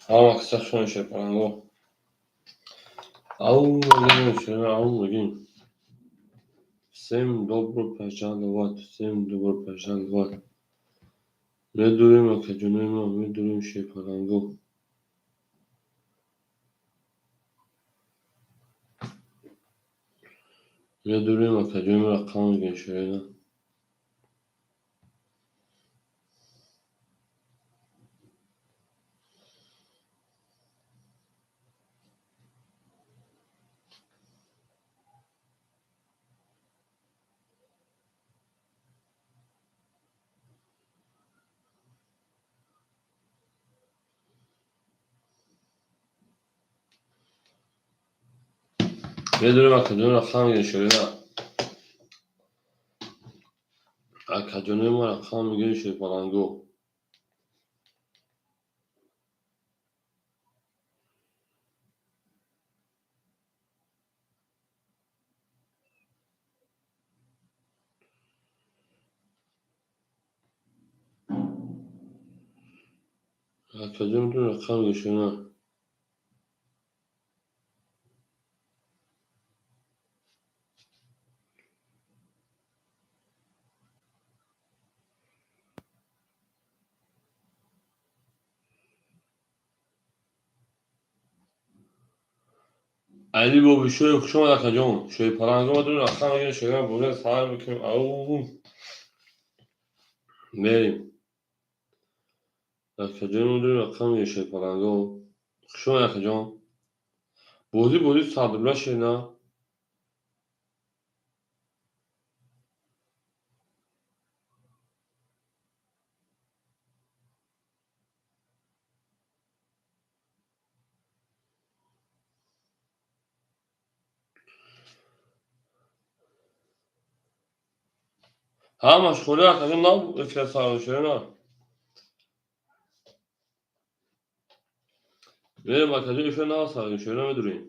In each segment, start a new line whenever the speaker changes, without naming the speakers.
Ҳама каса хушон шерпаланго. Ау, мегим, ау, мегим. Всем добро пожаловать, всем добро пожаловать. Медурем, акаҷонои ман, медурем, шерпаланго. Медурем, акаҷонои ман, рақам мегем, шерина. Медурем, акаҷонои рақам мегем, шерина. Акаҷонои ман, рақам мегем, шерпаланго. Акаҷон, рақам мегем, шерина. Али Бобишоев, хуш омад, акаҷон. Шоҳипаланго, медурем, рақам мегем, шерина, бозиро сар мекунем. Ау. Мерем. Акаҷон, медурем, рақам мегем, шоҳипаланго. Хуш омад, акаҷон. Бозӣ бозӣ 100 рубла, шерина. Ҳамаш холӣ, акаҷон, нав эфир сар шерина. Мерем, акаҷон, эфир нав сар шерина, медурем.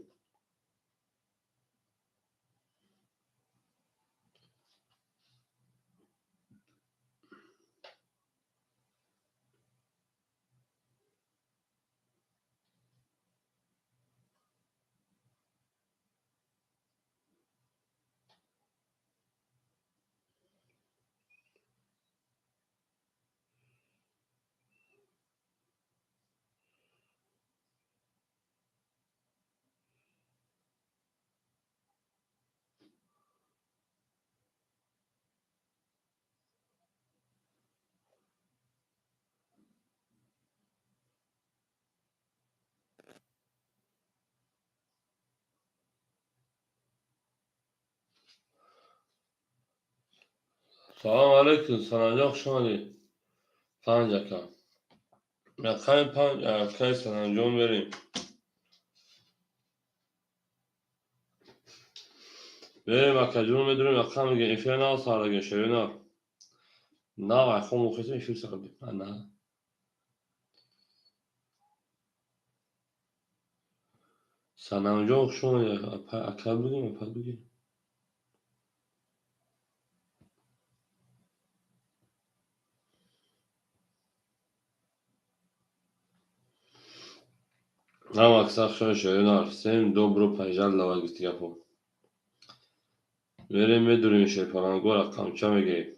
Салом алейкум, Санамҷон, хуш омадӣ. Панҷ, ака. Рақами панҷ, акаи Санамҷон, берем. Берем, акаҷон, медурем, рақам мегем, эфир нав сардагем, шери нав. Нав айхом мухисем, эфир сардем. Ана. Санамҷон, хуш омадӣ. Ака бигем, апа бигем. Ҳама каса хуш омадӣ, шери нав. Всем добро пожаловать, гуфти гапо. Мерем, медурем, шерпаланго, рақамча мегирем.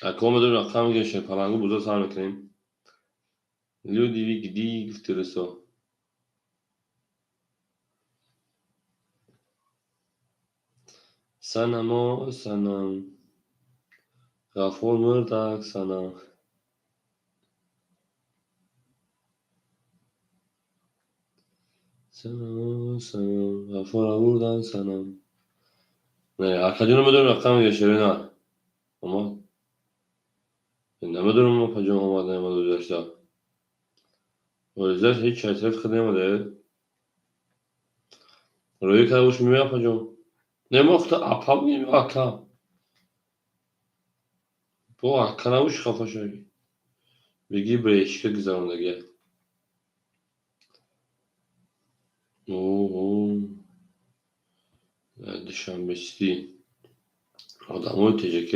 Ако медурем, рақам мегирем, шерпаланго, бузо сар мекунем. Люди вигди, гуфти русо. Санамо, санам. Ғаффор мурдак, санам. Санамо, санам. Ғаффора бурдан, санам. Акаҷоно, медурем, рақам мегирем, шерина. Омад? Намедонам, апаҷон омад, наомад гузашта. Гузашта ҳеҷ чайтарафи худ наомада. Рӯӣ карда бош, меоя, апаҷон. Не, мо худ апа бигем ё ака? Бо ака набоши, хафа шавӣ. Бигӣ, брешка гузарондагия. Оҳо. Душанбе-Сити. Одамои ТЖК.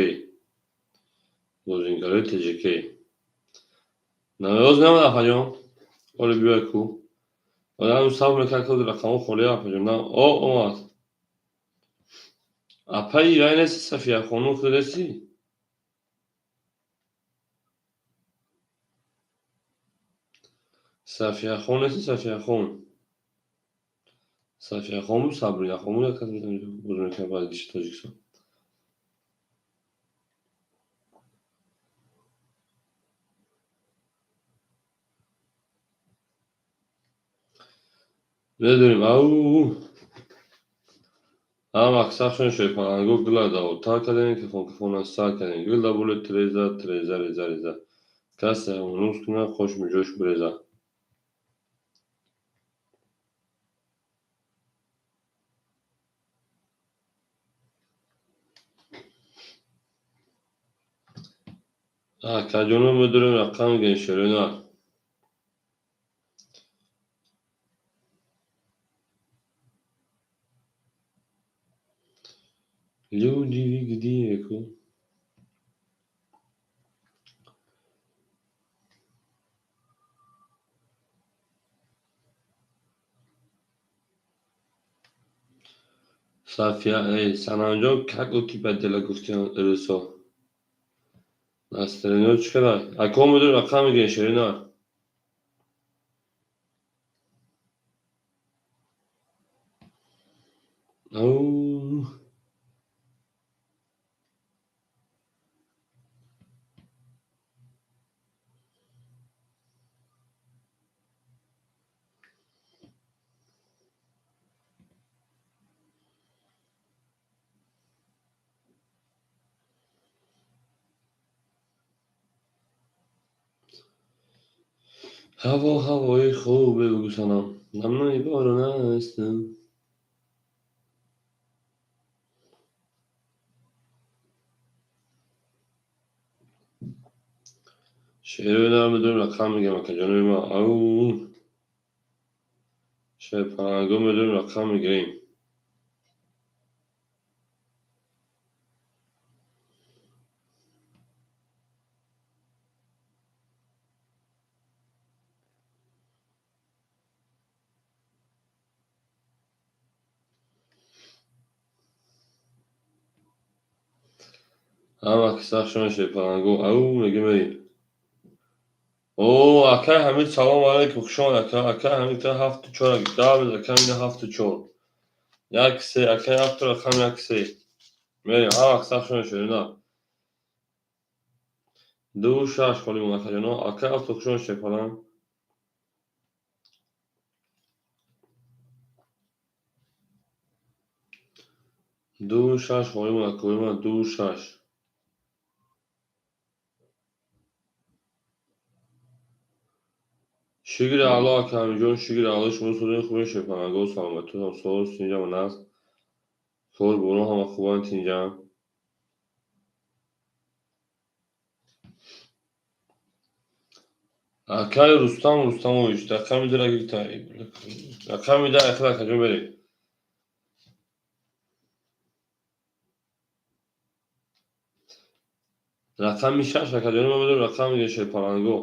Бозингарои ТЖК. Навоз намад, апаҷон. Оли биёй ку. Одам сабр мекард, ки рақамҳо холӣ, апаҷон. На, о, омад. Апаи вай нести, Сафия хонум худ нестӣ? Сафияхон нести, Сафияхон? Сафияхон буд, Сабринахон буд, як кас бозӣ мекард варзиши Тоҷикистон. Медонем, ау. Ҳама сахшон шои паланго гила давотар кардем, кафон кафона сар кардем. Гил да боле треза, треза, реза, реза. Касе ҳамонус кунад, хош миҷош биреза. Акаҷоно, медорем рақам мегирем, шерона. Люди, вы где, ку? Сафия, эй, Санамҷон, как у тебя дела, гуфтиам рӯсо. Настроение чӣ кара? Ако, медорем рақам мегирем, шерина. Ау. Ҳаво ҳавои хубе, бигӯ, Санам. Намнаи борон астам. Шерои нар, медорем рақам мегирем, акаҷонои ма. Ау. Шерпаланго, медорем рақам мегирем. Ҳама ки сахшон шерпаланго. Ау, мегем мерем. О, акай Ҳамид, салому алайкум, хуш омад, ака. Акай Ҳамид ҳафту чор даҳ, акай мина ҳафту чор. Як се, акай ҳафту рақам як се. Мерем, ҳама ки сахшон шерина. Ду шаш холӣ мон, акаҷоно. Акай ҳафту, хуш омад, шерпаланг. Ду шаш холӣ мон, акои ман, ду шаш. Шукри Аллоҳ, ака Ҳамидҷон, шукри Аллоҳ, шумо созони хубен, шерпаланго, саломатитон соз, тинҷам наст. Кор боро ҳама хубанд, тинҷам. Акай Рустам Рустамович, рақами дора гирифта. Рақами да ахир, акаҷон, берем. Рақами шаш, акаҷони ман, медорем рақам мегирем, шерпаланго.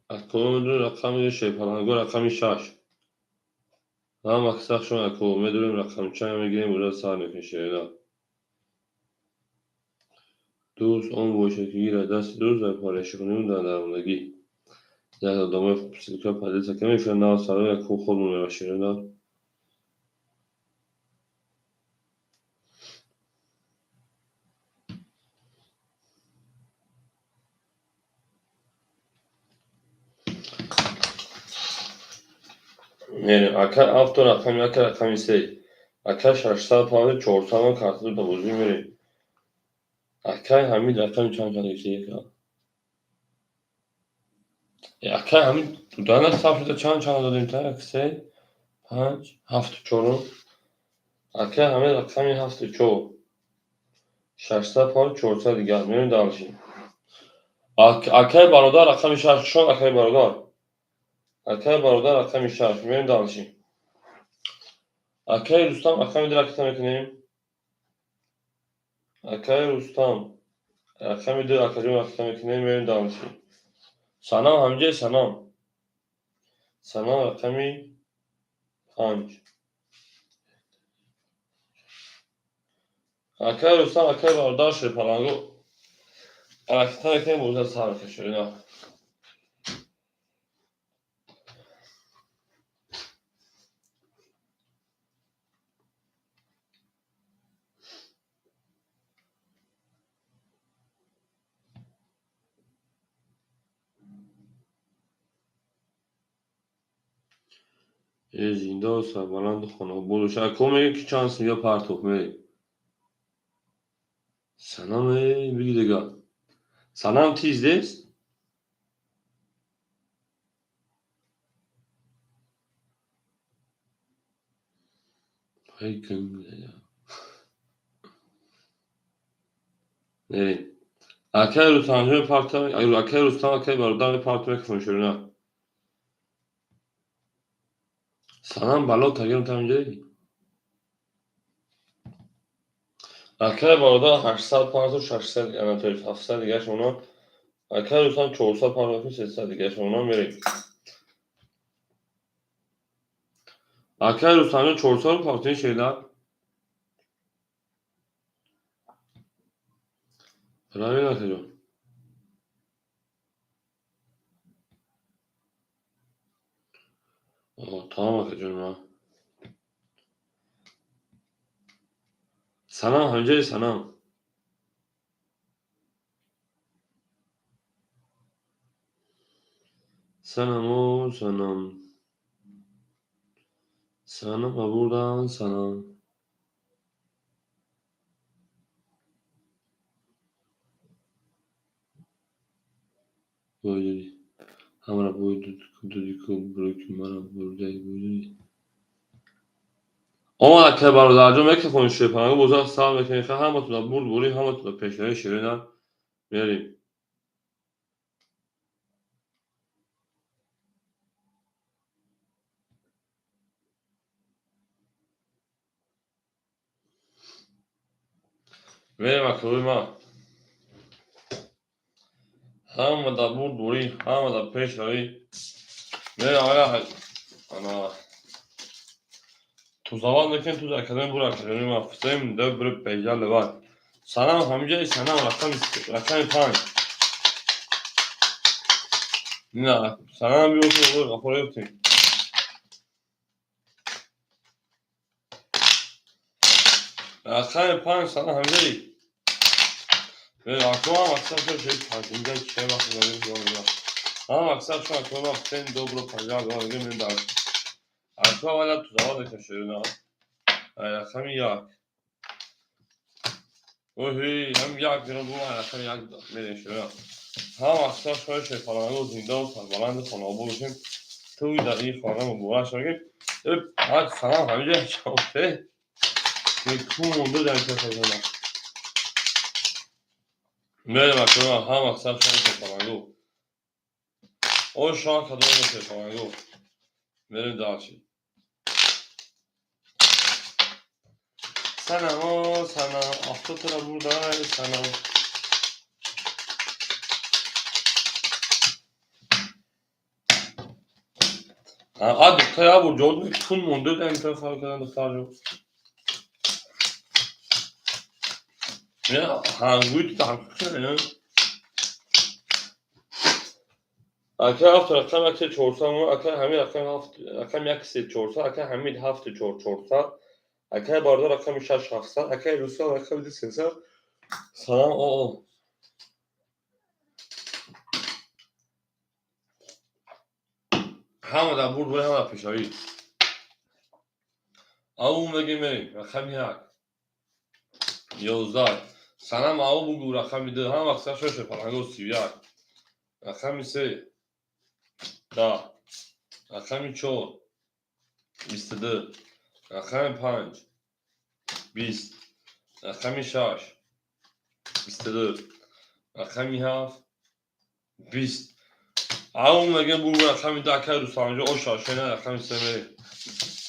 Ако, медорем рақам мегирем, шерпаланго, рақами шаш. Ҳама сахшон, ако, медорем рақамча мегирем, уже сар мекунем, шерина. Дӯст он бошад, ки гирад дасти дӯст дар парешонию дар дармондагӣ. Як одамои ссылка поделиться кунем, эфир нав саро як хуб хоб мева, шерина. Мерем, ака авто рақами як, рақами се. Ака 650 400 карта да бозӣ мерем. Акай Ҳамид рақами чанд чанд гирифта? Акай Ҳамид дудана сабт шуда, чанд чанд додем та? Як се, панҷ, ҳафту чорум. Акай Ҳамид рақами ҳафту чор. 650 400 дигар. Мерем дальше. Акай бародар рақами шаш, шон, акай бародар. Акай бародар рақами шаш. Мерем дальше. Акай Рустам рақами ду ракета мекунем. Акай Рустам Рақами ду, акаҷон, рақам мекунем, мерем дальше. Санам ҳамҷои Санам. Санам, рақами 5. Акай Рустам, акай бародар, шерпаланго. Ҳараката мекунем, боза сар мекашем. Зинда сарбаланду хонобод бош. Ако мегӯ, ки чанд симё партоф мерем. Санам, биги дига. Санам, ты здесь? Ай, мерем. Акай Рустамҷон парта, акай Рустам, акай бародар мепартоф мекунем, шурина. Санам, бало тагирм таминҷои. Акай бародар 800 партоф, 600, ана, 700 дигаш она. Акай Рустам 400 партоф, 300 дигаш она, мерем. Акай Рустамҷон, 400 партоф шеда. Правильно, акаҷон. Тамом, акаҷон ма. Санам ҳамҷои Санам. Санамо санам. Санам абурдан санам. Бой додӣ. Ҳамаро бой додӣ ку, ки маро бурдаи, бой додӣ. Омад, акай бародарҷон, микрофони шерпаланго боза сар мекунем. Ҳаматона бурдборӣ, ҳаматона пешравӣ, ширина, мерем. Мерем, акаҳои ман. Ҳама дар бурдборӣ, ҳама дар пешравӣ. Мерем, ага, ана тузават мекунем, туз академия бур, академия ман фусем ду бир пежа леват. Санам ҳамҷои Санам, рақами 5. На, Санам биёфтем, ғафор ёфтем. Рақами 5, Санам ҳамҷои. Акоам аксар шо шои панҷ инҷа че вақт задем. Ҳам аксар шо акоам фусем добро панҷа мегем дар. Акоам вала тузават мекунем, ширина. Рақами 1. Оҳи, ҳам як мирам, бу рақами 1 мерем, ширина. Ҳам аксар шои шерпаланго зинда ва сарбаланду хонобод бошем. Туй дар ин хона муборак шавем. Ҳад Санам ҳамиҷа чофте. Ку монда дар кафазана. Мерем, акома, ҳам аксар шои шерпаланго. О шоҳ кадом шерпаланго. Мерем дальше. Санамо санам, автотро бурдай санам. А духтар я бур ҷод кун монда дар ин тараф кардан, духтарҷон. Ҳангӯи ту ҳам. Акай ҳафт рақам як се 400, акай ҳамин рақами ҳафт, рақами як се 400, акай Ҳамид ҳафту чор 400, акай бародар рақами 6 700, акай Рустам рақами 2 300. Салам о. Ҳама дар бурд, ҳама дар пешравӣ. Ау мегем, мерем, рақами 1. 11. Санам, ау бугу, рақами 2. Ҳама аксар шош паланго 31. Рақами 3. 10. Рақами 4. 22. Рақами 5. 20. Рақами 6. 22. Рақами 7. 20. Ау мегем, бугу, рақами 2, акай Рустамҷон, о шашена, рақами 3 мерем.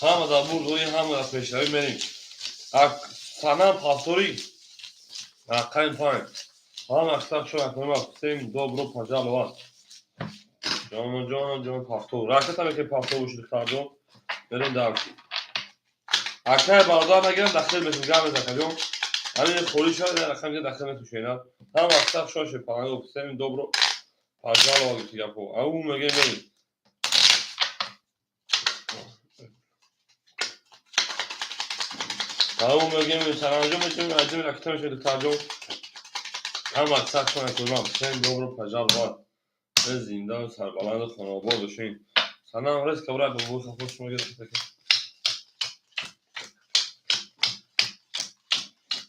Ҳама дар бурд, ҳама дар пешравӣ, мерем. Санам, повтори. Рақами 5. Ҳама аксар шуна всем добро пожаловать. Ҷону ҷону ҷон, пафто. Ракета меки пафто бошид, духтарҷон. Мерем дальше. Акай бародар нагирам, дахил мешим, гап мезанам, ҷон. Ҳамин холӣ шуд, рақам дахил метушена. Ҳама аксар шуна паланго, всем добро пожаловать гапо. Ау мегем, мерем. Ау мегем, саранҷом метавонем, аҷим ракета мешавад, духтарҷон. Ҳама аксар шуна кунам, всем добро пожаловать. Зинда, сарбаланду хонаобод бошед. Санам рез кабра бобои хафо шумо гирифта.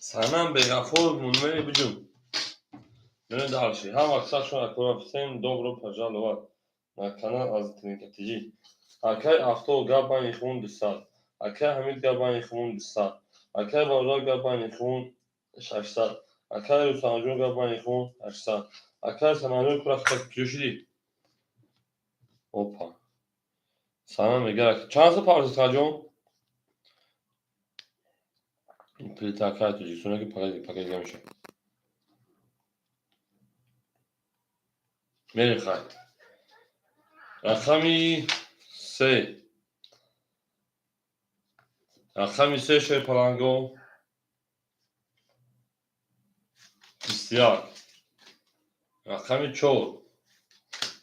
Санам беғафор мунмери биҷум. Мерем дальше. Ҳама аксар шуна кунам, всем добро пожаловать на канал аз Тринка ТЖ. Акай авто гап байни хун 200. Акай Ҳамид гап байни хун 200. Акай бародар гап байни хун 600. Акай Рустамҷон гап байни хун 800. Акай Санамҷон курафта куҷо шудӣ? Опа. Санам мега чанд сол парвоз, ҷон? Плита акай Тоҷикистон ки пакет мешавад. Мерем, хай. Рақами се. Рақами се, шери паланго. 21. Рақами чор.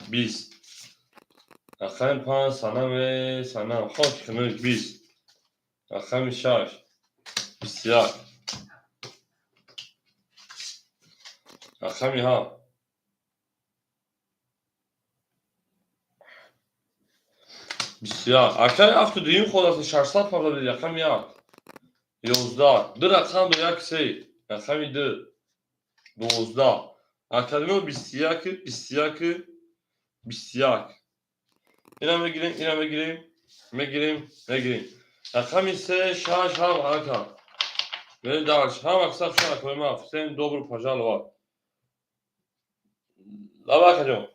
20. Рақами панҷ, санаме санам. Хок хунук, 20. Рақами шаш. 21. Рақами ҳафт. 21. Акаи ҳафту дуюм ход 600 парда. Рақами як. 11. Ду рақам до як се. Рақами ду. 12. Академио 21, 21, 21. Ина мегирем, ина мегирем, мегирем, мегирем. Рақами се, шаш, ҳафт, ака. Мерем дальше. Ҳама аксар шуна кунем. Всем добро пожаловать. Лаба, акаҷон.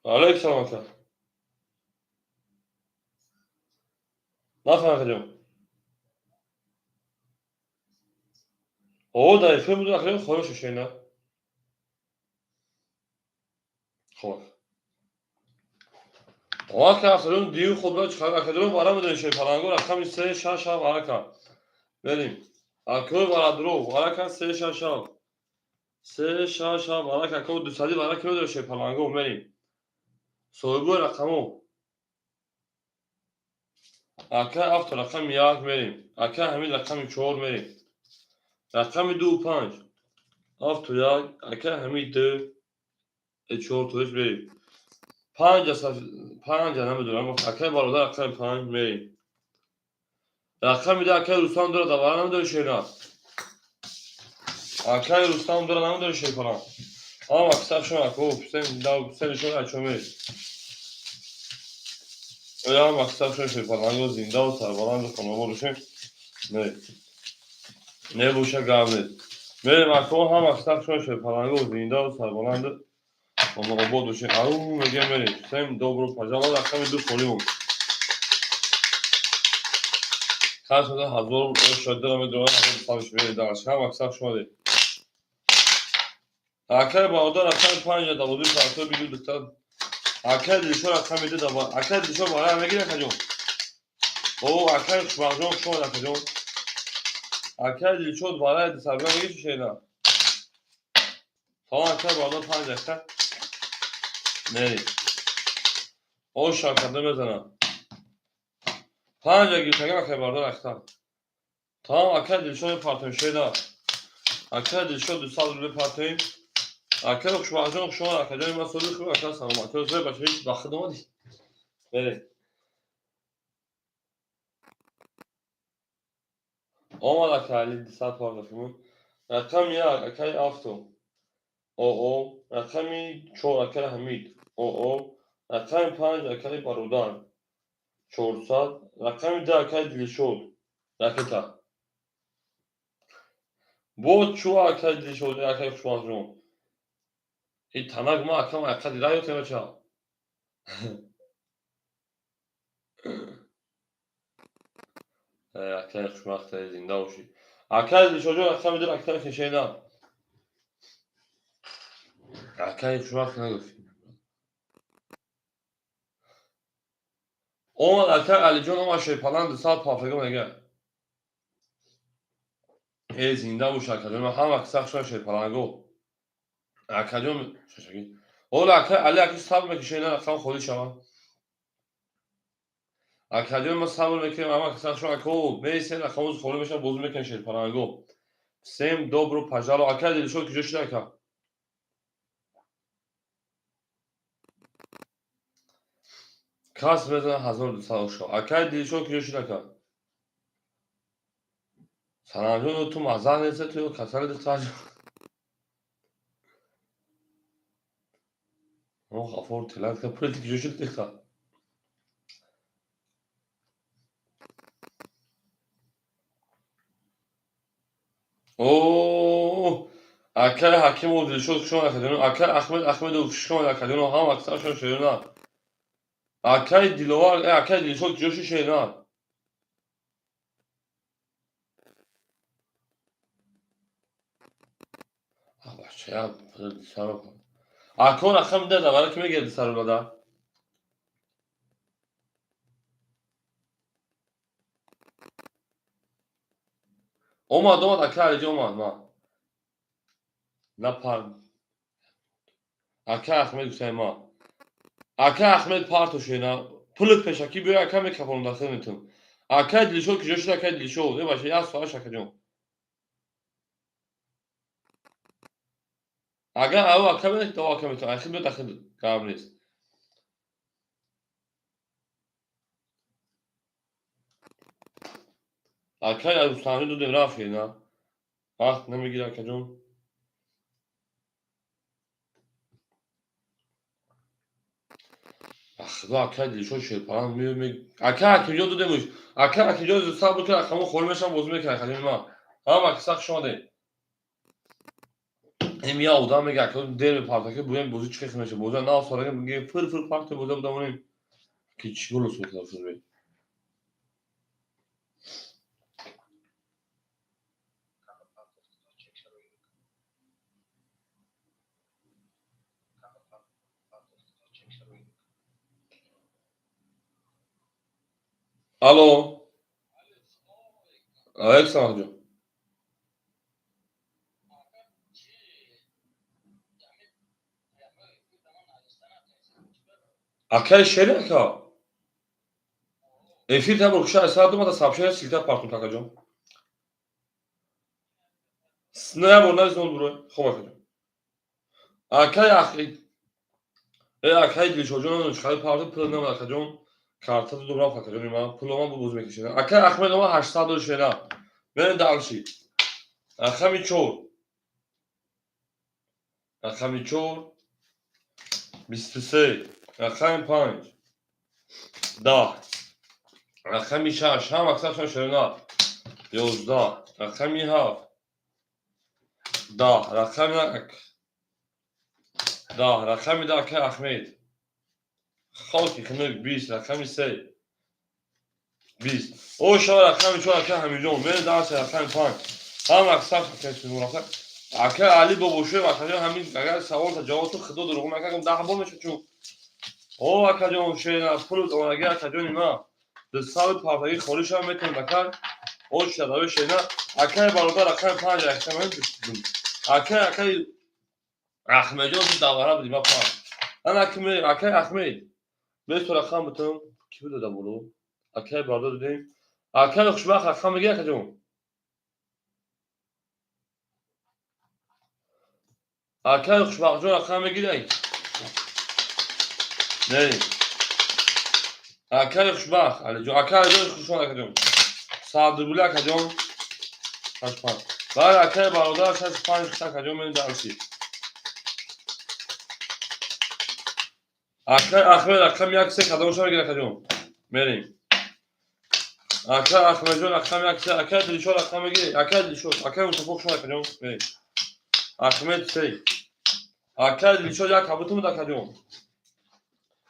Алейкум салом, ака. Нафаҳм, акаҷон. О, дар эфир буду, акаҷон, хоҳиш шена. Хоб. Ака акаҷон, дию худро чиқар, акаҷон, бара медонӣ, шери паланго, рақами се, шаш, ҳафт, ака. Мерем. Акои барадров, ака, се, шаш, ҳафт. Се, шаш, ҳафт, ака, ако дусади бара ки медонӣ, шери паланго, мерем. Соҳибои рақамо. Ака авто рақами як мерем. Ака ҳамин рақами чор мерем. Рақами ду панҷ. Авто як, ака ҳамин ду чор тоиш мерем. Панҷа, панҷа намедонам. Акай бародар рақами панҷ мерем. Рақами ду, акай Рустам дора, давара намедонӣ, шера. Акай Рустам дора, намедонӣ, шер фалан. Ама аксар шумо ако сен шумо ачо мерем. Ама аксар шумо, шер фалан, зинда ва сарбаланду хонобод бошем. Мерем. Небоша, гап нест. Мерем, ако, ҳама аксар шумо, шер паланго, зинда ва сарбаланду хонобод бошем. Ау мегем, мерем. Всем добро пожаловать. Рақами ду холӣ монд. Касода ҳазор шода медонад, ҳазор сабш мерем дальше. Ҳама аксар шумо дед. Акай бародар рақами панҷа даводи парто биду духтар. Акай Дилшод рақами ду даво. Акай Дилшод барои мегирӣ, акаҷон? О, акай Хушбахтҷон, хуш омад, акаҷон. Акай Дилшод барои сарга мегирӣ, шена? Салом, акай бародар, панҷ ака. Мерем. О, шакарда мезанам. Панҷа гирифтагам, акай бародар, ахтар. Тамом, акай Дилшод партоем, шена. Акай Дилшод 200 рубли партоем. Акай Хушбахтҷон, хуш омад, акаҷони ман, соли хуб, ака, саломат. Зой бача, ҳеҷ вақт омадӣ? Мерем. Омад, ака Али 200 партофимон. Рақами як, акаи авто. Оо, рақами чор, акаи Ҳамид. Оо, рақами панҷ, акаи бародар. 400. Рақами ду, акаи Дилшод. Ракета. Боз чӯ, акаи Дилшод, акаи Хушбахтҷон. И танак ма акам ақа дира ё темача. Акаи хушбахт, зинда бошӣ. Акай Дилшодҷон, рақами ду ракта мекашена. Акай хушвақт нагуфт. Омад акай Алиҷон, омад шерпалан 200 пафрага мега. Э, зинда бош, акаҷон, ҳама киса хушон шерпаланго. Акаҷон, шашаги. Ола акай Али, аки сабр мекашена, рақам холӣ шавад. Акаҷон, ма сабр мекунем, ҳама киса хушон, ако месен, рақамоз холӣ мешавад, бозӣ мекунем шерпаланго. Всем добро пожаловать. Акай Дилшод куҷо шуда, ака? Кас мезанад 1200 ошо. Акай Дилшод куҷо шуда, ака? Санамҷон, ту мазза нест, ту касали духтарҷон. О, Ғафор тилат ка пули куҷо шуд, дихта? О, акай Ҳакимов Дилшод хушомад, акаҷон. Акай Ахмед Ахмедов хушомад, акаҷон. Ҳама аксарашон шерина. Акай Диловар, акай Дилшод куҷо шуд, шерина? Ако рақам деда, вара ки мегирди сарулада? Омад, омад, акай Алиҷон омад, ма. Напар. Акай Ахмед гуфтаи ма. Акай Ахмед парто шена. Пулит пешакӣ биёй, ака мекафонам дар хидматон. Акай Дилшод куҷо шуд, акай Дилшод? Э, баша, як соат, акаҷон. Агар ав ака бинед, то ака метавон. Ахид биёд, ахид гап нест. Акай Рустамҷон додем, рафт шена. Вақт намегирад, акаҷон. Худо, акай Дилшод шерпалан меояд. Акай Ҳакимҷон додемуш. Акай Ҳакимҷон сабр кун, рақамон холӣ мешавад, бозӣ мекунад, акаҷони ман. Ҳама киса хуш омадед. Ин я одам мега, ака дер мепартаки, буем бозӣ чӣ хел мешавад? Бозӣ нав солаги мега, фир фир парта бозӣ будамонем. Ки чӣ гол сохта шуд бе? Алло. Алейкум салом, ҷон. Акай шери, ака. Эфир табр хуша саат омада сообщение ссылка партум, акаҷон. Не бор нависон буро. Хоб, акаҷон. Акай ахи э акай Дилшодҷон чӣ қадар парта пул намад, акаҷон. Карта додум, рафт, акаҷони ман. Пул омад, боз мекашидам. Акай Ахмед омад 800 дод, шена. Берем дальше. Рақами 4. Рақами 4 23. Рақами 5 10. Рақами 6 ҳам аксаршон шерина 11. Рақами 7 10. Рақами 1 10. Рақами 10, акай Ахмед. Хоки хунук 20. Рақами 3 20. О, шава рақами 4, акай Ҳамидҷон. Берем дальше, рақами 5. Ҳам аксар акай Али Бобошоев, акаҷон, ҳамин агар саволта ҷавоб ту худо дурӯғ накардам, 10 бор мешавад чун. О, акаҷон, шена пул омадаги, акаҷони ман. Дусаду партаги холӣ шава метавонед, ака. О, шадави шена. Акай бародар, рақами 5 рақами акай акай Ахмедҷон, ту давара будӣ, ма 5. Ана ки мерем, акай Ахмед. Бесто рақам бутам. Ки буд боло? Акай бародар додем. Акай Хушбахт рақам мегирӣ, акаҷон? Акай Хушбахтҷон рақам мегирӣ? Не. Акай Хушбахт, Алиҷон, акай Алиҷон хушомад, акаҷон. 100 рубли, акаҷон. Шаш панҷ. Бале, акай бародар, шаш панҷ, акаҷон, мерем дальше. Акай Ахмед рақами як се кадомша мегирӣ, акаҷон? Мерем. Акай Ахмедҷон рақами як се, акай Дилшод рақам мегирӣ? Акай Дилшод, акай Мустафо хушомад, акаҷон. Мерем. Ахмед се. Акай Дилшод як кабутум, акаҷон.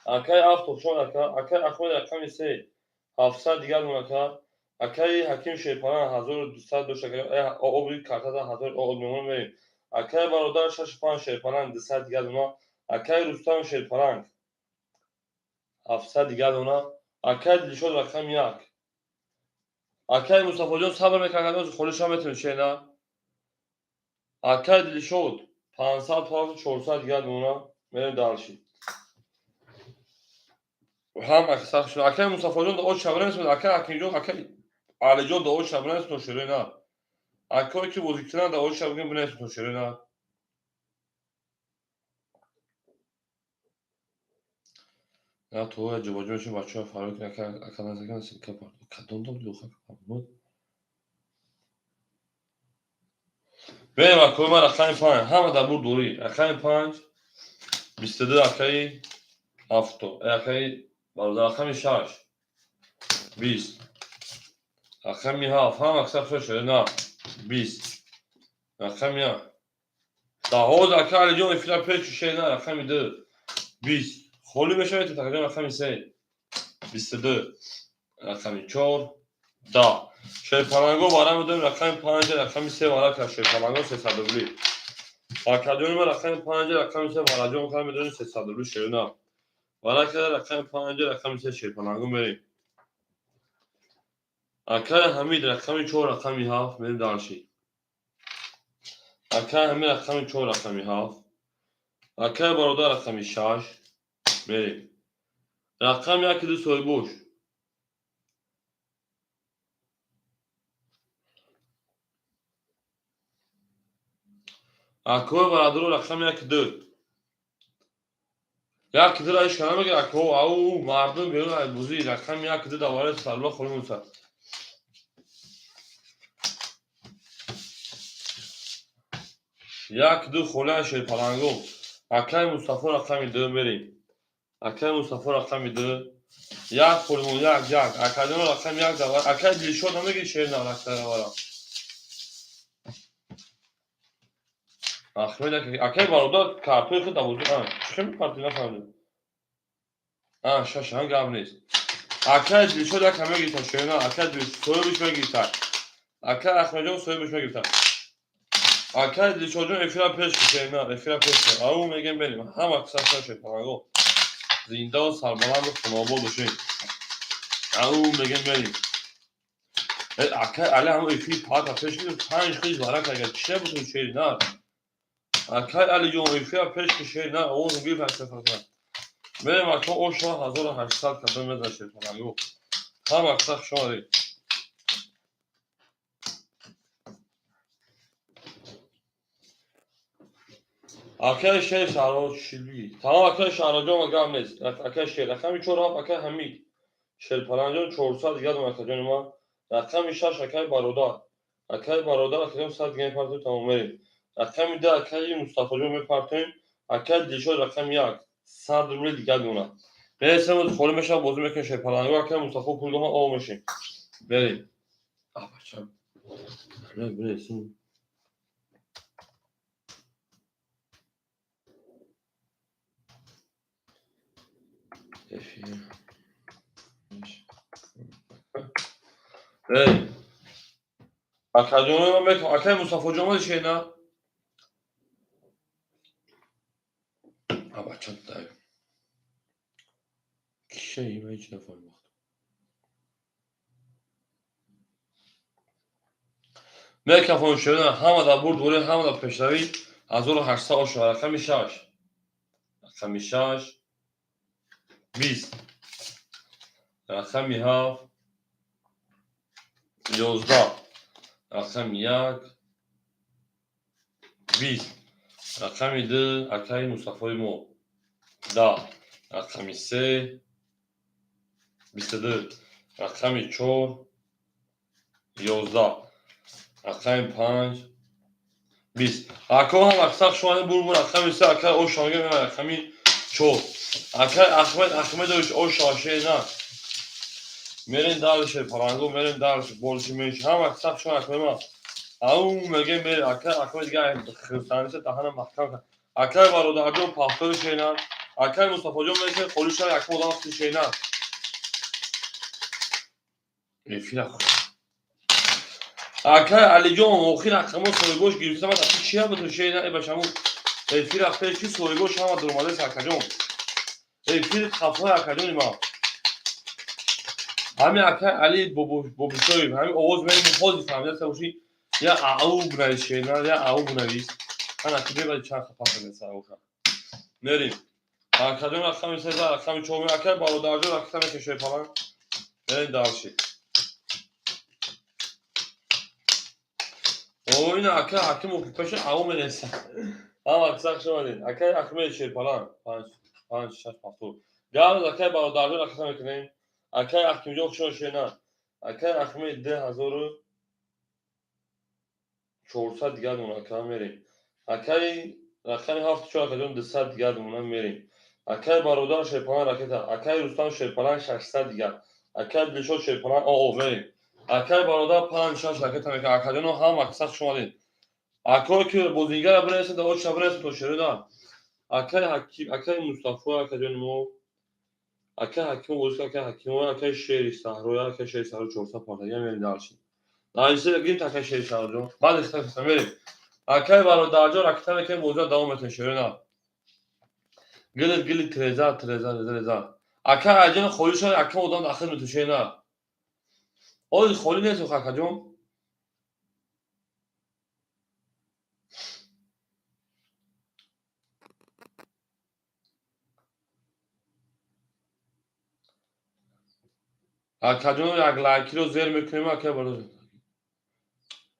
Акай Авто хушомад, ака. Акай Ахмед рақами се. 700 дигар мон, ака. Акаи Ҳаким Шерпаланг 1200 дошт, оби картада 1000 об мемон мерем. Акаи бародар 6-5 Шерпаланг 200 дигар дона. Акаи Рустам Шерпаланг 700 дигар дона. Акаи Дилшод рақами 1. Акаи Мустафоҷон сабр мекард, холиша метавонед шена. Акаи Дилшод 500 паҳ 400 дигар дона. Мерем дальше. Ҳам сахт шуд. Акаи Мустафоҷон да оч шабрен, акаи Ҳакимҷон, акаи Алиҷон да оч шабрен шерена. Акое ки бозӣ кунанд да оч шабрен бинависед шерена. На то ҷобаҷо мешем, бачаҳо фарёд кунанд, ака ака назакан силка парт. Кадом дом духта буд? Берем акои ман рақами 5, ҳама дар бур дорӣ. Рақами 5 22 акаи 7, акаи бародар рақами 6 20 рақами 7 ҳама аксар шуда на 20 рақами 1 даҳоз ака Алиҷон эфира пеш шуда рақами 2 20 холӣ мешавад тақрибан рақами 3 22 рақами 4 10. Шерпаланго вара медорем рақами 5 рақами 3 вара кард Шерпаланго 300 рубли. Акаҷони ман рақами 5 рақами 3 вараҷон кард медорем 300 рубли шерина. Вара карда рақами 5 рақами 3 Шерпаланго мерем. Акаи Ҳамид рақами 4 рақами 7 мерем дальше. Акаи Ҳамид рақами 4 рақами 7. Акаи бародар рақами 6 мерем. Рақами 1 2 соҳибош. Акои бародаро рақами 1 2. 1 2 ра ишка намегир ако, ау мардум берун аз бозӣ рақами 1 2 давари сарла холӣ мусад. 1 2 холиан Шерпаланго. Акаи Мустафо рақами 2 мерем. Акаи Мустафо рақами 2. 1 холимон 1 1. Акаҷоно рақами 1 давар. Акаи Дилшод намегир шер на рақами давара. Ахмед акаи бародар картои худ бозӣ. Чӣ хел карти нафаҳмидам. Шаш ҳам гап нест. Акаи Дилшод яка мегирифта шерна, акаи Дилшод соҳибиш мегирифта. Акаи Ахмедҷон соҳибиш мегирифта. Акаи Дилшодҷон эфира пеш шерна, эфира пеш. Ау мегем берем. Ҳама касаш Шерпаланго. Зиндаву сарбаланду хунобод бошед. Ау мегем берем. Акаи Али ҳама эфири пата пеш гирифт, 5 хиш вара кард. Чӣ бутун шерна? Акаи Алиҷон эфира пеш ки шерна, овоз гирифт аз сафар. Мерем ака оша 1800 кадом мезан Шерпаланго. Ҳама каса хуш омадед. Акаи Шер Шаҳроз Шилбӣ. Тамом акаи Шаҳроҷон гап нест. Акаи Шер рақами 4 7 акаи Ҳамид. Шерпаланҷон 400 дигар дорам акаҷони ман. Рақами 6 акаи бародар. Акаи бародар акаҷон 100 дигар мепартоем тамом мерем. Рақами 2 акаи Мустафоҷон мепартоем. Акаи Дилшод рақами 1 100 рубли дигар дона. Мересем холӣ мешавад бозӣ мекунем Шерпаланго акаи Мустафо пул дона об мешем. Мерем. А бача. Биресем. Эфир. Эй. Акаҷони ман мекунам. Акаи Мустафоҷон омади шена? А бача дай. Кишаи ман ҳеҷ нафаҳмидам. Микрофон шерина ҳама дар бурд дорӣ, ҳама дар пешравӣ 1800 оша рақами 6. Рақами 6 20 рақами 7 11 рақами 1 20 рақами 2 акаи Мустафои мо 10 рақами 3 22 рақами 4 11 рақами 5 20. Ако ҳам аксар шумо бур рақами 3 акаи Ошонга рақами 4. Акаи Ахмед Ахмедович Оша шена. Мерем дальше Паранго мерем дальше больше меньше. Ҳам аксар шумо акаи ма. Ау мегем мерем акаи Ахмед дигар хирсаниса даҳана маҳкам кард. Акаи бародарҷон пахтори шена. Акаи Мустафоҷон мегем холӣ шава якум одам шена. Эфира Акай Алиҷон, охир рақамо соҳибош гирифта, ман аки чия бутун шеъ на башаму эфир рафта, чи соҳибош ҳама дуромадест, акаҷон. Эфир хафои акаҷони ман. Ҳамин акай Али Бобишоев, ҳамин овоз мерим, ҳозир фаҳмидаста бошӣ, я ау бинавис шеъ, я ау бинавис. Ман аки бебади чанд хапа кардеса ока. Мерим. Акаҷон, рақами 13, рақами 4, акай бародарҷон рақита мекашои палан. Мерим дальше. О, ина ака Ҳакимов ки пеша ау менеса. Ҳама аксар шумадин. Акай Ахмед Шерпалан 5 5 6 7. Газ акай бародарҷон рақита мекунем. Акай Ҳакимҷон, хушон шена. Акай Ахмед 2400 дигар мона, ака, мерем. Акай рақами 7 4, акаҷон, 200 дигар мона, мерем. Акай бародар Шерпалан ракета. Акай Рустам Шерпалан 600 дигар. Акай Дилшод Шерпалан о мерем. Акай бародар 5 6 ракета мекунад. Акаҷоно, ҳам аксар шумадин. Акое ки бозингара бинависед, оча бинависед то шерина. Акай Ҳаким, акай Мустафо, акаҷони мо. Акай Ҳаким бозӣ, акай Ҳакимо, акай Шери Саҳроя, акай Шери Саҳро 400 партага, мерем дальше. Нависе гирим акай Шери Саҳроҷон. Баъд ихтифа мерем. Акай бародарҷон ракета мекунем, бозиро давом метавем, шерина. Гили гили треза треза треза. Акай Аҷон холӣ шуд, акай одам дахил метавем, шерина. Ҳозир холӣ нест, акаҷон. Акаҷон, як лайкиро зер мекунем, акай бародар.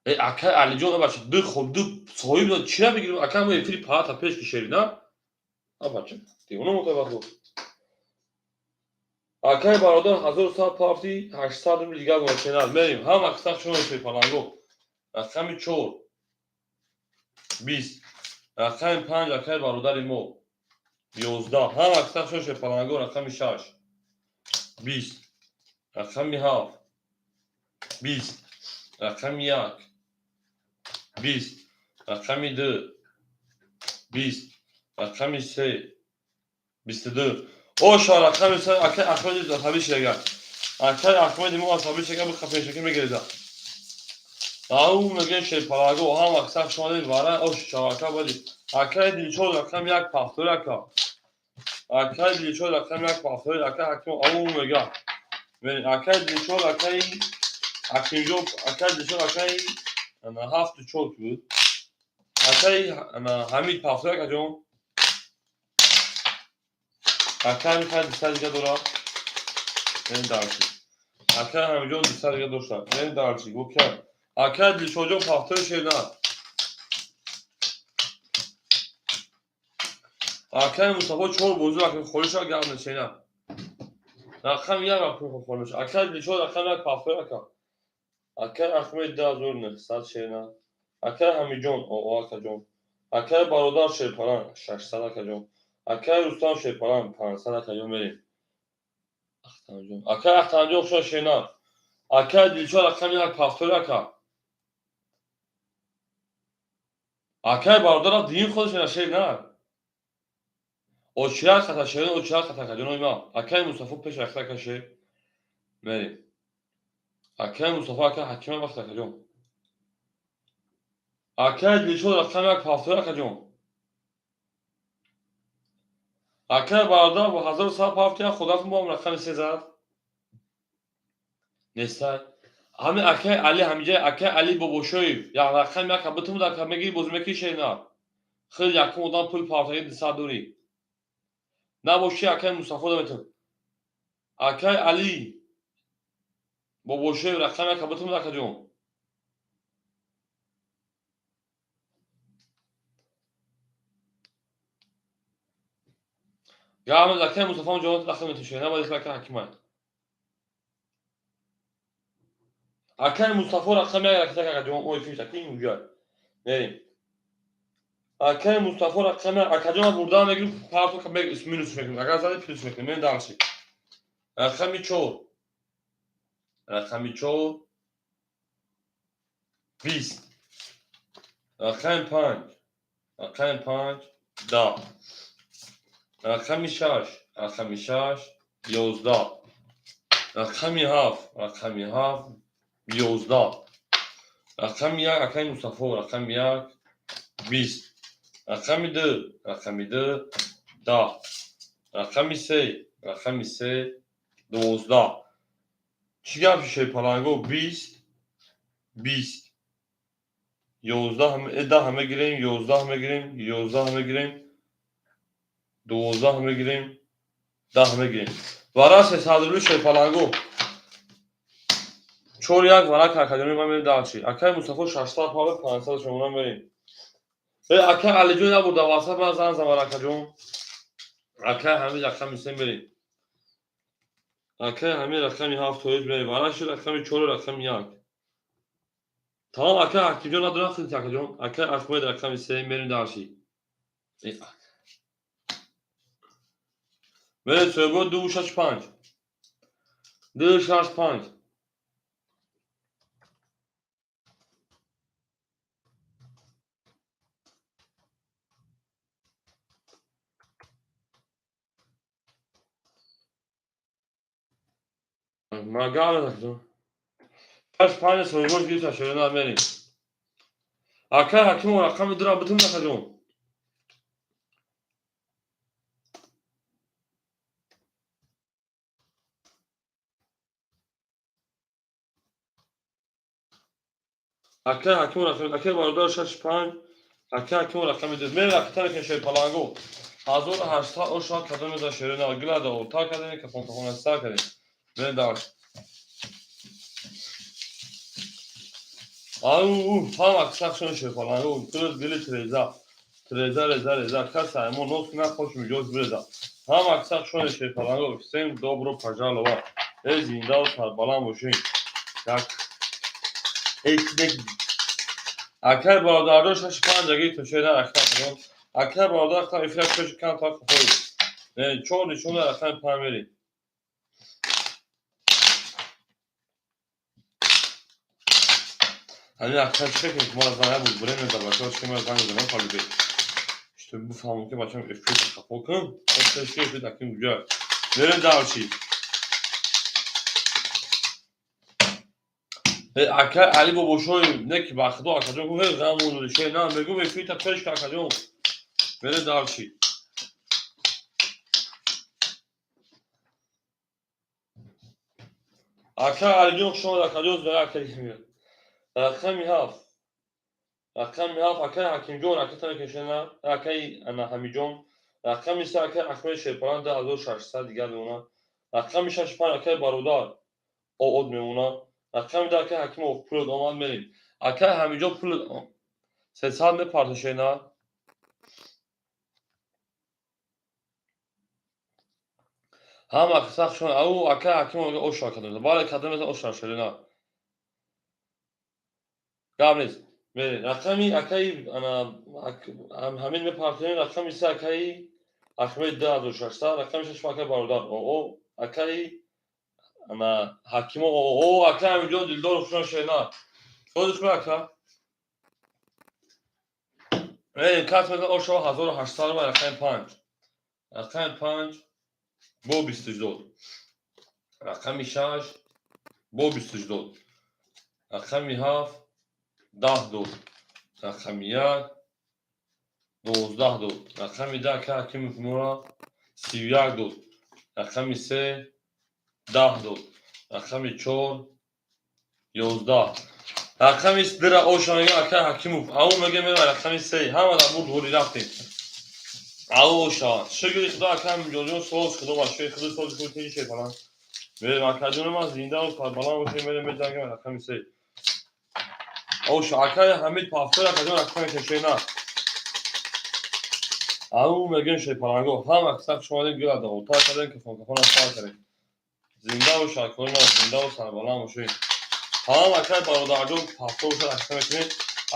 Э, акай Алиҷон, бача, ду хоб ду соҳиб чира бигирем, акай, мо эфири палата пеш кишери, на? А бача, девона мутаваққиф. Акай бародар 1100 парти 800 рубл дигар гузоштенад. Мерим. Ҳам аксар шумо паланго. Рақами 4 20, рақами 5, акай бародари мо, 11. Ҳам аксар шумо паланго. Рақами 6 20, рақами 7 20, рақами 1 20, рақами 2 20, рақами 3 22. Оша рақами 3, акай Ахмеди асабӣ шидага. Акай Ахмеди мо асабӣ шидага, бу пешакӣ мегиреза. Ау мегӯем, шерпалаго, ҳам аксар шумо вара ош чавака бади. Акай Дилшод рақами 1 пахтори, ака. Акай Дилшод рақами 1 пахтори, акай Ҳаким ау мега. Акай Дилшод, акай Ҳакимҷон, акай Дилшод, акай 7 4 буд. Акай Ҳамид пахтори, акаҷон. Акай михай 200 дига дорад. Мерем дальше. Акай Ҳамиҷон 200 дига дошта. Мерем дальше. Гуфт акай Дилшодҷон пахтори, шерна. Акай Мустафо чор бозӣ акай холӣ шуд, гап нешена. Рақами 1 акай холӣ шуд. Акай Дилшод рақами 1 пахтори, ака. Акай Ахмед 2900, шерна. Акай Ҳамиҷон, о акаҷон. Акай бародар Шерпалан 600, акаҷон. Акай Рустам Шерпалан 500, акаҷон, мерем. Ахтамҷон. Акай Ахтамҷон, хушо шерна. Акай Дилшод рақами 1 пахтори, ака. Акай бародарам дин худаш шер на. Очирак хата шерин, очирак хата, акаҷонои ман. Акай Мустафо пеш рахта, ака шер. Мерем. Акай Мустафо, акай Ҳакима вақт, акаҷон. Акай Дилшод рақами 1 пахтори, акаҷон. Акай бародар бо 1100 пафти худатон бо рақами 3 зад. Нестай. Ҳамин акай Али ҳамиҷа, акай Али Бобошоев як рақами 1 битум ака, мегири, бозӣ мекунӣ, шерина. Хел якум одам пул партаги 200 дорӣ. Набоши, акай Мустафо наметун. Акай Али Бобошоев рақами 1 битум, акаҷон. Гап акай Мустафо ҷавоб дахл метушед. Набояд, акай Ҳакимай. Акай Мустафо рақами 1 ракета, акаҷон, ой фиш аки инҷа. Мерем. Акай Мустафо рақами акаҷон бурда мегирем, парту минус мекунем. Агар зади, плюс мекунем. Мерем дальше. Рақами 4. Рақами 4 20. Рақами 5. Рақами 5 10. Рақами 6. Рақами 6 11. Рақами 7. Рақами 7 11. Рақами як акаи Мустафо, рақами як 20, рақами ду, рақами ду 10, рақами се, рақами се 12. Чӣ гап шерпаланго? 20, 20, 11, 10 мегирем, 11 мегирем, 11 мегирем, 12 мегирем, 10 мегирем. Вара 300 рубли шерпаланго. Чор як вара академия ман мерем дальше. Акаи Мустафо 600 паве 500 шумона мерем. Э, акаи Алиҷон набурда васат ман зан замар акаҷон. Акаи Ҳамид рақами се мерем. Акаи Ҳамид рақами ҳафт тоиз мерем. Вара ши рақами чор, рақами як. Тамом, акаи Ҳакимҷон надорам хидмати акаҷон. Акаи Аҳмед рақами се мерем дальше. Мерем соҳибо ду шаш панҷ. Ду шаш панҷ. Магар шаш панҷ соҳибош гирифта шоёна мерем. Акаи Ҳакимов рақами дура битун акаҷон. Акаи Ҳакимов рақами, акаи бародар шаш панҷ, акаи Ҳакимов рақами ду. Мерем рақитар ки шерпаланго. 1800 ошо кадом за шерена гилада ота кардем, кафон кафон сар кардем. Мерем дальше. Ау, ҳама сахшон шерпаланго, плюс гили треза. Треза, реза, реза, каса мо нос на хош миҷоз биреза. Ҳама сахшон шерпаланго, всем добро пожаловать. Э, зинда сарбаланд бошед. Як эй, акай бародарҷон шаш панҷ аги тошена рақам. Акай бародар рақам эфира пеш кам та хой. Чор нишона рақами панҷ мерем. Ҳамин акай чӣ ки мо аз буд время да бачаҳо чӣ мо занг занам фалибе. Что бифаҳмам ки бачаам эфир қафо кун. Пеш ки эфир таким ҷо. Мерем дальше. Акай Али бобошои не ки ба худо акаҷон гуфт ғам шей на мегум эфирта пеш ка акаҷон. Мерем дальше. Акай Алиҷон хуш омад акаҷон, зара акай рақами ҳафт. Рақами ҳафт акай Ҳакимҷон ракета мекашена, акай ана Ҳамиҷон. Рақами се акай Аҳмед Шерпалан 2600 дигар мемонад. Рақами шаш панҷ акай бародар оод мемонад. Рақами ду акай Ҳакимов пулот омад мерем. Акай Ҳамиҷон пул 300 мепартошена. Ҳама сахшон ау акай Ҳакимов оша кадом. Бале кадом оша шерена. Гап нест. Мерем. Рақами акаи ана Ҳамид мепартоем, рақами се акаи Аҳмед 2600, рақами шаш акаи бародар оо акаи ана Ҳакимов оо акаи Ҳамиҷон дилдор хушон шена. Сози хуб ака. Мерем кас мезан ошо 1800 ва рақами панҷ. Рақами панҷ бо 28 дод. Рақами шаш бо 28 дод. Рақами ҳафт 10 дод. Рақами як 12 дод. Рақами ду акаи Ҳакимов мора 31 дод. Рақами се 10 дод. Рақами чор 11. Рақами дура оша мега акаи Ҳакимов. Ау мега мерава рақами се. Ҳама дар бурд ҳури рафтем. Ау оша. Шукри худо акаи Ҳамиҷонҷон соз худо ба шукри худо сози худ тинҷ шерпалан. Мерем акаҷони ман зинда сарбаланд бошем мерем меҷангем рақами се. Оша акаи Ҳамид пафтор акаҷон рақами шешена. Ау мегӯем шерпаланго. Ҳама сах шумо гила ота кардем кафон кафон сар кардем. Зинда бош акои ман зинда сарбаланд бошед. Тамом акаи бародарҷон пафтор боша рақам мекунед.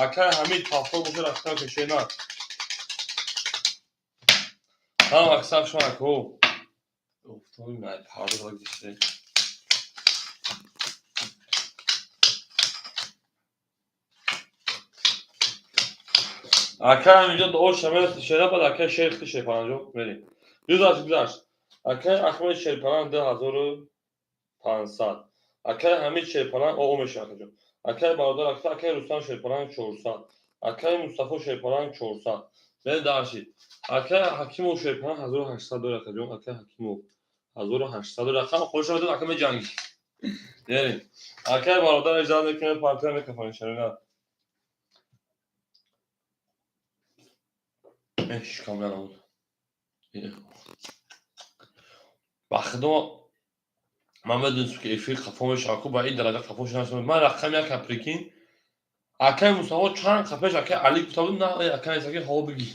Акаи Ҳамид пафтор боша рақами шешена. Тамом сах шумо ако. Офтоби най парда гиште. Акаи Ҳамиҷон оша шера баъд акаи шер хи шерпаланҷон мерем. Гузашт гузашт. Акаи Аҳмед Шерпалан 2500. Акаи Ҳамид Шерпалан оо мешава акаҷон. Акай бародар, акай Рустам Шерпаланг 400. Акай Мустафо Шерпаланг 400. Бе дарши. Акай Ҳакимов Шерпаланг 1800 дора, акаҷон, акай Ҳакимов 1800 дора. Рақам худшо медон, ака меҷангӣ. Берем. Акай бародар иҷозат мекунем, партия мекафонем шарина. Шикам набуд. Ба худо ман медонистам, ки эфир хафо мешавад, ку ба ин дараҷа хафо шуда. Ман рақам яка, прикинь. Акай Мустафо чанд қапеш акай Али гуфта буд, на акай несаки ҳо биги.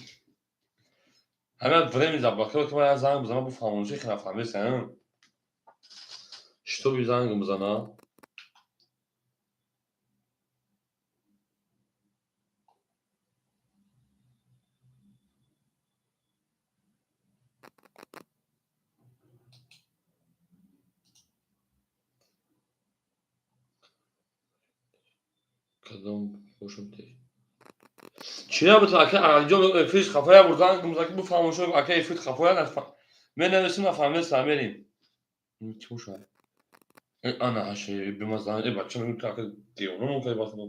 Ҳама время заблокировал, ки ман як занг бизанам, буфаҳмонам, чи нафаҳмидам. Шитоби занг бизана. Кадом бошам те. Чи набуд, ака Алиҷон эфирш хафоя бур, занг бизан, ки буфаҳмонам, шо ака эфир хафоя нафаҳм. Менависим, нафаҳмидам, мерим. Чӣ бошад? Ана ҳаше бима занг, бача мегӯ, ака девона мумкин ба худо.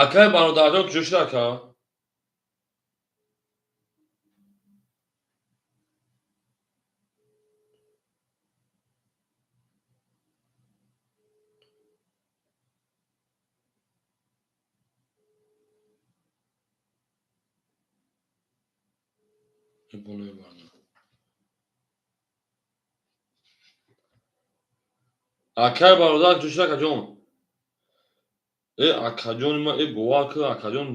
Акай бародарҷон куҷо шуд, ака? Болои барнома. Акай бародар куҷо шуд, акаҷон? Акаҷони ман, бовар кун, акаҷон,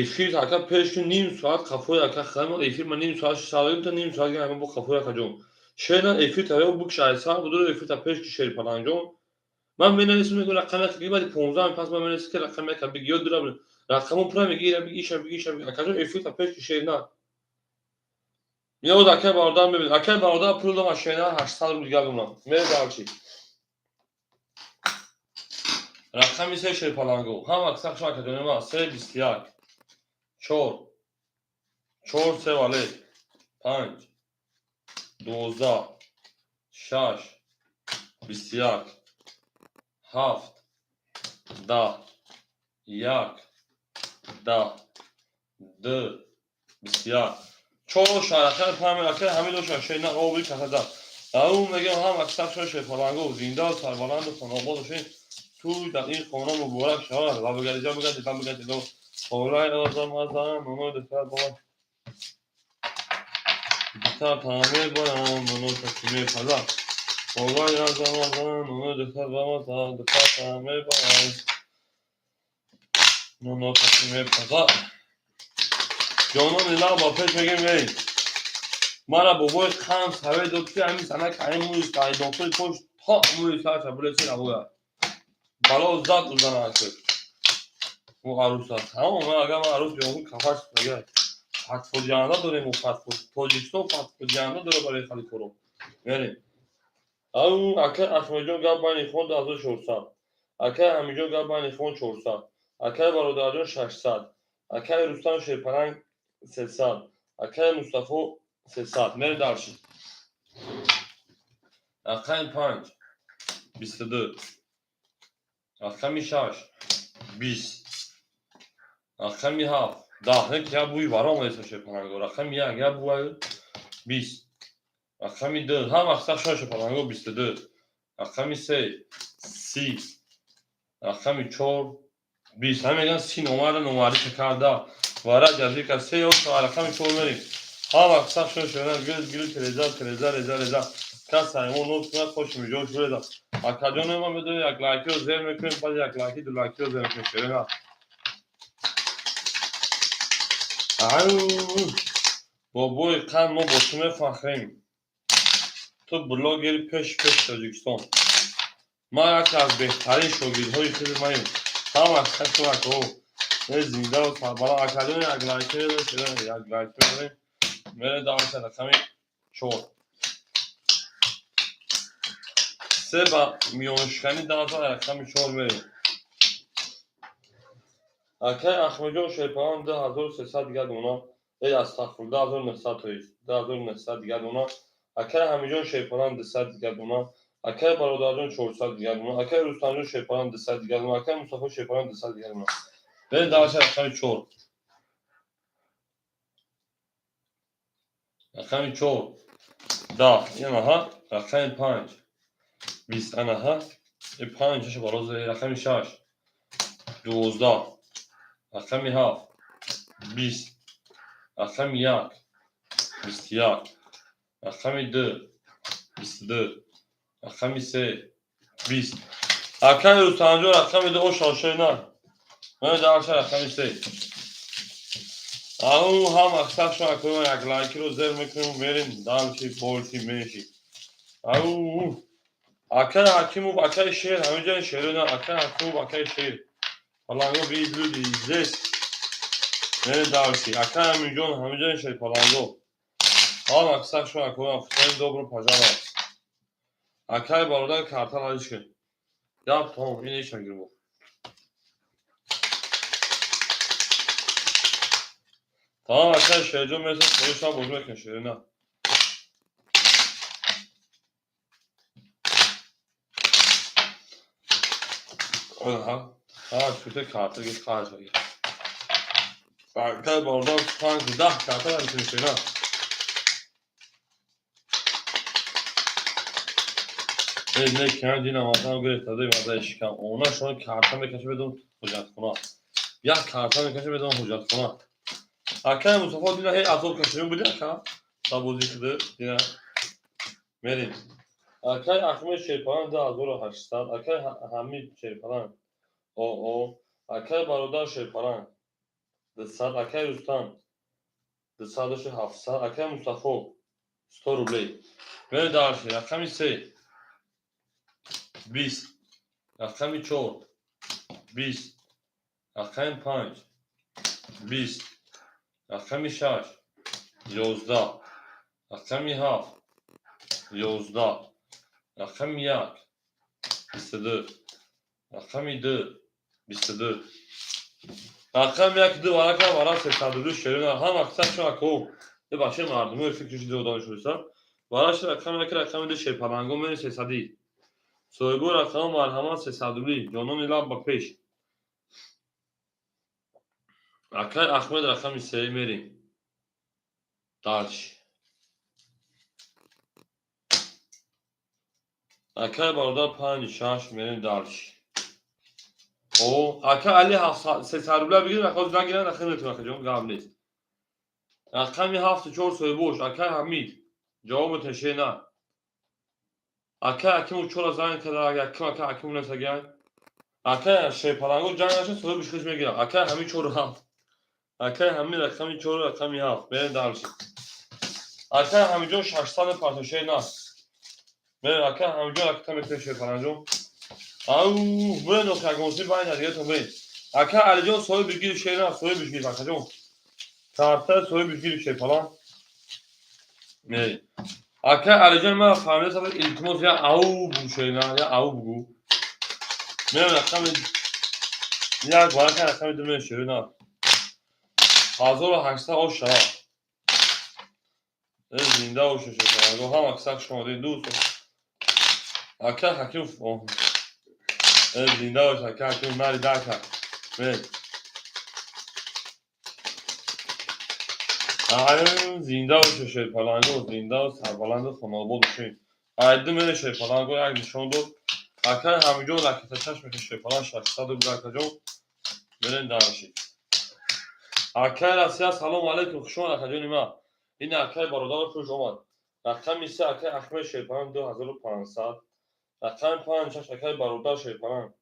эфир ака пеш ки ним соат қафои ака хайма эфир ман ним соат сарим, то ним соат гирам бо қафои акаҷон. Шена эфир та букш айсар будур, эфир та пеш ки Шерпалангҷон. Ман менависам, мегӯям рақам як, баъди 15 пас ман менависам, ки рақам як биги, ёд дорам рақамо пура меги, ира биги, иша биги, иша биги. Акаҷон, эфир та пеш ки шер на. Меоз акай бародар мебинад. Акай бародар пул дом, шена 800 рубл дигар бимонам. Мере дарчи. Рақами се, Шерпаланго. Ҳама аксар шумо, акаҷони ман, се, 21, чор, чор, се вале, панҷ, 12, шаш, 21, ҳафт, 10, як, 10, ду, 21, чор шарақаи панҷ. Акай ҳамин доша шена оби касада. Ау мегӯям, ҳам аксар шумо шерпаланго зинда, сарбаланду хонобод бошед. Туй дар ин хона муборак шавад ва бигариҷа бигади бигади холаи озам азам оно духтар бо духтар таъмир боям оно каси мепазад, холаи азам азам оно духтар бамазад, духтар таъмир боям оно каси мепазад. Ҷонони лаб ба пеш мегем, эй мара бобои қанд саве дод, ки ҳамин занак ҳамин мӯи дохили пош то мӯи сарша булеси набояд бало зад у занак ӯ арӯс аст. Тамом, ман агар ман арӯс биём, кафаш мегӯяд, фатвоҷиҳанда дорем, ӯ фатво Тоҷикистон фатвоҷиҳанда дора барои хали коро. Мерем. Ау акай Ахмедҷон гап байни хон 2400, акай Ҳамиҷон гап байни хон 400, акай бародарҷон 600, акай Рустам Шерпаранг 300, акай Мустафо 300. Мерем дарши. Рақами панҷ, 22, рақами шаш, 20, рақами ҳафт, 10. Не ки як бӯи варом еса, шерпаланго. Рақами як, як бӯи, 20, рақами ду, ҳам аксар шуна, шерпаланго, 22, рақами се, 30, рақами чор, 20. Ҳам мегӯянд 30 номарда номардиша карда вара ҷазир кард. Се ё рақами чор мерем. Ҳам аксар шуна шуна, гил гил, тереза тереза, реза реза, кас саймон нос кунад, хоши миҷош буреза. Акаҷоне ман медонӣ, як лайкиро зер мекунем, баъд як лайки, ду лайкиро зер мекунем, шерена. Ау бобои қанд, мо бо ту мефахрем, ту блогери пеши пеши Тоҷикистон. Ман яке аз беҳтарин шогирдҳои худи маем. Ҳама акако зиндаву сарбаланд. Акаҷоне, як лайки мезанем, як лайки мезанем, мерем давса. Рақами чор, се ба миёншиканӣ давса, рақами чор мерем. Акай Ахмедҷон Шерпалан 2300 дигар дона, эй астағфур, 2900, тоист 2900 дигар дона. Акай Ҳамиҷон Шерпалан 200 дигар дона. Акай бародарҷон 400 дигар мона. Акай Рустамҷон Шерпалан 200 дигар мона. Акай Мустафо Шерпалан 200 дигар мона. Берем дальше, рақами 4. Рақами 4 10, инаҳа. Рақами 5 20, анаҳа. И 5 шаш бароз. Рақами 6 12, рақами 7 20, рақами 1 21, рақами 2 22, рақами 3 20. Акай Рустамҷон рақами 2 ошошои на. Ман дальше рақами 3. Ау, ҳам аксаршон акои як лайкиро зер мекунем, мерем дальше, больше, меньше. Ау, акай Ҳакимов, акай Шер, ҳаминҷа шеро на, акай Ҳакимов, акай Шер. Паланго люди здесь. Мерем дальше. Акай Аминҷон, ҳаминҷа шер паланго. Ҳам аксаршон акои всем добро пожаловать. Акай бародар карта наличка. Гап том, ин ишма гирбо. Тамом, акай Шерҷон мерасад, хоҳишам бозӣ мекунем шеро на. Аҳа. Ҳа, чуте карта гир харҷ гир. Акай бародар 5 10 карта намекунем шеро на. Не кан дина мазам гирифта дай мазаи шикам. Она шон карта мекаша бедон ҳуҷҷатхона. Як карта мекаша бедон ҳуҷҷатхона. Акай Мустафо дина ҳей азоб кашидем буди ака. Сабозӣ шуда дина. Мерем. Акай Ахмед Шерпалан 2800, акай Ҳамид Шерпалан о, акай бародар Шерпалан 200, акай Рустам 200 700, акай Мустафо 100 рублей. Мерем дальше. Рақами 3 20, рақами 4 20, рақами 5 20, рақами 6 11, рақами 7 11, рақами 1 22, рақами 2 22. Рақами 1 2 варака вара 302 шерина. Ҳам аксаршон ако бачаи мардумои фикрши додан шудиса. Вараши рақами 1 рақами 2 шерпаланго мери 300. Соҳибо рақама марҳамат 300 рубли. Ҷонони лаб ба пеш. Акай Ахмед рақами 3 мерем. Дальше. Акай бародар 5 6 мерем дальше. О, акай Али 300 рубля бигир, ахоз нагиран, ахир метавон акаҷон, гап нест. Рақами 7 4 соҳибош, акай Ҳамид. Ҷавоб теше на. Акай Акимов чора занг карда, яким акай Акимов несагай. Акай Шерпаланго ҷанг наша, соҳибиш хиш мегирад. Акай Ҳамид 4 7. Акай Ҳамид рақами 4 рақами 7. Мерем дальше. Акай Ҳамидҷон 600 партошаи на. Мерем акай Ҳамидҷон акта метавон Шерпаланҷон. Ау, бурен окагонси байна дигатон бурен. Акай Алиҷон соҳибиш гирифт шер на, соҳибиш гирифт акаҷон. Карта соҳибиш гирифт Шерпалан. Мерем. Акай Алиҷон ман фаҳмида сабаб илтимос я ау бугу шер на, я ау бугу. Мерем рақами як варака рақами 2 мерем шер на. 1800 ош шавад. Зинда боша Шерпаланго, ҳам аксар шумо дӯст. Акай Ҳакимов зинда боша, акай Ҳакимов нари дака. Мерем. Зинда боша Шерпаланго, зинда ва сарбаланду хонаобод бошед. Айду мерем Шерпаланго як нишон дод. Акай Ҳамидҷон ракета чашм мекунад Шерпалан 600 рубл акаҷон. Мерем дальше. Акай Россия салом алейкум, хуш омад акаҷони ман. Ин акай бародаро хуш омад. Рақами 3 акай Ахмед Шерпалан 2500. Рақами 5 6 акай бародар Шерпалан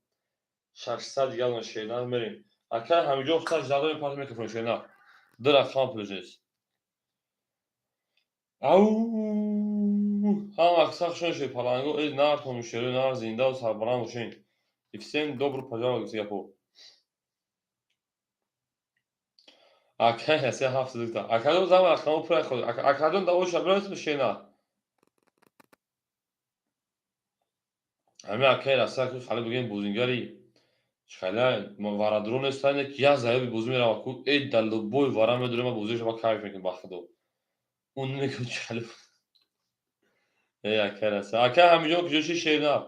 600 дигар шерна мерем. Акай Ҳамидҷон худаш задои пас микрофон шерна. Ду рақам пулш нест. Ау, ҳам аксар шон Шерпаланго, эй нартон шеро нар, зинда ва сарбаланд бошед. И всем добро пожаловать в Сингапур. Акай Россия 7 дукта. Акаҷон зам рақамо пура ход. Акаҷон да оша бирасм шена. Ҳами акай Россия ки хали бигем бозингари хали варадро нестан, ки як заёби бозӣ мерава ку эй дар любой вара медорем, ма бозиша ба кайф мекунем ба худо. Он мегӯ чи хали Э, ака раса. Ака Ҳамиҷон, куҷо ши, шернар?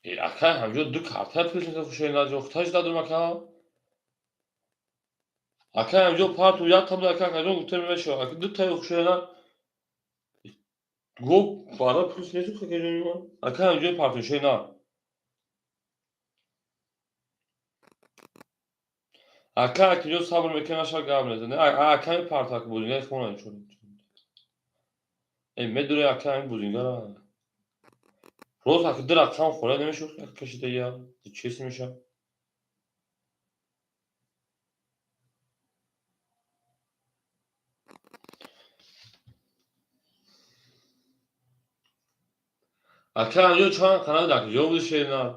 Э, ака Ҳамиҷон, ду карта плюс шернар ҷон, хуташ дадум, ака. Ака Ҳамиҷон, парту як табда, ака Акаҷон, гуфта мешава. Ака ду таи шернар. Го бара плюс несу, акаҷони ман. Ака Ҳамиҷон, парту шернар. Ака Акиҷон, сабр мекунем, наша гап мезанем. Ака мепарта, ака бозингари хона чун. Э, медуре, ака ҳамин бозингара. Рост, ака ду рақам хӯра намешуд, ака кашида я. Чест меша. Ака Ҳамиҷон, чанд қанат дар куҷо буди, шернар?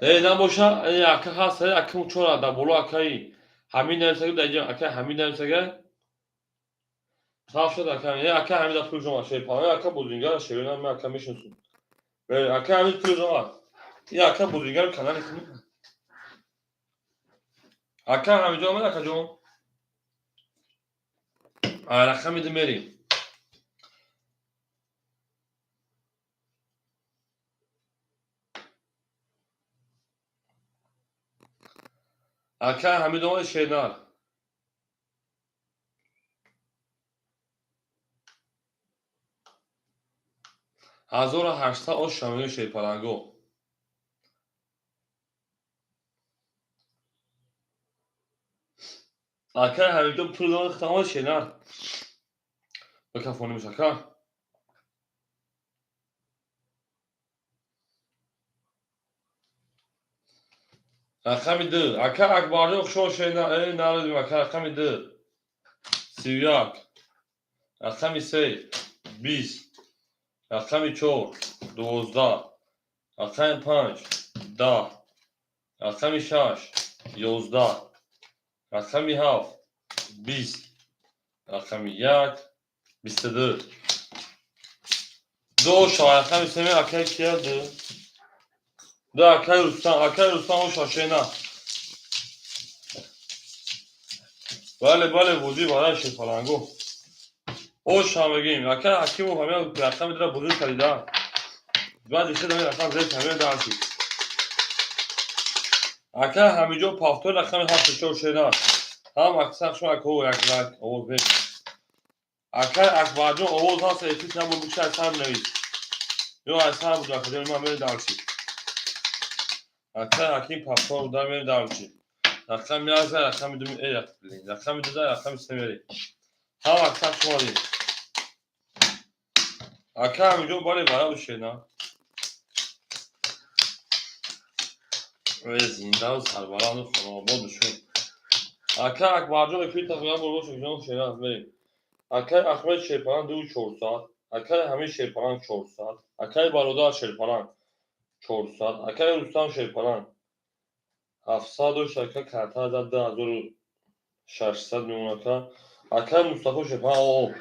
Э, набоша, э, ака ҳаст, э, ака чора дар боло, акаи Ҳамид нависага, дар инҷа ака Ҳамид нависага. Сав шуд, ака. Э, ака Ҳамид пул ҷомад, шерпалан, ака бозингар, шернар, ман ака мешиносам. Э, ака Ҳамид пул ҷомад. Э, ака бозингар канали кунӣ. Ака Ҳамиҷон омад, акаҷон. Рақами ду мерем. Ака Ҳамид омад, шернар. 1800 ош шамиё, шерпаланго. Ака Ҳамидҷон, пул дод, хитамод, шернар. Бикафонимш, ака. Рақами ду. Ака Акбарҷон, хушо, шернар. Э, нарадим, ака, рақами ду. 31. Рақами се. 20. Рақами чор. 12. Рақами панҷ. 10. Рақами шаш. 11. Рақами ҳафт. 20. Рақами як. 22. Ду оша, рақами семи, акаи кия ду? Ду акаи Рустам, акаи Рустам, оша, шена. Бале, бале, бозӣ барои шерпаланго. Оша мегӯем. Ака Ҳакимов ҳамин рақами дура бозӣ кардида. Баъди хел ҳамин рақам зер ҳамин даршид. Ака Ҳамиҷон, повтор, рақами ҳафту чор, шена. Ҳам аксар шумо акаҳо як лайк овоз бед. Ака Акбарҷон, овоз ҳаст, эфир набуд, бикша аз сар навис. Ё аз сар буд, акаҷон, ман мерем даршид. Ака Ҳаким, повтор буда, мерем даршид. Рақами як за, рақами ду, э, рақами ду за, рақами се мерем. Ҳам аксар шумо дид. Ака Ҳамиҷон, бале, бара шена. Э, зиндаву сарбаланду хонаободу шуд. Ака Акбарҷон, эфир тақрибан бор боша, ҷон, шена, мерем. Акаи Аҳмед шерпаланг ду 400, акаи Ҳамид шерпаланг 400, акаи Бародар шерпаланг 400, акаи Рустам шерпаланг 700 дошт, ака карта зад, 2600 мемон, ака. Акаи Мустафо шерпаланг, о,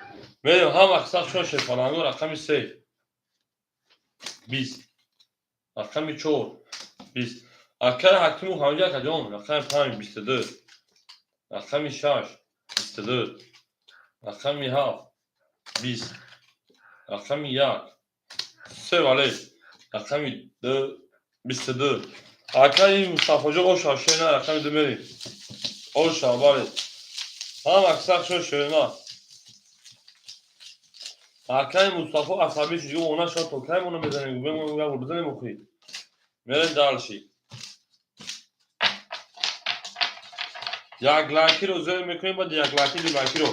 мерем, ҳам аксар шумо шерпаланго, рақами се 20, рақами чор 20. Акаи Ҳакиму Ҳамиҷа, акаҷон, рақами панҷ 22, рақами шаш 22, рақами ҳафт 20, рақами як се, вале рақами ду 22. Акаи Мустафоҷон, оша, шена, рақами ду мерем. Оша, бале. Ҳам аксар шумо шена. Акаи Мустафо асабӣ шуд, гуфт она шуд, то кай моно мезанем, гуфт бизанем охи. Мерем дальше. Як лайкиро зер мекунем, баъд як лайки, ду лайкиро.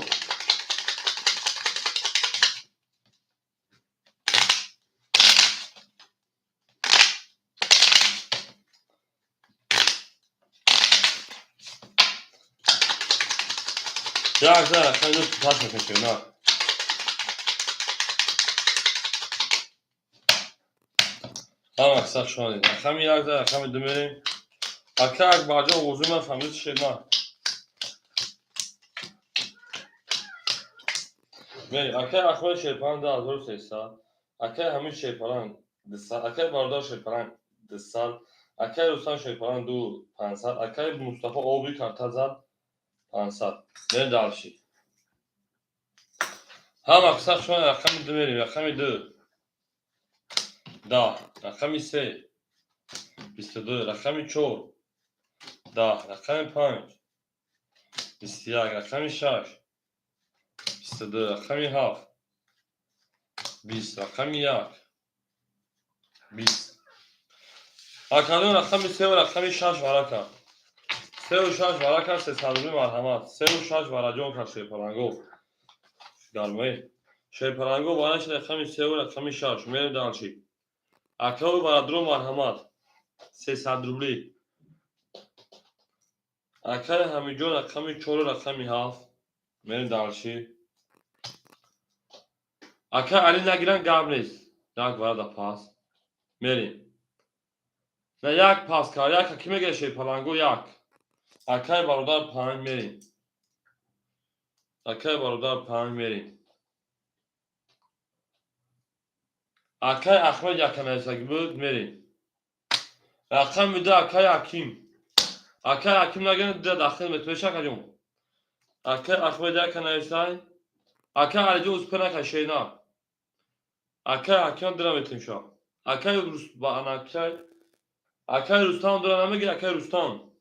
Як за рақами ду пас мекунем, на. Ҳам аксар шумо дид. Рақами як за, рақами ду мерем. Ака Акбарҷон, овози ман фаҳмид, шена. Акай Ахмад Шерпаланг 2300, акай Ҳамид Шерпаланг 200, акай Бародар Шерпаланг 200, акай Рустам Шерпаланг 2500, акай Мустафо оби карта зад 500. Мерем дальше. Ҳама қисса шумо рақами ду мерем, рақами ду 10, рақами се 22, рақами чор 10, рақами панҷ 21, рақами шаш 22, рақами ҳафт 20, рақами як 20. Акадон рақами севу рақами шаш варака. Севу шаш варака, 300 рубли, марҳамат. Севу шаш вараҷон кард шерпалангов. Гармаи. Шерпалангов вараши рақами севу рақами шаш. Мерем дальше. Акави барадро, марҳамат. 300 рубли. Акаи Ҳамиҷон рақами чору рақами ҳафт. Мерем дальше. Акаи Али нагиран, гап нест. Як варада пас. Мерем. На як пас кард. Як ки мегирад шерпаланго як. Акаи бародар панҷ, мерем. Акаи бародар панҷ, мерем. Акаи Ахмед яканависагӣ буд, мерем. Рақами ду акаи Ҳаким. Акаи Ҳаким нагирад, ду дахил метавонед, акаҷон. Акаи Ахмед яканависай. Акаи Алиҷон успе накард, шена. Акаи Ҳаким дира метавонем шо. Акаи Акаи Рустам дира намегирад, акаи Рустам.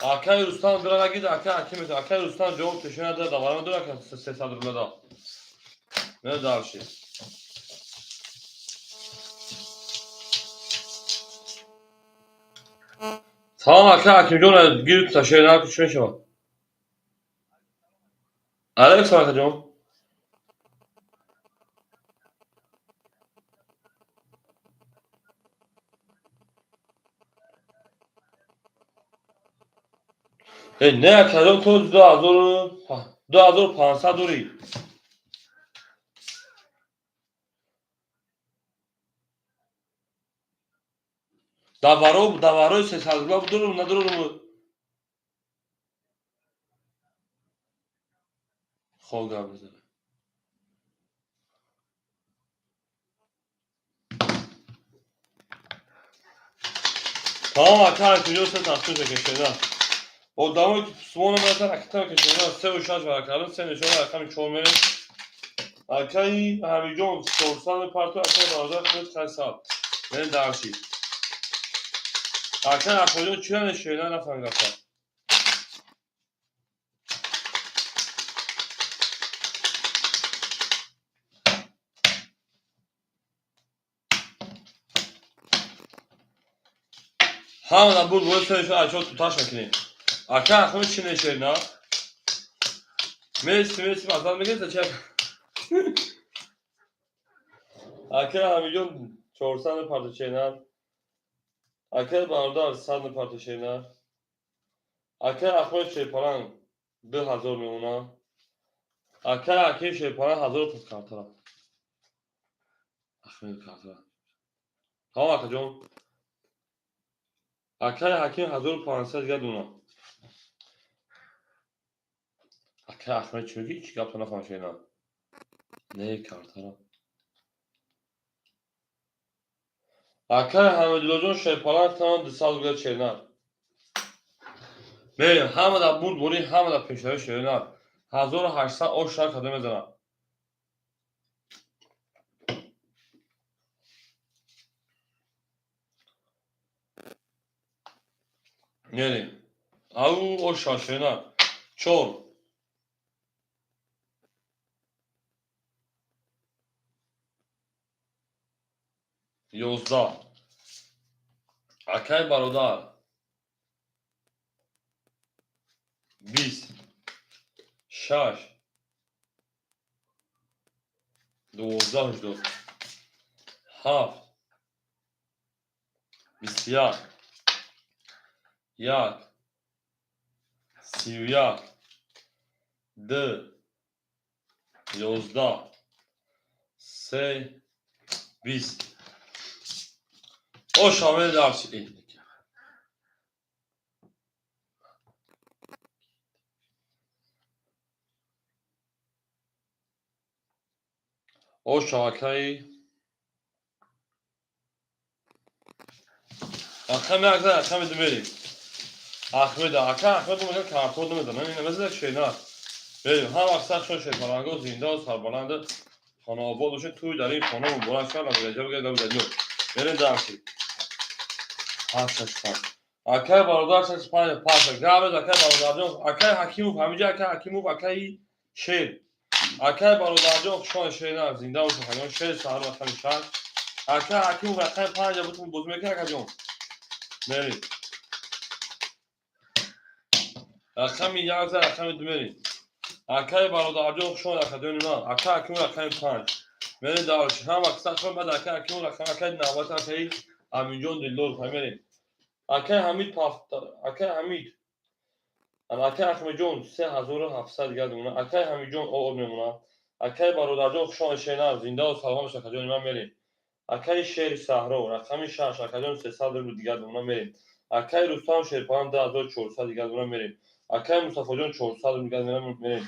Акаи Рустам дира нагирад, акаи Ҳаким метавонад. Акаи Рустам ҷавоб тешона дира даварама дора ака 300 рубля да. Мерем дальше. Салом, ака Ҳакимҷон, гир шена чӣ мешавад? Алейкум салом, акаҷон. Не, акаҷон, то 2500 дорӣ. Даварои 300 рубля дорум, надорум. Хоб, гап мезанем. Тамом, ака Ҳакимҷон, се тақсим кашена. Одамое ки сумона мерасанд, акита кашена, севу шаш варакардем, се нишона рақами чор мерем. Акаи Ҳамиҷон 400 мепартояд, акаи бародар худ 800. Мерем дальше. Акаи Ахмадҷон чира нешена, нафаҳмидам ака. Ҳамада буд бояд се нишона ачо туташ мекунем. Ака Ахмад чӣ нешена? Месси, Месси масалан мегӯяд чи? Акаи Ҳамиҷон 400 мепартошена. Акаи бародар 100 мепартошена. Акаи Ахмад Шерпаланг 2000 мемонад. Акаи Ҳаким Шерпаланг 1000 пас картара. Ахмед картара. Тамом, акаҷон. Акаи Ҳаким 1500 дигар дона. Акаи Ахмед чӣ мегӯӣ? Чӣ гапто нафаҳмам, шена. Не, картара. Акаи Ҳамидуллоҷон Шерпаланг тамом 200 рубля шена. Мерем, ҳамада бурд борӣ, ҳамада пешравӣ, шена. 1800 ош шар карда мезанад. Мерем. Ау, оша шена. Чор. 11. Акаи бародар. 20. Шаш. 12 ҳаштод. Ҳафт. 21. Як. 31. Ду. 11. Се. 20. Оша дальше. Оша акаи рақами як, рақами ду мерем. Ахмеда, ака Ахмед мега, картон намезанам, ин намезана шена. Мерем, ҳам аксар шон шерпаланго зинда сарбаланд, хонаобод бошед, туй дар ин хона муборак шавад, лагаҷа бигӯяд, лагаҷа. Мерем дальше. Ҳафт, шаш, панҷ. Акай бародар, шаш, панҷ, панҷ. Габез, акай бародарҷон, акай Ҳакимов, ҳамиҷа акай Ҳакимов, акаи Шер. Акай бародарҷон, хушон шер, зинда бошед, ҳамон шер саҳар рақами шаш. Акай Ҳакимов рақами панҷ бутун боз мекунад, акаҷон. Мерем. Рақами як, рақами ду мерем. Акай бародарҷон, хушон акаҷони ман. Акай Ҳакимов рақами панҷ. Мерем дальше. Ҳам аксар шон баъд акай Ҳакимов рақами акай навбат акаи Аминҷон Дилдоров мерем. Акай Ҳамид пафт, акай Ҳамид. Акай Ахмедҷон 3700 дигар мемонад. Акай Ҳамидҷон оор мемонад. Акай бародарҷон, хушон шена, зинда ва саломат бошед, акаҷони ман, мерем. Акаи Шери Саҳро рақами шаш, акаҷон, 300 рубл дигар мемонад, мерем. Акаи Рустам Шерпалан 2400 дигар мемонад, мерем. Акаи Мустафоҷон 400 рубл дигар мемонад, мерем.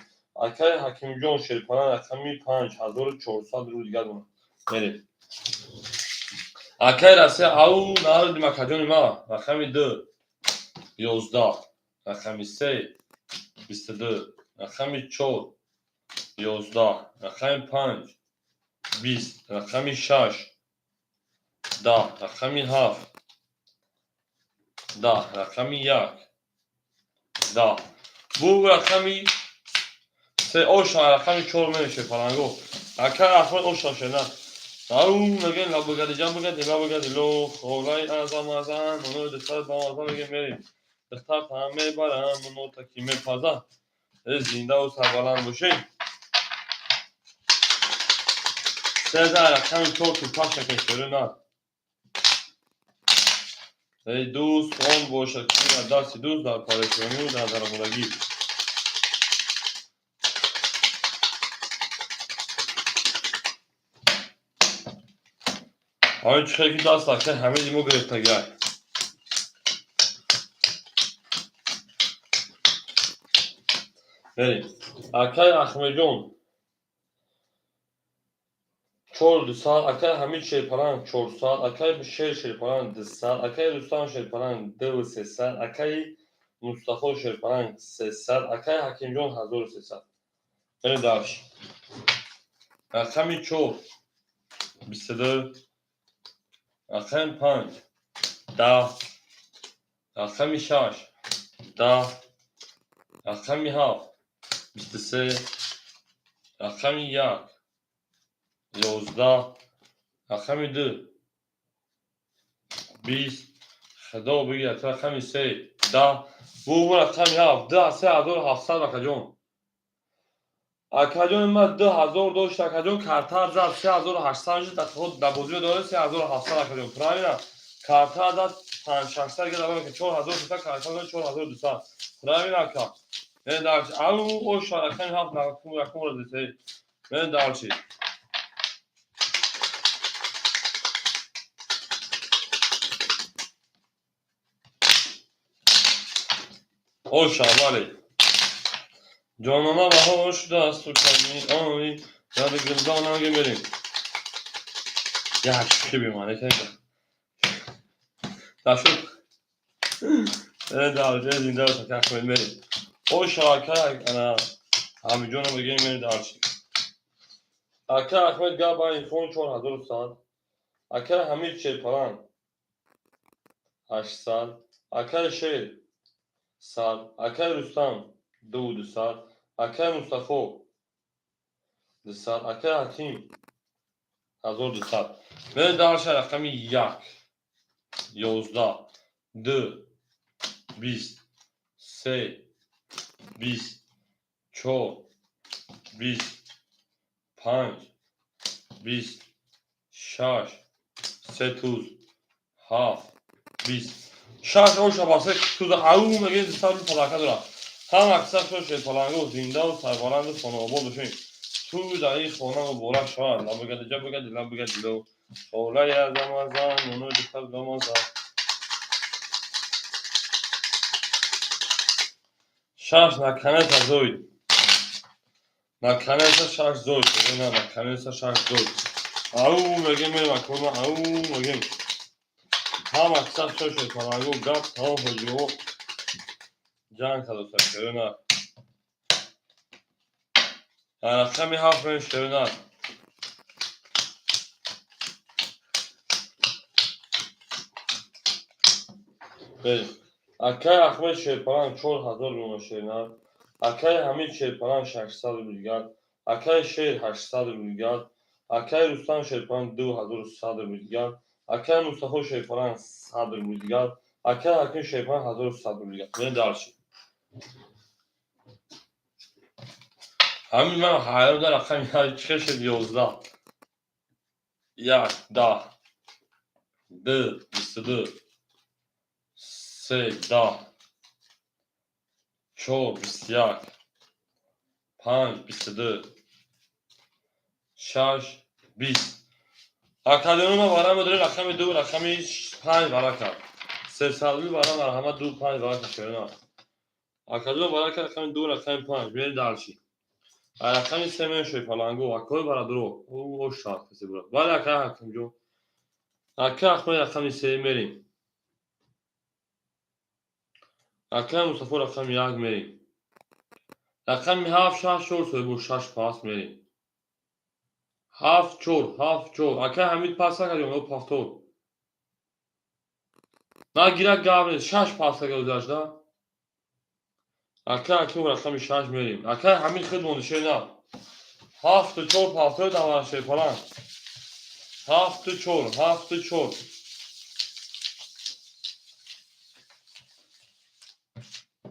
Акаи Ҳакимҷон Шерпалан рақами панҷ 1400 рубл дигар мемонад, мерем. Акаи Россия ау нардим, акаҷони ман, рақами ду 11, рақами се 22, рақами чор 11, рақами панҷ 20, рақами шаш 10, рақами ҳафт 10, рақами як 10. Бу рақами се оша, рақами чор мемеше паланго. Акаи Ахмад оша шена. Ау мегӯем, лабагади ҷам бигади, лабагади ло холаи азам азан оно духтар бамаза мегӯем, мерем. Духтар таам мебарам, оно таки мепаза. Э, зиндаву сарбаланд бошед. Сеза рақами чор тупаш накашёре на. Эй дӯст, он бошад ки дасти дӯст дар парешонию дар даромадагӣ. Ҳамин чӣ хел ки даст акай ҳамиди мо гирифтагиай. Мерем. Акай Ахмедҷон чор дусад, акай Ҳамид Шерпаланг 400, акай Шер Шерпаланг 200, акай Рустам Шерпаланг дуву сесад, акаи Мустафо Шерпаланг 300, акаи Ҳакимҷон 1300. Мерем дальше. Рақами чор 22, рақами панҷ 10, рақами шаш 10, рақами ҳафт 23, рақами як 11, рақами ду 20, худо бигирад, рақами се 10, бу рақами ҳафт ду 3700. Акаҷон, акаҷони ман 2000 дошт, акаҷон, картар зад, 3800 шуд, дар бозӣ дорад 3700, акаҷон, правильно, картар зад панҷ шашсад гирад, 4300, картар зад 4200, правильно, ака. Мерем дальше. Ау оша, рақами ҳафт якум разисе. Мерем дальше. Оша, бале. Ҷонона баҳор шудааст ками ой яди гулдонанге мерем. Як шӯхӣ бимон, дашуд. Дальше, зинда бошад, Ахмед, мерем. Оша, ака, ана ҳамиҷонам бигем, мерем дальше. Ака Ахмед гап айфон 4100, акаи Ҳамид Шерпаланг 800, акаи Шер 100, акаи Рустам дуву дусад, акаи Мустафо 200, акаи Ҳаким 1200. Мерем дальше. Рақами як 11, ду 20, се 20, чор 20, панҷ 20, шаш се туз, ҳафт 20, шаш оша басе туза ау мегӯем, 200 рубл подарка дорад. Ҳам аксар шо шерпалангу зиндаву сарбаланду хонаобод бошем. Ту дар ин хона муборак шавад. Лабагади ҷабагади лабагади ло. Холаи азамазан, нуну духтар дамазан. Шаш наконец-то зоид. Наконец-то шаш зоид. На, наконец-то шаш зоид. Ау, мегем мерем акорма, ау, мегем. Ҳама кисах шо шуд, палангу гап, тамом ҳоҷиҳо ҷанг кардоста шерона. Рақами ҳафт мерем шерона. Берем. Акай Ахмед Шерпаланг 4000 рубл шерна. Акай Ҳамид Шерпаланг 600 рубл дигар. Акай Шер 800 рубл дигар. Акай Рустам Шерпаланг 2100 рубл дигар. Акай Мустафо Шерпаланг 100 рубл дигар. Акай Ҳаким Шерпаланг 1100 рубл дигар. Мерем дальше. Ҳамин ман ҳайрон дар рақами чӣ шуд 11. 1 10 2 22 3 10 4 21 5 22 6 20. Академия вара медорем рақами 2 рақами 5 вара кард. Сесадли вара марҳамат 2 5 вара кард шерона. Академия вара кард рақами 2 рақами 5. Мерем дальше. Рақами 3 мерем шерпалангу. Акои барадро. О шарт касе бурад. Бале ака Ҳакимҷон. Ака Ахмед рақами 3 мерем. Акай Мустафо рақами 1 мерем. Рақами 7 6 4 соҳибо 6 пас мерем. 7 4 7 4. Акай Ҳамид пас накард ё повтор. На гирак гап нест. 6 пас накард гузашта. Акай Ҳаким рақами 6 мерем. Акай Ҳамид худ монди шер на. 7 4 повтор давар шерпаланг. 7 4 7 4.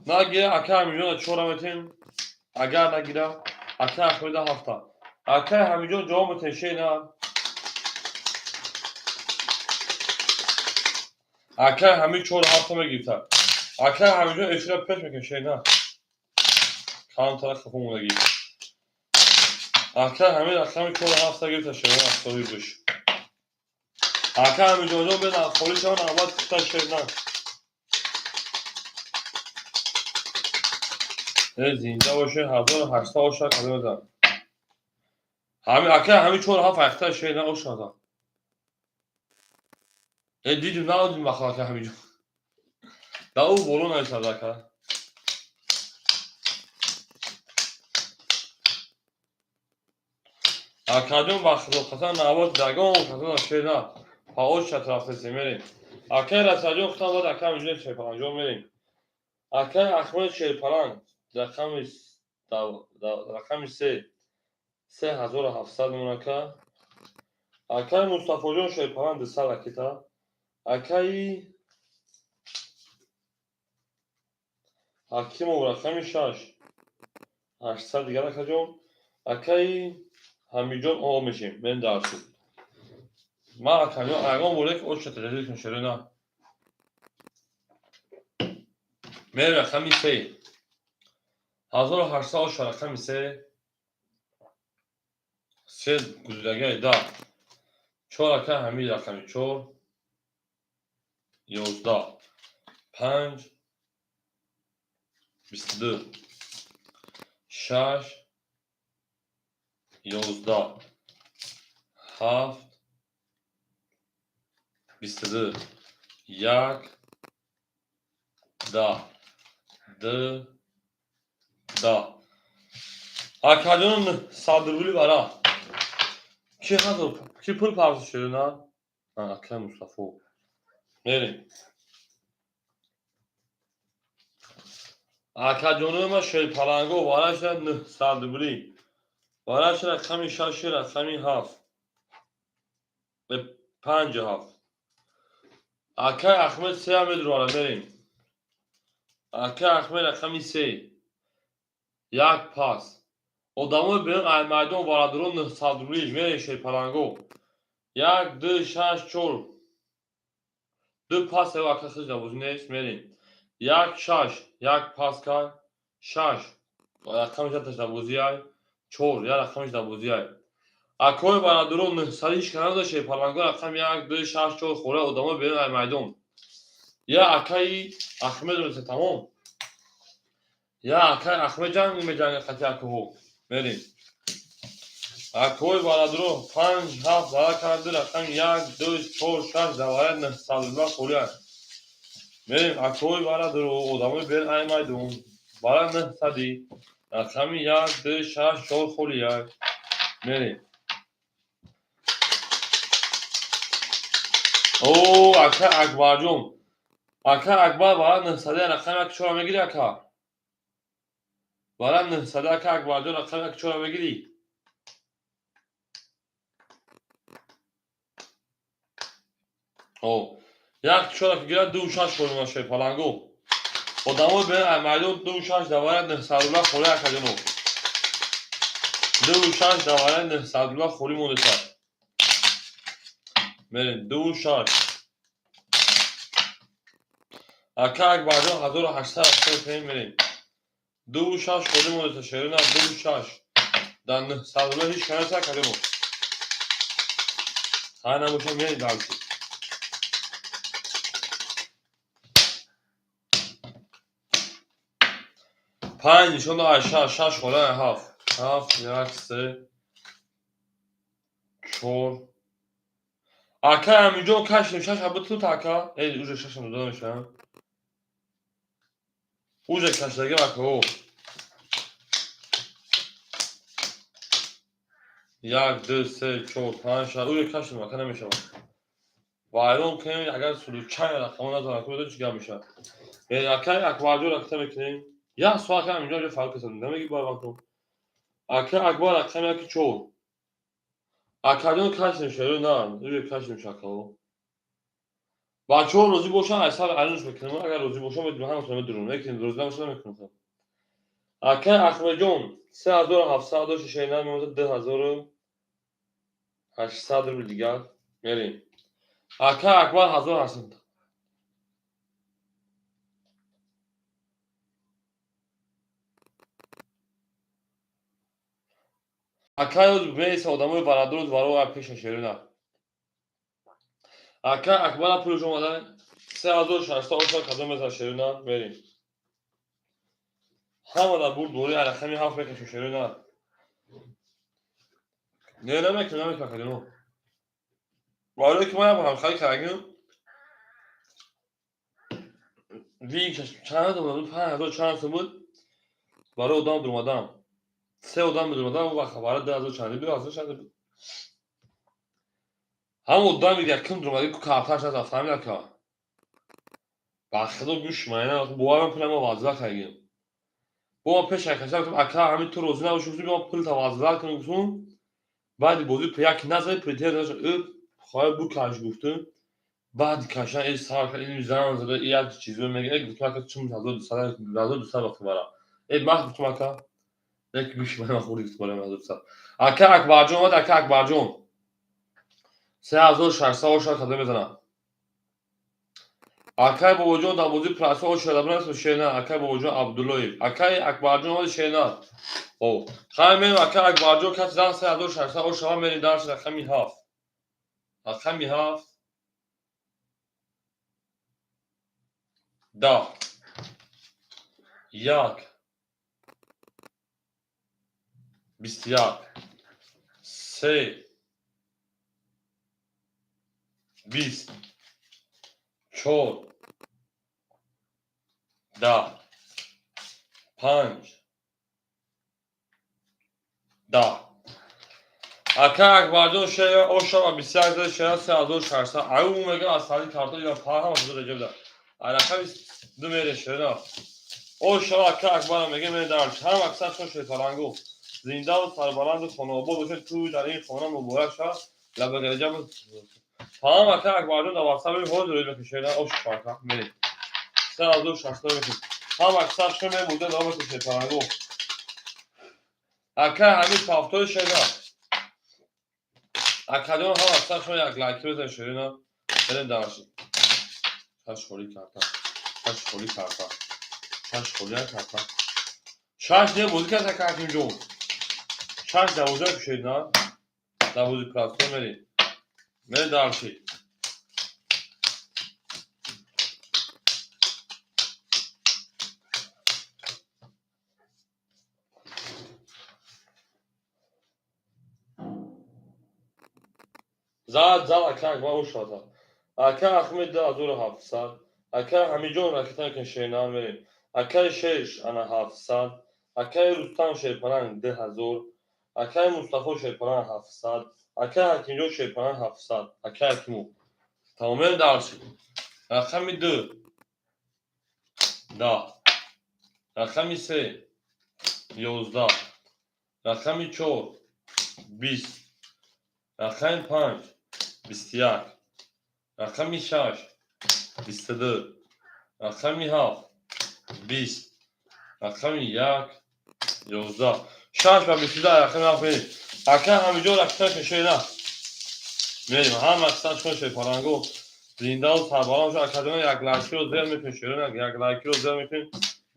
Нагира акай Ҳамидҷон 4 метем. Агар нагира акай Ахмеда 7. Акай Ҳамидҷон ҷавоб метем шер на. Акай Ҳамид 4 7 мегирифта. Акай Ҳамидҷон эфира пеш мекунем шер на. Камтара хафо мондагӣ. Акай Ҳамид рақами 4 7 гирифта шер на соҳибаш. Акай Ҳамидҷонҷон бе холӣ шаванд аввал кута шер на. Зинда боше 1800 оша кадомеда. Ҳами акай ҳами 4 7 айхта шер на ошада. Дидим наодим бахал акай Ҳамидҷон. Да ӯ боло нависад ака. Акаҷон ба худо қасам навод дагон қасам шер на. Паош рафтаси мерем. Акай Расаҷон худам баъд акай Ҳамидҷон Шерпаланг мерем. Акай Ахмед Шерпаланг рақами 3 3700 монака. Акай Мустафоҷон Шерпаланг 200 ракета. Акай Ҳакимов рақами 6 800 дигар акаҷон. Акай Ҳамидҷон о мешем. Мерем дальше. Ман акаҷон ягон боре ки оша таҷаддуд кун шеро на. Мерем рақами 3. 1800 оша рақами 3. 3 гузидагаи 10. 4 акай Ҳамид рақами 4. 11 5 22 6 11 7 22 1 10 2 10. Акаҷон 100 рубли бара. Ки ҳазор ки пул парзиш шуд на? Акай Мустафо. Мерем. Акаҷонои ма шерпаланго вара шуда 900 рубли. Вара шуда рақами 6 рақами 7. 5 7. Акай Ахмед 3 медурара мерем. Акай Ахмед рақами 3. 1 пас. Одамои берун ай майдон варадурон 900 рубли мерем шерпаланго. 1 2 6 4. 2 пас эва ака хиҷ набозӣ нест мерем. 1 6 1 пас кард 6 рақами шаташ набозӣ ай. Чор, як рақамаш дар бозиай. Акои бародарон, нӯҳсади ҳеч кана надоште, паланго рақам як, ду, шаш, чор хӯра одамо берун ай майдон. Я акаи Ахмед роса тамом. Я акаи Ахмед ҷанг меҷанга қати акоҳо. Мерем. Акои бародаро, панҷ, ҳафт зара кард, рақам як, ду, чор, шаш даварат 900 рубла холиай. Мерем, акои бародаро, одамои берун ай майдон. Бара 900-и рақами як, ду, шаш, чор холиай. Мерем. О, ака Акбарҷон. Ака Акбар бара 900-и рақами як чора мегирӣ, ака? Бара 900-и ака Акбарҷон рақами як чора мегирӣ? О, як чора ки гирад, ду шаш холӣ мешавад, паланго. Одамои берун ай майдон, ду шаш даварат 900 рубла холӣ, акаҷоно. Ду шаш даварат 900 рубла холӣ мондеса. Мерем, ду шаш. Ака Акбарҷон 1800 рафта мерем. Ду шаш холӣ мондеса, шерина, ду шаш. Дар 900 рубла ҳеч кана нест, акаҷоно. Хай набоша, мерем дальше. Панҷ нишон ай шаш, шаш холӣ ай ҳафт. Ҳафт, як, се, чор. Ака Аминҷон кашидем, шаш ҳаба тут ака. Э, уже шашам дода мешавам. Уже кашидагим, ака, о. Як, ду, се, чор, панҷ, шаш. Уже кашидем, ака, намешавад. Вайрон кунем, агар случайно рақамҳо назанад, ку чӣ гап мешавад. Э, ака Акбарҷон ракта мекунем. Як соат ака Аминҷон ҷо фарқ кардам. Намеги барван кун. Ака Акбар рақами яки чор. Акаҷон кашидем, шеро на, уже кашидем шакао. Бачаҳо розӣ бошанд, ай сар аринш мекунем. Агар розӣ бошам, ҳамашон медурам. Лекин розӣ набошам, намекунам. Ака Ахмедҷон 3700 дошт, шейна мемонад 2800 рубл дигар. Мерем. Ака Акбар 1800. Акаё меиса одамои бародароз барои пеша, шерина. Ака Акбара пулш омада 3600 оша кадом мезан, шерина, мерем. Ҳама дар бурд бори рақами ҳафт мекашем, шерина. Не, намекунам, намекунам, акаҷоно. Барое ки ман як бор ҳамхарӣ кардагим, вик чанд омада, 5000 чанд сум буд, барои одам дуромадам. Се одам медуромадам, он вақт барои 2000 чанди буд, 1000 чанди буд. Ҳамон одами якум дуромади ку карташ назад, фаҳмид, ака? Ба худо гӯш майна, боварам пулам вазла кардагим. Бо ман пеш кашам, гуфтам, ака, ҳамин ту розӣ набошӣ, гуфтам, ман пулта вазла кунам, гуфтам, баъди бозӣ яке назади претензия надошт, ӯ хоҳа букаш, гуфтам. Баъди кашан э сар кард, ин зан зада, як чизо мега, э гуфтам, ака, чум 1200, 1200 вақт бара. Э мах гуфтам, ака, як гӯши ман хӯрди, гуфтам, барам 1200. Ака Акбарҷон омад, ака Акбарҷон. 3600 оша кадом мезанад. Акай Бобоҷон дар бозии прасо оша дабрас шена, акай Бобоҷон Абдуллоев. Акай Акбарҷон омад, шена. О, хай мерем, ака Акбарҷон каси зан 3600 оша, мерем дарси рақами ҳафт. Рақами ҳафт. 10. Як. 21. Се. 20. Чор. 10. Панҷ. 10. Ака Акбарҷон шера ошава 21 зада, шера 3600. Аю мега аз сари карто ё ҳама чизо реҷа. Ай рақами ду мере, шера. Ошава ака Акбар мега мере дар ҳам аксар шо шефарангу. Зиндаву сарбаланду хонаобод бошед, тӯй дар ин хона муборак шавад. Лабагараҷа ҳам ака Акбарҷон дар ватсап ҳозир рӯй мекушед. Ошава ака мерем. 3600 мекушед. Ҳам аксар шо мебурда давом мекушед фарангу. Ака ҳамин пафтои шера. Акаҷон ҳам аксар шумо як лайк бизанед, шерина. Берем дальше. Шаш холи карта. Шаш холи карта. Шаш холи карта. Шаш не бозӣ кард ака Ҳакимҷон. Шаш 12 кушед, на давози простой. Мерем, мерем дальше. Зад, зад, ака Акбар, ошада. Ака Ахмед, 2700. Ака Ҳамиҷон, ракета мекунем, шернан, мерем. Акаи Шеш, ана, 700. Акаи Рустам Шерпаланг, 2000. Акаи Мустафо Шерпаланг, 700. Акаи Ҳакимҷон Шерпаланг, 700. Акаи Ҳакиму тамом. Мерем дальше. Рақами ду, 10. Рақами се, 11. Рақами чор, 20. Рақами панҷ, 21. Рақами шаш, 22. Рақами ҳафт, 20. Рақами як, 11. Шаш ба 22. Рақами ҳафт мерем. Ака Ҳамиҷон, ракета кашена, мерем. Ҳама қисмат шумо шерпаланго зиндаву сарбаланд шо. Акаҷон, як лайкиро зер мекунем, шерона, як лайкиро зер мекунем.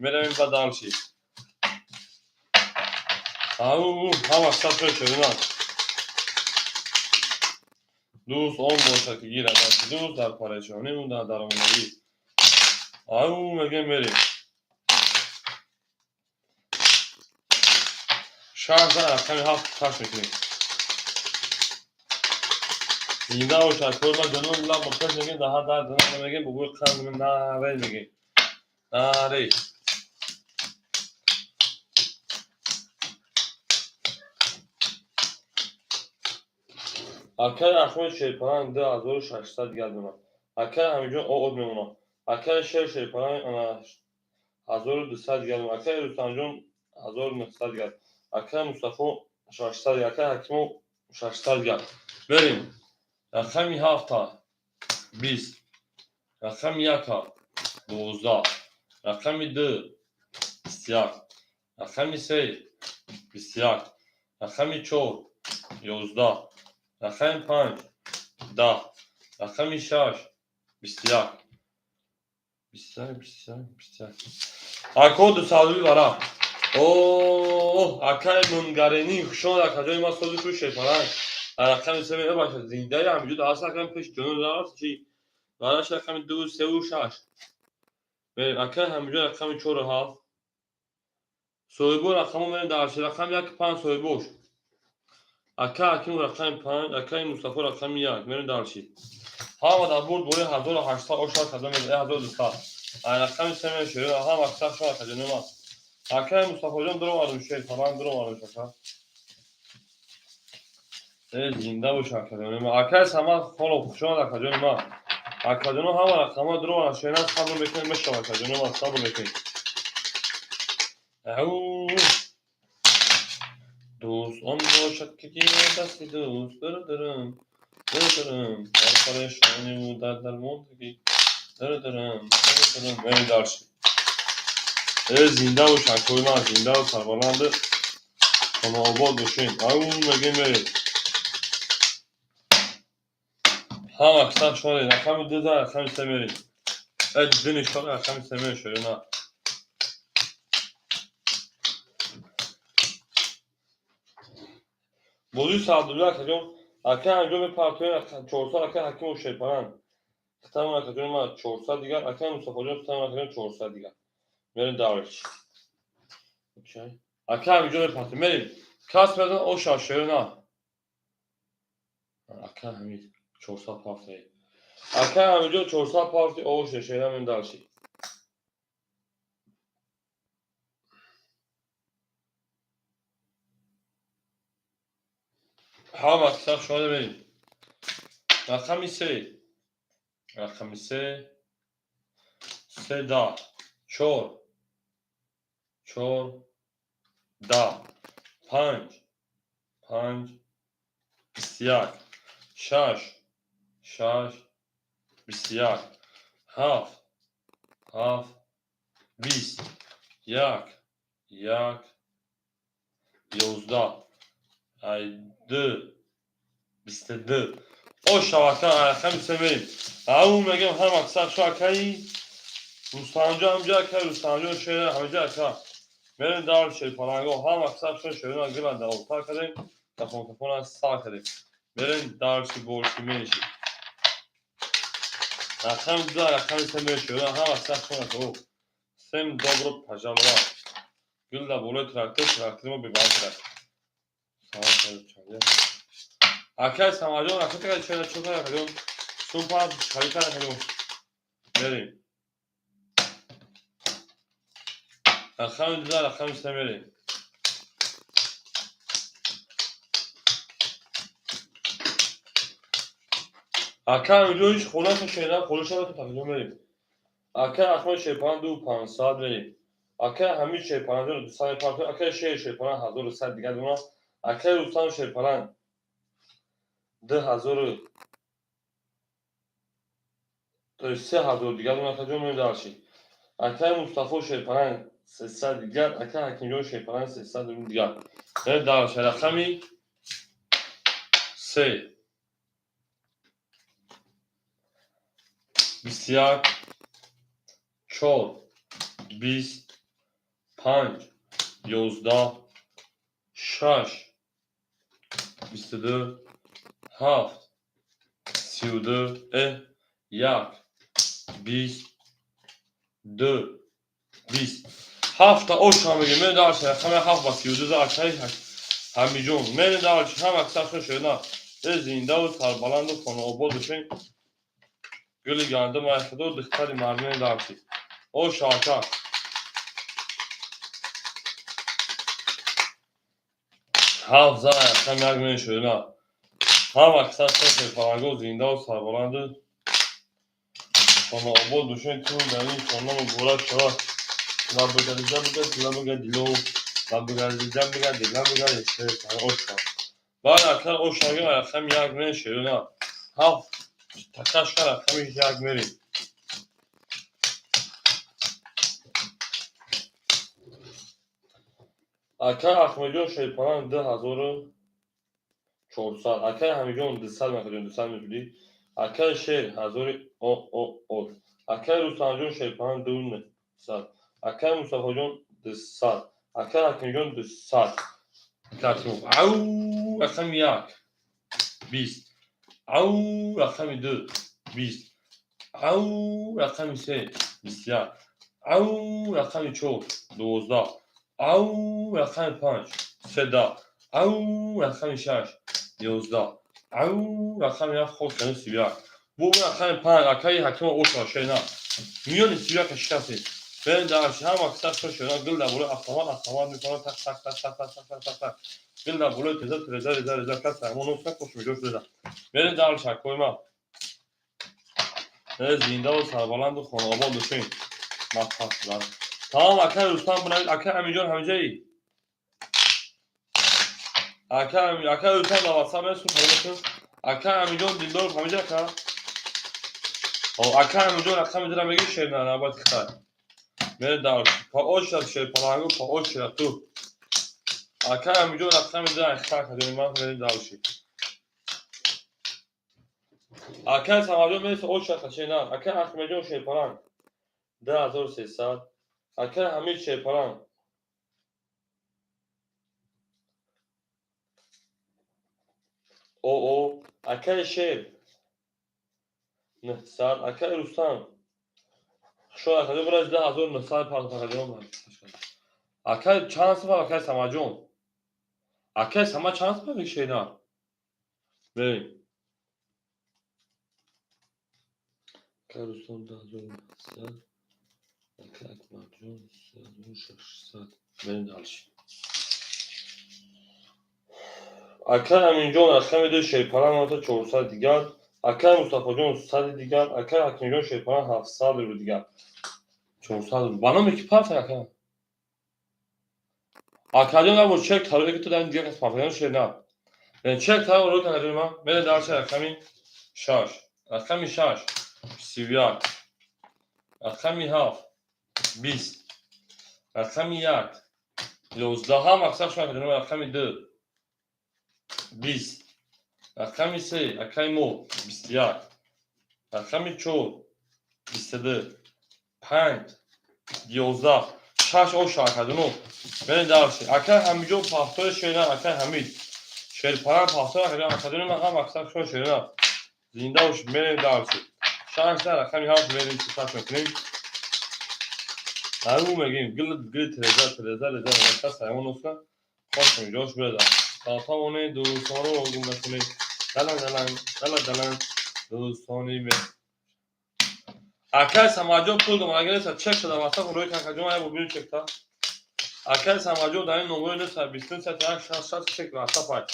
Меравем ба дальше. Ҳама қисмат шумо шерона. Дӯст он бошад, ки гирад дасти дӯст дар парешониву дар даромадагӣ. Ау, мегем, мерем. Шаш, рақами ҳафт каш мекунем. Зинда бошад корма ҷанон лаб ба пеш мегем, даҳа дард намегем, бо бӯи қанд наре мегем, наре. Акаи Ахмед Шерпаланг, 2600 дигар дона. Акаи Ҳамиҷон оод мемонад. Акаи Шер Шерпаланг, ана, 1200 дигар дона. Акаи Рустамҷон, 1900 дигар. Акаи Мустафо, 600 дигар. Акаи Ҳакимов, 600 дигар. Берем. Рақами ҳафта, 20. Рақами яка, 12. Рақами ду, 21. Рақами се, 21. Рақами чор, 11. Рақами панҷ, 10. Рақами шаш, 21. 21, 21, 21. Ако дусадуи вара. О, акаи Мунгаренӣ, хушомад, акаҷони ман, сози шу шерпаланг. Рақами се мебошад. Зиндаи ҳамиҷуд аст, рақами пеш ҷонон рафт чи вараш. Рақами ду, севу шаш. Мерем. Акаи Ҳамиҷон, рақами чору ҳафт. Соҳибо рақамо мерем дар рақами як, панҷ соҳибош. Ака Ҳакиму, рақами панҷ. Акаи Мустафо, рақами як. Мерем дальше. Ҳама дар бурд бораи 1800 ошад кардам, 1200. Рақами се мешавад. Ҳама аксар шумо, акаҷони ман. Акаи Мустафоҷон, дуромадум, шер фалан, дуромадум, шака. Э, зинда бош, акаҷони ман. Акаи Самад Холов, хушомад, акаҷони ман. Акаҷоно, ҳама рақамҳо дуромадам, шеран, сабр мекунем, мешавад, акаҷони ман, сабр мекунем. Ау, дӯст он бошад, ки гирад дасти дӯст, дурдурум дурдурум, дар парешониву дар дармондагӣ, дурдурум дурдурум. Мерем дальше. Э, зинда бош, акои ман, зиндаву сарбаланду хонаобод бошед. Ау, мегем, мерем. Ҳама қисмат шумо. Рақами ду, рақами се мерем. Э, ду нишон, рақами се мерем, шоёна. Бозии сардулла, акаҷон. Ака Ҳамиҷон мепартоем 400. Ака Ҳакимов Шерпаланг, хитамон, акаҷони ман, 400 дигар. Ака Мустафоҷон, хитамон, акаҷон, 400 дигар. Мерем дальше. Ака Ҳамиҷон мепартоем, мерем. Кас мезан оша шерона. Ака Ҳамид 400 партои. Ака Ҳамиҷон 400 парти оша шерона, мерем дальше. Ҳама қисмат шумо мерем. Рақами се, рақами се, се, 10. Чор, чор, 10. Панҷ, панҷ, 21. Шаш, шаш, 21. Ҳафт, ҳафт, 20. Як, як, 11. Ай, ду, 22. О, шабака, рақами се мерем. Ау, мегем, ҳама қисмат шу. Акаи Рустамҷон ҳамҷа, акаи Рустамҷон шера ҳамҷа, ака. Мерем дар шерпаланго, ҳама қисабшон шерона гила давотар кардем, кафон кафона сар кардем. Мерем дарши борши менши. Рақами ду, рақами се мерем шерона, ҳама қисабшон о. Всем добро пожаловать. Гул дар болои трактор, трактори мо бебар кард. Салом чанде. Акай Самаҷон, ака така чера чока акаҷон. Сумпа шарика акаҷон. Мерем. Рақами ду, рақами се мерем. Ака инҷо ҳеҷ хонаша шена холиша тақҷо мерем. Ака Ахмад Шерпалан 2500 мерем. Ака Ҳамид Шерпалан 200 мепартоем. Акаи Шер Шерпалан 1100 дигар дона. Акаи Рустам Шерпалан 2000, то есть 3000 дигар дона акаҷон мерем дальше. Акаи Мустафо Шерпалан 300 дигар, акаи Ҳакимҷон Шерпалан 300 дигар. Мерем дальше. Рақами се. 21, 4, 20, 5, 11, 6, 22, 7, 32, 1, 20, 2, 20. Ҳафта оша мегем. Мерем дальше. Рақами ҳафт ба 32 за акаи Ҳамиҷон. Мерем дальше. Ҳама қисабшон шерона. Зиндаву сарбаланду хонаобод бошем. Гули гандум ай худо духтари мардуми дарси. Оша ака. Ҳафт за рақами як мерем шерона. Ҳама қисабшон шерпаланго зиндаву сарбаланду хонаобод бошем. Ту дар ин хона муборак шавад. Лабгади ҷабгади лабгади ло лабгади ҷабгади лабгади шер оша. Баъд ака оша мегем рақами як мерем шерона. Ҳафт такашка рақами як мерем. Акаи Ахмедҷон Шерпалан 2400. Акаи Ҳамиҷон 200 мехоҷон 200 мешудӣ. Акаи Шер ҳазори о о о. Акаи Рустамҷон Шерпалан 2900. Акаи Мустафоҷон 200. Акаи Ҳакимҷон 200. Ау рақами як 20. Ау рақами ду 20. Ау рақами се 21. Ау рақами чор 12. Ау рақами панҷ 13. Ау рақами шаш 11. Ау рақами ҳафт хок кани 31. Бу рақами панҷ акаи Ҳакима оша шена. Миёни 31 шикастем. Берем дальше. Ҳама қисабшон шена гул дар болои автомат автомат мекунад так так так так так так так так так. Гул дар болои теза реза реза реза кас ҳамон нуқта кошмиҷо шуда. Берем дальше акои ман. Зиндаву сарбаланду хонаобод бошем. Муваффақ. Тамом акаи Рустам бунавид, акаи Аминҷон ҳамиҷаи. Акаи Рустам дар WhatsApp месун пайдо. Акаи Аминҷон Дилдоров ҳамиҷа ака? Акаи Аминҷон рақами дира мегӣ шер на навбати хай. Мере дальше. По очередь шерпалангу по очередь ту. Акаи Аминҷон рақами дира хай кардем ман мерем дальше. Акаи Самаҷон мереса очередь хашена. Акаи Ахмедҷон Шерпаланг 2300. Акаи Ҳамид Шерпаланг о о. Акаи Шер 900. Акаи Рустам шояд акаҷон бираз 2900 пардохт акаҷон. Акаи чанд сафар акаи Самаҷон? Акаи Сама чанд сафар шена? Мерем. Акаи Рустам 2900. Акаи Акмарҷон 3600. Мерем дальше. Акаи Аминҷон рақами ду Шерпалан ата 400 дигар. Акаи Мустафоҷон 100 дигар. Акаи Ҳакимҷон Шерпалан 700 рубл дигар. 400 рубл. Ба номи ки парта ака? Акаҷон набуд чек тарои ки ту дар дигар кас партаён шер на. Чек тарои рӯ канаҷон ман. Мерем дальше рақами шаш. Рақами шаш 31. Рақами ҳафт 20. Рақами як 11. Ҳама қисаб шума акаҷон рақами ду 20. Рақами се акаи мо 21. Рақами чор 22. Панҷ 11. Шаш оша, акаҷоно. Мерем дальше. Акай Ҳамидҷон, пахтои шерина, акай Ҳамид. Шерпаланг пахтои, акаҷони ман, ҳам аксар шумо шерина. Зинда бош, мерем дальше. Шаш дар рақами ҳафт мерем, шаш мекунем. Ару мегим, гил гил тереза тереза реза реза саймон оска. Хошем ҷош беда. Татавоне дӯстонро гум накунед. Далан далан дала далан дӯстони ме. Акай Самаҷон пул дом, агар неста чек шуда васаф рӯи какаҷон ая бубинем чекта. Акай Самаҷон дар ин номери 929 1 60 чек васаф ай.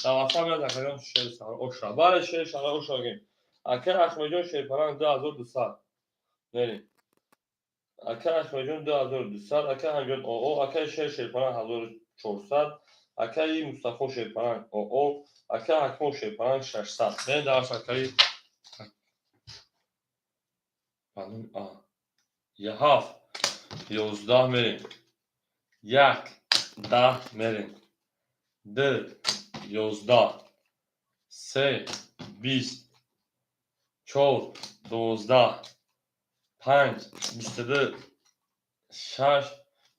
Дар васаф меяд, акаҷон, шери сара оша. Бале, шери сара оша гим. Акай Ахмедҷон, шерпаланг 2200. Мерем. Акай Ахмедҷон 2200, акай Ҳамиҷон оо, акай шер шерпаланг 1400, акаи Мустафо шерпаланг оо, акай Ҳакимов шерпаланг 600. Мерем дальше, акаи ҳафт 11 мерем. Як 10 мерем. Ду 11, се 20, чор 12, панҷ 22, шаш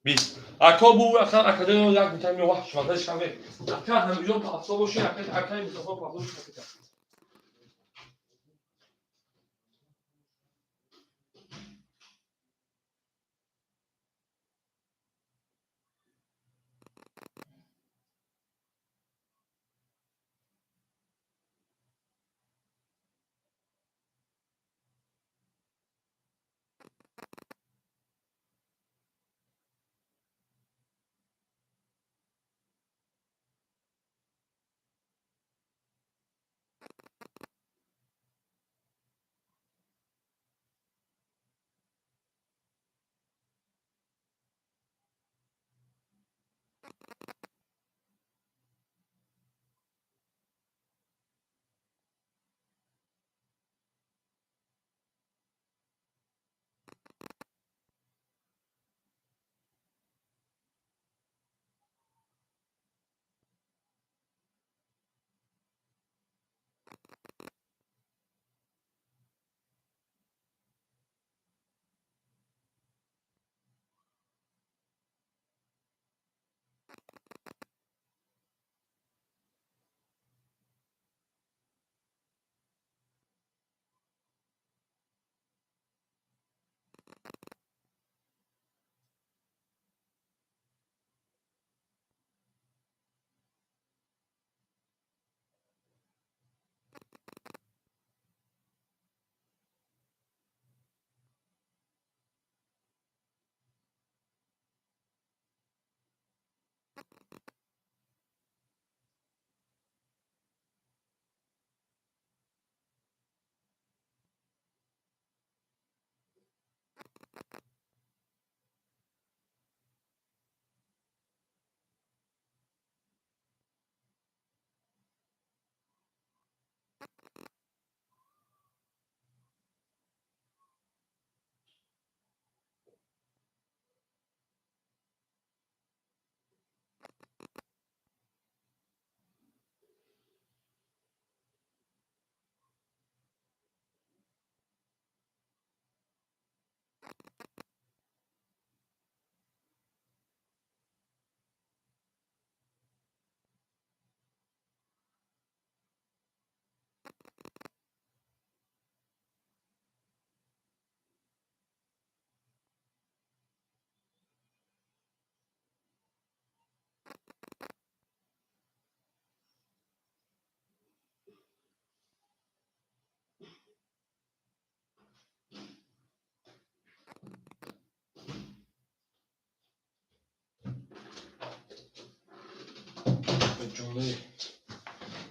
20. Ако бу ака академия як митами вах шумада шаве. Ака Ҳамиҷон пафсо боши, ака акаи Мустафо пафсо боши.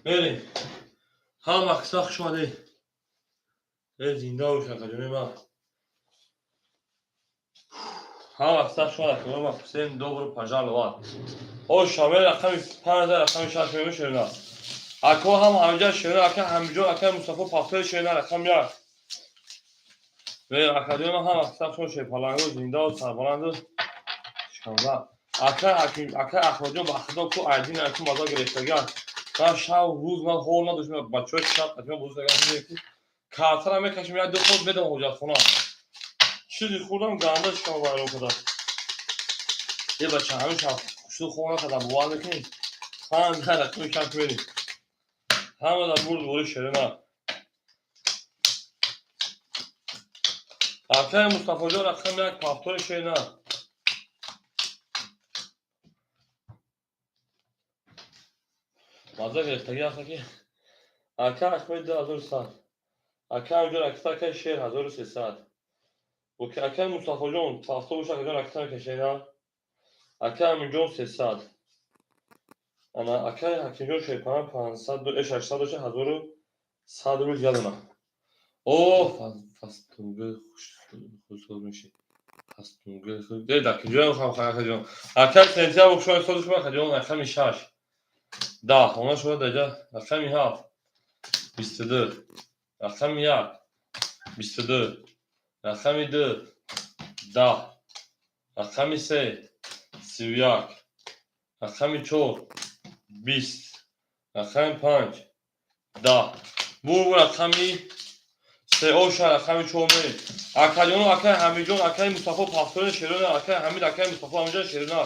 Мерем. Ҳама қисса хуш омадед. Э, зинда бош, акаҷони ман. Ҳама қисса хуш омад, акаҷони ман. Всем добро пожаловать. Оша, мер рақами панҷ, рақами шаш мемешавина. Ако ҳам ҳамиҷа шерина, ака Ҳамиҷон, ака Мустафо пахтои шерина, рақам як. Мер, акаҷони ман, ҳама қисса хуш шерпаланго, зиндаву сарбаланду шикамба. Ака Ҳаким, ака Аҳмадҷон, ба худо ку айдин аку маза гирифтагиам. Ман шаб рӯз ман ҳол надоштам, бачаҳои шаб қатима бозӣ кардам, картара мекашим, як ду ход медам ҳоҷатхона. Чизи хӯрдам, ганда шикам вайрон кардам. Е бача, ҳамин шаб хушу хоб накардам, бовар мекунед? Панҷ рақами шаш мерем. Ҳама дар бурд бори шерина. Акаи Мустафоҷон, рақами як, повтори шерина. Маза гирифтагӣ аст ки. Ака Ахмед, 2100. Ака Амҷон, акаи Шер, 1300. Акаи Мустафоҷон, повтор боша, акаҷон, ракета мекашена. Акаи Аминҷон, 300. Ана акаи Ҳакимҷон Шерпана, 500, 600 доша, 1100 рубл ядона. О, фастунгӯ хушсоз меши. Фастунгӯ. Де дакиҷоям хам акаҷон. Акаи сентябр шумо соз шумо, акаҷон, рақами шаш. 10, она шумо даҷа, рақами ҳафт. 22. Рақами як. 22. Рақами ду. 10. Рақами се. 31. Рақами чор. 20. Рақами панҷ. 10. Бу рақами се оша, рақами чор мерем. Акаҷону акаи Ҳамидҷон, акаи Мустафо, повтори шерона, акаи Ҳамид, акаи Мустафо, Ҳамидҷон, шерона.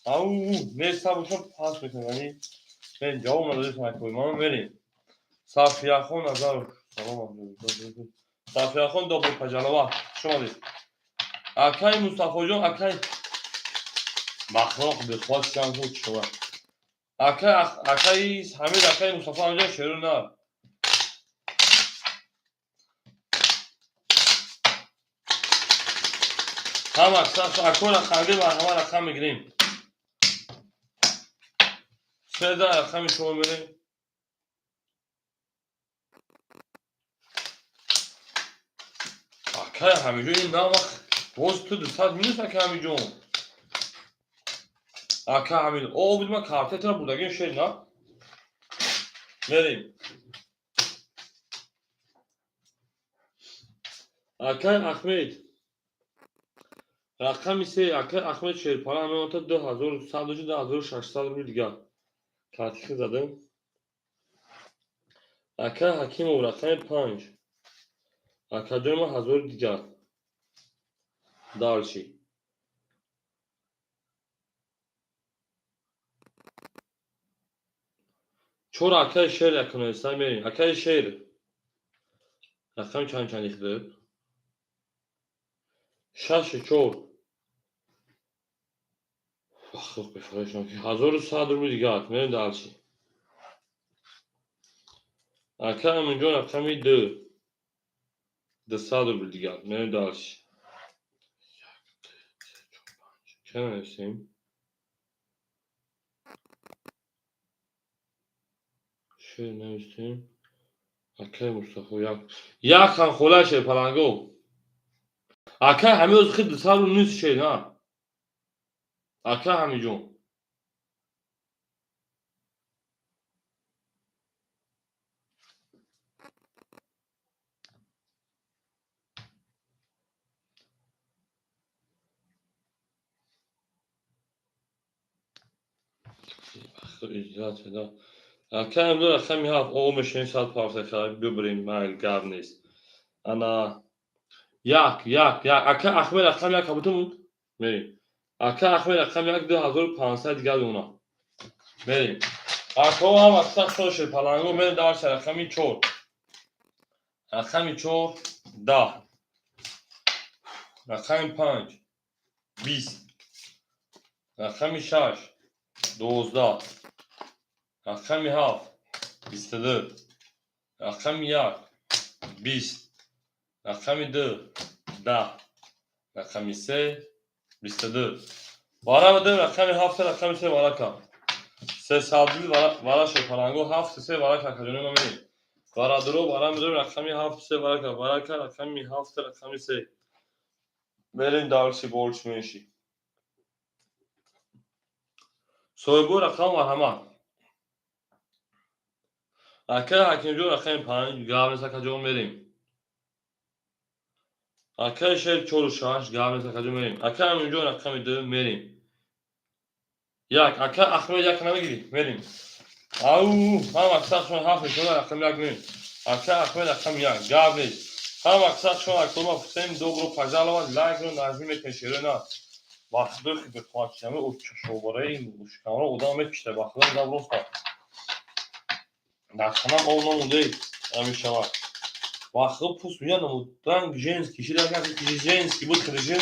Ау, неста бошам пас мекунам, яъне мен ҷавоб надодем акои. Ман мерем. Сафияхон Назаров, салом. Сафияхон, добро пожаловать. Хуш омадед. Акаи Мустафоҷон, акаи махлоқ бехоҳад шам шуд. Акаи Ҳамид, акаи Мустафо, Ҳамидҷон, шерона. Ҳама ако рақамги ҳама рақам мегирем. Седа рақами шумо мерем. Акай Ҳамиҷон, ин на вақт боз ту 200 минус, ака Ҳамиҷон. Ака Ҳамид, о, буд ман картаи бурдагим, шер на? Мерем. Акай Ахмед. Рақами се, акай Ахмед Шерпара меота, 2100 дошт, 2600 рубли дигар. Картихи задем. Акай Ҳакимов, рақами панҷ. Акаҷони ман, 1000 дигар. Дальше. Чор, акаи Шер якунаиста мерем. Акаи Шер. Рақами чанд чанд ихтиб? Шашу чор. Ахлоқ бефароишам ки 1100 рубли дигар. Мерем дальше. Ака Аминҷон, рақами ду. 200 рубли дигар. Мерем дальше. Як, ду, се, чор, панҷ. Чӣ нависем? Шер нависем. Акаи Мустафо, як. Як ҳам хола шер паланго. Акаи Ҳамид хи 200 рубл нист, шер на. Ака Ҳамиҷон. Ака Ҳамидҷон, рақами ҳафт. О, мешавем сад парса бибарем, майли, гап нест. Ана як, як, як. Ака Ахмед, рақами як кабутум мерем. Ака Ахмед, рақами як, 2500 дигар дона. Мерем. Акао ҳам аксар шошед паланго, мерем дальше, рақами чор. Рақами чор, 10. Рақами панҷ, 20. Рақами шаш, 12. Рақами ҳафт, 22. Рақами як, 20. Рақами ду, 10. Рақами се, 22. Вара бидем рақами ҳафт, рақами се, варака. 300 рубл вара шед паланго, ҳафт, се, варака, акаҷони ма мерем. Варадуро вара медорем, рақами ҳафт, се, варака, варака, рақами ҳафт, рақами се. Мерем дальше, больше меньше. Соҳибо рақам марҳамат. Ака Ҳакимҷон, рақами панҷ, гап нест, акаҷон, мерем. Акаи Шер, чору шаш, гап нест, акаҷон, мерем. Ака Аминҷон, рақами ду, мерем. Як, ака Ахмед, як намегирӣ, мерем. Ау, ҳам аксар шумо ҳафт мешавад, рақами як мерем. Ака Ахмед, рақами як, гап нест. Ҳам аксар шумо акома всем добро пожаловать, лайкро нажми мекунед, шеро на. Вақтҳое ки бехоҳачиами шобораи шикамро одам мекишта, ба худо дам роста. Дар хонам об намонде намешавад. Вақтҳо пӯст меяд намуд ранг женский шида, женский буд, хеле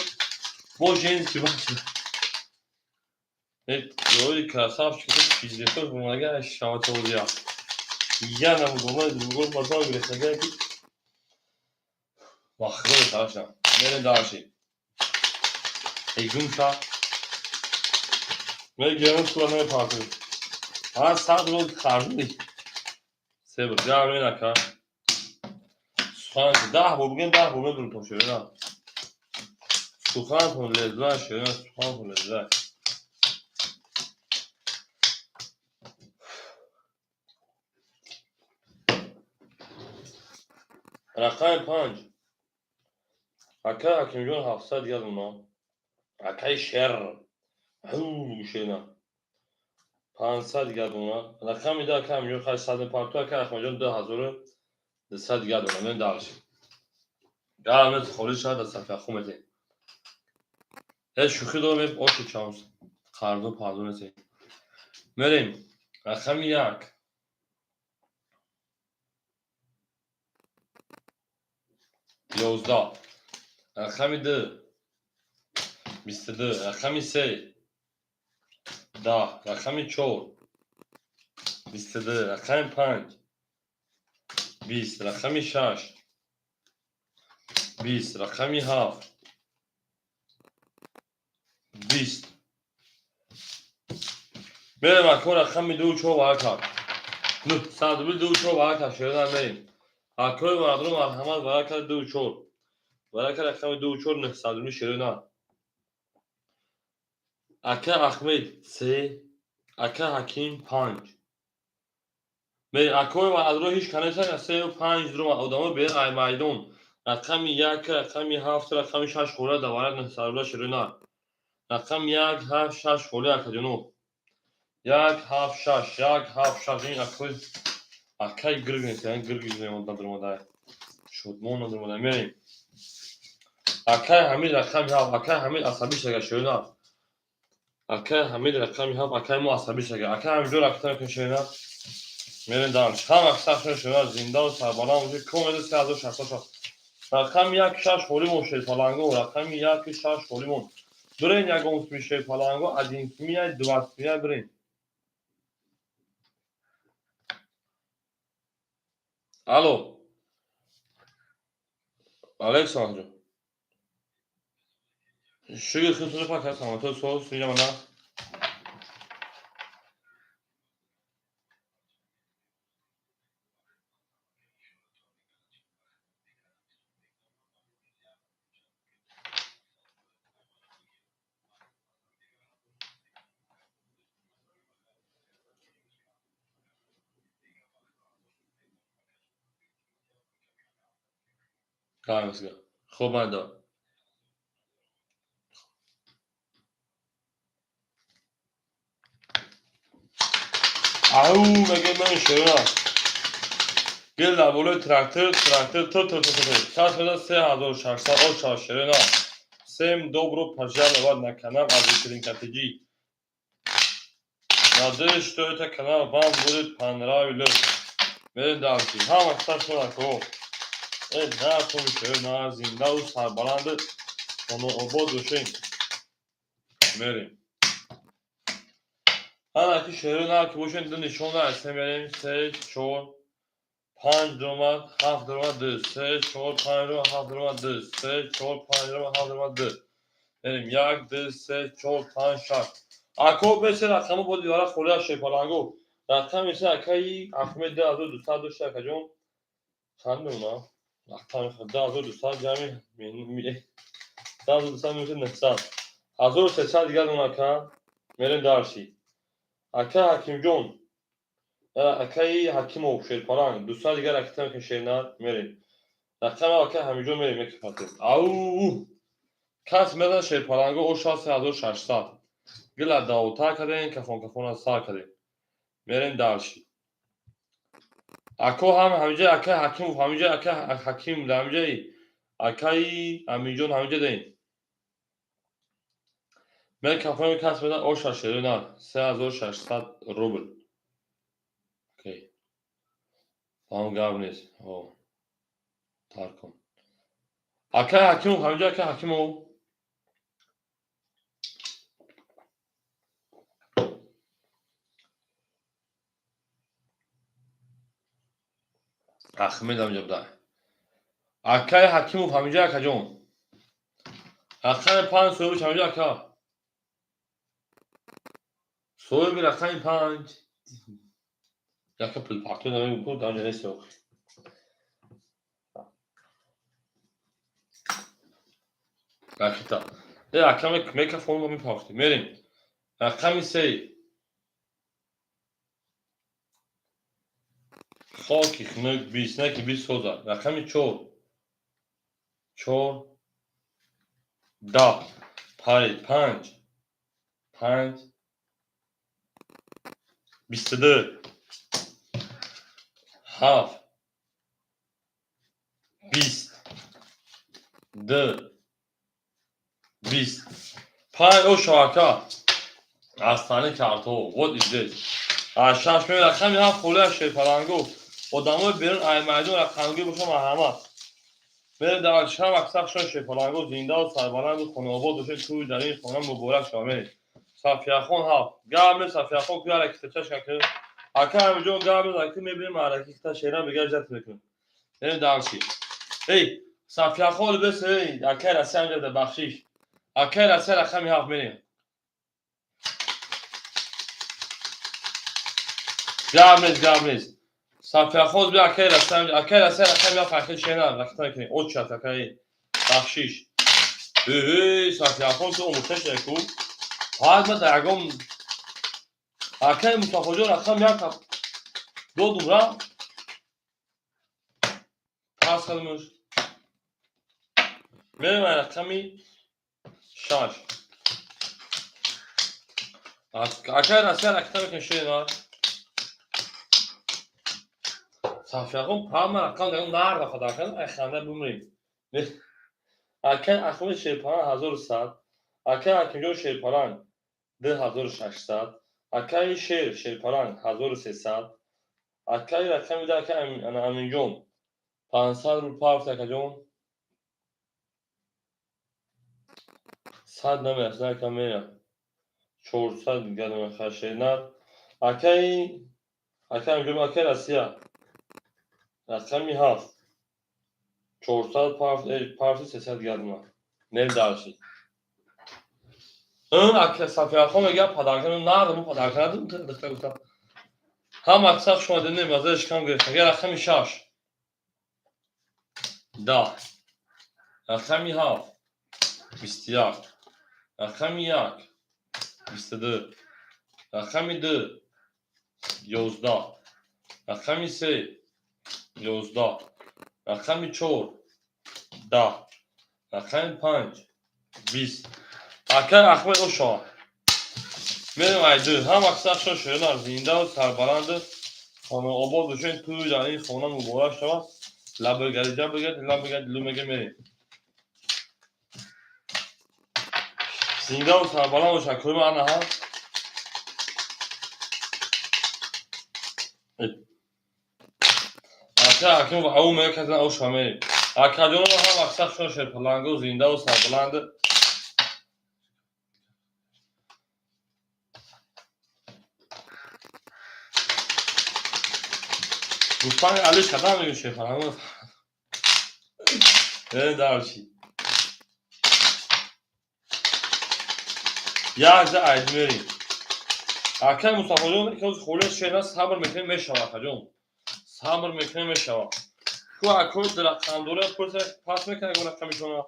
бо женский бача. Ой, красавчик, пиздецов, помогай, шаватовзя. Я нам думаю, другой пацан говорит, ки вақтҳо тараша. Мерем дальше. Эй, гумша. Мегирам, сура намепартем. Ҳа, 100 рӯз қарзӣ. Се бор ҷамъ нака. Сухан 10 бор бигем, 10 бор медурем то шерина. Сухантон леззат, шерина, сухантон леззат. Рақами 5. Акай Ҳакимҷон 700 дигар дона. Акай Шер. Шерина. 500 дигар дона. Рақами 2 акай Ҳамиҷон хай сад мепарту, акай Аҳмадҷон 2200 дигар дона. Мен дальше. Гармет холӣ шавад, аз сафяху метем. Э, шӯхӣ дорем, оши чамс. Қарзу парзу несем. Мерем. Рақами 1. 11. Рақами 2. 22. Рақами 3. 10. Рақами 4. 22. Рақами 5. 20. Рақами 6. 20. Рақами 7. 20. Мерем, акон, рақами 2 4 варака. 900 рубл 2 4 варака шеридан мерем. Акои мардум, марҳамат, варака 2 4. Варака рақами 2 4 900 рубл шерина. Ака Ахмед 3, ака Ҳаким 5. Мерем, акои мардум, ҳеҷ канеса 3 5 дурума одамо бе ай майдон. Рақами 1, рақами 7, рақами 6 хӯра да варак 900 рубл шерина. Рақами 1, 7, 6 холӣ, акаҷоно. 1, 7, 6, 1, 7, 6 ин акои акай гирг нест, яъне гирг надурмада. Шодмон надурмада. Мерем. Акай Ҳамид рақами 7, акай Ҳамид асабӣ шага шерина. Акай Ҳамид рақами 7, акай мо асабӣ шага. Акай Ҳамидҷон ракта мекунем шерина. Мерем дальше. Ҳама сахшон шерина, зиндаву сарбаланд бошед. Комеда 3666. Рақами 1 6 холӣ мон, шерпаланго, рақами 1 6 холӣ мон. Бирен ягон суми шерпаланго, один сумия, два сумия бирен. Алло. Алейкум ҷон. Шукр, худтон пак ҳастам. То суол сунҷа мана. Хуб, манда. Ау, меге ман шера. Гел дар болои трактор, трактор тр тр тр тр. Кас меда 3600 оша шерена. Всем добро пожаловать на канал Азитринка ТГ. Надеюсь, что это канал вам будет понравилось. Мерем дальше. Ҳама сашона ко. Э, на кун шерена, зиндаву сарбаланд обод бошем. Мерем. Ана ки шерена ки бошем, ду нишона аст. Мерем 3 4 5 дуромад, 7 дуромад, 2 3 4 5 дуромад, 7 дуромад, 2 3 4 5 дуромад, 7 дуромад, 2. Мерем 1 2 3 4 5 6. Ако бесе рақаму боди вара холӣ аз шерпаланго. Рақами се акаи Ахмед 2200 дошта, акаҷон. Чанд мемона? Рақами 2200 ҷамъи 2200 мешавад 900. 1300 дигар дона, ака. Мерем дальше. Ака Ҳакимҷон, акаи Ҳакимов шерпаланг, 200 дигар ракета мекунем шерна, мерем. Рақами акаи Ҳамиҷон мерем мекипатем. Ау! Кас мезан шерпаланго оша 3600. Гила давотар кардем, кафон кафона сар кардем. Мерем дальше. Ако ҳам ҳамиҷа акаи Ҳакимов, ҳамиҷа акаи Ҳаким, ҳамиҷаи акаи Аминҷон, ҳамиҷа даем. Мекафони кас меда оша шерина 3600 рубл. Окей. Там гап нест. О. Тар кун. Акай Ҳакимов ҳаминҷо, акай Ҳакимов. Ахмед ҳаминҷо буда. Акай Ҳакимов ҳаминҷо, акаҷон. Рақами 5 соҳибаш ҳаминҷо, ака. Соҳиби рақами 5. Яка пулпартои намегӯ, дар нест охи. Ракета. Э, ака микрофонро мепахтем. Мерем. Рақами 3. Хоки хунук 20, не ки 20 соза. Рақами 4. 4 10 парид 5 5 22 7 20 2 20 5. Ошо, ака, астани картҳо. Вот здесь аз 6 ме рақами 7 холия шерпалангу. Одамои берун ай майдон рақамгӯй боша, марҳамат. Мерем дар шам. Аксар шон шерпалангу, зиндаву сарбаланду хонаобод бошед, тӯи дар ин хона муборак шава. Мерем. Сафияхон 7 гап ме. Сафияхон ку яра китачаш ака. Ака ҳамиҷо гап ме, ака, мебинем мараки кита шера бигар ҷат мекунем. Мерем дальше. Эй, Сафияхон, бес, эй, акай Россия ҳамҷа, бахшиш. Акай Россия, рақами 7, мерем. Гап нест, гап нест. Сафияхон би, акай Россия, акай Россия, рақами 7, ахи шена рақта мекунем. Очат, акай, бахшиш. Эй, Сафияхон, ту омӯхта шуда ку. Ҳар дар ягон акай Мустафоҷон рақам 1 додум, ра пас кардимш. Мерем рақами 6. Акай Россия ракета мекунем, шена. Сафияхон ҳама рақам ягон нарда фадар ай ханда бумрем. Акай Ахмед Шерпаланг 1100, акай Ҳакимҷон Шерпаланг 2600, акаи Шер Шерпаланг 1300, акаи рақами 2, акаи Аминҷон 500 рубл пафт, акаҷон. 100 намерасад, ака, мера. 400 дигар шернар. Акаи Аминҷон, акаи Россия рақами 7 400 пафт, пафти 300 дигар нем дальше. Ака Сафияхон мегӯяд подарка нард, мо подарка надодем, духтар гуфтам. Ҳам аксар шумо дидем, мазааш кам гирифт. Агар рақами 6 10, рақами 7 21, рақами 1 22, рақами 2 11, рақами 3 11, рақами 4 10, рақами 5 20. Акай Ахмед ошо. Мерем айду. Ҳам аксар шо шӯнар, зиндаву сарбаланду хонаобод бошед, тӯи дар ин хона муборак шавад. Лабагариҷа бигад, лабагад лу мега, мерем. Зиндаву сарбаланд бошад. Кӯма ана ҳам. Ака Ҳакимов ау мега казан оша, мерем. Акаҷонон, ҳам аксар шо шерпалангу, зиндаву сарбаланду. Гуфтани Алиш кадам мегӯ шерпалангу. Дальше. Як за айд мерем. Акай Мустафоҷон, холия шена, сабр мекунем, мешава, акаҷон. Сабр мекунем, мешава. Ку акои дурақамдора пурса пас мекунад ягон рақамишона.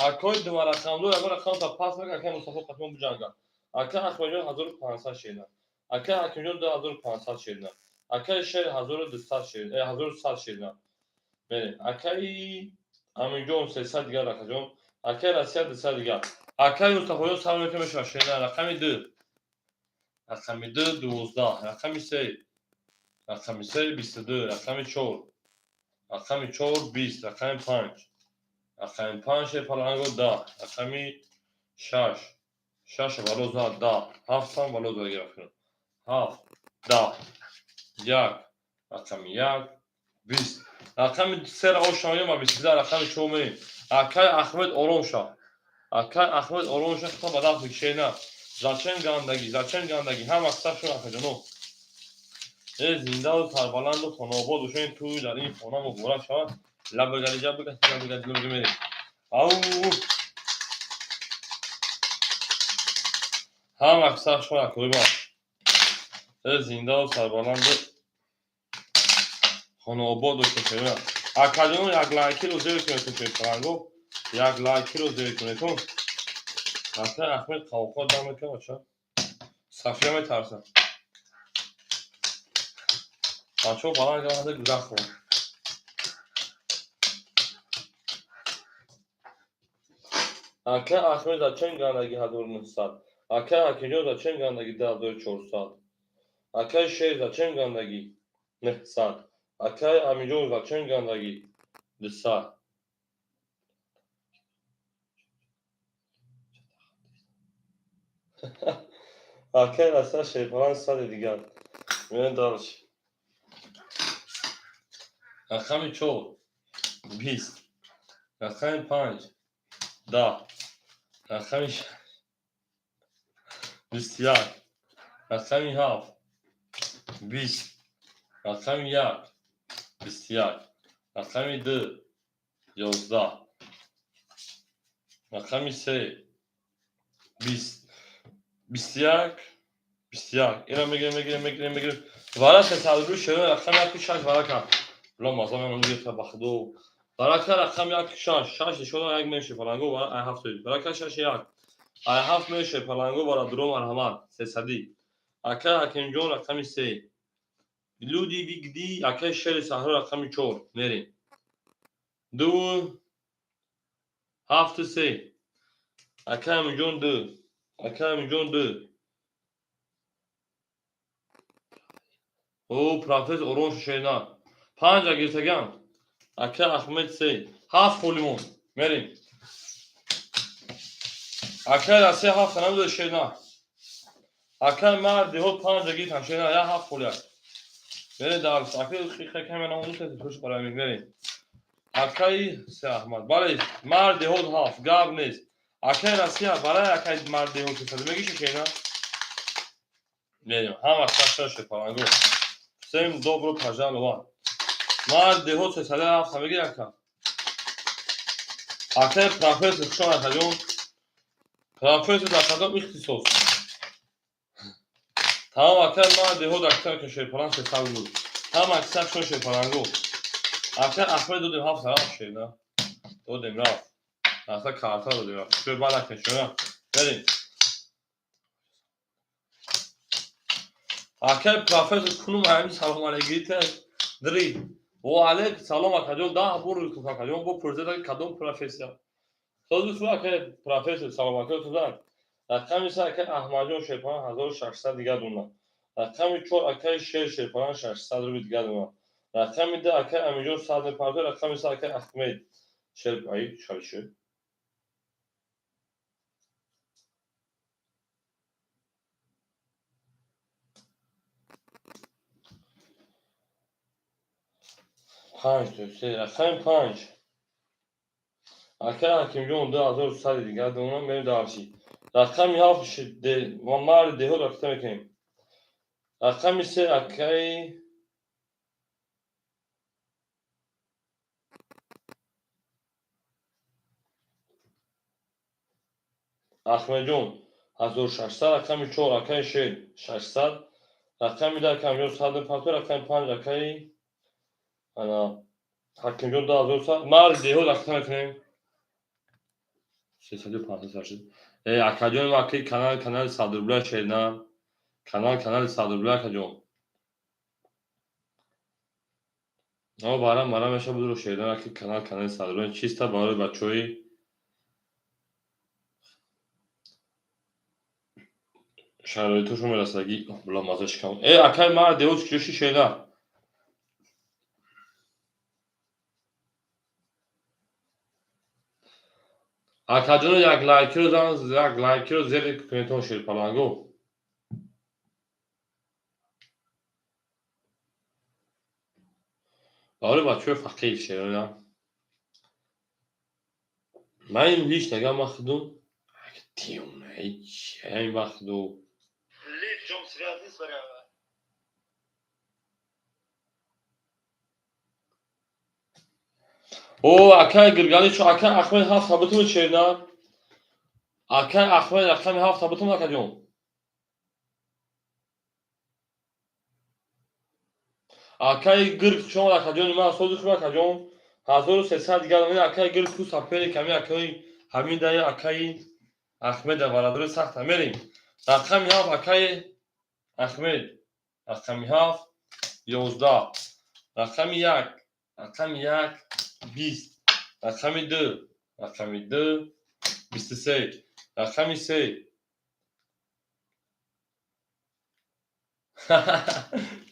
Акои дуварақамдор ягон рақамта пас мекунад, акай Мустафо қатмон буҷанга. Акай Ахмадҷон 1500 шена. Акай Ҳакимҷон 2500 шена. Акаи Шер 1200 шена, 1100 шена. Мерем. Акаи Аминҷон 300 дигар, акаҷон. Акаи Россия 200 дигар. Акаи Мустафоҷон, сабр мекунем, мешава, шена. Рақами 2. Рақами 2 12, рақами 3. Рақами 3 22, рақами 4. Рақами 4 20, рақами 5. Рақами 5 шерпаланго 10, рақами 6. Шаша бало зад, 10. Ҳафтам бало зад гирифтем. 7, 10, 1, рақами 1, 20. Рақами 3-ро ошноем ва 22 рақами 4 мерем. Акай Ахмед ором шав. Акай Ахмед ором шав, худам ба даст бикшей на. Зачем гандаги, зачем гандаги? Ҳама саф шуд акаҷоно. Э зиндаву сарбаланду хонаобод бошед, тӯй дар ин хона муборак шавад. Лабагари ҷаб бикас, лабагари ҷаб мерем. Ау! Ҳама саф шуд акои ма. Э зиндаву сарбаланду хонаобод бошед. Акаҷоно як лайкиро зер кунед, шерпаланго. Як лайкиро зер кунед. Акай Ахмед қавқот дам мекунад, бача. Сафия метарсад. Бачаҳо баланд гаванда гузар хӯранд. Акай Ахмед зачем гандаги 1900? Акай Ҳакимҷон зачем гандаги 2400? Акай Шер зачем гандаги 900? Акай Амиҷон зачем гандаги 200? Акай Раса Шерпалан сади дигар. Мерем дальше. Рақами 4, 20. Рақами 5, 10. Рақами 6, 21. Рақами 7, 20. Рақами 1, 21. Рақами 2, 11. Рақами 3, 20. 21, 21. Ина мегирем, мегирем, мегирем, мегирем. Варака садру шеро рақами 1 6 варака. Ло маза мен гирифта ба худо. Варака рақами 1 6, 6 нишона 1 меше паланго вара ай 7. Варака 6 1. Ай 7 меше паланго вара дуро марҳамат 300. Ака Ҳакимҷон рақами 3. Люди бигди акай шери саҳро рақами 4. Мерем. 2 7 3. Акай Амиҷон 2. Акай Амиҷон 2. О, профессор Орон Шушена. 5 гирифтаган. Акай Ахмед 3. 7 холимон. Мерем. Акай Россия 7 намедода Шена. Акай мард деҳот 5 гирифтан Шена, я 7 холияк. Мерем дальше. Акай хикаме намудуш хуш барамик мерем. Акай се Ахмад. Бале, мард деҳот 7, гап нест. Акай Россия барои акай мард деҳот сад мегиши Шена. Мерем. Ҳама шаш паланго. Всем добро пожаловать. Мард деҳот 307 меги ака. Акай профессор хуш омад ҳаҷон. Профессор дар кадом ихтисос? Тамом акай мард деҳот аксар ки шерпаланг 300 буд. Ҳама аксар шон шерпаланго. Акай Ахмед додем 7 рафт шена. Додем рафт. Аста карта додем рафт. Шӯ баъд акай шона. Берем. Акай профессор кунум ҳамин салом алейкум. Дри. Во алейк салом акаҷон 10 бор акаҷон бо пурсида кадом профессия. Созу су акай профессор салом акай тузан. Рақами 3 акай Аҳмадҷон Шерпалан 1600 дигар дона. Рақами 4 акай Шер Шерпалан 600 рубл дигар дона. Рақами 2 акай Амиҷон 100 мепартояд. Рақами 3 акай Ахмед Шер ай шалиши. Панҷ ду се рақами 5. Акай Ҳакимҷон 2100 дигар дона. Мерем дальше. Рақами 7 марди деҳот рафта мекунем. Рақами 3 акай Ахмедҷон 1600. Рақами 4 акай Шер 600. Рақами 2 акай Амиҷон 100 мепартояд. Рақами 5 акай ана Ҳакимҷон 2100. Марди деҳот рафта мекунем. 350 шуд. Э акаҷон акай канал канали 100 рубля шена. Канал канали 100 рубля акаҷон. Но барам марам меша будро шедан акай канал канали 100 рубля чисто барои бачаҳои шароитошон мерасаги. Була маза шикам. Э акай мард деҳот киҷоши шена. Акаҷоно, як лайкиро зан, як лайкиро зери кунетон, шерпаланго. Барои бачаҳои фақир шерона. Ман ин лично агар ман худум ин вақту
Лев ҷон связь нест барои.
О, акай Гиргали чо, акай Ахмед ҳафт бутум черна. Акай Ахмед рақами ҳафт бутум, акаҷон. Акай Гирг шумо, акаҷони ман, сози хуб, акаҷон. 1300 дигар акай Гирг ку сапери ками акаи Ҳамидаи акаи Ахмеда бародари сахта мерем. Рақами ҳафт, акаи Ахмед. Рақами ҳафт 11. Рақами як, рақами як 20. Рақами ду, рақами ду 23. Рақами се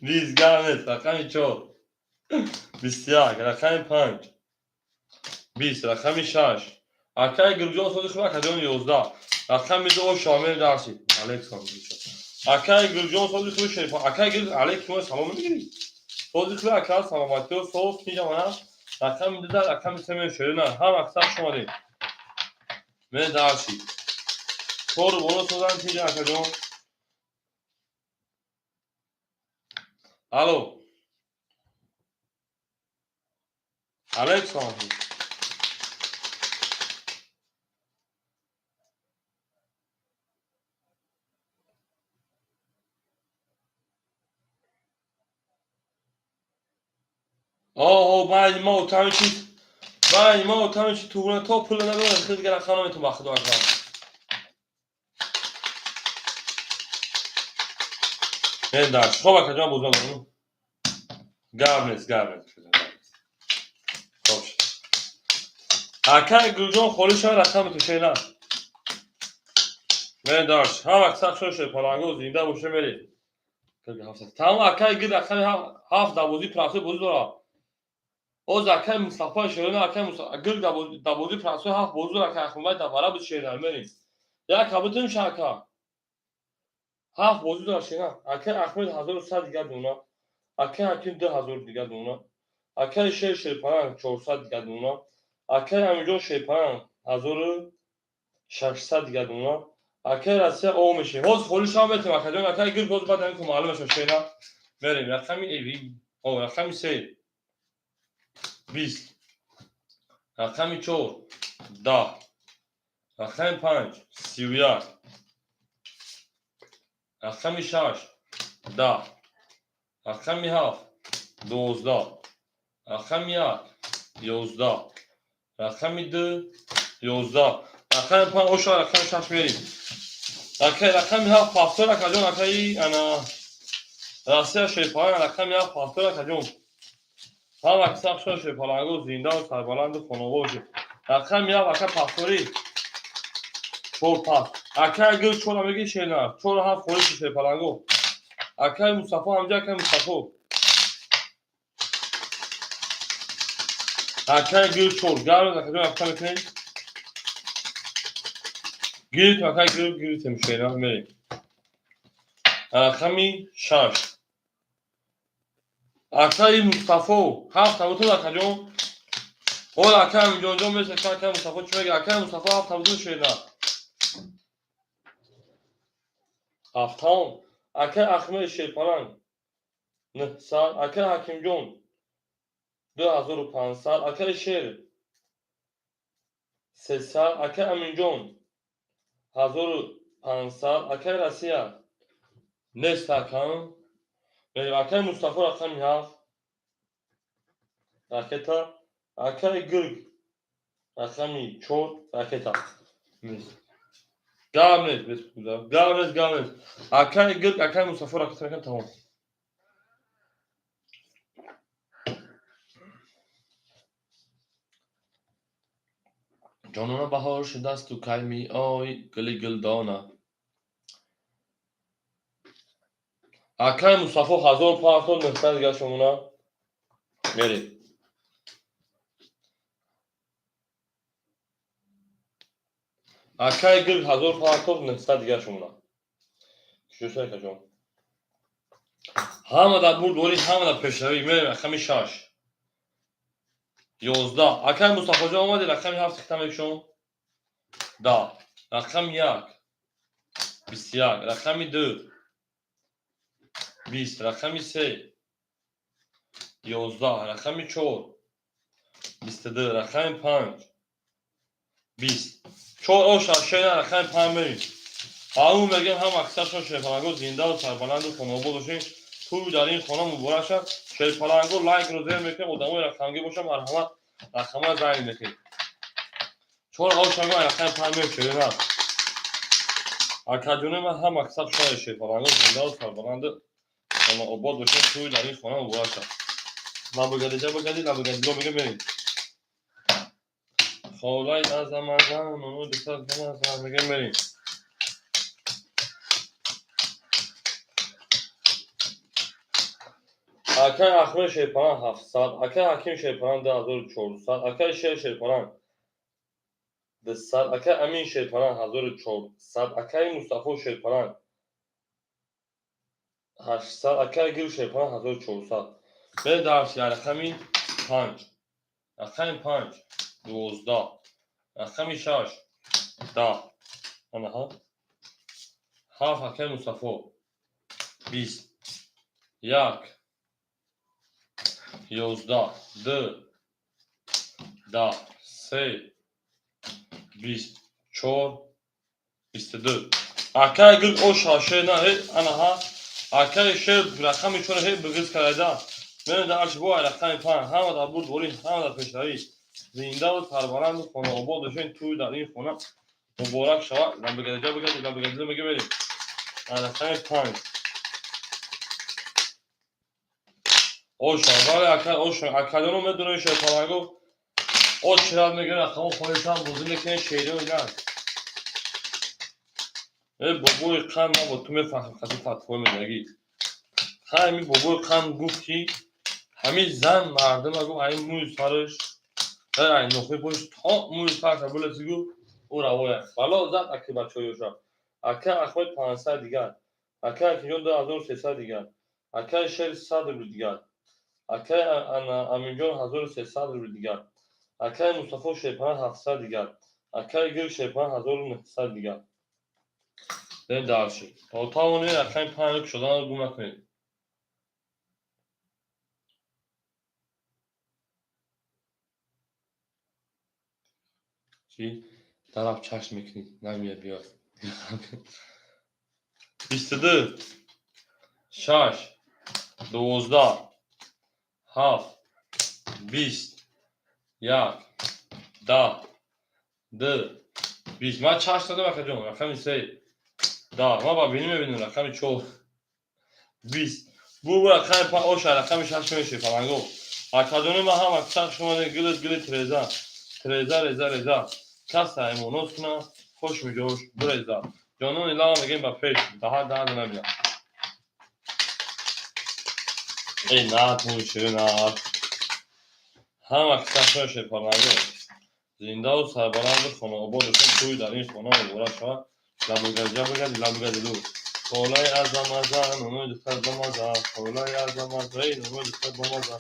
20 гап нест. Рақами чор 21. Рақами панҷ 20. Рақами шаш, акаи Гиргҷон, сози хуб, акаҷон, 11. Рақами ду ошомел дарси. Алейкум. Акаи Гиргҷон, сози хуби шериф. Акаи Гирг, алейкум, салом мегирӣ. Сози хуби, ака, саломатиё, соз тинҷа. Мана рақами ду, рақами се мешӯна. Ҳам аксар шумодем. Ме дарси. Кору боло созан тинҷа, акаҷон. Алло. Алейкум. Оҳо, байни мо тами чи, байни мо тами чи туғна то пул надорад, хел дигар рақам наметон, ба худо акбар. Мен дар хоб, акаҷон, бозон гап нест, гап нест. Хоб шуд. Акаи Гулҷон, холӣ шава рақами тушена. Мен дар ҳам аксар шоше паланго зинда боше мерем. Тамом, акаи гир рақами ҳафт дар бозии простой бозӣ дорад. Оз акаи Мустафо шерона, акаи Гир дар бозии простой ҳафт бозӣ дорад, акаи Ахмадбай дар бара буд шерона мерем. Як ҳабутум ша, ака. Ҳафт бозӣ дорад шерона. Акаи Ахмед 1100 дигар дона. Акаи Ҳаким 2000 дигар дона. Акаи Шер Шерпаланг 400 дигар дона. Акаи Амиҷон Шерпаланг 1600 дигар дона. Акаи Россия о мешем. Ҳоз холӣ шава метем, акаҷон, акаи Гир боз баъд ҳамин маълум мешава шерона. Мерем рақами эви. О, рақами се 20. Рақами чор 10. Рақами панҷ 31. Рақами шаш 10. Рақами ҳафт 12. Рақами як 11. Рақами ду 11. Рақами панҷ оша, рақами шаш мерем. Рақами ҳафт пафтор, акаҷон, акаи ана Россия шерпаланг рақами ҳафт пафтор, акаҷон. Ҳам аксар шо шерпаланго зиндаву сарбаланду хонобод бошед. Рақами ҳафт, ака, пафторӣ чор пафт. Акаи Гир чора меги шена, чор ҳафт холӣ шерпаланго. Акаи Мустафо ҳамҷа, акаи Мустафо. Акаи Гир чор. Гарм акаҷон, ака мекунед? Гирит, акаи Гир, гиритем шена мерем. Рақами шаш. Акаи Мустафо ҳафт абутун, акаҷон. Ҳол акаи Амиҷонҷон меша, акаи Мустафо чӣ мега? Акаи Мустафо ҳафт абутун шена. Ҳафтам. Акаи Ахмед Шерпаланг 900. Акаи Ҳакимҷон 2500. Акаи Шер 300. Акаи Аминҷон 1500. Акаи Россия нест, акам. Акаи Мустафо рақами ҳафт ракета. Акаи Гирг рақами чор ракета. Гап нест, гап нест, гап нест. Акаи Гирг, акаи Мустафо ракета мекунам, тамом. Ҷонона, баҳор шудасту кай меоӣ, гули гулдона. Акаи Мустафо 1500, 900 дигар шумона мерем. Акаи гир ҳазор партов, 900 дигар шумона. Чӯса, акаҷон. Ҳама дар бурдворӣ, ҳама дар пешравӣ. Мерем рақами 6. 11. Акаи Мустафоҷон омади, рақами 7 хита мекушом. 10. Рақами 1. 21. Рақами 2. 20. Рақами 3. 11. Рақами 4. 22. Рақами 5. 20. Чор о шашена рақами 5 мерем. Ҳамун мегем, ҳам аксаршон шерпаланго зиндаву сарбаланду хонаобод бошед. Тӯй дар ин хона муборак шад. Шерпаланго лайкро зер мекунед, одамои рақамгир бошад, марҳамат, рақама занг мекунед. Чор о шаго рақами 5 мерем шерина. Акаҷони ман ҳам аксар шояд шерпаланго зиндаву сарбаланду хонаобод бошед. Тӯй дар ин хона муборак шад. Лабугадиҷа бугади, лабугадило мегем, мерем. Холай азамазан, нуну дусад замазан мегем, мерем. Акай Ахмед Шерпалан 700, акай Ҳаким Шерпалан 2400, акай Шер Шерпалан 200, акай Амин Шерпалан 1400, акай Мустафо Шерпалан 800, акай Гир Шерпалан 1400. Бе дарс рақами 5. Рақами 5 12. Рақами 6 10. Анаҳа. 7 акай Мустафо 20. 1 11, 2 10, 3 20, 4 22. Акай гир о шаше на ҳе анаҳа. Акай шер рақами 4 ҳе бигиз карда. Мен дар арш бо рақами 5 ҳама дар бурдворӣ, ҳама дар пешравӣ. Зиндаву сарбаланду хонаобод бошед. Тӯй дар ин хона муборак шавад. Лабигадаҷа бигади, лабигадаҷа мега, мерем. Рақами 5. Оша, вале ака, оша, акаҷоно медонед шерпаланго ош шират мегирад, рақамо хоҳишам бозӣ мекунед шерио ган. Э бобои қанд, ман бо ту мефаҳмам хаси фатвои медагӣ. Ҳами бобои қанд гуфт, ки ҳамин зан мардума гуфт, ҳамин мӯи сараш, ай нохи пош то мӯи сараша билеси гуфт, ӯ равоя. Бало зад аки бачаҳоёша. Ака Ахмед 500 дигар. Ака Акинҷон 2300 дигар. Акаи Шер 100 рубл дигар. Акаи Аминҷон 1300 рубл дигар. Акаи Мустафо Шерпалан 700 дигар. Акаи Гир Шерпалан 1900 дигар. Дем дальше. То тавонед рақами 5 кушоданро гум накунед. Чӣ? Тараф чашм мекунӣ, намеяд биёд. 22, 6, 12, 7, 20, 1, 10, 2, 20. Ман чашм надам, акаҷон, рақами 3, 10. Ман ба бинӣ мебинам рақами 4, 20. Бу рақами 5, оша рақами 6 мешавед паланго. Акаҷони ман ҳама чашм шумо гилит гилит реза. Треза реза реза. Кас аймоноз куна, хош миҷош буреза. Ҷонони лава мегем ба пеш, даҳа даҳа намебинам. Эй на туши на. Ҳама касашон шепаланго. Зиндаву сарбаланду хонаобод бошед, тӯй дар ин хона муборак шавад. Лабугаҷа бугади, лабугадилу. Холаи азамаза, нунои духтар бамаза. Холаи азамаза, эй нунои духтар бамаза.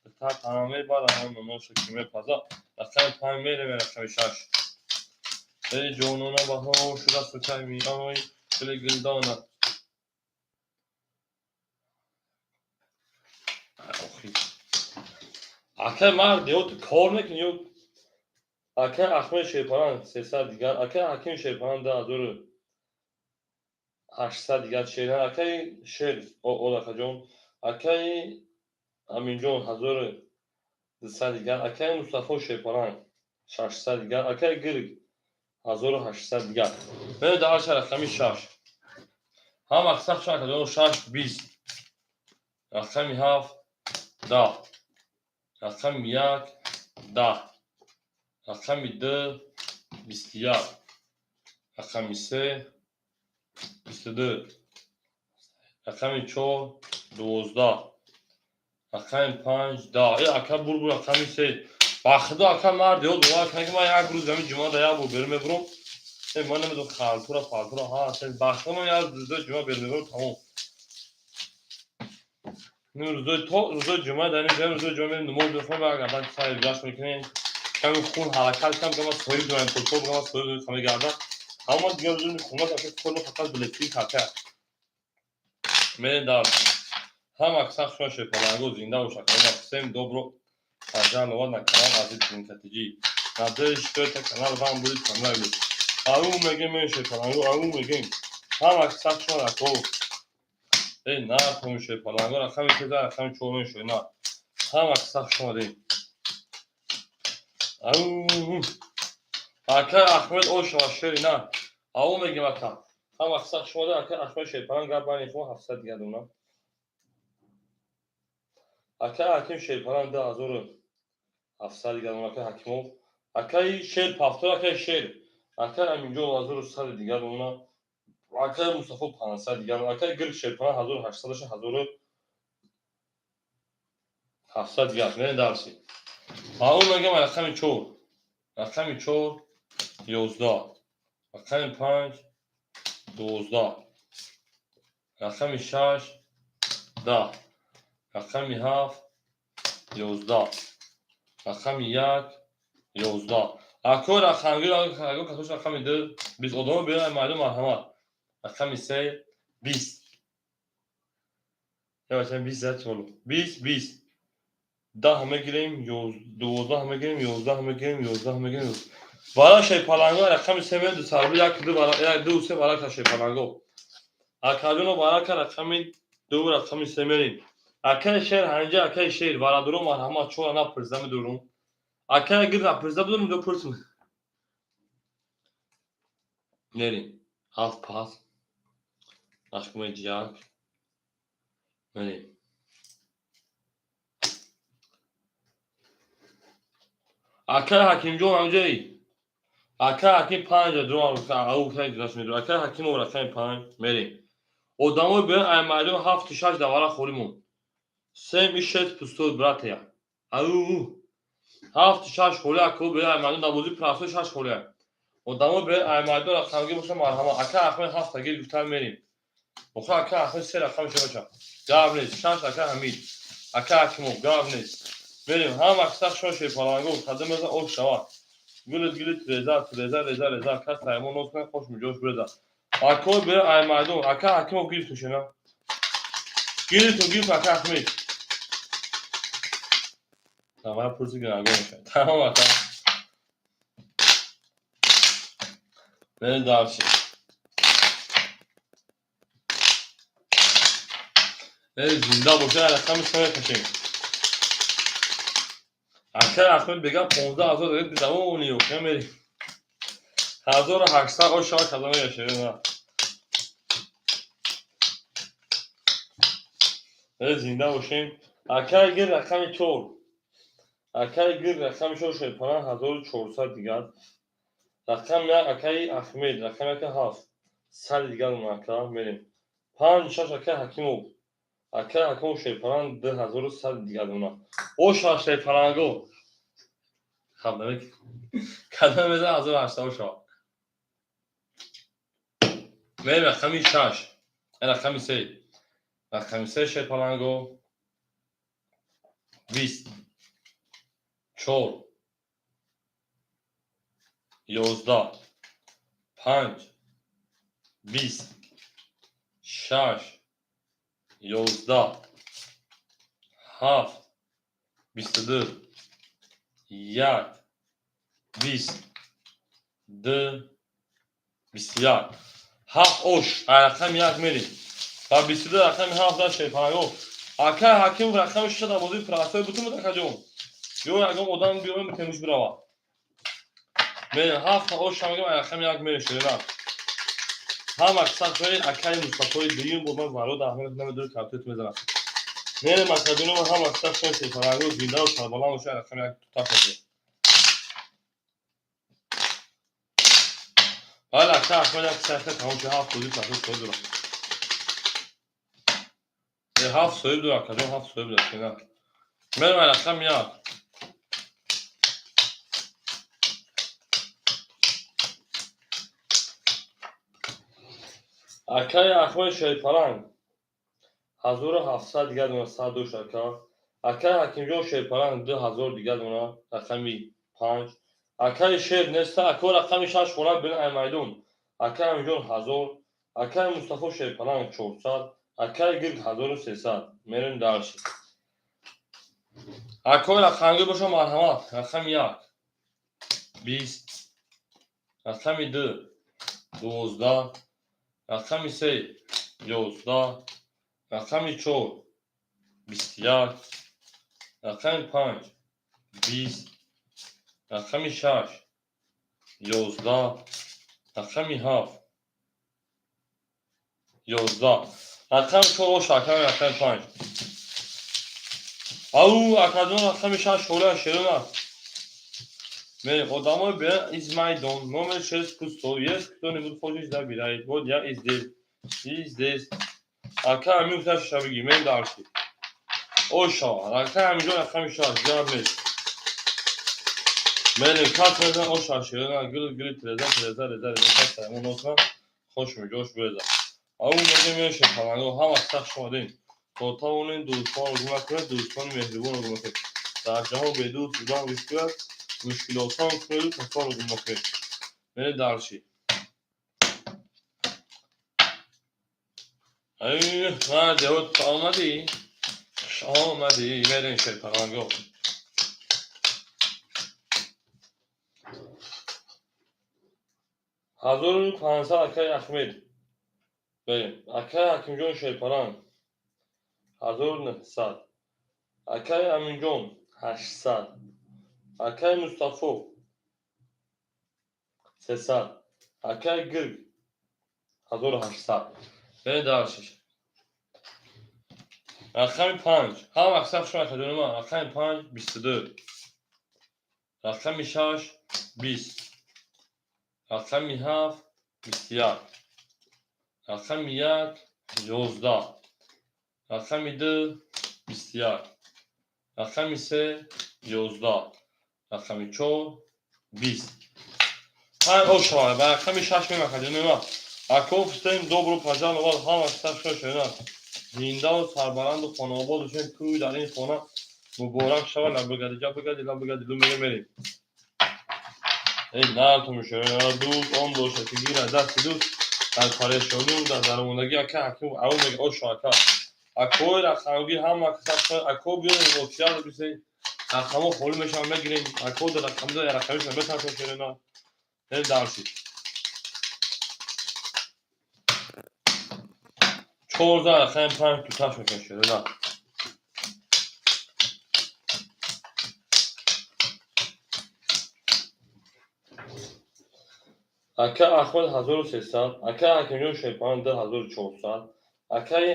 Духтар қама мебарам, нуноша ки мепаза. Рақами 5 меравем, рақами 6. Эй ҷонона баҳор шудасту кай меой, дили гулдона. Охи. Акай мард ё ту кор мекунӣ ё акай Ахмед Шерпалан 300 дигар, акай Ҳаким Шерпалан 2800 дигар шер, акай Шер Олакаҷон, акай Аминҷон 1200 дигар, акай Мустафо Шерпалан 600 дигар, акай Гирг 1800 дигар. Мерем дар арша рақами 6. Ҳама аксар шуд акаҷон 6 20. Рақами 7 10. Рақами 1 10. Рақами 2 21. Рақами 3 22. Рақами 4 12. Рақами 5 10. Э ака бур бур рақами 3. Ба худо ака мард ёд бовар кунед, ки ман як рӯз ҳамин ҷумъада як бор берун мебурам. Ман намедонам, халтура фалтура ҳаст. Бахтоно як рӯзои ҷумъа берун тамом. Рӯзои то рӯзои ҷумъа дар ин рӯзои ҷумъа мерем, намоз мехонем, як гадан сайр гашт мекунем. Ками хун ҳаракат кам кама соҳиб дорем, пулпо кама соҳиб дорем, ками гарда. Ҳама дигар рӯзои хона таша кор фақат билетии карта. Мерем дар ҳама каса шумо шепаланго зинда бошад. Всем добро пожаловать на канал Азиз Катиҷи. Надеюсь, что это канал вам будет понравиться. Ау мегем, шепаланго, ау мегем. Ҳама каса шумо рако. Эй, на кун шепаланго, рақами се, рақами чор мешавад, на. Ҳама каса шумо дем. Ау. Ака Ахмед ошава шери на. Ау мегем, ака. Ҳама каса шумо дем, ака Ахмед шерпаланг гап байни хо 700 дигар донам. Ака Ҳаким шерпаланг 2700 дигар донам, ака Ҳакимов. Акаи шер пафтор, акаи шер. Акаи Аминҷон 1100 дигар донам. Акаи Мустафо 500 дигар. Акаи Гирк шерпаланг 1800, 1700 дигар. Мерем дарси. Ау мегем, рақами чор. Рақами чор 11. Рақами панҷ 12. Рақами шаш 10. Рақами ҳафт 11. Рақами як 11. Ако рақамгир, ако касош рақами ду 20 одамо биёяд майдон, марҳамат. Рақами се 20. Ё 20 зад чолу. 20 20. 10 мегирем, 12 мегирем, 11 мегирем, 11 мегирем. Бара шерпаланго рақами се ду сарби як ду бара як ду се барака шерпаланго. Акаҷоно барака рақами ду рақами се мерем. Акаи шер ҳанҷа, акаи шер барадуро марҳамат, чора напурсида медурум. Акаи гир напурсида будум, ду пурсм. Мерем. Ҳафт пас. Рақами як. Мерем. Акаи Ҳакимҷон ҳамҷаи. Акаи Ҳаким панҷа ду ау медурам. Акаи Ҳакимов рақами панҷ мерем. Одамои биён ай майдон ҳафту шаш давара холӣ монд. Семь и шесть пустой, братья. Ау. Ҳафту шаш холӣ, ако биён ай майдон дар бозии простой шаш холӣ. Одамо биён ай майдон рақамгир боша, марҳамат. Ака Ахмед ҳафта гир гуфтан мерем. Охир ака Ахмед се рақам шабаша. Гап нест. Шаш ака Ҳамид. Ака Ҳакимов гап нест. Мерем. Ҳама каса шумо шерпаланго қадам мезан об шава. Гулит гулит реза реза реза реза кас таймон ноз кунад хош миҷош биреза. Ако биён ай майдон. Ака Ҳакимов гирифту шена. Гирифту гирифту ака Ахмед. Тамара пурси гунагор мешавад. Тамом ака. Мерем дальше. Зинда боша, рақами се мекашем. Ака Ахмед бега 15 000 доред давони ёк мерем. 1800 ош шава кадом мешавад. Зинда бошем. Акаи гир рақами чор. Акаи гир рақами чор шерпаланг 1400 дигар. Рақами як акаи Ахмед, рақами як ҳафт. Сад дигар ака мерем. Панҷ шаш акаи Ҳакимов. Акаи Ҳакимов шерпаланг 2100 дигар дона. Оша шерпаланго. Хаб кадом мезан 1800 оша. Мерем рақами шаш. Рақами се. Рақами се шерпаланго. 20. Чор. 11. Панҷ. 20. Шаш. 11. Ҳафт. 22. Як. 20. Ду. 21. Ҳафт ош. Рақами як мерем. Ба 22 рақами ҳафт да шерпаланго. Акаи Ҳаким рақами шаша дар бозии простой бутун буд, акаҷон. Ё ягон одам биёем темуш бирава. Мерем ҳафта ош мегем, рақами як мерем шерина. Ҳама касак шои акаи Мустафои дуюм буд, ман варода Аҳмед намедонам картоет мезанам. Мерем акаҷоно, ҳама касак шои шерпаланго зинда ва сарбаланд боша, рақами як тута хӯрд. Бале, ака Аҳмед як сайха тамом шуд, ҳафт бозии простой соҳиб дорад. Ҳафт соҳиб дорад, акаҷон, ҳафт соҳиб дорад, шерина. Мерем рақами як. Акаи Аҳмад Шерпаланг 1700 дигар дона сад дошт ака. Акаи Ҳакимҷон Шерпаланг 2000 дигар дона рақами 5. Акаи Шер неста, ако рақами 6 хона бин ай майдон. Акаи Амиҷон 1000, акаи Мустафо Шерпаланг 400, акаи Гирг 1300. Мерем дальше. Акои рақамгир боша, марҳамат. Рақами 1 20, рақами 2 12, рақами 3 11, рақами 4 21, рақами 5 20, рақами 6 11, рақами 7 11, рақами 4 ош аками рақами 5. Ау, акаҷон, рақами 6 шора шерона. Мерем, одамои беран из майдон, номер 6 пусто. Есть кто-нибудь хочет, забирает. Вот я и здесь, и здесь. Ака Амин шаша бигӣ, мерем дальше. Оша, ака Аминҷон рақами 6, гап нест. Мерем, кас мезан, оша шерона, гил гили треза, треза, реза, реза, кас саймон осман, хош меҷош буреза. Ау мегем меше паланго, ҳама сах шумадем. То тавонем дӯстонро гум накунед, дӯстони меҳрибонро гум накунед. Дар ҷаҳон бедӯст будан мушкил аст, мушкилосон кунеду касонро гум накунед. Мерем дальше. Ай, деҳот омадӣ? Хуш омадӣ, мерем шерпаланго. 1500 акаи Ахмед. Берем. Акаи Ҳакимҷон Шерпаланг 1900. Акаи Аминҷон 800. Акаи Мустафо 300. Акаи Гирг 1800. Берем дальше. Рақами 5. Ҳама аксар шумо акаҷони ман. Рақами 5 22. Рақами 6 20. Рақами 7 21. Рақами 1 11. Рақами 2 21. Рақами 3 11. Рақами 4 20. Панҷ ошава. Ба рақами 6 мем акаҷони ман. Ако всем добро пожаловать, ҳама сар шумо зиндаву сарбаланду хонаобод бошед. Тӯй дар ин хона муборак шавад. Лабигади ҷабигади лабигади ду мерем, мерем. Эй нарту мешавад, дӯст он бошад, ки гирад дасти дӯст дар парешонию дар дармондагӣ. Ака ҳаким ау мега ошо ака. Акои рақамгир ҳама каса ако биёрем воқеа бисен рақамҳо холӣ мешаванд, мегирем. Ако дар рақамда рақамиша метарсем шерена. Мерем дальше. 14 рақами 5 туташ мекунем шерена. Ака Аҳмад 1300, ака Ҳакимҷон Шерпаланг 2400, акаи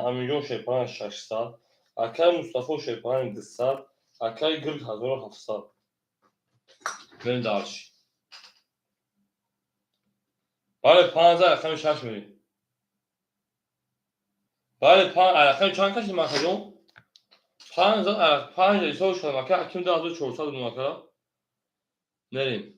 Аминҷон Шерпаланг 600, акаи Мустафо Шерпаланг 200, акаи Гирг 1700. Мерем дальше. Бале, 15 рақами 6 мерем. Бале, рақами чанд кашидем, акаҷон? 5 ҳисоб шудам, ака Ҳаким 2400 будем, ака. Мерем.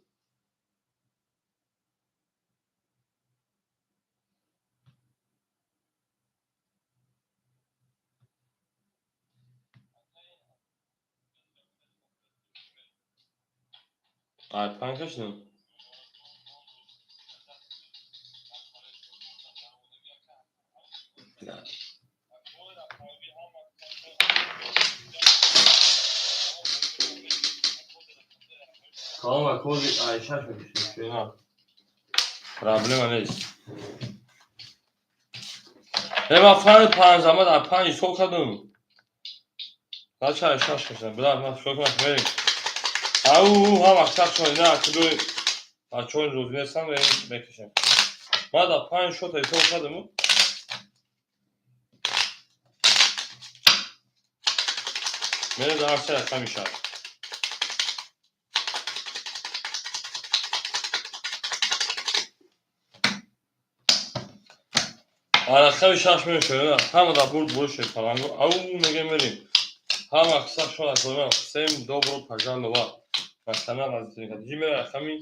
Ай, панҷ кашидем. Салом акози ай шаш мекушем. На. Проблема нест. Э, ман фаҳми панҷ дар панҷ ҳисоб кардам. Нача ай шаш кашидам. Била, ман фикр кунам, мерем. Ау, ҳама сах шуд, на, кудои бачаҳои розӣ нестам, мекашем. Ман дар панҷ шота ҳисоб кардам. Мерем дар се рақами шаш. Рақами 6 мешавад. Ҳама дар бурд боше паланго. Ау мегем, мерем. Ҳама сах шуд, акои всем добро пожаловать. На канал Азизикадиҷи мера рақами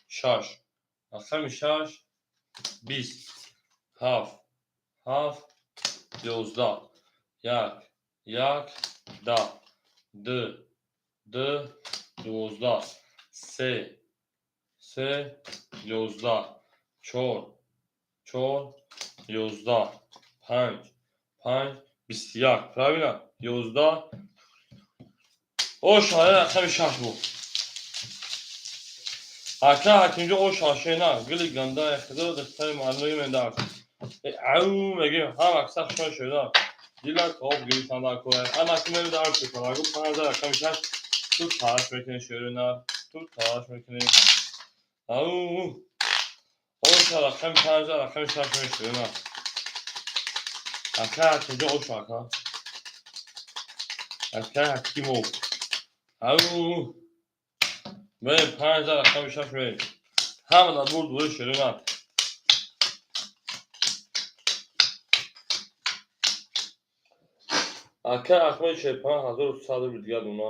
6. Рақами 6 20. Ҳафт, ҳафт, 11, як, як, 10, ду, ду, 12, се, се, 11, чор, чор, 11, панҷ, панҷ, 21. Правильно? 11. Ош рақами шаш буд. Ака Ҳакимҷон, о шашена гили ганда худо духтари мардуми мендар. Ау мегим, ҳам аксар шон шуда. Дила тоб гирифтанда кора. Ана ки мери дар шукалагу панҷ рақами шаш ту талаш мекунӣ, шерина, ту талаш мекунӣ. Ау оша рақами панҷ, рақами шаш мешерина. Ака Ҳакимҷон, оша ака. Ака Ҳакимов. Ау мерем, панҷ рақами шаш мерем. Ҳама дар бурд бури, шерина. Ака Аҳмед Шерпан 1100 рубли дигар дона.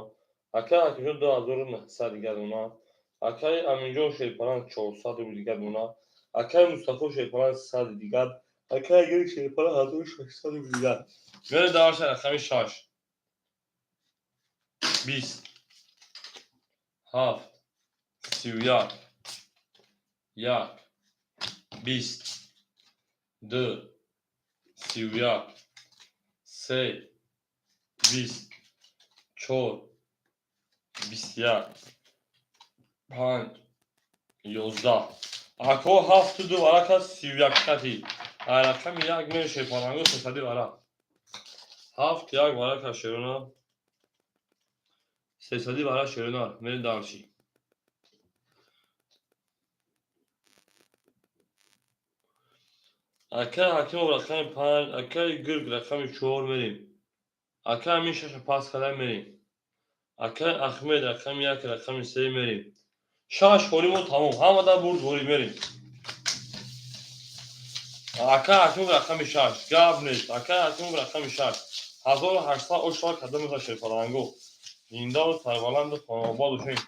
Акаи Ҳакимҷон 2900 дигар дона. Акаи Аминҷон Шерпалан 400 рубли дигар дона. Акаи Мустафо Шерпалан 100 дигар. Акаи Гирик Шерпалан 1600 рубли дигар. Мерем дарша рақами шаш. 20, ҳафт, 31, як, 20, ду, 31, се, 20, чор, 21, панҷ, 11. Ако ҳафту ду варака 31 хати. Рақами як меше паланго сесади варақ. Ҳафт як варака, шерона. Сесади варақ, шерона. Мерем дарши. Акаи Ҳакимов рақами панҷ, акаи Гирг рақами чор мерем. Акаи Амин шаша пас карда мерем. Акаи Ахмед рақами як, рақами се мерем. Шаш холимо тамом. Ҳамада бурд ворид мерем. Акаи Ҳакимов рақами шаш. Гап нест. Акаи Ҳакимов рақами шаш. 1800 ошва карда меха, шерпаланго. Зиндаву сарбаланду хонаобод бошед.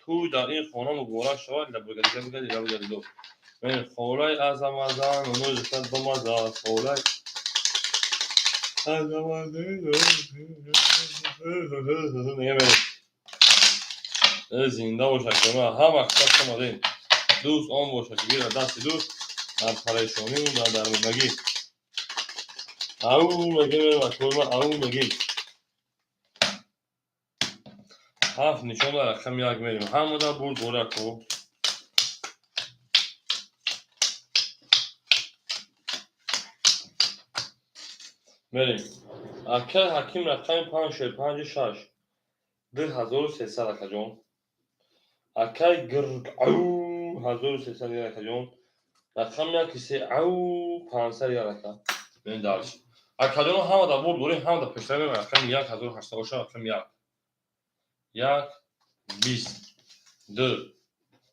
Тӯй дар ин хона муборак шавад. Лабагалига бигади, лабагалидо. Холаи азамазан, оно зишад бамаза, холаи азамазан. Мегем, зинда бошад, ҳама кас омадем. Дӯст он бошад, ки гирад дасти дӯст дар парешониву дар дармондагӣ. Ау мегем, бачаҳои ман, ау мегем. Ҳафт нишон дар рақами як мерем. Ҳамада бурд борако. Мерем. Акаи Ҳаким рақами панҷ, шер панҷи шаш. 2300, акаҷон. Акаи Гирг ау 1300 дигар, акаҷон. Рақами яки се ау 500 дигар, ака. Мерем дарш. Акаҷон, ҳама дар бурд дорем, ҳама дар пештара мерем. Рақами як 1800 боша, рақами як. Як, 20, ду,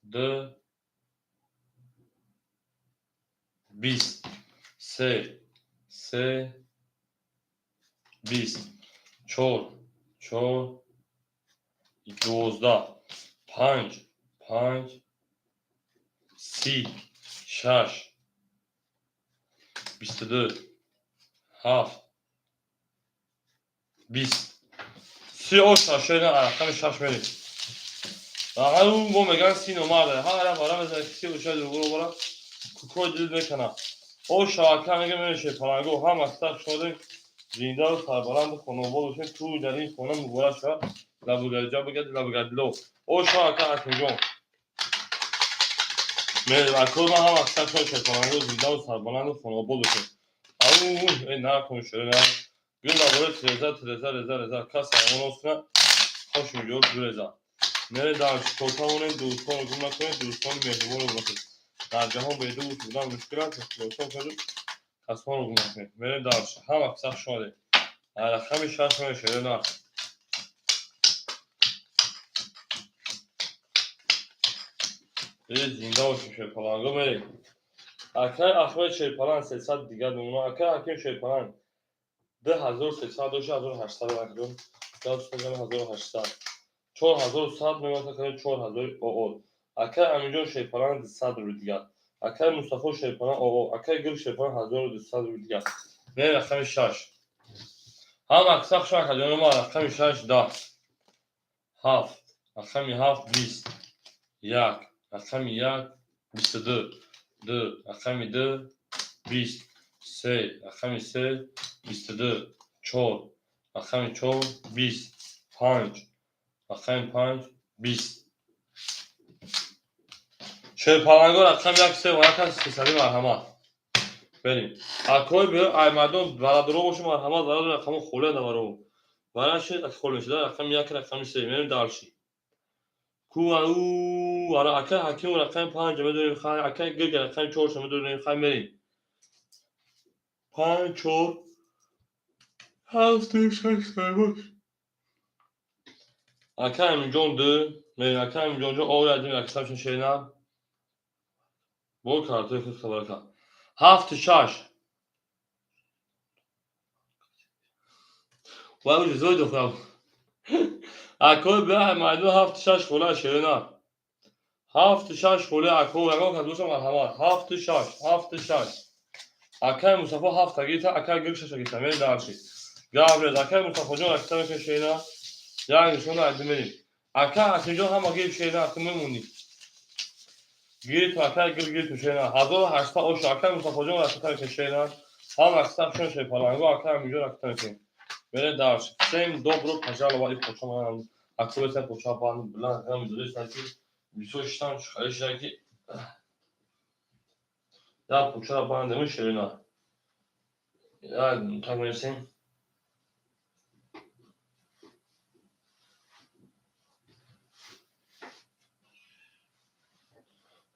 ду, 20, се, се, 20, чор, чор, 12, панҷ, панҷ, 30, шаш, 22, ҳафт, 20, 30 оша шена рақами шаш мерем. Ау бо меган 30 номарда. Ҳара бара мезанад си оша дугуро бара кукои дил мекана. Оша ака мега меше паланго ҳама сар шодем. Зиндаву сарбаланду хонаобод бошед. Тӯй дар ин хона муборак шавад. Лабугаҷа бигади, лабугадило. Оша ака Ҳакимҷон. Акои ман ҳама сар шод, паланго, зиндаву сарбаланду хонаобод бошед. Ау э накун, шерина. Гул лабори тиреза, тиреза, реза, реза. Кас аймон кунад, хош миҷор гуреза. Мере дар котамонем, дӯстонро гум накунед, дӯстони меҳрубонро гум накунед. Дар ҷаҳон бе дӯст будан мушкил аст, мушкилотон каду касонро гум накунед. Мерем дар ҳама каса хуш омадед. Рақами шаш мере, шерина. Зинда бошем, шерпаланго, мерем. Акаи Ахмед Шерпаланг 300 дигар намуна. Акаи Ҳаким Шерпаланг 2300 дошт, 1800 акаҷон. 1800. 4100 мемонад, акаҷон, 4000 оол. Акаи Аминҷон Шерпаланг 100 рубли дигар. Акай Мустафо Шерпалан, акай Гул Шерпалан 1200 рубл дигар. Мерем рақами 6. Ҳам акса хуш акаҷоно ма рақами 6 10. 7, рақами 7 20. 1, рақами 1 22. 2, рақами 2 20. 3, рақами 3 22. 4, рақами 4 20. 5, рақами 5 20. Шерпаланго рақами 1 3 ва 1 300 марҳамат. Берим. Акой бе ай мардум бародаро бошу марҳамат бародар рақами холе наваро. Бараши холе шуда рақами 1 рақами 3 мерем дальше. Ку ау ара акай Ҳаким рақами 5 медонем хай акай Гирг рақами 4 медонем хай мерем. 5 4 7 6 7 Акай Аминҷон 2 мерем акай Аминҷон ҷо оя дим аксаршон шерина. Бо картои худ хабар кард. 7 6. Вай уже зой духтам. Акой бе майду 7 6 хола шерина. 7 6 хола ако ягон кас боша марҳамат. 7 6 7 6. Акай Мустафо 7 гита, акай Гул 6 гита. Мерем дальше. Габрез акай Мустафоҷон акса мекунем шерина. Як нишона айди мерем. Акай Ҳакимҷон ҳама гириф шерина, акы мемонӣ. Гириф акай Гул гириф шерина. 1800 ош акай Мустафоҷон акса мекунем шерина. Ҳам акса шон шерпаланго акай Аминҷон акса мекунем. Мерем дальше. Всем добро пожаловать и поча манам. Аксовеса поча бан блан гам додесан ки бисёр шитам хали шидан ки я поча бан дем шерина. Я так мерсем.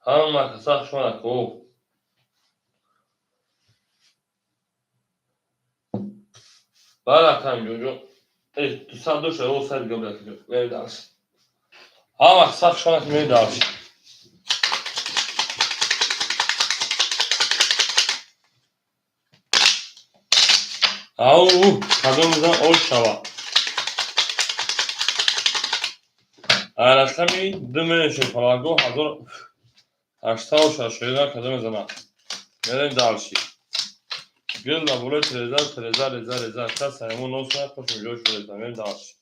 Ҳама каса шума ко. Баъд акам ҷоҷо. 200 доша, о сад габра ки. Мерем дальше. Ҳама каса шума ки мерем дальше. Ау, кадом мизан ош шава. Рақами 2 мерем палаго 1806 шерина кадом мезанам. Мерем дальше. Гул на болои треза, треза, реза, реза. Кас ҳаймон нос кунад, қошм ҷош реза. Мерем дальше.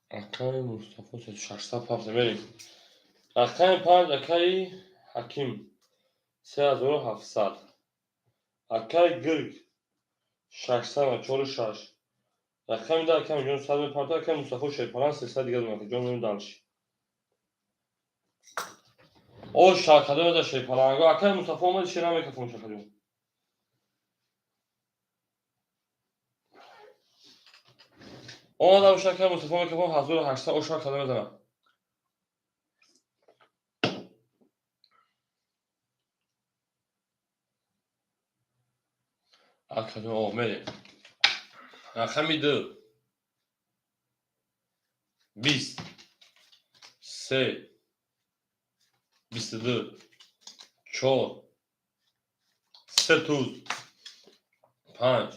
Акай Мустафо 607 мерем. Рақами 5 акаи Ҳаким 3700. Акаи Гирг 646. Рақами 10 акаи Аминҷон 100 мепарта, акаи Мустафо Шерпалан 300 дигар дорад. Ҷон мерем дальше. О шакадо да шерпаланго акаи Мустафо омад шера мекафон шакадо. Омада боша акаи Мустафо мекафон 1800 о шакадо мезанад. Акадо о мерем. Рақами 2 20 3 22 4 3 туз 5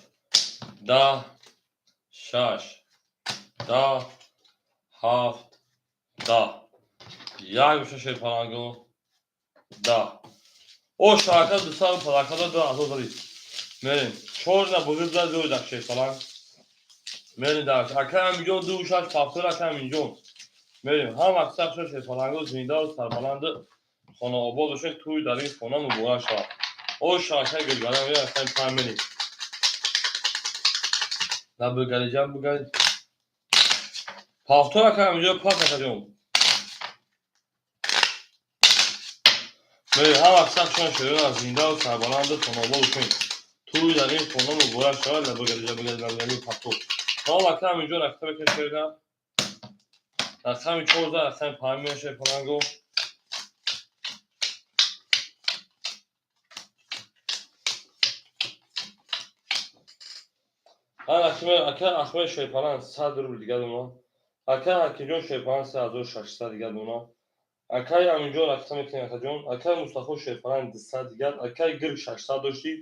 10 6 10 7 10 1 меша шерпаланго 10 о шака 200 палакада 2000 задид. Мерем 4 на бузург зад зӯй дак шерпаланг. Мерем дальше. Акай Аминҷон 2 6 повтор акай Аминҷон. Мерем ҳам аксар шо шерпаланго зиндаву сарбаланду хонаобод бошед, тӯй дар ин хона муборак шавад. О шакай гулгарам я акай 5 мерем. На бугари ҷам бугари. Повтор акай Аминҷон пас акаҷон. Мерем ҳам аксар шо шерпаланго зиндаву сарбаланду хонаобод бошед. Тӯй дар ин хона муборак шавад, на бугари ҷам бугари на бугари повтор. Ҳам акай Аминҷон акса мекашед. Рақами 14 рақами 5 мешавад паланго. Акай Ахмед Шерпалан 100 рубл дигар дона. Акай Ҳакимҷон Шерпалан 3600 дигар дона. Акай Аминҷон акса мекунем акаҷон. Акай Мустафо Шерпалан 200 дигар. Акай Гирг 600 дошти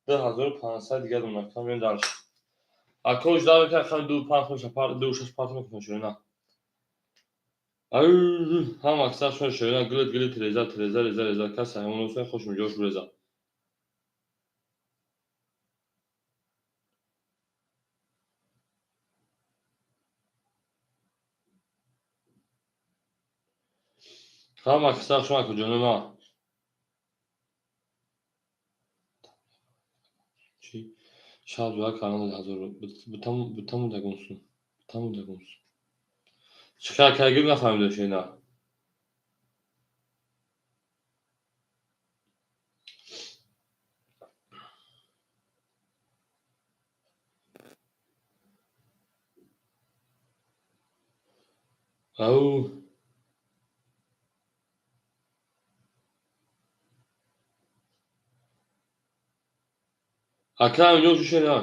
2500 дигар дона. Акай мерем дальше. Ако ждал мекунад, рақами ду панҷ хоша пар, ду шаш парт мекунад ширина. Ҳама аксар шуна ширина, гилит гилит реза, реза, реза, реза, кас ҳаймон усан хош миҷош реза. Ҳама аксар шуна куҷоно ма. Чи? Шаб дуа кардан ҳазор бутаму дагонсун. Бутаму дагонсун. Чӣ кар кардагим нафаҳмидам ширина. Ау. Ака инҷо чӣ ширина?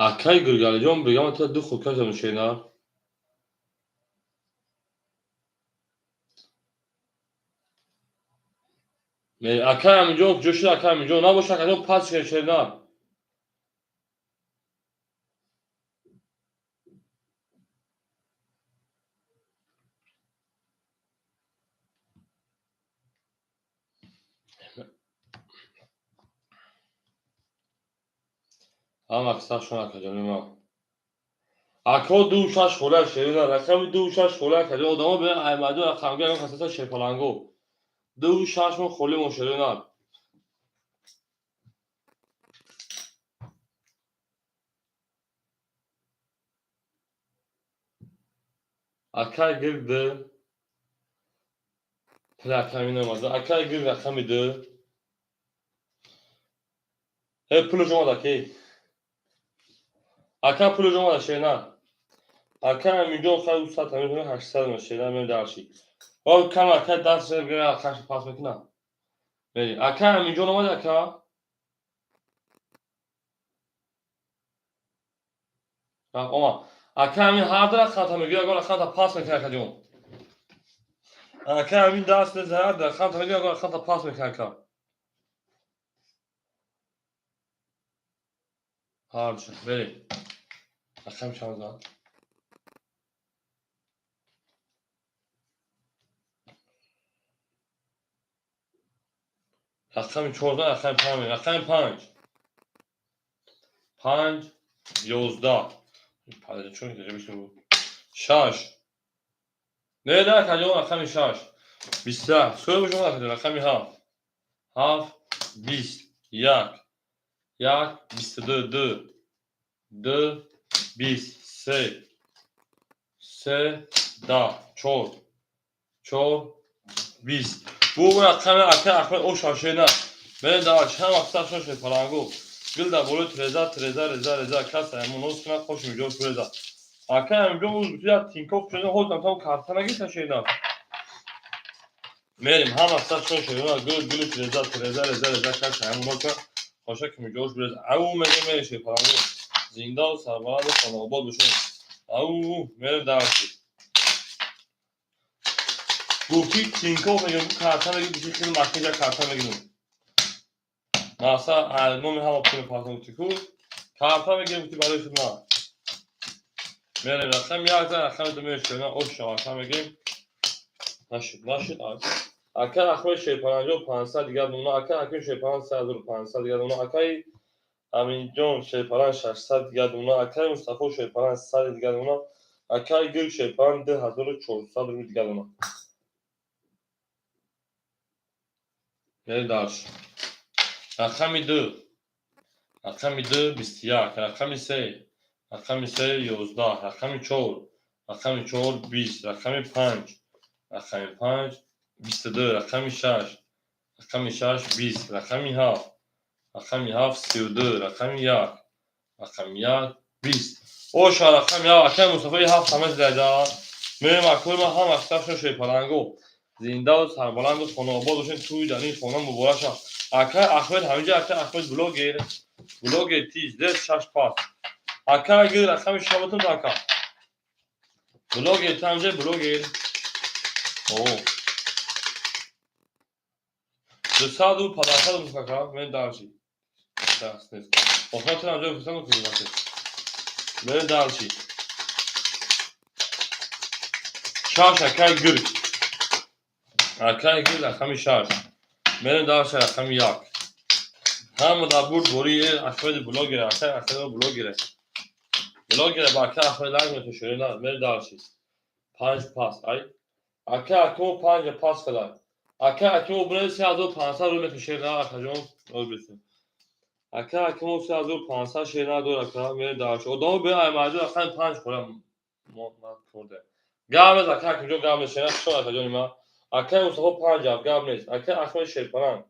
Акай Гургалиҷон бигам та ду худкашам ширина. Акай Аминҷон куҷо шуд? Акай Аминҷон набошад, акаҷон пас ширина. Ҳама аксар шуна акаҷони ман. Ако ду шаш хола ширина, рақами ду шаш хола акаҷон одамо бе аймаду рақамга ягон касаса шерпаланго. Ду шаш мо холи мо ширина. Акай гир д пул рақами намаза. Акай гир рақами д. Э пулаш омад аки. Ака пулаш омад ширина. Ака Аминҷон хай 200 ҳамин 800 ма ширина мен дарши. О кам ака даст гира акаш пас мекунам. Мери ака Аминҷон омад ака. Омад. Ака Амин ҳар рақамта мегӯяд, ягон рақамта пас мекунад акаҷон. Ака Амин даст мезанад, рақамта мегӯяд, ягон рақамта пас мекунад ака. Ҳарчи, бери. Рақам чанд зад? Рақами чор зад, рақами панҷ, рақами панҷ. Панҷ, 11. Чун шаш. Не, не, акаҷон, рақами шаш. 21. Сколько бошад акаҷон? Рақами ҳафт. Ҳафт, 20, як. Як, 22, ду. Ду, 20, се. Се, 10, чор. Чор, 20. Бу рақами ака Аҳмед оша шена. Мен дар чанд вақт шош палангу. Гил дар болои треза, треза, реза, реза, кас аймон нос кунад, хош миҷош реза. Ака Аминҷон уз бутия Тинькофф шуда, ҳозам там карта нагирифта шена. Мерим, ҳама сар шош шена, гил гил треза, треза, реза, реза, кас аймон нос кунад, хоша ки миҷош реза. Ау мегем мерише палангу. Зиндаву сарбаланду хонаобод бошем. Ау мерим дарси. Гуфти Тинькофф мегем, карта мегирем, гуфти хеле макинҷа карта мегирем. Маса номи ҳама пули партон гуфти ку карта мегирем гуфти барои хидмат. Мерем рақам як зан, рақами ду мешавем, ош шава мегирем. Нашуд, нашуд. Ака Аҳмед Шерпаранҷо 500 дигар дуна, ака Ҳаким Шерпаран 3500 дигар дуна, акаи Аминҷон Шерпаран 600 дигар дуна, акаи Мустафо Шерпаран 100 дигар дуна, акаи Гул Шерпаран 2400 рубл дигар дуна. Мерем дальше. Рақами ду. Рақами ду 21, рақами се. Рақами се 11, рақами чор. Рақами чор 20, рақами панҷ. Рақами панҷ 22, рақами шаш. Рақами шаш 20, рақами ҳафт. Рақами ҳафт 32, рақами як. Рақами як 20. Оша рақами як, акаи Мустафои ҳафт ҳама зида. Мерем акои ман ҳама аксар шуна шерпаланго. Зиндаву сарбаланду хонаобод бошем, тӯи дар ин хона муборак шавад. Акай Ахмед ҳаминҷа, акай Ахмед блогер. Блогер тиз, дес шаш пас. Акай гир рақами шабатун ака. Блогер ту ҳаминҷа блогер. О. Дусаду падасад ака, мен дальше. Даст нест. Охир ту ҳаминҷа гуфтам ку. Мен дальше. Шаш акай гир. Акай гир рақами шаш. Мерем дальше рақами як. Ҳама дар бурд бори Ахмеди блогер, акай Ахмеди блогер. Блогер ба акай Ахмед лайк метошӯ, на, мерем дальше. Панҷ пас, ай. Акай Акимо панҷ пас кадай. Акай Акимо бунед 3500 рубл метошед, на, акаҷон, бисем. Акай Акимо 3500 шер надор, ака, мерем дальше. Одамо бе ай маҷбур рақами панҷ хӯрам. Мо ман хӯрда. Гап нест, акай Акимҷон, гап нест, шера шо акаҷони ман. Акай Мустафо панҷ ҳафт, гап нест. Акай Ахмед Шерпаланг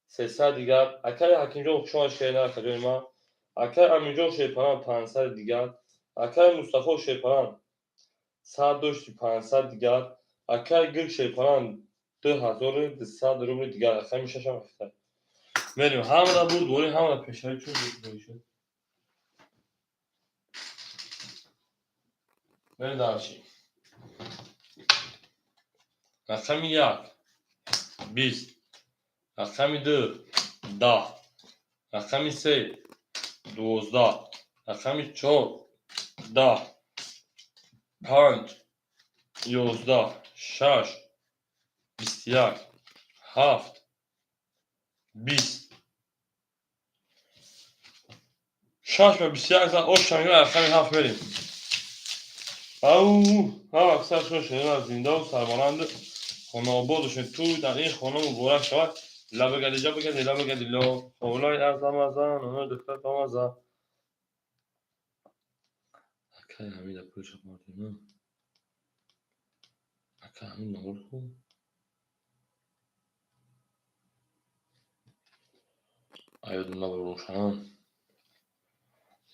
300 дигар. Акай Ҳакимҷон хушомад шерна, акаҷони ман. Акай Аминҷон Шерпаланг 500 дигар. Акай Мустафо Шерпаланг 100 дошти 500 дигар. Акай Гир Шерпаланг 2200 рубли дигар. Рақами шашам ҳафта. Мерем, ҳамада бурд бори, ҳамада пешравӣ чун шуд. Мерем дальше. Рақами як 20, рақами ду 10, рақами се 12, рақами чор 10, панҷ 11, шаш 21, ҳафт 20. Шаш ба 21 зад, ош шангира рақами ҳафт мерем. Ау, ҳама аксар шумо шунидам зиндаву сарбаланду хонаобод бошед. Ту дар ин хона муборак шавад. Ла багади ҷа багади ла багади ло. Холай азамазан, оно духтар бамаза. Акай ҳамида пулша мардим. Акай ҳамин навор ку. Аёдум набурушам.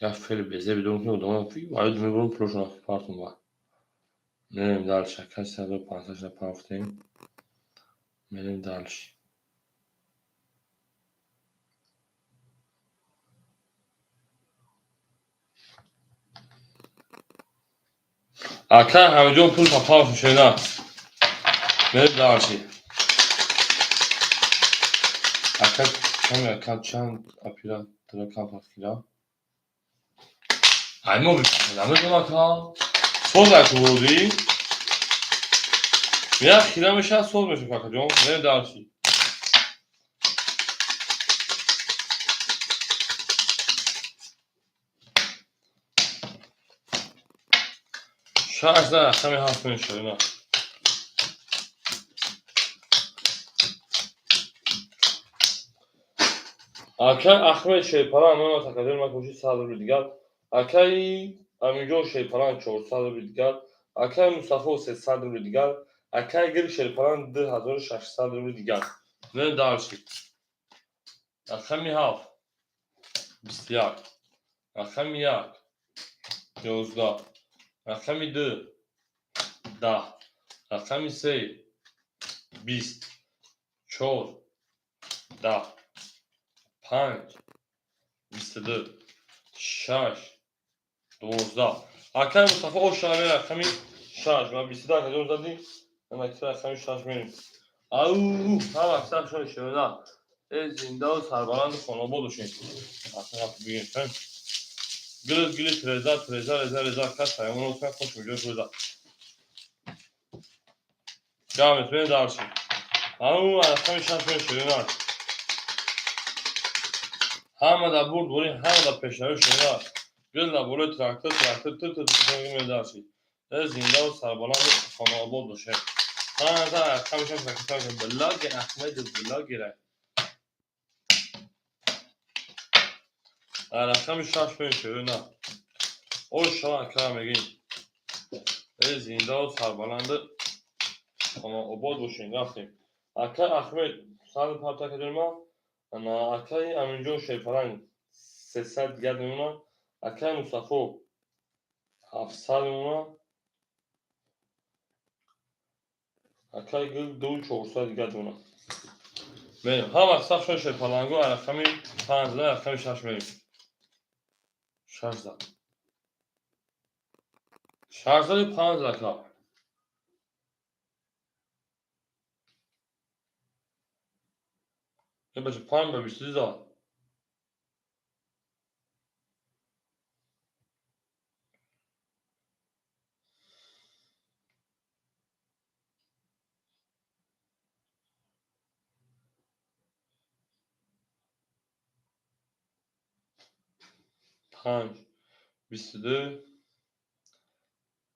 Як феъли безеби дорум ки одамон аёдум мебурам пулошон партум ба. Мерем дальше. Акай 3500 шуда пафтем. Мерем дальше. Акай ҳамиҷон пул папав шуда. Мерем дальше. Акай ками ака чанд оператора кампас кира? Ай мо намедонам ака. Соз аку бурдӣ? Як хира мешавад, соз мешавад акаҷон. Мерем дальше. Шаш за рақами ҳафт мешавад, на. Акай Ахмед Шерпаланг номас акаҷони ман кӯшид 100 рубли дигар. Акай Аминҷон Шерпаланг 400 рубли дигар. Акай Мустафо 300 рубли дигар. Акай Гир Шерпаланг 2600 рубли дигар. Мерем дальше. Рақами ҳафт 21, рақами як 11, рақами ду 10, рақами се 20, чор 10, панҷ 22, шаш 12. Акай Мустафо ош шава рақами шаш. Ма 22 акаҷон задӣ. Ана ки рақами шаш мерем. Ау, ҳама аксар шумо шунida. Э зиндаву сарбаланду хонаобод бошед. Бигем. Гилит гилит реза реза реза реза кас саямон осман хош меҷои рӯза. Гамет мерем дальше. Ау, рақами шаш мерем шунida. Ҳама дар бурд бори, ҳама дар пешравӣ шунida. Гил дар болои трактор, трактор ту ту ту мерем дальше. Э зиндаву сарбаланду хонаобод бошед. Ҳама рақами шаш рақами блогер Ахмеди блогер. Рақами шаш мерем шунida. Ош шава ака мегӯем. Э зиндаву сарбаланду хонаобод бошед. Рафтем. Акай Ахмед сад парта кардем ма. Ана акай Аминҷон Шерпаланг 300 дигар мемонад. Акай Мустафо 700 мемонад. Акай Гул 2400 дигар мемонад. Мерем. Ҳама сахшон шерпалангу рақами 5 зада, рақами 6 мерем. 6 зад. 6 зади 5 зака. Бача 5 ба 22 зад. 5, 22,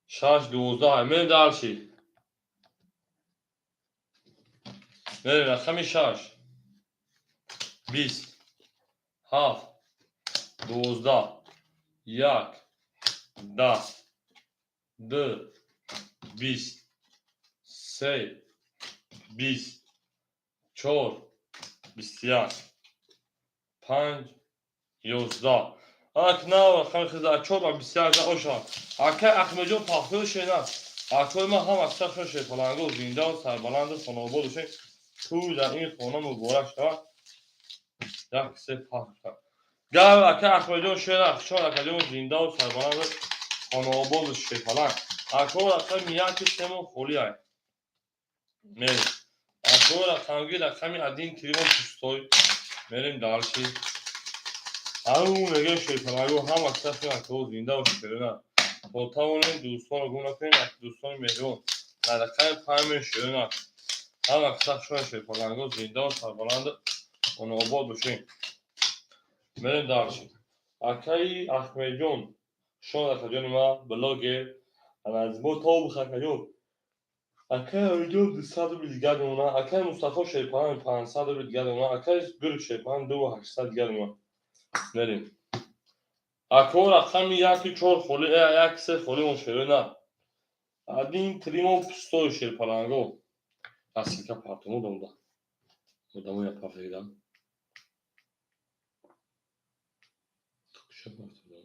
6, 12. Мерем дальше. Мерем рақами 6, 20, 7, 12, 1, 10, 2, 20, 3, 20, 4, 21, 5, 11. Ак нав рақами хиза 4 ба 21 за оша. Акай Ахмеджон пахтои шена. Акои ман ҳам аксар шерпалангу зинда сарбаланду хонаобод бошед. Тӯй дар ин хона муборак шавад. Як се пахт. Гав акай Ахмеджон шена, хушон акаҷон зиндаву сарбаланду хонаободу шерпаланг. Ако рақами яки семон холӣ ай. Мерем. Ако рақамги рақами один тримон пустой. Мерем дальше. Ау мегӯем шерпалангу ҳам аксар акаҳо зинда бошед шерона. То тавонем дӯстонро гум накунем, дӯстони меҳрибон. Дар рақами 5 мем шерона. Ҳам аксар шумо шерпалангу зиндаву сарбаланду хонаобод бошед. Мерем дальше. Акаи Ахмеджон, шон акаҷони ман, блогер, аз мо тобух акаҷон. Акаи Ахмеджон 200 рубл дигар мемонад, акаи Мустафо шерпаланг 500 рубл дигар мемонад, акаи Гург шерпаланг 2800 дигар мемонад. Мерем. Ако рақами 1 4 холӣ, 1 3 холӣ он шерона. Один тримон пустой шерпаланго. Асилка партомо домда. Одамо я партогида. Куша партода.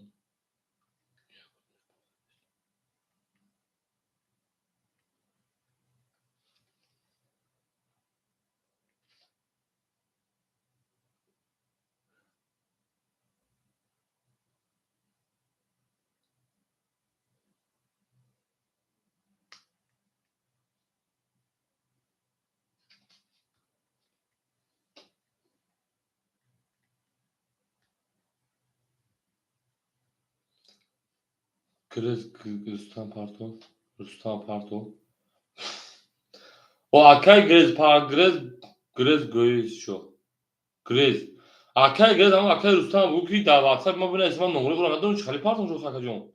Грез Рустам парто, Рустам парто. О, акай Грез па Грез Грез гӯйиш шо. Грез. Акай Грез ама акай Рустам бугӯ ки дар WhatsApp ма бинавис ман номри ӯро надонам чӣ хали партон шуд акаҷон.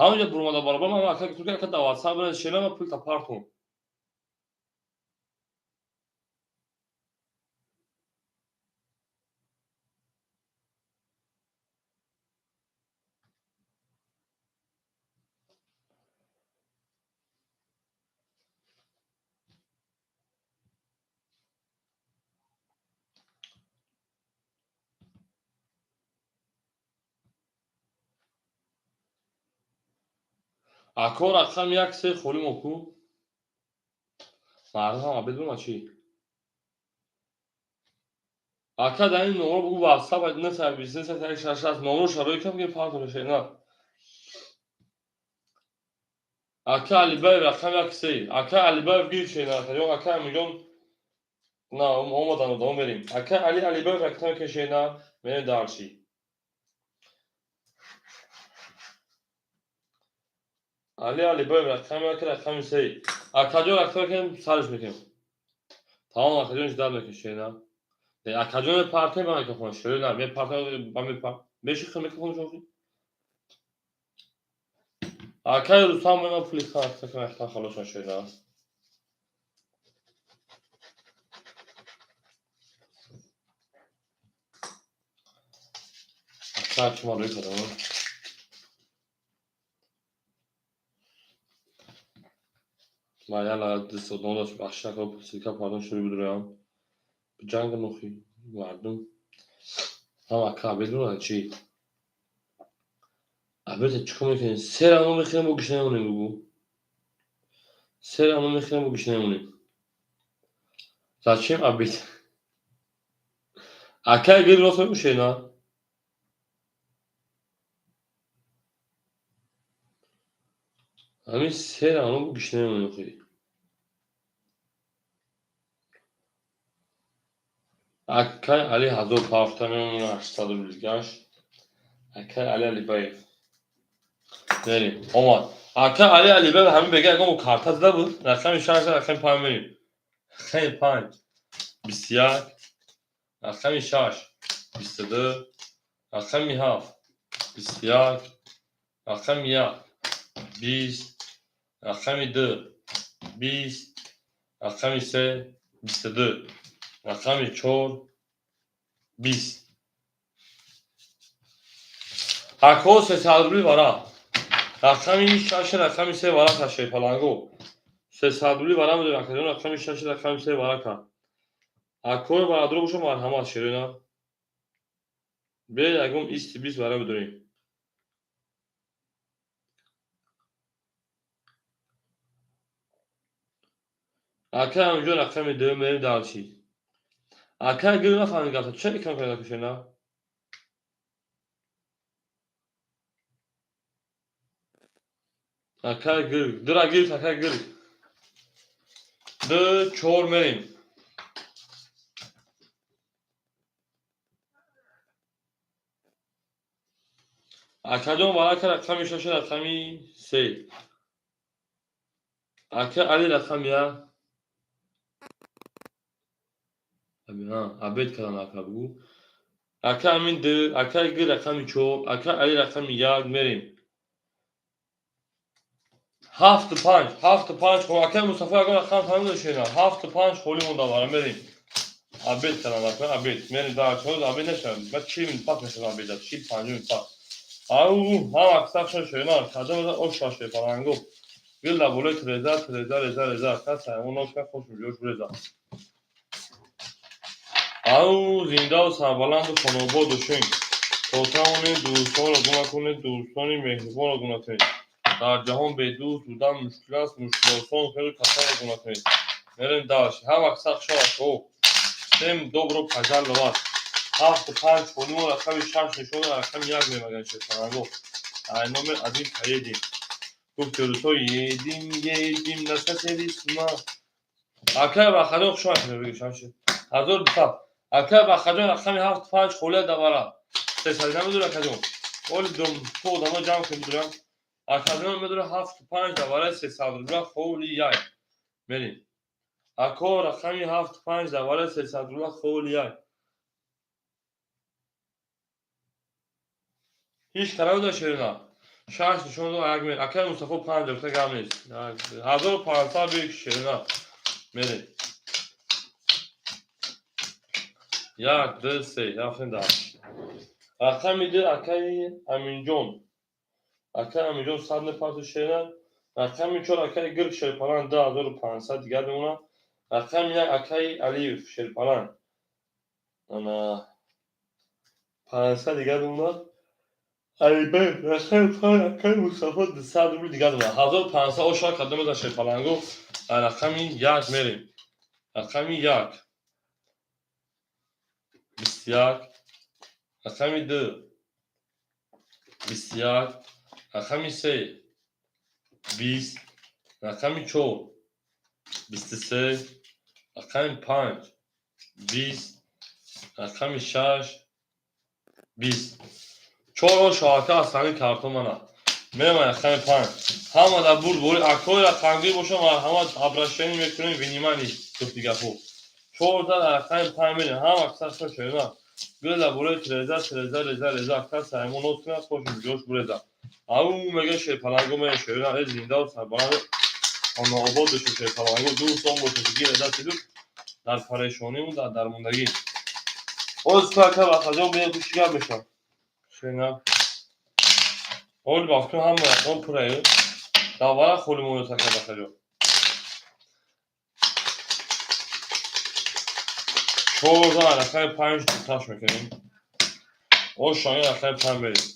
Ҳамонҷа бурмада баробар ман акай гуфтам ки ака дар WhatsApp бинавис шена ма пулта партон. Ако рақам 1 3 холӣ мо ку? Мардум ҳам обед бума чӣ? Ака дар ин номро бугӯ WhatsApp 923 6 номро шароит кам ки партон шена. Ака Алибаев рақам 1 3. Ака Алибаев гир шена, ё ака Амиҷон на омадан одам мерем. Ака Али Алибаев рақам ки шена, мерем дальше. Али Алибаев рақами 1 рақами 3. Акаҷон рақами кем сарш мекунем. Тамом акаҷон ждал мекунем шена. Акаҷон партия ба микрофон шена, ме партия ба ме пар. Меши хи микрофон шохи. Акаи Рустам мена пули хан хан халошан шена. Ака чума рӯй кардам. Ма яла дис одам дошт бахшака силка пардон шури бидроям. Ҷанг нухи мардум. Ҳама ака обед бурмада чӣ? Обед чӣ кор мекунем? Се равно мехӯрем бо гишна мемонем бугӯ. Се равно мехӯрем бо гишна мемонем. Зачем обед? Акай гир рост мепӯшед, на? Ҳамин се равно бу гишна мемонем охи. Акай Али ҳазор пафта мемонем, 800 рубл гашт. Акай Али Алибаев. Мерим. Омад. Акай Али Алибаев ҳамин бега ягон карта зада буд. Рақами шаш, рақами панҷ мерим. Рақами панҷ 21, рақами шаш 22, рақами ҳафт 21, рақами як 20, рақами ду 20, рақами се 22, рақами чор 20. Акҳо 300 рубли вара. Рақами шаш, рақами се вара кашед, паланго. 300 рубли вара медорем, акаҷон, рақами шаш, рақами се вара кард. Акҳои барадро боша, марҳамат, шерина. Бе ягон исти бист вара бидорем. Ака ҳаминҷо рақами ду мерем дальше. Ака гир нафаҳмид гапта. Ча экран пайдо кушена? Ака гир, дура гир, ака гир. Ду, чор мерем. Акаҷон варака рақами шаш, рақами се. Ака Али рақами як. Обед кардан ака бугӯ. Ака Амин ду, ака гир рақами чор, ака Али рақами як мерем. Ҳафту панҷ, ҳафту панҷ. Хо ака Мустафо ягон рақам фаҳмида дошена. Ҳафту панҷ холӣ монда вара мерем. Обед кардан ака, обед. Мерем дар чор обед нашавад. Баъд 40 минут пас мешавад обеда, 40-50 минут пас. Ау, ҳама аксар шена, кадом ош шаше паланго. Гил дар болои треза, треза, реза, реза. Кас аймон ош хош меҷош реза. Ау, зиндаву сарбаланду хонобод бошед. То тавонед дӯстонро гум накунед, дӯстони меҳрубонро гум накунед. Дар ҷаҳон бедӯст будан мушкил аст, мушкилосон хеле касонро гум накунед. Мерем дальше. Ҳама аксар шояд. Всем добро пожаловать. Ҳафту панҷ холимо, рақами шаш нишон, рақами як мемаган шефаранго. Ай номер один поедем. Гуфти рӯзҳо едем, едем на соседи сма. Акай Бахаҷон хуш омадед, бигӯ шамши. 1200. Акай Бахаҷон рақами ҳафту панҷ холия давара. Сесади намедури, акаҷон. Оли дум ту одамо ҷамъ кун медурам. Акаҷон медура ҳафту панҷ давара 300 рубля холи як. Мерем. Ако рақами ҳафту панҷ давара 300 рубля холи як. Ҳеҷ карам дошт шерина. Шаш нишон дод, як мер. Акай Мустафо панҷ гуфта гап нест. 1500 бир шерина. Мерем. Як, ду, се, рафтем дальше. Рақами ду акаи Аминҷон. Акаи Аминҷон 100 мепарту шерина. Рақами чор акаи Гирк Шерпалан 2500 дигар мемонад. Рақами як акаи Алиев Шерпалан. Ана 500 дигар мемонад. Алибек рақами панҷ акаи Мустафо 200 рубл дигар мемонад. 1500 ошва кардем за Шерпалангу. Рақами як мерем. Рақами як 21, рақами ду 21, рақами се 20, рақами чор 23, рақами панҷ 20, рақами шаш 20. Чор шоҳака аз ҳамин картон мана. Мерем рақами панҷ. Ҳама дар бурд бори акҳои рақамгир боша, марҳамат, обращение мекунем, внимание, гуфти гапҳо. Чорда рақами панҷ мерем. Ҳама аксар шояна. Гӯ дар болои треза, треза, реза, реза. Аксар саймон нот кунад, хош ҷош буреза. Ау мега шерпаланго мерем шерина, э зиндаву сарбаланд хонаобод боша шерпаланго, дӯстон боша, ки гир дасти дар парешониву дар дармондагӣ. Оз ту ака Бахаҷон бия гӯши гап мешавад. Шерина. Оли бахтун ҳама рақам пураю. Давара холи монад ака Бахаҷон. Чорда рақами панҷ таш мекунем. Ошони рақами панҷ мерем.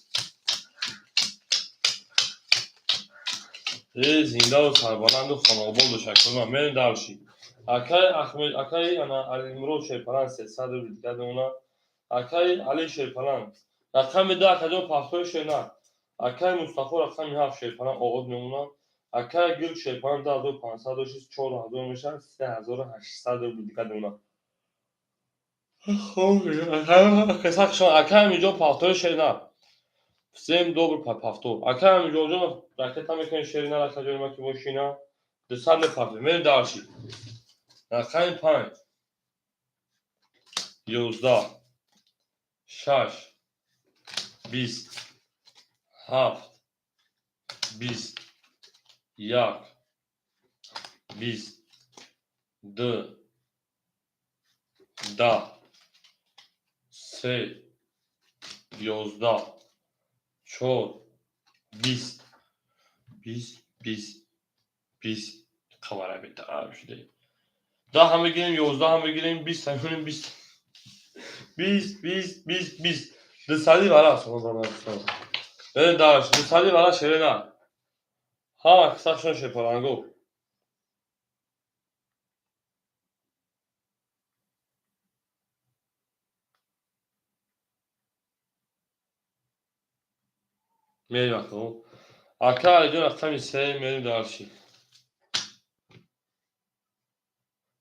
Э зиндаву сарбаланду хонаобод боша акаҷон. Мерем дальше. Акаи Ахмед, акаи ана Алимурод Шерпалан 300 рубл дигар мемонад. Акаи Али Шерпаланг рақами 2, акаҷон, пахтои шернар. Акаи Мустафо рақами 7, Шерпаланг оғоз мемонад. Акаи Гул Шерпаланг 2500 дошт, 4000 мешавад, 3800 рубл дигар мемонад. Акаи Амиҷон, пахтои шернар. Всем добрый повтор. Акаи Амиҷонҷон, ракета мекунем шернар, акаҷони ма ки бошина. 200 мепартем. Мерем дальше. Рақами 5, 11, 6, 20, 7, 20, 1, 20, 2, 10, 3, 11, 4, 20, 20, 20, 20. Хабара бетараб шуде. 10 ҳам бигирем, 11 ҳам бигирем, 20 ҳам бигирем, 20, 20, 20, 20, 20. Дусади вара. Даш дусади вара шерена. Ҳама кисахшон шепаланго. Мерим ако. Ака Алиҷон, рақами 3, мерим дальше.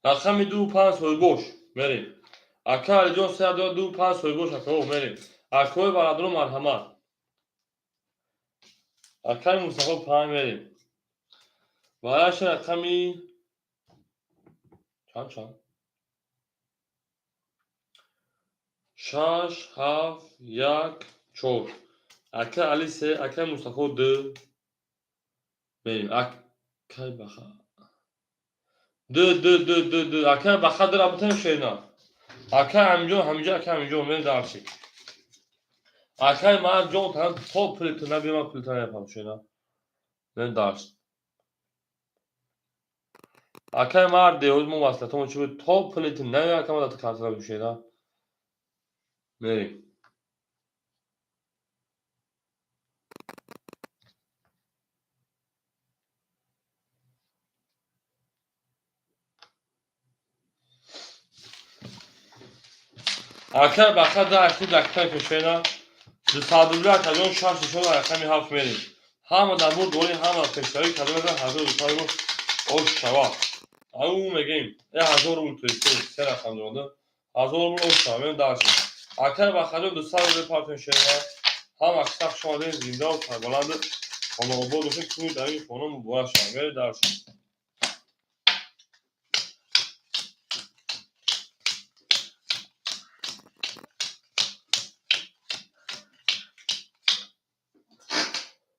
Рақами 2, 5, соҳибош, мерем. Ака Алиҷон, 3, 2, 5, соҳибош, акао, мерем. Акои бародаро, марҳамат. Акаи Мустафо, 5, мерем. Вараша рақами чанд, чанд? 6, 7, 1, 4. Ака Али 3, акаи Мустафо 2. Мерем. Акаи Баха 2, 2, 2, 2, 2. Акаи Баха 2 бутем шерна. Акаи Амиҷон ҳамиҷо, акаи Амиҷон, мерем дальше. Акаи Марҷон, то пулитон набиём, ман пулитон намепам, шерна. Мерем дальше. Акаи мард, деҳоз мо маслиҳатамон чӣ буд? То пулитон наёяд, ака, ма дата картара бишена. Мерем. Акаи Баха 10 хуб дакитай пешена. 200 рубли, акаҷон, 6 нишон, рақами 7, мерем. Ҳама дар бурд дорӣ, ҳама пешравӣ карда, 1200 рубл ош шавад. Ау мегем, 1000 рубл то се рақам дода. 1000 рубл ош шавад, мерем дальше. Акаи Бахаҷон, 200 рубл партем шерна. Ҳама киса хуш омадед, зиндаву сарбаланду хонаобод бошед, кӯи дар ин хона муборак шавад. Мерем дальше.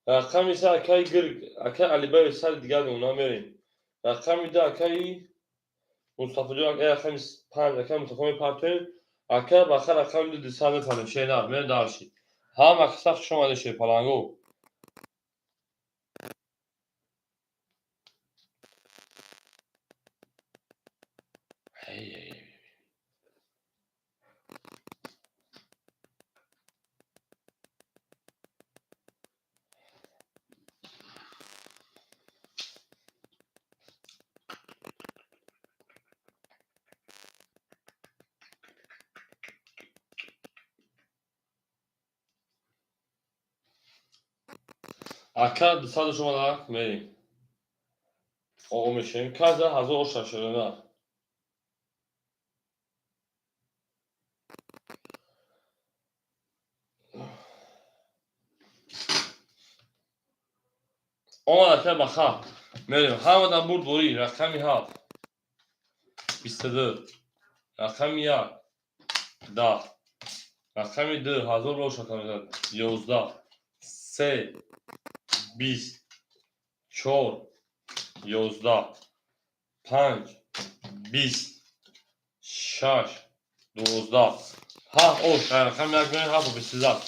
Рақами 3, акаи Гирг, акаи Алибаев, сари дигар мемонад, мерем. Рақами 2, акаи Мустафоҷон, рақами 5, акаи Мустафо мепартоем. Акаи Баха рақами 2, 200 мепартоем. Шернар, мерем дальше. Ҳама киса хуш омадед, шерпаланго. Ака, 200 шумада, мерем. Оғо мешавем. Каза 1000 оша шерена. Омад ака Баха. Мерем. Ҳамадан бурд борӣ. Рақами 7. 22. Рақами 1. 10. Рақами 2. 1000 оша 11. 3. 20. 4. 11. 5. 20. 6. 12. 7 ош. Рақами 1 мерем, 7 22.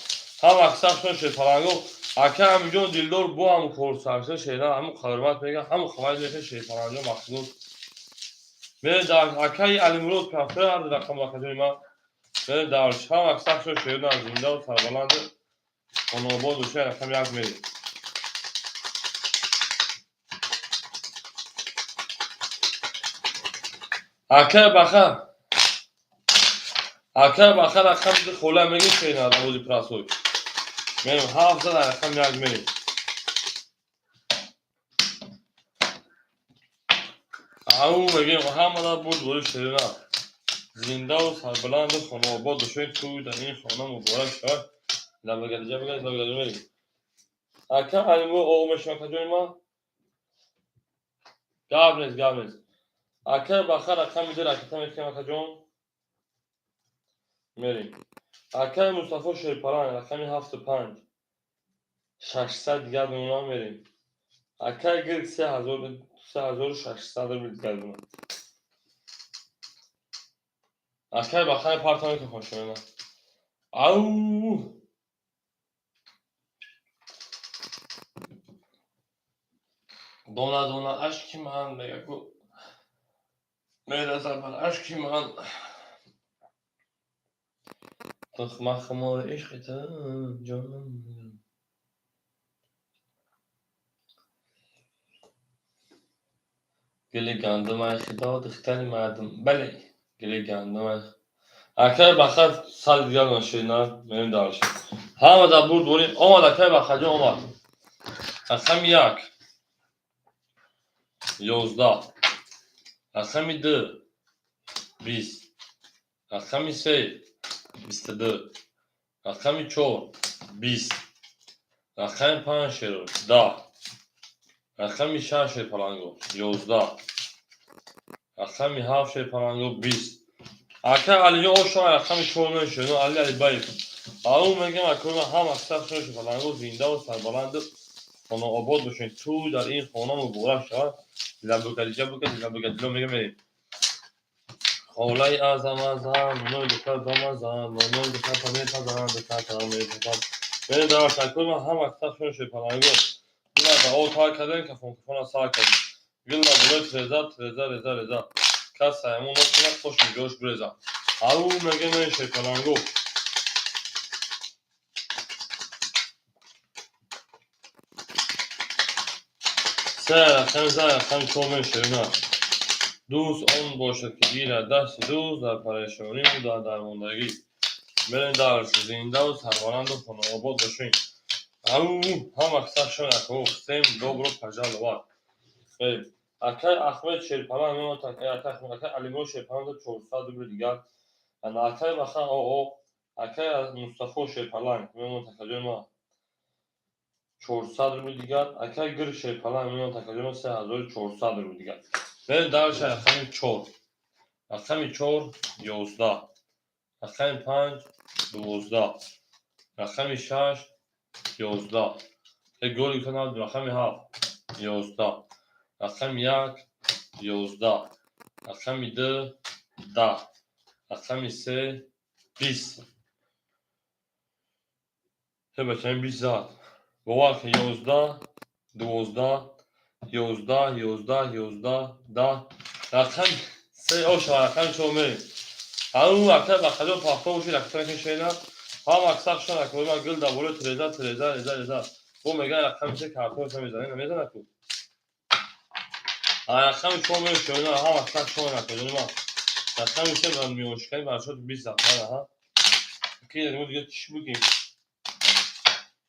Ҳама аксаршон шерпаланго. Ака Амиҷон Дилдор бо ҳамун корсарша шеран, ҳамун қадрмат меган, ҳамун хабар меха шерпаланго махсус. Мерем дар акаи Алимурод пафта ҳар рақам, акаҷони ман. Мерем дар ҳама аксаршон шеран, зиндаву сарбаланду хонаобод бошед, рақами 1, мерем. Акаи Баха. Ака баха рақам ду хола меги шена равози прасой. Мерем ҳафт зад рақам як мерем. Ау мегем ҳамада бурд бори шерина. Зиндаву сарбаланду хонаобод бошед, тӯй дар ин хона муборак шавад. Лабагалиҷа бигад, лабагалиҷа мерем. Ака алиму оғ мешавад каҷои ма? Гап нест, гап нест. Ака баха рақами ду ракета мекунем акаҷон. Мерем. Акаи Мустафо Шерпалан рақами ҳафту панҷ. 600 дигар мемонам мерем. Акаи Гирк 3600 рубл дигар мемонам. Акаи бахаи парта мекунам шоина. Ау! Дона дона ашки ман мега ку мерасад бар ашки ман. Махмори ишқи ту ҷонам. Гули гандумай худо духтари мардум. Бале, гули гандумай. Акай баха сад дигар нашина, мерем дальше. Ҳама дар бурд борем. Омад акай бахаҷон омад. Рақами як. 11. Рақами ду. 20. Рақами се. 22. Рақами чор. 20. Рақами панҷ шеро. 10. Рақами шаш шерпаланго. 11. Рақами ҳафт шерпаланго. 20. Ака Алиҷон ошо рақами чор мешуд. Али Алибаев. Ау мегем акои ҳама сар шерпаланго зиндаву сарбаланду хонаобод бошед. Тӯй дар ин хона муборак шавад. Лабукалиҷа букад, лабукалиҷа мегем мерем. Холаи азам азам, нои духтар бамазам, нои духтар памепазам, духтар памепазам. Мерем дар акои ман ҳама сар шерпаланго. Гила ба об тар кардем, кафон кафона сар кардем. Гила болои треза, треза, реза, реза. Кас саямон накунад, қоши ҷош биреза. Ау мегем эй шерпаланго. Се рақами за рақами чор мешавина. Дӯст он бошад ки гирад дасти дӯст дар парешониву дар дармондагӣ. Мерем дарс зиндаву сарбаланду хонаобод бошем. Ау ҳама сахшон акоҳ всем добро пожаловать. Акай Ахмед Шерпалан мемонад, акай Ахмед, акай Алимон Шерпалан 400 рубл дигар. Ана акай Баха оо, акай Мустафо Шерпалан мемонад акаҷои ма 400 рубл дигар. Акай Гир Шерпалан мемонад акаҷои ма 3400 рубл дигар. Мерем дальше рақами чор. Рақами чор 11. Рақами панҷ 12. Рақами шаш 11. Голи гуфта рақами ҳафт 11. Рақами як 11. Рақами ду 10. Рақами се 20. Се бачаем 20 зад. Бовар кун 11, 12, 11, 11, 11, 10. Рақами се оша рақами чор мерем. Ау ака бахаҷон пахто бошед, рақами кашена. Ҳама аксар шон акои ман гул дар болои треза, треза, реза, реза. Бо меган рақами се картонша мезанед, намезанад ку? Рақами чор мерем шоина, ҳама аксар шон акои ман. Рақами се ба миёншикани баршод 20 зад. Аҳа. Ки мо дига чӣ бигем?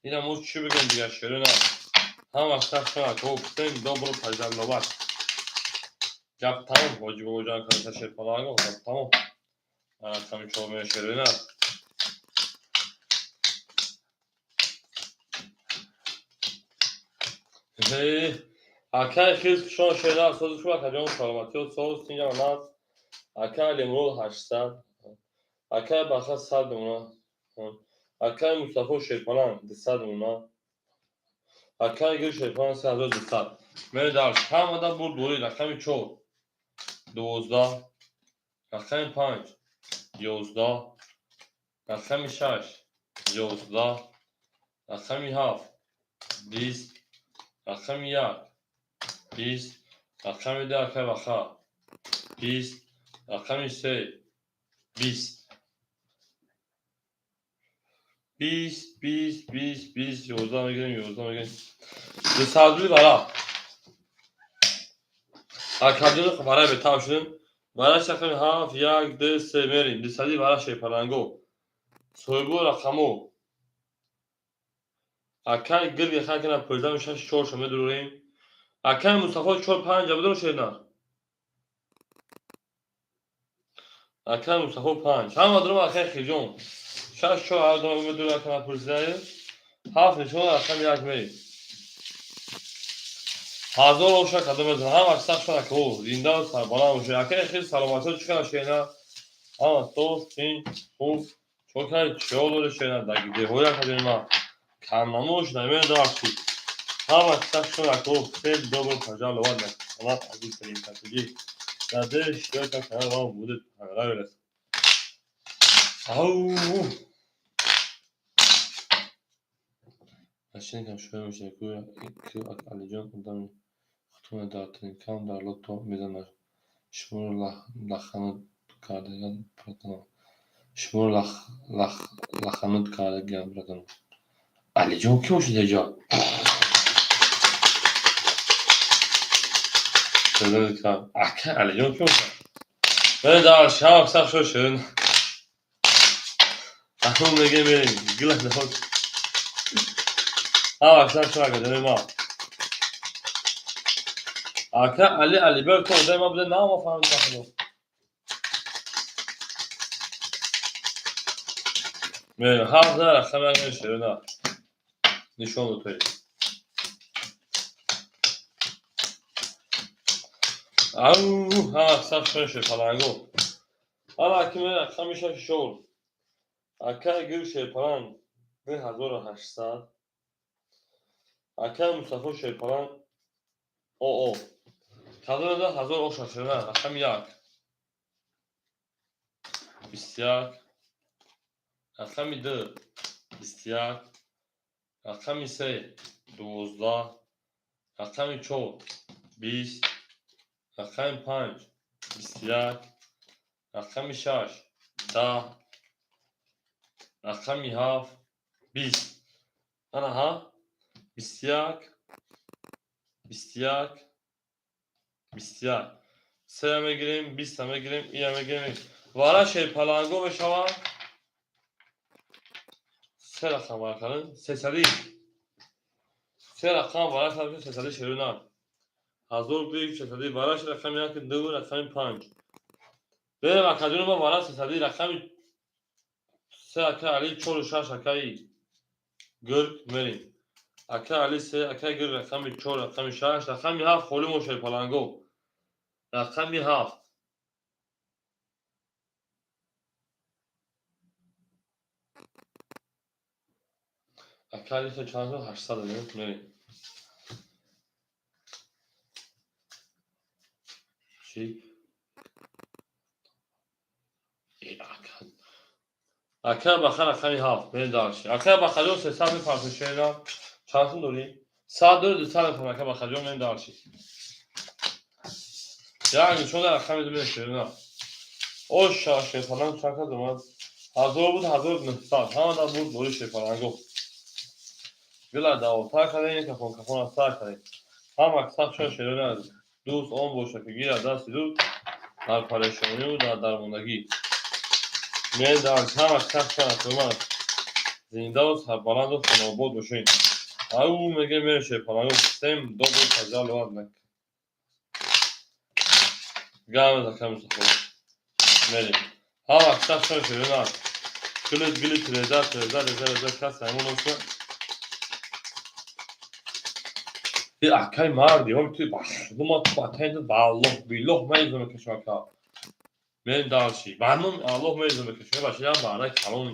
Ина мо чӣ бигем дига шерина? Ҳама аксар шон акои всем добро пожаловать. Гап тамом, ҳоҷи бобоҷон карда шерпаланго, гап тамом. Рақами чор мерем шерина. Акай хиз шон шера сози шума акаҷон саломатиё соз тинҷа наз. Акай Алимурод 800. Акай Баха 100 мемона. Акай Мустафо Шерпалан 200 мемона. Акай Гир Шерпалан 3200. Мерем дарс. Ҳамада бурд бори рақами чор 12. Рақами панҷ 11. Рақами шаш 11. Рақами ҳафт 20. Рақами як 20. Рақами ду акай Баха 20. Рақами се 20. 20, 20, 20, 20, 11 мегирем, 11 мегирем. Дусад рубли варақ. Акаҷон варақ бетав шудем. Вараш рақами ҳафт, як, ду, се, мерем. Дусади вараш шерпаланго. Соҳибо рақамо. Акай гирги хакина пӯздаҳу шаш чорша медурем. Акай Мустафо чор панҷа бидур шернар. Акай Мустафо панҷ. Ҳама дурум акай Хиҷон. Шаш чор ҳар дурум медур акана пурсидаи. Ҳафт нишон рақами як мерем. Ҳазор оша кадом мезанам. Ҳама сахт шуд ака зинда сарбаланд бошед. Акай хел саломатиё чӣ кара шернар? Ҳама соз, тинч, хуб. Чо карди чиё дори шернар? Дагидеҳои акаҷони ман. Камнамош намедонам. Ҳама сахт шуд ака всем добро пожаловать на канал Азиз Салим. Надеюсь, что этот канал вам будет понравиться. Ау! Машинкам шоя мешавад, ку Алиҷон одами худхона дар тринкам дар лото мезанад. Шуморо лаханут кардаган, братано. Шуморо лаханут кардаган, братано. Алиҷон ки бошад ҳеҷо? Ака Алиҷон ки бошад? Мерем дар шаб сахт шуд ширин. Акнун мегем мерем. Гила дод. Ҳама сахт шуд акаҷони ман. Ака Али Алибек то одами ман буда на ма фаҳмидам худо. Мерем ҳафт на рақам як мерем ширина. Нишон дод. Ау, ҳама сахт шуд шерпаланго. Ҳама ки мерем рақами шаш чор. Акай гир шерпаланг 2800. Акай Мустафо шерпаланг оо. Кадом ҳазор оша ширина рақами як. 21. Рақами ду 21. Рақами се 12. Рақами чор 20. Рақами панҷ 21. Рақами шаш 10. Рақами ҳафт 20. Ана ҳа 21 21 21. Сея мегирем, биста мегирем, ия мегирем. Вара шерпаланго мешавад. Се рақам вара кардем. Сесади. Се рақам вара кардем, сесади шерина. Ҳазор бист сесади вараш рақами як, ду, рақами панҷ. Берем акаҷони ма вара сесади рақами се ака Али чору шаш акаи гирг мерем. Ака Али се, акаи гирг рақами чор, рақами шаш, рақами ҳафт холӣ мо шерпаланго. Рақами ҳафт. Ака Али чанд шуд? 800 мерем. Чӣ? Ака баха рақами ҳафт мерем дальше. Ака Бахаҷон сесад мепарсед шерина. Чанд сум дорӣ? Сад дорӣ, дусад мепарсед ака Бахаҷон мерем дальше. Як нишон дар рақами ду мерем шерина. Оша шерпаланг чанд кас омад? Ҳазор буд, 1900. Ҳама дар буд бори шерпаланго. Гила давотар кардем, кафон кафон аз сар кардем. Ҳама сахт шуд шерина. Дӯст он бошад ки гирад дасти дӯст дар парешонию дар дармондагӣ. Мерем дальше. Ҳама сахт шуд омад. Зиндаву сарбаланду хонаобод бошед. Ау мегем мерем шерпаланго. Всем добро пожаловать на Гамез ака Мустафо. Мерем. Ҳама сахт шуд шерина. Гили гили тиреза тиреза реза реза кас ҳамон оша. Акай марди, ҳом ту бахдума ту батайд валлоҳ биллоҳ меизо мекашам ака. Мерем дальше. Ба номи Аллоҳ меизо мекашам. Бача як баъда калон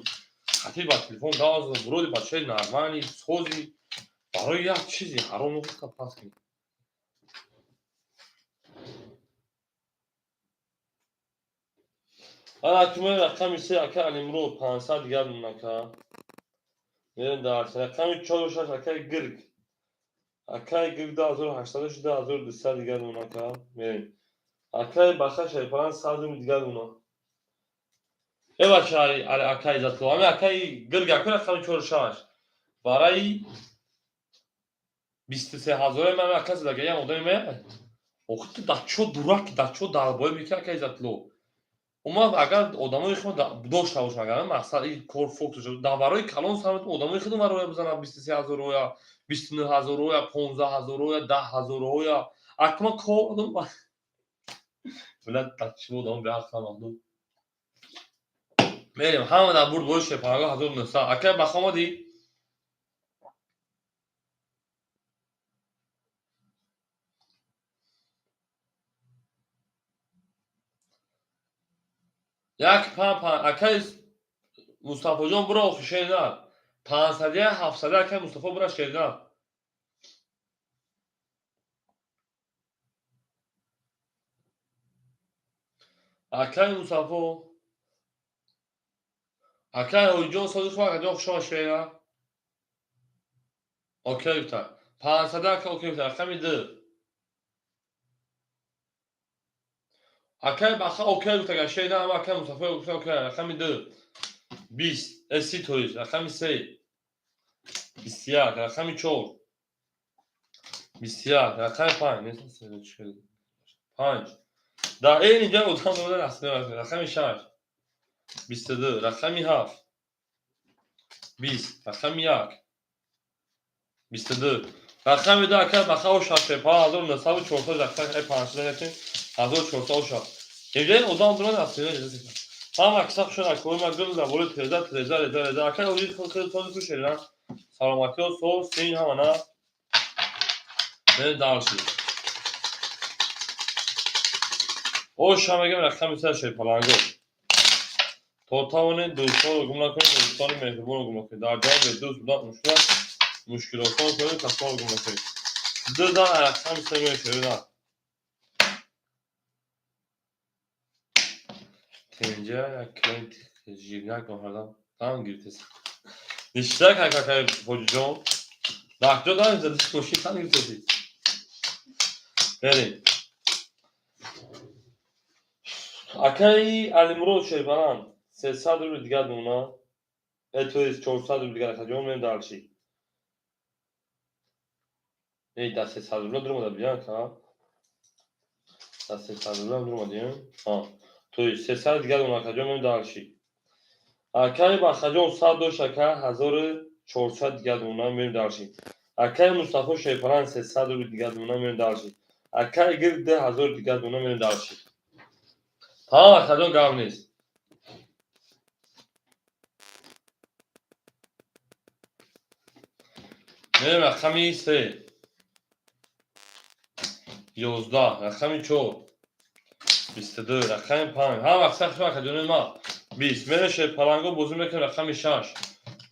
хати ба телефон газ буроди бачаи нормали сози барои як чизи ҳаром нуқта пас кунӣ. Ана акумаи рақами се ака Алимрод 500 дигар ака. Мерем дальше. Рақами чору шаш акаи Гирг. Акаи Гирг 2800 2200 дигар ака. Мерем. Акаи Баха Шерпаланг 100 рубл дигар уна. Э бача акаи Иззатулло, ҳами акаи Гирг ака рақами чору шаш. Барои 23 ҳазораи ман ака задагаям одами меяд. Охи ту да чо дураки, да чо долбоёб ки, ака Иззатулло? Уман агар одамои худо дошта бошам, агар мақсад и кор фокус даварои калон сар одамои худо мароя бизанад 23 000 роя, 29 000 роя, 15 000 роя, 10 000 роя. Акма кор одам блядь, да чӣ одам беақл махдум. Мерем, ҳама дар бурд бои шепанго 1900. Ака, баха омадӣ? Як панҷ панҷ, акаи Мустафоҷон, буро охи шерина. 501 700, акаи Мустафо, бура шерина. Акаи Мустафо, акаи Ҳоҷиҷон, сози хуб, акаҷон, хушома, шерина. Окей гуфта. 500 ака окей гуфта. Рақами ду. Акаи Баха окей гуфта, агар шерина, ама акаи Мустафо гуфта окей. Рақами ду. 20, 30 тоист. Рақами се. 21, рақами чор. 21, рақами панҷ. Панҷ. Дар ин инҷа одам дода рақами шаш. 22, рақами ҳафт. 20, рақами як. 22. Рақами ду, акаи Баха ошад, 5900 400 рақами панҷсад якин 1400 ошад. Инҷа одам дорад аслида. Ҳама киса хушон акои ма гул дар болои треза, треза, реза, реза. Акаи ҳоҷи хеле сози хушед, саломатиҳо, соз, син, ҳама на. Мерем дальше. Оша мегем рақами се шерпаланго. То тавонед дӯстонро гум накунед, дӯстони меҳрубонро гум накунед. Дар ҷавоб дӯст будан мушкил аст, мушкилотон кунед, касонро гум накунед. Ду дан рақами се мешавад. Тенҷа як килои жирняк овардам. Там гирифтест. Ништак, акакай Ҳоҷиҷон. Дар куҷо дан задӣ мошин тан гирифтеси? Берем. Акаи Алимурод Шербаланд 300 рубли дигар дона. То есть 400 рубли дигар, акаҷон, мерем дальше. Эй, да 300 рубля дуромада биён, ака. Да 300 рубля дуромадем. А. То есть 300 дигар дона, акаҷон, мерем дальше. Акаи Бахаҷон 100 дошт, ака, 1400 дигар дона, мерем дальше. Акаи Мустафо Шерпаланд 300 рубли дигар дона, мерем дальше. Акаи Гир 2000 дигар дона, мерем дальше. Тамом, акаҷон, гап нест. Мерем рақами се. 11, рақами чор. 22, рақами панҷ. Ҳама вақт сахт, акаҷони ма. 20. Мерем шерпаланго бозӣ мекунем рақами шаш.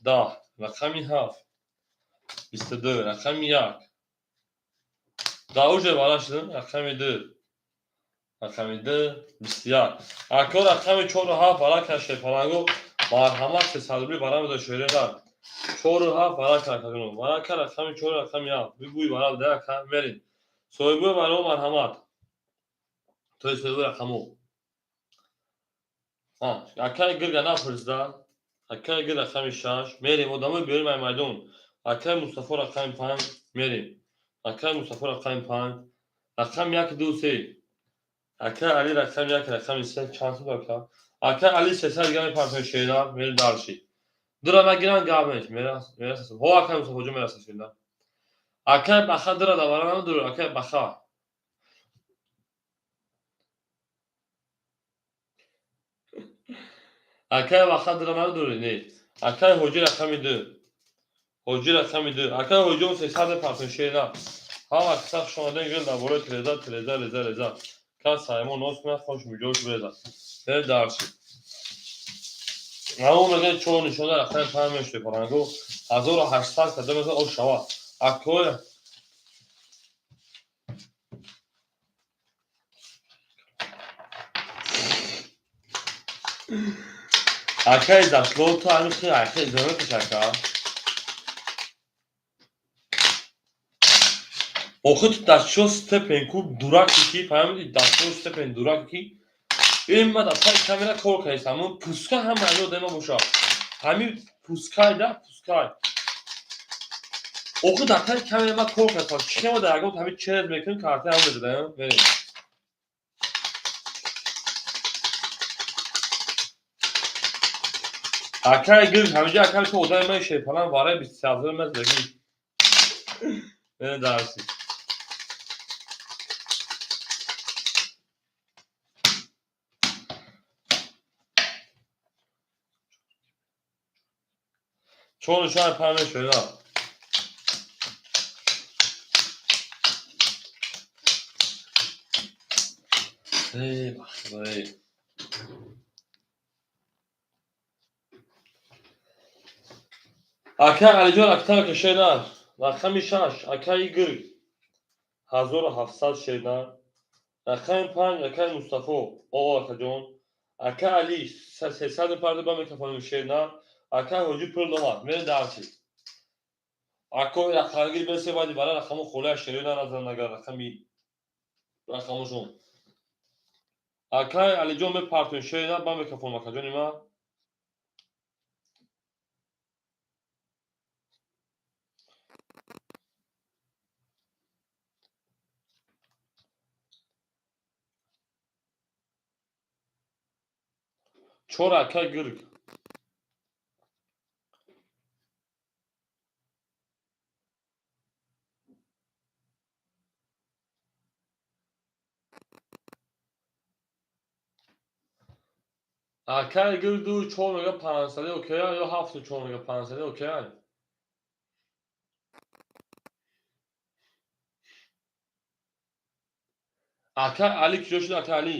10, рақами ҳафт. 22, рақами як. Дар уже бала шудем, рақами ду. Рақами ду, 21. Ако рақами чору ҳафт бала кард шерпаланго, марҳамат, 300 рубли бара медод шерера. Чору ҳафт бала кард, акаҷонон. Бала кард рақами чору рақами ҳафт. Бигӯй бара буда, ака, мерем. Соҳибои баромо марҳамат. То есть соҳибои рақамо. Акаи Гирга напурсида. Акаи Гир рақами шаш. Мерем, одамои берим ай майдон. Акаи Мустафо рақами панҷ. Мерем. Акаи Мустафо рақами панҷ. Рақами як, ду, се. Акаи Али рақами як, рақами се. Чанд суд, ака? Акаи Али 300 дигар мепартои шера. Мерем дальше. Дура нагиран, гап нест. Мераса. Ҳо, акаи Мустафоҷон, мераса шера. Акаи Баха дура давара намедур, акаи Баха. Акаи Баха дура намедури, не. Акаи Ҳоҷи рақами ду. Ҳоҷи рақами ду. Акаи Ҳоҷиён 300 мепартои шера. Ҳама киса хуш омадем гил дар болои треза, треза, реза, реза. Кас саймон ноз кунад, хош миҷош буреза. Мерем дальше. Ҳамон мегӯяд чор нишона рақами панҷ мешуд паланго. 1800 када мезад о шава. Акоя акаи Зашло ту ҳамин хел айхел идома мекуши, ака. Охи ту дар чо степень ку дураки ки фаҳмидӣ, дар чо степень дураки ки ин ма дар таи камера кор кардистам. Ҳамун пускай ҳама аз одама боша. Ҳамин пускай да пускай. Охи дар таи камера ма кор кардам. Чӣ ма дар ягон ҳамин через мекунем, карта ҳам мезадаем. Мерем. Акай гир, ҳаминҷа акай ту одами ман шерпалан вараи 27 маз дагӣ. Мерем дарси. Чор шар панҷ шуда. Эй, бахт, эй. Акай Алиҷон актар кашена. Рақами 6, акаи Гирг. 1700 шена. Рақами 5, акаи Мустафо. О, акаҷон. Акай Али 300 парда ба микрофони шена. Акай Ҳоҷӣ пул омад. Мерем дарси. Акои рақамгир бесе баъди бара рақамо холия шерена назан агар рақами рақамошон. Акай Алиҷон мепартон шена ба микрофон акаҷони ма. Чор акай Гирг. Акай Гирг ду чор мега панҷсади окея ё ҳафту чор мега панҷсади окея? Акай Али куҷо шуд, акай Али?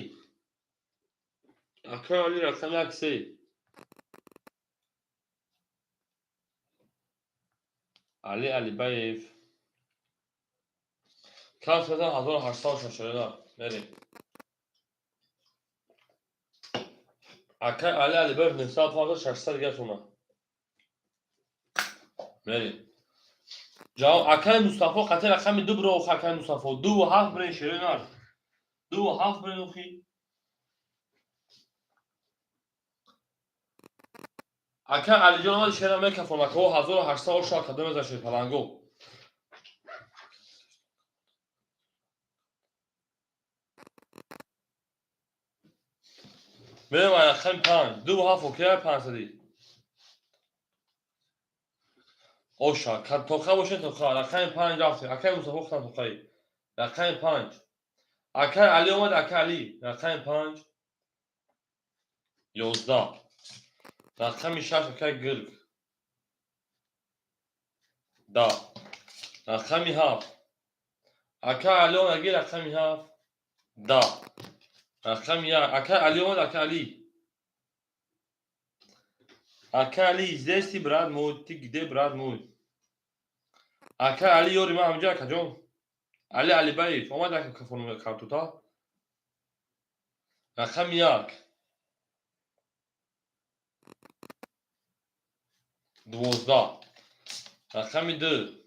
Акай Али рақами як се. Али Алибаев. Кам шудан 1860 мерем. Акай Али Алибаев 900 600 дигар сомон. Мерем. Ҷавоб акай Мустафо қатъи рақами 2 биро охи акай Мустафо. 2 ва 7 бирен шерои нар. 2 ва 7 бирен охи. Акай Алиҷон омад шера мекафон акао 1800 оша академия зашед паланго. Мерем рақами 5, 2 ва 7 окея 500. Оша, тоқа бошед тоқа, рақами 5 рафтем. Акай Мустафо худам тоқаи. Рақами 5. Акай Али омад, акай Али. Рақами 5. 11. Рақами 6 акай Гирг. 10. Рақами 7. Акай Али омад, аги рақами 7. 10. Рақами 1. Акай Али омад, акай Али. Акай Али, здесь ты, брат мой, ты где, брат мой? Акай Али ёри ман ҳамҷа акаҷон. Али Алибаев омад ака кафон картута. Рақами 1. 12. Рақами 2.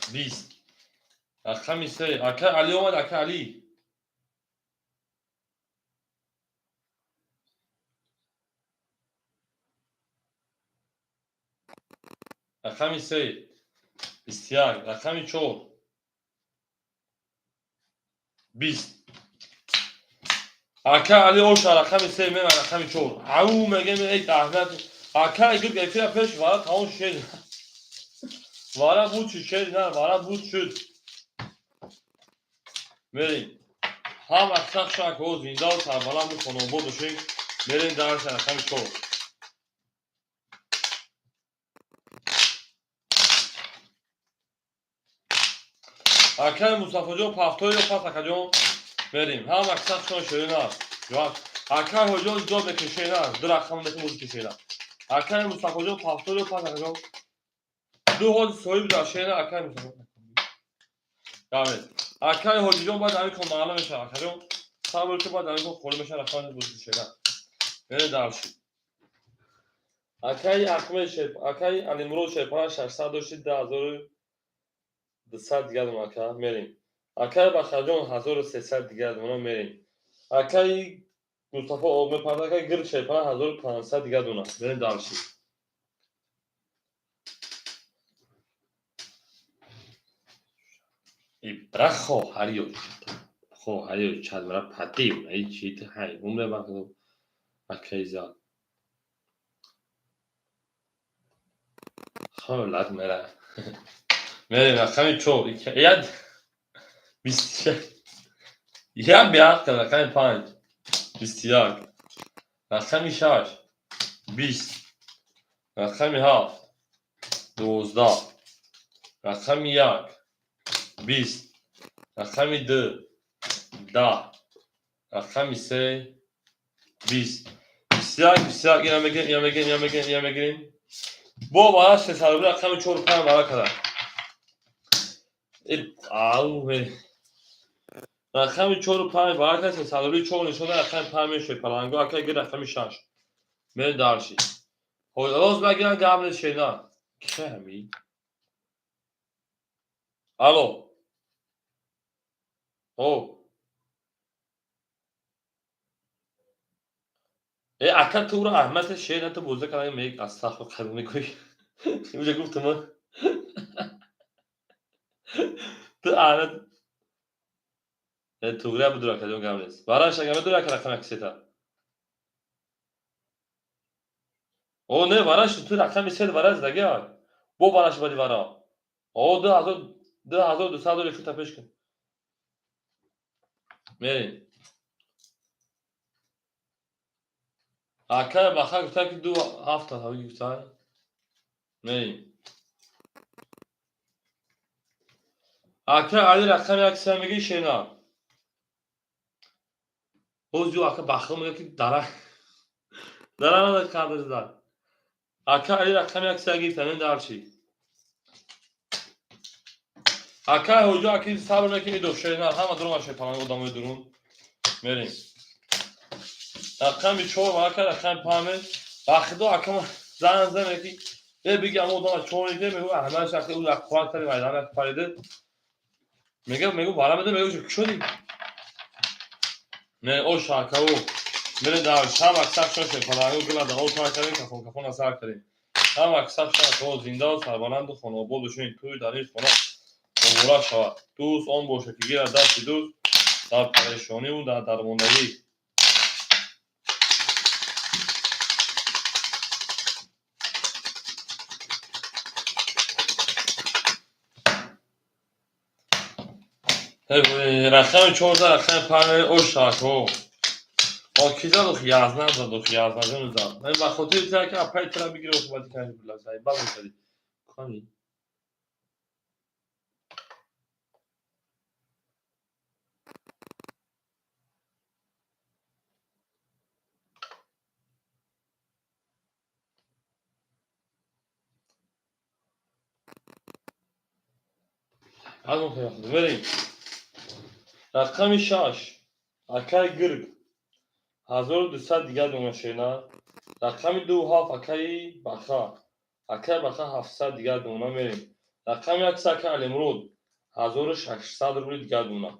20. Рақами 3. Акай Али омад, акай Али. Рақами 3. 21. Рақами 4. 20. Акай Али оша рақами 3 мема рақами 4. Ау мегем эй аҳмад. Акай гирд эфира пеш вара тамом шуд. Вара буд шуд, шед на, вара буд шуд. Мерем. Ҳам аксар шак о зинда ва сарбаланд хонобод бошед. Мерем дар рақами 4. Акай Мустафоҷон пафтои пас акаҷон мерем. Ҳам аксар шон шерин аст. Акай Ҳоҷон ҷо мекушена, ду рақам мекушена. Акай Мустафоҷон пафтои пас акаҷон. Ду ҳоҷи соҳиб дар шерина акай Мустафо. Давид. Акай Ҳоҷиҷон баъд ҳамин кон маълум мешавад акаҷон. Сабр ки баъд ҳамин кон холӣ мешавад рақам бузушена. Мерем дарши. Акай Ахмед Шерп, акай Алимурод Шерпан 600 дошти 2200 дигар дона ака мерем. Акай Бахарҷон 1300 дигар дона мерем. Акай Мустафо об мепарда, акай Гирд Шерпан 1500 дигар дона. Мерем дарши. Ибра хоҳариё, хоҳариё чадмара патив, ай чи ту ҳайвон мебахшад, акаи зан. Холат мера. Мерем рақами чор, як 21, як беақл, рақами 5, 21, рақами 6, 20, рақами 7, 12, рақами 1, 20, рақами 2, 10, рақами 3, 20, 21, 21, ина мегирем, ина мегирем, ина мегирем, ина мегирем. Бо бара 300 рубли рақами 4, 5 бара када. Ау, рақами 4, 5 бара када, 300 рубли 4 нишон рақами 5 мешавад. Паланго ака гир рақами 6. Мерем дарши. Роз багиран гап нест шена. Ки ҳами? Алло. О. Э, ака туро Аҳмад шена ту боза кардам мег астағфир қабул мекунӣ. Уже гуфтам. Ту Аҳмад э тугра будура кадом гап нест. Бараш ага медура ака рақами сета. О не бараш ту рақами 3 бараш дага. Бо бараш бади вара. О 2000 2200 доллар фута пеш кун. Мерем. Ака баха гуфта ки ду ҳафта ҳави гуфта. Мерем. Ака Али рақами як се мегӣ шена. Боз ю ака бахил мега ки дара. Дара нада қадр зад. Ака Али рақами як се гирифта, мен дарчи. Ака ҳоҷа аки сабр мекунӣ ду шена ҳама дурун аше паланг одамои дурун. Мерем. Рақами 4 ака рақами 5 вақто ака зан зан меки э биги ама одама 4 меги мегу Аҳмад шахси ӯ як қувват кади майдан як парида мега мегу бара меда мегу кушоди ме ош ака ӯ мере дар шаб аксар шоше палангу гила да о тар кардем кафон кафон асар кардем ҳам аксар шако зинда сарбаланду хонаобод бошем туй дар ин хона муборак шавад дӯст он бошад ки гирад дасти дӯст дар парешониву дар дармондагӣ. Рақами 14, рақами 5 ош шако. О ки зад ох 11 зад ох 11 зад. Мен ба хотири тира ки апай тира бигире ох бади кани була сай бал мекади. Кани. Аз мерем. Рақами 6 акаи гирг 1200 дигар дона шена. Рақами 2 7 акаи баха. Акаи баха 700 дигар дона мерем. Рақами 1 акаи Алимруд 1600 рубли дигар дона.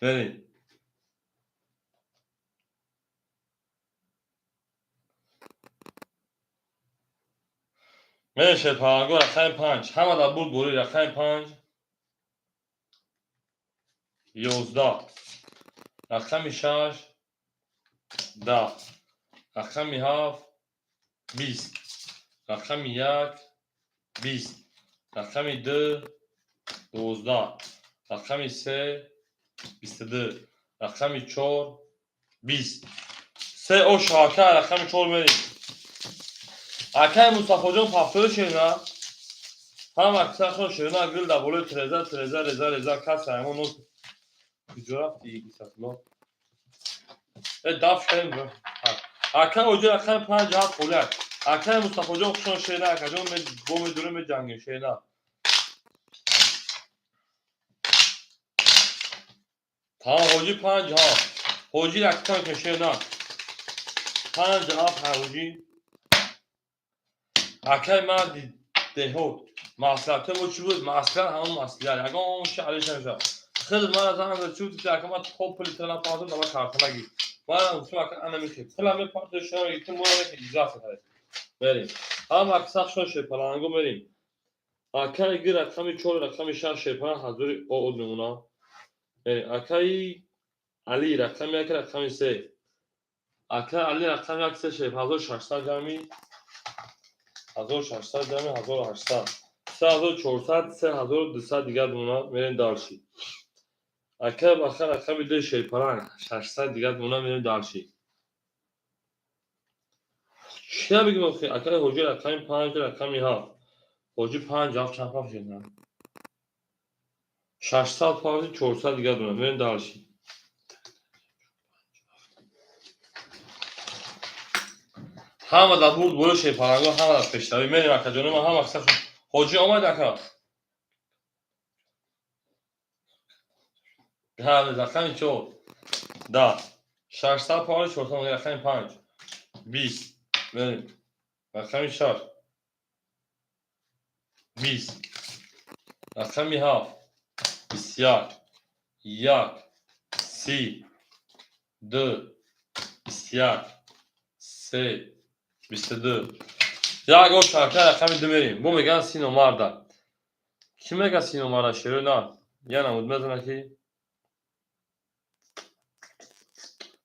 Мерем. Мерем шерпаланго рақами 5. Ҳама дар бурд бурӣ рақами 5. 11, рақами 6, 10, рақами 7, 20, рақами 1, 20, рақами 2, 12, рақами 3, 22, рақами 4, 20. Се о шака рақами 4 мерем. Акаи Мустафоҷон пафтои шена. Ҳам аксар хон шена гил дар болои треза, треза, реза, реза кас ҳамон нос. Куҷо рафти Исатулло? Э даф шудем. Акаи оҷа рақами 5 7 холяк. Акаи Мустафоҷон хушон шена, акаҷон бо медурем меҷангем шена. Тамом ҳоҷи 5 7. Ҳоҷи ракта ки шена. 5 7 ҳоҷи. Акаи марди деҳот. Маслиҳатҳои мо чӣ буд? Маслиҳат ҳамон маслиҳат. Ягон чи алиш намешавад. Хел мана занг зад чӣ гуфти ака ман то пули тира напартом дама карта нагир. Манам гуфтам ака ана мехе. Пула мепартои шумо меги ту моя мехе иҷозат кардед. Мерем. Ҳама аксар шон шерпаланго мерем. Акаи ги рақами чор, рақами шаш шерпаланг ҳазори оод мемона. Акаи Али рақами як, рақами се. Акаи Али рақами як, се шерп 1600 ҷамъи 1600 ҷамъи 1800. 3400, 3200 дигар мемона. Мерем дальше. Акаи Баха рақами ду шерпаланг 600 дигар мемона. Мерем дальше. Чия бигем охи? Акаи Ҳоҷи рақами панҷ, рақами ҳафт. Ҳоҷи панҷ, ҳафт чанд пав шуд? 600 пав, 400 дигар мемона. Мерем дальше. Ҳама дар бурд боло шерпаланго, ҳама дар пештавӣ. Мерем, акаҷони ман, ҳама аксар. Ҳоҷӣ омад, ака. Рақами чор. Да. 600 пав, 400, рақами панҷ. 20. Мерем. Рақами шаш. 20. Рақами ҳафт. 21. Як. 30. Ду. 21. Се. 22. Як ош ака рақами ду мерем. Бо мегӯянд сино марда. Кӣ мега сино марда шеро на? Я намуд мезана ки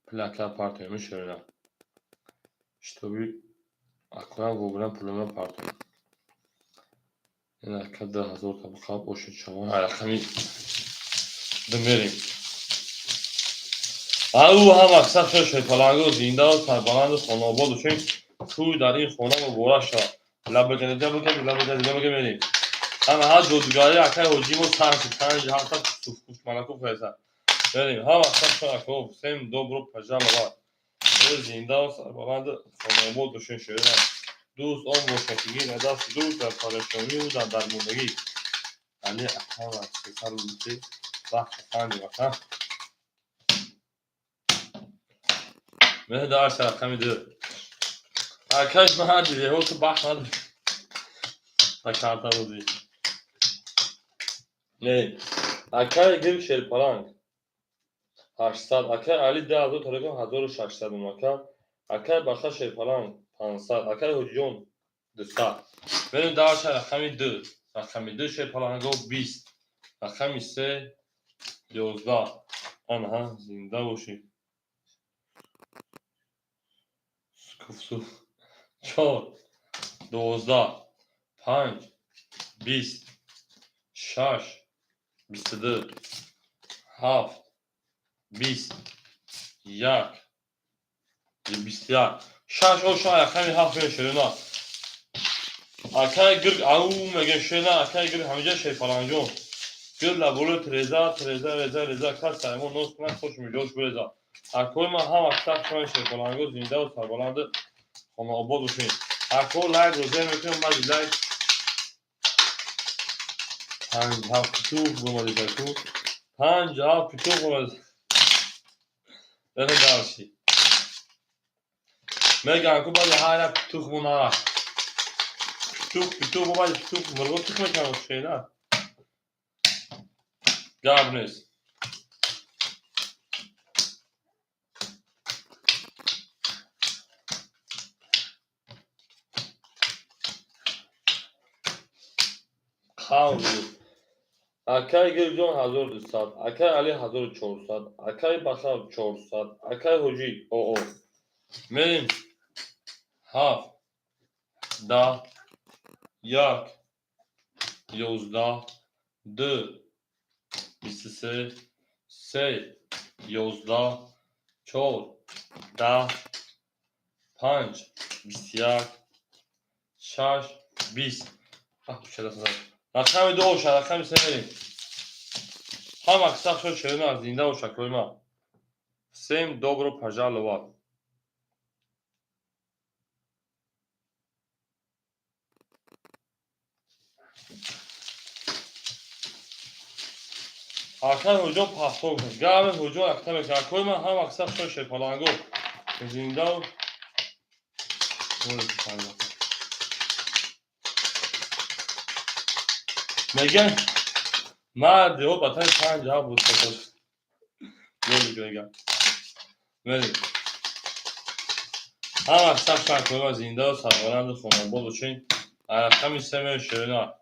пулака партоем шеро на. Чтобы акоям вобрам пулама партоем. Ин ака 2000 табақа оши чавон рақами ду мерем. Ау ҳам аксар шо шерпаланго зиндаву сарбаланду хонаободу чун тӯй дар ин хона муборак шавад. Лабаҷа лабаҷа лабаҷа мерем. Ҳама ҳа ҷодугарӣ акаи ҳоҷии мо сар шуд, панҷ ҳафта малаку хеса. Мерем. Ҳама аксар шо ако всем добро пожаловать. Зиндаву сарбаланду хонаобод бошед шоира. Дӯст он бошад ки гирад дасти дӯст дар парешонию дар дармондагӣ. Али ака сесар рӯзи вақт панҷ вақта. Меҳ рақами ду. Акаш маҳади деҳоту бахт надошт. Ба карта бозӣ. Не. Акаи гир шерпаланг. 800. Акаи Али 2000 тарикон 1600 ака. Акаи Баха шерпаланг 500. Акаи Ҳоҷиҷон 200. Мерем дальше рақами ду. Рақами ду шерпаланго 20. Рақами се 11. Анаҳа зинда бошӣ. Куфсуф. Чор. 12. Панҷ. 20. Шаш. 22. Ҳафт. 20. Як. 21. Шаш оша рақами ҳафт мега шерона. Акаи гирг ау мега шерона, акаи гирг ҳамиҷа шерпаланҷон. Гир лаболо треза, треза, реза, реза, кас саймон нос кунад, хош миҷош буреза. Акои ман ҳам аксар шони шерпаланго зиндаву сарбаланду хонаобод бошед. Ако лайк розия мекунем, баъди лайк панҷ ҳафт питух бумадед аку. Панҷ ҳафт питух бумадед. Дальше. Мегӯям ку баъди ҳар як питух бунара. Питух, питух, баъди питух мурғо тух мекунам шена. Гап нест. Қавл. Акаи Гирҷон 1200, акаи Али 1400, акаи Баха 400, акаи Ҳоҷӣ оо. Мерем. Ҳафт. 10. Як. 11. Ду. 23. Се. 11. Чор. 10. Панҷ. 21. Шаш. 20. Рақами ду оша, рақами се мерем. Ҳама аксар шо шерона зинда бош акои ман. Всем добро пожаловать. Акаи ҳуҷум пахтор гами ҳуҷум акта мекунад. Акои ман ҳама аксар шо шерпаланго зиндаву мегӯянд марди ҳо ба таи панҷ ҳафт буд. Мегӯям. Мерем. Ҳама сахт шакои зинда, сарбаланду хонобод бошед. Рақами се меои ширина.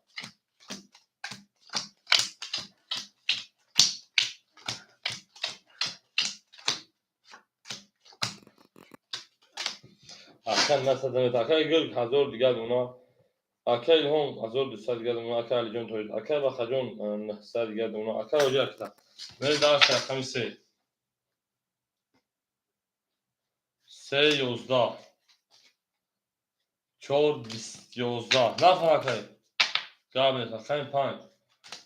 Ака насадамед. Акаи Гул 1000 дигар дона. Ака Илҳом 1200 дигар дона. Ака Алиҷон Тоҳид. Ака Бахаҷон 900 дигар дона. Ака Роҷи Акта. Мерем дарси рақами се. Се 11. Чор 20 11. Нафар акай. Гап нест. Рақами панҷ.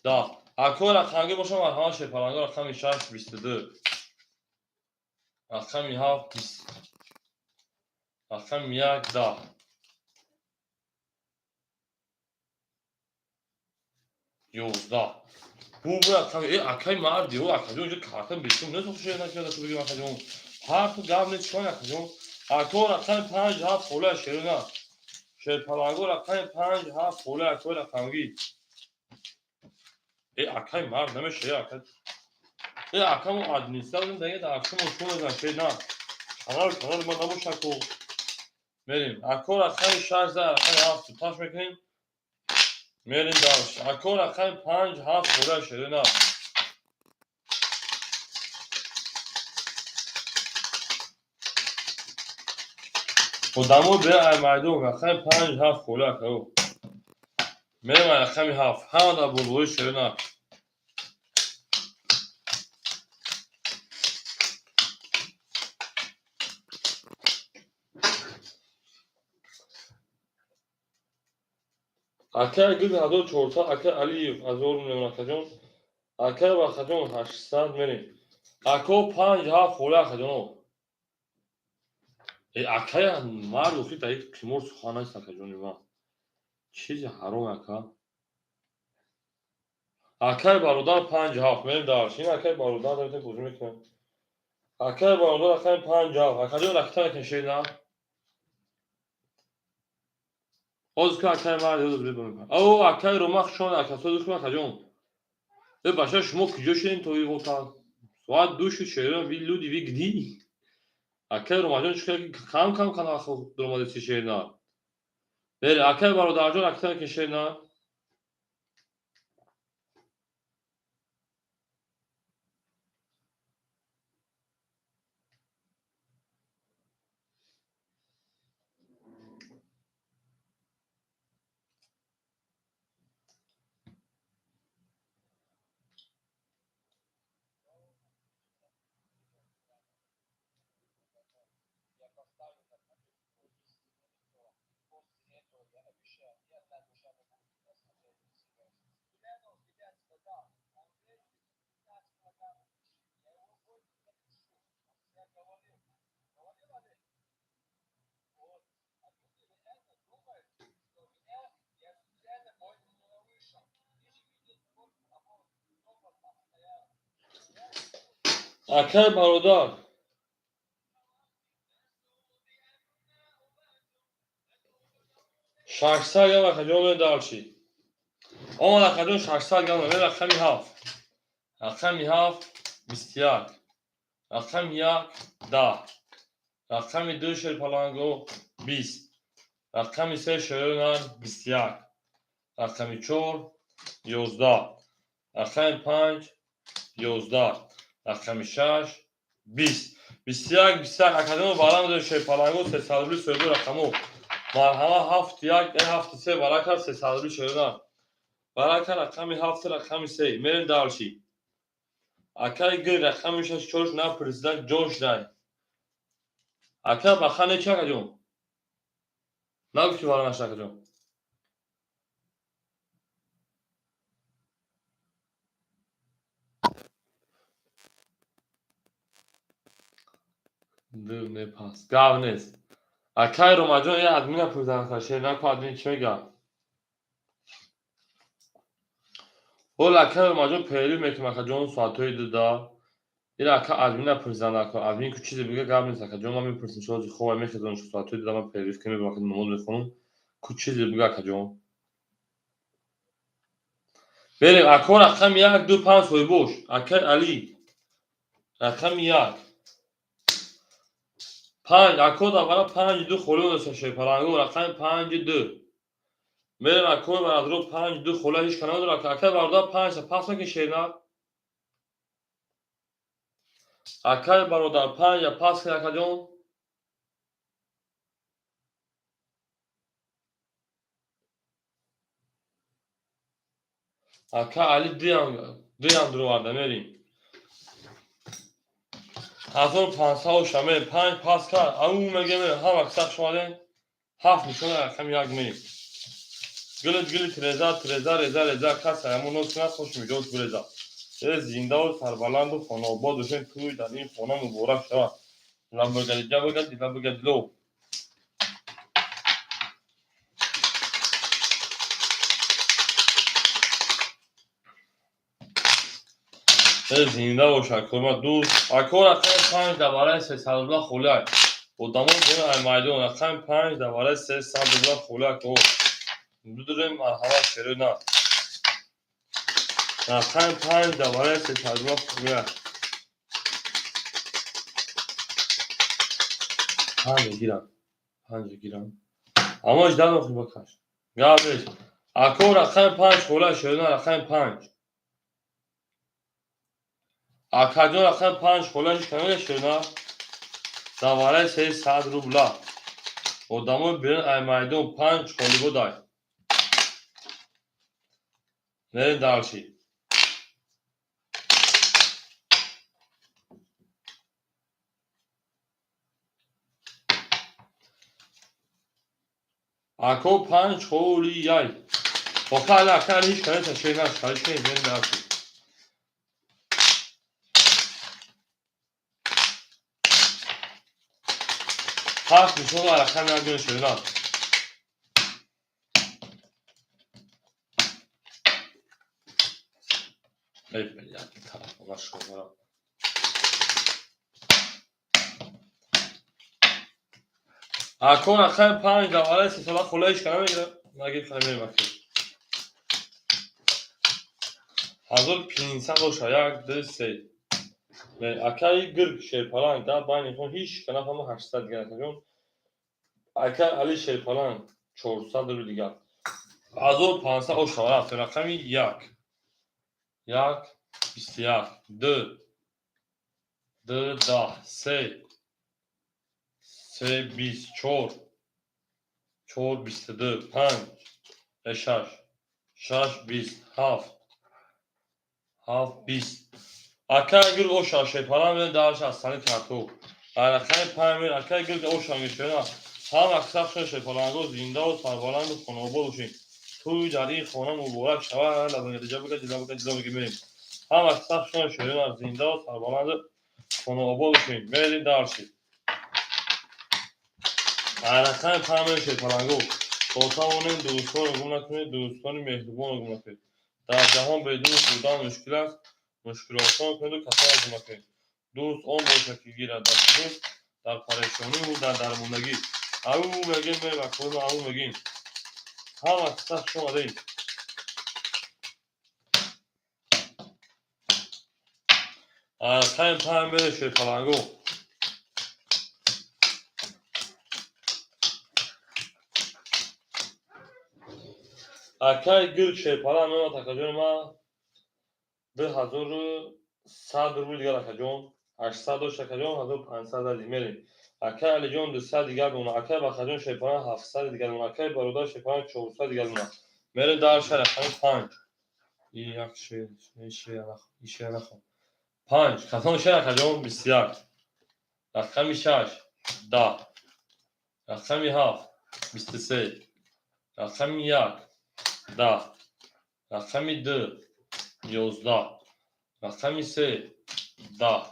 10. Ако рақамгӣ бошам, марҳамат, шерпаланго рақами шаш 22. Рақами ҳафт 20. Рақами як 10. 11. Бу рақами э акай марди о акаҷон инҷо карта бесум нест шер накарда ту бигем акаҷон. Ҳар ту гап нест чикор акаҷон. Ако рақами панҷ ҳафт хола шерина. Шерпаланго рақами панҷ ҳафт хола акои рақамгӣ. Э акай мард намеша э ака. Э акамо администратор даге дар шумо шумо мезан шер на. Канал канал ма набоша ко. Мерем. Ако рақами шаш за рақами ҳафт туташ мекунем. Мерем дальше. Ако рақами панҷ ҳафт хола шерина. Одамо бе ай майдон рақами панҷ ҳафт хола акао. Мерем ай рақами ҳафт. Ҳама дар болои шерина. Акай Гул 1400, акай Алиев 1000 миллион акаҷон. Акай Бахаҷон 800 мерем. Ако панҷ ҳафт хола акаҷоно. Э акай мард охи дар як қимор сухан нест акаҷони ман. Чизи ҳаром ака. Акай бародар панҷ ҳафт мерем дальше. Ин акай бародар дорем бозӣ мекунем. Акай бародар рақами панҷ ҳафт. Акаҷон ракта мекунем шер на. Ҳозир ку акай мард ҳозир бибарем. О акай Рома хушон ака сози хуб акаҷон. Э баша шумо куҷо шудем то ин вақт? Соат ду шуд шерина вы люди вы где? Акай Ромаҷон чӣ кам кам канал дуромадеси шерина. Бере акай бародарҷон ракта мекунем шерина.
Поставлю на истинное лицо. И после этого я обещаю, ни одна душа не будет меня смотреть и себя. Ульянов тебя сказал, он весит 15 килограммов пищи. Я его больше запишу. Он всегда говорил. Говорил, Олег? Вот. А люди реально думают, что меня, я специально больше не вышел. Ты же видел, сколько топов там стояло. Я
Акай бародар. 600 грамм акаҷон мерем дальше. Омад акаҷон 600 грамм мерем рақами ҳафт. Рақами ҳафт 21. Рақами як 10. Рақами ду шерпаланго 20. Рақами се шернар 21. Рақами чор 11. Рақами панҷ 11. Рақами шаш 20. 21 21 акаҷон барам дорем шерпаланго 300 рубли соҳиби рақамо. Марҳама ҳафт як э ҳафти се барака 300 рубли шернар. Барака рақами ҳафт рақами се. Мерем дальше. Акай Г рақами шаш чорш на президент ҷош дай. Ака баха нечи акаҷон? Нагуфти вара нашд акаҷон. Ду не пас. Гап нест. Акай Ромаҷон е админа пурзан шер наку админ чӣ мега? Ҳол акай Ромаҷон перерыв мекунем акаҷон соатҳои дуда. Ира ака админа пурзан ака админ ку чизе бига гап нест акаҷон ман мепурсам шози хобай мехезонам соатҳои дуда ман перерыв кунем мебарам ака намоз мехонам ку чизе бига акаҷон. Берем ако рақами як ду панҷ соҳибош. Акай Али. Рақами як. Панҷ ако давара панҷ ду холӣ дошта шерпаланго, рақами панҷи ду. Мерем акои барадро панҷ ду холӣ ҳеч ка надорад. Акай бародар панҷ пас накун шернар. Акай бародар панҷ пас кун акаҷон. Ака Али дуям дуроварда мерем. 1500 оша мерем. Панҷ пас кард. Ау меге мерем. Ҳама кисақ шумадем. Ҳафт нишона рақами як мерем. Гилит гилит реза треза реза реза кас ҳамон нос кунад хуш миҷоз биреза. Э зиндаву сарбаланду хонаобод бошем, тӯй дар ин хона муборак шавад. Лабагалиҷа багади лабагадило. Э зинда бош акома дӯст. Ако рақами панҷ давараи 300 рубла холиай. Одамон бина ай майдон рақами панҷ давараи 300 рубла холиай ако. Бидурем марҳамат шерои на. Рақами панҷ давараи 300 рубла холиай. Панҷ гирам. Панҷ гирам. Аммо ҳеҷ дар бакаш. Гап нест. Ако рақами панҷ холиай шерои на рақами панҷ. Акаҷон рақами панҷ холиай ҳеҷ ка намега шерои на. Давараи 300 рубла. Одамои берун ай майдон панҷ холӣ будай. Мерем дальше. Ако панҷ холи яй. Ока али ака али ҳеҷ ка неста шер наш. Ҳеҷ ка нест. Мерем дальше. Ҳафт нишона рақами як меояд шер на. Эй, блядь, тарафона шумара. Ако рақами панҷ давараи сесола холия ҳеҷ ка намегирад. Нагир хай мерем аки. 1500 оша. Як, ду, се. Акаи гирг шерпаланг дар байни хон ҳеҷ ка нафаҳма 800 дигар акаҷон. Акаи Али шерпаланг 400 рубл дигар. 1500 оша рафт. Рақами як. Як, 21, ду, ду, даҳ, се, се, бист, чор, чор, бисту ду, панҷ, шаш, шаш, бист, ҳафт, ҳафт, бист. Акаи гирг оша шерпаланг мерем дарш аз сани картоф. Рақами панҷ мерем. Акаи гирг оша мешавад. Ҳама кисақ шуд шерпаланго зиндаву сарбаланду хонаобод бошед. Тӯй дар ин хона муборак шавад. Лабагалиҷа багади лабагади лабаги мерем. Ҳама кисақ шуд шерпаланг зиндаву сарбаланду хонаобод бошед. Мерем дальше. Рақами панҷ мерем шерпаланго. То тавонем дӯстонро гум накунед, дӯстони меҳрубонро гум накунед. Дар ҷаҳон бе дӯст будан мушкил аст. Мушкил осон кунеду касонро гум накунед. Дӯст он бошад, ки гирад дасти дӯст дар парешониву дар дармондагӣ. Ау мегем мерем акои ау мегем. Ҳама кисақ хуш омадед. Рақами панҷ мерем шерпаланго. Акаи гирг шерпаланг меомад акаҷони ман 2100 рубл дигар акаҷон. 800 дошт акаҷон, 1500 дадӣ мерем. Акаи Алиҷон 200 дигар мемонад. Акаи Бахаҷон шерпаланг 700 дигар мемонад. Акаи бародар шерпаланг 400 дигар мемонад. Мерем дальше рақами панҷ. Як шер, шер нахом. Панҷ. Кадом шер акаҷон? 21. Рақами шаш, 10. Рақами ҳафт, 23. Рақами як, 10. Рақами ду, 11. Рақами се, 10.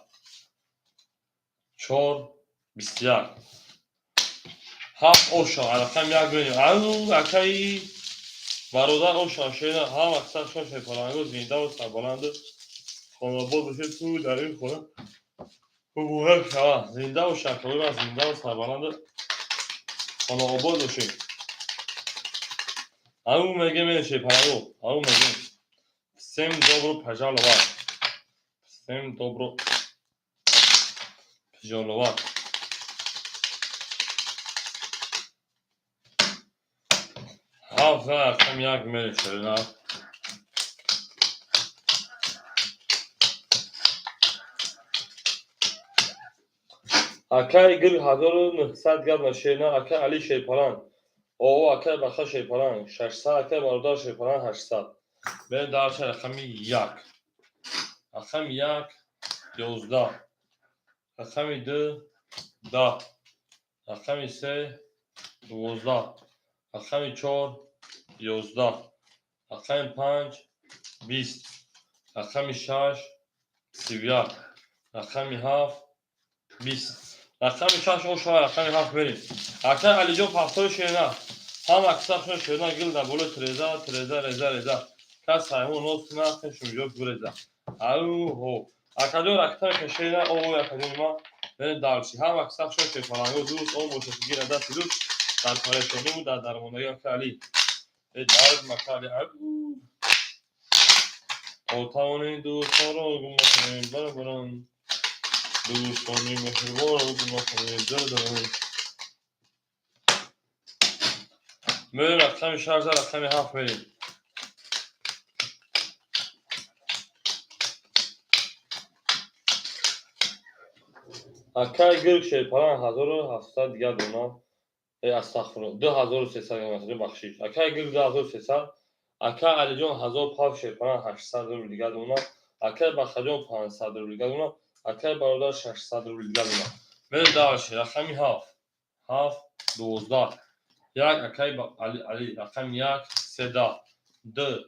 Чор, 21. Ҳафт оша. Рақами як мерем. Ау акаи бародар оша шера ҳама кисақ шуд шерпаланго зиндаву сарбаланду хонаобод бошед. Тӯй дар ин хона муборак шавад. Зинда бош акои ман, зиндаву сарбаланду хонаобод бошед. Ау мегем мерем шерпаланго. Ау мегем. Всем добро пожаловать. Всем добро пожаловать. Ҳафт рақами як мерем, шерина. Акай гил 1900 гап на шерина. Акай Али Шерпаланг. О, акай Баха Шерпаланг 600, акай Бародар Шерпаланг 800. Мерем дальше, рақами як. Рақами як 11. Рақами ду 10. Рақами се 12. Рақами чор 11. Рақами панҷ 20. Рақами шаш 31. Рақами ҳафт 20. Рақами шаш ошава, рақами ҳафт мерем. Акай Алиҷон пахтои шерина. Ҳама кисахшон шерина гил дар болои треза, треза, реза, реза. Кас ҳайвон ноз куна, хешумҷо гуреза. Ау, акаҷон ракта мекашена, о, акаҷон ма. Мерем дальше. Ҳама кисахшон шерпаланго дӯст, он бошад ки гира дасти дӯст, дар парешониву дар дармондагӣ ака Али. Э, дард мака Али. Ау. То тавонем дӯстонро гум накунем, барабаран. Дӯстони меҳрубонро гум накунем, дардаран. Мерем рақами шаш, рақами ҳафт мерем. Акай гирк шерпаланг 1700 дигар дона. Э, астағфирулло, 2300 грамм бахшиш. Акай гирк 2300, акай Алиҷон 1000 пав шерпаланг 800 рубл дигар дона. Акай Бахаҷон 500 рубл дигар дона. Акай Бародар 600 рубл дигар дона. Мерем дальше, рақами ҳафт. Ҳафт 12. Як акай Али, Али, рақами як се 10. Ду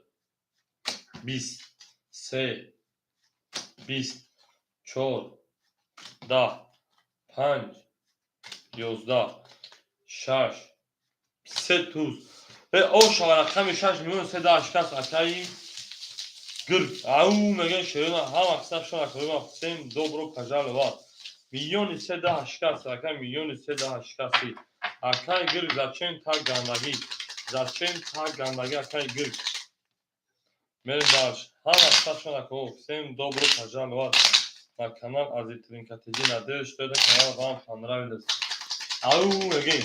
20. Се 20. Чор 10. Панҷ 11. Шаш се туз. Э, ошава, рақами шаш миллион се даҳ шикаст акаи гирк. Ау, мегӯян шерина, ҳама қисмашон акоима всем добро пожаловать. Миллиони се даҳ шикаст, ака, миллиони се даҳ шикасти. Акай гирк, зачем так гандагӣ? Зачем так гандагӣ, акай гирк? Мерем дальше. Ҳама қисмашон ако, всем добро пожаловать на канал Азитринка ТВ. Надеюсь, что этот канал вам понравился. Ау, мегӯем.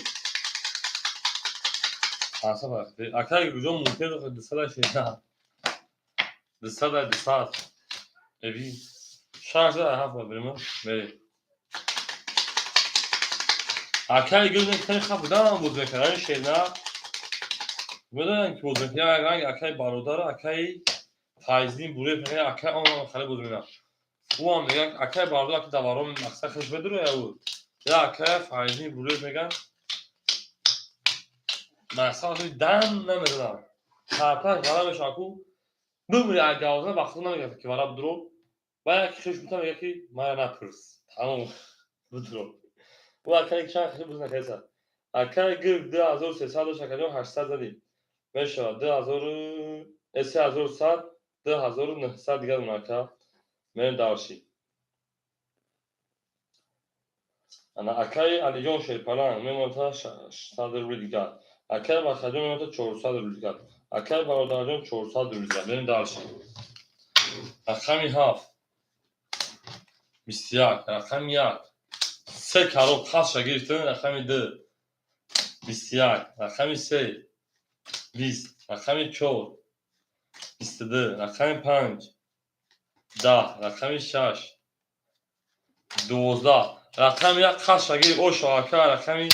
Акай гиркҷон мумкин дусада шерина. Дусада дусад. Эви. Шаш ҳафт берем, мерем. Акай гирк хеле хаф будам буд мекард, ин шерина. Медонам ки боз мекард, як ранг акай бародар, акай Файзиддин Буреев мегӯяд, акай он хеле боз мекард. Ӯ ҳам мегӯяд, акай бародар ки даварон мақсад хеш медурояд ӯ. Я акай Файзиддин Буреев мегӯяд, мақсад дам намезанам. Сарташ вара мешавад ку, бимри аз гавзана вақто намегӯяд ки вара бидуро. Ба як хеш мута мегӯяд ки мара напурс. Тамом бидуро. Ӯ акай чанд хеш буз накард. Акай гирк 2300 дошт, акаҷон 800 задӣ. Мешавад 2000, 3100, 2900 дигар дона ака. Мерем дальше. Ана акаи Алиҷон Шерпаланг мемонад 600 рубли дигар. Акаи Бахаҷон мемонад 400 рубли дигар. Акаи Бародарҷон 400 рубли дигар. Мерем дальше. Рақами ҳафт 21, рақами як се кароб қасша гирифтем, рақами ду 21, рақами се 20, рақами чор 22, рақами панҷ 10, рақами шаш 12, рақами як қасша гирифт ошо ака, рақами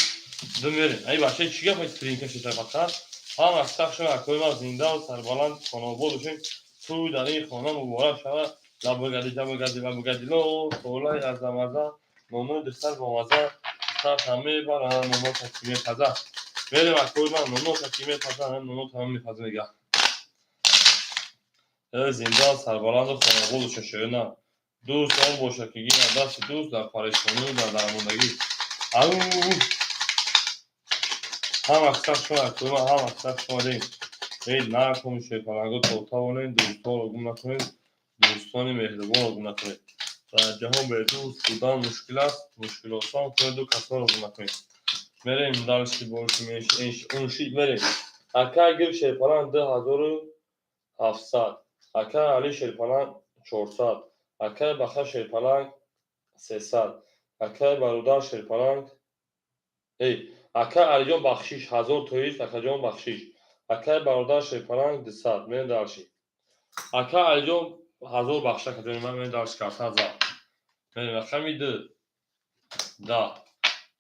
ду мерем. Ай бача, чӣ гап тринка шида фақат? Ҳама сахшон акои ман зиндаву сарбаланд хонобод бошем. Тӯй дар ин хона муборак шавад. Лабагади ҷабагади лабагадило толаи азамаза нонои духтар бомаза духтар мебарам ноно таки мепаза. Мерем акои ман, ноно таки мепаза, ноно тамом мепаза мега. Э, зинда сарбаланду хонобод бошед, шоёна. Дӯст он бошад ки гирад дасти дӯст дар парешонию дар дармондагӣ. Ау, ҳама сахшон акои ман, ҳама сахшон дем. Эй, накун шерпаланго, то тавонем дӯстҳоро гум накунед, дӯстони меҳрубонро гум накунед. Дар ҷаҳон бедӯст будан мушкил аст, мушкил осон кунеду касонро гум накунед. Мерем дальше, больше унши мерем. Акай гир шерпаланг 2700, акай Али Шерпаланг 400, акай Баха Шерпаланг 300, акай Бародар Шерпаланг, эй, акай Алиҷон бахшиш 1000 тоист, акаҷон бахшиш. Акай бародар шерпаланг 200. Мерем дальше. Ака Алиҷон 1000 бахша кардем, ман мерем дальше, карта зад. Мерем рақами ду 10,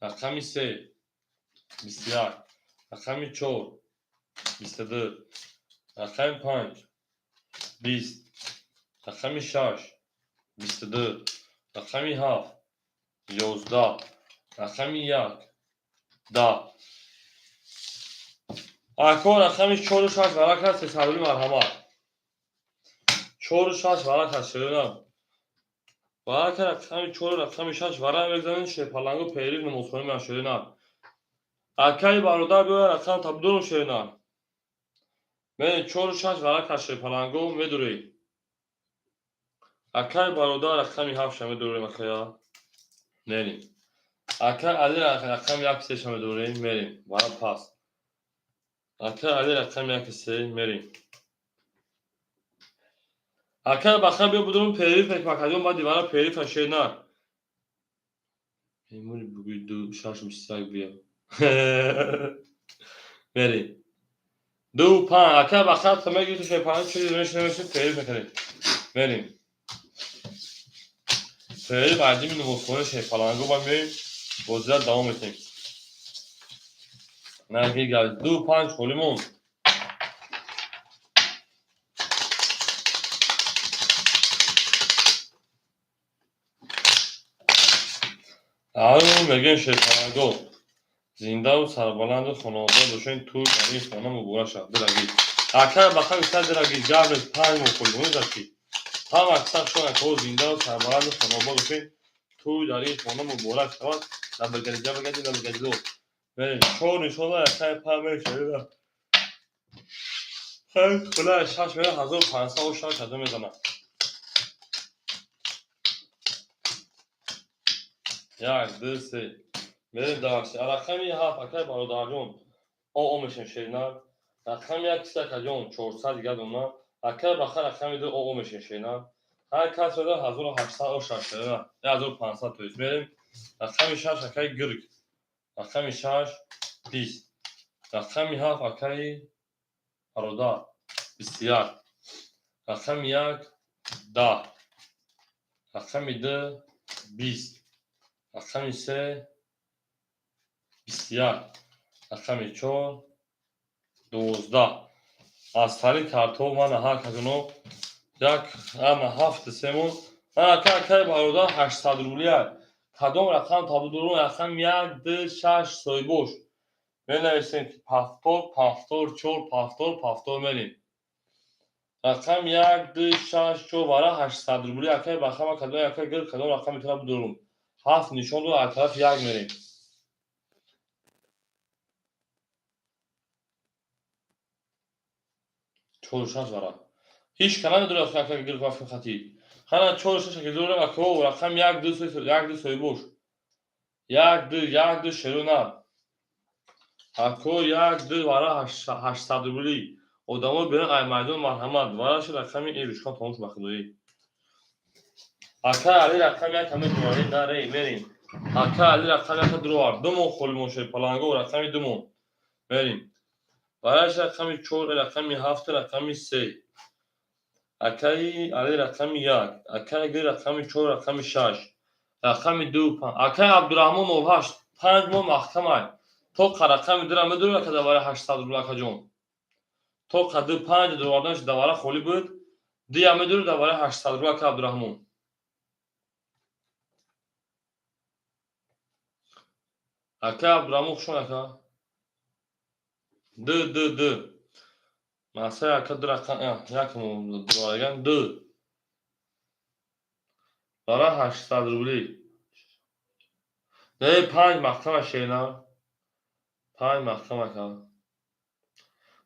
рақами се 21, рақами чор 22, рақами панҷ 20, рақами шаш 22, рақами ҳафт 11, рақами як 10. Ако, рақами чору шаш варақ аст, сесадули, марҳамат. Чору шаш варақ аст, шеринам. Варака рақами чору рақами шаш варақ мегзанед, шерпалангу перерыв намозхонӣ меан, шеринам. Акаи бародар, биёя, рақам табдурум, шеринам. Мерем, чору шаш варақ аст, шерпалангу медурӣ. Акаи бародар, рақами ҳафтша медурем, акая. Мерем. Акаи Али, рақами як сеша медурем, мерем. Варақ пас. Акаи Али, рақами яки се, мерем. Акаи Баха, биё, будурум, перерыв мекунам, баъди вара перерыв а, шеринар. Мемури бугӯи ду шаш 21, биё. Мерем. Ду панҷ. Акаи Баха, та мегирӣ ту шерпаланг, чизи мешинем, перерыв мекунем. Мерем. Перерыв айдими намозхонаи шерпалангу ба меоем, бозият давом метем. Наги гап ду панҷ холимон. Аю мегӯем, шерпаланго. Зиндаву сарбаланду хонобод бошед, тӯй дар ин хона муборак шавад. Дираги. Акай Баха гуфта, дираги, гап нест, панҷ моҳ холимон ки. Ҳам аксар шумо акаҳо зиндаву сарбаланду хонобод бошед, тӯй дар ин хона муборак шавад. Набагади, набагади, набагади. Мерем, чор нишона акай панҷ мешавад. Хула шаш мера 1500 шаш ҳазор мезанад. Як, ду, се. Мерем дальше. Рақами ҳафт, акай бародарҷон. О мешем, шеринар. Рақами як киса, акаҷон, 400 дигар дона. Акай Баха, рақами ду о мешем, шеринар. Ҳар кас дода 1800 о шаш, шеринар. 1500, то есть мерем. Рақами шаш, акай Гирг. Рақами шаш 20. Рақами ҳафт, акай бародар, 21. Рақами як 10. Рақами ду 20. Рақами се 21. Рақами чор 12. Аз тариқ картҳо мана ҳар казино як ана ҳафти семон. Ака, акаи бародар, 800 рублия. Кадом рақам табудурун? Рақам як, ду, шаш, соҳибош. Менависем ки повтор, повтор, чор, повтор, повтор, мерем. Рақам як, ду, шаш, чор вара 800 рубли. Акаи Бахама, кадом акаи гир, кадом рақам метавонад будурум? Ҳафт нишон дод, аз тарафи як мерем. Чору шаш вара. Ҳеҷ ка намедонад, ака гир вафи хати. Ҳана чору шаш ака дурем, акао, рақам як, ду, се, як, ду, соҳибош. Як, ду, як, ду, шеру нар. Ако, як, ду вара 800 рубли. Одамо берун ай майдон, марҳамат. Вара ши рақами э ручкам тамом шуд, ба худоӣ. Ака Али, рақами як ҳама дурарем, на рей, мерем. Ака Али, рақами як дуровард. Ду мон холимон шуд, паланго, рақами ду мон. Мерем. Бараш рақами чор, рақами ҳафт, рақами се. Акаи Али, рақами як. Акаи Гир, рақами чор, рақами шаш. Рақами ду панҷ. Акаи Абдураҳмон 08 панҷ моҳ маҳкамай. То рақами дура медурӣ, ака, давара 800 рубл, акаҷон. То ду панҷ дуроварданаш давара холӣ буд. Дуя медурӣ давара 800 рубл, ака Абдураҳмон. Ака Абдураҳмон, хушон, ака. Ду, ду, ду. Масай, ака, ду рақам як дуроварган ду. Дара 800 рубли. Не, панҷ маҳкама, шерина. Панҷ маҳкам, ака.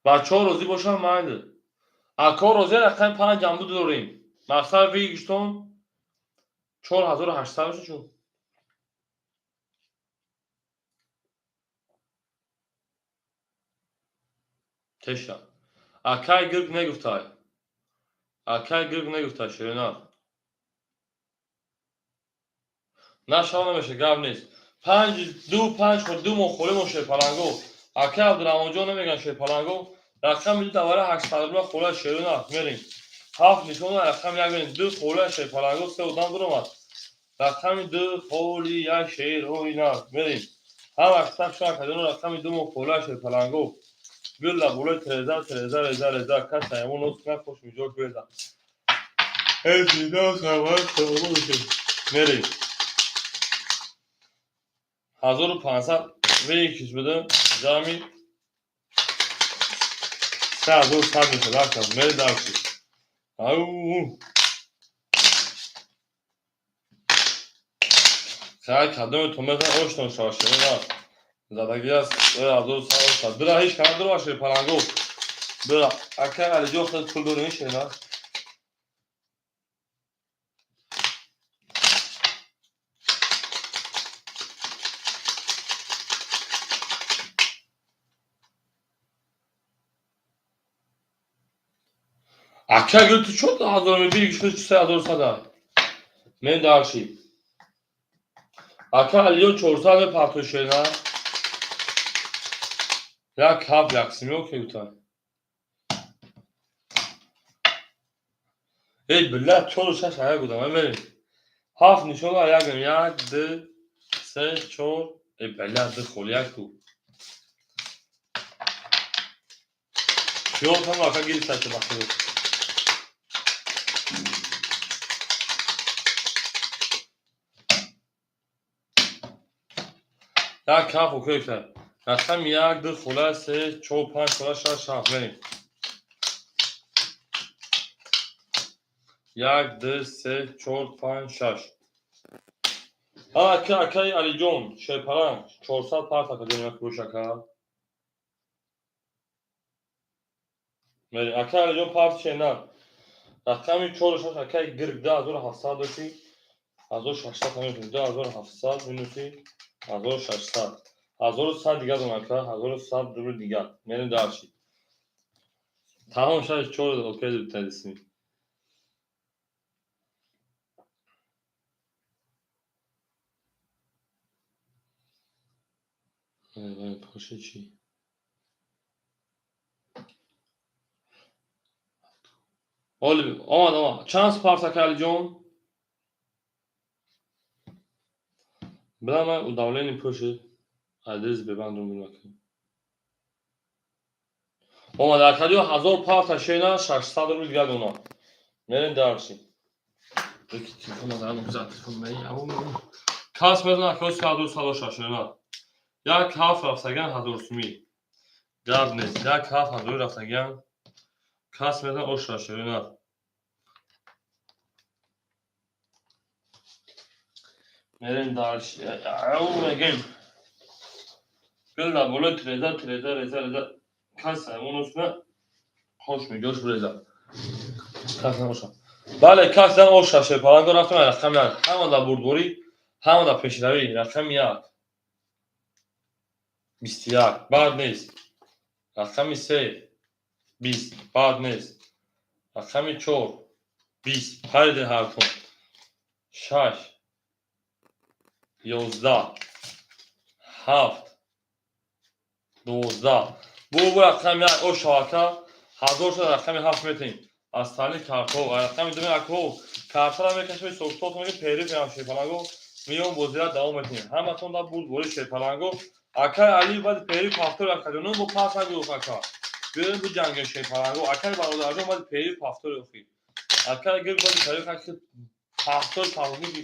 Бачаҳо розӣ бошанд, майли. Ако розӣ, рақами панҷ ҳам дорем. Мақсад выигрыш тон 4800 меша чун. Теша. Акай Гирг негуфтай. Акай Гирг негуфтай, шерина. Нашава, намеша, гап нест. Панҷ, ду, панҷ, ду моҳ холӣ мо, шерпаланго. Акай Абдураҳмонҷон намеган, шерпаланго. Рақами ду давара 800 рубла хола шерона мерем. Ҳафт нишона рақами як мерем. Ду хола шерпаланго се одам дуромад. Рақами ду холи як шерҳои нав мерем. Ҳама китоб шума кадоно рақами ду мо хола шерпаланго. Билла болои тереза тереза реза реза кас аймон нос кунад хош миҷош беза. Мерем. 1500 векиш буда ҷамъи 3100 мешавад. Ракам мерем дарси. Ау. Хай кадоми ту мехоҳӣ ошно шава шерона. Задаги аст 1100 ошна. Дура ҳеч кана дура шер паланго. Дура акай Алиҷон худ пул дорӣ шерона. Ака гул ту чо ҳазор мебири ки шуд 3100 ай. Мен дарши. Ака Алиҷон 400 мепартои шерона. Як ҳафт як симё ки гуфтан. Эй билла чору шаш ая гудам ай мерем. Ҳафт нишона якем. Як, ду, се, чор. Эй билла ду холи як ку. Хиёл кам ака гирифта ки бахти. Як ҳафт окей кард. Рақами як, ду хола, се, чор, панҷ хола, шаш, ҳафт мерем. Як, ду, се, чор, панҷ, шаш. Ака акаи Алиҷон шерпаланг 400 парт акаҷон як бош ака. Мерем. Акаи Алиҷон парт шена. Рақами чору шаш акаи гирг 2700 дошти. 1600 ҳамин 2700 минуси 1600. 1100 дигар дон ака, 1100 рубл дигар. Мерем дарши. Тамом шаш чор окей дутадисми. Поши чӣ? Оли омад омад. Чанд спарт ака Алиҷон? Била ман удавление пӯшид. Адрес бебандум бинакам. Омад акаҷон 1000 парта шена 600 рубл дигар дона. Мерем дарши. Телефон надорам, бизар телефон мери. Кас мезана акаҷон 3206 шена. Як ҳафт рафтаган 1000 сумӣ. Гап нест. Як ҳафт ҳазори рафтаган. Кас мезана оша шена. Мерем дарши. Ау мегем. Гул дар болои тереза тереза реза реза. Кас аймон кунад хош меҷош буреза. Кас наоша. Бале, кас дан оша шерпаланго рафтам рақами як. Ҳама дар бурдборӣ, ҳама дар пешравӣ. Рақами як. 21. Бад нест. Рақами се. 20. Бад нест. Рақами чор. 20. Париде ҳартон. Шаш. 11. Ҳафт. 12. Бу рақами як оша ака. 1000 шуда рақами ҳафт метем. Аз тали картҳо. Рақами думи акҳо. Картҳоро мекашем, ҳисобкитоб мегирем, периф меам шерпаланго. Миён бозира давом метем. Ҳаматон дар бурдборӣ шерпаланго. Акай Али баъди периф ҳафтор акаҷон бо пас нагуфт ака. Биёем биҷангем шерпаланго. Акай бародарҷон баъди периф ҳафтор охир. Акай гир баъди периф аки ҳафтор паҳлуги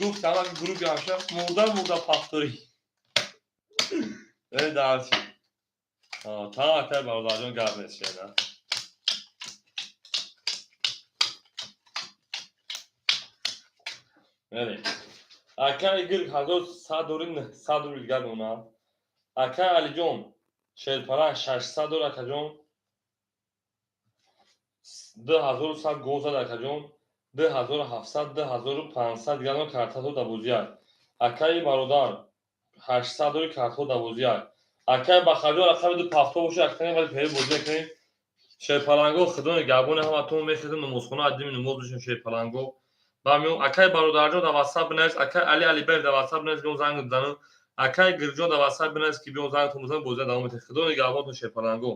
гуфт ҳама гурӯҳи ҳамша мурда мурда пафторӣ. Э дарчи. Та акай бародарҷон гап нест шена. Мерем. Акай гирг 1100 дори 900 рубл дигар дона. Акай Алиҷон шерпаланг 600 дор акаҷон. 2100 гол зад акаҷон. 2700, 2500 дигар дона картаҳо дар бозиак. Акаи бародар 800 дори картҳо дар бозиак. Акаи Бахаҷон рақами ду пафто бошад, акани вали пери бозӣ мекунем. Шерпаланго худо нигаҳбони ҳаматон мехезем намозхона аддими намоз бишем шерпаланго. Ба миён акаи бародарҷон дар WhatsApp бинавис, акаи Али Алибаев дар WhatsApp бинавис, биён занг бизанам. Акаи Гирҷон дар WhatsApp бинавис, ки биён зангтон бизанам, бозиро давом медиҳем. Худо нигаҳбонтон шерпаланго.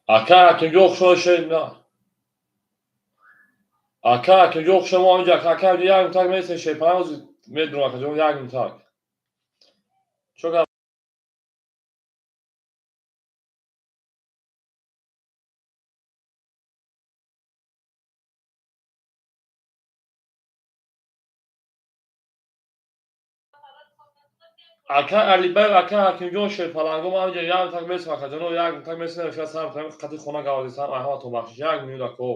Ака Ҳакимҷон, хушҳол шед на. Ака Ҳакимҷон, хушҳол мо инҷа. Ака як минутак месен шерпаланг медурам, акаҷон, як минутак. Чо гап? Ака Алибаев, ака Ҳакимҷон, шерпаланго ман инҷа як минутак месем, акаҷоно, як минутак месем, фикр сар қати хона гавазисам, ай ҳаматон бахшиш, як минут, ако.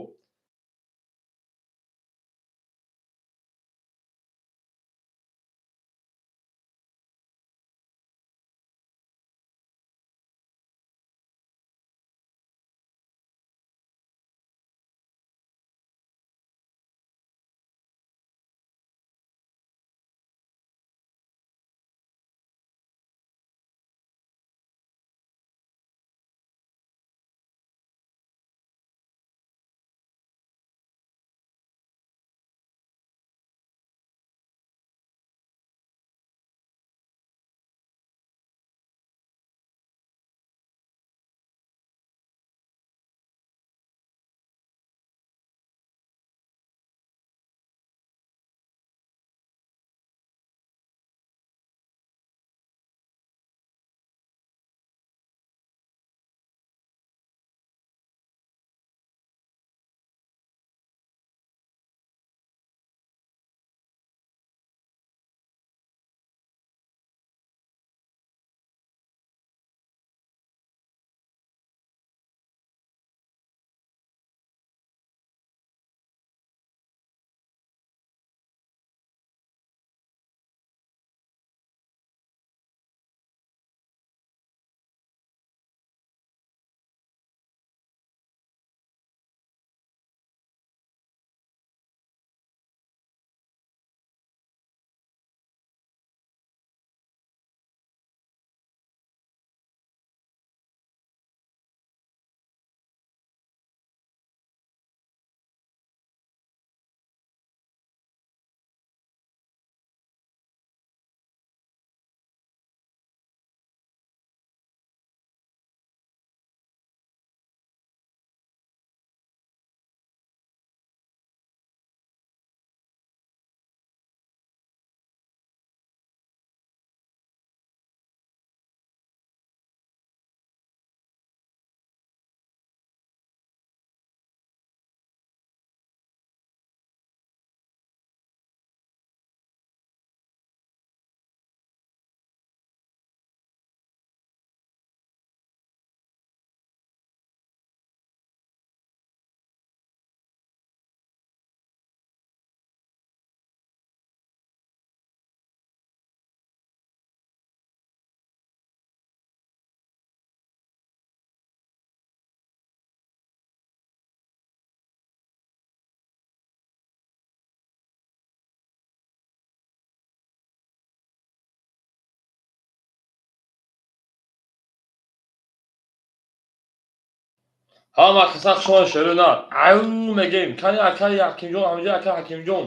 Ҳама каса хушон шеру на. Ау мегем. Кани акаи Ҳакимҷон, ҳамҷа ака Ҳакимҷон.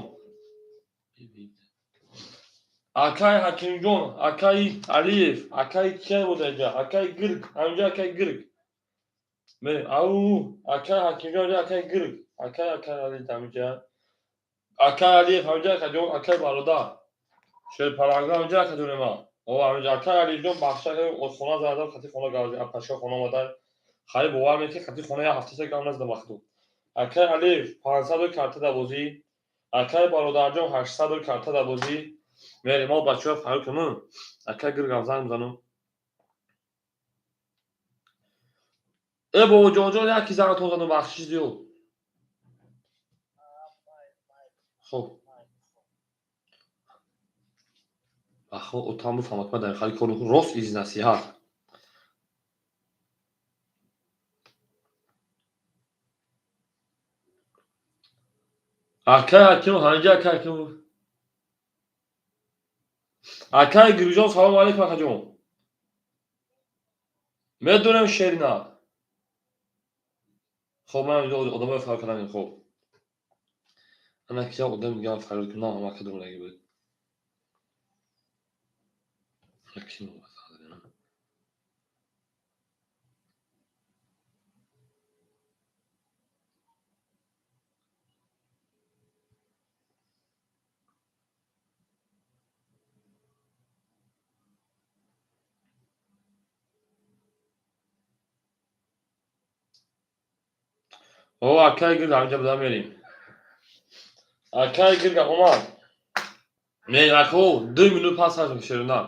Акаи Ҳакимҷон, акаи Алиев, акаи кия буд инҷа? Акаи Гирг, ҳамҷа акаи Гирг. Ме, ау, акаи Ҳакимҷон, ҳамҷа акаи Гирг. Акаи акаи Алиев ҳамҷа. Акаи Алиев ҳамҷа акаҷон, акаи бародар. Шерпаланго ҳамҷа акаҷон ма. О, ҳамҷа акаи Алиевҷон бахша хона задам, хати хона гавзи, апашо хона омада. Хайр бовар мекунӣ, хати хона як ҳафта се гам назадам вақту. Акаи Алиев 500 карта дар бозӣ, акаи бародарҷон 800 карта дар бозӣ. Мерем мо бачаҳо фарёд кунем. Акаи Гиргам занг мезанам. Э бобоҷонҷон, яки зангатон задам, бахшиш зиёд. Хоб. Ахо отам бифаҳмад, ман дар хали кор мекунам, рост из насиҳат. Акай Ҳаким, ҳанҷа акай Ҳаким. Акай Гиргиҷон, салому алейкум, акаҷон. Медонем шерина. Хоб, ман инҷо одамои фарёд кардам, хоб. Ана ки як одам дигар фарёд кунам, ҳама кадом раги буд. Ҳаким. О, акай гирд, ҳаминҷа буда мерим. Акай гирд омад. Мерим, ако, 2 минут пас ҳастем, шерина.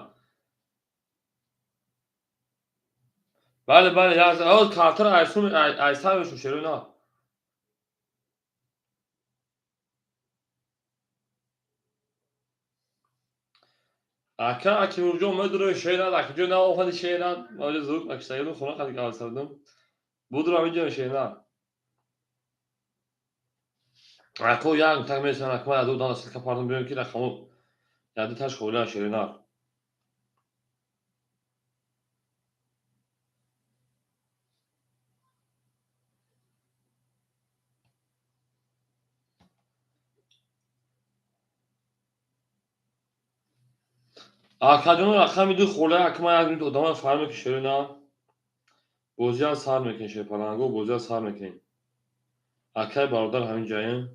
Бале, бале, картара айсум айсавешу, шерина. Ака Акимурҷон, медурои шерад, акиҷон на охади шерад, маҷа зуд акиштагиду хона хади калсардум. Будро ҳаминҷо, шерад. Ако як так месан, акма яду дана ссылка пардум, биём ки рақаму яду таш холия, шерина. Акаҷоно, рақами ду холия, акма як минут одама фарме ки, шерина. Бозиам сар мекунем, шерпаланго, бозиам сар мекунем. Акай бародар ҳамин ҷаем.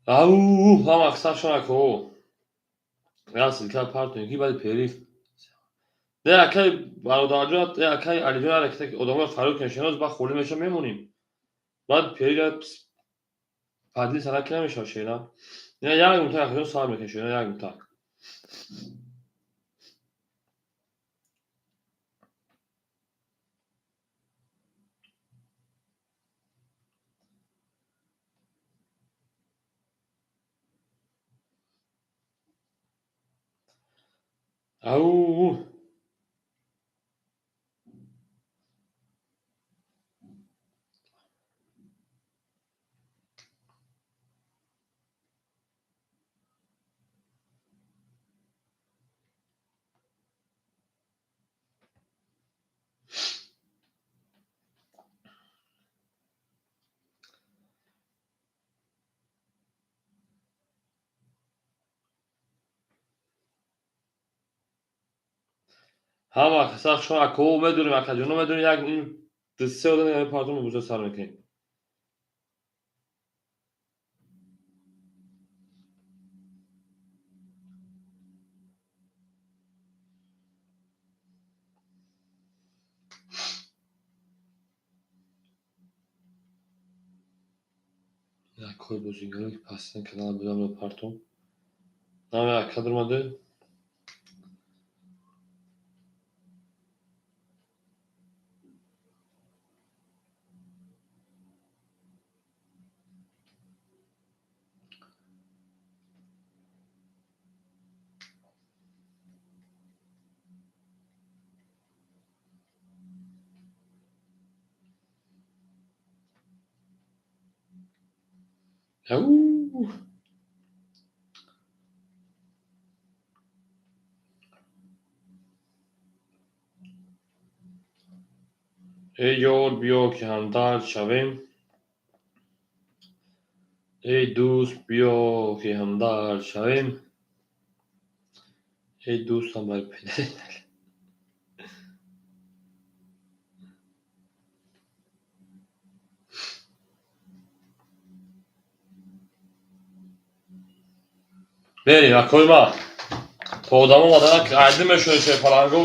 Ау, ҳама аксаршон ако. Я ссылка партоем ки баъди перерыв. Не, акай бародарҷон, не, акай Алиҷон, ҳараката одаморо фарёд кунем, шинос ба холӣ меша мемонем. Баъд перерыв подлица наки намешавад, шена. Не, як минута, акаҷон, сар мекунем, шена, як минута. Ау! Ҳама сахт шумо ако медонем, акаҷоно медонем, як се одам партум буза сар мекунем. Якои бозигаро ки пастин канал будам партум. Наме ака даромаде. Ау! Эй ёр, биё ки ҳамдард шавем. Эй дӯст, биё ки ҳамдард шавем. Эй дӯстам бар падари. Берем, акои ма. То одамо омаданак айдӣ мешавед, шерпаланго.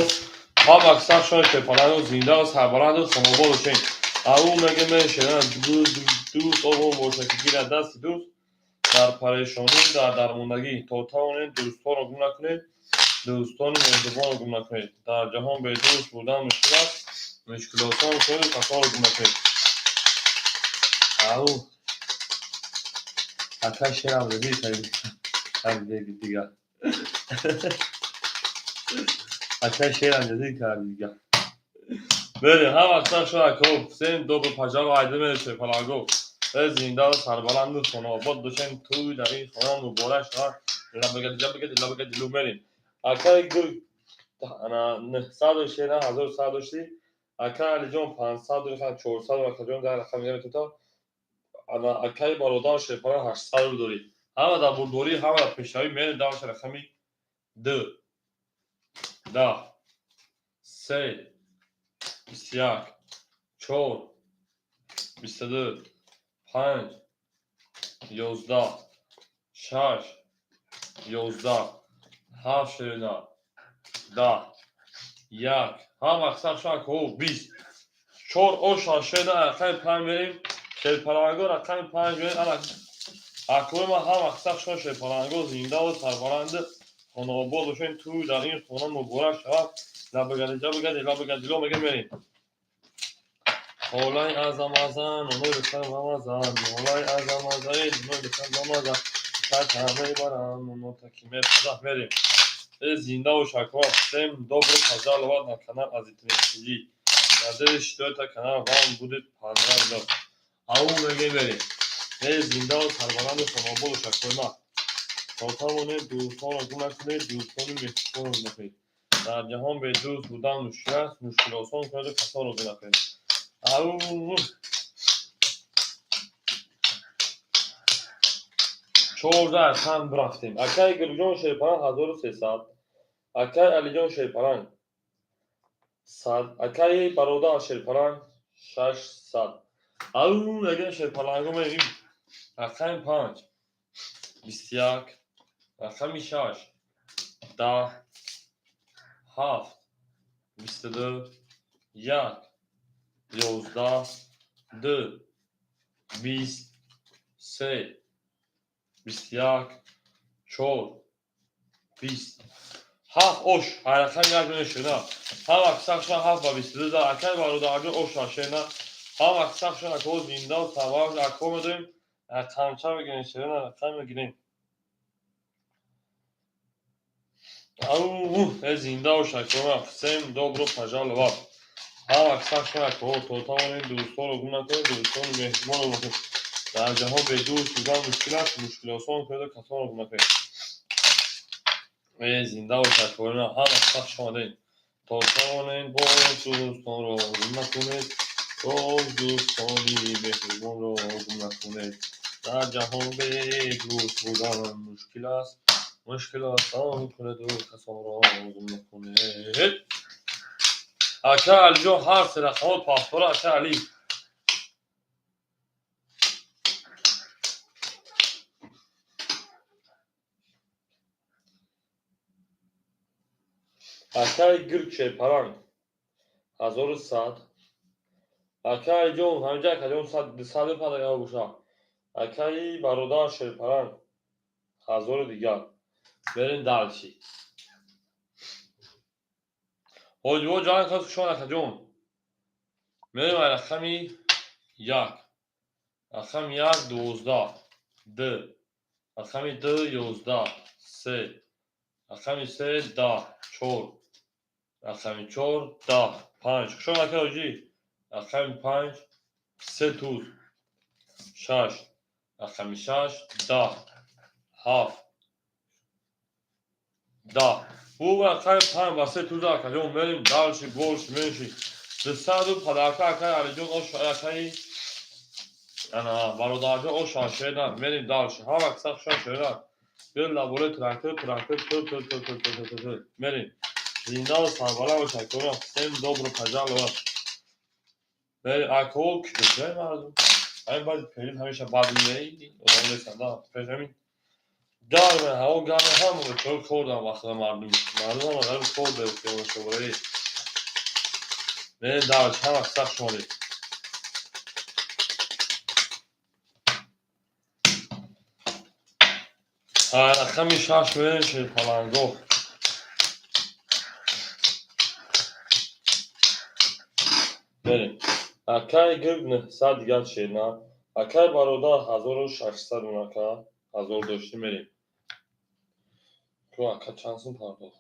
Ҳам аксар шумо, шерпаланго, зинда сарбаланду хонобод бошед. Ау меге мешавад дӯст оғон бошад ки гирад дасти дӯст дар парешонӣ, дар дармондагӣ. То тавонед, дӯстонро гум накунед, дӯстони меҳрубонро гум накунед. Дар ҷаҳон бедӯст будан мушкил аст, мушкилосон шуд, хаторо гум накунед. Ау ака шерам резӣ карди дигар. Ака шерам резӣ карди дигар. Берем, ҳама аксар шумо ако, всем добро пожаловать, айдӣ мешавед, паланго. Зинда сарбаланду хонобод бошем, тӯй дар ин хона муборак шавад. Лабагади лабагади лу мерем. Акаи гул 900 шера 1100 дошти. Ака Алиҷон 500 рӯ, 400, акаҷон дар рақам мегӯям. Ана акаи бародар шерпара 800 рӯ дорӣ. Ҳама дар бурдорӣ, ҳама дар пешравӣ мерем, давша рақами ду, 10, се, 21, чор, 22, панҷ. 11, 6, 11, 7 шерина, 10, 1, ҳам аксар шак, 20, 4 оша шерина, рақами 5 мерем, шерпаланго рақами 5 мерем, ана акои ман ҳам аксар шумо шерпаланго зиндаву сарбаланду хонаобод бошед, тӯй дар ин хона муборак шавад, лабагади ҷабагади лабагадило мега мерем. Холай азамазан, оной бисар рамазан, холай азамазан, оной бисар рамазан, чакаме барам, оно такиме падах мерем. Зинда шаква, всем добро пожаловать на канал Азитрин ТВ. Надеюсь, что это канал вам будет понравиться. Ау меге мерем. Зинда сарбаланду хонаободу шаквои ман. То тавонед дӯстонро гум накунед, дӯстони меҳрубонро накунед. Дар ҷаҳон бе дӯст будан мушкил аст, мушкил осон кунеду касонро гум накунед. Ау 14 ҳам рафтем. Акаи Гулҷон Шерпаланг 1300, акаи Алиҷон Шерпаланг 100, акаи Бародар Шерпаланг 600. Ау мегӯем шерпаланго мерем. Рақами 5, 21, рақами 6, 10, 7, 22, 1, 11, 2, 20, 3, 21, 4, 20, 7 ош, рақами 1 мешина. Ҳам аксар шуна 7 ба 22, акаи бародарҷон ош шена. Ҳам аксар шуна ако зинда сарбаланд ако медорем, рақамча мегирем, шерина рақам мегирем. Ау, зинда шакрона, всем добро пожаловать. Ҳам аксар шуна ако то тавонед дӯстонро гум накунед, дӯстони меҳрубонро накунед. Дар ҷаҳон бе дӯст будан мушкил аст, мушкил осон кунеду касонро гум накунед. Зинда шакрона, ҳам аксар шуна то тавонед боз дӯстонро гум накунед, боз дӯстони меҳрубонро гум накунед. Дар ҷаҳон бе дӯст будан мушкил аст, мушкил осон кунеду касонро гум накунед. Ака Алиҷон ҳар се рақамот паспора ака Али. Акаи Гирк Шерпаланг 1100. Акаи Алиҷон ҳамҷа акаҷон 200 падагар боша. Акаи Бародар Шерпаланг 1000 дигар. Берем дальше. Ҳоҷибо ҷанг хос хушон акаҷон. Мерем ай рақами 1. Рақами 1 12, 2, рақами 2 11, 3, рақами 3 10, 4, рақами 4 10, 5. Хушон ака ҳоҷӣ. Рақами 5 3 туз, 6, рақами 6 10, 7, 10. Бу рақами 5 ба 3 туз акаҷон мерем дальше, больше, меньше. 200 падарка акаи Алиҷон ош акаи ана бародарҷон ош шерна мерем дальше. Ҳам аксар хушон шерна. Бир лаболе трактор, трактор, ту ту ту ту ту ту ту мерем. Зинда сарбаланд бошад акорам. Всем добро пожаловать. Мерем ако китобчаи мардум. Ҳамин баъди перин ҳамеша бад меи одам нестанд. Пеш ҳамин гарме, ҳаво гарме, ҳама бечора кор дар вақта мардум. Мардум ҳама ғариб кор дар хиёбон. Мерем дальше, ҳама аксар шуморед. Рақами 6 мерем шерпаланго. Мерем. Акаи Гирк 900 дигар шерна. Акаи Бародар 1600 ака 1000 дошти мерем. Ку ака чанд сум пардохт?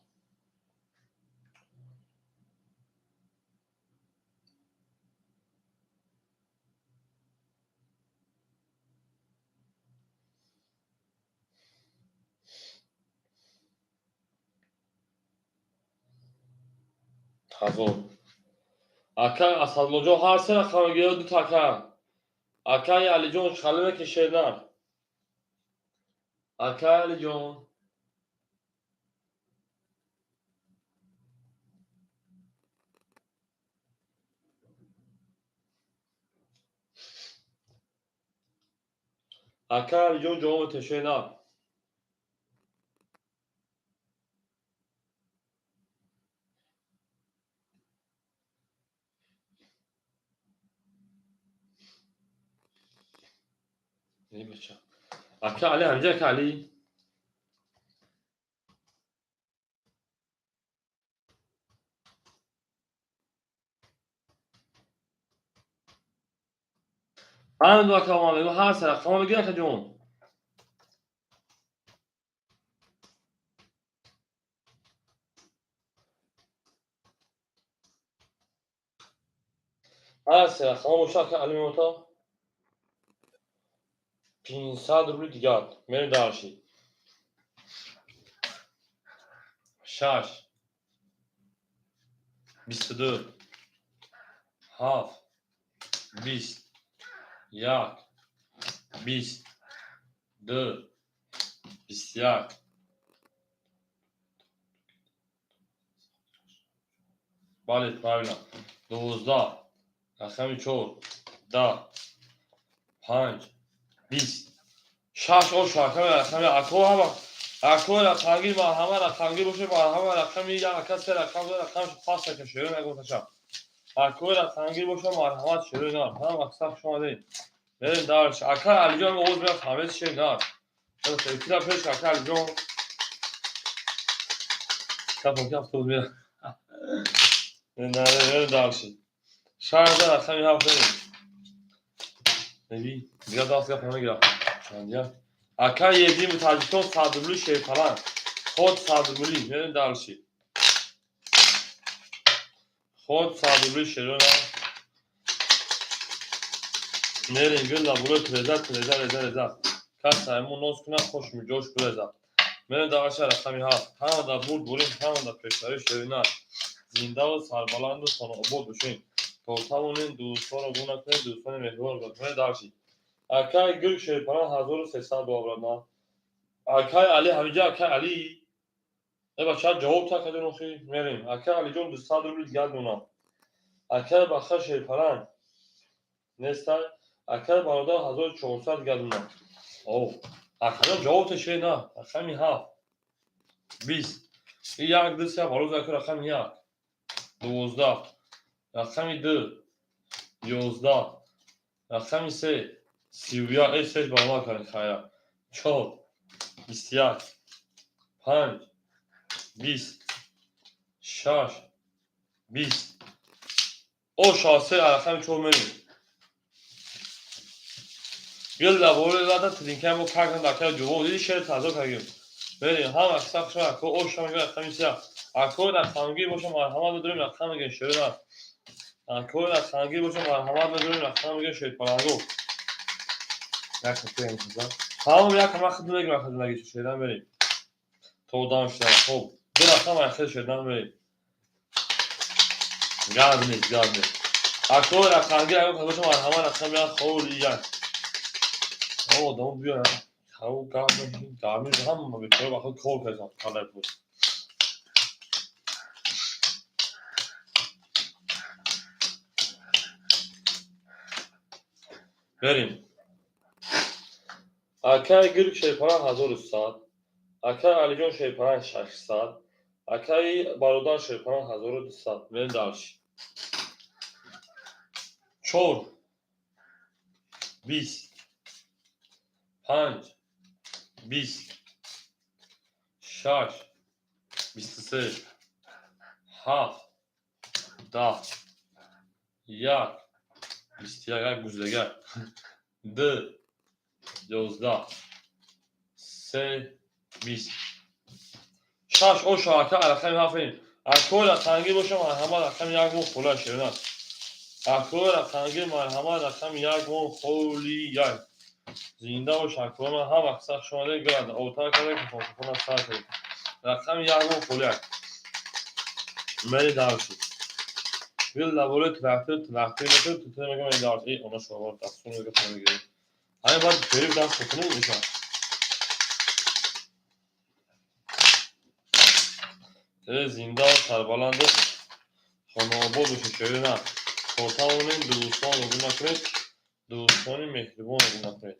1000. Ака Асадлоҷон ҳар се рақам гирад ду така. Акаи Алиҷон чӣ ки шернар. Акаи Алиҷон. Ака Алиҷон, ҷавоби тешои на. Бача. Ака Али ҳамҷа, ака Али. Ҳамду ака омад, ҳар се рақама бигир, акаҷон. Ҳар се рақама боша, ака Али меота. 500 рубли дигар. Мерем дальше. 6, 22, 7, 20, 1, 20, 2, 21. Бале, правильно. 12, рақами 4, 10, 5, 20. Шаш ош рақами рақами ако ҳама ако рақамгир, марҳама, рақамгир боше, марҳама, рақами як, ака, се рақам, ду рақам пас ака, шеро нагуфташа. Ако рақамгир боше, марҳамат, шеро нар. Ҳама мақсад, хуш омадед. Мерем дальше. Ака Алиҷон овоз меяд, фаҳмед, шер нар. Кира пеш, ака Алиҷон. Капон ки автобус меяд. Мерем дальше. 6 рақами 7 мерем. Неби, дигар даст гап намегирам. Чандия. Ака Едим Таҷикистон 100 рубли шерпаланг. Ход 100 рубли. Мерем дальше. Ход 100 рубли шерона. Мерем гул лабуло треза треза реза реза. Кас саймон ноз кунад, хош миҷош гуреза. Мерем дальше, рақами 7. Ҳама да бурд бурем, ҳама да пешравӣ шерина. Зиндаву сарбаланду хонаобод бошем. То тавонем дӯстонро гум накунем, дӯстони меҳрубон бошем. Дальше. Акай Гул шерпаланг 1300 доллар. Акай Али ҳамиҷа, акай Али. Э бача, ҷавоб та кадем охи, мерем. Акай Алиҷон, 200 рубли дигар донам. Акай Баха шерпаланг нестай. Акай бародар, 1400 дигар донам. О, акаҷон, ҷавоб тешве на. Рақами 7. 20. И як, ду, се, бароз ака, рақами 1. 12. Рақами 2. 11. Рақами 3. 31. Э, сеш баробар кардем, хайра. 4. 21. 5. 20. 6. 20. О, 63, рақами 4 мерем. Гул лабори лада тринкаи мо кардан ака ҷавоб диди, шер тазо кардем. Мерем, ҳама аксар шумо ако ош мегӯяд, рақами 3. Ако рақамгир боша, марҳамат, бидорем, рақам мегӯем, шерона. Ако рақамгир боша, марҳамат, бидорем, рақам мегӯем, шерпаланго. Як тамом, як ма худ мегӯям, худ наги шердан мерем. То одам шуда. Хоб, ду рақам айхел шердан мерем. Гап нест, гап нест. Ако рақамгир ако боша, марҳамат, рақами 1, холи 1. О, одамо биёянд. Ҳаво гарм, гармӣ, ҳама бечора ба худ кор кардам, қалай буд. Берем. Акай Гирк шерпаланг 1100, акай Алиҷон шерпаланг 600, акаи бародар шерпаланг 1200. Мерем дальше. 4, 20, 5, 20, 6, 23, 7, 10, 1, 21, як гуздагар, 2, 11, 3, 20. 6 оша, ака, рақами 7-ем. Акои рақамгир боша, марҳамат, рақами 1 мо хола шерона. Акои рақамгир, марҳамат, рақами 1 мо холи 1. Зинда бош, акои ман, ҳама қисса хуш омадед, гуланд. Отар карда, ки хоншухона сар кардем. Рақами 1 мо холи 1. Мери дальше. Гул лабори трактор, трактор метор, тутур мегӯям, мери дальше. Э, она шумо дастун мегӯям, мегирем. Ҳамин баъд фериб даст бикунем, меша. Э, зинда сарбаланду хонаобод бошед, шерина. То тавонем дӯстонро гум накунед, дӯстони меҳрубонро гум накунед.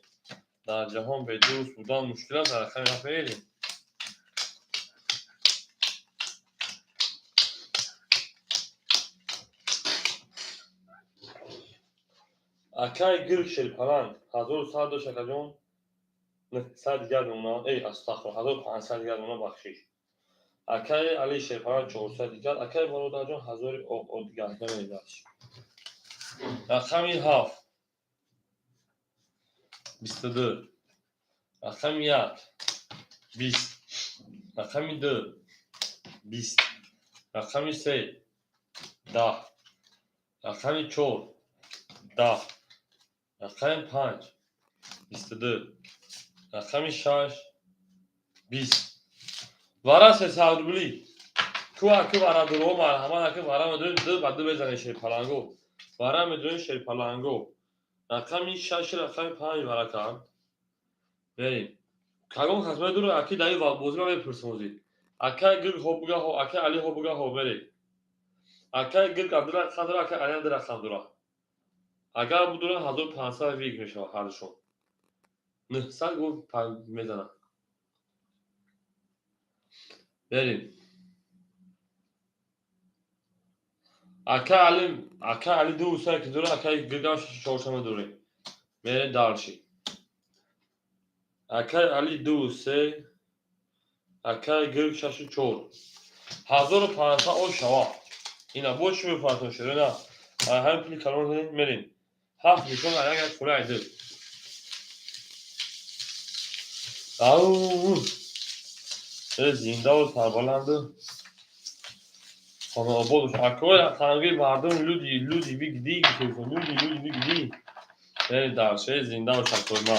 Дар ҷаҳон бедӯст будан мушкил аст. Рақами ҳафт мерем. Акай гирг шерпаланг 1100 дошт, акаҷон, 900 дигар мемонад. Эй, астағфир, 1500 дигар мемонад, бахшиш. Акай Али шерпаланг 400 дигар, акай бародарҷон 1000 дигар намедаш. Рақами ҳафт 22, рақами як 20, рақами ду 20, рақами се 10, рақами чор 10, рақами панҷ 22, рақами шаш 20. Вара 300 рубли ку аки варадуро, марҳамат, аки вара медонем, ду ба ду безанем шерпаланго. Вара медонем шерпаланго. Рақами шаш, рақами панҷ вара кард. Берем. Кагон кас медура, аки даи бозима мепурсем ҳозир. Акай гирг ҳо буга ҳо, акай Али ҳо буга ҳо, берем. Акай гирг ду рақам дора, акай Али ду рақам дора. Агар будура, 1500 вик мешавад ҳардушон. 900 гуфт мезанад. Берем. Акай Али, акай Али ду се ки дора, акай гиргам чоршанбе дорем. Мерем дальше. Акай Али ду се, акай гирг шашу чор. 1500 о шава. Ина бо чӣ мепартон шеро на? Ҳамин пули калон мерем. Ҳафт нишон як як фура айду. Ау! Зиндаву сарбаланду хонаобод бош. Акои қангии мардум, люди, люди, вы где? Люди, люди, вы где? Дальше зинда бош, акои ма.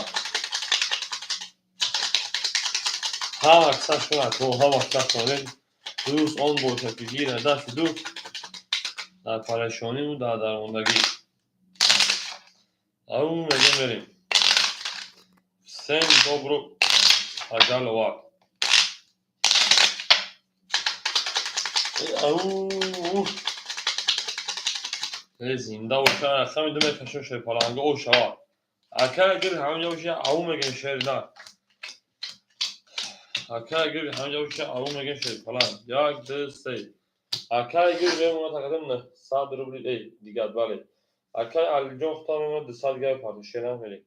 Ҳама каса шун, ако, ҳама каса шунед. Дӯст он бошад, ки гирад дасти дӯст дар парешониву дар дармондагӣ. Ау, мегем, мерем. Всем добро пожаловать. Ау! Зинда боша, рақами ду мекашем шерпаланга о шава. Акай гир ҳаминҷа боша, ау мегем шер на. Акай гир ҳаминҷа боша, ау мегем шерпаланг. Як, ду, се. Акай гир мемонад тақрибан 900 рубли, эй, дигар, бале. Акай Алиҷон худтон мемонад 200 дигар парту шерам мерем.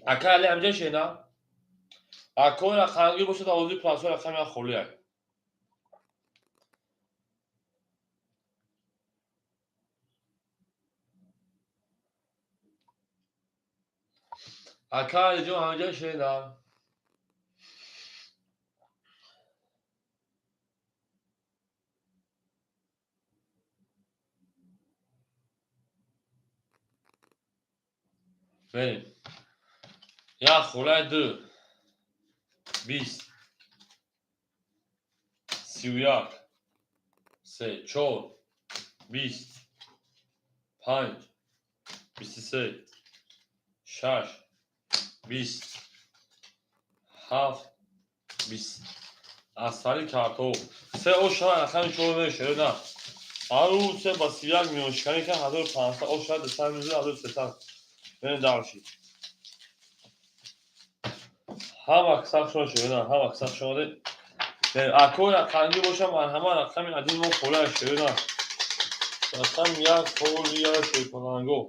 Акай Али ҳаминҷа шена? Акои рақамгир бошад, овози пласҳои рақами як холиак. Ака Алиҷон ҳаминҷа шена? Берем. Як холаи ду 20, 31, се, чор 20, панҷ 23, шаш 20, ҳафт 20. Асали картоф се о шава, рақами чор мешавад на. Ару се ба 31 миёншиканӣ кан 1500 о шава, 200 мезӯ 1300. Берем дальше. Ҳама касак шумо шуд, ҳама касак шумо. Акои рақамгӣ боша, марҳамат, рақами один мо холия шуд. Рақами як холия шерпаланго.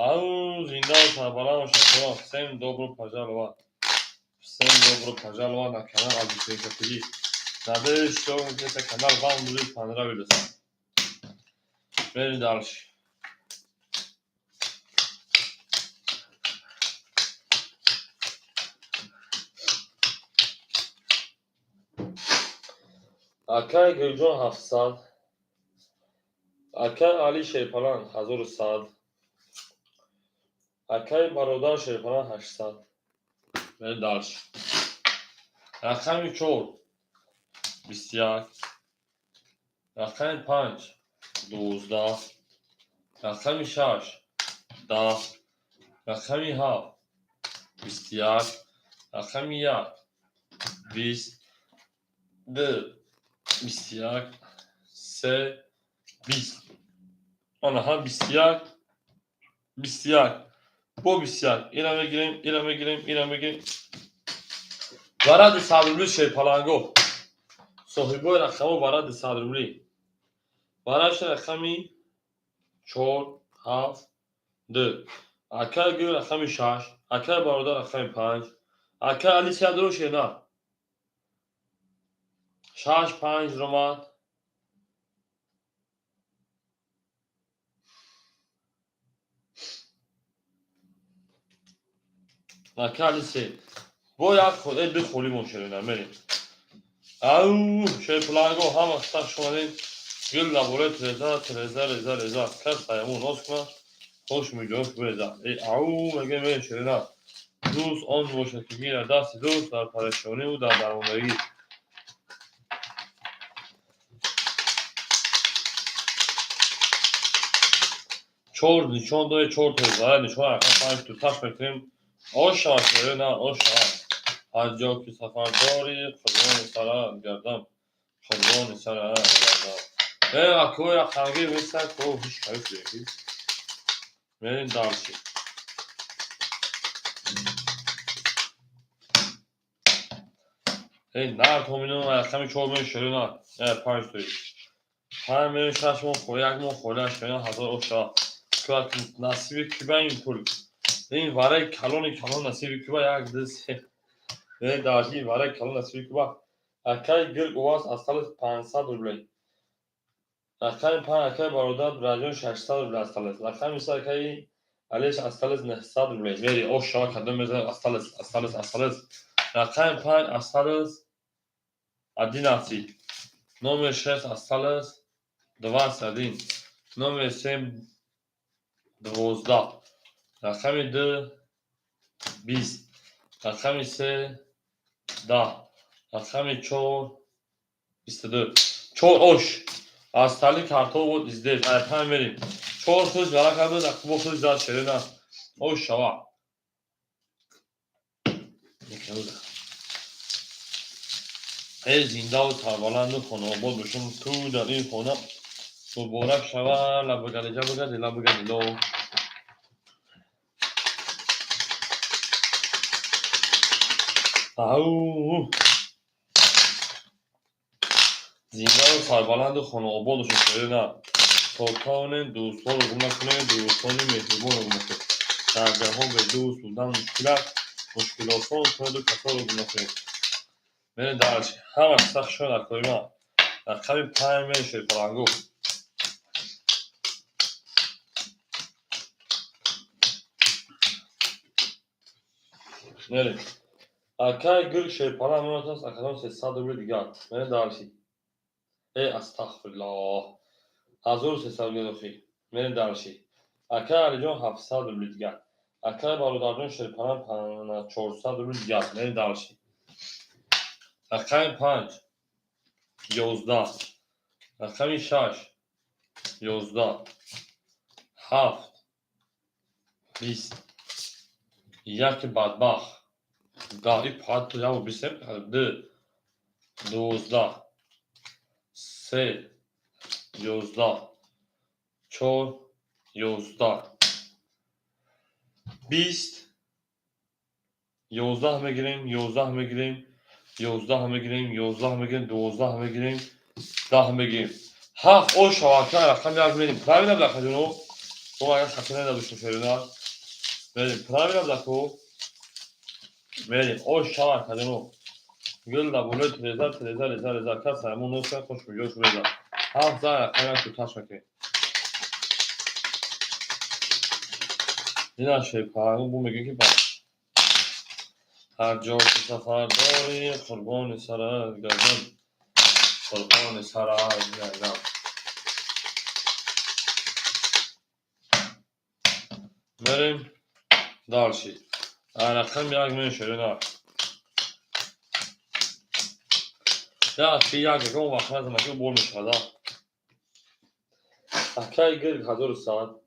Ау, зинда сарбаланд бошад. Всем добро пожаловать. Всем добро пожаловать на канал Абдусейка ТВ. Надеюсь, что этот канал вам будет понравился. Берем дальше. Акай Гулҷон 700, акай Али шерпаланг 1100, акай бародар шерпаланг 800. Берем дальше. Рақами чор 21, рақами панҷ 12, рақами шаш 10, рақами ҳафт 21, рақами як 20, ду 21, се 20. Анаҳа, 21, 21, бо 21. Ира мегирем, ира мегирем, ира мегирем. Варади 100 рубли, шерпаланго. Соҳибои рақамо, варади 100 рубли. Вараша рақами чор, ҳафт, ду. Акай гӯ, рақами шаш, акай бародар, рақами панҷ, акай Алисия дуруше на. Шаш, панҷ ромад. Акай Алисе. Бо як худ, ду холи мон шерина, мерем. Ау, шерпаланго, ҳама сах шумадед. Гул лабораи треза, треза, реза, реза. Кас саямон ноз кунад, хош миҷош биреза. Ау, мегем, мерем, шерина. Дӯст он бошад, ки гирад дасти дӯст дар парешониву дар дармондагӣ. Чор нишон доред, чор тезара нишон, рақам панҷ туташ мекунем. Ош шавад, шерина, ош шавад. Ҳар ҷо ки сафар дорӣ, қурбони сарат гардам, қурбони сарат гардам. Акои рақамгир месад, ко ҳеч кайф. Мерем дальше. Эй, на, томино, рақами чор мен, шерина, панҷ тои. Панҷ мен, шаш моҳ, як моҳ холия, шерина, ҳазор ош шавад. Насиби киба ин пул? Ин вараи калони калон насиби киба? Як, ду, се. Дальше, ин вараи калон насиби киба? Акай гирг у вас осталось 500 рублей. Рақами панҷ, акай бародар Раҷон, 600 рублей осталось. Рақами се, акаи Алиш, осталось 900 рублей. Мери, ош шава, кадом мезанад? Осталось, осталось, осталось. Рақами панҷ осталось 11. Номер шесть осталось 21. Номер семь 12. Рақами ду 20. Рақами се 10. Рақами чор 22. Чор ош. Остальные картҳо вот здесь. Ай панҷ мерем. Чор худ вара кард, бо худ зад, шерина. Ош шава. Эй, зиндаву сарбаланду хонаобод бошум. Ту дар ин хона муборак шава. Лабагалиҷа бигади, лабагадило. Ау, зиндаву сарбаланду хонаобод бошум, шерина. То тавонем, дӯстҳоро гум накунем, дӯстони меҳрубонро гум накунем. Дар ҷаҳон бе дӯст будан мушкил аст, мушкилосон кунеду касоро гум накунем. Мерем дальше. Ҳама сах шуд, акои ман. Рақами панҷ мерем, шерпалангу. Мерем. Акай гул шерпаланг меонад, акадон 300 рубли дигар. Мерем дальше. Э, астағфируллоҳ. 1300 рубли дохил. Мерем дальше. Акай Алиҷон, 700 рубли дигар. Акай бародарҷон шерпаланг, 400 рубли дигар. Мерем дальше. Рақами панҷ 11. Рақами шаш 11. Ҳафт 20. Яки бадбахт. Даҳ и пат як бист ду 12. Се 11. Чор 11. 20. 11 мегирем, 11 мегирем, 11 мегирем, 11 мегирем, 12 мегирем, 10 мегирем. Ҳафт ош шавака, рақами як мерем. Правильно, бдакаҷоно? Бо агар хато надошта, шерина. Мерем, правильно, бдако? Мерем, ош шавакаҷоно. Гул дар болои треза, треза, реза, реза. Кас ҳамон носа хош миҷош реза. Ҳафт зан, рақами як туташ мекунем. Ина шерпалангу бу мегӯем, ки ба ҳар ҷо ки сафар дорӣ, қурбони сарат гардам, қурбони сарат гардам. Мерем дальше. Рақами як мерем, шерина. Як як ягон вақт назанад, ки бор мешавад. Акай гирг 1100.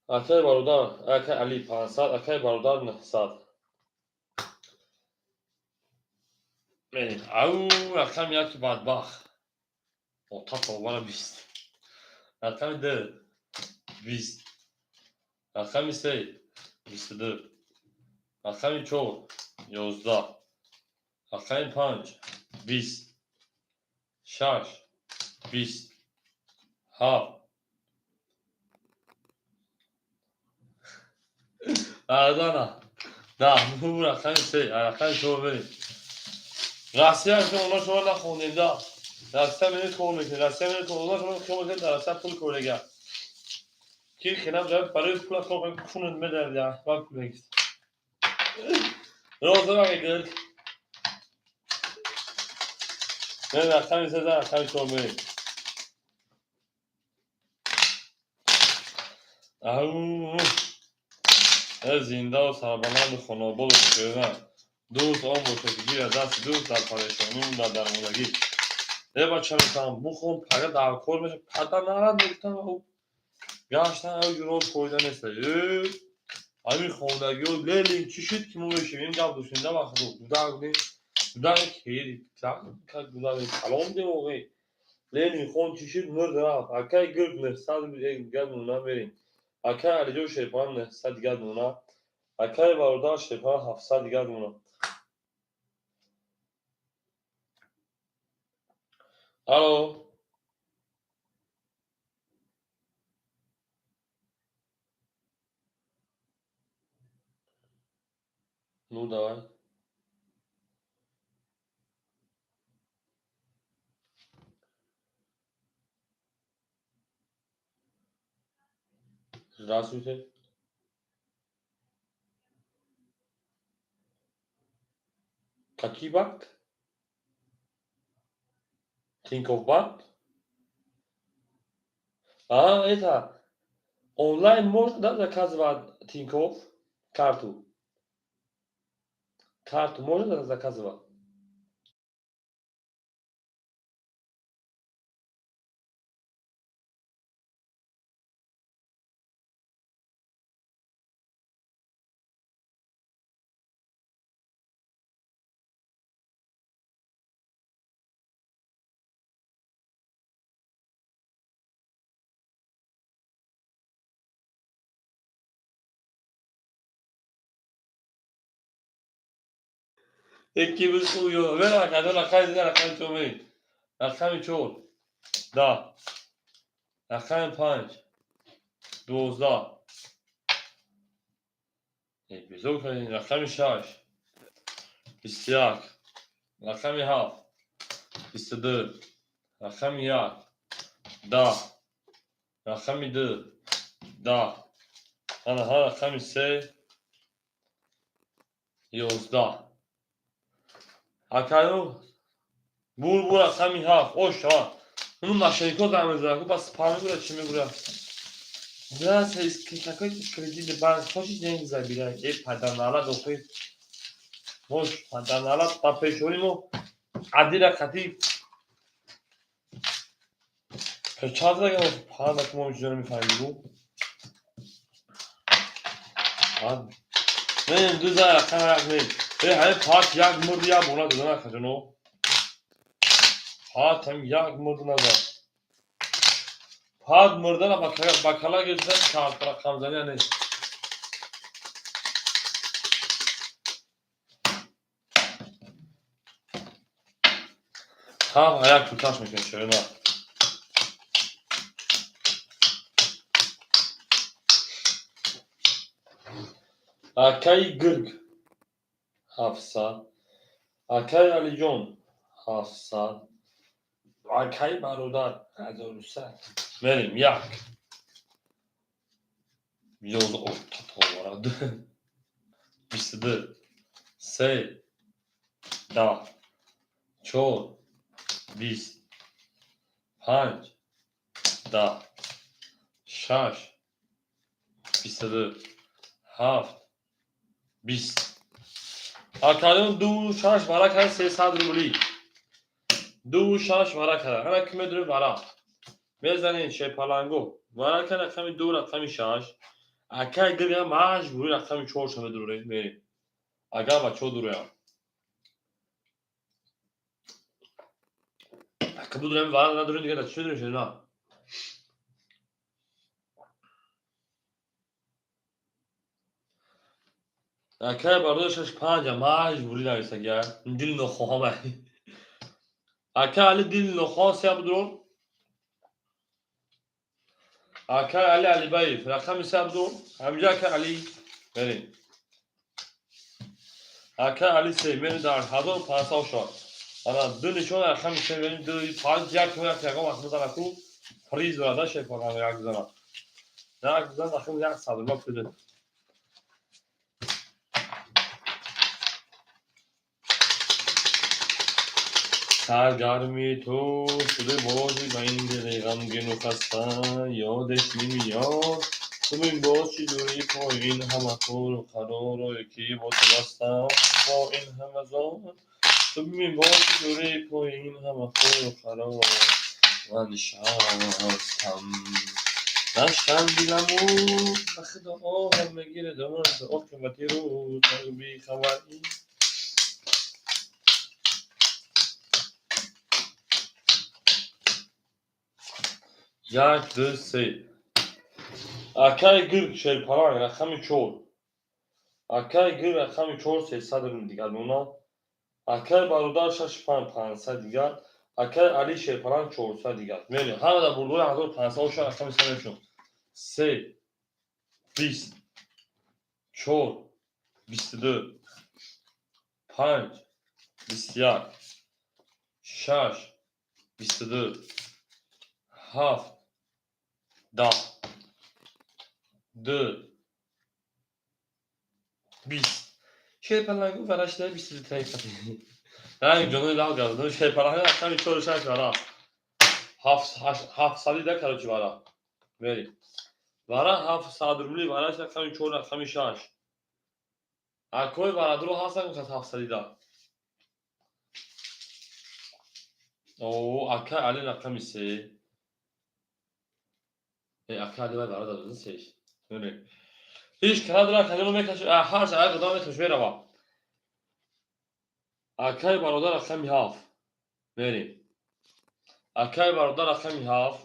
Акай бародар, акай Али, 500, акай бародар, 900. Мерем. Ау, рақами яки бадбахт. Ота тобара 20. Рақами ду, 20. Рақами се, 22. Рақами чор, 11. Рақами панҷ, 20. Шаш, 20. Ҳафт. Ардана. Даҳ. Рақами се, рақами чор мерем. Россия шумо оно шумо нахондем да. Россия мерем, кор мекунем. Россия мерем, кор. Оно шумо хиёл мекунед, дар Россия пул корега. Ки хинам ҷавоб барои пула кор кунем, кунед медард, я ман пул мегирд. Роза мегирд. Мерем рақами се, рақами чор мерем. Ау. Зиндаву сарбаланду хонободу шӯран. Дӯст он бошад, ки гирад дасти дӯст дар парешонию дар дармондагӣ. Э, бача, мегуфтам, бухон, пага дар кор меша, пада нарад, мегуфтам, гаштан ав ҷуро фоида нест. Э, ҳамин хондагиҳо Ленин чӣ шуд, ки мо мешавем, гап доштем да вақт гудак будем. Гудак хеле гудак калон будем оғе. Ленин хон чӣ шуд, мурд, рафт. Акай гирд 900 дигар нуна мерем. Акай Алиҷон Шерпан 900 дигар нуна. Акай бародар Шерпан 700 дигар нуна. Алло. Ну, давай. Здравствуйте. Какие банк? Тинькофф банк? А, это онлайн можно, да, заказывать Тинькофф карту? Карту можно заказывать? Якӣ буд. Вера, кадо рақами дига, рақами чор мерем. Рақами чор, 10. Рақами панҷ, 12. Безор кардем. Рақами шаш, 21. Рақами ҳафт, 22. Рақами як, 10. Рақами ду, 10. Ана рақами се, 11. Акаю бур, бур, рақами ҳафт ош шава. Ну, мошеннико занг мезанад, бас спам мегӯяд, чӣ мегӯяд? Здравствуйте, какой кредитный банк, хочешь деньги забирать? Э, паданалат, охи. Мо паданалат ба пешони мо адира қати чанд задагам, панда, ки мо чизо намефаҳмем. Не, ду за рақам як не. Э, ҳамин пат як мурд, як бора дада накаҷоно. Пат ҳам як мурд назад. Пат мурдана ба кала гирифта, карт рақамзания нест. Ҳам як туташ мекунем, шоина. Акаи гирг 700. Акаи Алиҷон 700. Акаи бародар 1100. Мерем, як. 11, ду. 22. Се. 10. Чор. 20. Панҷ. 10. Шаш. 22. Ҳафт. 20. Акаён, ду шаш вара кард, 300 рубли. Ду шаш вара кард. Ана ки медонем, вара. Мезанем шепаланго. Вара кард рақами ду, рақами шаш. Акай гиря маҷбури рақами чорша медурем, мерем. Агар бачаҳо дуроям. Ака будурем, вара надурем, дига да чӣ медурем, шена? Акай бародар шаш панҷа маҷбурӣ нависагия. Дили нохоҳам. Акай Али дили нохоҳам се абдур. Акай Али Алибаев рақами се абдур. Ҳамҷа акай Али мерем. Акай Али се мерем дар 1500 шод. Ана ду нишон рақами се мерем ду панҷ як як ягон вақт мезанаку приз дорад шефон як зана. Як зан рақами як сад рубла пул. Саргарми ту шуда бозӣ ба ин дили ғамгину хаста, ёдеш намеёд. Ту мебошӣ дурӣ пои ин ҳама қулу қаророе ки бо ту бастам, бо ин ҳама зон. Ту мебошӣ дурӣ пои ин ҳама қулу қарор. Ман нишастам. Нашкан диламу ба худо оҳам мегирад аз оқибати рӯз бехабарӣ. Як, ду, се. Акай гир шерпаланг рақами чор. Акай гир рақами чор 300 рубл дигар мемонад. Акай бародар шаш панҷ 500 дигар. Акай Али шерпаланг 400 дигар. Мерем. Ҳама дар бурдори 1500 бошад рақами се мешон. Се, бист, чор, 22, панҷ, 21, шаш, 22, ҳафт, 10, ду, 20. Шерпалангу варашда 22 таифати. Ранг ҷонои лав газд. Шерпаланг рақами чору шаш вара. Ҳафтсади да короче вара. Мерем. Вара 700 рубли вараш рақами чор рақами шаш. Акои варадро ҳастан гуфтад ҳафтсади да. О, акай Али рақами се. Акай Али вай вара дадозин сеш. Мерем. Ҳеҷ кадра кадро мекаши, ҳар саат қадам мекаши мерава. Акай бародар рақами ҳафт. Мерем. Акай бародар рақами ҳафт.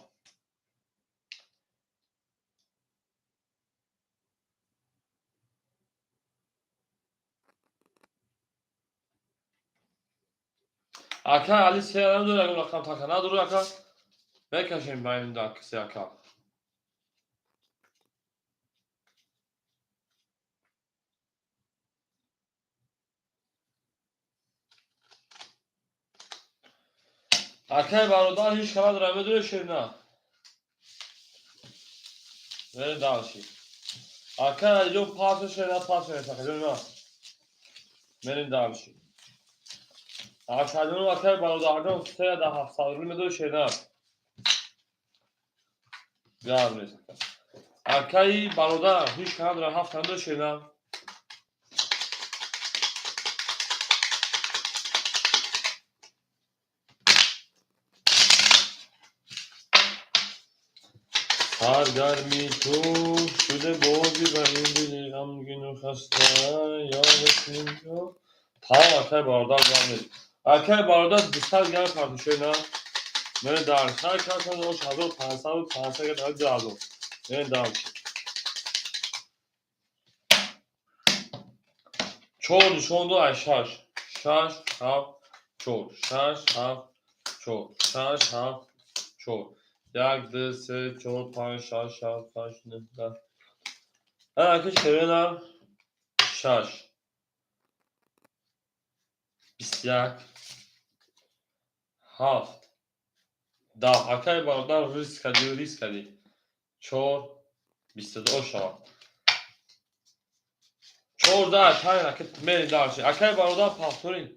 Акай Али се надора ягон рақам така надора ака. Мекашем байни се ака. Акай бародар ҳеҷ хабар дора медоре шер на. Мерем дальше. Акай Алиҷон пас шер на пас шер сакаҷон на. Мерем дальше. Акаҷон акай бародарҷон се да 700 рубл медоре шер на. Газ нест. Акай бародар ҳеҷ хабар дора ҳафт надоре шер на. Саргарми ту шуда бозӣ ба ин дили ғамгину хаста, ёдат намеёд. Тамом акай бародар гап нест. Акай бародар 200 гап партошед на. Мерем дар ҳар кас ош 1500 буд, 500 гап 2000. Мерем дальше. Чор нишон ду аз шаш. Шаш, ҳафт, чор. Шаш, ҳафт, чор. Шаш, ҳафт, чор. Як, ду, се, чор, панҷ, шаш, ҳафт, ҳашт, нӯҳ, даҳ. Ака шерена шаш. 21, ҳафт, 10. Акай бародар риск кардӣ, риск кардӣ. Чор, 22 шавад. Чордаҳ, панҷ, ака мерем дальше. Акай бародар повторим.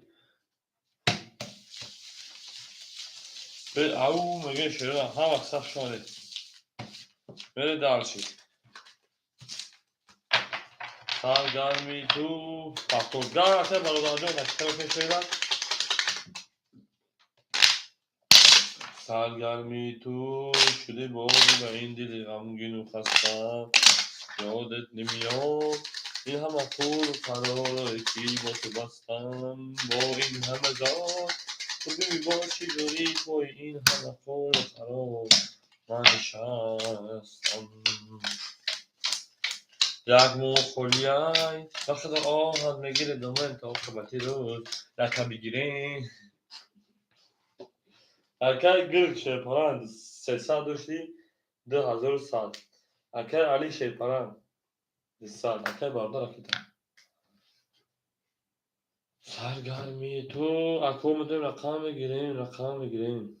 Ау, мегӯем шерена, ҳама саф шумонед. Мерем дальше. Саргарми ту повтор. Гар акай бародарҷон, дақиқа шерена. Саргарми ту шуде бозӣ ба ин дили ғамгину хаста, ёдат намеёд. Ин ҳама қулу қаророе ки бо ту бастам, бо ин ҳама зор. Ту мебошӣ дурӣ пои ин ҳама қулу қарор. Ман нишастам. Як моҳ холиай, вақте оҳат мегиред доман то оқибати рӯз яка бигирем. Акай Гирк Шерпаранд 300 дошти, 2100. Акай Али Шерпаранд 200. Акай бародар, ракета. Саргармии ту ако медонем, рақам мегирем, рақам мегирем.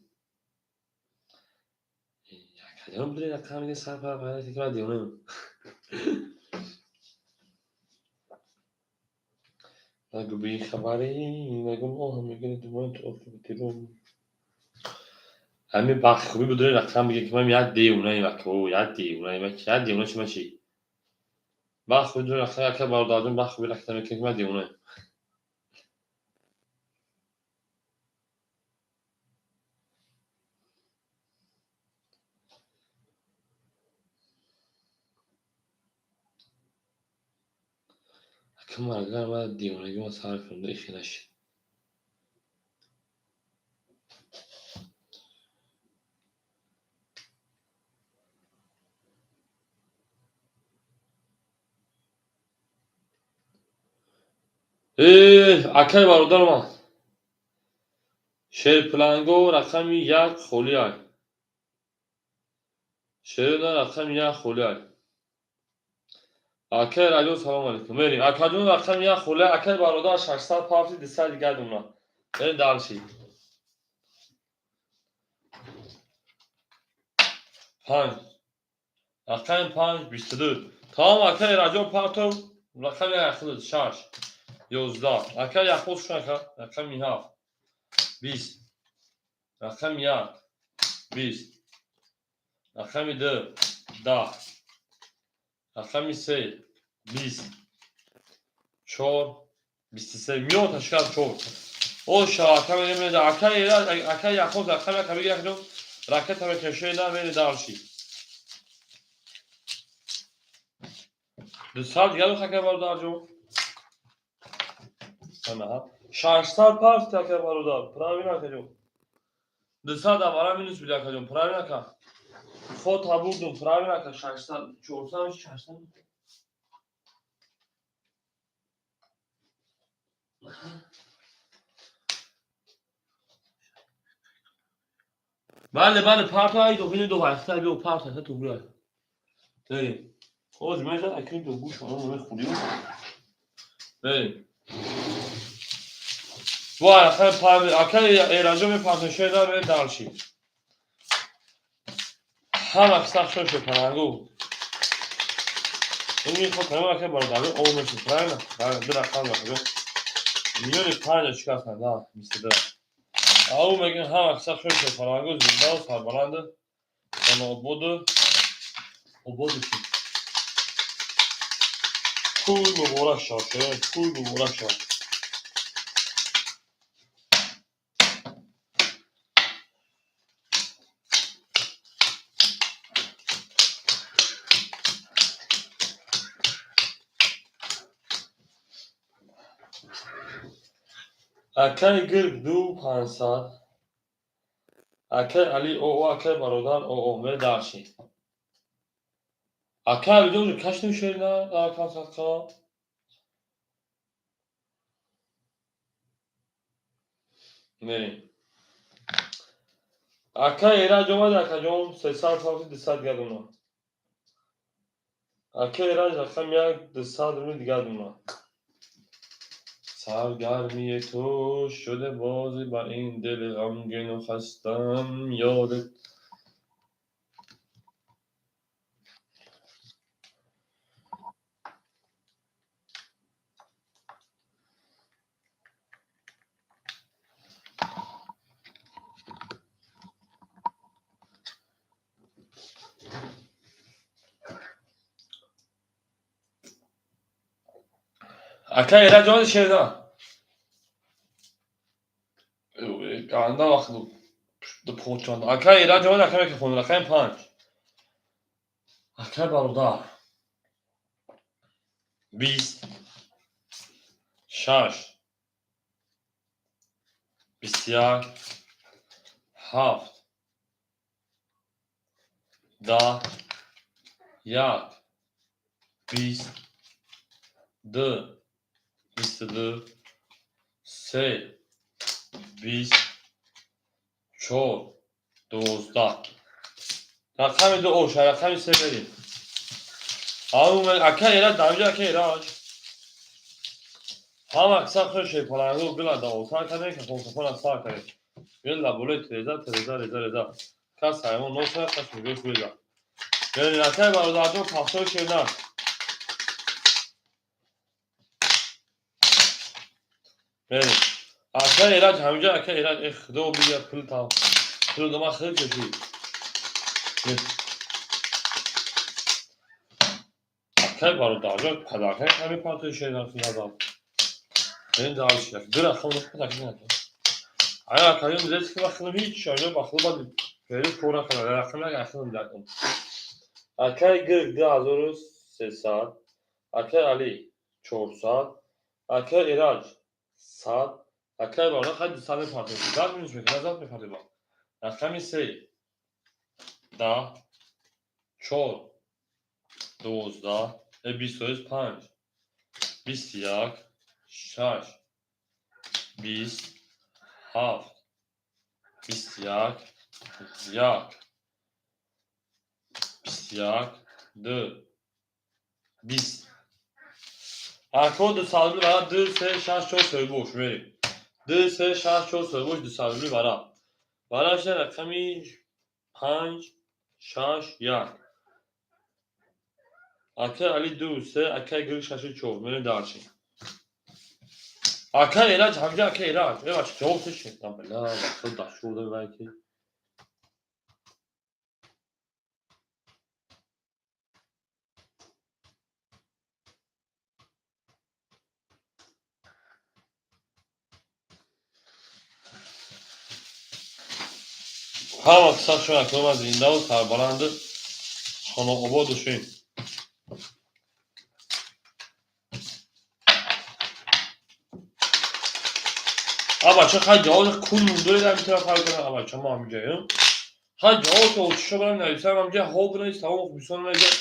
Якаҷон бидорем, рақам мегирем, сар пар девонаем. Нагу бехабарӣ, нагу моҳ мегиред думан то оқибати рӯз. Ҳамин бахти хубӣ бидорем, рақам бигирем, ки ман як девонаем, ако, як девонаем, як девона чи ман чи? Бахти хубӣ бидорем, рақам, ака бародарҷон, бахти хубӣ ракета мекунем, ки ман девонаем. Ака маргар ман девонагӣ ман сар кунам, ихе нашид. Акай бародар ман. Шерпиланго рақами як холиай. Шерина рақами як холиай. Акай Раҷо, салом алейкум. Мерим. Акаҷон, рақами як холиай. Акай бародар, 600 пафти, 200 дигар дуна. Мерим дальше. Панҷ. Рақами панҷ, 22. Тамом, акай Раҷо, партов. Рақами як худат, шаш. 11. Акай Яқуб, шун ака. Рақами ҳафт. 20. Рақами як. 20. Рақами ду. 10. Рақами се. 20. Чор. 23. Миён ташкил чор. О шака мерем, акай акай Яқуб, рақами як бигир, акаҷон. Ракета мекашед, на мере дальше. 200 дигар ака бародарҷон. 600 пафт, ака бародар. Правильно, акаҷон. 200 аввала минус буди, акаҷон. Правильно, ака. Ход бурдум, правильно, ака. 600, 400, 600. Бале, бале, парта ай ду ду ҳафта биё парта та тугра. Берем. Оз меша акин ду гӯш оно мехӯрим. Берем. Ва ака пар ака эраҷо мепартон шеда ме дальше. Ҳама сахт шуд палангу. Ин ход тамом, ака бародар, об мешид, правильно? Правильно, ду рақам рақам. Миёни панҷ шикастан, да, 22. Ау мегин ҳама сахт шуд палангу, зиндаву сарбаланду, хонаободу, ободу шуд. Куй муборак шавад, куй муборак шавад. Акай Гирк ду 500. Акай Али оо, акай бародар оо, ме дальше. Акай Алиҷон, кашну шерна дар кам садқа. Мерем. Акай Эраҷ омад, акаҷон, 300 фавти, 200 дигар дуна. Акай Эраҷ, рақами як, 200 рубли дигар дуна. Саргармии ту шуда бозӣ ба ин дили ғамгину хастам ёдат. Акай Эраҷ омади, шерда. Анда вақт почонда. Акай Эраҷ омади, акай микрофон, рақами панҷ. Акай бародар. 20. Шаш. 21. Ҳафт. 10. Як. 20, 2, 22, 3, 20, 4, 12. Рақами ду оша, рақами се берем. Ака Эраҷ, дамҷа ака Эраҷ. Ҳама аксар худ шерпалангу гила давотар кардем, кафон кафон сар кардем. Гила болои тереза, тереза, реза, реза. Кас ҳайвон носая, кас мегӯи хӯрда. Берем, акай бародарҷон, пахтои шернар. Берем. Ака Эраҷ, ҳамиҷа ака Эраҷ, э худо бигӯяд пул та. Пул дома хел кашид. Акай бародарҷон, падаркай ҳамин партои шернар назад. Берем дальше. Ду рақам падаркай накард. Ая акаён дидед ки вақт ҳеҷ шоино ба худ бад феълӣ кор накард. Рақам як ахирам дакун. Акай Гирг 2300, акай Али 400, акай Эраҷ 100, акай бародар хай 200 мепартоед. Зад минус мекунад, зад мепартоед. Рақами се, 10, 4, 12, 25, 21, 6, 20, 7, 21, 1, 21, 2, 20. Ако 200 рубли вара, 2, 3, 6, 4 соҳибош мерем. 2, 3, 6, 4 соҳибош 200 рубли вара. Вара шуда рақами 5, 6, 1. Акай Али 2, 3, акай Гирг 6, 4. Мерем дальше. Акай Эраҷ, ҳамҷа акай Эраҷ. Э бача, ҷавоб тешед. Бля, бача дашурда вай ки. Ҳама қисса шуд, акома зиндаву сарбаланду хонаободу шуем. А бача хай ҷавоб кун мундуре дар митара фарқ кунам. А бача мо ҳамиҷоем. Хай ҷавоб то чишо барам нависам ҳамиҷа ҳо бинавис тамом бисёр нависа.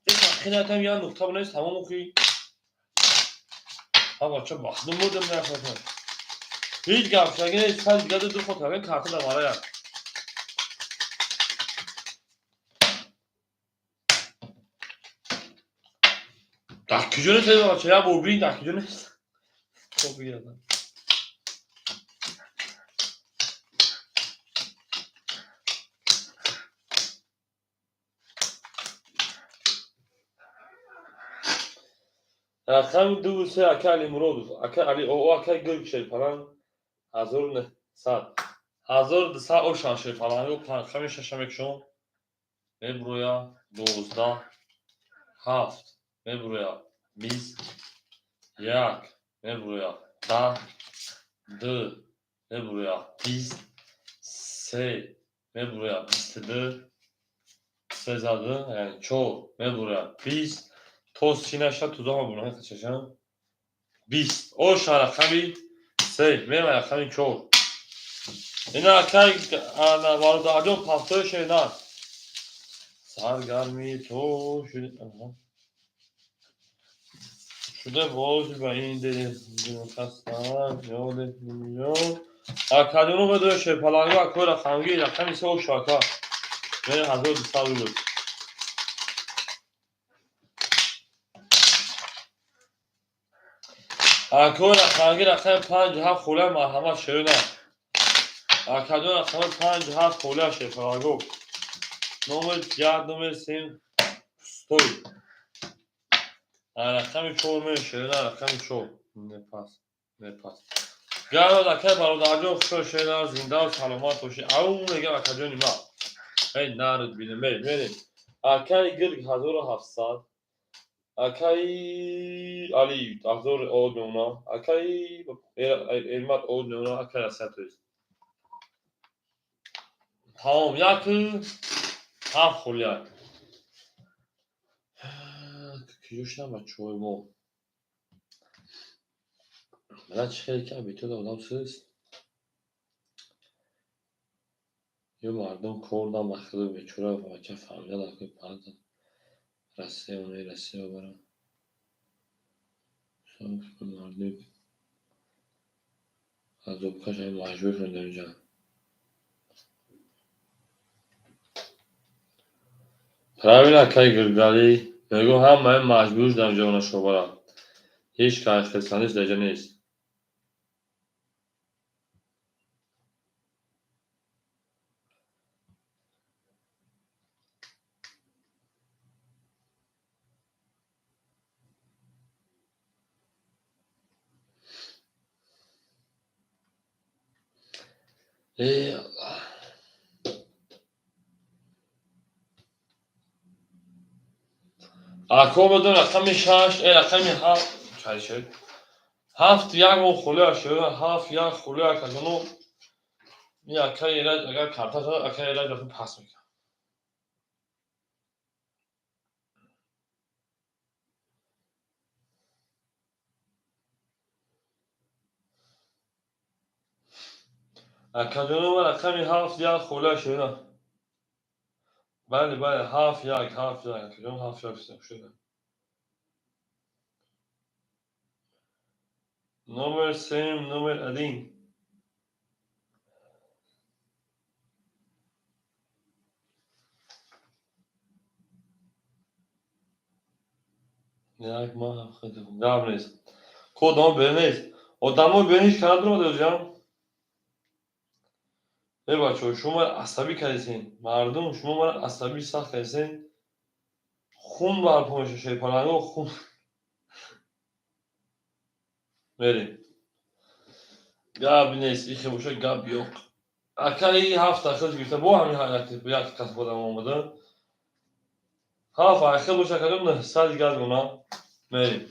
Э тахқинатам я нуқта бинавис тамом охи. А бача бахтум мурдам нафаркунам. Ҳеҷ гап шаги нест, хай дига ду хот равем карта дар бароям. Дар куҷо нест бача? Я бор бин дар куҷо нест. Хоб бигирам. Рақами ду се ака Али Муродов, ака Али О, ака Гирг шерпаланг 1900. 1200 ошан шерпаланг, рақами шаша мекушом. Мебуроя 12, 7, мебуроя 20, 1, мебуроя 10, 2, мебуроя 20, 3, мебуроя 22, се заду, яъне 4, мебуроя 20, то си наша тузома буран қачашам 20. Оша рақами се, мема рақами 4. Ина акай ана бародарҷон пахтои шернар. Саргарми то шуда боз ба ин дили хастам ёде миллион. Акаҷоно медоя шерпаланго акои рақамги рақами се оша ака. Мена 1200 рубл. Акои рақамги рақами 5 7 холия марҳамат шерна. Акаҷон рақами 5 7 холия шерпаланго. Номер 1, номер 3 пустой. Рақами 4 мен шерна, рақами 4. Не пас, не пас. Гарод акай бародарҷон хушо шерна, зиндаву саломат бошед. Ау мегам акаҷони ма. Эй нард бинем, эй мерем. Акай Гирг 1700. Акай Али 1000 од мемона. Акай Эрмат од мемона, акай Расия то есть. Тамом, як ҳафт холия. Куҷо шудам бачаҳои мо? Бала чӣ хеле ки абитода одам сист. Ё мардум кор дам ба худо бечора бача фаҳмида ки панҷ Россия, оне Россия барам. Мардик азобкаш маҷбур шуд дар инҷа. Правильно, акаи Гиргалӣ. Мегӯм, ҳамаи маҷбур шудам ҷона шобара. Ҳеҷ кас хирсандиш дар инҷа нест. Эй Аллоҳ. Ако бидон рақами шаш, э рақами ҳафт, чай шуд? Ҳафт як мо хулия шуд, ҳафт як хулия казону ми акаи Эраҷ агар карта шавад, акаи Эраҷ рафту пас мекунад. Акаҷону ман рақами ҳафт як хулия шуд. Бале, бале, ҳафт як, ҳафт як, акаҷон, ҳафт як шуд. Номер семь, номер один. Як маҳ гап нест. Ко одамо берун нест. Одамо берун ҳеҷ кара дуромада ҷам. Э бачаҳо, шумо мара асабӣ кардесен. Мардум, шумо мара асабӣ сахт кардесен. Хун барпо мешавад, шерпаланго хун. Мерем. Гап нест, ихе бошад гап ёқ. Акаи ҳафт ахил гирифта, бо ҳамин як кас одам омада. Ҳафт ахил боша, акаҷон, 900 газ гуна. Мерем.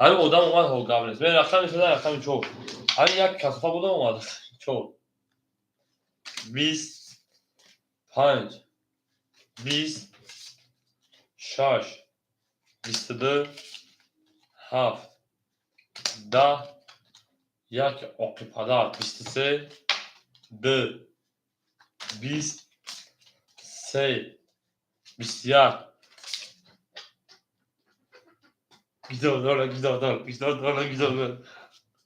Ҳамин одам омад, ҳо гап нест. Мерем рақами шуда, рақами чор. Ҳамин як касофа будам омад. Чор. 25, 26, 22, ҳафт, 10, як оқипадар, 23, ду, 20, се, 21. Гидодора, гидодор, гидодора, гидодор.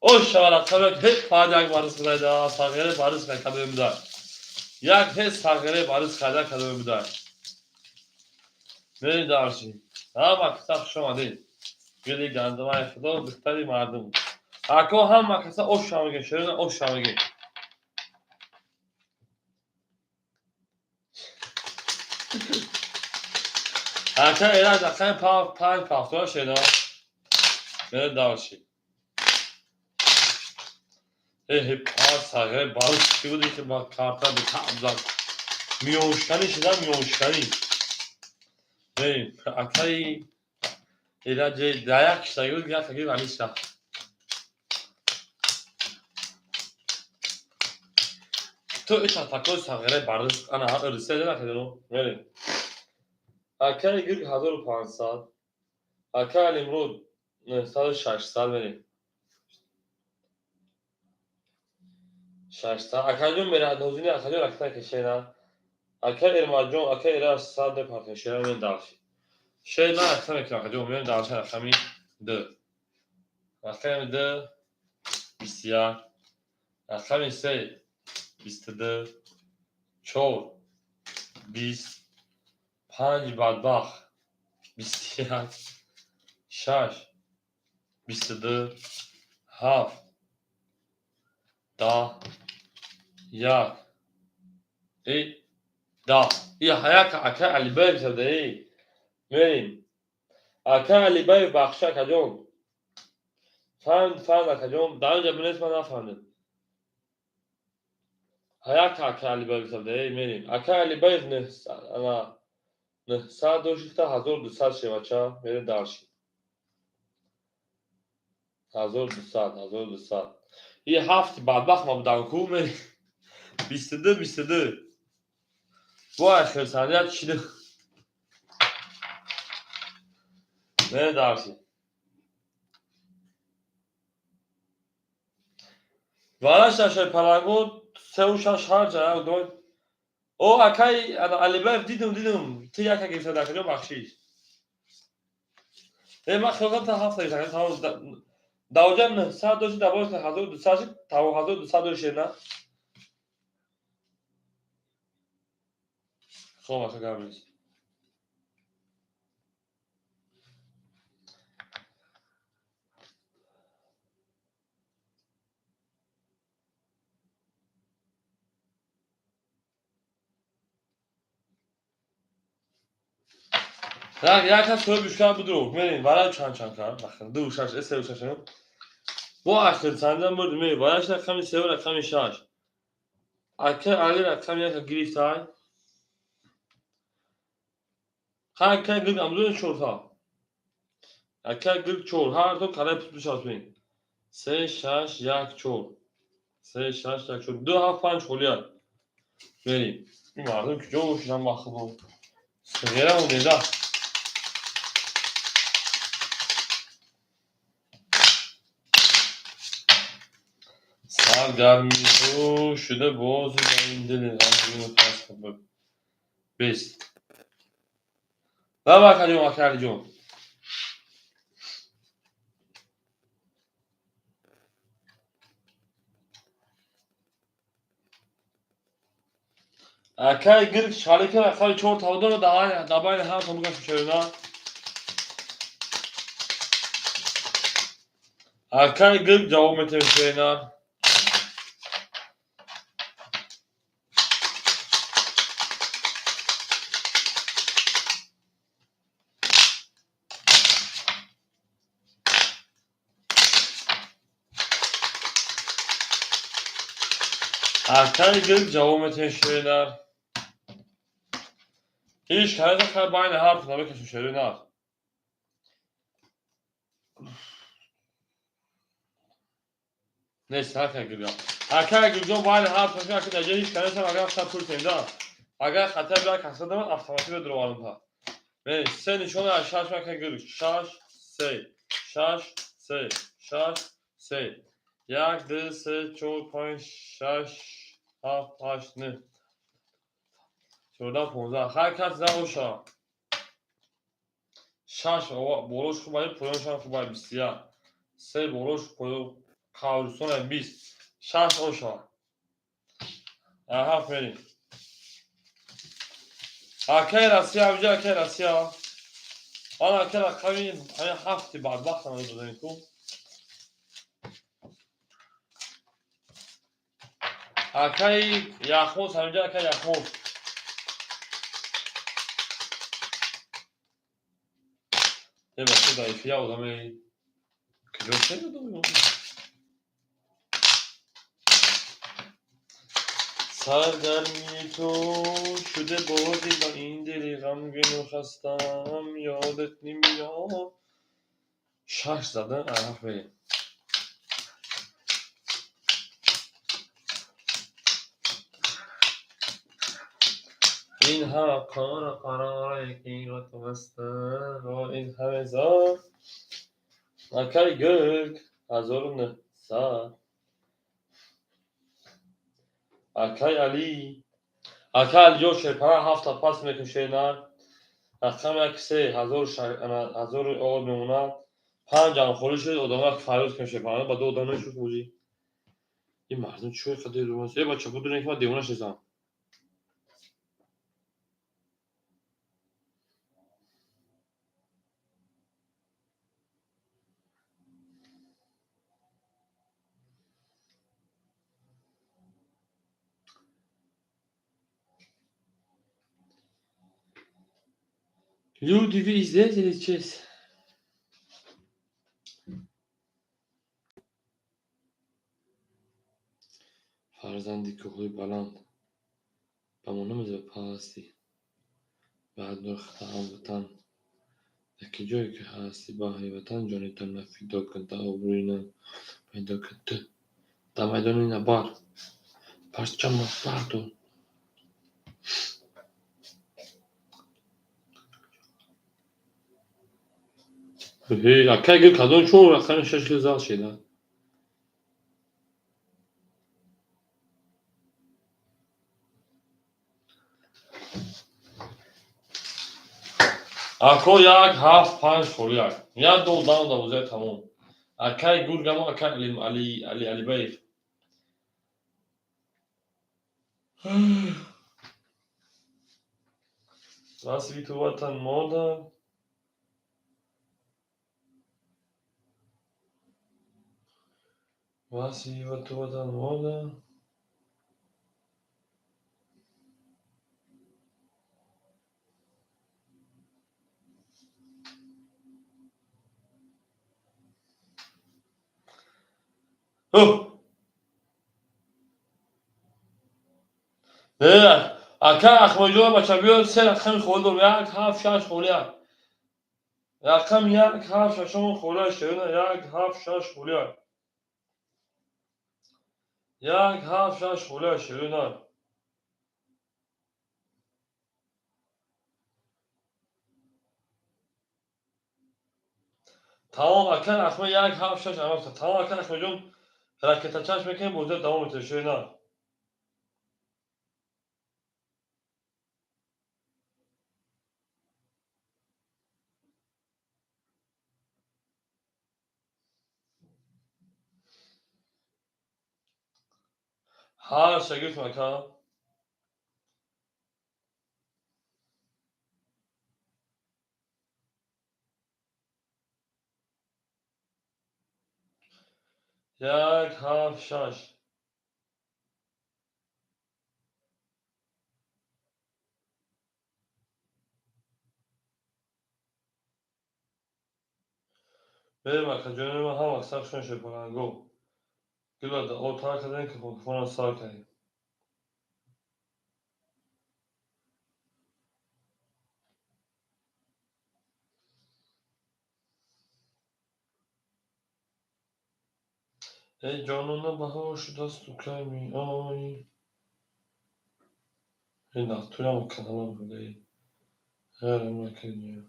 Оша рақами ҳеҷ фақат як барис қиlaydi, сағире барис қайда буда. Як ҳеҷ сағире барис қайда карда буда. Мерем дарши. Ҳама каса хуш омадед. Гули гандумаи худо, духтари мардум. Ако ҳама каса оша мегӯ, ширина оша мегӯ. Ака Эраҷ рақами панҷ пафтора шена. Мерем дарши. Э пас сағире барис чӣ буди ки ба карта битаб зад. Миёншиканӣ шуда, миёншиканӣ. Мерем. Акаи Эраҷ дар як киштаги буд, як таги ҳамин шаҳр. Ту иша такои сағире барис ана ырсе накардину. Мерем. Акаи Гирг 1500. Акаи Алимруд 900, 600 мерем. 600. Акаҷон мераднозини, акаҷон ракта кешена. Акаи Эрмаҷон, акаи Эраҷ сад департен шера мерем дарши. Шер на ракта мекунам, акаҷон, мерем дарши рақами ду. Рақами ду 21. Рақами се 22. Чор 20. Панҷ бадбахт 21. Шаш 22. Ҳафт 10. Як. Э 10. И як акаи Алибаев зада э. Мерем. Акаи Алибаев бахша, акаҷон. Фаҳмид, фаҳмид, акаҷон. Дар инҷа бинес, ман нафаҳмидам. Як акаи Алибаев зада э, мерем. Акаи Алибаев 900 дошта, 1200 шевача. Мерем дарши. 1200, 1200. И ҳафти бадбахт ма будам ку, мерем. 22, 22. Вой, хирсандият чиди. Мерем дарши. Вараш дашай паланго сеу шаш ҳар ҷа як дой. О, акаи Алибаев дидум, дидум. Ти яка гирифта, акаҷон, бахшиш. Ман хиёл кардам ҳафта гирифтам. Давоҷа 900 дошти, давоҷа 1200 шид, таво 1200 дошти, на? Хоб, ака, гап нест. Як кас соҳиби ушкар будро. Мерем, варай чанд чанд кард. Бахир, ду шаш, се шаш. Бо ахир чандам бурд, мерем. Вараш рақами се, рақами шаш. Ака Али рақами як гирифтай. Ха, ака гирд амзун чорта. Ака гирд чор, ҳар то карай пут бишаспин. Се, шаш, як, чор. Се, шаш, як, чор. Ду, ҳафт, панҷ холия. Мерем. Ин мардум куҷо бошидан бахудо? Сғера монеда. Саргарми ту шуда бози ба ин дили ғамгину хаста бест. Давай, акаҷон, ака Алиҷон. Акай гирк шалика рақами чор тавдоро дар байни ҳам тамогаш мешавем. Акай гирк ҷавоб метавем шуена. Акай гирк ҷавоб метавем шуена. Ҳеҷ кайда хай байни ҳарф намекашем шуена. Нест, акай гирк. Акай гиркҷон байни ҳарф намекашем, ака даҷа ҳеҷ кайда агар хата пурсем да. Агар хата бия каса дам автоматик бедроварам та. Бе, се нишона аз шаш ака гирк. Шаш, се, шаш, се, шаш, се. Як, ду, се, чор, панҷ, шаш, ҳафт, ҳашт, нӯҳ. 14, 15. Хай кас набоша. Шаш болош хубай, поёншам хубай, 21. Се болош поён қавристона 20. Шаш оша. Ҳафт мерим. Акай Россия, авҷа акай Россия. Ман акай рақами ҳамин ҳафти бадбахтам додем ку. Акай Яхмоз, ҳаминҷа акай Яхмоз. Е, бача, дар эфир одаме куҷо шедодам? Саргарми ту шуда бози ба ин дили ғамгину хастам, ёдат намеёд. Шаш зада, ҳафт мерем. Ин ҳама кор қароре ки ба ту бастам, ин ҳама зор. Акай гирк 1900. Акай Али. Акай Алиҷон шерпана ҳафта пас мекушена. Рақам як се ҳазор од мемонад. Панҷ ам холӣ шуд, одамак фарёд кунем шерпана ба ду одам нашуд бозӣ. Ин мардум чӣ қадар дурмаст? Э, бача, будуне ки ман девона шудам. Люди, вы здесь или честь? Фарзанди кӯҳҳои баланд ба мо намезебад пастӣ, баъд нурхата ҳамватан, дар ки ҷое ки ҳастӣ, баҳри ватан ҷони танро фидо кун, та обрӯи нам пайдо кун, ту дар майдони набард парчамро бардор. Акай гир кадом чор рақами шаш хел зал шеда. Ако 1 7 5 холи 1. Як дол даун да бозия тамом. Акай Гургамо, акай Али Али Алибаев. Васи ту ватан модар. Васи ту ватан модар. Не, ака Ахмаджон бача биё, се рақами холи дорам. 1 7 6 холи 1. Рақам 1 7 6 холи 1. 1 7 6 холи 1. 1 7 6 холи 1. Тамом, ака Ахмад 1 7 6 амал. Тамом, ака Ахмаджон ракетачаш мекунем, бозия давом метавад шена. Ҳар шагирд ака. 1 7 6. Берем, акаҷони ман, ҳама сахшон шепаранго. Гила да о тар кардем, ки хокифона сар кардем. Эй ҷонона, баҳор шудасту кай меоӣ? Эй нақтуям каналам буда, эй. Ғайрам накардия.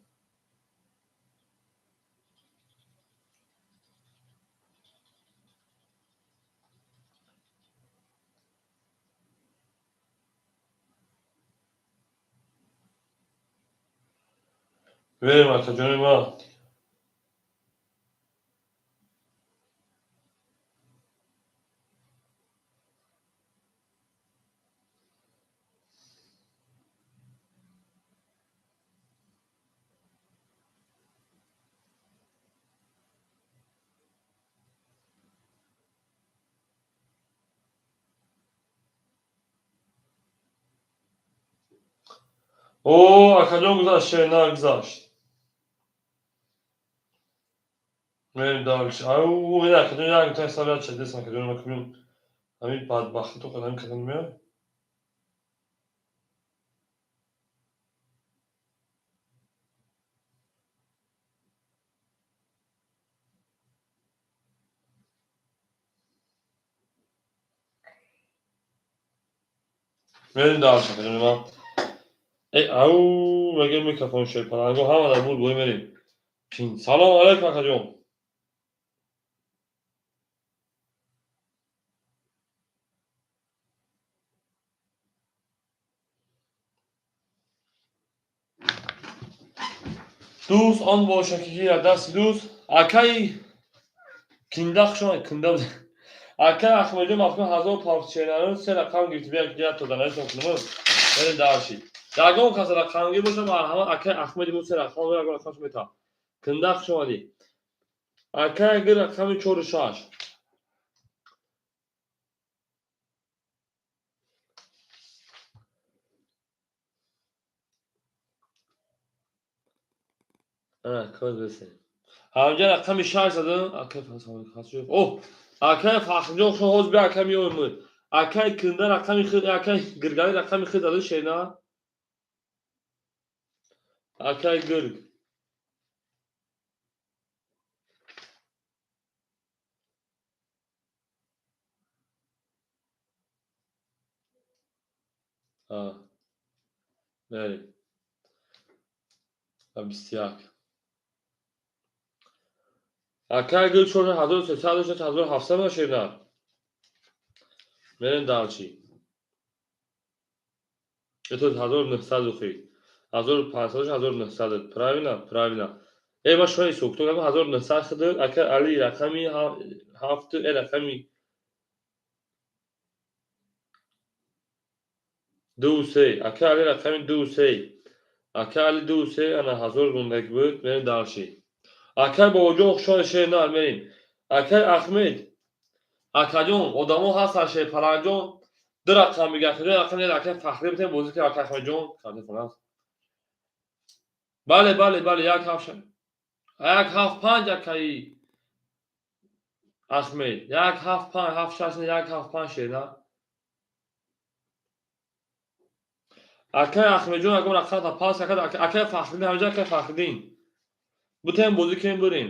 Берем, акаҷони ман. О, акаҷон, гузашт, шена гузашт. Мерем дальше. Ау, ина акаҷон, як та ҳисоб як чедес, акаҷон, ма кунем. Ҳамин бадбахтӣ то қадам кардам меояд. Мерем дальше, акаҷони ман. Эй, ау, мегӯем микрофон шепаранго, ҳама дар буд бой мерем. Салом алейкум, акаҷон. Дӯст он боша, ки гирад дасти дӯст. Акаи кинда хуш омад, кинда. Акаи Ахмаджон мафкун 1000 парченаро се рақам гирифт, бия як то данаисон кунем. Мерем дальше. Ягон кас рақамгир боша, марҳамат, акаи Ахмади мо се рақам, ягон рақамш мета. Кинда хуш омадӣ. Акаи гир рақами 4 6. Код бесем. Ҳамҷа рақами 6 задам. Акаи Фахрҷон. О, акаи Фахрҷон, шо ҳоз бия, ака меоем. Акаи Кинда рақами хид, акаи Гиргали рақами хид зада шена. Акаи Гирг. А. Мерем. 21. Акаи Гирг 4300 дошт, 1700 бошед. Мерем дальше. Это 1900 ухи. 1500, 1900. Правильно, правильно. Э, ма шумо ҳисоб кунам, 1900 хидр. Ака Али, рақами ҳафту, э, рақами ду се. Ака Али, рақами ду се. Ака Али, ду се. Ана 1000 гундаг буд. Мерем дальше. Акай Бобоҷон, хушҳол, шер нар. Мерем, акай Ахмед. Акаҷон, одамо ҳастан, Шерпаланҷон, ду рақам мегӯяд. Акаҷон, рақам не. Акай Фахрӣ, битем бозӣ кунем. Ака Ахмедҷон, бале, бале, бале. Як ҳафт, як ҳафт панҷ. Акаи Ахмед, як ҳафт панҷ, ҳафт шаш, як ҳафт панҷ, шерна. Акай Ахмедҷон, ягон рақамта пас. Акай Фахриддин, ҳамиҷа. Акай Фахриддин, бутем бозӣ кунем, бурем.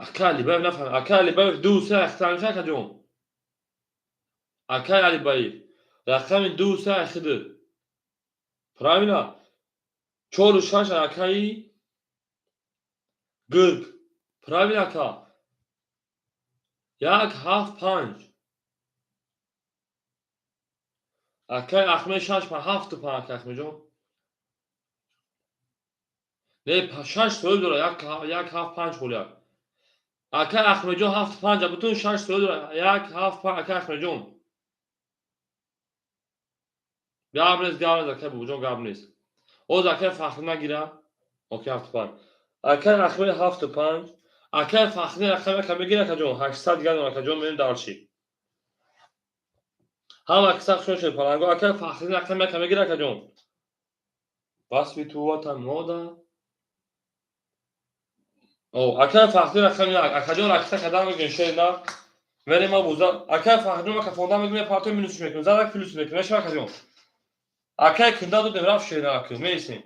Акай Алибаев, нафаҳмем. Акай Алибаев, ду се ахтар меша. Акаҷон, акай Алибаев, рақами ду се ахиды. Правильно, чору шаш. Акаи Гирг, правильно. Ака, як ҳафт панҷ. Акай Ахмед, шаш панҷ, ҳафту панҷ. Ака Ахмедҷон, не, шаш соҳиб дорад. Як ҳафт панҷ холияк. Акай Ахмедҷон, ҳафту панҷ, бутун шаш соҳиб дорад. Як ҳафт панҷ. Акай Ахмедҷон, гап нест, гап нест. Акай Бобоҷон, гап нест. Оз акай Фахрӣ нагира. Окей, ҳафту панҷ. Акай Ахмед, ҳафту панҷ. Акай Фахрӣ, рақам яка мегир. Акаҷон, 800 гардон. Акаҷон, мерем дальше. Ҳама киса хушон шуд, паланго. Акай Фахрӣ, рақам яка мегир. Акаҷон, васфи ту ватан мода. Акай Фахрӣ, рақами як. Акаҷон, ракиса кадан мегирем, шер на. Мерем, ма буза. Акай Фахрӣ, ма кафонда мегирем, парто минусш мекунем, задак плюс мекунем. Мешава, акаҷон? Акай кунда додем, рафт, шер на. Мересем.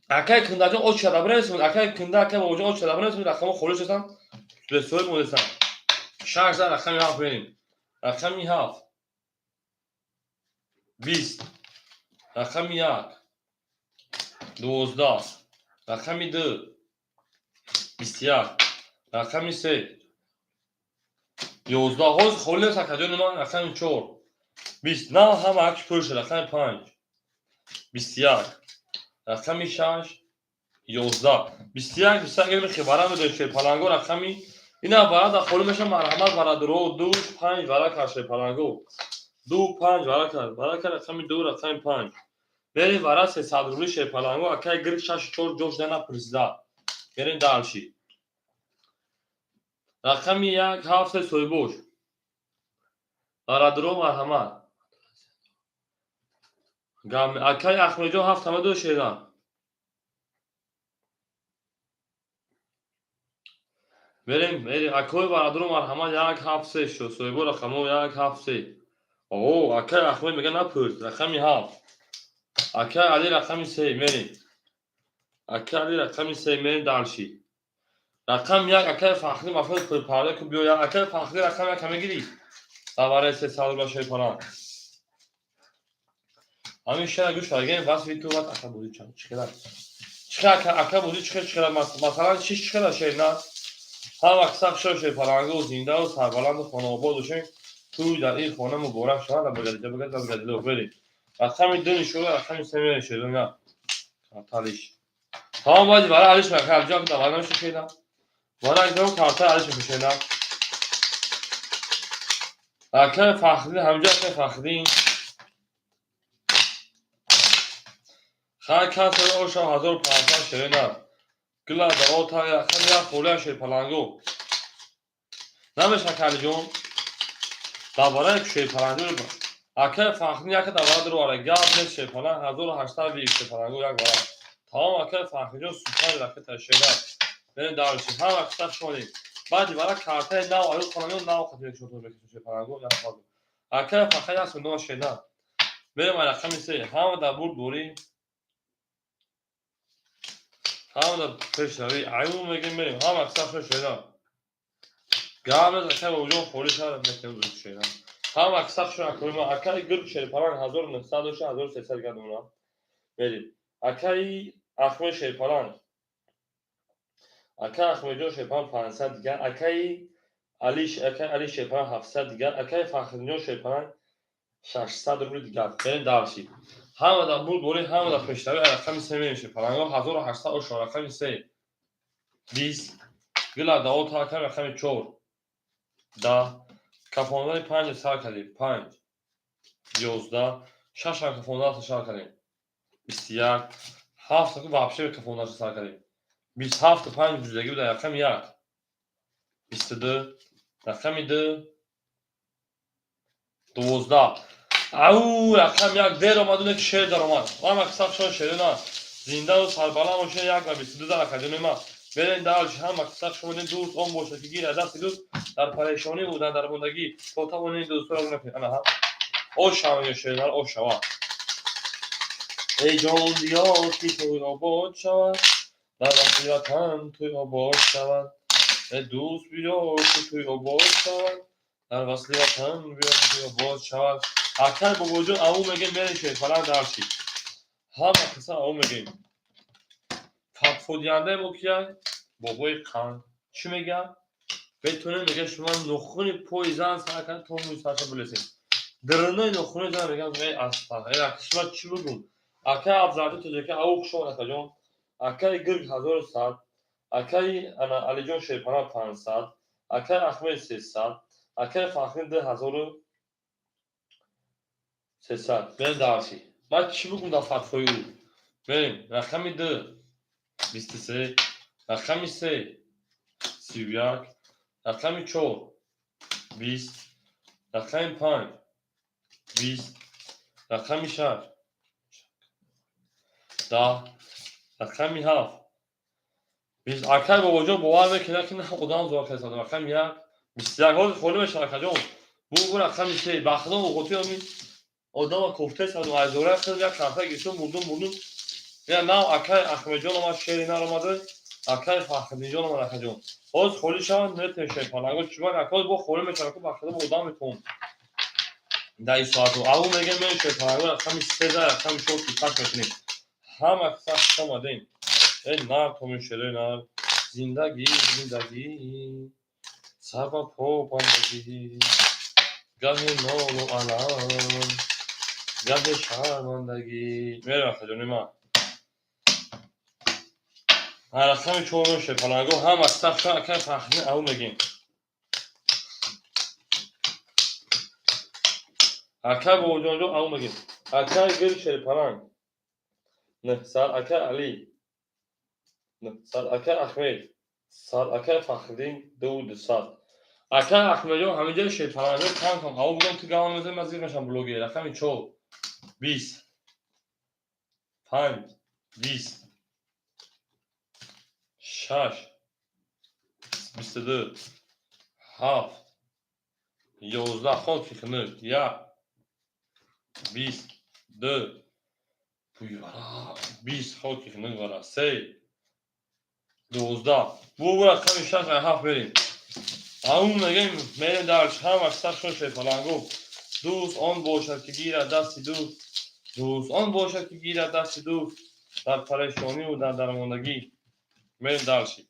Акай Кундаҷон, оч шада биресем. Акай Кунда, акай Бобоҷон, оч шада биресем. Рақамо холӣ шудам, бесоҳиб мондесам. Шаш за рақами ҳафт мерем. Рақами ҳафт, 20. Рақами як, 12. Рақами ду, 21. Рақами се, 11. Ҳозир холӣ нест, акаҷони ман. Рақами чор, 20. На, ҳама акш пур шуд. Рақами панҷ, 21. Рақами шаш, 11. 21, 21. Илми хибара медонем, шерпаланго. Рақами ина варада холӣ меша. Марҳамат, барадро. Ду панҷ варака, шерпаланго. Ду панҷ варака, варака. Рақами ду, рақами панҷ. Берем вара 300 рубли, шерпаланго. Акай гирк, шашу чор ҷош дана пурсида. Берем дальше. Рақами як, ҳафт, се, соҳибош. Барадро, марҳамат. Акай Ахмедҷон, ҳафт ҳама ду, шеран. Мерем, мерем. Акои барадро, марҳамат. Як ҳафт се шуд, соҳибо. Рақамо як ҳафт се. О, акай Ахмед мега, напурс. Рақами ҳафт. Акай Али, рақами се. Мерем, акай Али, рақами се. Мерем дальше. Рақами як. Акай Фахрӣ, мафои пурпарда ку биёя. Акай Фахрӣ, рақами яка мегирӣ, давараи 300 рубла, шерпаланг. Ҳамин шера гӯш кардаген. Васфи ту ват. Ака, бозӣ чихела чихела? Ака, бозӣ чихел чихела? Масалан, чиш чихела, шер на? Ҳама киса хушо, шерпалангу, зиндаву сарбаланду хонаобод бошем. Туй дар ин хона муборак шавад. Багадиҷа багад, багадило. Берем. Рақами ду нишона, рақами се мерем, шерона. Карталиш тамом. Баъди вара алиш мека. Алҷон, давара намеша, шерна. Вара издам карта алиш мека, шерна. Акай Фахриддин, ҳамҷо. Акай Фахриддин, хай касер оша 1500, шерена. Гила даво та рақами як холия, шерпалангу. Намеша, калиҷон. Давараи шерпалангу. Акай Фахриддин, яка давара дуровара. Гап нест, шерпаланг, 1800 вик, шерпалангу, як вара. Тамом, акай Фахридҷон, султани ракета, шера. Берем дальше. Ҳама киса шонем. Баъди вара картаи нав аю хонамиён нав қатире шотон мекашем, шерпалангу, як фазл. Акай Фахрид, як сумдома, шера. Берем ай рақами се. Ҳама дар бурд борӣ. Ҳама дар пешравӣ. Аю мегем, мерем. Ҳама киса шон, шера. Гап нест, акай Бобоҷон, холӣ шаҳр метем, шера. Ҳама киса шон, акои ма. Акай гирк, шерпаланг, 1900 доша, 1300 гардонам. Мерем. Акаи Ахмед, шерпаланг. Акай Ахмедҷон Шерпан 500 дигар, акаи Али Шерпан 700 дигар, акаи Фахриддинҷон Шерпан 600 рубли дигар. Берем дальше. Ҳамада бурдборӣ, ҳамада пешравӣ. Рақами се мерем, Шерпаланго 1800 ошо. Рақами се 20 гила дао та. Акай, рақами чор 10 кафондани панҷ сар кардем, панҷ, 11, шашам кафондаша сар кардем, 21, ҳафт вообще кафондаша сар кардем, 27, панҷ ҷудагӣ буда. Рақами як 22, рақами ду 12. Ау, рақами як дер омад, уне ки шер даромад. Ман мақсад шон шерина зиндаву сарбаланд бошед. Як ва 22 дар академия. Берен дальше. Ҳама қисса шумо. Дӯст он бошад, ки гирад дасти дӯст дар парешониву дар дармондагӣ. То тавонед дӯстро накунед. Ана ошава ё шеринар ошава. Эй ҷон, биё, ки тӯй обод шавад, дар васли ватан тӯй обод шавад. Э дӯст, биё, ки тӯй обод шавад, дар васли ватан биё, ки тӯй обод шавад. Акай Бобоҷон, аву мегем, мерем Шерпаланг дальше. Ҳама қисса аву мегем. Фатводиҳандаи мо кия? Бобои Қанд чӣ мегӯяд? Бетонем, мега, шумо нохуни пои зан сар карда то мӯи сарша билесем. Дирнои нохуни зан мегӯям. Эй астағ, эй, шумо чӣ бигӯм? Акай Абзарди Тоҷика, аву, хуш омад, акаҷон. Акаи Гирг 1100, акаи ана Алиҷон Шерпана 500, акаи Ахмед 300, акаи Фахрин 2300. Мерем дальше. Ман чӣ бигӯм дар фатвои ӯ? Мерем. Рақами ду 23, рақами се 31, рақами чор 20, рақами панҷ 20, рақами шаш 10, рақами ҳафт 20. Акай Бобоҷон, бовар мекунад, ки на одам зор кардам. Рақами як 21. Ҳозир холӣ мешавад, акаҷон. Бугу, рақами се бахтон оғоти ами одама кофтесаду айзора хел як карта гирифтум, мурдум, мурдум. Я нав акай Ахмедҷон омад, шери нар омада, акай Фахриддинҷон омад, акаҷон. Ҳозир холӣ шавад, метем Шерпаланго. Чубак акоз бо холӣ мешавад, ку бахтида бо одам метавон дар ин соату. Аву мегем, мерем Шерпаланго. Рақами сеза, рақами чор типаш мекунем. Ҳама қисса хуш омадем. Эй нар, томин шерои нар. Зиндагӣ, зиндагӣ, сар ба по бандагӣ, гаҳе нолу алам, гаҳе шармандагӣ. Мерем, акаҷони ман. Рақами чорум Шерпаланго. Ҳама қисса хуш. Акай Фахриддин, аву мегем. Акай Бобоҷонҷон, аву мегем. Акай Гир Шерпаланг 900, акай Али 900, акай Ахмед 100, акай Фахриддин 2200. Акай Ахмедҷон, ҳаминҷа Шерпаланго кам кам аву бигам, ту гаван мезанӣ, ман зиқ мешавам. Блогер. Рақами чор 20, панҷ 20, шаш 22, ҳафт 11. Хоки хунук. Як 20, ду 20, хоки хунук вара, се 12. Бу рақами шаш ҳафт мерем. Аву мегем, мерем дальше. Ҳама сахшон Шерпаланго. Дӯст он бошад, ки гирад дасти дӯст, дӯст он бошад, ки гирад дасти дӯст дар парешониву дар дармондагӣ. Мерем дальше.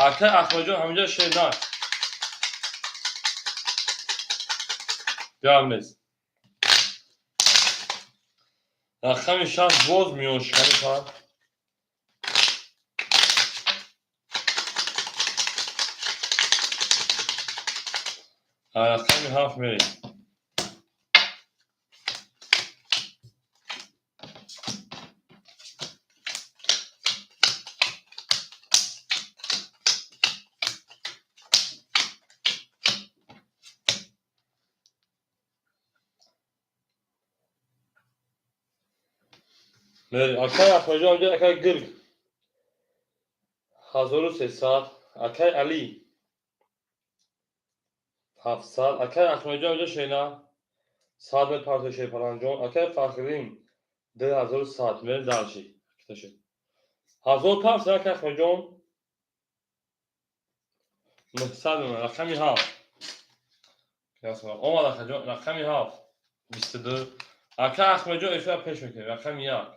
Акай Ахмадҷон, ҳаминҷа шер на гап нест. Рақами шаш боз миёншиканӣ кард. Рақами ҳафт мерем. Мерем. Акай Ахмадҷон, акай Гирг 1300, акай Али 700, акай Ахмадҷон ҷо шена 100 мепарто. Шерпаланҷон, акай Фахриддин 2100. Мерем дальше. 1000 парс, акай Ахмадҷон 900. Рақами ҳафт омад, акаҷон. Рақами ҳафт 22. Акай Ахмадҷон, эфира пеш мекунем. Рақами як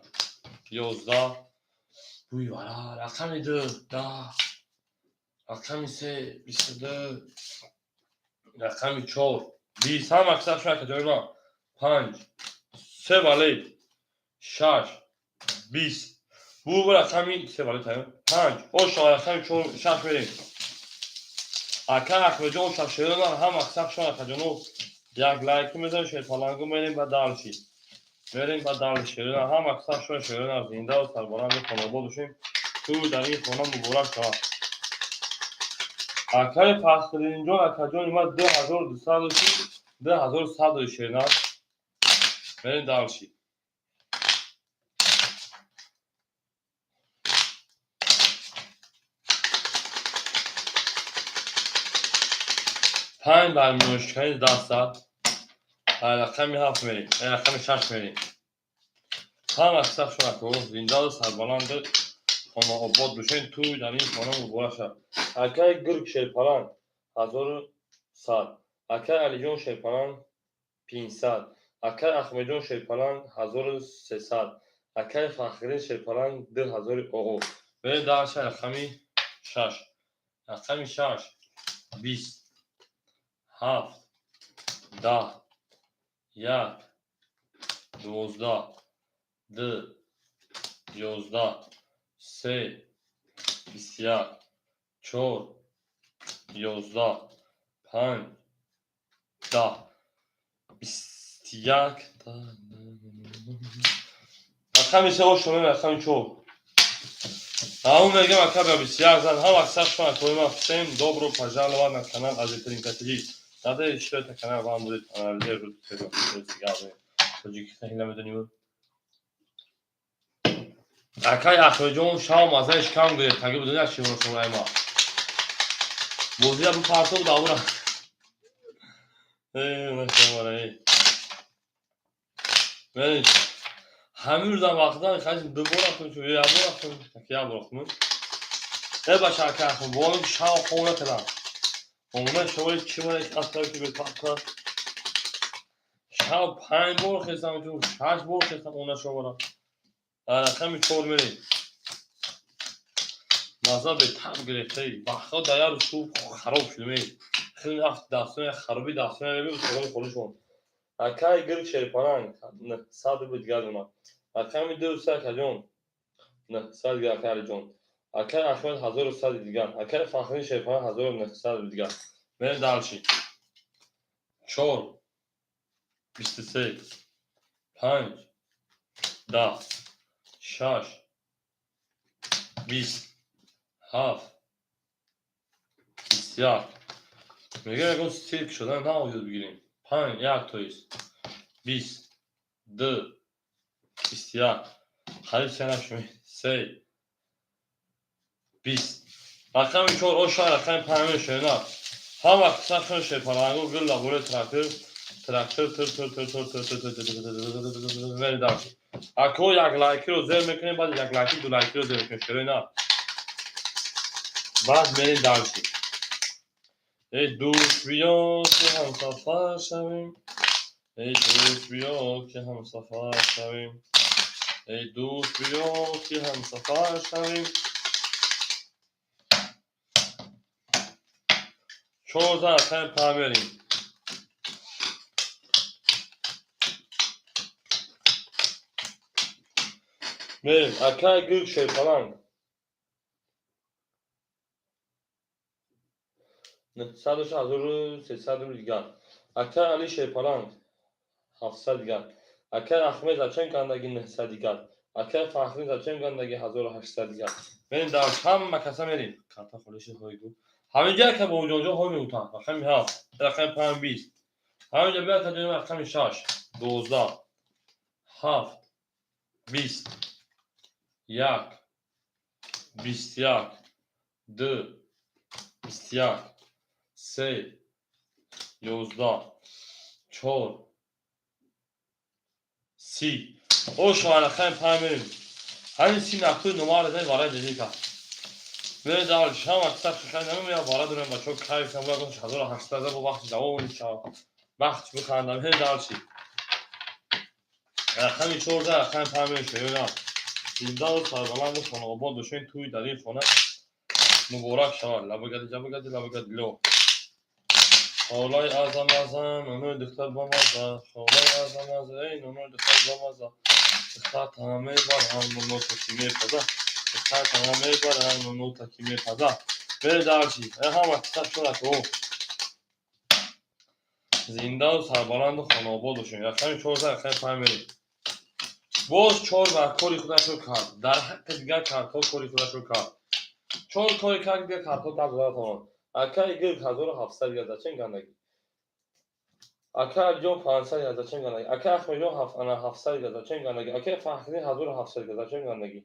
11, буй вара, рақами ду 10. Рақами се 22, рақами чор 20. Ҳама кисар шуна ҷойма. Панҷ, се валет, шаш, 20. Бу рақами се валет, панҷ. Оша рақами чор, шаш мерем. Ака Ахмеджон, оша шерона, ҳама кисар шуна акаҷоно, як лайки мезанем, шерпалангу мерем ба дальше. Мерем ба дальше. Шерона, ҳама кисар шуна шерона, зиндаву сарбаланду хонобод бошем. Ту дар ин хона муборак шавад. Акаи Фахриддинҷон, акаҷони ман, 2200, 2100 шерна. Мерем дальше. Панҷ бар миёншикани даст зад. Рақами ҳафт мерем, рақами шаш мерем. Ҳама кисар шуна зиндаву сарбаланду хонаобод бошед. Тӯй дар ин хона муборак шавад. Акаи Гург шерпаланг 1100, акаи Алиҷон шерпаланг 500, акаи Ахмедҷон шерпаланг 1300, акаи Фахриддин шерпаланг 2000. Оо, мерем дальше. Рақами шаш, рақами шаш, 20, ҳафт, 10, як, 12, ду, 11, се, 21, чор, 11, панҷ, 10, 21. Рақами се ошо, рақами чор. Ҳамун мегӯям, ака, ба 21 зан. Ҳама аксар шума акоима. Всем добро пожаловать на канал Азитринка ТВ. Надеюсь, что это канал вам будет понравиться. Тоҷики хеле намедонем. Акай Ахмеджон, шав мазаиш кам гирифт, аги будани як шимошонайма. Бозия бупартоб давра. Э, ҳамин рӯзам вақтан хашм ду бор рафтам, чун як бор рафтам, як бор рафтам. Э, баша, ака Ахмед, бо шав хоб накардам. Омона шавои чӣ мара қасдам ки бепақта. Шав панҷ бор хестам, чун шаш бор хестам она шавара. Рақами чор мерем. Маза бетаб гирифтаи. Вақтҳо дар як рӯз субҳ хароб шуд. Хеле вақт дастона хароби дастона мебуд, холои холишон. Акаи Гирг шерпаланг 900 рубли дигар донад. Рақами ду се, акаҷон, 900 дигар, акаи Алиҷон. Акаи Ахмед 1100 дигар. Акаи Фахриддин шерпаланг 1900 рубли дигар. Мерем дальше. Чор, 23, панҷ, 10, шаш, 20, ҳафт, 21. Мегӯям, ягон цирк шуда наояд бигирем. Панҷ, як, то есть 20, ду, 21, қариб се нашуд, се, 20. Рақами чор оша, рақами панҷ мешавад. Ҳама қисмат шерпалангу гул лабури трактор, трактор, тр тр тр тр тр тр тр тр. Мерем дальше. Ако як лайкиро зер мекунем, баъд як лайки, ду лайкиро зер мекунем, шерои на. Баъд мерем дальше. Эй дӯст, биё, ки ҳамсафар шавем. Эй дӯст, биё, ки ҳамсафар шавем. Эй дӯст, биё, ки ҳамсафар шавем. 14, рақами панҷ мерем. Мерем. Акаи Гург шерпаланг 900, 1300 рубли дигар. Акаи Али шерпаланг 700 дигар. Акаи Ахмед, зачем кандаги, 900 дигар. Акаи Фахриддин, зачем кандаги, 1800 дигар. Мерем дальше. Ҳама каса мерем. Карта холиши хоҳӣ гуфт. Ҳаминҷа ака бобоҷонҷон ҳой мегуфтанд. Рақами ҳафт, рақами панҷ, 20. Ҳаминҷа биё, акаҷон, рақами шаш, 12, ҳафт, 20, як, 21, ду, 21, се, 11, чор, 30. Ошо, рақами панҷ мерем. Ҳамин 30 нақтуи номара зани варай дедика. Мерем дальше. Ҳама киса хай намемояд, вара дорем, бачаҳо кайф кам, 1800 бо вақти давоми шав. Вақт бихандам. Мерем дальше. Рақами 14, рақами панҷ мешавад. Ё на. Зиндаву сарбаланду хонаобод бошед, тӯй дар ин хона Муборак шавад. Лабагади, ҷабагади, лабагади ло. Холаи азам азам, нонои духтар бамаза. Холаи азам азам, эй нонои духтар бамаза. Духтар тана мебарам, ноно таки мепаза. Духтар тана мебарам, ноно таки мепаза. Бере дальше. Э ҳама киса шуд о. Зиндаву сарбаланду хонаобод бошем. Рақами 14, рақами 5 мерем. Боз чор бар кори худашро кард. Дар ҳаққи дигар картҳо кори худашро кард. Чор кори кард, дигар картҳо гап зада тавонанд. Акаи гирд 1700 гирд, зачем гандагӣ? Акаи Алиҷон 500 гирд, зачем гандагӣ? Акаи Ахмедҷон 700 гирд, зачем гандагӣ? Акаи Фахриддин 1700 гирд, зачем гандагӣ?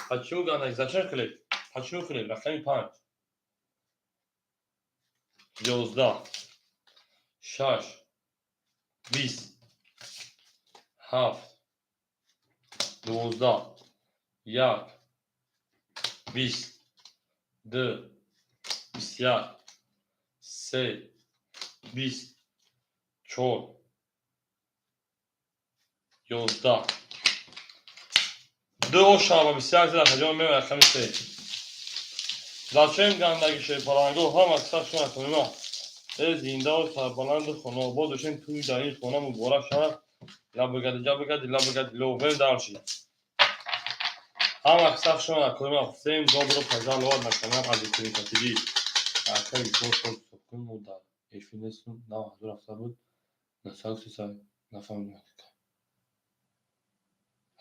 Почему гандагӣ? Зачем хлеб? Почему хлеб? Рақами 5. 11, 6, 20, 7, 12, 1, 20, 2, 21, 3, 20, 4, 11. Ду ошава 21 зада хаҷон меояд рақами 3. Зачем гандагӣ шерпаланго? Ҳама киса шуна. Э зиндаву сарбаланду хонаобод бошем. Тӯи дар ин хона муборак шавад. Лабагади, ҷабагади, лабагади ло. Берем дальше. Ҳама киса шуна кӯма. Всем добро пожаловать на канал Азикуника ТВ. Акаи чор сол ҳисоб мо дар эфир нестем. 9700 буд. 903 нафаҳмидем.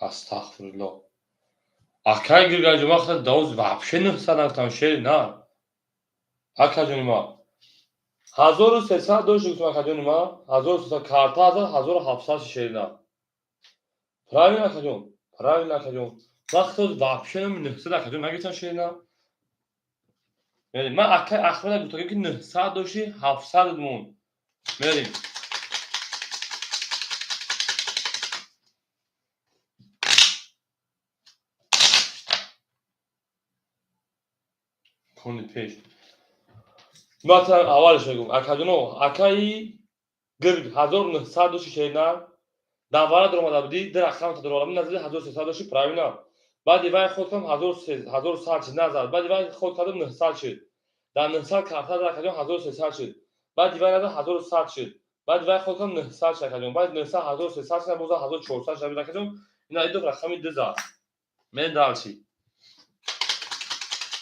Астағфируллоҳ. Акай Гиргаҷон, вақта давоз вообще 900 нагуфтам, шери на. Акаҷони ма. 1300 дошт гуфтам, акаҷони ма. 1300 карта азад, 1700 шери на. Правильно, акаҷон? Правильно, акаҷон. Вақто вообще 900 акаҷон нагирифтам, шери на. Мерем. Ман акай Ахмеда гуфтагим ки 900 дошти, 700 мон. Мерем. Кони пеш. Масалан, аввалш мегӯм, акаҷоно, акаи гирг 1900 дошти, шери на. Давара дуромада будӣ, ду рақамта дуромада будӣ, назди 1300 дошти, правильно? Баъди вай ход кардам, 1100 шид, назад. Баъди вай ход кардам, 900 шид. Дар 900 карта зад, акаҷон, 1300 шид. Баъди вай назад, 1100 шид. Баъди вай ход кардам, 900 шид, акаҷон. Баъди 900 1300 шид, боз 1400 шид, акаҷон. Ина идо рақами ду зад. Мен дальше.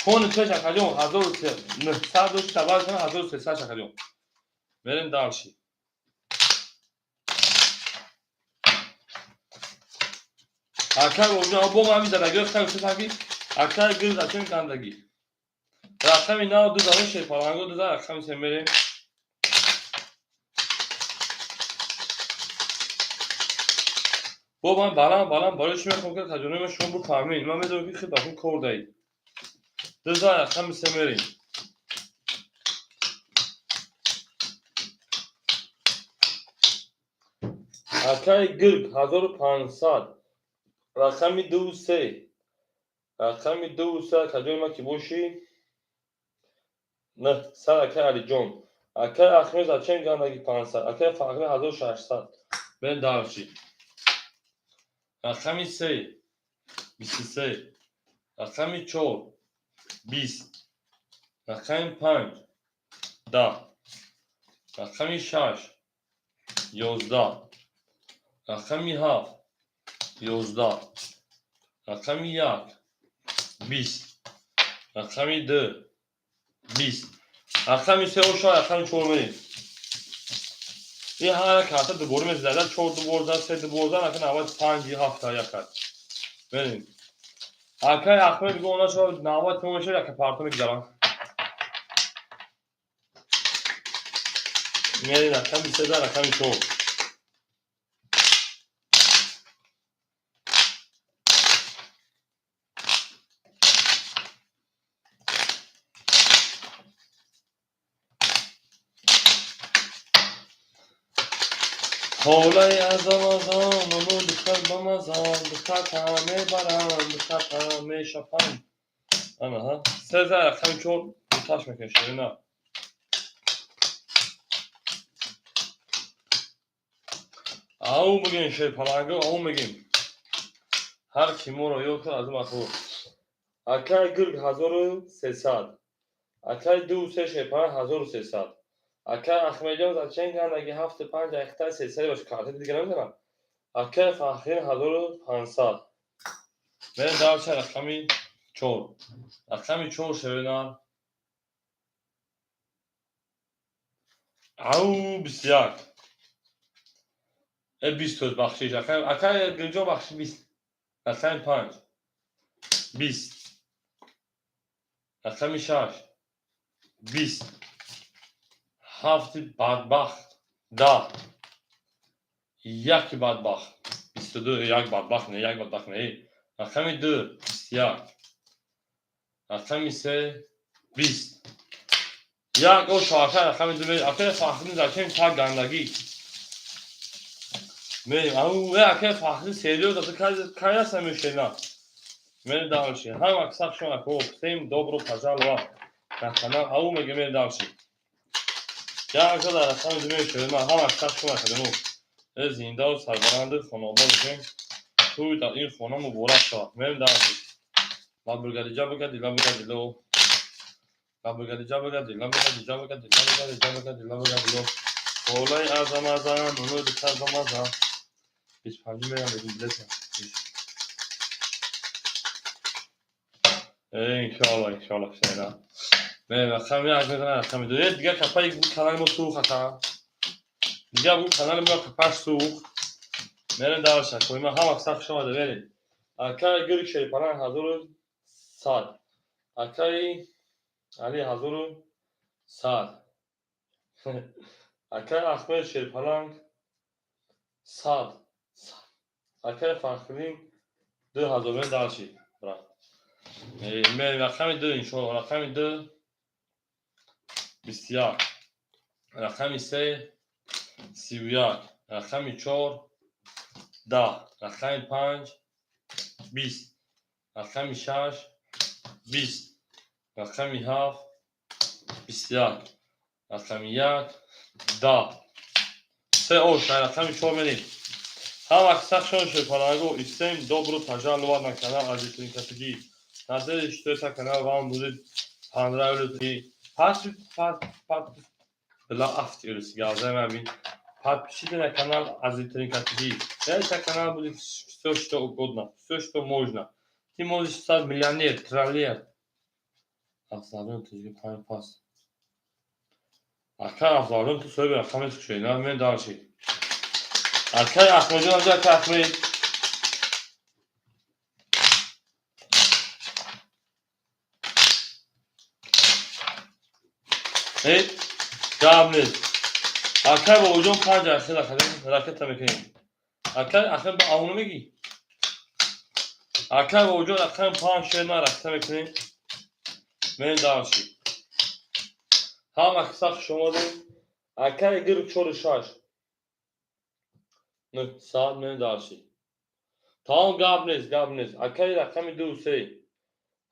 Кони пеш, акаҷон, 1900 дошт, баъд 1300 шид, акаҷон. Мерем дальше. Акай бобиҷон, бо ман ҳамин задагиро хитам гуфтам ки акай гир зачем гандагӣ? Рақами нав ду зада, шерпаланго ду зада, рақами се мерем. Бо ман баланд баланд барои чӣ мехоҳам ки таҷрибаи ман шумо бифаҳмед. Ман медонам ки хеле ба кор даҳед. Ду зада, рақами се мерем. Акаи гирг 1500, рақами дуву се, рақами дуву се, акаҷони ман ки бошӣ, 900, акаи Алиҷон. Акаи Ахмед зачем гандаги 500? Акаи Фахри 1600. Берем дальше. Рақами се, 23, рақами чор, 20, рақами панҷ, 10, рақами шаш, 11, рақами ҳафт, 11, рақами як, 20, рақами ду, 20, рақами се оша, рақами чор мерем. Ин ҳар як карта дубора мезада, чор дубор зад, се дубор зад, ака навбати панҷи ҳафта як карт. Мерем. Акаи Ахмед гу она шо навбати мо мешавад, яка парто мегузарам. Мерем, рақами се за рақами чор. Холаи азам азам, ману духтар бамазам, духтар мебарам, духтар мешапам. Анаҳа. Се за рақами чор дуташ мекунем, ширина. Ау бигем, шерпаланго, ау мегем. Ҳар ки моро ёд кард, аз ӯ махлуқ. Акаи гирг 1300. Акай 2-3 шерпаланг 1300. Акай Ахмедҷон зачем гандаги 7-5 айхтай 300 бош карта дига намедонам. Акай Фахрин 1500. Мерем дальше рақами 4. Рақами 4 шевена. Ау 21. 20 бахшиш. Акай Гилҷон бахшиш 20. Рақами 5. 20. Рақами 6. 20. 7 бадбахт. 10. Яки бадбахт. 22. Як бадбахт не, як бадбахт не. Рақами 2. 21. Рақами 3. 20. Як о шоака рақами 2. Акай Фахриддин зачем так гандагӣ? Мерем. Ау, акай Фахриддин серьёзно, ту кай аст мешена? Мерем дальше. Ҳама касак шумо ако всем добро пожаловать на канал. Ау меге мерем дальше. Як дар рақами 2 мешавем. Ҳама касак шумо академо. Зиндаву сарбаланду хонобод бошем. Туй дар ин хона муборак шавад. Мерем дальше. Лабургалиҷа бугади, лабугадило. Лабугалиҷа бугади, лабугалиҷа бугади, лабугалиҷа бугади, лабугадило. Болаи азам азам, нуну дитазам азам. 25 мерам бегум билета. Иншоалло, иншоалло, шена. Мерем рақами як мезанам, рақами ду. Дигар капаи канали мо сӯхт ака. Дигар бу канали мо капаш сӯхт. Мерем дальше. Коима ҳама сахт шумо мерем. Акай Гирк Шерпаланг 1100. Акай Али 1100. Акай Ахмед Шерпаланг 100. Акай Фахриддин 2000. Мерем дальше. Брат. Мерем рақами 2 иншоалло. Рақами 2 21. Рақами 3 31. Рақами 4 10. Рақами 5 20. Рақами 6 20. Рақами 7 21. Рақами 1 10. Се ош, рақами 4 мерем. Ҳама касак шон шерпаланго и всем добро пожаловать на канал Азитрин КТГ. Надеюсь, что этот канал вам будет понравиться. И подпишитесь на канал Азитрин КТГ. Этот канал будет все, что угодно, все, что можно. Ты можешь стать миллионер, триллионер. Афзалон тиҷи панҷ пас. Акай Афзалон ту соҳиби рақами шуд. Мен дальше. Акай Ахмеджон, акай Ахмед. Гап нест. Акай Бобоҷон панҷ ахир ракета мекунем. Акай Ахмед ба авну мегӣ? Акай Бобоҷон рақами 5 шер ракета мекунем. Мерем дальше. Ҳама каса хуш омадем. Акай Гирк 4 6. 900 мерем дальше. Тамом гап нест, гап нест. Акай рақами 2 3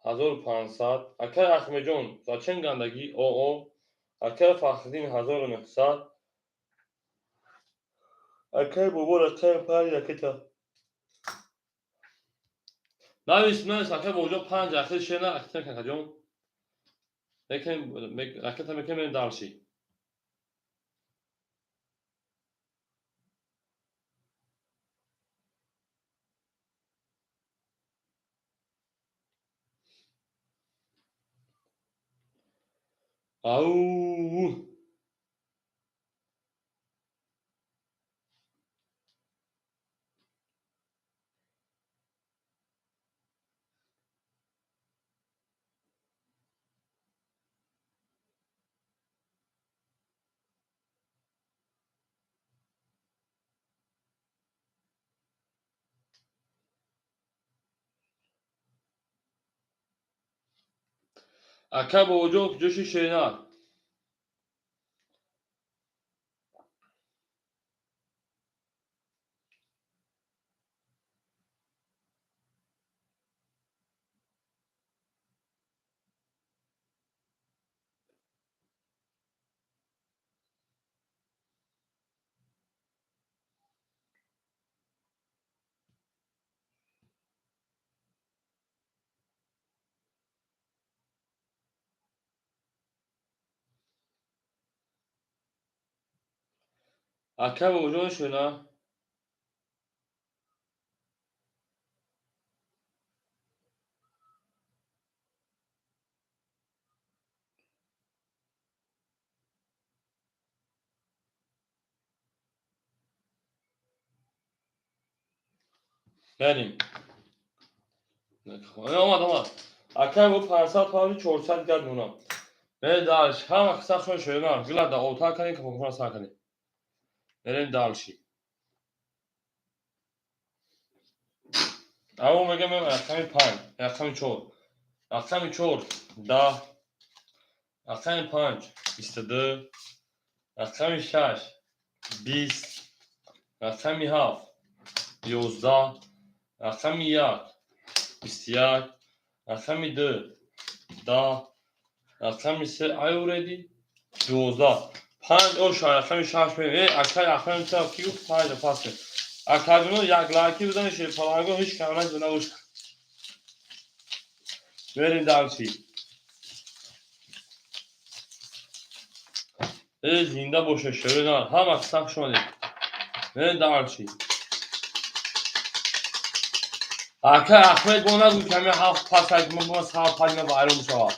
1500. Акай Ахмеджон зачем гандагӣ? ОО. Акай Фахриддин 1900. Акай Бобо рақами 5 ракета. Навис, навис, акай Бобоҷон 5 ахир шена ракета какаҷон. Мекунем, ракета мекунем, мерем дальше. Ау! Акай Бобоҷон куҷо ши шена? Ака бобоҷон шуна. Мерим. Омад, омад. Ака бо 500 павли 400 гап мемонам. Мерем дальше. Ҳама қисса хӯш шуна. Гила да ота кани капокона сар кани. Мерем дальше. Аво мегам рақами 5, рақами 4. Рақами 4 10, рақами 5 22, рақами 6 20, рақами 7 11, рақами 1 21, рақами 2 10, рақами 3 ай уреди 12. 5 оша рақами 6 мерем. Э, акай ахрам ки гуфт 5 пас. Акаҷоно як лайки бизанед, шерпаланго ҳеҷ кам набошад. Мерем дальше. Э, зинда боша шерина. Ҳама қисса хуш омадед. Мерем дальше. Ака Ахмед бо нагӯ ками ҳафт пас ай мо сар панҷ вайрон мешавад.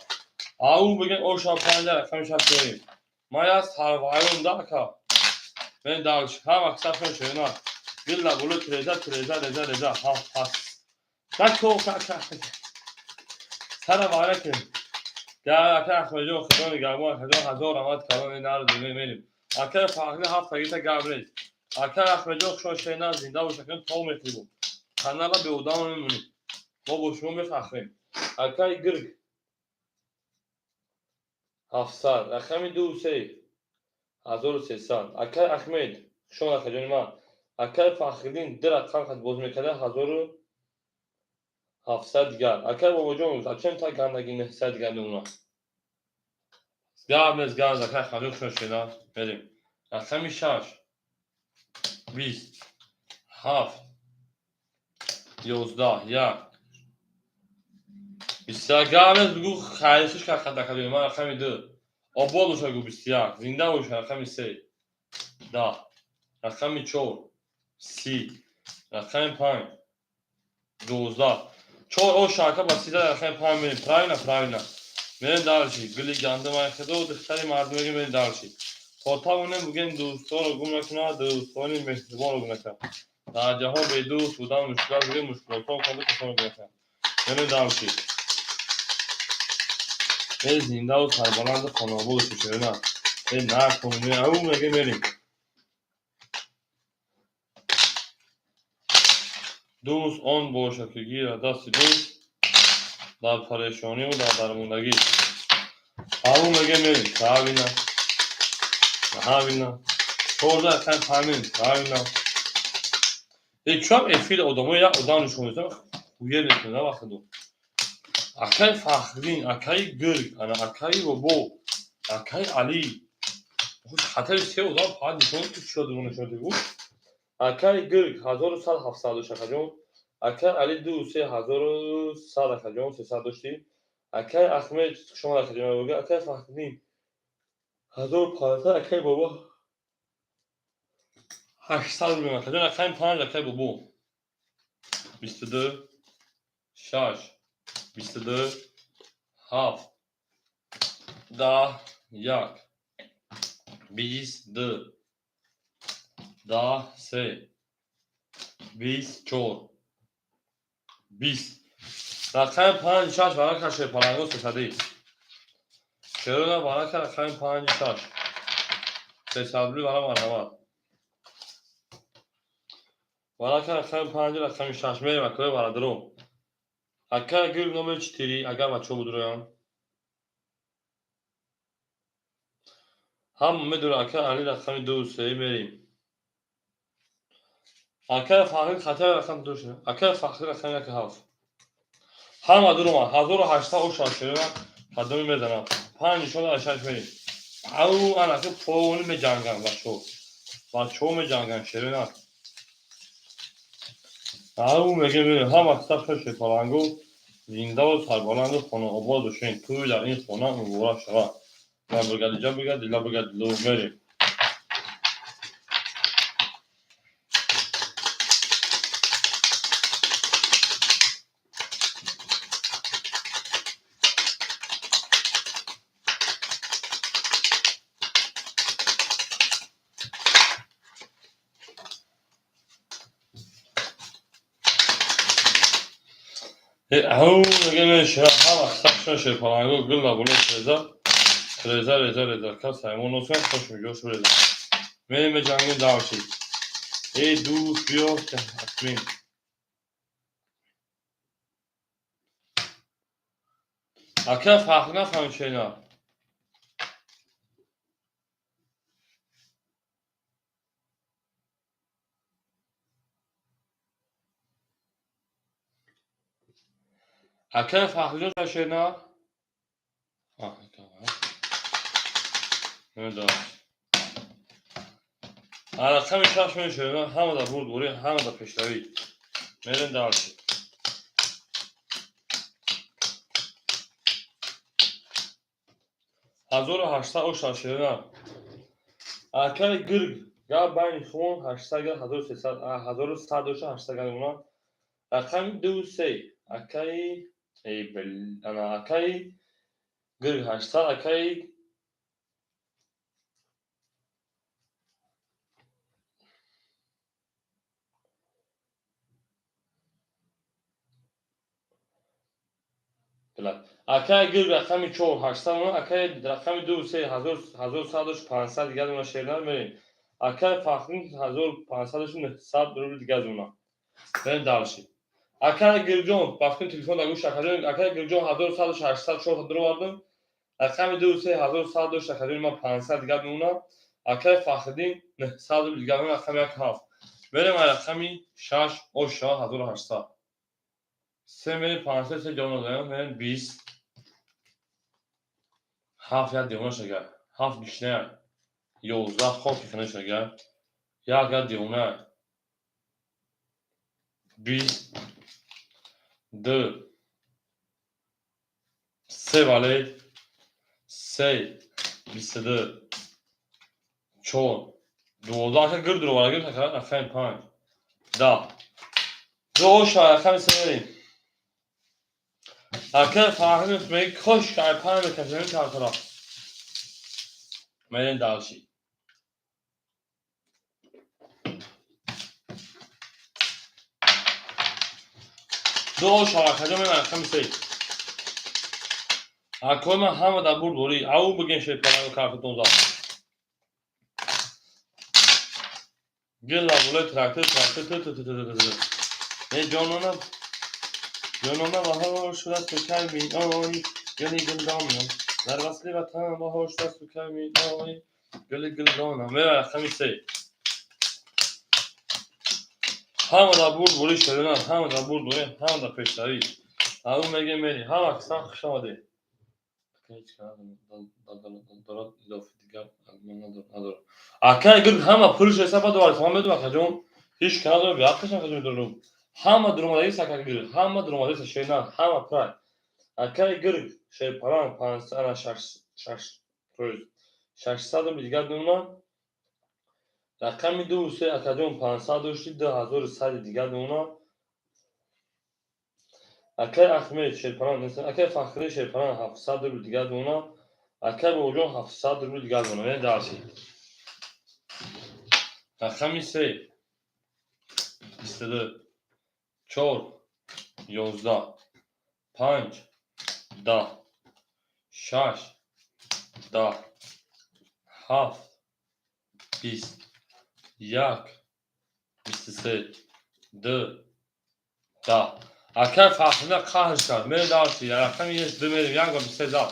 Ау бигем оша панҷ рақами шаш мерем. Ман я сар вайрон да ака. Мерем дальше. Ҳама қисса хуш шерина. Бilla боло треза треза реза реза ҳафт пас. Нако ака. Сара вайрон кун. Гар ака Ахмедҷон худо нигаҳбон акаҷон ҳазор раҳмат калони нар мерем. Ака Фахри ҳафт тагита гап нест. Ака Ахмедҷон хушон шена зинда бош акан то мехӯрем. Канала беодам мемонем. Мо бо шумо мефахрем. Акаи Гирг 700, рақами 2 3 1300. Акаи Ахмед хушон акаҷони ман. Акаи Фахриддин ду рақам хат боз мекарда 1700 дигар. Акаи Бобоҷон зачем так гандаги 900 дигар мемонад? Гап нест, гап нест, акаи Ахмедҷон хушон шена. Мерем. Рақами 6 20 7 11 1 21. Гап нест, бигӯ хайрсиш кард акаҷони ман рақами 2. Обод боша гӯ 21. Зинда боша рақами 3 10, рақами 4 30, рақами 5 12. 4 оша ака ба 30 рақами 5 мерем. Правильно, правильно. Мерем дальше. Гули гандум ай худо духтари мардум мегем мерем дальше. То тавонем бугем дӯстонро гум накунад, дӯстони меҳрубонро гум накунад. Дар ҷаҳон бедӯст будан мушкил аст, бугем мушкилотон кунад, касонро гум накунад. Мерем дальше. Э, зиндаву сарбаланду хонаободу шушерина. Э, накун, ау мегем мерем. Дӯст он бошад, ки гирад дасти дӯст дар парешониву дар дармондагӣ. Ау мегем мерем. Правильно. Правильно. 14 рақами 5 мерем. Правильно. Э, чӯам эфири одамои як одам нишон медиҳам, хуер мекунад вақтаду. Акаи Фахриддин, акаи Гирг, ана акаи Бобо, акаи Алӣ. Хатари се одам фақат нишон ки чиро дурӯғ нишон дигу. Акаи Гирг 1100 дошт акаҷон. Акаи Али 2 3 1100 акаҷон, 300 доштӣ. Акаи Ахмед шумо акаҷон бигӯ, акаи Фахриддин 1500, акаи Бобо 800 рубл акаҷон, акаи 5 акаи Бобо 22 6 22 7 10 1 22 10 3 24 20. Рақами 5 6 барака шерпаланго сесадӣ. Шерона барака рақами 5 6. 300 рубли бара марҳамат. Барака рақами 5 рақами 6 мерем акаи бародаро. Ака Гирг номер 4 агар бачаҳо будроянд. Ҳама медонад ака Али рақами 2 3 мерем. Акаи Фахрид хатаи рақами 2 шуда. Акаи Фахрид рақами 1 7. Ҳама дурума 1800 оша шерона кадоми мезанам. 5 нишон 6 мерем. Ау ана ки полни меҷанган бачаҳо. Бачаҳо меҷанган шерона. Ау мегем мерем. Ҳама қисса хуш шерпаланго зиндаву сарбаланду хонаобод бошед. Тӯй дар ин хона муборак шавад. Ман бигадиҷа бигад, дила бигад, дило мерем. Ау мега ҳама сахшон шерпаланго гилла було реза реза реза реза кас ҳаймон носен хош меҷош реза. Мерем меҷангем дальше. Эй дӯст, биё акмин. Ака фахр нафаҳмид чена. Ака Фахриҷон шена? Намедонам. Рақами шаш мешавем, ҳама дар бурдборӣ, ҳама дар пешравӣ. Мерем дальше. 1800 оша шерина. Акаи гирг гап байни хумон 800 гар 1300 1100 оша 800 гар мемонад. Рақами ду се акаи ана акаи гирг 800, акаи акаи гирг рақами чор 800 мемонад, акаи рақами ду се 1100 ош 500 дигар мемонад шерина. Мерем. Акаи Фахрин 1500 ош 900 рубл дигар мемонад. Мерем дальше. Акаи Гирҷон, бафтин телефон дар гӯш акаҷон, акаи Гирҷон 1100 ош 800 чорта дуровардам. Рақами ду се 1100 ош акаҷони ман 500 дигар мемонад. Акаи Фахриддин 900 рубл дигар мемонад, рақами як ҳафт. Мерем рақами шаш оша 1800. Се мерем 500 се ҷон надоем, мерем 20. Ҳафт як девона шагар. Ҳафт гишна. 11 хоки хина шагар. Як як девона. 20 ду се валет се 22 чор 12 ака гирд дуровара гирд рақами панҷ 10 ду оша рақами се мерем. Ака Фаҳрим меги кош ай панҷ мекашем картара. Мерем дальше. Ду оша акаҷон мерем рақами се. Акои ман ҳама дар бурдборӣ. Ау бигем шерпаланго картатон зад. Гилла буле трактор трактор т т т т т т. Э ҷонона ҷонона баҳор шуда ту кай меоӣ гули гулдонам дар васли ватан баҳор шуда ту кай меоӣ гули гулдонам. Мерем рақами се. Ҳама дар бурдборӣ шерина, ҳама дар бурдборӣ, ҳама дар пешравӣ. Ау мегем мери. Ҳама кисан хуш омадед. Дорад илофи дигар надорам. Акаи гирд ҳама пулш ҳисоб бад овард. Ман медонам акаҷон ҳеч ка надорам, беақлш акаҷон дорам. Ҳама дуромадагист акаи гирд, ҳама дуромадагист шерина, ҳама прай. Акаи гирд шерпаланг панҷсад ана шаш шаш тоиз 600 рубл дигар мемонад. Рақами ду се акаҷон 500 дошти 2100 дигар мемонад. Акаи Ахмед шерпаланг, акаи Фахрӣ шерпаланг 700 рубл дигар мемонад. Акаи Бобоҷон 700 рубл дигар мемонад. Мерем дальше. Рақами се 22 чор 11 панҷ 10 шаш 10 ҳафт 20 як 23 ду 10. Акаи Фахрина қаҳр кард. Мерем дальше. Рақами ду мерем як ба 23 зад.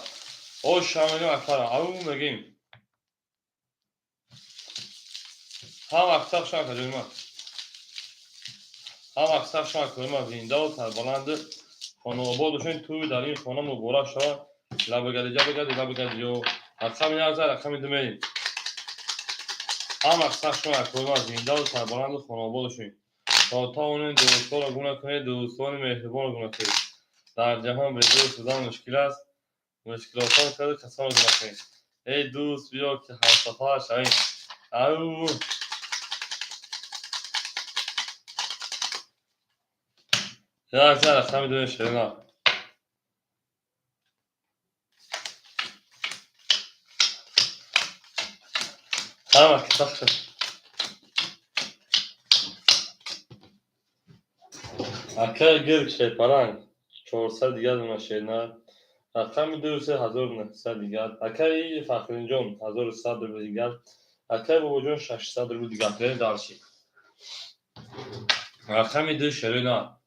Оша мегем акара. Ау мегем. Ҳама аксар шумо акаҷони ман. Ҳама аксар шумо акаҷони ман зиндаву сарбаланду хонаобод бошед. Тӯй дар ин хона муборак шавад. Лабагади ҷабагади лабагади ё рақами як зад рақами ду мерем. Ҳама аксар шумо акаҷони ман зиндаву сарбаланду хонаобод бошед. То тавонед дӯстонро гум накунед, дӯстони меҳрубонро гум накунед. Дар ҷаҳон бедӯст будан мушкил аст. Мушкилотон карду касонро гум накунед. Эй дӯст, биё ки ҳамсафар шавем. Ау як зад рақами ду шерина. Ҳама китақ шуд. Акаи гирг шерпаланг 400 дигар дона шернар. Рақами ду се 1900 дигар. Акаи Фахриддинҷон 1100 рубл дигар. Акаи Бобоҷон 600 рубл дигар. Берем дальше. Рақами ду шерина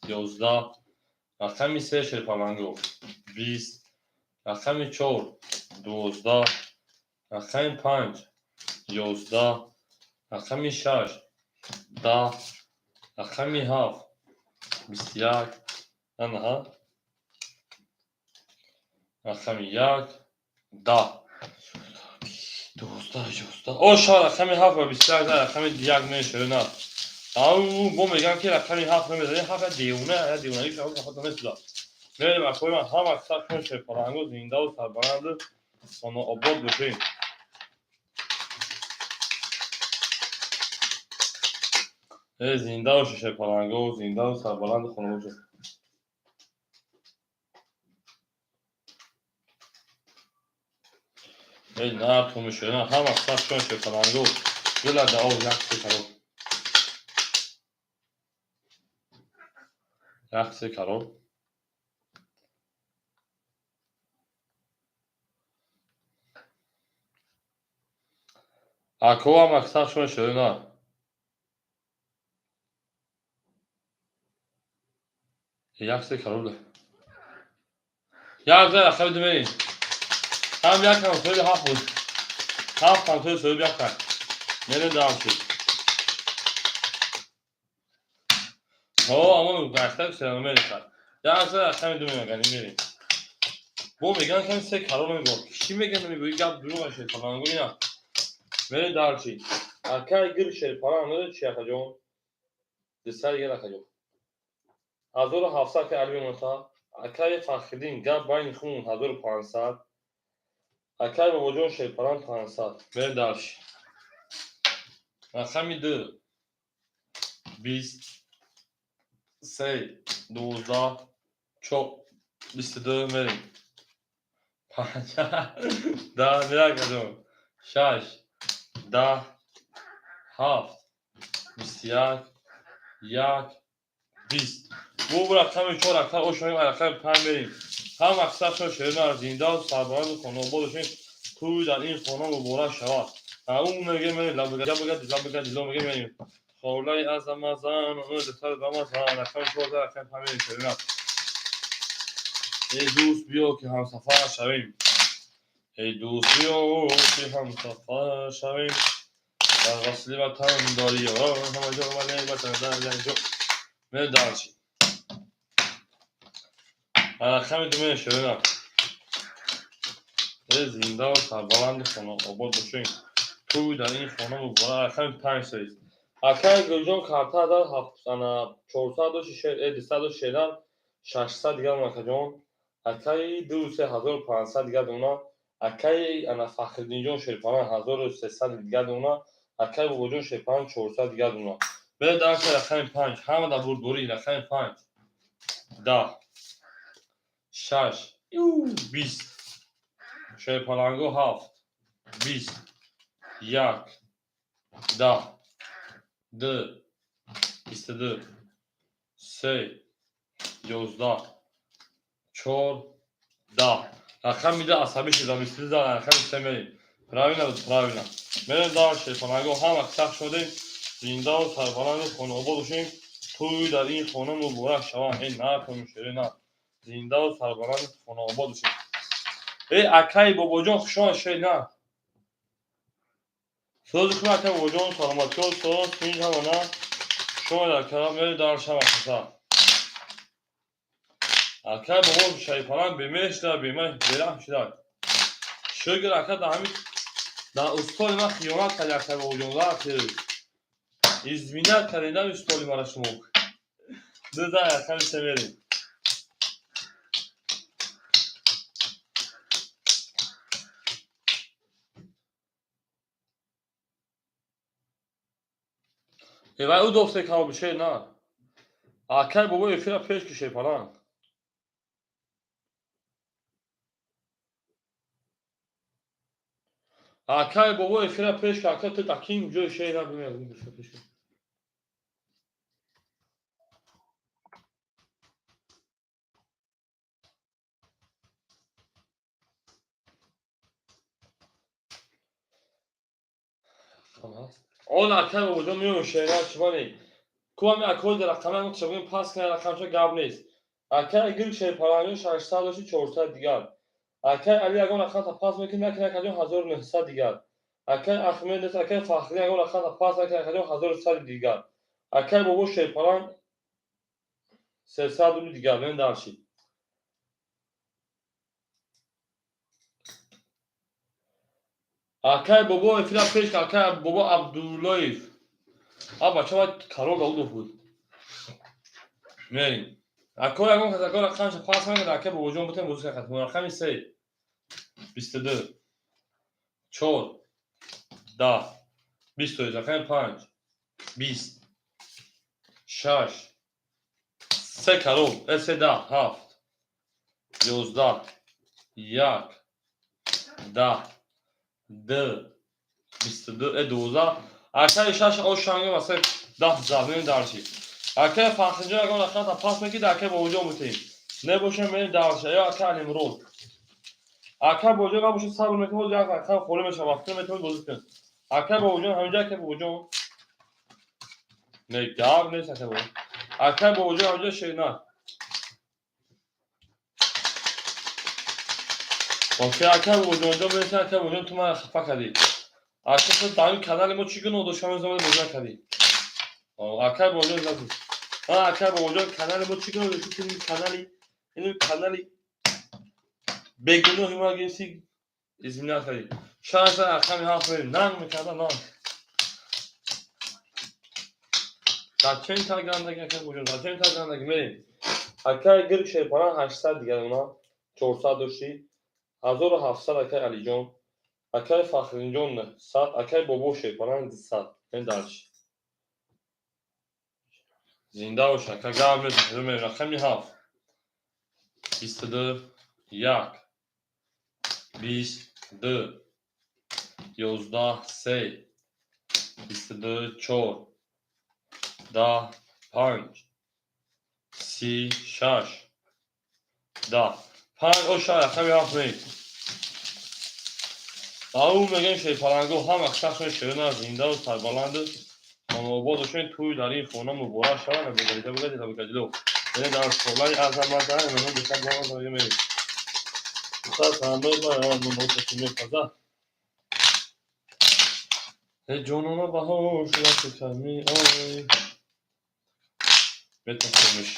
11. Рақами се шерпаланго 20. Рақами чор 12. Рақами панҷ 11. Рақами шаш 10. Рақами ҳафт 21. Анаҳа. Рақами як 10. 12, 11. О, ша рақами ҳафт ва 21 рақами як мешавад. Ау, бо мегӯям ки рақами ҳафт намезанем, ҳафт девона, я девонагӣ шава, ҳафт намесуда. Мерем акои ман ҳама сахт шерпаланго зиндаву сарбаланду хонаобод бошем. Э, зинда бошед шерпаланго, зиндаву сарбаланду хона бошед. Эй, на тумишена, ҳама сахт шерпаланго. Гула да о як се кароб. Як се кароб. Ако ҳама сахт шерина. Як се кароб. Як за рақами ду мерем. Ҳам як ҳам соҳиби ҳафт буд. Ҳафт ҳам соҳиби як так. Мерем дальше. Ҳо, амон гашта сера мерем. Як за рақами ду мегани мерем. Бо меган ками се кароб намебор. Чӣ меган намебор? Гап дурӯғ шер паланго ина. Мерем дальше. Акай гир шер паланг надо чи акаҷон? Дисар дигар акаҷон. 1700 ки алби монта. Акай Фахриддин гап байни хун 1500. Акай Бобоҷон шерпаланг 500. Мерем дальше. Рақами ду 20 се 12 чор 22 мерем. Панҷ 10 мерем акаҷон. Шаш 10 ҳафт 21 як 20. Бу рақами чор ака ошонем рақами панҷ мерем. Ҳам мақсадшон шерина зиндаву сарбаланду хонаобод бошем. Тӯй дар ин хона муборак шавад. Ау мегем мерем лабга бага лабга дило мегем мерем. Холаи аз Рамазан, духтари Рамазан, рақами чор рақами панҷ мерем шерина. Эй дӯст биё ки ҳамсафар шавем. Эй дӯст биё ки ҳамсафар шавем. Дар васли ватан дорӣ ҳама ҷо омадем ватан дар як ҷо. Мерем дальше. Рақами ду мерем шерина. Э, зиндаву сарбаланду хонаобод бошем. Тӯй дар ин хона муборак. Рақами панҷ соист. Акай Гулҷон карта дар чорсаду дусаду шедан 600 дигар акаҷон. Акаи ду се 1500 дигар дона. Акаи ана Фахриддинҷон шерпаланг 1300 дигар дона. Акаи Бобоҷон шерпаланг 400 дигар дона. Берем дальше рақами панҷ. Ҳама дар бурдборӣ рақами панҷ. 10 шаш 20 шерпаланго ҳафт 20 як 10 ду 22 се 11 чор 10. Рақами ду асабӣ шуда 22 рақами се мерем. Правильно буд, правильно. Мерем дальше шерпаланго ҳама сахт шудем. Зиндаву сарбаланду хонаобод бошем. Тӯй дар ин хона муборак шавад. Эй накун шерина. Зиндаву сарбаланду хонаобод бошем. Эй акаи Бобоҷон хушомад шерина. Сӯзи хуб акаи Бобоҷон, саломатиё, соз, тинҷ ҳама на. Хушомад ака, мерем дальше ҳама. Акаи бобо шарипаланг бемеҳр шуда, бераҳм шуда. Шукр ака дар ҳамин дар устоли ман хиёнат карди акаи Бобоҷон, лахт. Изменять кардем устоли мара шумо. Ду за рақами се мерем. Э, вай ӯ дофте кабоб шер на. Акай бобо эфира пеш ки шерпаланг. Акай бобо эфира пеш ки ака ту дакин ҷои шер на бимеяд пеш. Рақам ҳаст. Он акай бобоҷон меоем, шерна чимани. Ку ҳами акои рақама чабин пас кана, рақамша гап нест. Акай гир шерпаланги 600 дошти, 400 дигар. Акай Али ягон рақамта пас мекунӣ, накунӣ, акаҷон, 1900 дигар. Акай Ахмед нест, акай Фахрӣ ягон рақамта пас накунӣ, акаҷон, 1100 дигар. Акай бобо шерпаланг 300 рубли дигар. Мен дарши. Акай бобо эфира пеш, акай бобо Абдуллоев. А бача ва Карол Даудов буд. Мерим. Акой ягон кас акой рақамша пас мекунад, акай бобоҷон бутем бозӣ кунад. Рақами се, 22, чор, 10, 20 тоиз, рақами панҷ, 20, шаш, се карол, се 10, ҳафт, 11, як, 10, д, 22, 12, акаи шаш ошанги васа 10 забнем дарши. Акаи Фахриҷон ягон рақамта пас мекид, акаи бобоҷон бутем. Небошем, мерем дарши. Ё акаи Алимурод. Акаи бобоҷон набошад, сабр мекунем, боз як рақам холӣ мешавад, вақте метавонед бозӣ кунед. Акаи бобоҷон ҳаминҷа, акаи бобоҷон. Не, гап нест, акаи бобоҷон. Акаи бобоҷон ҳаминҷа шерна. Окей, акаи бобоҷон, ҷо бинед, акаи бобоҷон, ту мана хафа кардӣ. Ака, ту дар ин канали мо чӣ гуноҳ дошт, ҳамин замон бозӣ накардӣ? Акаи бобоҷон задӣ. Акаи бобоҷон, канали мо чӣ гуноҳ дошт, ту ин канали, ин канали бегуноҳи мо гирифтӣ, изменять кардӣ. Шанса рақами ҳафт мерем, нанг мекарда, нанг. Зачем так гандаги, акаи бобоҷон, зачем так гандаги? Мерем. Акаи гирк шерпаран 800 дигар она, 400 дошти. 1700 акаи Алиҷон. Акаи Фахринҷон 100, акаи бобо шерпаран 200. Ин дарш. Зинда бош, ака, гап нест, мерем рақами ҳафт. 22, як, 20, ду, 11, се, 22, чор, 10, панҷ, 30, шаш, 10, панҷ, оша рақами ҳафт мерем. Ау мегӯем шерпаланго ҳама шахсони шерона зиндаву сарбаланду хонобод бошед, тӯй дар ин хона муборак шавад, набогарида бугадида набогадило. Яъне дар солаи азамата меҳмон бешак мерем. Мепаза. Э ҷонона баҳор шуда меой. Метасемиш.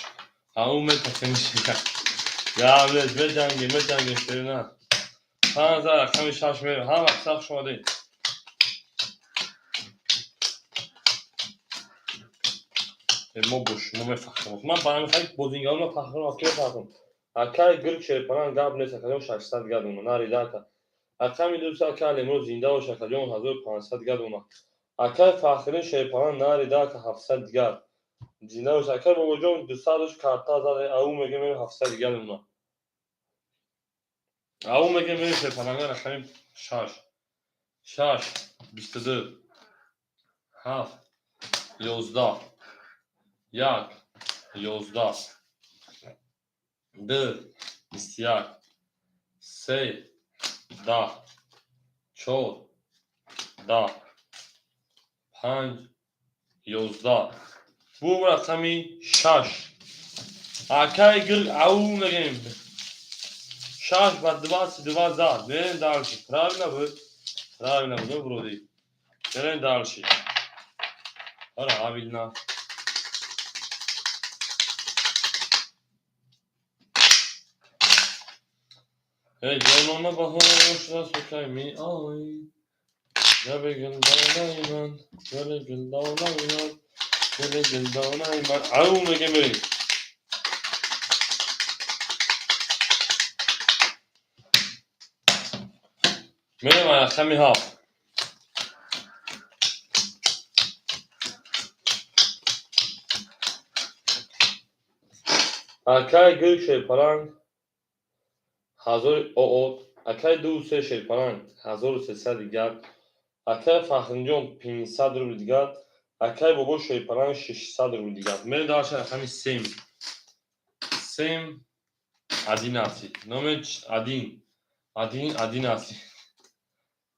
Ау метасемиш. Гап нест, меҷангем, меҷангем шерона. Панҷ рақами шаш мерем. Ҳама сахт шумодед. Мо бо шумо мефахрем. Ман ба ҳамин хайр бозингарона фахрам, аз ки мефахрам? Акаи гирк шерпаран гап нест, акаҷон, 600 гадона, нарида ака. Рақами дуса, акаи Алимурод зинда бош, акаҷон, 1500 гадона. Акаи Фахриддин шерпаран нарида ака, 700 дигар. Зинда бош, акаи бобоҷон 200 дош карта зад, ау мегӯем 700 дигар мемонад. Ау мегӯем мерем шерпаланга рақами шаш. Шаш, 22, ҳафт, 11, як, 11, ду, 21, се, 10, чор, 10, панҷ, 11. Бу рақами шаш. Акаи гирк ау мегӯем. Шаш ба 22 зад. Мерем дальше. Правильно буд? Правильно буд, вроде. Мерем дальше. Правильно. Эй, ҷонона баҳор шуда сукай меой. Гули гулдонаи ман, гули гулдонаи ман, гули гулдонаи ман. Ау мегӯем мерем. Мерем рақами ҳафт. Акаи гирк шерпаланг ҳазори оот, акаи ду се шерпаланг 1300 дигар, акаи Фахринҷон 500 рубли дигар, акаи бобо шерпаланг 600 рубли дигар. Мерем дальше рақами семь. Семь, 11. Номер один. Один, 11.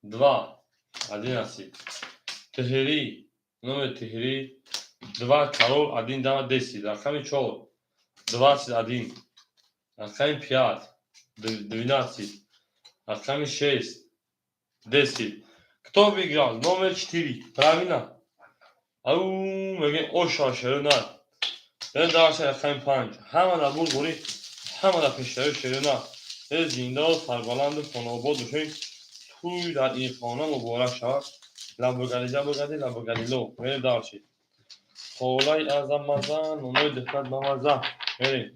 Два, 11. Три, номер три, два король, один дама, 10. Рақами чор, 21. Рақами пять, 12. Рақами шесть, 10. Кто выиграл? Номер четыре, правильно? Ау, мегӯем, оша шерона. Дальше рақами панҷ. Ҳама дар бурдборӣ, ҳама дар пешравӣ, шерона. Зиндаву сарбаланду хонаобод бошед. Тӯй дар ин хона муборак шавад. Ламбогалиҷа богади ламбогалило. Мерем дальше. Холаи азамаза, нонои духтар бамаза. Мерем.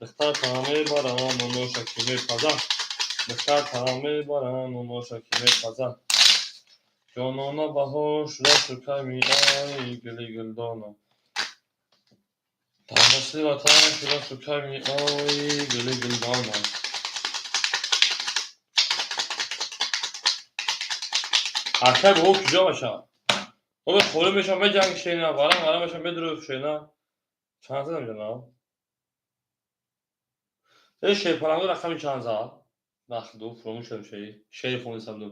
Духтар тара мебарам, ноноша ки мепаза. Духтар тара мебарам, ноноша ки мепаза. Ҷонона, баҳор шуда суками, ай гули гулдона. Дар васли ватан шуда суками, ай гули гулдона. Акай бобо куҷо бошад? Бобо холӣ мешавам, меҷанги шена, варам варам мешавам, медурӯ шена. Чанд задам ҷаноб? Э, шерпаланго рақами чанд зад? Нахду, фуромӯш шудам шери. Шери хондисам ду.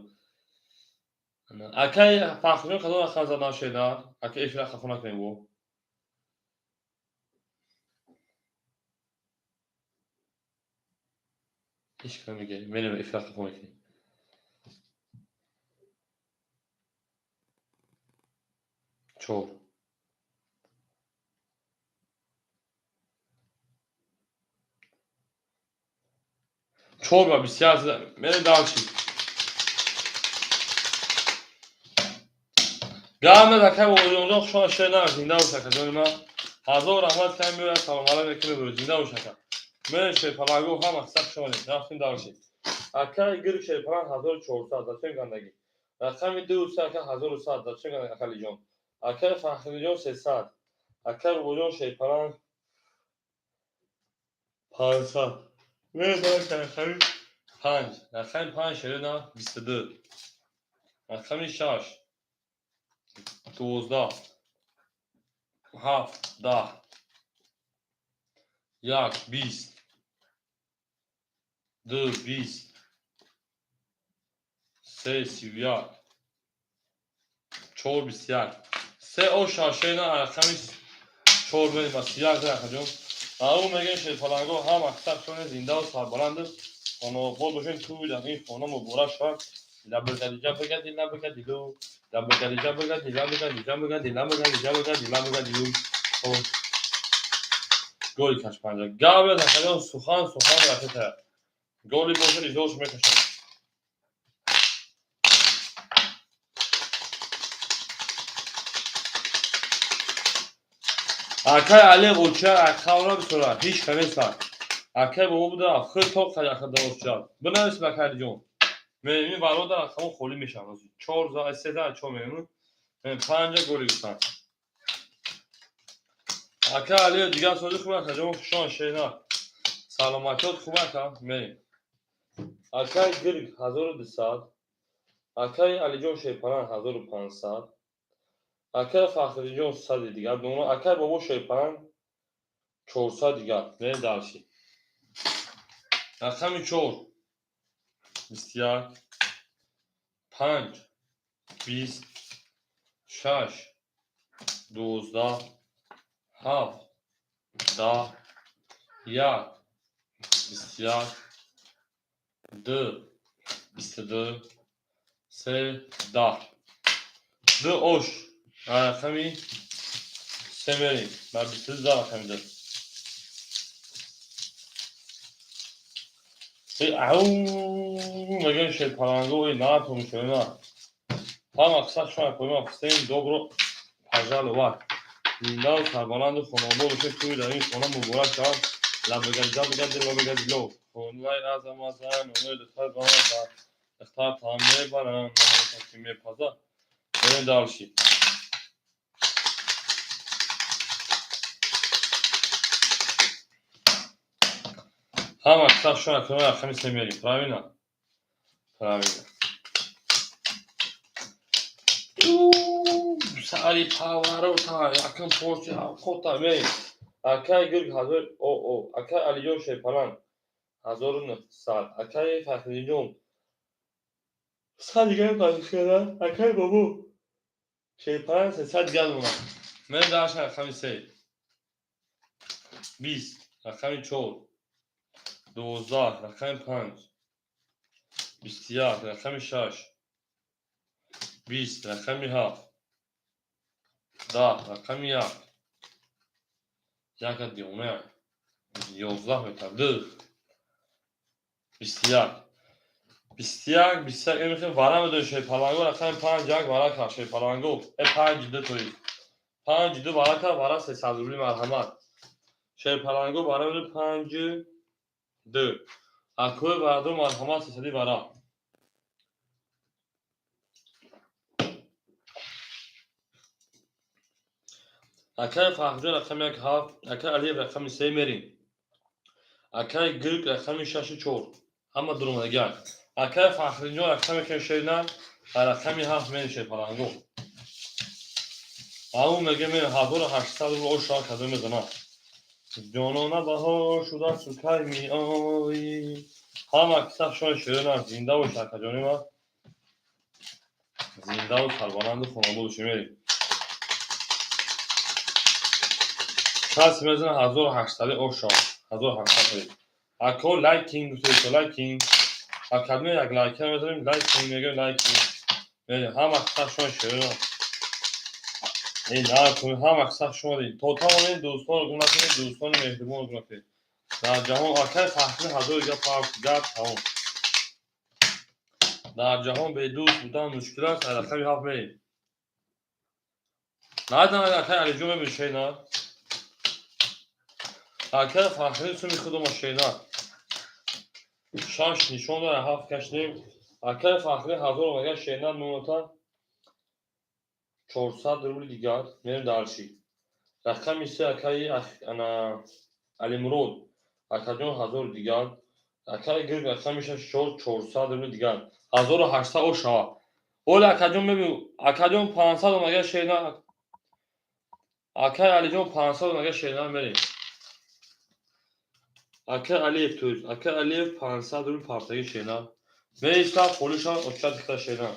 Акай Фахриҷон кадом рақам зад на шена? Акай эфира хафо накунем бо. Ҳеч кам мегӯяд. Мерем, эфира хафо мекунем. Чор. Чор ба 21 зада. Мерем дальше. Гап акай Бобоҷонҷон, хушона, шер на, зинда бош, ака ҷони ман. Ҳазор раҳмат, кай меояд, салом алайкум мекунем, зинда бош, ака. Мерем, шерпаланго, ҳама қисса, хуш омадед. Рафтем дальше. Акай гирг шерпаланг 1400, зачем гандагӣ? Рақами ду се, ака, 1100, зачем гандагӣ, акалиҷон? Акай Фахриҷон 300. Акай Бобоҷон шерпаланг 500. Мерем дальше, рақами панҷ. Рақами панҷ, шерина, 22. Рақами шаш, 12. Ҳафт, 10. Як, 20. Ду, 20. Се, 31. Чор, 21. Се оша шена, рақами чор мерем ба 31 акаҷон. Ау мегӯем, шерпаланго, ҳама қисса шоне, зиндаву сарбаланду хонаобод бошед. Тӯй дар ин хона муборак шавад. Лабагалиҷа багади лабагадилу. Лабагалиҷа багади лабагалиҷа багади лабагалиҷа багади лабагадилу. Голи каш панҷа. Гап акаҷон, сухан сухан ракета. Голи бошад, изош мекашад. Акай Али Ғуча акавра бисора, ҳеч каместа. Акай бобо буда, худ то қаяка дорчад. Бинавис, акай Алиҷон. Меҳмин бародар акамо холӣ мешавад. Чор за, се за, чор меҳмин. Панҷа голи гуфтан. Ака Али, дигар сози хуб, акаҷон, хушон, шена. Саломатиёт хуб, ака? Мерем. Акай Гирг 1200. Акай Алиҷон шерпаланг 1500. Акай Фахриҷон сади дигар. Акай бобо шерпаланг 400 дигар. Мерем дальше. Рақами чор, 21. Панҷ, 20. Шаш, 12. Ҳафт, 10. Як, 21. Ду, 22. Се, 10. Ду ош. Рақами се мерем. Ба 22 за рақами ду. Ау, мегӯем, шерпаланго, натон шона. Ҳама қисса шума қойма всем добро пожаловать. Зиндаву сарбаланду хонаобод бошед. Тӯй дар ин хона муборак шавад. Лабагалиҷа багади лабагадило. Хонаи азамаза, нонои духтар бамаза. Духтар таам мебарам, нонои ки мепаза. Мерем дальше. Ҳама қисса шума қойма рақами се мерем. Правильно? Правильно. Сари поворота, якум порция охота мерем. Акай Гирг ҳазор о о, акай Алиҷон шерпаланг 1900, акай Фахриҷон 100 дигар пахшкарда, акай бобо. Шерпаланг 300 дигар монад. Мерем дальше. Рақами се, 20, рақами чор, 12, рақами панҷ, 21, рақами шаш, 20, рақами ҳафт, 10, рақами як, яка девона, 11 метр, ду, 21, 21, 21. Эмихе вара медои шерпаланго. Рақами панҷ, як вара кард шерпаланго. Э, панҷ ду, тои панҷ ду вара кард, вара 300 рубли. Марҳамат, шерпаланго вара медои панҷ ду. Акои варадор, марҳамат, 300-и вара. Акаи Фахрҷон, рақами як, ҳафт, акаи Алиев, рақами се, мерем. Акаи Гирк, рақами шашу чор, ҳама дуромадагиак. Акаи Фахриҷон, рақами шерна, рақами ҳафт, мерем шерпаланго. Ау меге, мерем 1800 рубл. Ошоа кадо мезанад? Ҷонона, баҳор шуда, сукай меоӣ. Ҳама киса шои шерна. Зинда бош, акаҷони ман, зиндаву сарбаланду хонобод бошӣ. Мерем. Касе мезана 1800-и ошо? 1800. Ако, лайкинг гуфтед, лайкинг. Академия як лайка мезанем, лайкинг мегӯем, лайкинг. Мерем, ҳама киса шои шерна. Э, накун, ҳама киса шумо то тавонед дӯстонро гум накунед, дӯстони меҳрубонро гум накунед. Дар ҷаҳон акаи Фахрӣ ҳазор гап гап тамом. Дар ҷаҳон бедӯст будан мушкил аст. Рақами ҳафт мерем. Надан, акаи Алиҷон, мебин шена. Акаи Фахрӣ суми худома шена. Шаш нишон дора, ҳафт кашидем. Акаи Фахрӣ ҳазор омага шена мемота, 400 рубли дигар. Мерем дальше. Рақами се, акаи ана Алимурод акаҷон, ҳазору дигар. Акаи Гирг, рақами шаш, чор, 400 рубли дигар. 1800 о шава. Оли, акаҷон, мебин, акаҷон, 500 омага шена. Акаи Алиҷон, 500 омага шена, мерем. Акаи Алиев, то есть акаи Алиев, 500 рубл партаги шена. Меиста холиша оча дихта шена.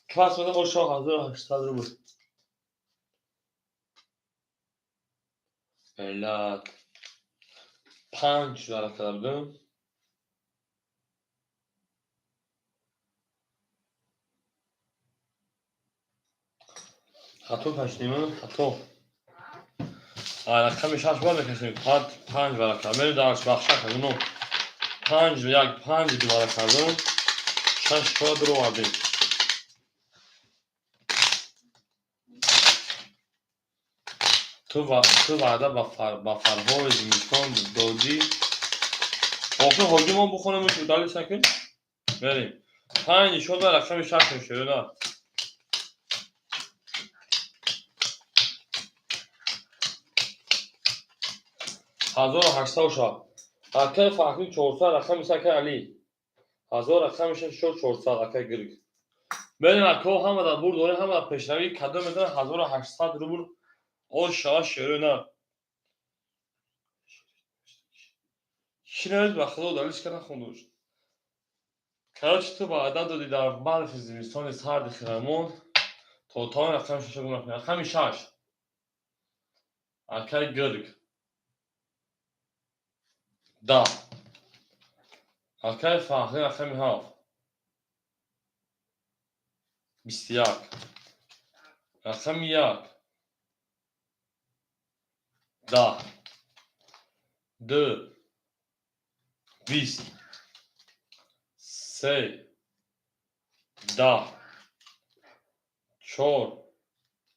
Кас мезан оша 1800 рубл? Миллат. Панҷ варақ карда будем. Хато кашидем, хато. Рақами шаш бор мекашем. Панҷ варақ кард. Мерем дар бахша кардем. Панҷ як, панҷ ду варақ кардем. Шаш чор дуровардем. Ту ваъда ба фарҳои зимистон додӣ. Охир ҳоҷи мо бухонем, удали сакин. Мерем. Панҷ нишон дар рақами шаш мешавад, на? 1800 шавад. Акаи Фахрӣ, 400, рақами се, акаи Алӣ. Ҳазор, рақами шаш, чор, 400, акаи Гирг. Мерем, ако, ҳама дар бурд дорем, ҳама дар пешравӣ. Кадом медонад 1800 рубл ош шава шеро, на? Чӣ навист, ба худо, удалиш кардан хондуш. Короче, ту ваъда додӣ дар барфи зимистони сарди хирамон. То тавон рақами шаша гум накунӣ. Рақами шаш. Акаи Гирг. 10. Акаи Фахрӣ, рақами ҳафт. 21. Рақами як. 10. Ду. 20. Се. 10. Чор.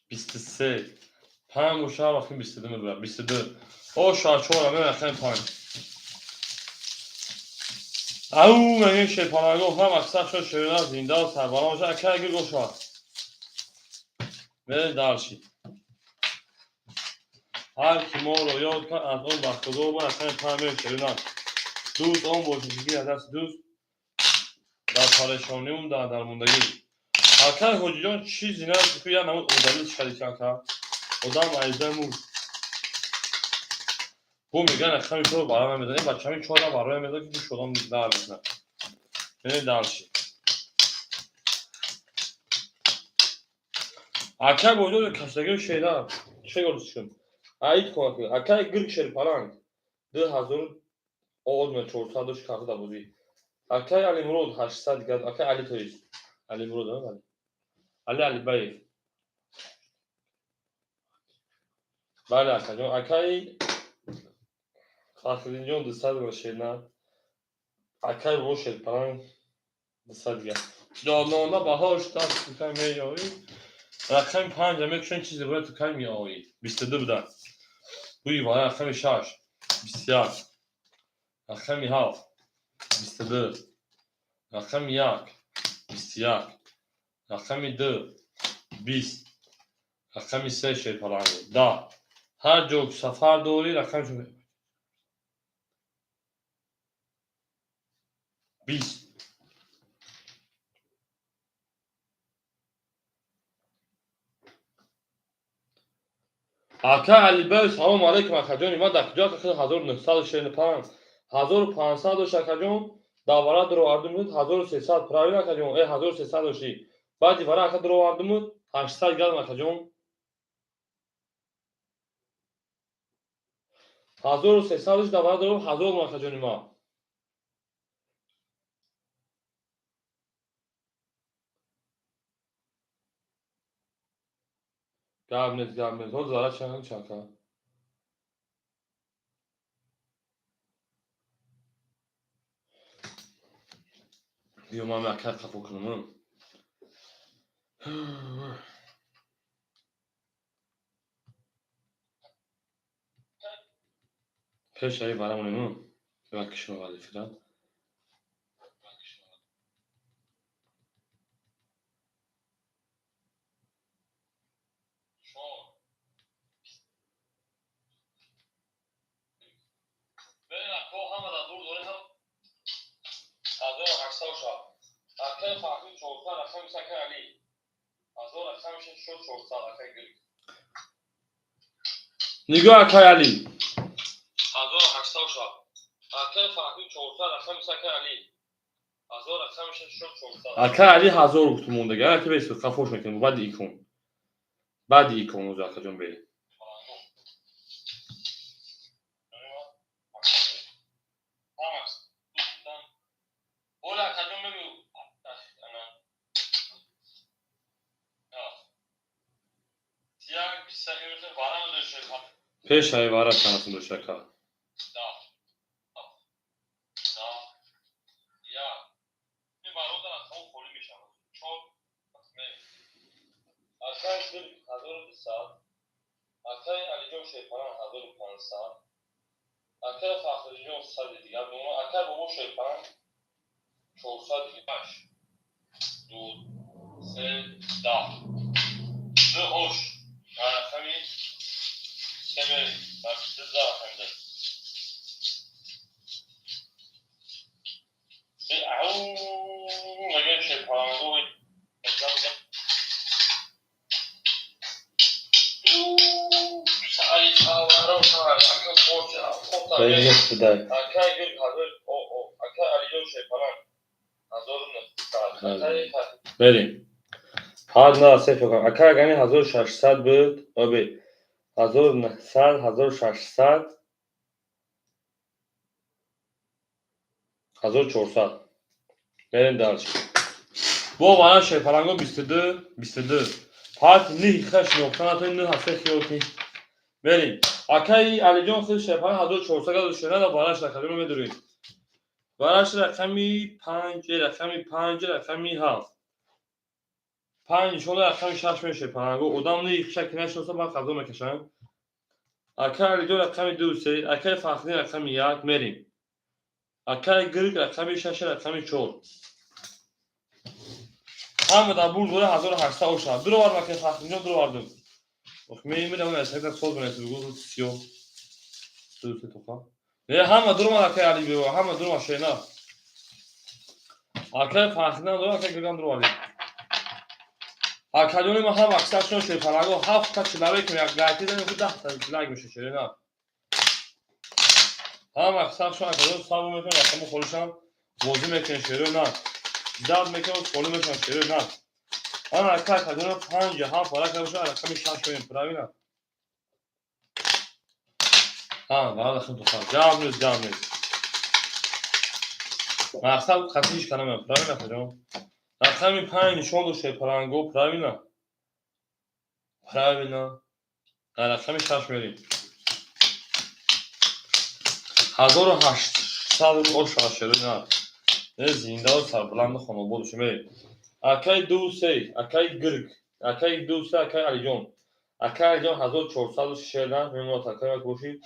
23. Панҷ боша, вақти 22 мебарад. 22. О, шояд чора, мебарад рақами панҷ. Ау, мегӯем шерпалангоҳ, ҳам аксар шуд шерона, зиндаву сарбаланд бошад. Акаи Гирг ошавад. Мерем дальше. Ҳар ки моро ёд кард, аз он ба худо ба рақами панҷ мерем шерона. Дӯст он бошад, ки гирад дасти дӯст дар парешониву дар дармондагӣ. Акаи Ҳоҷиҷон, чӣ зина я намуд удалиш кардӣ, ака? Одам айза мурд. Бо мегӯян рақами чор бара намезанад. Бачаҳами чора бароя мезанад, ки гӯш одам дар мекунад. Мерем дальше. Акай боҷо каштагиро шера шегоршун. Аид кун акай гирк шерпаланг 2000 400 дош карда бозӣ. Акай Алимурод 800 газ, акай Али, то есть Алимурод, Али Алибаев. Бале, акаҷон, акай Фахриддинҷон 200 ва шерна. Акай бо шерпаланг 200 дигар. Ҷонона баҳош даст тукай меёӣ. Рақами панҷа мекушен, чизе бояд тукай меоӣ. 22 буда. Бӯи вара рақами шаш 21, рақами ҳафт 22, рақами як 21, рақами ду 20, рақами се шерпаланг 10. Ҳар ҷо сафар дорӣ, рақами 20. Ака Алибаев, салому алейкум, акаҷони ман, дар куҷо? Ака, 1900 шерпаланг 1500 дошт, акаҷон, давара дуровардумуд 1300, правильно, акаҷон? Э, 1300 дошти, баъди вара, ака, дуровардумуд 800 градам, акаҷон. 1300 дошт, давара дуров 1000, акаҷони ман. Гап нест, гап нест. Ҳозир зара чанд чака? Биё, ман ака қафо кунам. Пешаи варамонем. Ва кишма вазифира. Акай Фахри 400, рақами сакай Али. Ҳазор рақами шаш шуд 400, акай Гирк. Нигоҳ, акай Али. 1800 шуд. Акай Фахри 400, рақами сакай Али. Ҳазор рақами шаш шуд 400. Акай Али 1000 гуфту мондага. Ака бес қафош мекунем баъди икон. Баъди икон ӯза, акаҷон, бери. Ола, акаҷон, бибу. Пешаи вара чандтон дошт, ака? Акай 1200, акай Алиҷон шерпаланг 1500, акай Фахриддинҷон 100 дигар, акай бобо шерпаланг 400 дигар. Ду, се, 10. Ду ош. Рақами се мери. 22 рақами ду. Ау, мегӯем шерпалангои. Акай Гирк ҳазор, акай Алиҷон шерпаланг 1900. Берем. Ҳад на се фикр. Акай Гани 1600 буд. Оби 1900, 1600, 1400. Берем дальше. Бо вара шерпаланго 22, 22. Пас ниҳ хаш нохта натои ниҳ ҳафта хиёл ки. Берем. Акай Алиҷон худ шерпаланг 1400 газ шена вараш рақамиро медурем. Вараш рақами панҷ, рақами панҷ, рақами ҳафт. Панҷ нишона рақами шаш мешавад шерпаланго. Одам ниҳ хиша ки нашиноса, баъд қазо мекашанд. Акай Алиҷон рақами ду се, акай Фахриддин рақами як, мерем. Акай Гирк рақами шаш, рақами чор. Ҳама дар бурд дора 1800 ошад. Дуровардам, акай Фахриддинҷон, дуровардам. Ох, мемирам, аз ҳайда соз менасид, гуфт сиё. Ду се тоқа. Не, ҳама дуромад, акай Али бева, ҳама дуромад шена. Акай Фахриддин дора, акай Гиркам дуровардем. Акаҷони ман ҳама аксаршон шерпаланго ҳафт та чилаве ки як гайти занем, ку 10 та лайк меша, шерена. Ҳама аксаршон, акаҷон, сабр мекунем, рақаму холишам бозӣ мекунем, шерена. Зад мекунем, холӣ мешавам, шерена. Ана ака, акаҷона, панҷа ҳафт варака боша, рақами шаш меем, правильно? Ҳа, варада худтон. Гап нест, гап нест. Мақсад қатъи ҳеч кана меям, правильно, акаҷон? Рақами панҷ нишон дошт шерпаланго, правильно? Правильно. Рақами шаш мерем. 1800 оша шерина. Не, зиндаву сарбаланду хонобод бошем. Мерем. Акай ду се, акай гирг, акай ду се, акай Алиҷон. Акай Алиҷон 1400 шерна, мемонад, акай як бошӣ.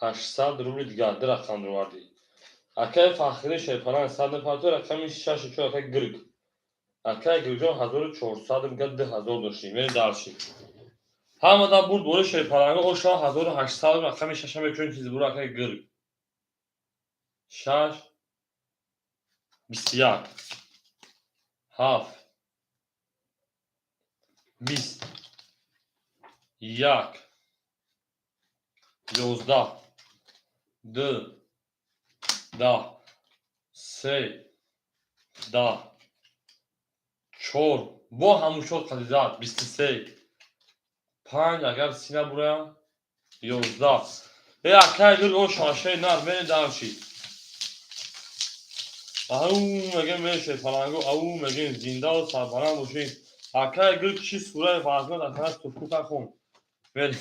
800 рубли дигар, ду рақам дровардӣ. Акай Фахрӣ шерпаланг сад напартои, рақами шашу чор, акай Гирг. Акай Гиргҷон 1400 рубли, 2000 доштӣ. Мерем дальше. Ҳамада бурд бори шерпаланга оша 1800, рақами шаша мекушем, чизи буро, акай Гирг. Шаш, 21, ҳафт, 20, як, 11, ду, 10, се, 10, чор, бо ҳамун шод қадизат, 23, панҷ, агар сина бураям, 11. Э, акай Гирг, о шашаи нар, мерем дальше. Ау мегем, меше фаланго, ау мегем, зиндаву сарбаланд бошед. Акай Гирг чӣ сураи вазнат акана сурхута хон. Мерем,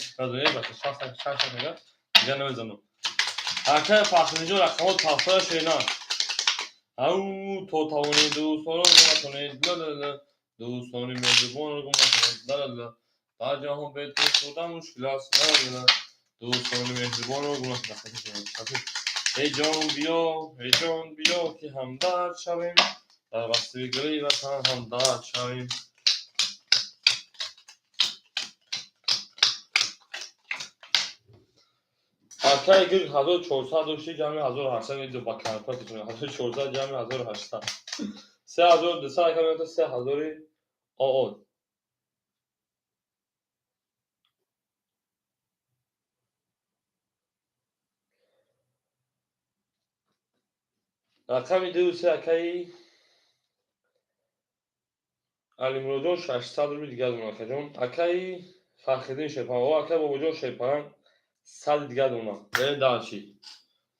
бача, шаш шаш мега, дигар намезанам. Акай Фахриддинҷон рақамот ҳафтоя шена. Ау, то тавонед дӯстонро гум накунед, ла-ла-ла, дӯстони меҳрубонро гум накунед, ла-ла-ла, дар ҷаҳон бе дӯст будан мушкил аст, ла-ла-ла, дӯстони меҳрубонро гум накунед. Эй ҷон биё, эй ҷон биё, ки ҳамдард шавем, дар васфи гули ватан ҳамдард шавем. Акай Гирг 1400 дошти, ҷамъи 1800 меду ба калкулятор, 1400 ҷамъи 1800 3200, ака меота се ҳазори оод. Рақами ду се, акаи Алимуроджон 600 рубли дигар дона, акаҷон. Акаи Фахриддин шерпаланг, о акаи Бобоҷон шерпаланг сади дигар дона. Берем дальше.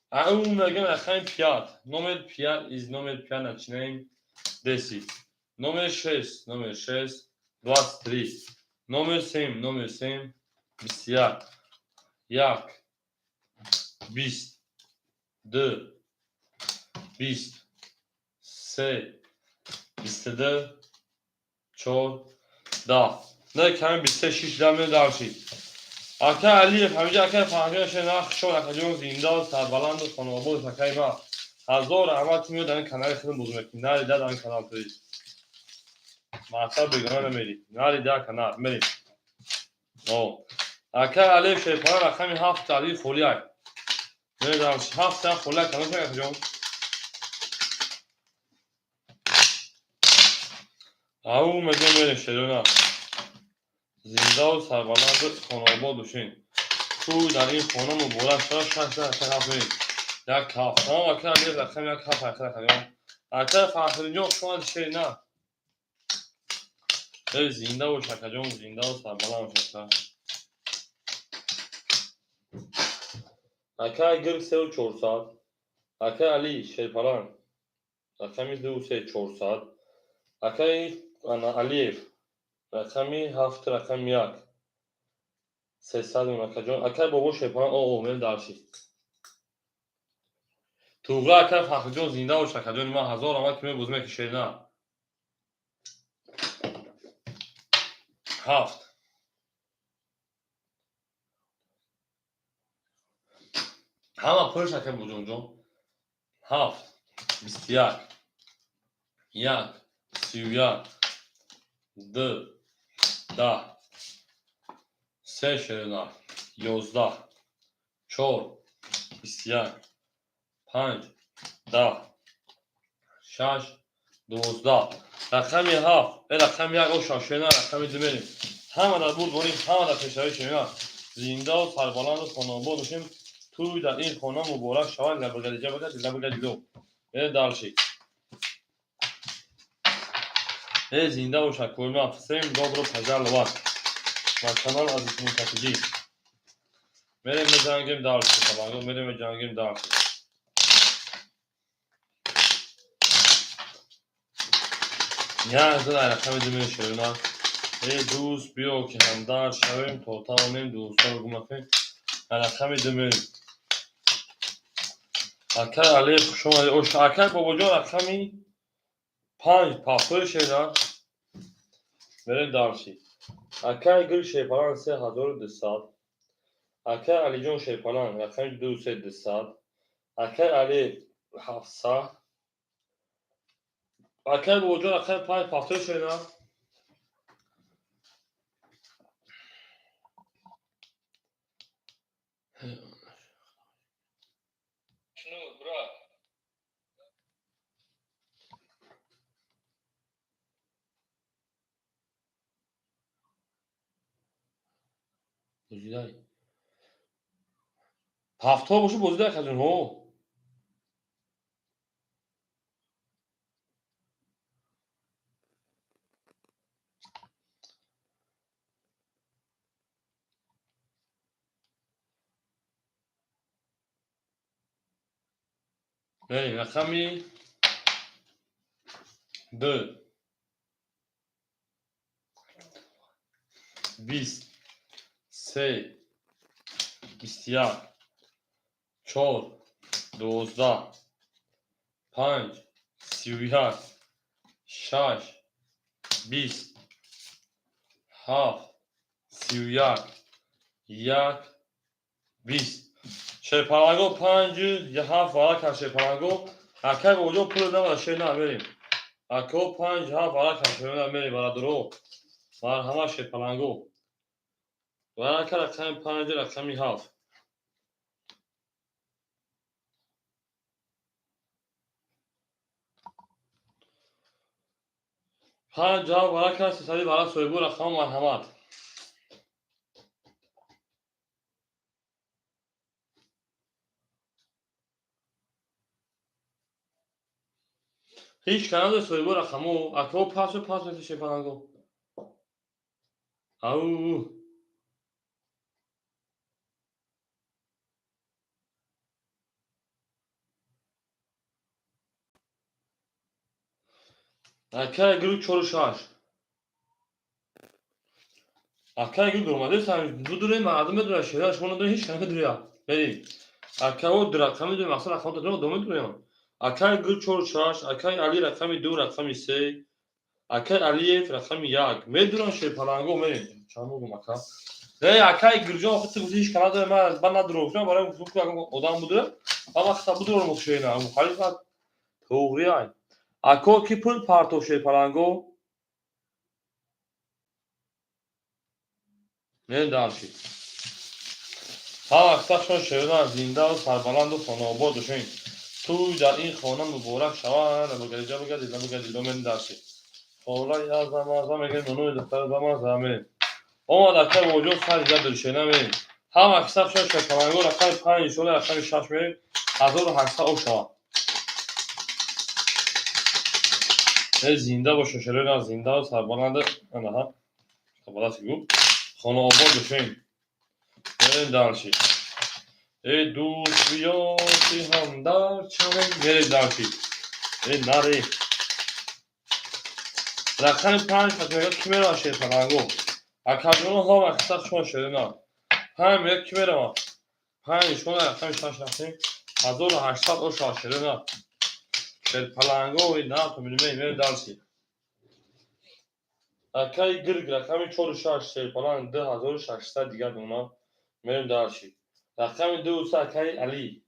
Ау мегем, рақами пять. Номер пять, из номер пять начинаем 10. Номер шесть, номер шесть, 23. Номер семь, номер семь, 21. Як, 20, ду, 20, се, 22, чор, 10. Не, ками 23, шиш дам дальше. Ака Алиев, ҳамиҷа акай Фаҳмиа шена, хушон, акаҷон, зиндаву сарбаланду хонобод, акаи ма. Ҳазор раҳмат, ки меёд дар ин канали худам бозӣ мекунӣ. Нари да дар ин канал туи. Мақсад бегона намери. Нари да канал, мерем. О. Акай Алиев шерпалан рақами ҳафт ади холияк. Мерем ҳафт та холияк канал, акаҷон. Ау мегем, мерем шерона. Зиндаву сарбаланду хонобод бошед. Ту дар ин хона муборак шавад, шаш та ҳафт мерем. Як ҳафт. Тамом, ака Алиев рақами як ҳафт, ака акаҷон. Ака Фахриддинҷон, хуш омадед, шерина. Эй, зинда бош, акаҷон, зиндаву сарбаланд бош, ака. Акай Гирг сеу чорсад. Акай Али шерпаланг рақами ду се 400. Акай ана Алиев рақами ҳафт, рақами як 300, акаҷон. Акай Бобо шерпаланг, о о мерем дальше. Туғра, акай Фахриҷон, зинда бош, акаҷони ман, ҳазор раҳмат, ки мебозӣ мекунӣ, шерина. Ҳафт. Ҳама пурш, акай Бобоҷонҷон. Ҳафт, 21, як, 31, ду, 10, се, шерина, 11, чор, 21, панҷ, 10, шаш, 12. Рақами ҳафт, э рақами як, о шашена, рақами ду мерем. Ҳама дар бурд борем, ҳама дар пешравӣ, шерина. Зиндаву сарбаланду хонобод бошем. Тӯй дар ин хона муборак шавад. Лабагадиҷа багад, лабагадило. Э дальше. Э зинда боша, койма. Всем добро пожаловать на канал Азизмун Катиҷи. Мерем меҷангем дальше, табанго, мерем меҷангем дальше. Як ду рақами ду мешавем. Эй дӯст, биё ки ҳамдард шавем, то тавонем дӯстонро гум накунем. Рақами ду мерем. Акай Алиев, хуш омадед. Ош, акай Бобоҷон, рақами панҷ пафтои шера. Мерем дальше. Акай Гул Шерпаланг 3200. Акай Алиҷон Шерпаланг рақами ду се дусад. Акай Алиев 700. Акай Бобоҷон рақами панҷ пафтои шера.
Брат.
Бозидай. Ҳафтҳо бошу бозидай хаҷон, ҳо. Мерем рақами ду. 20, се, 21, чор, 12, панҷ, 31, шаш, 20, ҳафт, 31, як, 20. Шерпаланго панҷу ҳафт варака шерпаланго. Акай Бобоҷон пул намада шер на мерем. Ако панҷ ҳафт варака шер на мерем бародаро. Марҳамат шерпаланго. Варака рақами панҷ рақами ҳафт. Панҷ ҳафт варака сесади варака соҳибу рақам марҳамат. Ҳеҷ канале соҳибу рақамо ако пасу пас меси шерпаланго. Ау. Акай гуру чору шаш. Акай гуру гурмаде сан будуре мардум медура шера шумо надоред ҳеҷ канале дура. Бери. Акао ду рақами ду мақсад рақам ду ду медурем. Акай гуру чору шаш, акай Али рақами ду рақами се, акай Алиев рақами як. Медурам шерпаланго мерем. Чанд бугум ака? Эй акай Гурҷон охир ту гуфти ҳеҷ канал дорем, ман бан надурам. Гуфтам барои гуфтам ки одам будура. Ба вақта будурам шена. Мухалифат туғри ай. Ако ки пул партов шерпаланго? Мерем дальше. Ҳар вақта шумо шерона зиндаву сарбаланду хонаобод бошед. Тӯй дар ин хона муборак шавад. Набагариҷа багади, набагади, мерем дальше. Хола язам азам мегӯем, нунуи духтар зам азам мерем. Омад акай Бобоҷон сар иҷа дуршена мерем. Ҳар вақта шумо шерпаланго рақами панҷ сола рақами шаш мерем. 1800 об шавад. Эй зинда боша шерона зиндаву сарбаланду анаҳа. Сарбаланд гу. Хонаобод бошед. Мерем дальше. Эй дӯст биё ки ҳамдард шавем. Мерем дальше. Эй наре. Рақами панҷ пас мегӯяд ки меравад шерпаланго. Акаҷоно ҳо вақта шумо шерона. Панҷ мегӯяд ки меравад. Панҷ шумо рақами шаш рафтем. 1800 о шавад шерона. Шерпаланго на то милимей мерем дальше. Акай гирг рақами чору шаш шерпаланг 2600 дигар дона. Мерем дальше. Рақами ду се акай Али.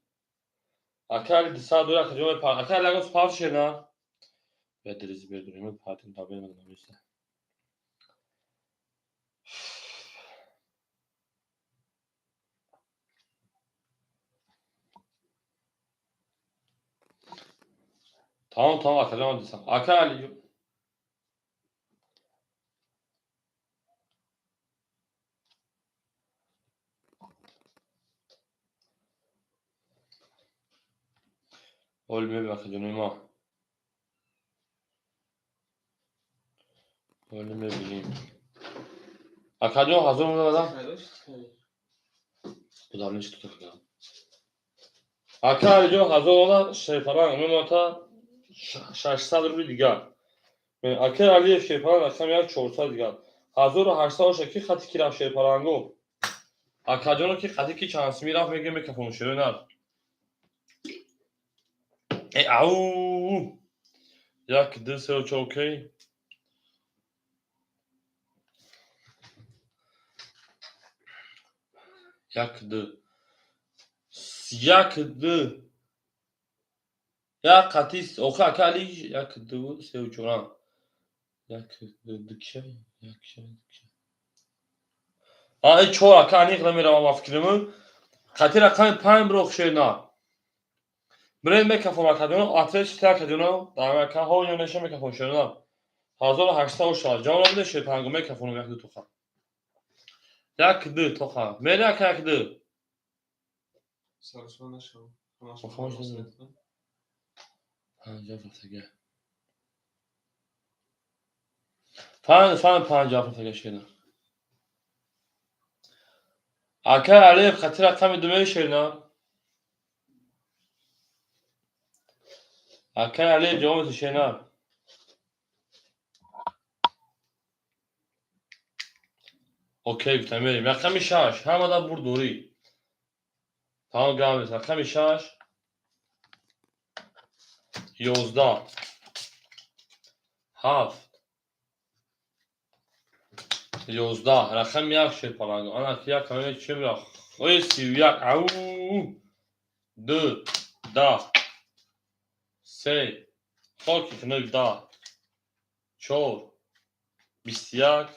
Акай Али дусад ду акаҷон мепар. Акай Али агос пав шерна. Бедриз бедурим партим табел намеса. Тамом тамом акаҷон дисам. Акай Али Оли мебинам, акаҷонои ман. Оли мебинем. Акаҷон, 1000 рубл. Куда что такое? Ака Алиҷон, 1000 рубл шерпаланг мемонад, 600 рубли дигар. Ака Алиев, шерпаланг рақами як, 400 дигар. 1800 оша ки хати ки рафт, шерпаланго. Акаҷоно ки хати ки чанд сими рафт, мегӯем, мекафон шерои нар. Э ау! Як, ду, се, чор, окей. Як, ду. Як, ду. Як қати охи ака Али, як, ду, се, чор. Як, ду, ду киша, як киша, ду киша. А, э чор ака аниқ намеравам ба фикриму. Қати рақами панҷ биро, шерна. Биред, мекафон, акаҷоно, отряд шита, акаҷоно, дар акаҳо ё неша мекафон, шерна. 1800 ошад. Ҷавоб биде, шерпанго мекафонам як ду тоқа. Як ду тоқа. Мере, ака, як ду.
Саросима нашав.
Хомӯш назанед. Панҷ рафтага. Панҷ, панҷ, панҷ рафтага, шерна. Ака Алиев, қати рақами ду мери, шерна. Акай Алиев, ҷавоб медиҳ, шерна. Окей гуфтам, мерем. Рақами шаш, ҳамада бурдорӣ. Тамом, гап нест. Рақами шаш, 11, ҳафт, 11, рақами як, шерпаланг. Ана ки як ҳаме чи мерафт? Ой, 31, ау! Ду, 10, се, хоки хунук, 10, чор, 21,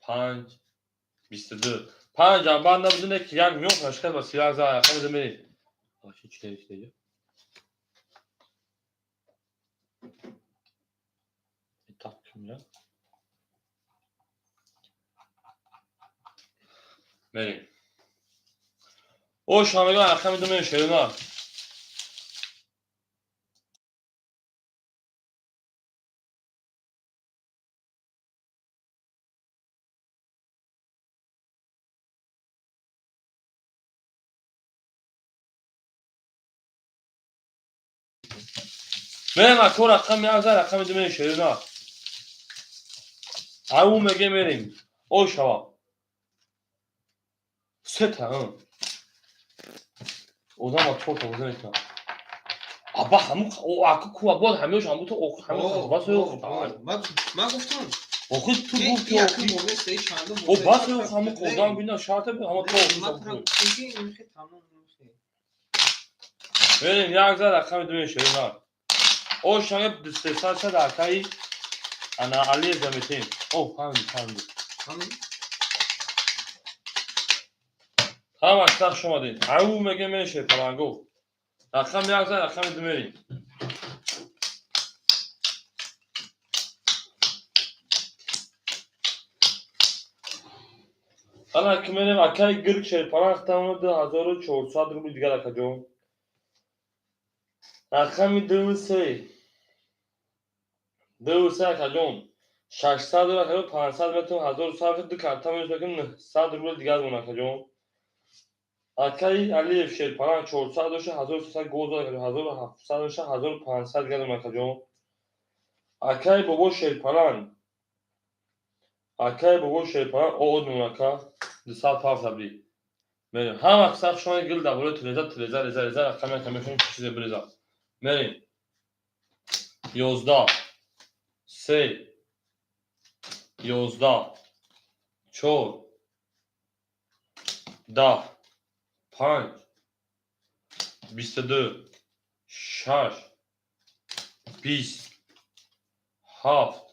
панҷ, 22. Панҷ баъд набудине ки як миён нашкаст ба 31 за рақами ду мерем. Чи Так, мерем. Ош ҳамагон рақами ду мерем, шерина. Мерем, ако, рақами як за рақами ду мерем, шерина. Ау меге, мерем. Ош ҳава. Сета, одама чорта бозӣ мекунад. Аба ҳаму аку ку боз ҳамёш ҳаму ту ҳаму бас.
Ман гуфтам.
Охи ту гуфти, о бас, ҳаму одам бина шарта ҳама то. Мерем, як за рақами ду мерем, шерина. Ош ҳаме 300 шад, акаи ана Алиев заметем. О, фаҳмид, фаҳмид. Ҳама сах шумадед. Ау меге, меше паланго. Рақами як за рақами ду мерем. Ана ки мерем, акаи гирк, шерпаланг тамоми 2400 рубли дигар, акаҷон. Рақами дуву се. Дуву се, акаҷон. 600 рубл, акаҷон, 500 метон, 1100, ду карта мешаким, 900 рубл дигар мон, акаҷон. Акаи Алиев, шерпаланг 400 доша, 1300 гол зад, 1700 доша, 1500 дигар мон, акаҷон. Акаи бобо, шерпаланг. Акаи бобо, шерпаланг од мон, ака. 200 рубли. Мерем. Ҳама сах шумо гил дар болои телеза, телеза, реза, реза, рақами ака мехоҳем чизе биреза. Мерем. 11, се, 11, чор, 10, панҷ, 22, шаш, 20, ҳафт,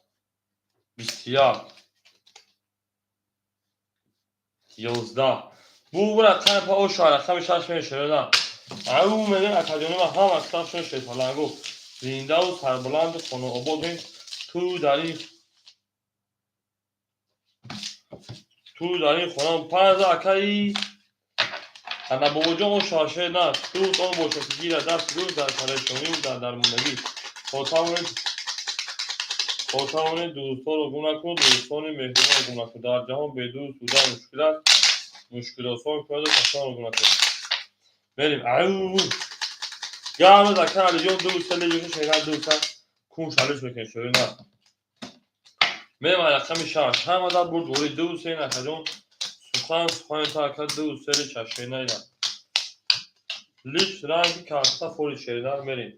21, 11. Бу рақами па оша рақами шаш мешавад. Ау мегӯям, акаҷонима, ҳама сафшон шерпалангу. Зиндаву сарбуланду хонаобод бошед. Ту дар ин хона панҷ акаи Ана бобоҷон, о шаше на дӯст он бошад, ки гирад дасти дӯст дар парешонию дар дармондагӣ. То тавонед дӯстҳоро гум накунед, дӯстони меҳрубонро гум накунед. Дар ҷаҳон бедӯст будан мушкил аст, мушкилосон кунеду касонро гум накунед. Мерим. Ау, гап ака Алиҷон, ду се леҷоша шера, ду са кун шалиш мекунед, шӯри на. Мерим рақами 6. Ҳамада бурд бори ду се накаҷон. Сухан сухани та ака, ду се лича шерина ина. Лич ранги карта фори шерина, мерим.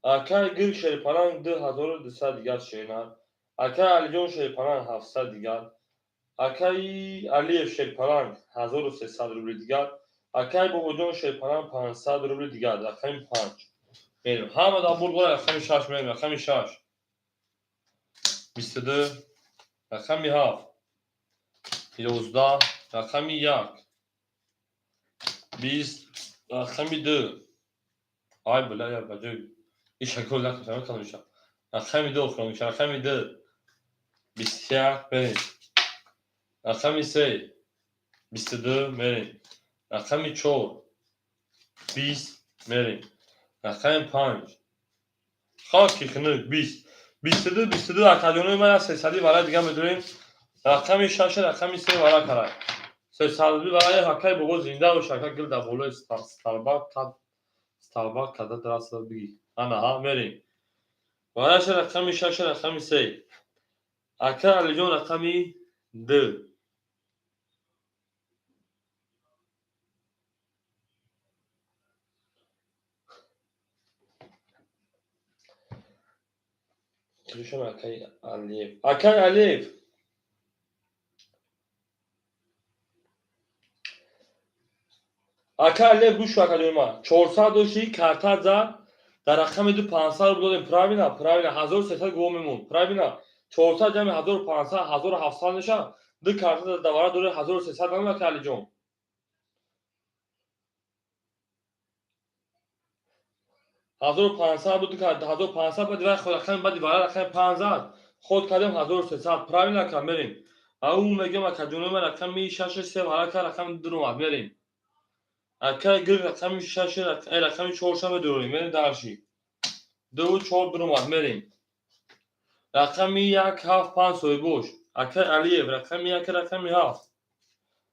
Акай гир шерипаланг 2200 дигар шерина. Акай Алиҷон шерипаланг 700 дигар. Акаи Алиев шерипаланг 1300 рубли дигар. Акай Бобоҷон шерипаланг 500 рубли дигар. Рақами 5. Мерим. Ҳамада бурд бора рақами 6 мерим. Рақами 6. 22. Рақами 7. 11. Рақами 1. 20. Рақами 2. Ай бля, я ба ҷои ишакол накашам, калон. Рақами 2 охирон меша. Рақами 2. 21, мерим. Рақами 3. 22, мерим. Рақами 4. 20, мерим. Рақами 5. Хоки хунук 20. 22, 22. Акаҷонои ман як сесади варай дига медорем. Рақами 6, рақами 3 вара карай. Сесади варай. Акай бобо, зинда бош, ака. Гил дар болои столба кад столба када драса биги. Ана ҳа, мерим. Вараша рақами 6, рақами 3. Ака Алиҷон, рақами 2. Киришон акай Алиев. Акай Алиев. Акай Алиев, гӯш кун, акаҷони ман. 400 дошти, карта зад, дар рақами 2 500 рубл додем. Правильно? Правильно. 1300 гувоҳ мемонд. Правильно? 400 ҷамъи 1500 1700 мешавад. Ду карта дар вара дори, 1300 намемонад, акай Алиҷон. 1500 буд, 1500, баъди вай рақами баъди вара рақами 5 зад. Ход кардем 1300. Правильно, ака, мерим. Ау мегӯям, акаҷонои ман, рақами 6 се вара кард, рақами 2 омад, мерим. Акай гир рақами 6, рақами 4 ша медорем, мерим дальше. 2 4 дуромад, мерим. Рақами 1 7 5 соҳибош. Акай Алиев, рақами 1, рақами 7.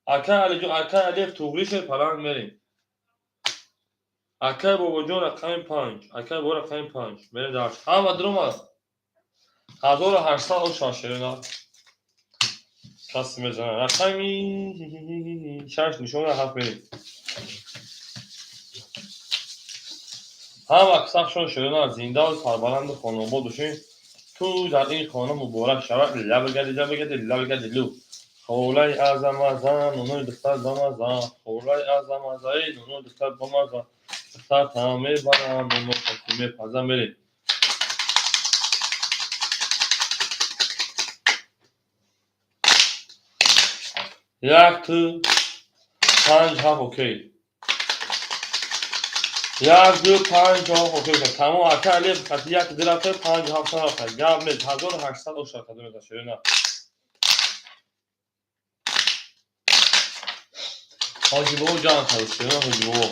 Акай Алиҷон, акай Алиев туғри шед паланг, мерим. Акай Бобоҷон, рақами 5. Акай бобо, рақами 5. Мерим дальше. Ҳама дуромад. 1800 оша шерина. Касе мезанад. Рақами 6 нишона 7, мерим. Ҳама сахшон шерина, зиндаву сарбаланду хонобод бошед. Ту дар ин хона муборак шавад. Лабгади лабгади лабгади лу. Холаи азамаза, нунои духтар бамаза. Холаи азамазаи, нунои духтар бамаза. Духтар та мебарам, нуно каси мепазам, мерем. Як ту панҷ ҳафт, окей. Як ду панҷ ҳафт, окей. Тамом, ака Алиев хати як ду рафта, панҷ ҳафт рафта. Гап нест, 1800 оша кадом шерина. Ҳоҷи бобо ҷамъ кард шерина, ҳоҷи бобо.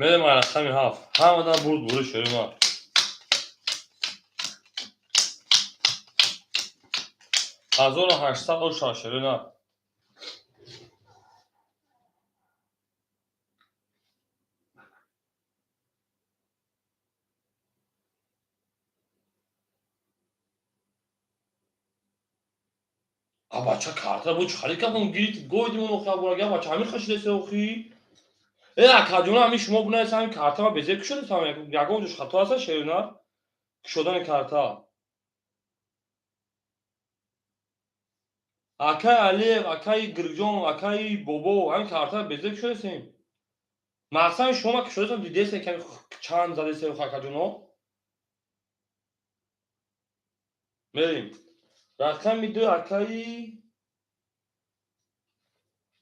Мерем рақами 7. Ҳамада бурд бури шерина. 1800 оша шерина. А бача карта бу чӣ харид кардам, гирифт гойдимон охи абурага, бача ҳамин хашидесе охи. Э, акаҷона, ҳамин шумо бунаест, ҳамин карта ма безеб кушодесам, ягон ҷош хато аста, шерина? Кушодани карта. Акай Алиев, акаи Гиргҷон, акаи Бобо, ҳамин карта безеб кушодесем. Мақсади шумо кушодесам, дидесем ками чанд задесем, акаҷоно. Мерим. Рақами 2, акаи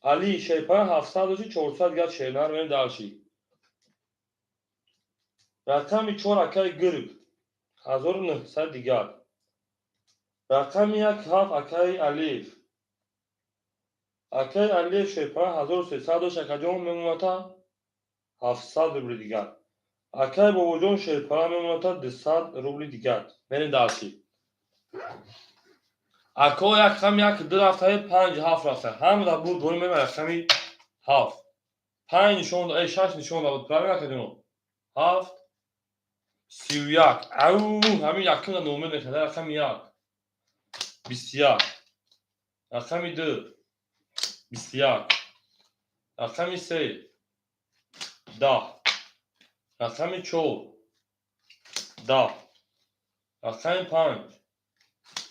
Али шерпан 700 дошти, 400 дигар шернар, мерем дальше. Рақами 4, акаи Гирг 1900 дигар. Рақами як ҳафт, акаи Алиев. Акаи Алиев шерпаланг 1300 дошт, акаҷон, мемоната 700 рубли дигар. Акаи Бобоҷон шерпаланг мемоната 200 рубли дигар. Мерем дальше. Ако як рақам як ду рафтаи, панҷ ҳафт рафта. Ҳам да буд борим, мема рақами ҳафт. Панҷ нишон, шаш нишон дод. Правильно, акаҷон? Ҳафт, 31. Ау, ҳамин якум номер мехӯрад. Рақами як. 21. Рақами ду. 21. Рақами се. 10. Рақами чор. 10. Рақами панҷ.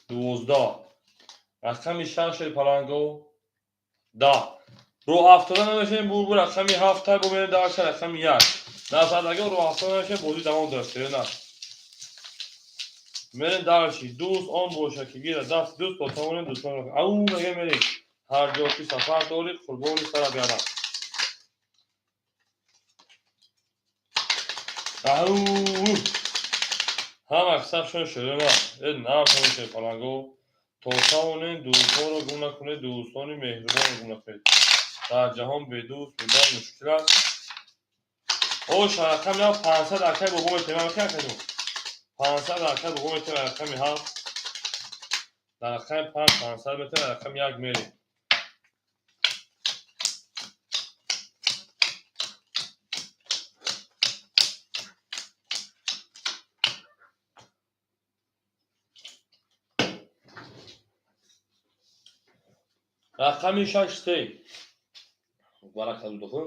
12. Рақами шаш, шерпаланго. 10. Роҳ афтода намешавем, бурбур, рақами ҳафта бо мерем дальше, рақами як. Назардаго роҳ афтода намешавем, бозӣ давом дорад, серена. Мерем дальше. Дӯст он боша, ки гирад дасти дӯст, то тавонем дӯстон. Ау, мега мерем. Ҳар ҷо ки сафар дорӣ, қурбони сарат гардам. Ау! Ҳама сафшон ширина. Э, нафаҳмед, шерпаланго. То тавонем дӯстҳоро гум накунед, дӯстони меҳрубонро гум накунед. Дар ҷаҳон бедӯст будан мушкил аст. Ош, рақами ҳафт 500, акай бобо метем, акай 500, акай бобо метем, рақами ҳафт. Дар рақами панҷ 500 метем, дар рақами як мерем. Рақами шаш се. Баракаллоҳу.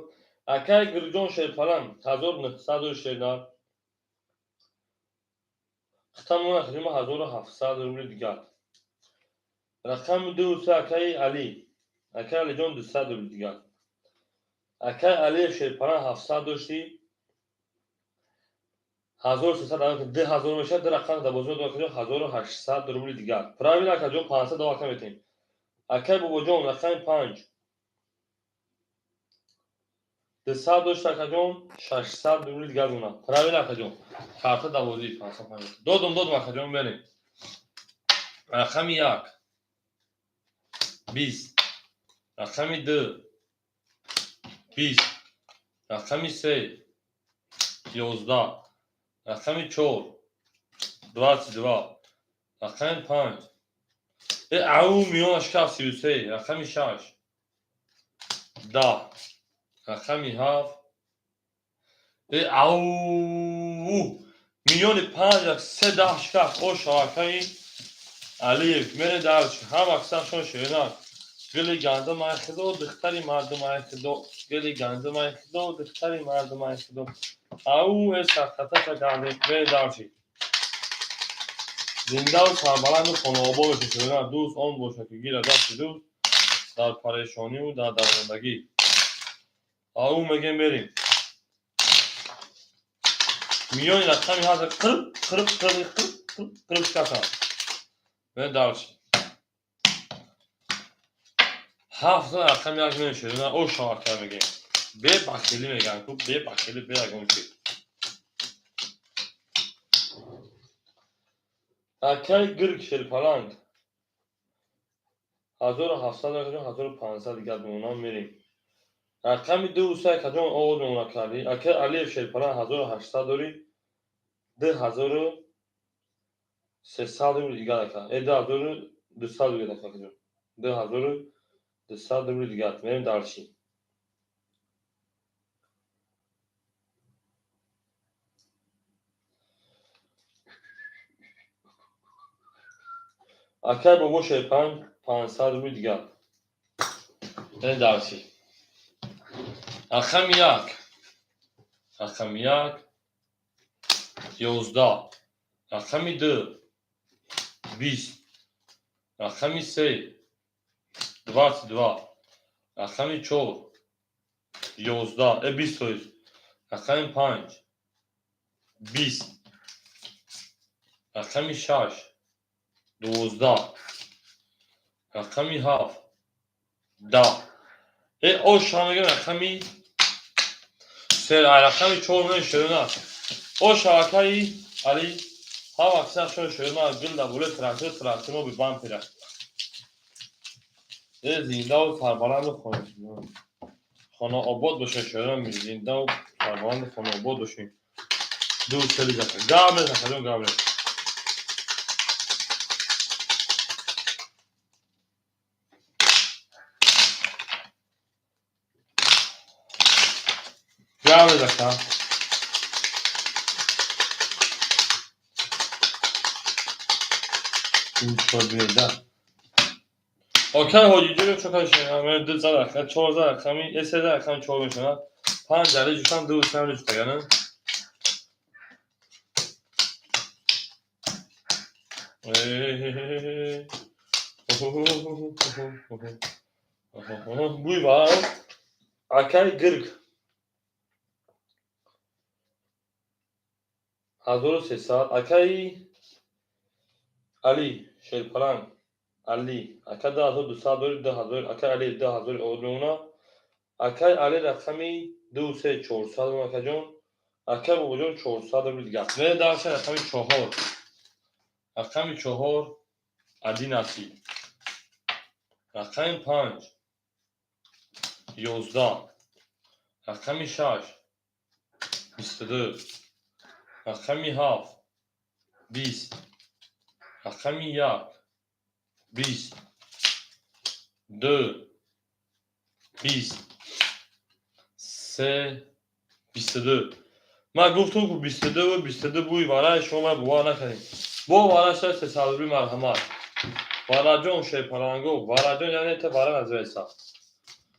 Акай Гирҷон шерпаланг 1900 шернар. Хитамона хима 1700 рубли дигар. Рақами ду се, акаи Али. Акаи Алиҷон 200 рубли дигар. Акаи Алиев шерпаланг 700 дошти. 1300 2000 мешавад, ду рақам дар бозор дорад, 1800 рубли дигар. Правильно, акаҷон, 500 дова ака метем. Акаи Бобоҷон, рақами панҷ. 200 дошт, акаҷон, 600 рубли дигар монад. Правильно, акаҷон. Карта давозӣ 550. Додум, додум, акаҷон, мерем. Рақами як. 20. Рақами ду. 20. Рақами се. 11. Рақами чор. 22. Рақами панҷ. Э, ау, миёна шикафт, 33. Рақами шаш. 10. Рақами ҳафт. Э, ау, миёни панҷ як се даҳ шикафт. Ош, акаи Алиев, мере дальше. Ҳама аксаршон ширинак. Гули гандум ай худо, духтари мардум ай худо. Гули гандум ай худо, духтари мардум ай худо. Ау, э, сархаташа гардем. Мере дальше. Зиндаву сарбаланду хонаобод бошед, ширинак. Дӯст он бошад, ки гирад дасти дӯст дар парешониву дар дармондагӣ. Ау, мегем, мерем. Миёни рақами ҳафт қирқ, қирқ, қирқ, қирқ, қирқ, қирқ шикастам. Мерем дальше. Ҳафт рақами як мерем, ширина. О, шавака мегем. Бебахилӣ мегӯянд ку, бебахилӣ, бе ягон чиз. Акаи Гирг шерпаланг 1700, 1500 дигар мемонам, мерем. Рақами ду се, акаҷон, оғоз мемона кардӣ. Акаи Алиев шерпаланг 1800 дорӣ, 2300 рубли дигар, ака. Э, 2200 рубли, акаҷон. 2200 рубли дигар. Мерем дальше. Акаи Бобо шерпаланг 500 рубли дигар. Мерем дальше. Рақами як. Рақами як. 11. Рақами ду. 20. Рақами се. 22. Рақами чор. 11. Э, 20 тоист. Рақами панҷ. 20. Рақами шаш. 12. Рақами ҳафт. 10. Э, оша мегӯям, рақами се, рақами чор мерем, ширина. Оша, акаи Али. Ҳама киса шои шои ма гил да боле трактор, трактор мо би бампера. Е зиндаву сарбаланду хонаобод бошед, шоирон, зиндаву сарбаланду хонаобод бошед. Ду сели зака. Гап нест, акаҷон, гап нест. Гап нест, ака. Ду чор бинеда. Окай ҳоҷиҷон, чо кашем? Ду зад ака, чор зад рақами, се зад рақами чор мешавад. Панҷ али ҷустам, ду сам ҷустагана. Буй ва акай гирг 1300, акай Али Шерпаланг Али ака 2200 дори, 2000, акай Али 2000 овод мемона. Акай Али рақами ду се 400, акаҷон, акай Бобоҷон 400 рубли дигар. Ме дарша рақами чоҳор, рақами чоҳор 11, рақами панҷ 11, рақами шаш 22, рақами ҳафт 20, рақами як 20, ду 20, се 22. Ман гуфтум, ку 22-ву 22 буи вараи шумо ман бовар накардем. Бо вараша 300 рубли, марҳамат. Вараҷон Шерпаланго, Вараҷон, яъне та вара называется.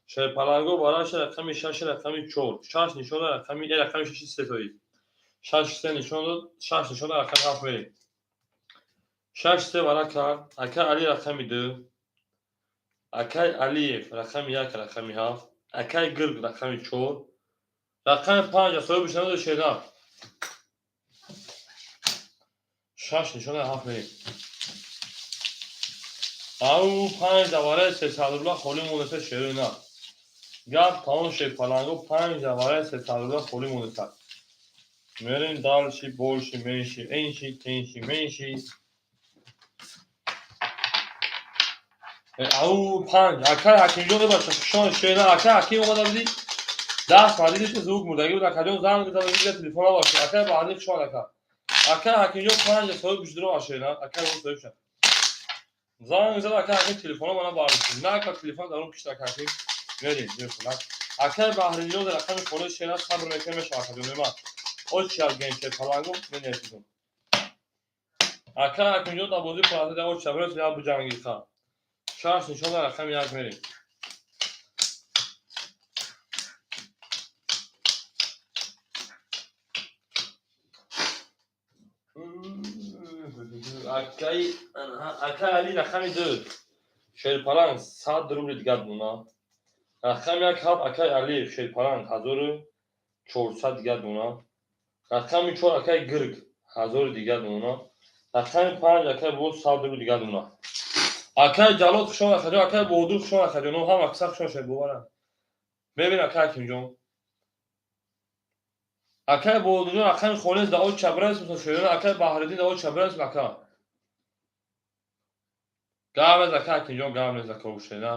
Шерпаланго вараша рақами шаш, рақами чор. Шаш нишон рақами, рақами шаши се тои. Шаш се нишон дод, шаш нишон рақами ҳафт мерем. Шаш се вара кард, акай Али рақами ду, акай Алиев рақами як, рақами ҳафт, акай Гирг рақами чор, рақами панҷ соҳибиш надоди шерна. Шаш нишона ҳафт мерем. Ау панҷ давараи 300 рубла холӣ монеса, шерои на. Гап тамом, Шерпаланго, панҷ давараи 300 рубла холӣ монеса. Мерем дальше, больше, меньше, энши, тенши, меньши. Ау панҷ, акай Ҳакимҷон бача, хушон шерна, акай Ҳаким омада будӣ? Даст мадиди ки звук мурдагӣ буд, акаҷон занг зада буд, телефон набошад. Акай баъди хушон ака. Акай Ҳакимҷон панҷ соҳиб бишдиро ашерна, акай соҳиб шад. Занг зад акай Ҳаким, телефона мана бардошт. Нака телефон дар он кишт, акай Ҳаким. Мерем, мерем. Акай Баҳринҷон рақами хонаи шерна сабр мекунем, мешавад, акаҷон, меман. Очи аз генче палангу менесидум. Акай Ҳакимҷон дар бозии паразит очи шабрес я буҷанги ха. Шаш нишон рақами як мерем. Акай Али рақами ду. Шерпаланг 100 рубли дигар дона. Рақами як ҳафт акай Алиев Шерпаланг 1400 дигар дона. Рақами чор акай Гирг 1000 дигар дона. Рақами панҷ акай боз 100 рубли дигар дона. Акай Ҷалол хушон акаҷон, акай Боҳодур хушон акаҷон, ҳама аксар хушон шуд, боварам. Мебин, акай Ҳакимҷон. Акай Боҳодурҷон рақами холис дао чабрас шоёна, акай Баҳриддин дао чабрас ака. Гап нест, акай Ҳакимҷон, гап нест, ака ушена.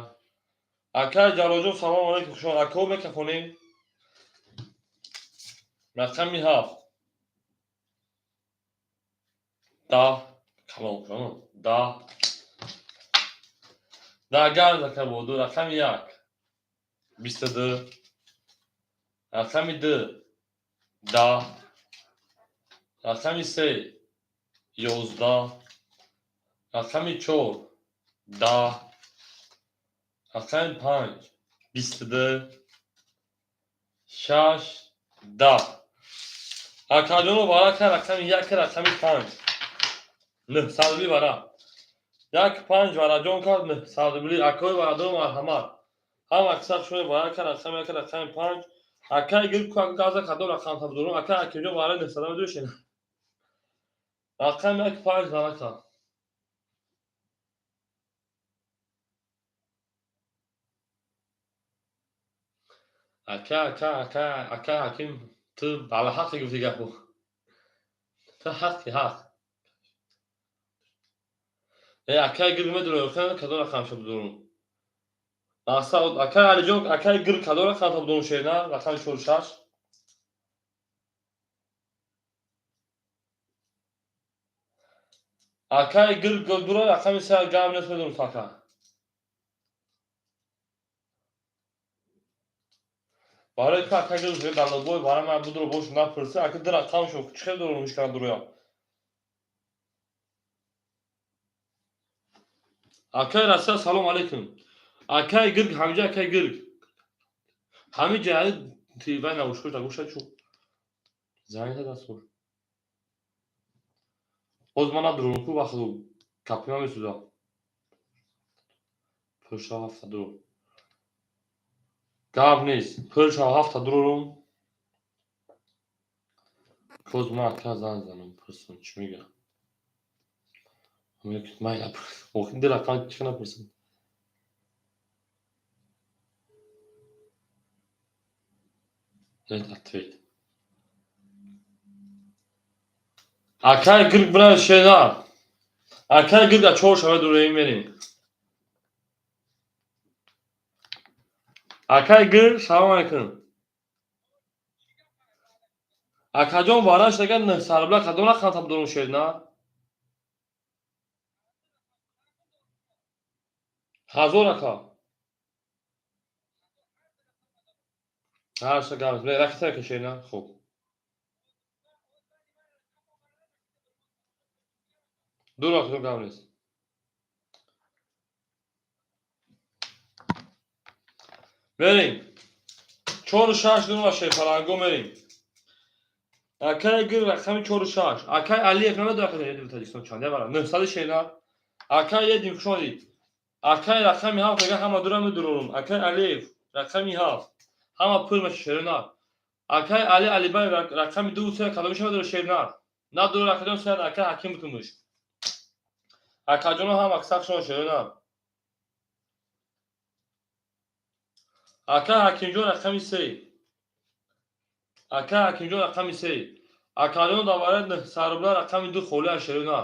Акай Ҷалолҷон, салом алейкум, хушон. Ако мекафонем. Рақами ҳафт. 10 калон хушон. 10. Да гап нест, акай Боҳодур, рақами як. 22. Рақами ду. 10. Рақами се. 11. Рақами чор. 10. Рақами панҷ. 22. Шаш. 10. Акаҷоно вара кар рақами як, рақами панҷ. 900 рубли вара. Як панҷ вараҷон кард 900 рубли. Акои варадор, марҳамат. Ҳама аксар шумо вара кар рақами як, рақами панҷ. Акай гир ку газа кадом рақам табдорум. Акай Акимҷон вара 900 медошен. Рақами як панҷ вара кард. Ака, ака, ака, ака Ҳаким, ту балаҳаққи гуфти гапу. Ту ҳаққи ҳақ. Акай гир медонам, кадом рақамша будорум. Акай Алиҷон, акай гир кадом рақамша будорум шерна? Рақами 46. Акай гир дура рақами 3 гап нест медонам ака. Барои ки ака гир далобой барои ман будуро бош напурси, ака ду рақамшо чӣ хел дорум ҳеч дуроя. Акай Россия, салом алейкум. Акай гирг ҳамиҷа, акай гирг. Ҳамиҷа вай набош, гӯша чу. Занг даст хӯр. Боз ман надурум ку вақт капима месӯза. Пурша ҳафта дур. Гап нест. Пурша ҳафта дурум. Коз ман ака занг занам, пурсам чӣ мега. Ман охир ду рақам чӣ напурсам. Нет ответ. Акай гирг бира шена. Акай гирг а чор шава дураим мерем. Акай гирг, салом алейкум. Акаҷон, бараш дагар 900 рубла кадом рақам табдорум шерна? 1000 ака. Ҳарша гап. Ракета кашена? Хуб. Ду ракета гап нест. Мерем. 4-6 дур шерпаланго мерем. Акай гир рақами 4-6. Акай Алиев намедонам акай Тоҷикистон чанд явара. 900 шена. Акай едим хуш омадид. Акай рақами 7 мега ҳама дура медурорум. Акай Алиев рақами 7. Ҳама пур меша шерна. Акай Али Алибаев рақами 2 3 кадомиша медура шерна. Надура акаҷон сер акай Ҳаким бутумуш. Акаҷоно ҳам аксаршон шерна. Акай Ҳакимҷон рақами 3. Акай Ҳакимҷон рақами 3. Акаҷон дар барои 900 рубла рақами 2 холиа шерна.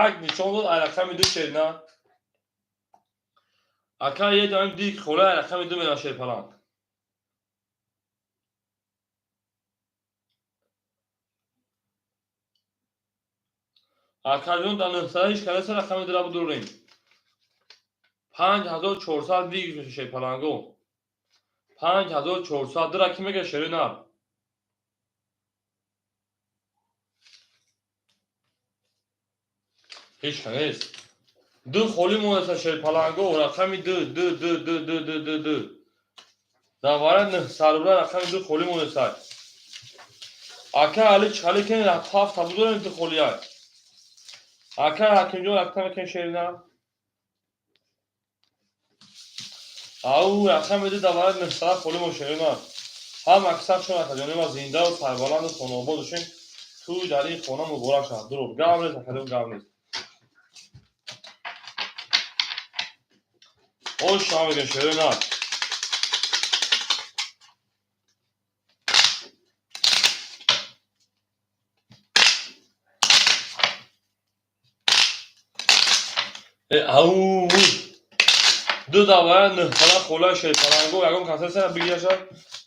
Як нишон дод ай рақами 2 шерна. Ака едам дик холиа ай рақами 2 мерам шерпаланг. Акаҷон дар 900 ҳеч кадеса рақами 2 ра будурем. 5400 виг меша шерпаланго. 5400 дура ки мега шерина. Ҳеч нест. Ду холӣ монеса шерпаланго рақами 2 2 2 2 2 2 2 2. Дар вара 900 рубла рақами 2 холӣ монеса. Ака Али чали кен ҳафта будурем ду холия. Ака Ҳакимҷон рақами кен шерина. Ау рақами 2 дар вара 900 холӣ мо шерина. Ҳам аксаршон акаҷони ма зиндаву сарбаланду хонобод бошем. Тӯй дар ин хона муборак шавад. Дуруд. Гап нест, акаҷон, гап нест. Ош шумо мегӯем шерина. Ау ду давая 900 хола шерпаланго ягон касеса бигираша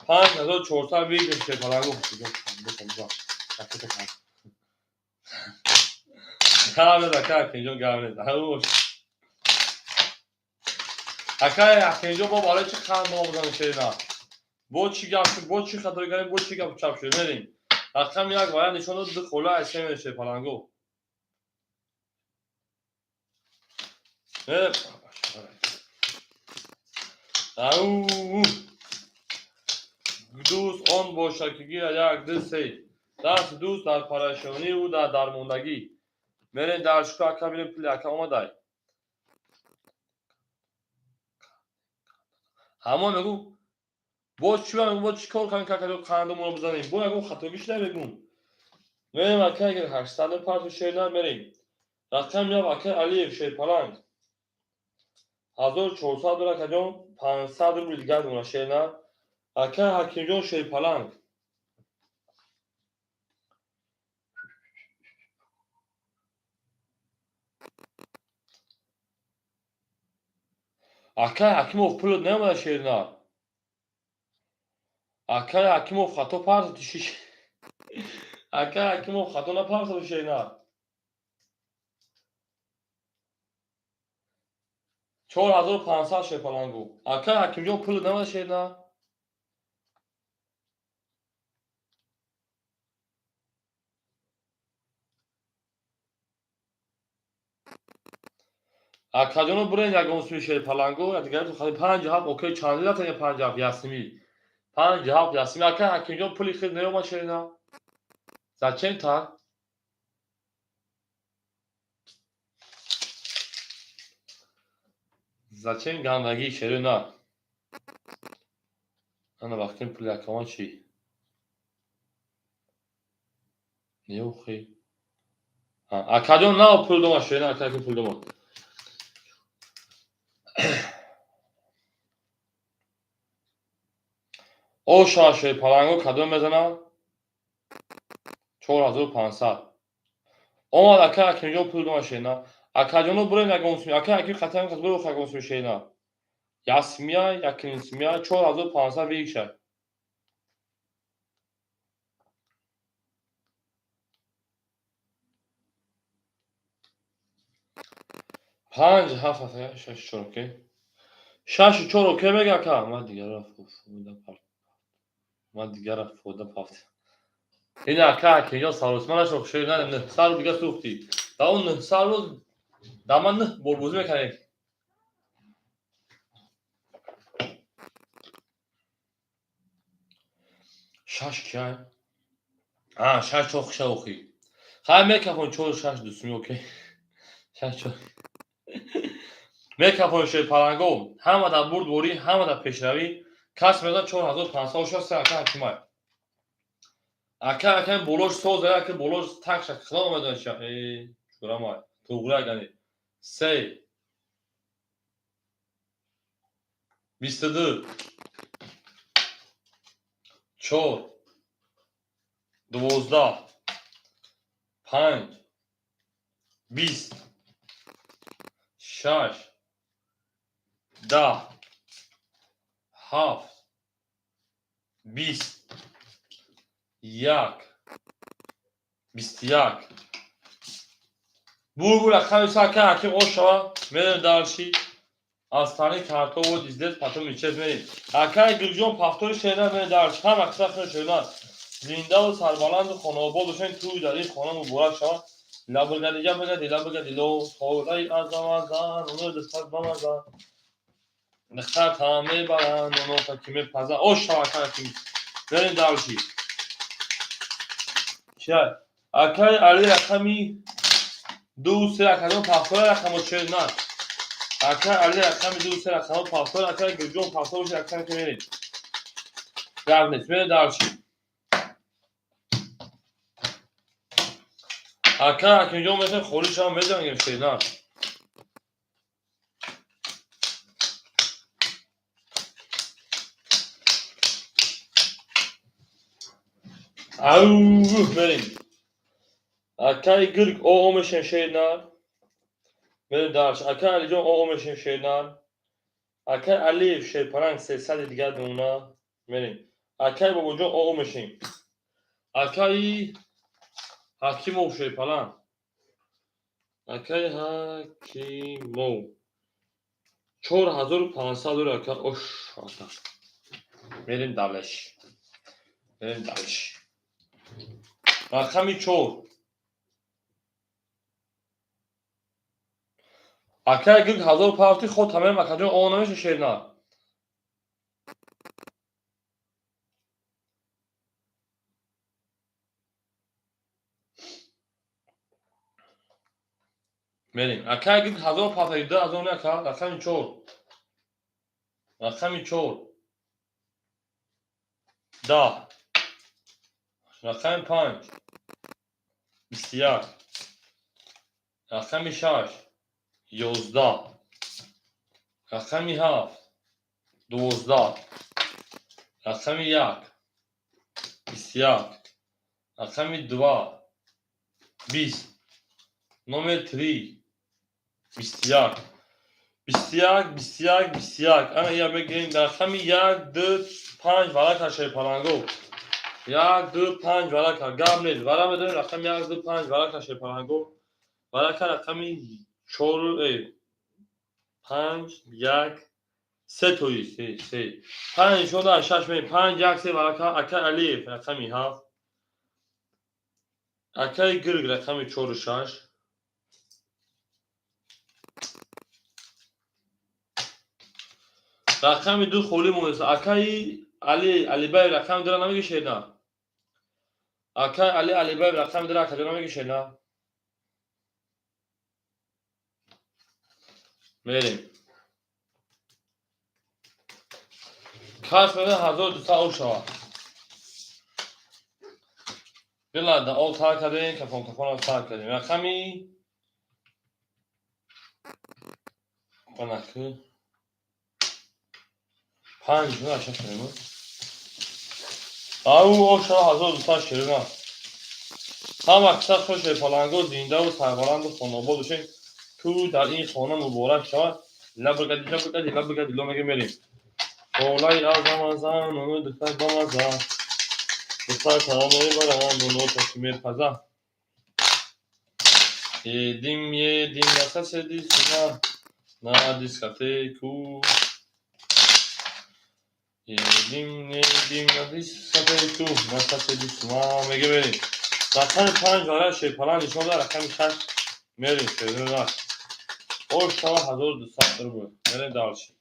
5400 бигир шерпаланго. Гап нест ака Ҳакимҷон, гап нест. Ау акай Ҳакимҷон бо барои чӣ қанд мо бизанем шерина? Бо чӣ гап шуд, бо чӣ хато кардем, бо чӣ гап чап шуд? Мерем. Рақами 1 вая нишон дод ду хола ай се мерем шерпаланго. Ау дӯст он бошад ки гирад 1 2 3. Дасти дӯст дар парешониву дар дармондагӣ. Мерем дар шука ака бинем пули ака омадай. Ҳамон мегӯ боз чӣ мегӯ, боз чӣ кор кардем ки ака қандумонро бизанем? Бо ягон хатогӣ шуда мегӯм. Мерем ака 800 парту шерна мерем. Рақами 1 ака Алиев шерпаланг. 1400 дур акаҷон, 500 рубл дигар дона шерна. Ака Ҳакимҷон шерпаланг. Акай Ҳакимов, пулот наомада, шернар. Акай Ҳакимов, хато партофти, шиш. Акай Ҳакимов, хато напартофти, шернар. 4500, шерпалангу. Акай Ҳакимҷон, пулот наомада, шернар. Акаҷоно, бурен ягон суи, шерпалангу, дигарто хади. 57, окей, чанди рафтан? 57 ясми, 57 ясми. Акай Ҳакимҷон, пули хел наёмад, шернар. Зачем так? Зачем гандагӣ, шерина? Ана вақтин пули акамон чӣ? Неохи. Акаҷон, на, пул дома, шерина, акаки пул дома. Оша, шерпаланго, кадом мезанам? 4500 омад. Ака Ҳакимҷон, пул дома, шерина. Акаҷоно, бурем ягон суми. Ака Ҳаким, хатам буро ягон суми, шерина. Ясмия, якнисмия, 4500 вигша. 5 7, 6 4, окей. 6 4, окей, мега, ака. Ман дигара фоида пафт. Ман дигара фоида пафт. Ин ака Ҳакимҷон саросма нашо, шерина, 900 рӯз дига сӯхтӣ. Да он 900 рӯз да ман нӯҳ бор бозӣ мекардем. Шаш кияй? А, 6 4 хуша охи. Хай, мекафон 4 6 дусми, окей. 6 4. Мекафон, шерпаланго, ҳама дар бурдворӣ, ҳама дар пешравӣ. Кас мезан 4500 оша се, ака Ҳакимай. Ака Ҳаким болош соз, ака болош такша, худо медонад ча. Э, чурамай. Туғра гани. Се. 22. 4. 12. 5. 20. 6. 10. 7. 20. 1. 21. Бургу рақами са, ака Ҳаким, ошава, мерем дальше. Аз тани карто вот издец, потом исчез, мерем. Акай Гулҷон, повтори, шерина, мерем дальше. Ҳама қисса хел, шерина. Зиндаву сарбаланду хонаобод бошен, тӯй дар ин хона муборак шавад. Лабагади ҷабагади лабагади ло хораи азамазан, оно дастат бамазан. Духтар та мебаранд, оно ки мепазан. Ошава, ака Ҳаким. Мерем дальше. Чай. Акай Али рақами 2 3, акаҷон, повтори рақамо, шерина. Акай Али рақами 2 3 рақамо повтор, акай Гулҷон, повтор бошед, акай, ки мерем. Гап нест, мерем дальше. Ака Ҳакимҷон, метавонем холӣ шавам, мезангем, шерина. Ау, мерем. Акай Гирг, о мешем, шерина. Мерем дальше. Акай Алиҷон, о мешем, шерина. Акай Алиев, шерпаранг, 300 дигар мемона. Мерем. Акай Бобоҷон, о мешем. Акаи Ҳакимов, шерпаланг. Акай Ҳакимов. 4500 доллар, ака. Ош, ака. Мерем дальше. Мерем дальше. Рақами 4. Акай Гирг, 1000 пафти ход тамем, акаҷон, о намеша, шерина. Мерем. Акай Гирг, 1000 пафти, 2000 не, ака, рақами 4. Рақами 4. 10. Рақами 5. 21. Рақами 6. 11. Рақами 7. 12. Рақами 1. 21. Рақами 2. 20. Номер 3. 21. 21, 21, 21. Ана я мегирем рақами як, ду, панҷ варака, шерпаланго. Як, ду, панҷ варака. Гап нест. Вара медорем рақами як, ду, панҷ варака, шерпаланго. Варака рақами чор, панҷ, як, се, тои се, се. Панҷ нишон шаш ме панҷ, як, се варака. Акай Алиев рақами ҳафт. Акай Гирг рақами чору шаш. Рақами ду холӣ монест. Акаи Али Алибаев рақами дура намегишед на? Акаи Али Алибаев рақами дура акаҷо намегишед на? Мерем. Каш мега 1200 об шавад. Билада об тар кардем, кафон кафонам сар кардем. Рақами банакы панҷ на шаш кардем. Ау об шава 1200 ширина. Ҳама киса хуш паланго, зиндаву сарбаланду хонобод бошед. Ту дар ин хона муборак шавад. Лабгади лабгади лабгади ло мега мерем. Олай азам азам, духтар бамаза. Духтар салом мебарам, дуно таши мепаза. Едим, едим, на соседи сюда, на дискотеку. Едим, едим, на дискотеку, на соседи сюда. Мега мерем. Рақами панҷ вара шерпалан нишон дад, рақами шаш мерем, шерина. Ош шава 1200 рубл. Мерем дальше.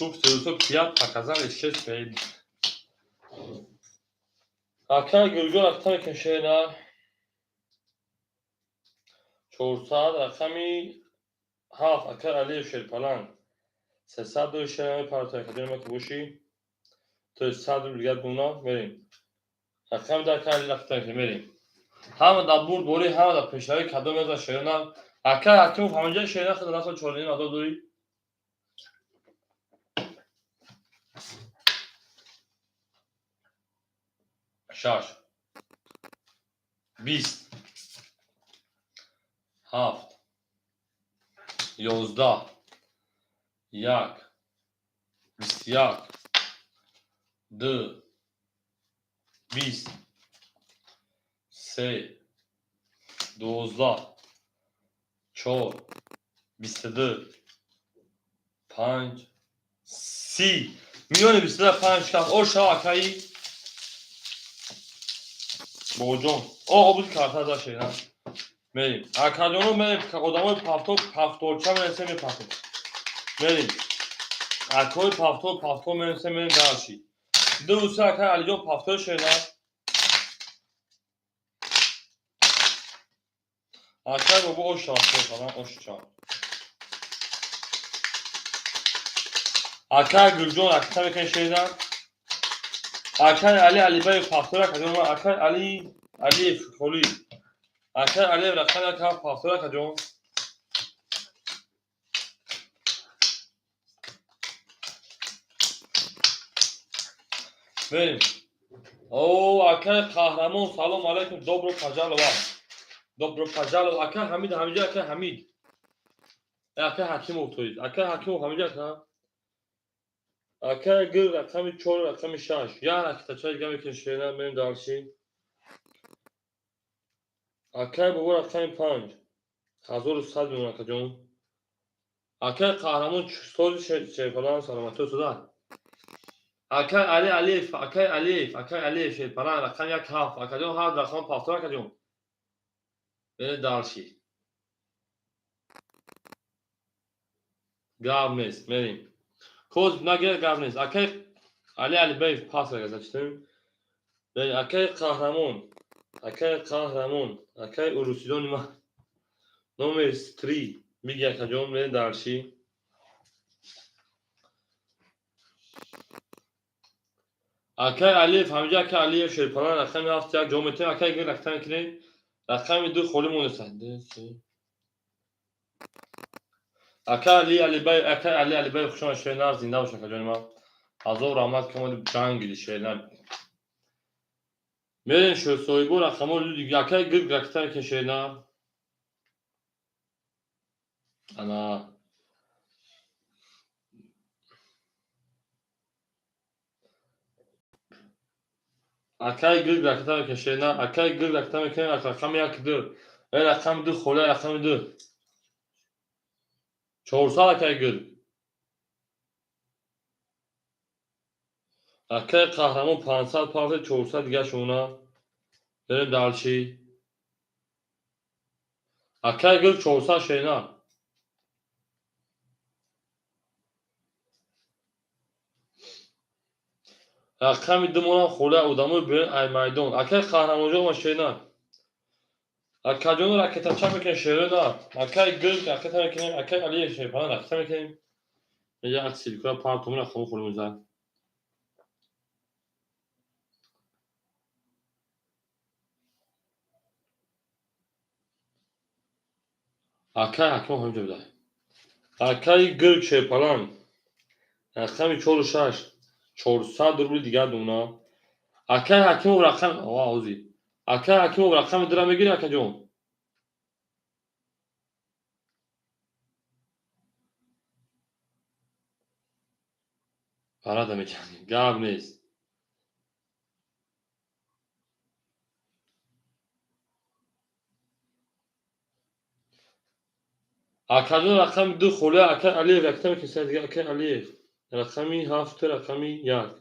Туп 35 показали 6 фейд. Акай Гүлгон рақами кашена 400 рақами ҳафт акай Алиев шерпаланг. 300 дори шерами парта академия ки бошӣ. То есть 100 рубл дигар гуна мерем. Рақами дар акай Али рақами мерем. Ҳама дар бурд борӣ, ҳама дар пешравӣ кадом яза шерина. Акай Ҳакимов ҳаминҷа шерина хид расо 4.5 ҳазор дорӣ. Шаш, бист, ҳафт, 11, як, 21, ду, 20, се, 12, чор, 22, панҷ, 30. Миллиони 22 панҷ кас. О шав акаи Бобоҷон. О, обуди карта за шена. Мерем. Акаҷоно мерем, одамои пафто пафторча мересем, мепафтем. Мерем. Акои пафто пафто мересем, мерем дальше. Ду се акаи Алиҷон пафто шена. Акаи бобо ош шава, ош шава. Акаи Гулҷон акта мекунед шена. Акаи Али Алибаев пафтора акаҷон, акаи Али Алиев холи. Акаи Алиев рақами як ҳафт пафтора акаҷон. Мерем. О, акаи Қаҳрамон, салом алайкум, добро пожаловать. Добро пожаловать. Акаи Ҳамид ҳамиҷа, акаи Ҳамид. Акаи Ҳакимов тоист. Акаи Ҳакимов ҳамиҷа ака. Акаи Гир рақами чор, рақами шаш. Як ракитача дига мекунем шена, мерем дальше. Акаи бобо рақами панҷ. 1100 миллион акаҷон. Акаи Қаҳрамон сози шерпалан саломатӣ суда. Акаи Али Алиев, акаи Алиев, акаи Алиев шерпалан рақами як ҳафт. Акаҷон ҳафт рақам пафтор акаҷон. Мерем дальше. Гап нест, мерем. Коз нагир гап нест. Акаи Али Алибаев пас рагаза читем. Акаи Қаҳрамон, акаи Қаҳрамон, акаи Урусидони ма номер 3 биги акаҷон, мерем дальше. Акаи Алиев ҳамиҷа, акаи Алиев шерпалан рақами ҳафт як ҷо метавем. Акаи гир рақами кинем. Рақами ду холӣ монеста. Ду, се. Акаи Али Алибаев, акаи Али Алибаев хуш омад, шернар, зинда бош акаҷони ман. Ҳазор раҳмат ки омади ҷангиди шернар. Мерем шӯсоҳибо рақамҳо акай гирд ракета кешена. Ана акай гирд ракета мекашена, акай гирд ракета мекунем, рақами як ду. Э рақами ду холя, рақами ду. 400 акай гирд. Акай қаҳрамон 500 парта 400 дига шуна. Берем дальше. Акай гирд 400 шена. Рақами ду монам холя одамои берин ай майдон. Акай қаҳрамонҷон ма шена. Акаҷоно ракетача мекунем шерона. Акай гирд ракета мекунем, акай Алиев шерпана ракета мекунем. Як силкура партум рақаму холӣ мезанем. Акай ҳаким ҳаминҷо буда. Акаи гирд шерпалан. Рақами чору шаш. 400 рубли дигар дуна. Акай ҳакимов рақами ози. Акай ҳакимов рақами дура мегири акаҷон? Парада мечанем. Гап нест. Акаҷон рақами ду холя акай Алиев ракета мекунем дига акай Алиев. Рақами ҳафт, рақами як.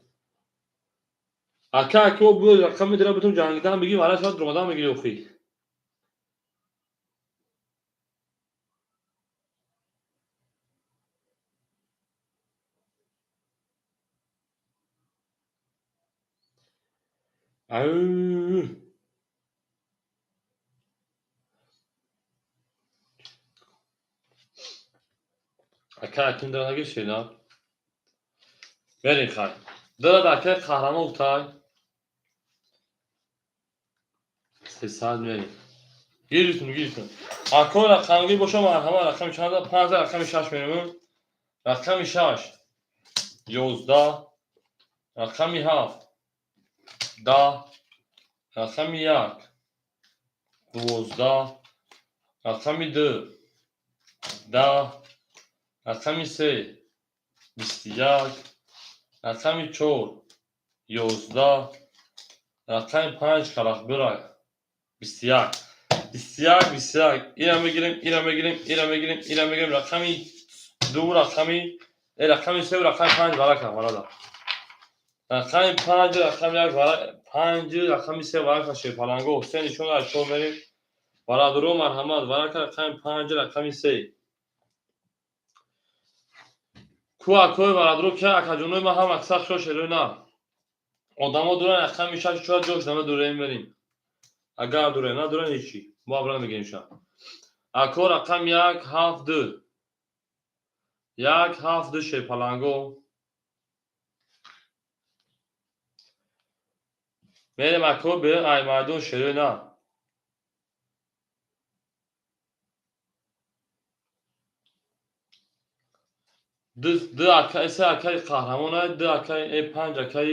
Ака ҳакимов биё рақами дура битун ҷангидан бигӣ, вара шавад дуромадан мегири охи. Ау. Ака ҳаким дура нагир шена. Берин хай. Дура да акай қаҳрамон гуфтай. 300 мерим. Гиритун, гиритун. Ако рақамгир боша марҳамат рақами чанд? 5 рақами 6 мерим. Рақами 6 11 рақами 7 10 рақами 1 12 рақами 2 10 рақами 3 21 рақами 4 11 рақами 5 қалақбира 21 21 21. Ира мегирем, ира мегирем, ира мегирем, ира мегирем. Рақами 2 рақами рақами 3 рақами 5 варака варада. Рақами 5 рақами 1 вара 5 рақами 3 варака шерпаланго. Се нишон аз 4 мерем. Бародаро марҳамат варака рақами 5 рақами 3. Ку акои бародаро ки акаҷонои ма ҳам аксар хиёл шерои на. Одамо дуран рақами 6 4 ҷош намедурем мерем. Агар дурем надурем ҳечи. Мо абра мегирем ша. Ако рақам 1 7 2. 1 7 2 шерпаланго. Мерем ако берем ай майдон шерои на. Ду акай се акай қаҳрамон ду акай панҷ акай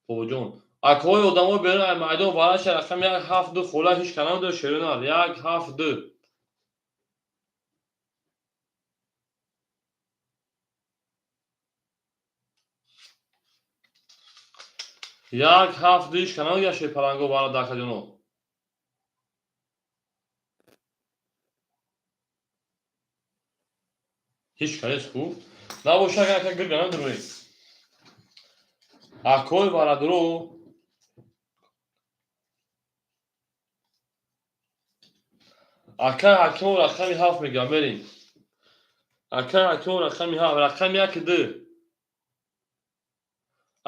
бобоҷон. Акои одамо берун ай майдон вараша рақами 1 7 2 хола ҳеч калам дор шерои на. 1 7 2. Як ҳафт ду ҳеч калам дигар шерпаланго вара дакаҷоно. Ҳеч калес ку? Набоша ака гирга надурӯй. Акои бародаро акай ҳакимов рақами 7 мегӯям мерем. Акай ҳакимов рақами 7, рақами 1 2.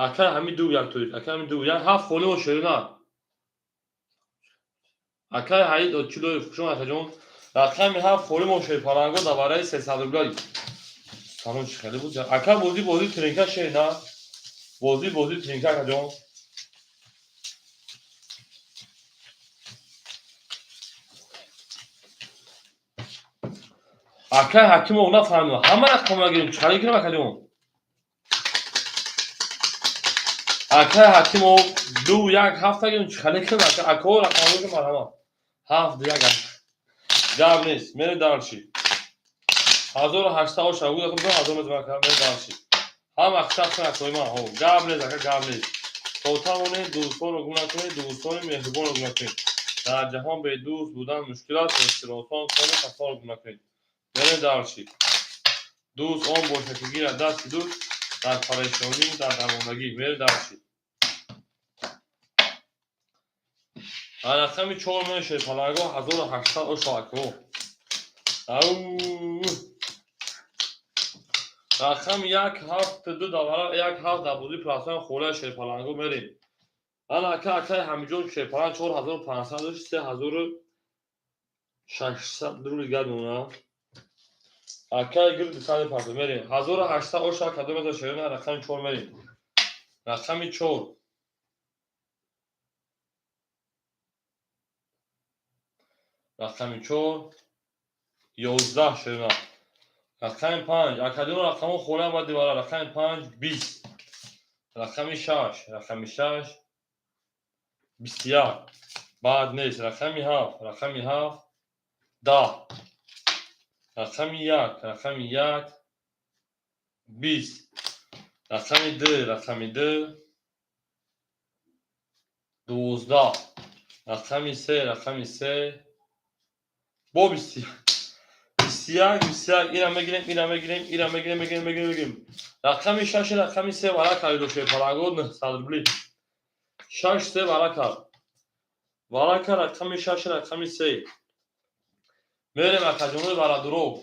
Акай ҳами ду як тои, акай ҳами ду, як 7 холӣ мо шерина. Акай ҳаид Очилоев хушон акаҷон. Рақами 7 холӣ мо шерпаланго дар бараи 300 рубля. Салон чӣ хеле буд? Ака бозӣ бозӣ тринка шерина. Бозӣ бозӣ тринка акаҷон. Акай ҳакимов нафаҳмидам. Ҳама рақамро гирем. Чӣ хеле кунем акаҷон? Акай Ҳакимов 2 1 7 агим чӣ хеле ака ако рақамҳои марҳамат. 7 1 гап нест. Мери дальше. 1800 оша гуд ака 1000 метр ака мери дальше. Ҳама хушахшон акои ман ҳо. Гап нест ака гап нест. То тавонед дӯстонро гум накунед, дӯстони меҳрубонро гум накунед. Дар ҷаҳон бедӯст будан мушкил аст, эҳтиросон кони хасорро гум накунед. Мери дальше. Дӯст он бошад ки гирад дасти дӯст дар парешонӣ, дар дармондагӣ. Мери дальше. Рақами 4 мешавед паланго 1800 оша ако. Ау. Рақами 1 7 2 давара 1 7 дар бозии платформа холия шерпаланго мерем. Ана ака акай Ҳамиҷон шерпаланг 4500 дошт 3600 рубли гап мемонад. Акай гир 200 партов мерем. 1800 оша кадом метавон шерина рақами 4 мерем. Рақами 4. Рақами 4 11 шерина. Рақами 5 академия рақамҳо холия баъд дивара. Рақами 5 20. Рақами 6 рақами 6 21. Баъд нест. Рақами 7 рақами 7 10. Рақами 1 рақами 1 20. Рақами 2 рақами 2 12. Рақами 3 рақами 3 бо 21. 21 21 ира мегирем, ира мегирем, ира мегирем, мегирем, мегирем, мегирем. Рақами 6 рақами 3 вара кард доште паланго 900 рубли. 6 3 вара кард. Вара кард рақами 6 рақами 3. Мерем акаҷонои барадуров.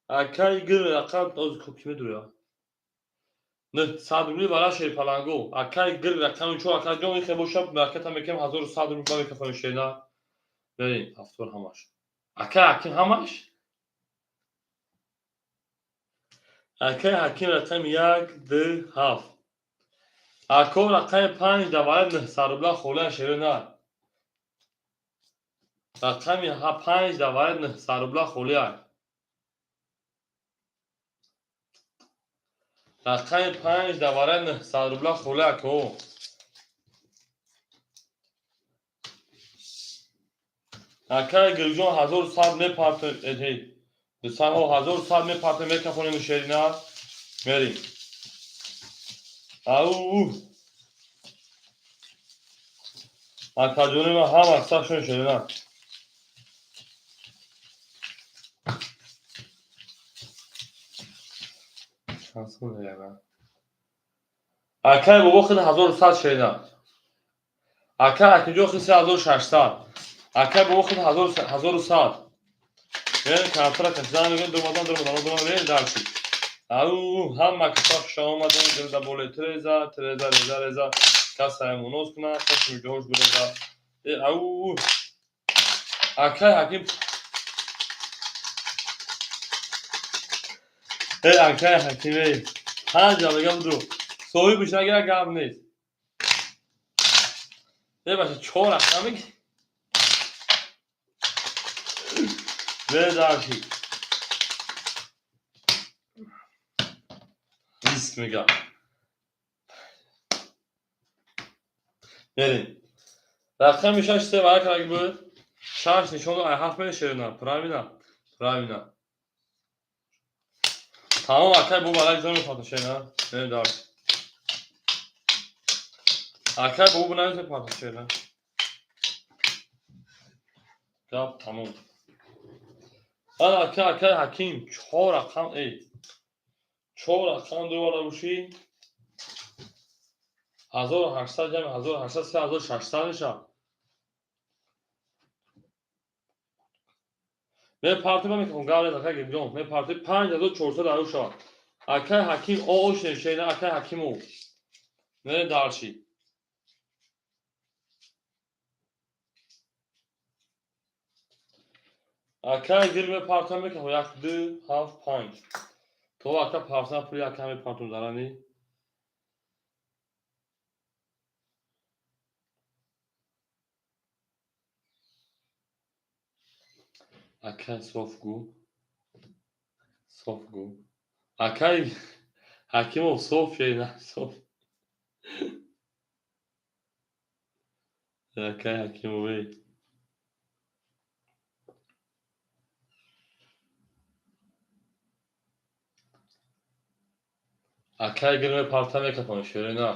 Акай гир рақам оз ки медуря. 900 рубли вара шерпаланго. Акай гир рақами 4 акаҷон ихе боша маркета мекунем 1100 рубли мекафонем шерна. Мерем ҳафтор ҳамаш. Акай Ҳаким ҳамаш? Акай Ҳаким рақами 1 2 7. Ако рақами 5 давара 900 рубла холия шерина. Рақами 5 давара 900 рубла холия. Рақами 5 давара 900 рубла холия ако. Акай Гирҷон 1100 мепартем, дусадҳо 1100 мепартем, мекафонем шерина. Мерем. Ау. Акаҷони ман ҳама сахшон шерина. Акай бобо худ 1100 шерина. Акай Акиҷон худ 3600. Акай бобо худ 1100. Мерем картара кашидан мегӯем, дуромадан, дуромадан, дуромадан, мерем дальше. Ау, ҳама каса хуш омадем, дилда боле треза, треза, реза, реза, касае муноз кунад, хошми ҷош гуреза. Ау. Акай Ҳаким. Акай Ҳаким, эй. Панҷ мегам ду. Соҳибаш нагира гап нест. Бача 4 рақам меги. Дальше. Риск мега. Мерем. Рақами 6 3 вара кард буд. 6 нишон ай 7 мешерина. Правильно? Правильно. Тамом акай бу барак зон мепартошена. Мерем дальше. Акай бу бу намепартошена. Гап тамом. Ана акай акай Ҳаким 4 рақам эй. 4 рақам дувара бошӣ. 1800 ҷамъ 1800 3600 мешавад. Мепартем мекунам гап нест акай Гирҷон. Мепартем 5400 ару шавад. Акай Ҳаким о шена акай Ҳакимов. Мерем дальше. Акай гир мепартам мекунам 1 2 7 5. То ака партам пули ака мепартам зарани. Акай соф гу. Соф гу. Акай Ҳакимов соф шена соф. Акай Ҳакимовей. Акай гирме парта мекафон шерина.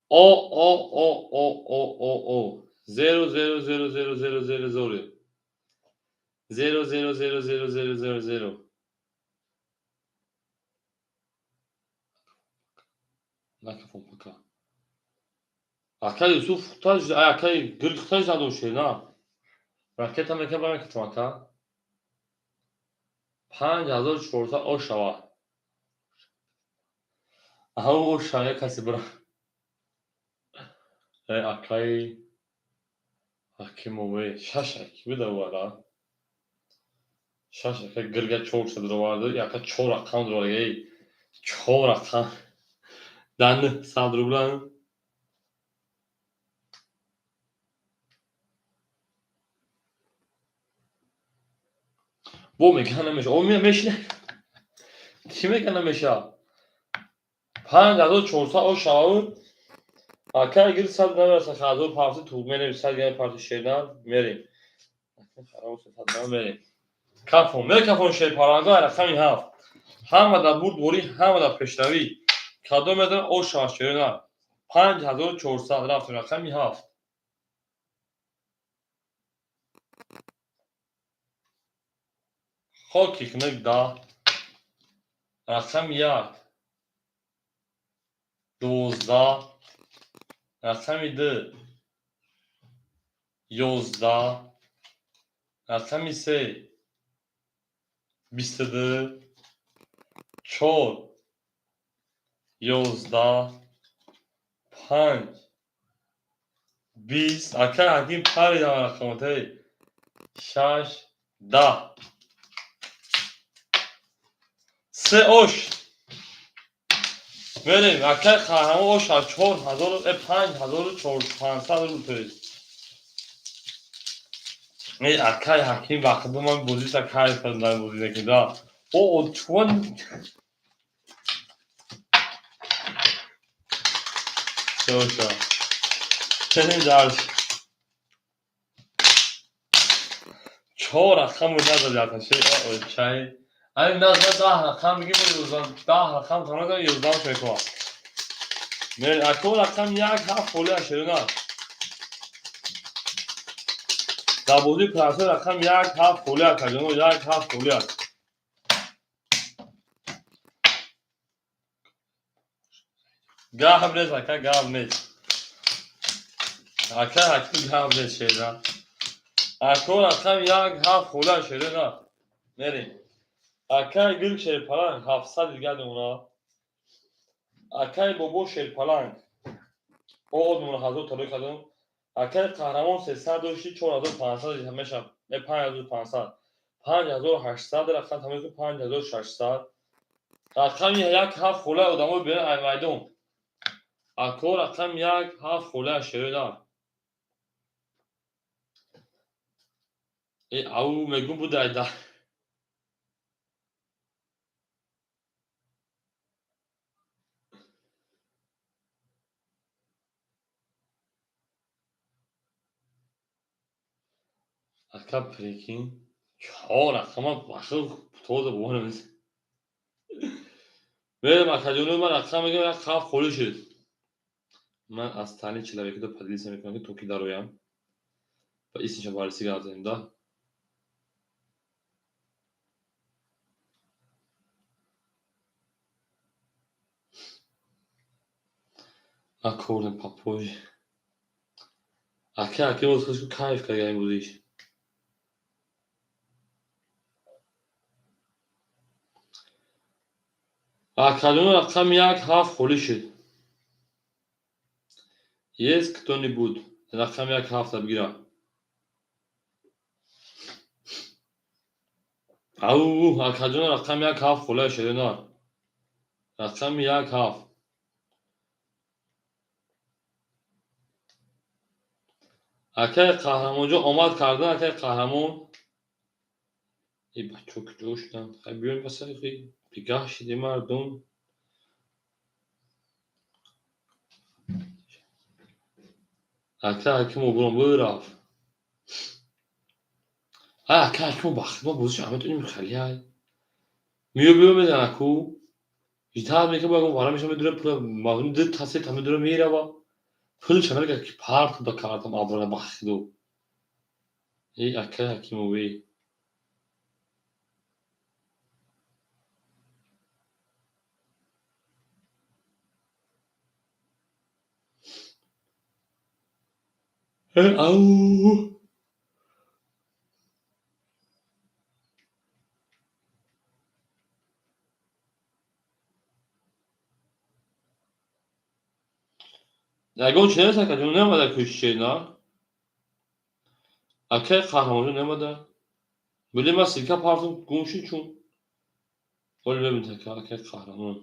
О о о о о о о 0 0 0 0 0 0 0 0 0 0 0 0 0 0. Накафон пока. Акай Юсуф хутаж, акай гирг хутаж надо шерина. Ракета мекафон мекафон ака. 5400 ошава. Аҳа ошава каси бира. Акай Ҳакимове шаш аки буда вара. Шаш ака гирга чорса дуроварду, яка чор рақам дуровард. Эй, чор рақам. Дар 900 рубла. Бо мега намеша. О мешина. Кӣ мега намеша? 5400 ошава. Акай гир сад намераса хазор парти ту менем сад гай парти шердан мерем. Мерем. Кафон, мекафон шер паранга рақами 7. Ҳама дар бурдборӣ, ҳама дар пешравӣ. Кадом медонад ошава шерна. 5400 рафтем рақами 7. Хоки хунук 10. Рақами 1. 12. Рақами 2. 11. Рақами 3. 22. 4. 11. 5. 20. Акай Ҳаким паридан рақамотай. 6. 10. Се ош. Мерем, акай қаҳрамон ош аз 4000 5400 рубл тоист. Эй, акай Ҳаким вақти ман бозиса кайф кардам бозӣ накида. О, чун Шоша. Ченин дарш. Чор рақам назад яташи. О, чай. Ай назад 10 рақам бигим 11 10 рақам тамом 11 мекунам. Мер ако рақам 1 7 холӣ ашерина. Дар бозии прасо рақам 1 7 холӣ акаҷоно 1 7 холӣ аст. Гап нест ака, гап нест. Ака Ҳаким гап нест шерина. Ако рақам 1 7 холӣ ашерина. Мерем. Акай гирг шерпаланг 700 дигар мемонад. Акай бобо шерпаланг. О мемонад 1000 талои кардам. Акай қаҳрамон 300 дошти 4500 ҳамеша. 5500. 5800 рақам тамом 5600. Рақами 1 7 холаи одамои берун ай майдон. Ако рақам 1 7 холаи шерина. Э ау мегум будай да. Ака прикинь, чор рақама бахил тоза бовар нест. Мерем акаҷоно ман рақам мегӯям як ҳафт холӣ шуд. Ман аз тани человека поделиться мекунам ки то ки дароям. Ба исмша баррасӣ гардонем да. Накордем папой. Ака Ҳаким боз худш кайф кард ин бозиш. Акаҷоно рақами 1 7 холӣ шуд. Есть кто-нибудь? Рақами 1 7 бигира. Ау, акаҷоно рақами 1 7 холӣ шуд. Рақами 1 7. Акай қаҳрамонҷон омад кардан, акай қаҳрамон. Эй бачаҳо куҷо шуданд? Хай биёем ба сари бегаҳ шиди мардум. Ака Ҳакимов буром бурафт. Ай, ака Ҳакимов, ба хидмат бозиш Аҳмед ин хеле ай. Миё биё мезана ку. Итаат мекунад, бо ягон вара меша медура, пула мардум ду та се та медура мерава. Пулша намегирад ки парт ба картам абрана ба хидо. Эй акай Ҳакимов, эй. Эй ау. Ягон чи нест, акаҷон, намада кӯшише на? Акай Қаҳрамонҷон намада? Биле ман ссылка партум гум шуд чун. Оли мебинед ака, акай Қаҳрамон.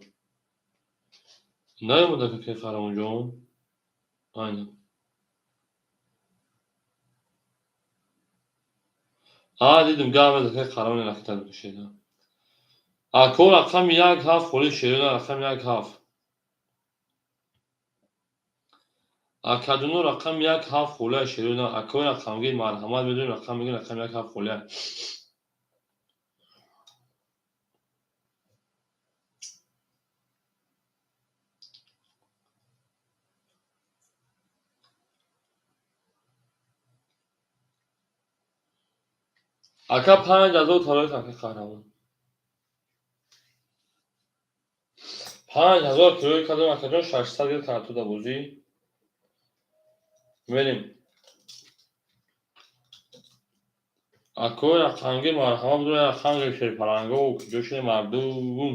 Наёмада акай Қаҳрамонҷон? Айна. А, дидим, гап нест, акай Қаҳрамон ракета мекушед. Ако рақами як ҳафт холи шерона рақами як ҳафт. Акаҷоно рақами як ҳафт холия шерона. Акои рақамгир марҳамат медонем рақам мегӯем рақами як ҳафт холия. Ака 5000 тарои ака Қаҳрамон. 5000 кироя кардам акаҷон 600 гир картуда бозӣ. Мерем. Акои рақамгир марҳамат бидонед рақам гир шерпаланго куҷо шуде мардум.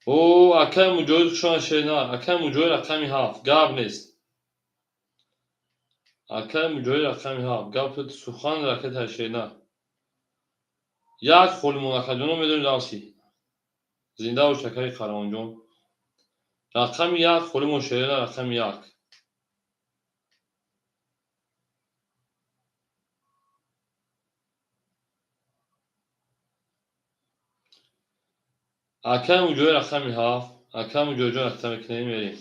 О, акай Муҷоҳид хушомад шернар. Акай Муҷоҳид рақами ҳафт. Гап нест. Акай Муҷоҳид рақами ҳафт. Гап сухан ракета шернар. Як холимон акаҷоно медонем дарси. Зинда бош акаи Қаҳрамонҷон. Рақами як холимон шернар рақами як. Акай Муҷоҳид рақами ҳафт. Акай Муҷоҳидҷон ракета мекунем мерем.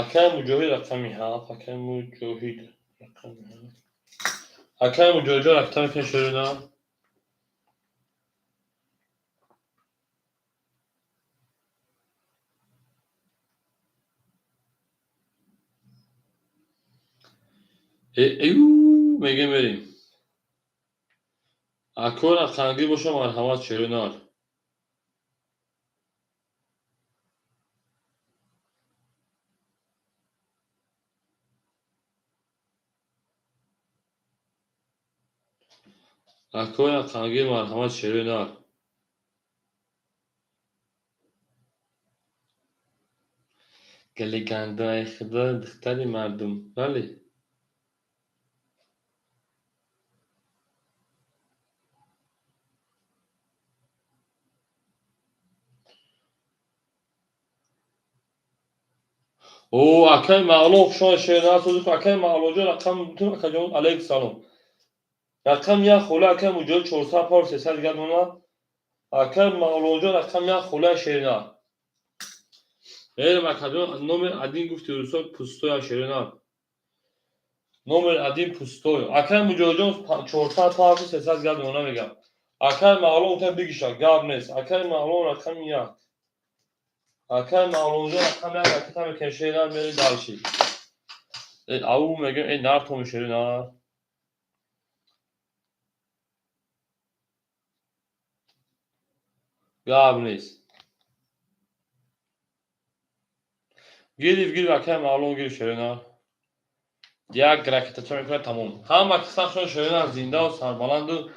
Акай Муҷоҳид рақами ҳафт. Акай Муҷоҳид рақами ҳафт. Акай Муҷоҳидҷон ракета мекунем шерона. Эю мегем мерем. Ако рақамгир боша марҳамат шеронар. Акои рақамгир марҳамат шеронар. Гали гандаи худо духтари мардум. Бале. О, акай Мавло хушомад шернар созиқ акай Мавлоҷон рақам акаҷон алейкум салом. Рақам як хола акай Муҷоҳид 400 пар 300 дигар дона. Акай Мавлоҷон рақам як хола шернар. Мерем акаҷон номер один гуфти русо пустой шернар. Номер один пустой. Акай Муҷоҳидҷон 400 пар 300 дигар дона мегам. Акай Мавло гуфтам бигиша гап нест. Акай Мавло рақами як. Акай Мавлонҷон рақами як ракета мекунем шернар мери дальше. Ау мегӯем эй нартоми шернар. Гап нест. Гирифт гирифт акай Мавлон гирифт шернар. Як ракетача мекунад тамом. Ҳама кисахшон шернар зиндаву сарбаланду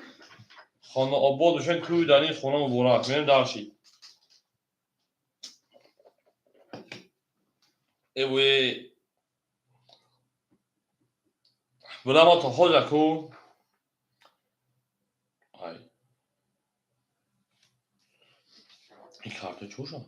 хонаобод бошед тӯй дар ин хона муборак. Мерем дальше. Эве. Била мо то ҳозир ку. Ай. Ин карта чӣ шуд?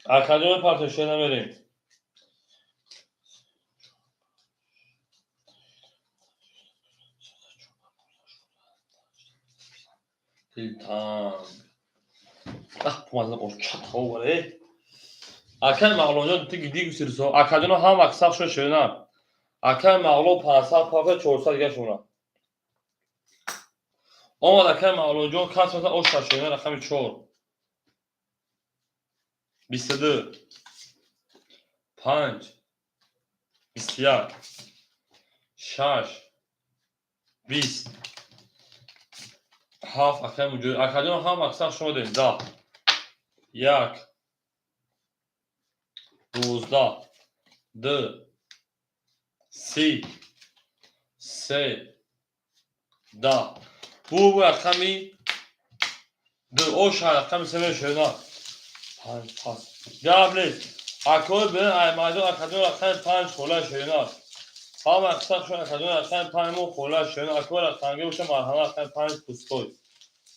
Академия партошия намерем. Дилтанг. Ах, пумаза ош чатхо варе. Акай Мағлонҷон ту гиди гусирсо. Акаҷоно ҳам аксар шо шена. Акай Мағло 500 пафа 400 дига шона. Омад акай Мағлонҷон кас маса ош шена рақами 4. 22 5 21 6 20 7. Акай Муҷоҳид, акаҷон, ҳам аксар шумо дорем. 10 1 12 2 30 3 10. Бу рақами 2 оша рақами 3 шена. 5 пас. Гап нест. Акои бин аймаҷон, акаҷон, рақами 5 хола шена. Ҳам аксар шумо, акаҷон, рақами 5 мо хола шена. Акои рақамги боша, марҳама, рақами 5 пустой.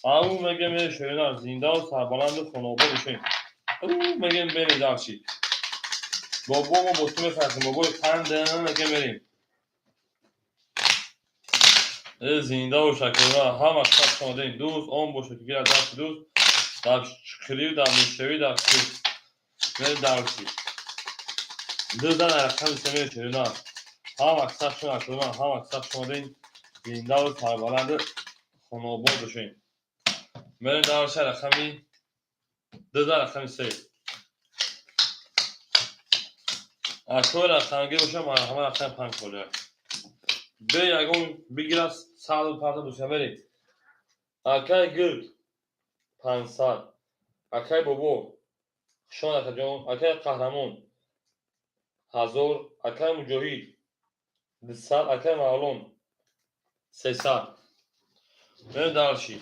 Ау мегем шена, зиндаву сарбаланду хонобод бошем. Ӯ мегем берем дарчи. Бобо мо бо ту мефархем, бобои қанд мегем берем. Э зинда бош, акои, ҳам аксар шумо дорем. Дӯст он бошад ки гирад дасти дӯст дар чиқирию дар мешавӣ дар кӯ. Мерем дарчи. Ду зан рақами се мешавӣ. Ҳам аксар шумо, акои, ҳам аксар шумо дорем. Зиндаву сарбаланду хонобод бошем. Мерем дарчи рақами ду зан рақами се. Акои рақамгир боша, марҳама, рақами 5 холия. Бе ягон бигирад саду парта буша мерем. Акай гирд 500. Акай бобо хушон, акаҷон, акай қаҳрамон 1000, акай Муҷоҳид 200, акай Мавлон 300. Мерем дарчи.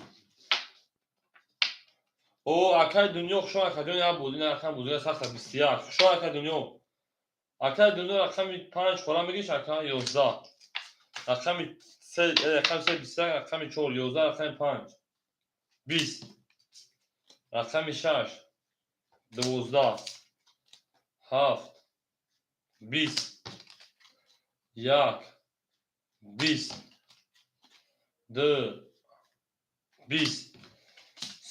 О, акай Дунё хушон, акаҷон, як буд, ин рақам бузурга сахта 21. Хушон, акай Дунё. Акай Дунё рақами 5 хора мегириш, ака 11. Рақами 3, рақами 3 21, рақами 4 11, рақами 5 20, рақами 6 12 7 20 1 20 2 20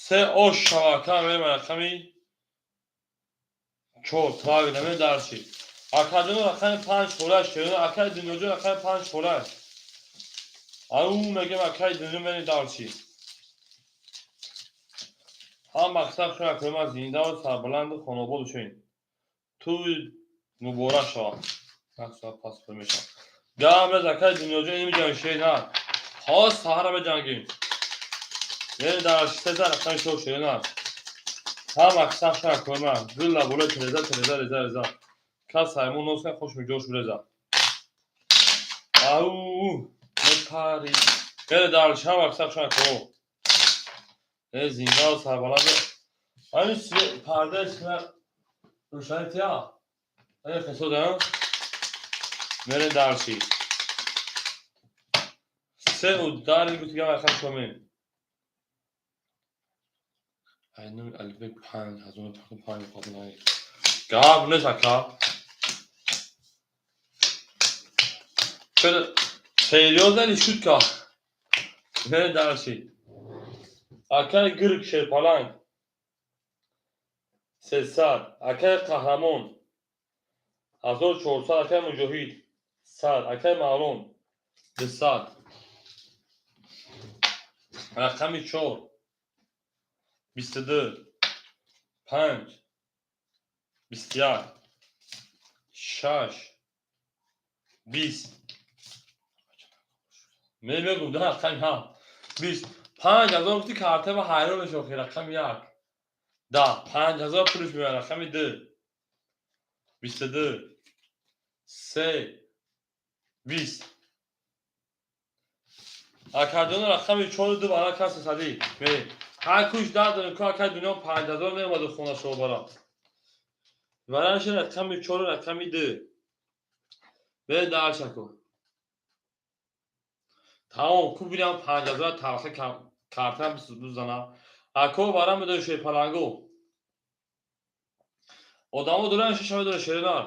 3 ош шава, ака мерем рақами 4 правильно мерем дарчи. Акаҷон рақами 5 холаш шена, акай Дунёҷон рақами 5 холаш. Ау мегем акай Дунё мерем дарчи. Ҳам мақсад шуд, акои ман, зиндаву сарбаланду хонобод бошем. Тӯй муборак шавад. Як соат пас пур мешавад. Гап нест, акай Дунёҷон, ин меҷангем шена. Ҳоз саҳара меҷангем. Мерем дарчи се зан рақами 4 шена. Ҳам мақсад шуд, акои ман. Гулла болои тереза, тереза, реза, реза. Кас ҳаймон нос кан, хуш миҷош реза. Ау мепари. Мерем дарчи, ҳам мақсад шуд, акои. Э зиндаву сарбаланд. Ҳамин пардаи свет рӯшани тия. Э хесода. Мерем дарчи. Се удари гуфтигам рақам шомем. Ай нури Алибек 5005 қабул. Гап нест, ака. Чё, серьёзно или шутка? Мерем дарчи. Акай Гирк Шерпаланг 300, акай Қаҳрамон 1400, акай Муҷоҳид 100, акай Мавлон 200. Рақами 4 22 5 21 6 20. Мегум да рақами 7 20 5000 гуфти карта ва ҳайрон мешавад охир. Рақами 1 10 5000 пулш меояд. Рақами 2 22 3 20. Акаҷон, рақами 4 ду бара каси садӣ мерем. Ҳар куш дар дорем, ку акай дунё 5000 меомаду хона шумо бара. Варанши рақами 4, рақами 2. Бе дальше ку. Тамом, ку бинам 5000 талхи картам бизана. Ако вара медои шерпалангу. Одамо доран шиша медора шеринар.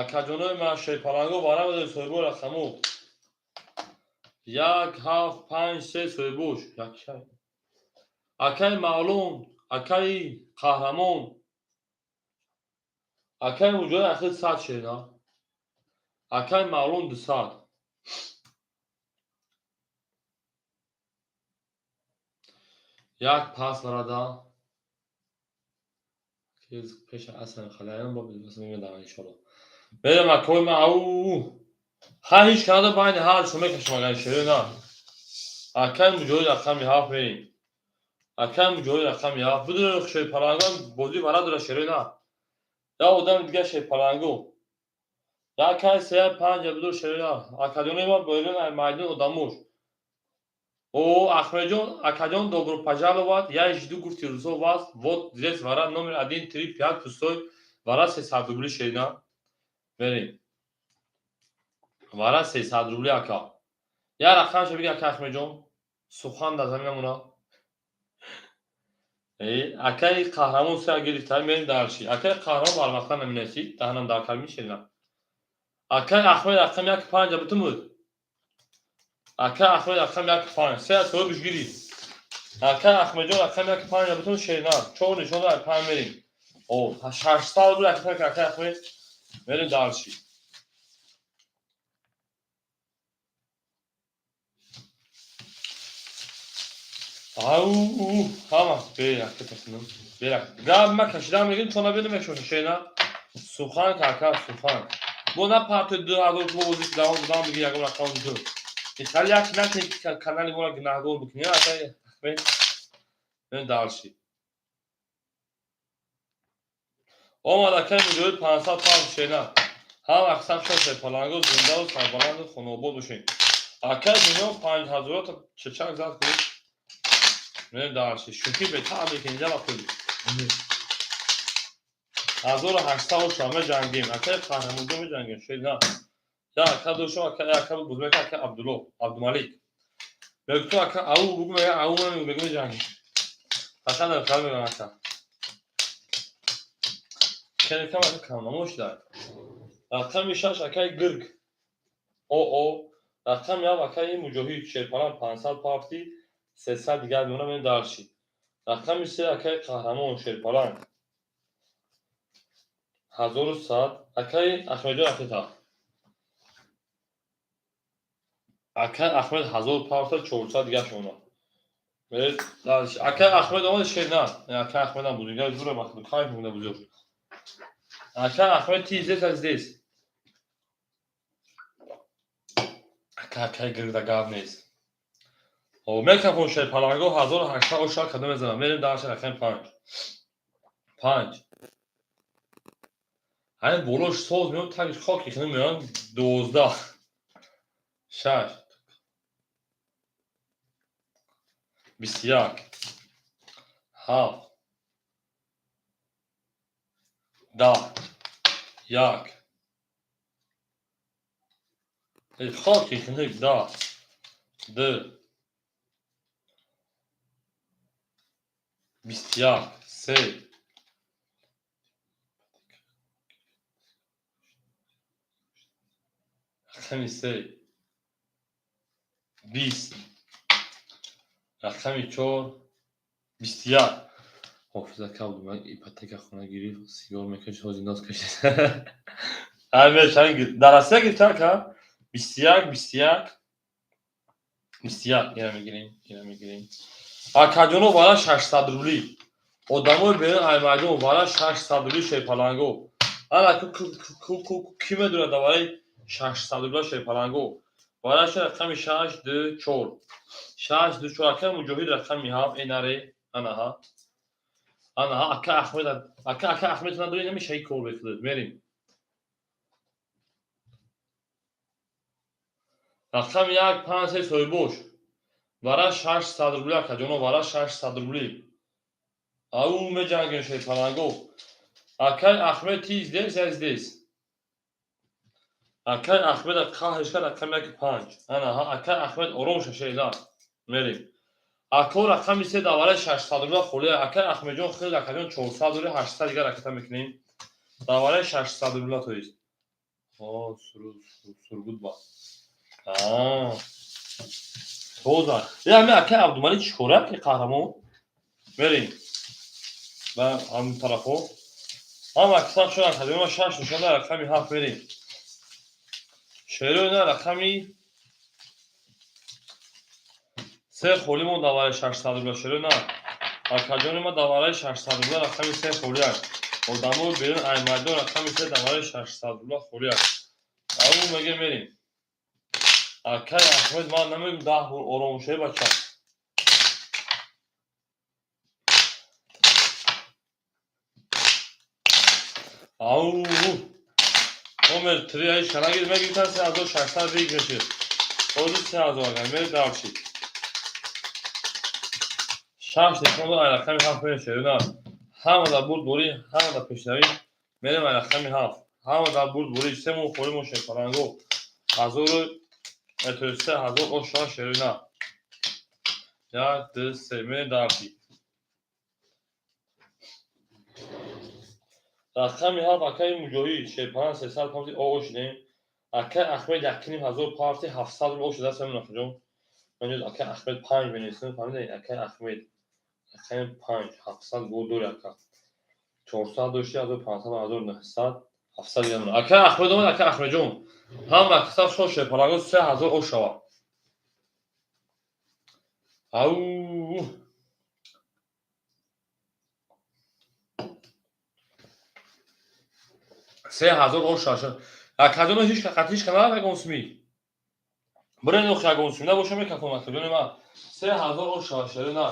Акаҷонои ман шерпалангу вара медои соҳибо рақаму. 1 7 5 3 соҳибош. Акаи Мавлон, акаи Қаҳрамон, акаи Муҷоҳид ахир 100 шерина. Акаи Мавлон 200. Як пас варада. Пеша асан халаям бо бисмиллаҳ иншоаллоҳ. Берем акои ман ау. Ҳа ҳеҷ канда байни ҳар шумо мекашам агар шерина. Акаи Муҷоҳид рақами 7 мерем. Акаи Муҷоҳид рақами 7. Бидуни шерпалангон бозӣ вара дора шерина. Я одами дигар шерпалангу. Як кай се панҷ бидур шерина. Акаҷони ма берун майдон одамуш. О, Ахмеджон, акаҷон, добро пожаловать. Я жду, гуфти русо вас. Вот здесь вара номер 1, 3, 5, пустой. Вара 300 рубли шерина. Мерем. Вара 300 рубли ака. Я рақамша биги ака Ахмеджон. Сухан дар замина мона. Акаи Қаҳрамон се гирифта, мерем дарши. Акаи Қаҳрамон барвақта наминасид, даҳанам дар калми шерина. Акаи Ахмед рақам 1 5 бутун буд. Акаи Ахмед рақам 1 5. Се соҳибш гирифт. Акаи Ахмеджон рақам 1 5 бутун шерина. 4 нишон дар 5 мерем. О, 600 рубли акаи Ахмед. Мерем дарши. Ау, ҳама, бе ака тасмим. Бе гап ма кашидан мегирим, то набинем мешоша шена. Сухан кака, сухан. Бо на парто 2000 пул бозӣ давом додам биги ягон рақам ду. Хали як накунед ки канали моро гунаҳгор бикунед, ака Ахмед. Мерем дарши. Омад акаи Муҷоҳид 500 павз шена. Ҳам аксар шоше паланго зиндаву сарбаланду хонобод бошед. Акаи дунё 5000 та чечак зад кунед. Мерем дарши. Шӯхӣ бетаъ мекунед, инҷа вақт. 1800 оша меҷангем. Акаи Қаҳрамонҷо меҷангем. Шена. Я ака дошо, ака ака буд мека ака Абдулло, Абдумалик. Мегуфту ака ау бугу мега ау мегу мегу меҷангем. Фақат намехоҳам мегӯям ака. Хеле кам ака камнамо шуда. Рақами 6 акаи Гирг. О. Рақами 7 акаи Муҷоҳид Шерпалан 500 пафти 300 дигар мемонам мерем дарши. Рақами 3 акаи Қаҳрамон Шерпалан 1100 акаи Ахмеджон Ахмед. Акаи Ахмед 1000 пафта 400 дигар мемонам. Меред дарши. Акаи Ахмед омад шерна. Акаи Ахмедам бузургар зура махлуқ кайф мекунад бузург. Акаи Ахмед ти здесь, а здесь. Ака акаи Гиргда гап нест. О, мекафон шерпаланго 1800 оша кадом мезанам. Мерем дарши рақами 5. 5. Ҳамин болош соз меояд, тагиш хоки хинум меояд 12. 6. 21. 7. 10. 1. Хоки хинук 10. 2. 21. 3. Рақами 3. 20. Рақами 4. 21. Ҳофиз ака Абдумалик ипотека хона гирифт, сигор мекашид, ҳозир ноз кашид. Дар Россия гирифта ака? 21, 21, 21. Ина мегирем, ина мегирем. Акаҷоно вара 600 рубли. Одамои берун ай майдон вара 600 рубли шерпаланго. Ана ку ки медонад дар барои 600 рубла шерпаланго. Вараша рақами 6, 2, 4. 6, 2, 4. Ака Муҷоҳид рақами 7, энаре, анаҳа. Анаҳа, ака Ахмед, ака Ахмед надори намеша ин кор бекунад. Мерем. Рақами 1 5 3 соҳибош. Вара 600 рубли акаҷоно, вара 600 рубли. Ау меҷангем шерпаланго. Акай Ахмед ти здесь, я здесь. Акай Ахмед қаҳришка рақами 1 5. Ана ҳа акай Ахмед ором шашеда. Мерем. Ако рақами 3 давараи 600 рубла холия. Акай Ахмедҷон хел акаҷон 400 рубли 800 дигар ракета мекунем. Давараи 600 рубла то есть. О, сургут ба. Тоза. Я ами акай Абдумалик чӣ кора ки қаҳрамон? Мерем. Ба ҳамин тарафо. Ҳама аксар шудан акаҷон 6 нишонда рақами 7 мерем. Шерои на рақами 3 холӣ мо давараи 600 рубла шерои на. Акаҷони ма давараи 600 рубла рақами 3 холӣ аст. Одамои берун ай майдон рақами 3 давараи 600 рубла холӣ аст. Ау меге мерем. Акай Ахмед ман намегум 10 бор ором шавӣ бача. Ау номер 3 ай шанагир мегиртан 3600 выигрыши. Ҳозир 3000 агар мери дарчи. 6 нишон ай рақами 7 мерем шерина. Ҳама дар бурд бурӣ, ҳама дар пешравӣ. Мерем ай рақами 7. Ҳама дар бурд бурӣ, се моҳ холӣ мо шерпаланго. 3000 оша шерина. 1 2 3 мерем дарчи. Рақами 7 акаи Муҷоҳид шерпаланг 300 памти о шудем. Акаи Ахмед 1500 парти 700 рубл шуда аст акаҷон. Ман ҷоз акаи Ахмед 5 менависам, фаҳмидед? Акаи Ахмед рақами 5 700 гол дори ака. 400 дошти 1500 1900 700 дигар. Акаи Ахмед омад, акаи Ахмедҷон. Ҳама аксар шо шерпаланго 3000 о шава. Ау 3000 о шаша. Акаҷоно ҳеч қат ҳеч канал ягон сми. Бирен ох ягон сми набоша мекафон акаҷони ман. 3000 о шава шерина.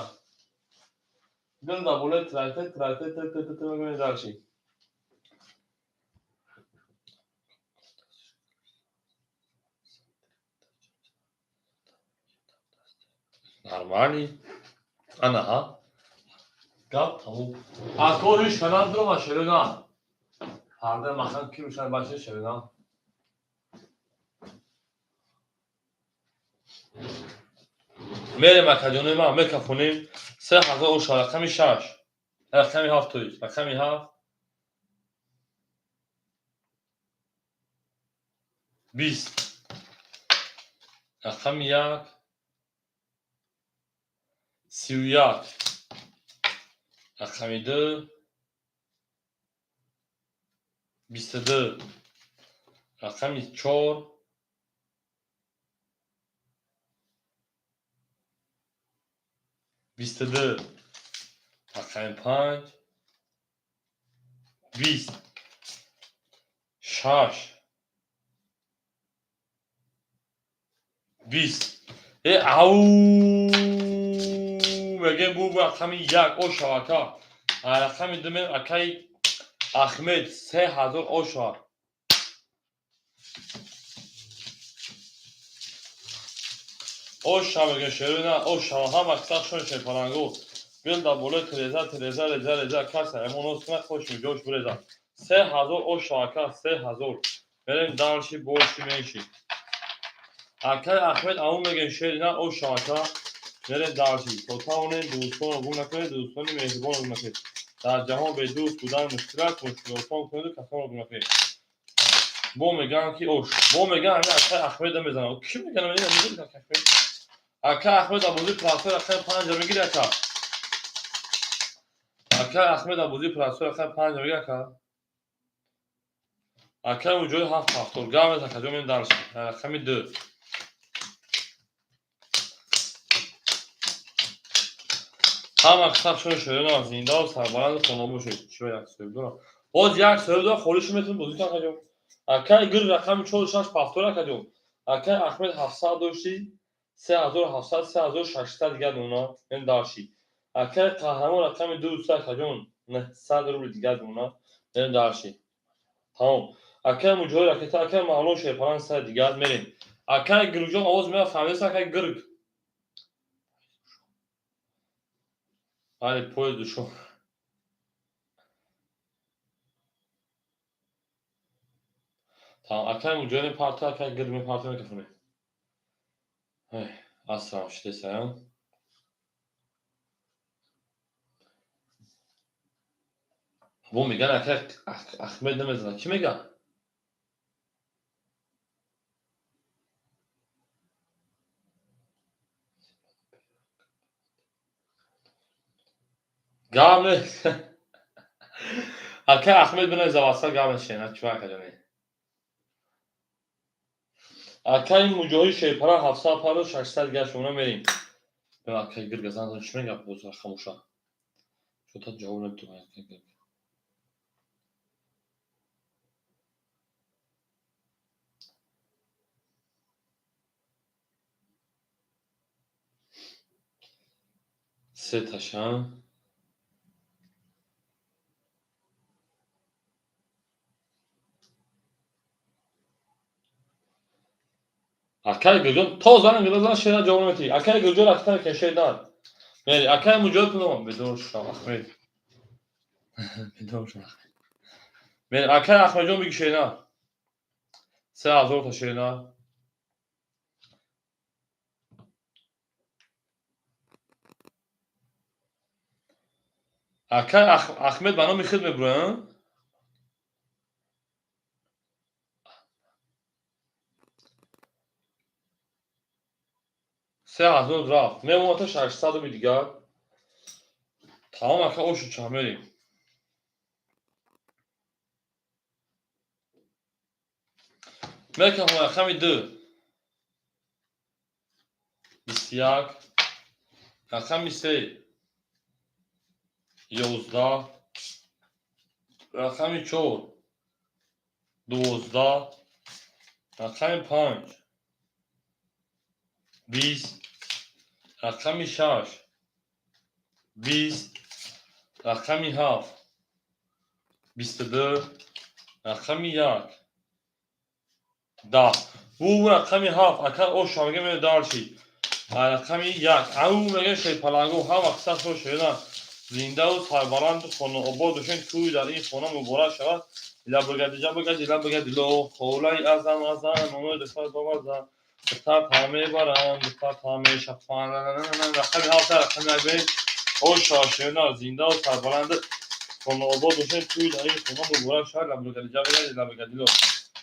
Дил да боле трайте трайте т т т мегӯем дарчи. Нормали. Ана ҳа. Гап тамом. Ако ҳеч канал дурома шерина. Парда махан ки рӯшан бача шерина. Мерем акаҷони ман мекафонем 3000 оша рақами 6. Рақами 7 то есть. Рақами 7 20. Рақами 1 31. Рақами 2 22. Рақами 4 22. Рақами 5 20. 6 20. Ау мегем бу рақами 1 о шавака. Рақами 2 мен акаи Ахмед 3000 о шава. О шава мегем шерина, о шава ҳама кисар шон шерпаланго. Гил да болои тереза, тереза, реза, реза, каса эмонос кунад, хош миҷош биреза. 3000 о шава ака, 3000. Мерем дарши, борши, менши. Акаи Ахмед ау мегем шерина, о шава ака. Мерем дарши. То тавонем дӯстонро гум накунед, дӯстони меҳрибонро гум накунед. Дар ҷаҳон бе дӯст будан мушкил аст, мушкилосон кунеду касонро гум накунед. Бо мегӯям ки ош, бо мегӯям ҳамин акаи Ахмеда мезанам. Кӣ мегӯям намедонам акаи Ахмед. Акаи Ахмед абозии прасои рақами 5 мегири ака. Акаи Ахмед абозии прасои рақами 5 мегири ака. Акаи Муҷоҳид 7 70. Гап мезанам акаҷон мерем дарши. Рақами 2. Ҳама қисмат шуни шоирона зиндаву сарбаланду хонобод бошед. Чӣ як соҳиб дорам? Боз як соҳиб дорам, холишу метавонед бозӣ кунед акаҷон. Акаи гир рақами 4 6 70 акаҷон. Акаи Ахмед 700 дошти, 3700, 3600 дигар дона, ин дарши. Акаи Қаҳрамон рақами 2 3 акаҷон, 900 рубли дигар дона, ин дарши. Тамом. Акаи Муҷоҳид ракета, акаи Мавлон шерпаланг 100 дигар мерем. Акай Гиргҷон, овоз меяд, фаҳмидест, акай Гирг? Али поезд ушел. Тамом, акай Муҷоҳид мепарто, акай Гирг мепарто, мекафонем. Ассалом, шидесаям. Бо меган, акай Ахмед намезанад. Чӣ меган? Гап нест. Акай Ахмед бинависа ватсап, гап нешена. Чӣ акаҷоне? Акай Муҷоҳид Шерпара 700 паро, 600 гаш шумо мерим. Акай Гирга зан чӣ мегап боз хомӯша? Чота ҷавоб наметавонад акай Гирг. Се таша. Акай Гиргҷон то зан гира зан шера ҷавоб наметиҳӣ. Акай Гиргҷон рафтан ки шедан. Мери акай Муҷоҳид пулом бедор шав Ахмед. Бедор шав Ахмед. Мери акай Ахмедҷон биги шена. 3000 та шена. Акай Ахмед ба номи худ мебурояд? 3000 рафт. Мемонад то 600 руби дигар. Тамом, ака, ошу ча мерем. Мекафонем рақами 2. 21, рақами 3. 11, рақами 4. 12, рақами 5. 20, рақами 6. 20, рақами 7. 22, рақами 1. 10. Бу рақами 7 ака оша мега меояд дарши. Рақами 1. Ау мега шерпалангу ҳар вақт сахро шеда. Зиндаву сарбаланду хонаобод бошед, тӯй дар ин хона муборак шавад. Ила бигадиҷа бигадила бигадило, холаи азам азам, номои духтар бомаза. Духтар та мебарам, духтар та мешафан. Рақами 7, рақами 1 бе. Оша шена зиндаву сарбаланду хонаобод бошед, тӯй дар ин хона муборак шавад. Ила бигадиҷа бигадила бигадило.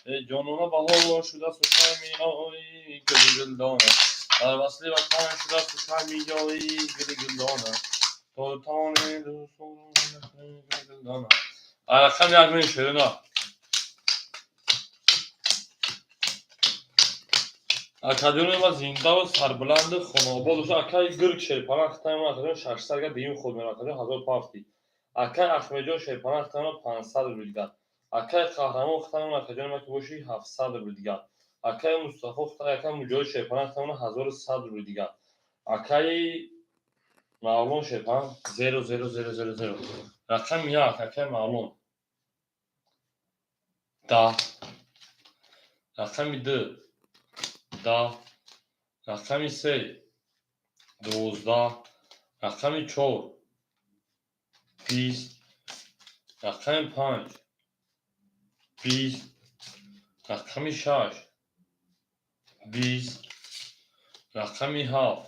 Э ҷонона баҳор шуда сухан меои гули гулдона. Дар васли ватан шуда сухан меои гули гулдона. Султони гулдона. Рақами 1 мери шерина. Акаҷони ма зиндаву сарбаланду хонаобод бошад. Акаи Гирг Шерпаран хитаи ма акаҷон 600 га дуюм худ мера акаҷон 1000 пафти. Акаи Ахмедҷон Шерпаран хитаи ма 500 рубли дигар. Акаи Қаҳрамон хитаи ма акаҷони ма ки боши 700 рубли дигар. Акаи Мустафо хитаи акаи Муҷоҳид Шерпаран хитаи ма 1100 рубли дигар. Акаи Мавлон Шерпаран 0 0 0 0 0. Рақами 1 акаи Мавлон. 10. Рақами 2. 10. Рақами 3. 12. Рақами 4. 20. Рақами 5. 20. Рақами 6. 20. Рақами 7.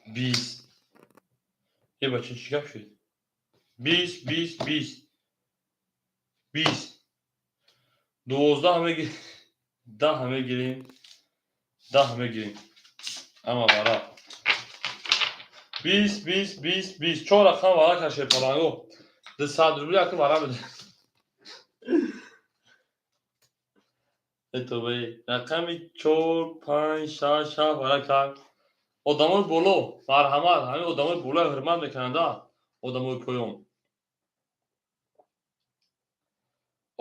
20. Е бача, чӣ гап шуд? 20, 20, 20. 20. 12 мегирем. 10 мегирем. 10 мегирем. Ама вара. 20, 20, 20, 20. Чор рақам вара кашед паланго. 200 рубли ака вара биде. Этобе. Рақами 4, 5, 6, 7 вара кард. Одамои боло, марҳамат, ҳамин одамои боло ҳурмат мекунанд, одамои поён.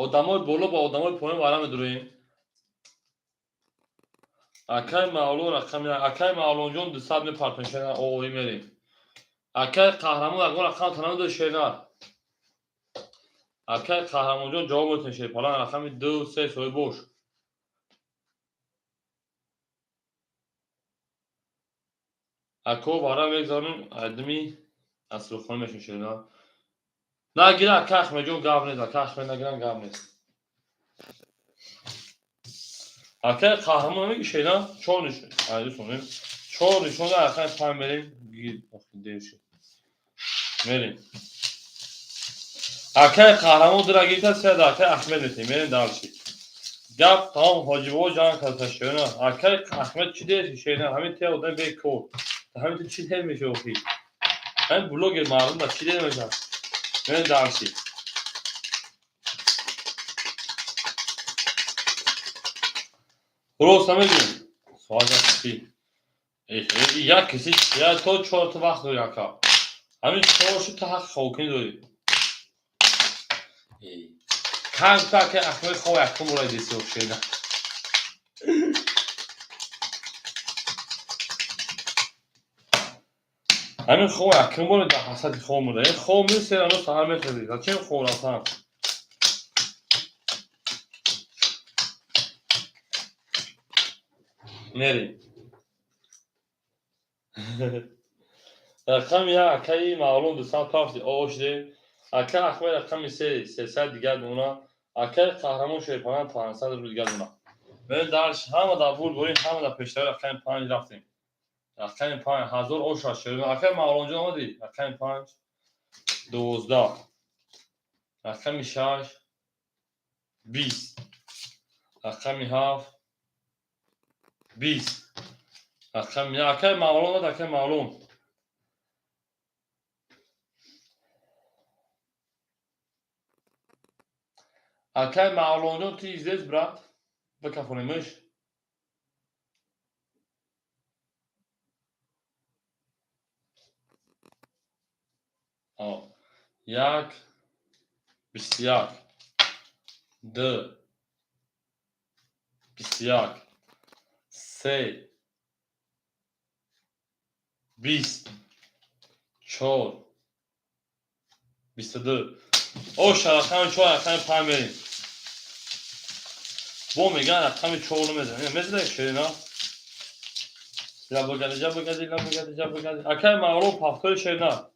Одамои боло ба одамои поён вара медурем. Акай Мавлон рақами акай Мавлонҷон 200 мепартон шена оғоӣ мерем. Акай Қаҳрамон ягон рақам танамедо шена. Акай Қаҳрамонҷон ҷавоб метон шерпалан рақами 2 3 соҳиб бош. Ако вара мегзаронем, айдими асрухона мешем шерина. Нагира, ака Ахмедҷон, гап нест, ака Ахмед нагирам, гап нест. Ака қаҳрамон намеги шерина, чор нишон, айдусонем. Чор нишон ака панҷ мерем, гир, дер шуд. Мерем. Акай қаҳрамон дура гирифта, се да акай Ахмед метем, мерем дальше. Гап тамом, ҳоҷибо ҷанг карда шерина. Акай Ахмед чӣ дер шерина, ҳамин те одам бекор. Ҳамин ту чӣ дер мешавӣ охи? Ҳамин блогер мардум да чӣ дер мешавад? Мерем дальше. Рост намегӯем? Соат як киси. Як киси, я то чор та вақт дорӣ ака. Ҳамин чор шуд, ту ҳаққи хобкунӣ дорӣ. Кам та ака Ахмед хоб якум бора диси шена. Ҳамин хоб якум бора дар ҳасрати хоб мурда. Ин хоб мури се рано саҳар мехезӣ. Зачем хоб рафтан? Мерем. Рақами як акаи Мавлон 200 пафти ош дем. Ака Ахмед рақами се 300 дигар дона. Акаи Қаҳрамон Шерпалан 500 рубл дигар дона. Мерем дальше. Ҳама дар бурд борем, ҳама дар пештари рақами панҷ рафтем. Рақами панҷ ҳазор ош аст шерина. Акаи Мавлонҷон омадӣ? Рақами панҷ 12. Рақами шаш 20. Рақами ҳафт 20. Рақами як акаи Мавлон омад, акаи Мавлон. Акаи Мавлонҷон, ты здесь, брат? Бикафонимиш. Як 21, ду 21, се 20, чор 22. Оша рақами чор, рақами панҷ мерем. Бо меган рақами чор намезанем. Мезанем шерина? Ла багади, ҷа багади, ла багади, ҷа багади. Акаи Мавлон пафтори шерина.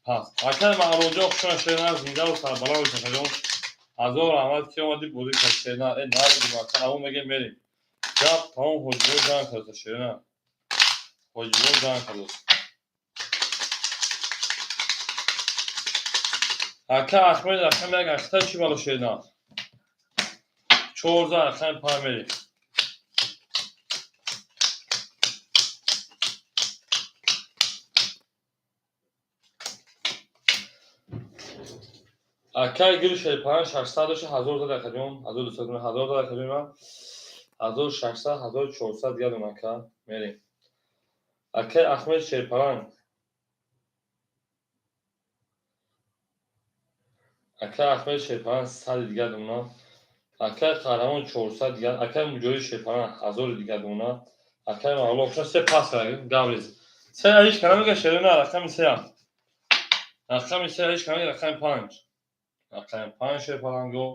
Пас. Акаи Мавлонҷон хушона шерина, зиндаву сарбаланд бош акаҷон. Ҳазор раҳмат ки омадӣ бозӣ кард шерина. Э нарадим ака, аво мегем мерем. Гап тамом, ҳоҷибо ҷанг кард шерина. Ҳоҷибо ҷанг кард. Ака Ахмед рақами як ахта чӣ бало шерина? Чорда рақами панҷ мерем. Акаи гири шерпалан 600 дошта, ҳазор зад акаҷон, 1200, ҳазор зад акаҷон ман. 1600, 1400 дигар дон ака. Мерем. Акаи Ахмед Шерпалан. Акаи Ахмед Шерпалан сади дигар дона. Акаи Қаҳрамон 400 дигар, акаи Муҷоҳид Шерпалан ҳазори дигар дона. Акаи Мавло хушон се пас кард, гавриз. Се ҳеҷ кана мега шерина рақами се. Рақами се ҳеҷ кана мега рақами панҷ. Рақами панҷ Шерпаланго.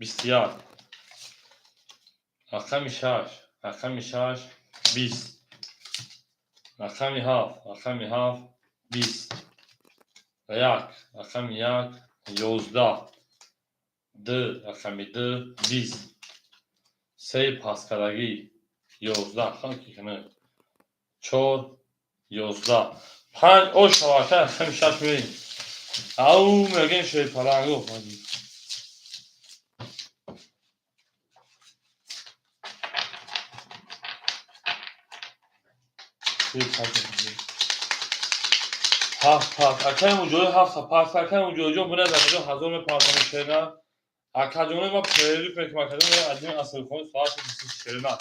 21. Рақами шаш, рақами шаш 20. Рақами ҳафт, рақами ҳафт 20. Як, рақами як 11. Ду, рақами ду 20. Се пасткардагӣ 11. Хан ки кана. Чор 11. Панҷ ош шавака рақами шаш мерем. Ау мегем шерпаланго. Ҳафт пас. Акаи Муҷоҳид ҳафта пас. Акаи Муҷоҳидҷон бинед акаҷон ҳазор мепартонем шерина. Акаҷони ма перерыв мекунем акаҷон адими асрхони соати шерина.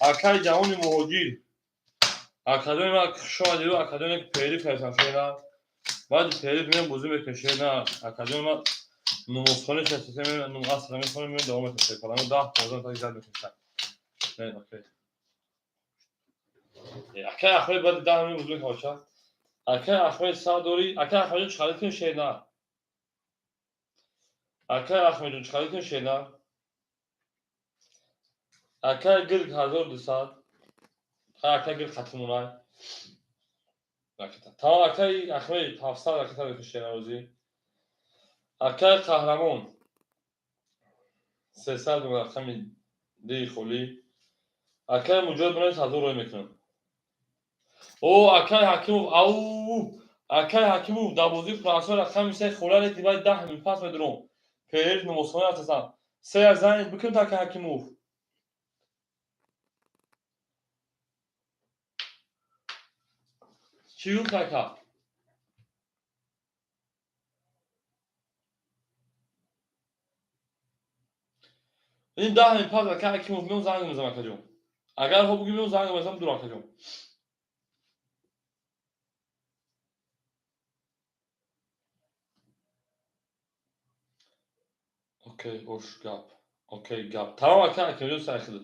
Акаи ҷавони муҳоҷир. Акаҷони ма хуш омадиду акаҷоне ки перерыв кардам шерина. Баъди перерыв меям бозӣ мекунем шерина. Акаҷони ма намозхона шастем, аср мехонем, меям давом мекунем шерпаланго 10 15 та зад мекунем. Не, окей. Акаи Ахмед баъди 10 минут бозӣ мекунем оча. Акаи Ахмед сад дорӣ? Акаи Ахмедҷон чӣ харид кунем шерина? Акаи Ахмедҷон чӣ харид кунем шерина? Акай гирг 1200. Акай гирг хатимунай. Тамом, акай Ахмед 700 ракета мефурӯшед наврӯзӣ. Акай Қаҳрамон 300 рақами дии холӣ. Акай Муҷоҳид монед 1000 рой мекунам. О, акай Ҳакимов, ау, акай Ҳакимов дар бозии Франсо рақами се хола рети баъд 10 мин пас медурам. Перерыв намозхона рафтасам. Се занг бикунед, акай Ҳакимов. Чӣ гуфт ака? Ин 10 мин пас акай Ҳакимов меом, занг мезанам, акаҷон. Агар хо бугӣ, меом, занг мезанам, дур, акаҷон. Окей, ош гап. Окей, гап. Тамом, акай Ҳакимҷон, сайхид.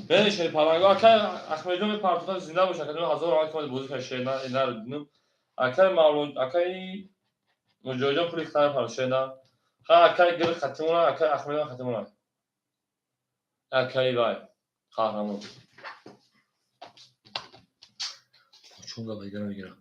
Бени шери паланго, акай Ахмедҷон мепартофта, зинда бош, акаҷон, ҳазор раҳмат, ки бозӣ кард, шер наро дидем. Акай Мавлон, акай Муҷоҳидҷон пули хитана пардохт, шер на. Ха, акай гир хатимона, акай Ахмедҷон хатимона. Акай вай, Қаҳрамон. Чун гап дигара мегирам.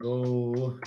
О.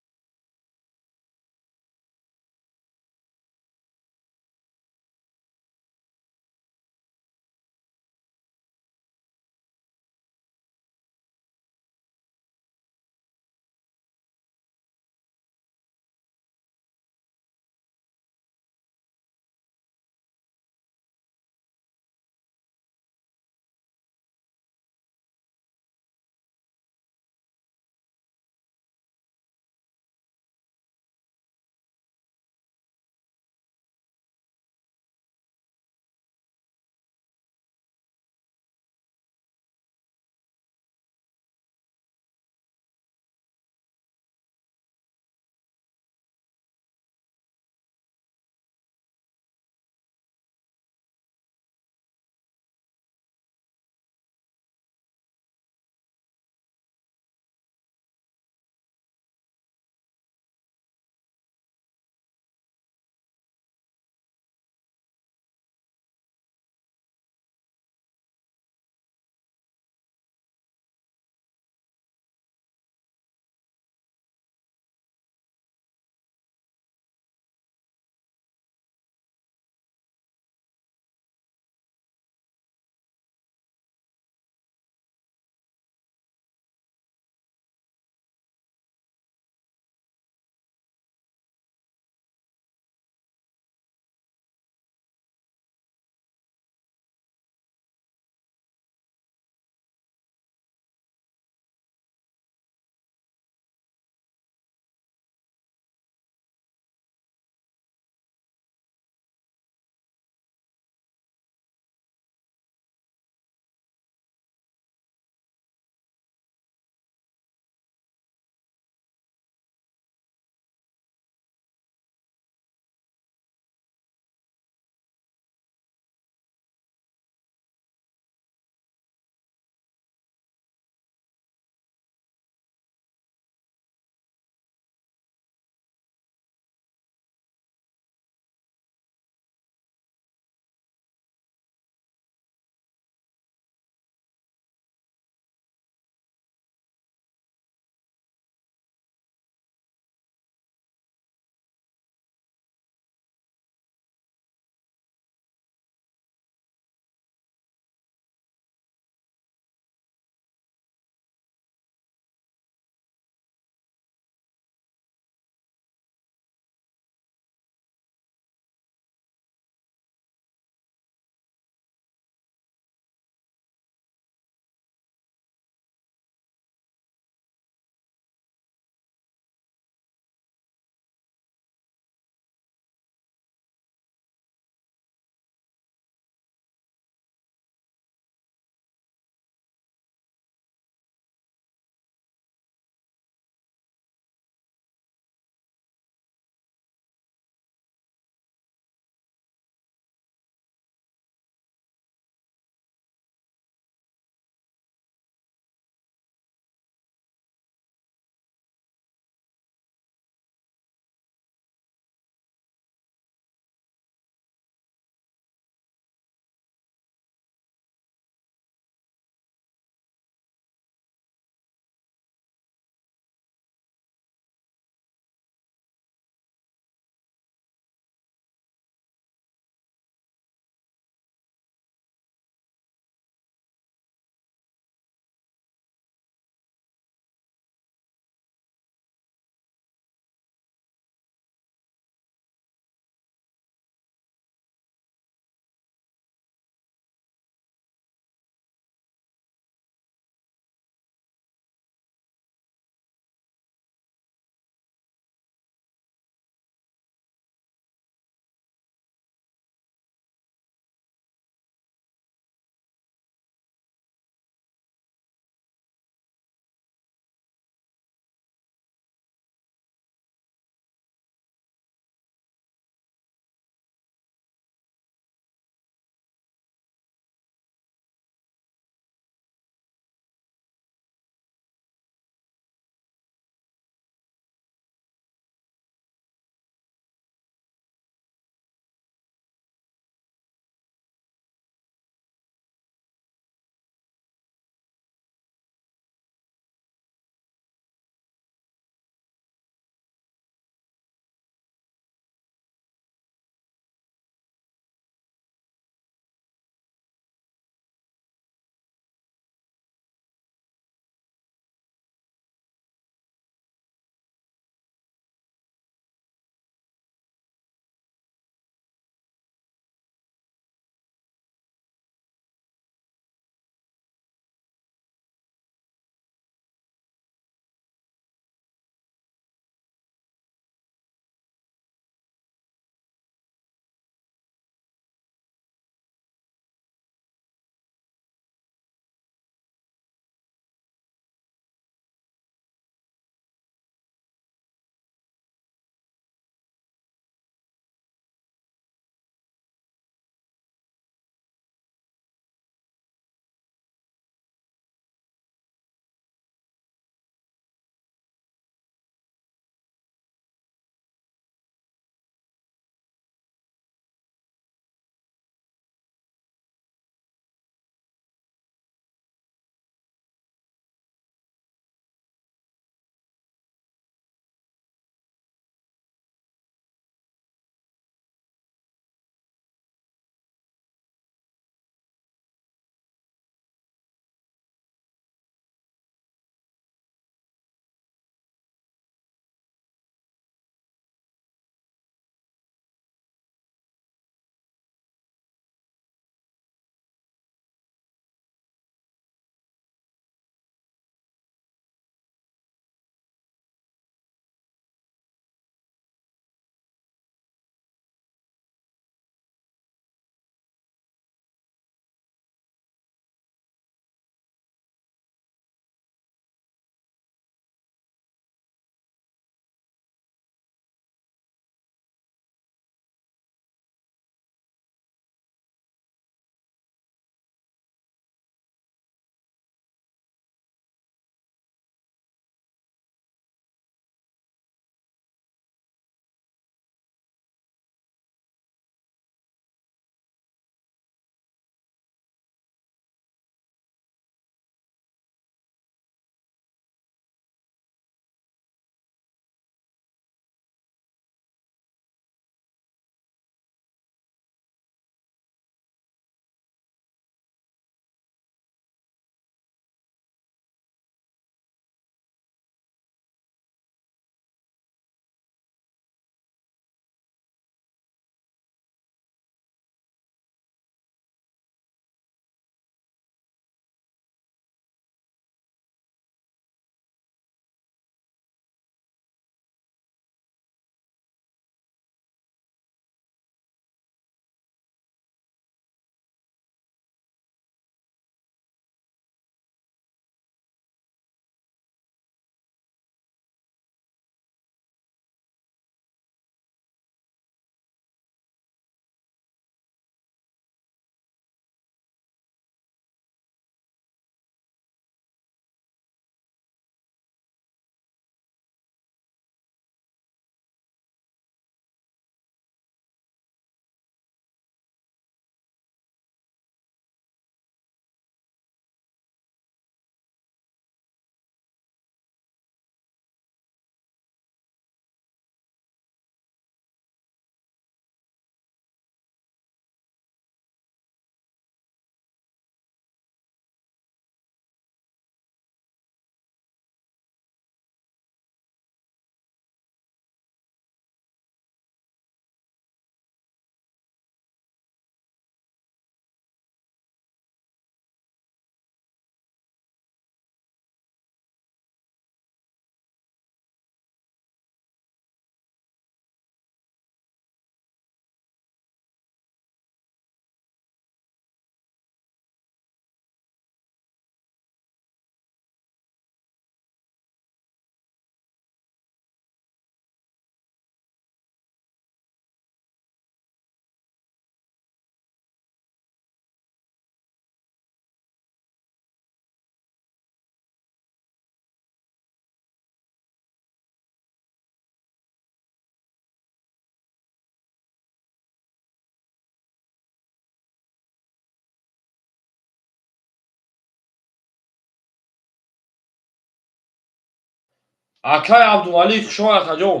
Акай Абдумалик, хуш омад, акаҷон.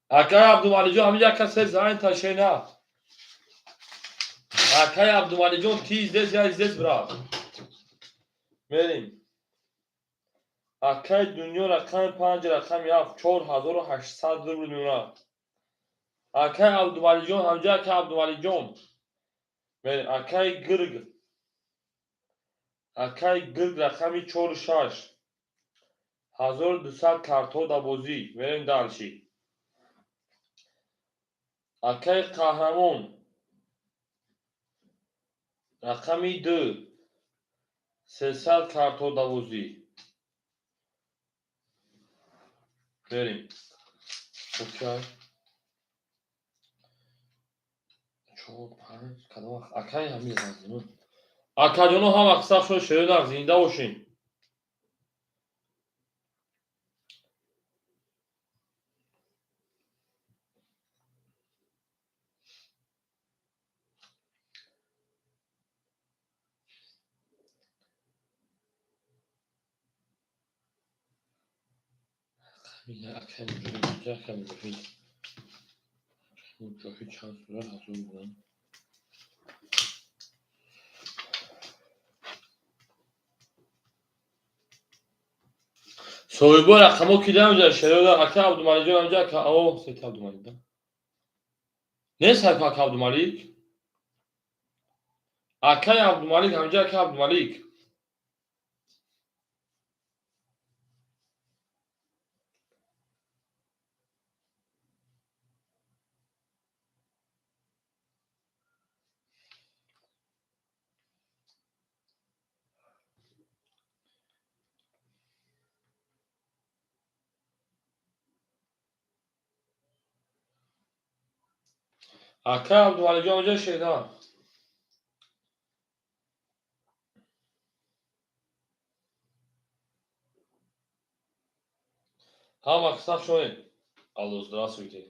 Акай Абдумаликҷон, ҳамин як кас занг ташена. Акай Абдумаликҷон, ты здесь, я здесь, брат. Мерем. Акай Дунё, рақами 5, рақами 7, 4800 рубл мемонад. Акай Абдумаликҷон, ҳамҷа акай Абдумаликҷон. Мерем. Акай Гирг. Акай Гирг, рақами 4, 6. 1200 картҳо дар бозӣ. Мерем дальше. Акай Қаҳрамон, рақами 2, 300 картҳо дар бозӣ. Мерем. Окей. 4, 5, кадом вақт? Акай ҳамин занг. Акаҷоно, ҳама қисса шуд, шеринақ, зинда бошем. Акай Муҷоҳид, акай Муҷоҳид. Муҷоҳид чанд сурат ҳазор буданд? Соҳибо рақамҳо ки ҳамҷа шерода ака Абдумаликҷон, ҳамҷа ака о сета Абдумалик да. Нест ака Абдумалик? Акай Абдумалик, ҳамҷа ака Абдумалик. Акай Абдумаликҷон, ҳамҷа шеда. Ҳама қисса шунед. Алло, здравствуйте.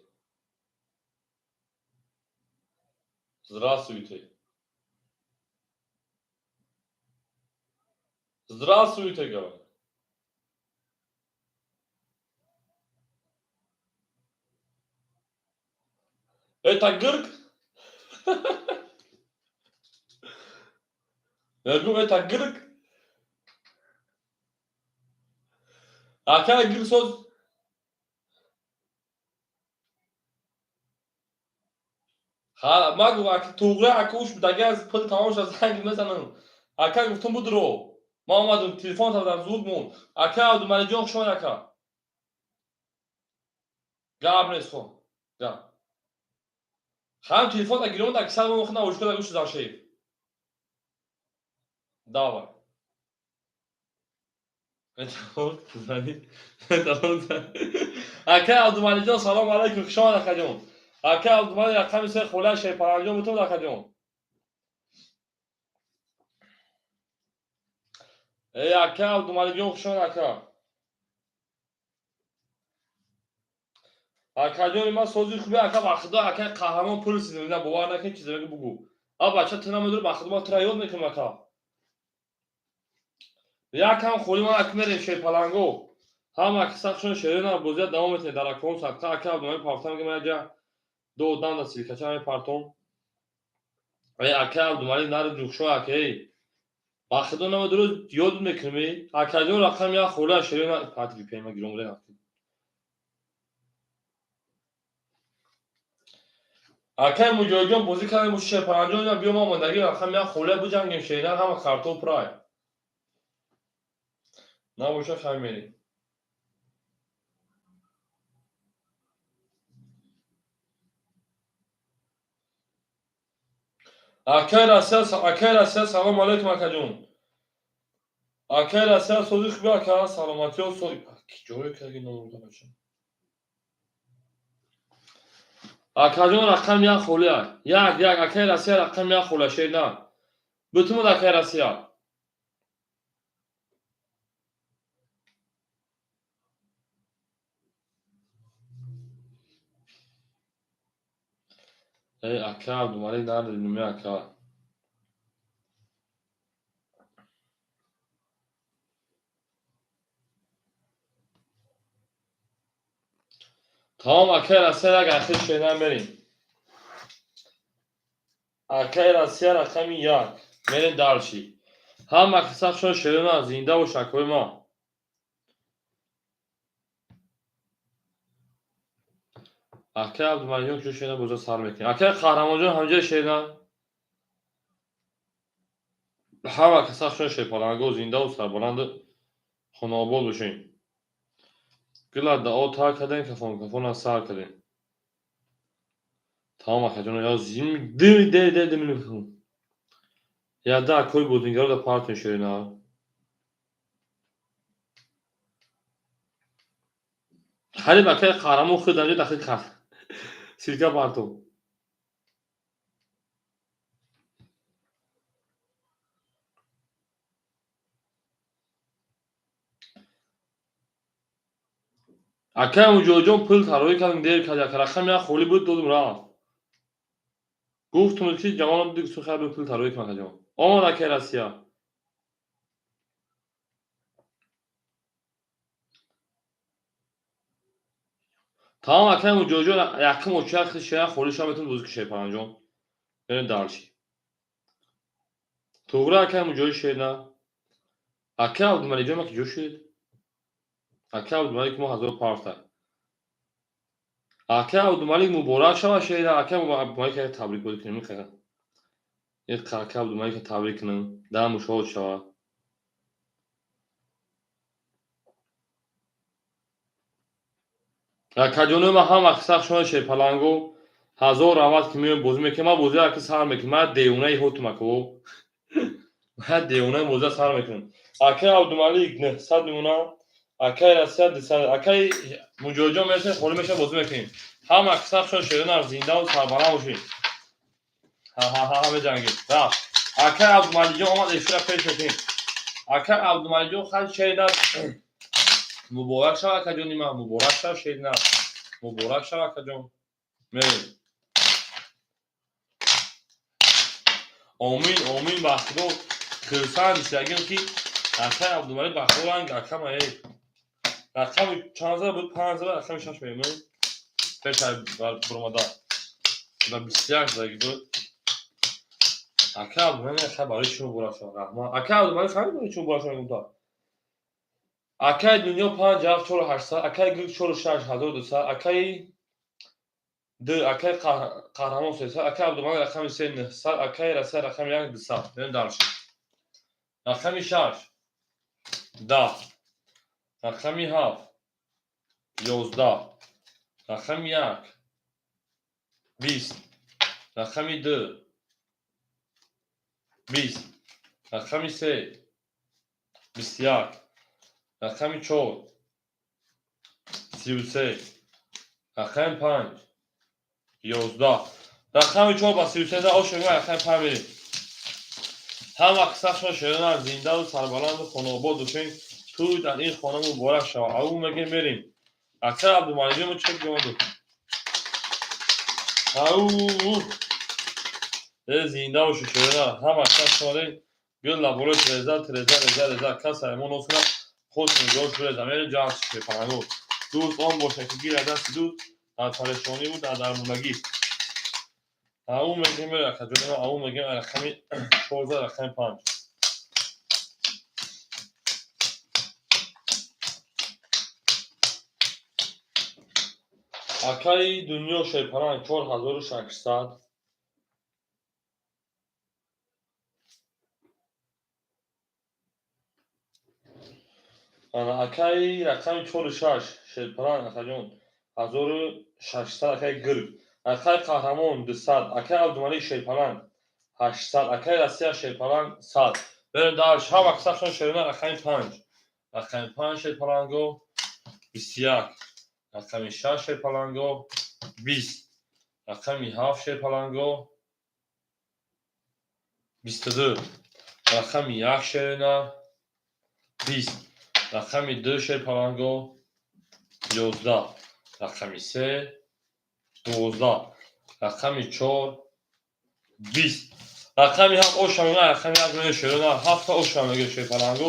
Здравствуйте. Здравствуйте, говорю. Это Гырк? Я говорю, это Гырк? Акай Гырк соз. Ха, ма гуфт, ака туғра, ака уш даги аз пул тамом шуд, занг мезанам. Ака гуфтум будро. Ма омадам, телефон дар звук монд. Ака Абдумаликҷон, хуш омад, ака. Гап нест, хо. Гап. Ҳам телефон да гирён, даки сар мохна ушка да гӯши зашев. Давай. Акай Абдумаликҷон, салом алайкум, хуш омад, акаҷон. Акай Абдумалик, рақами 3, хола Шерпаланҷон, бутун, акаҷон. Эй, акай Абдумаликҷон, хуш омад, ака. Акаҷони ман сози хуби, ака, ба худо, акай Қаҳрамон пул сидим, на бовар накун, чизе меги бугу. А бача ту намедури, ба худо ман тура ёд мекунам, ака. Якам холи ман ака мерем Шерпаланго. Ҳама ака сахшон шерина бозия давом метавонед дар акаҳом садқа. Ака Абдумалик партам мегӯям, яҷа ду одам да силкача мепартом. Эй, ака Абдумалик, нари ҷухшо, ака, эй. Ба худо намедури, ёд мекунам, эй. Акаҷон, рақам 1, хола шерина пат VPN ма гиром ре. Акай Муҷоҳидҷон, бозӣ кардем бо Шерпаланҷон, биё мо омодагӣ рақам 1 хола биҷангем, шерина ҳама картоф прай. Набоша хай мерем. Акай Россия, акай Россия, салом алейкум, акаҷон. Акай Россия, сози хуби, ака, саломатиё сози. Ҷое карги номурда бача. Акаҷон, рақам 1 холия. 1, 1, акай Россия, рақам 1 холия, шерна. Бутумуд, акай Россия. Эй, ака Абдумалик, нари нуми, ака. Тамом, акай Россия, як ахир шена мерем. Акай Россия, рақами 1, мерем дальше. Ҳама касахшон шерона, зинда бош, акои ма. Акай Абдумаликҷон, куҷо шена боза сар мекунем? Акай Қаҳрамонҷон, ҳамҷоя шена. Ҳама касахшон шерпаланго, зиндаву сарбаланду хонаобод бошем. Гила дао тар кардем, кафон кафона сар кардем. Тамом, акаҷоно, я зим дими де де дими. Я да акои бозингаро да партон шерина. Хариб акай Қаҳрамон худ анҷо дахил кард. Силка партон. Акай Муҷоҳидҷон, пул тарроҳӣ кардем, дер кард, як рақам як холӣ буд, додум, рафт. Гуфтум, ки ҷавонам дигсу хайр, пул тарроҳӣ кун, акаҷон. Омад акай Россия. Тамом, акай Муҷоҳидҷон, якум оча шена холӣ шава, метавон бозӣ кушай, паранҷон. Берем дальше. Туғра, акай Муҷоҳид, шена. Акай Абдумаликҷон, ма ки ҷо шуд? Акай Абдумалик мо ҳазор парта. Акай Абдумалик муборак шава, шера. Акай Абдумалик табрик бозӣ кунем, михая. Акай Абдумалик табрик кунем. Дам шод шава. Акаҷонои ман, ҳама қисақ шумо шерпаланго, ҳазор равад ки меоем, бозӣ мекунем. Ман бозиро аки сар мекунем. Ман девонаи ҳотум, ако. Ман девонаи бозиро сар мекунем. Акай Абдумалик 900 мемонам. Акай Россия 200. Акай Муҷоҳидҷон, мерасем, холӣ меша, бозӣ мекунем. Ҳама қисақ шумо шерона, зиндаву сарбаланд бошед. Ҳа-ҳа-ҳа, меҷангем. Рафт. Акай Абдумаликҷон омад, эфира пеш мекунем. Акай Абдумаликҷон, хай, шерина муборак шава, акаҷони ман, муборак шава, шерина. Муборак шава, акаҷон. Мерем. Омин, омин, ба Худо хурсанд шудагим, ки акай Абдумалик, ба Худо ранг акама э. Рақами чанд зада буд? 5 зада, рақами 6 мемон. Пеш буромада. Да 21 задаги буд. Акай Абдумалик, хай, барои чӣ муборак шава, раҳмат. Акай Абдумалик, хай, барои чӣ муборак шава гуфта. Акай Дунё 5 7 4 800, акай Гул 4 6 1200, акай д, акай Қаҳрамон 300, акай Абдумалик рақами 3 900, акай Россия рақами 1 200. Берем дальше. Рақами 6 10, рақами 7 11, рақами 1 20, рақами 2 20, рақами 3 21, рақами 4 33, рақами 5 11, рақами 4 ба 33 да ош мегӯям, рақами 5 мерем. Ҳама қиссашон шерона, зиндаву сарбаланду хонаобод бошед. Тӯй дар ин хона муборак шавад. Ау мегем, мерем. Акай Абдумаликҷон, мо чӣ омаду? Ау э зинда бошед, шерона. Ҳама қисса шумода гул лаболои треза, треза, реза, реза, кас мо носуна худ нигоҳ шуреза. Мерем ҷамъ шепаранго. Дӯст он бошад, ки гирад дасти дӯст дар парешониву дар дармондагӣ. Ау мегем, акаҷони ман, ау мегем, рақами 14, рақами 5. Акаи Дунё шерпаранг 4600. Ана акаи рақами чору шаш шерпаранг, акаҷон, 1600, акаи Гирг, акаи Қаҳрамон 200, акаи Абдумалик шерпаланг 800, акаи Россия шерпаланг 100. Берем дальше. Ҳама қисақшон шерона, рақами 5, рақами 5 шерпаланго 21, рақами 6 шерпаланго 20, рақами 7 шерпаланго 22, рақами 1 шерона 20, рақами 2 шерпаланго 11, рақами 3 12, рақами 4 20, рақами 7 оша мегӯям, рақами 1 мегӯям, шерона ҳафта оша мегӯям, шерпаланго.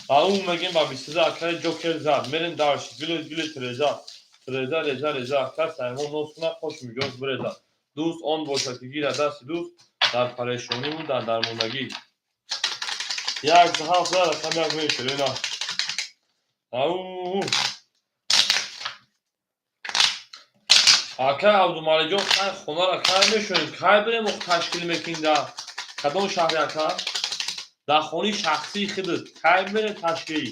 Ау мегӯем, ба 22 акаи Ҷокер зад. Мерем дальше. Гули гули, треза. Реза, реза, реза. Ака Саймон нос кунад, хош миҷоз биреза. Дӯст он бошад, ки гирад дасти дӯст дар парешониву дар дармондагӣ. Як ҳафт рақам як мешавад. Ау! Акай Абдумаликҷон, кай хонара кай мешавед? Кай бирем ташкил мекунем дар кадом шаҳри, ака? Дар хонаи шахсии худат кай мерем ташкил?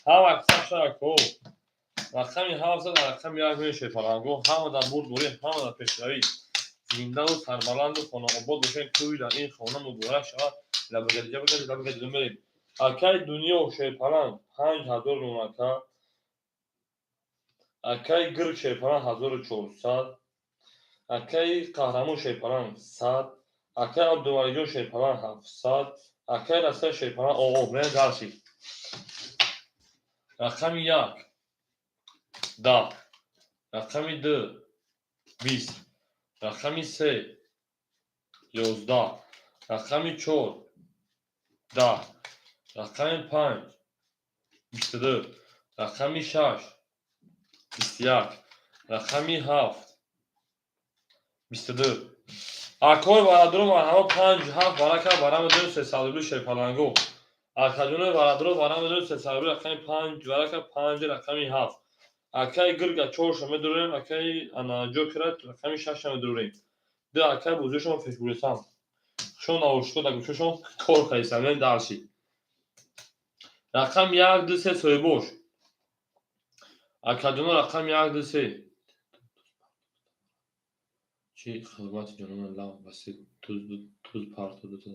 Ҳама сабшако. Рақами ҳафт рақами як мешавед, фаланго. Ҳама дар бурдборӣ, ҳама дар пешравӣ. Зиндаву сарбаланду хонаобод бошед. Тӯй дар ин хона муборак шавад. Лабагадиҷа багади, лабагадиҷа мерем. Акай Дунё шерпаланг 5000 рум, ака. Акай Гирг шерпаланг 1400. Акай Қаҳрамон шерпаланг 100. Акай Абдувалиҷон шерпаланг 700. Акай Расул шерпаланг оо мерем дарси. Рақами як 10. Рақами ду 20. Рақами се 11. Рақами чор 10. Рақами панҷ 22. Рақами шаш 21. Рақами ҳафт 22. Акои бародаро, марҳама, панҷ ҳафт барака барами ду 300 рубли шерпаланго. Акаҷонои бародаро, барами ду 300 рубли, рақами панҷ барака панҷ, рақами ҳафт. Акаи Гирга чорша медурем, акаи ана Ҷокера рақами шаша медурем. Ду акаи бузургшон пешбурисам. Шон навошто дар гӯшашон кор кардисам, мен дарси. Рақами як, ду, се соҳибош. Акаҷоно, рақами як, ду, се. Чӣ хизмати ҷонона лав баси туз парту дутун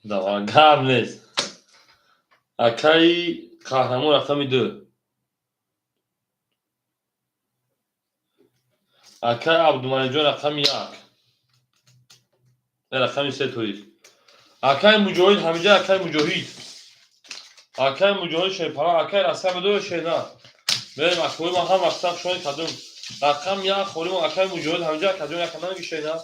давара гап нест. Акаи Қаҳрамон рақами ду. Акаи Абдумаликҷон рақами як. Рақами се тоист. Акаи Муҷоҳид ҳамиҷа, акаи Муҷоҳид. Акаи Муҷоҳид шерпара, акаи Расия медоя шена. Мерем, акои ман ҳам мақсад шони кадом. Рақам як холимо, акаи Муҷоҳид ҳамиҷа, акаҷон як наги шена.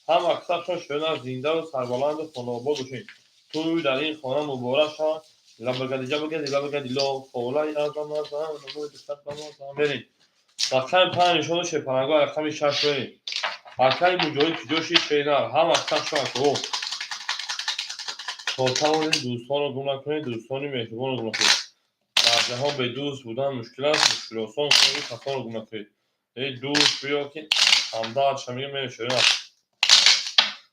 Ҳам мақсад шон шена, зиндаву сарбаланду хонаобод бошед. Тӯй дар ин хона муборак шавад. Лабагадиҷа багади, лабагади ло, холаи азам азам, мерем. Рақами панҷ нишону шерпаланго, рақами шаш мерем. Акаи Муҷоҳид куҷо шид, шена? Ҳам мақсад шон ако. То тавонед дӯстонро гум накунед, дӯстони меҳрубонро гум накунед. Дар ҷаҳон бедӯст будан мушкил аст, мушкилосон кунед, касонро гум накунед. Эй дӯст биё, ки ҳамдард шамига мерем, шерона.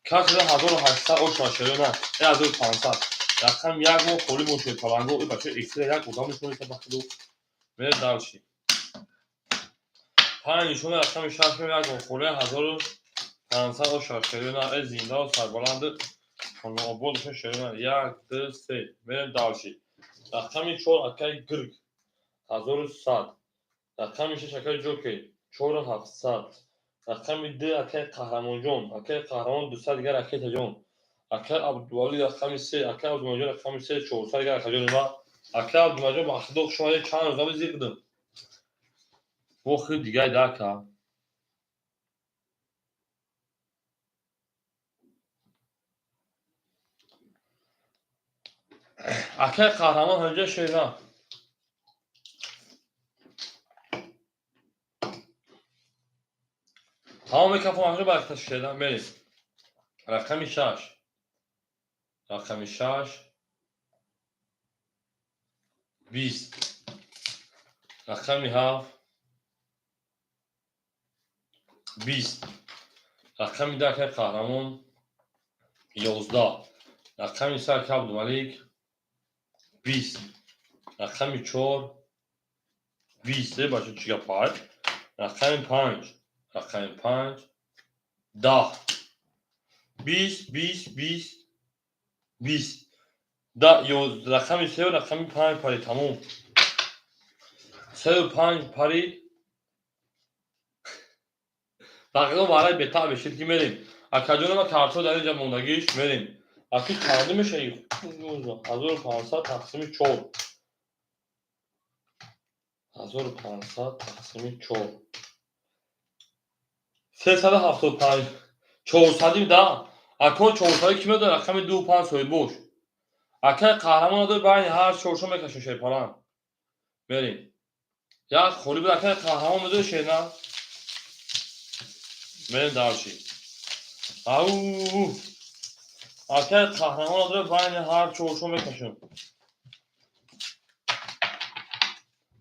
Касе 1800 оша, шерона, э 1500. Рақам як мо холӣ мо шерпаланго, э бача эксира як одам нишон медиҳад ба худу. Мерем дальше. Панҷ нишона рақами шаш мем, як мо холӣ 1500 оша, шерона, э зиндаву сарбаланду хонаобод бошед, шерона. Як, ду, се. Мерем дальше. Рақами чор акаи Гирг 1100. Рақами шаш акаи Ҷокер чору ҳафтсад. Рақами ду акаи Қаҳрамонҷон, акаи Қаҳрамон 200 дигар ракетаҷон. Акаи Абдувалӣ рақами се, акаи Абдумалиҷон рақами се, 400 дигар акаҷони ман. Акаи Абдумалиҷон, ба худо хуш омадед, чанд рӯз набуд зиқ будам. Бо худ дигар да ака. Акаи Қаҳрамон ҳамҷа шера. Тамом мекафам ҳамҷа ба шера мерем. Рақами шаш. Рақами шаш 20. Рақами ҳафт 20. Рақами ду акаи Қаҳрамон 11. Рақами се акаи Абдумалик 20. Рақами чор 20. Э бача, чӣ гапай? Рақами панҷ. Рақами панҷ 10. 20, 20, 20, 20. Да, рақами сеу рақами панҷ пари, тамом. Сеу панҷ пари. Дақиқо барои бетар бешид ки мерем. Акаҷоно, ма картҳо дар инҷа мондагиш, мерем. Аки чанде мешавӣ? 1500 тақсими чор. 1500 тақсими чор. 375. Чорсади да. Ако чорсади ки медонад, рақами ду панҷ соҳибош. Акаи Қаҳрамон надори, байни ҳар чоршо мекашем, шерпаланг. Мерем. Як холӣ буд, акай қаҳрамон медори, шерна. Мерем дальше. Ау, акай қаҳрамон дора, байни ҳар чоршо мекашам.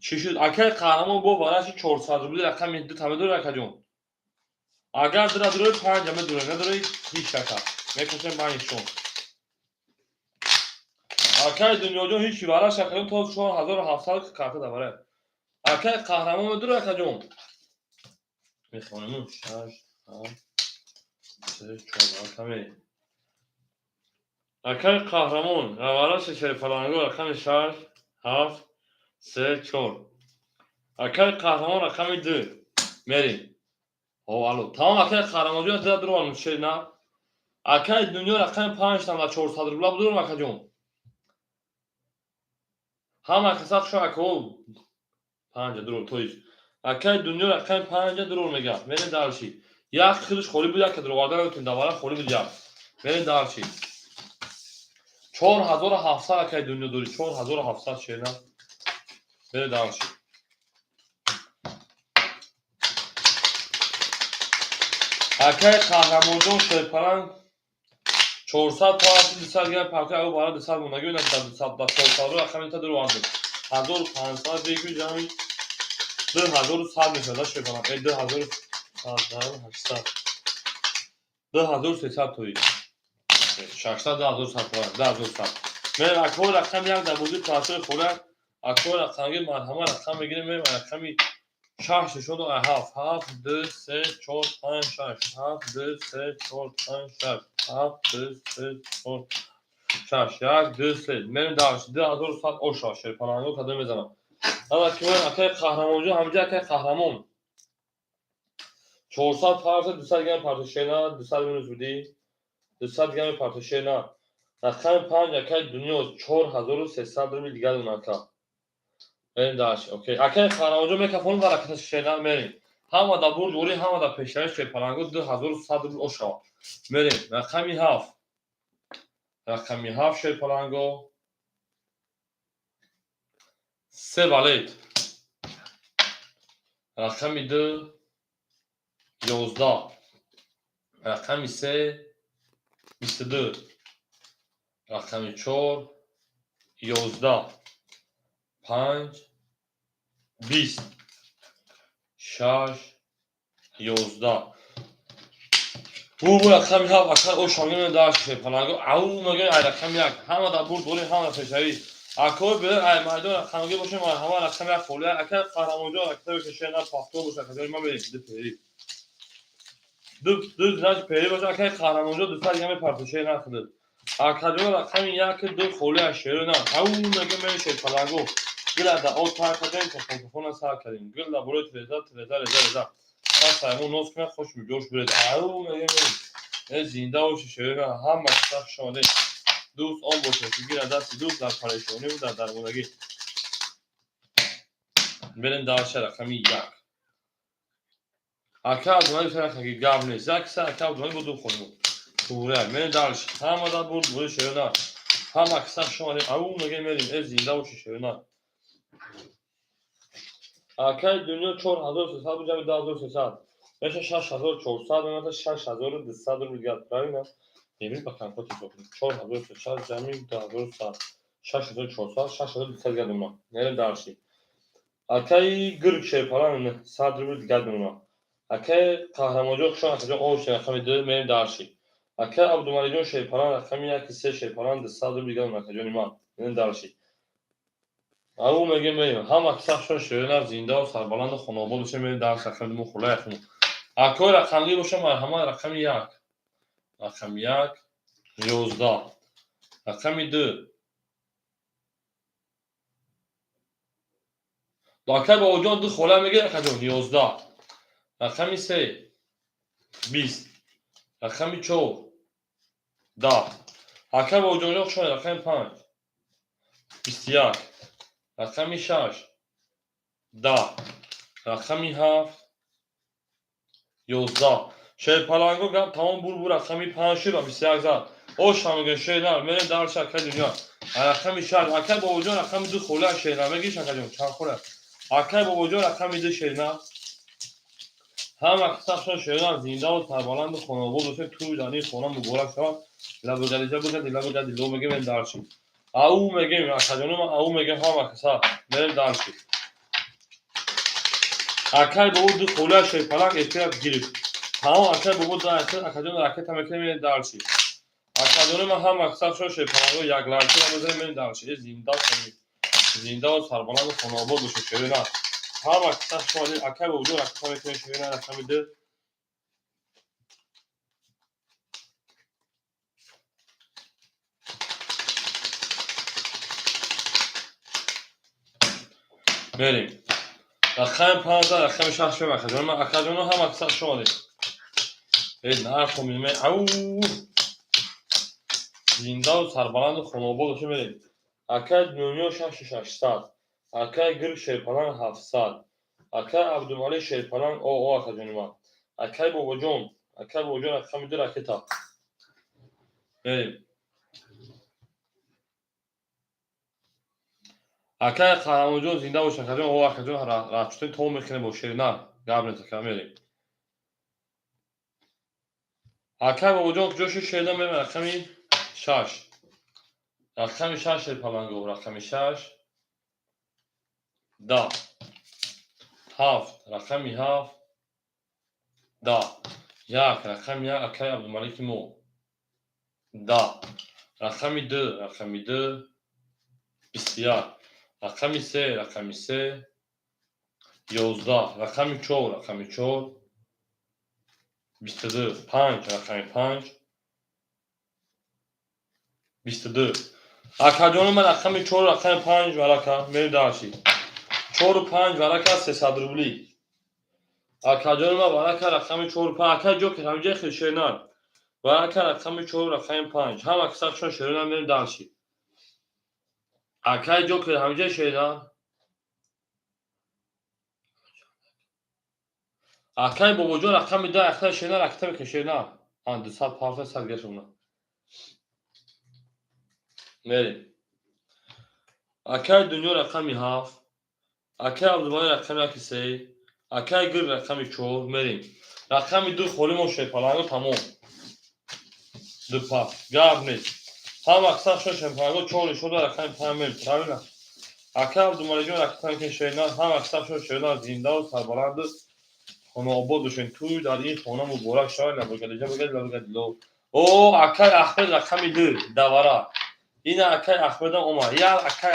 Чӣ шуд, акай қаҳрамон? Бо вараши 400 рубли рақами ду та медори, акаҷон? Агар дура дурои, панҷа медурем, надорои, ҳеч, ака, мекашем байни шон. Акай Дунёҷон, ҳичи вараш, акаҷон, то 4700 карта давара. Акай қаҳрамон медура, акаҷон? Мехонем: шаш, ҳафт, се, чор. Рақами акай қаҳрамон, равараши шерпаланго, рақами шаш, ҳафт, се, чор. Акай қаҳрамон, рақами ду. Мерем. О, алло, тамом. Акай қаҳрамонҷон, зида дуроварм, шер на. Акай Дунё, рақами панҷ там ва 400 рубла будурам, акаҷон. Ҳама каса хушо, ако. Панҷа дур, то есть акай Дунё рақами панҷа дурур мегӯяд. Мерем дальше. Як хелиш холӣ буд, яке дуроварда наметонем, давара холӣ буд як. Мерем дальше. 4700, акай Дунё дорӣ, 4700, шерна. Мерем дальше. Акай қаҳрамонҷон, шерпаланг, 400 то ҳафти, 200 грамм пака, ау бара 200 мондагӣ на, 200 да 400 рақами та дуровардем. 1500 бегӯ, ҷамъи 2100 мешавад, шерпаланг. Э, 2100, 800, 2300, тои 600, 2100, 2100. Мерем, акои, рақами як дар бозии планшои хӯрак. Акои рақамги, марҳама, рақам мегирем. Мерем, рақами шаш нишон, ҳафт, ҳафт, ду, се, чор, панҷ, шаш, ҳафт, ду, се, чор, панҷ, шаш, ҳафт, ду, се, чор, шаш, як, ду, се. Мерем дальше. 2100 оша шерпаланго кадом мезанам? Акай қаҳрамонҷон, ҳамҷа, акай қаҳрамон, 400 парта, 200 грамм партошена, 200 минус будӣ, 200 грамми партошена. Рақами панҷ, акай Дунё, 4300 рубли дигар дон, ака. Мерем дальше. Окей, акай қаҳрамонҷон, мекафонем ва раката шена. Мерем. Ҳама да бурд ворӣ, ҳама да пешравӣ. Шерпаланго, 2100 рубл ошава. Мерем, рақами ҳафт, рақами ҳафт, шерпаланго, се валет. Рақами ду, 11. Рақами се, 22. Рақами чор, 11. Панҷ, 20. Шаш, 11. Бу рақами ҳафт, акар, ошангем даш шерпаланго. Ау, мегӯем, ай рақами як. Ҳама дар бурд борӣ, ҳама дар пешравӣ. Акои бе ай майдон рақамгӣ бошем, ҳама рақами як холия. Акай қаҳрамонҷон, ракета бикаше, на пахто боша, акаҷони ман. Мерем, ду пери. Ду, ду, значит, пери боша, акай қаҳрамонҷон, 200 грамми партошаи на худат. Акаҷон, рақами як, ду холия, шеру на. Ау, мегӯем, мерем, шерпаланго. Гила да от тар кардем, кафонкафона сар кардем. Гил да борои треза, треза, реза, реза. Пас саймон нос кунад, хош миҷош буред. Ау, мегӯем, мерем. Э, зинда боши, шеру на. Ҳама каса хуш омадед. Дӯст он бошад, ки гирад дасти дӯст дар парешониву дар дармонагӣ. Берем дальше, рақами як. Ака Абдумалик рақаги гап нест. Як са ака Абдумалик бо ду хонум. Туғрия. Мерем дальше. Ҳама дар бурд бори, шеру на. Ҳама каса хуш омадед. Ау, мегӯем, мерем. Э, зинда боши, шеру на. Акаи Дунё, 4300 буд, ҷамъи 2300 меша 6400, мемата 6200 рубл дигар. Правильно? Мебинем, ба компот ҳисоб кунем. 4300 ҷамъи 2100, 6400, 6200 дигар мемонад. Мерем дальше. Акаи Гирк, шерпалан, 100 рубл дигар мемонад. Акаи қаҳрамонҷон, хушон, акаҷон, ош, рақами ду. Мерем дальше. Акаи Абдумаликҷон, шерпалан, рақами яки се, шерпалан, 200 рубл дигар мемонад, акаҷони ман. Мерем дальше. Ау, мегӯем, мерем. Ҳама каса хушон, шернар, зиндаву сарбаланду хонаобод бошем. Мерем дальше, рақами ду хулая хун. Акои рақамгир бошам, марҳамат, рақами як. Рақами як, 11. Рақами ду. Акай Бобоҷон, ду хола мегирад, акаҷон, 11. Рақами се, 20. Рақами чор, 10. Акай Бобоҷонҷон, хуш омадед. Рақами панҷ, 21. Рақами шаш, 10. Рақами ҳафт, 11. Шерпаланго, гап тамом, бур бур, рақами панҷ шуд ва 21 зад. Оша мегӯем, шернар. Мерем дальше, акай Дунё. Рақами шаш, акай Бобоҷон, рақами ду хола, шернар мегириш, акаҷон, чанд хола? Акай Бобоҷон, рақами 2, шерина. Ҳама касашон, шерина, зиндаву сарбаланду хонобод бошед. Тӯй дар ин хона муборак шавад. Лабиғалиҷа бигардӣ, лабиғади ло мегем, дальше. Ау мегем, акаҷонум, ау мегем, ҳама каса мерем дальше. Акай бобо ду холия, шерпалак эфира гирифт. Тамом, акай бобо да, акаҷон, ракета мекунем, мерем дальше. Акаҷонум, ҳама касашон, шерпалакҳо, як лайки мезанем, мерем дальше. Зинда, зиндаву сарбаланду хонаобод бошед, шерина. Ҳама касашон, акай бобоҷон, ракета мекунем, шерина, рақами 2. Мерем. Рақами 5, рақами 6 шем, акаҷонум, акаҷону ҳама каса шумо. Э, нархо меме, ау. Зиндаву сарбаланду хонобод бошед, мерем. Акай Дунё 6600. Акай Гирг шерпаланг 700. Акай Абдумалик шерпаланг, о, о, акаҷони ман. Акай Бобоҷон, рақами 2, ракета. Мерем. Акай Қаҳрамонҷон, зинда бош, акаҷон, о, акаҷон, расчётем то мекунем бо шерина. Гап нест, ака, мерем. Акай Бобоҷон, куҷо шуд, шерина? Мерем рақами 6. Рақами 6, шерпаланго, рақами 6. 10. 7, рақами 7. 10. 1, рақами 1, акай Абдумалики мо. 10. Рақами 2, рақами 2. 21. Рақами 3, рақами 3. 11. Рақами 4, рақами 4. 22. 5, рақами 5. 22. Акаҷону ман, рақами 4, рақами 5, варака, мерем дальше. 4 5 варака, 300 рубли. Акаҷону ман, варака, рақами 4 5. Акай Ҷокер, ҳамҷои хел шеринар. Варака, рақами 4, рақами 5. Ҳама касашон, шерина, мерем дальше. Акай Ҷокер, ҳамҷои шеринар. Акай Бобоҷон, рақами 2, акай шерина, ракета мекунем, шерина. Ан 200 парта 100 гашона. Мерем. Акай Дунё, рақами 7. Акай Абдумалик, рақами 1 3. Акай Гир, рақами 4, мерем. Рақами 2 холӣ мо, шерпаланго, тамом. Ду пас. Гап нест. Ҳама касашон, шерпаланго, 4 шуда, рақами 5 мерем. Правильно? Акай Абдумаликҷон, ракета мекунем, шерина. Ҳама касашон, шерина, зиндаву сарбаланду хонаобод бошед. Тӯй дар ин хона муборак шавад. Лабиғалиҷа бигардӣ, лабиғади ло. О, акай Аҳмед, рақами 2, давара. Ина акай Аҳмедам омад. Як акай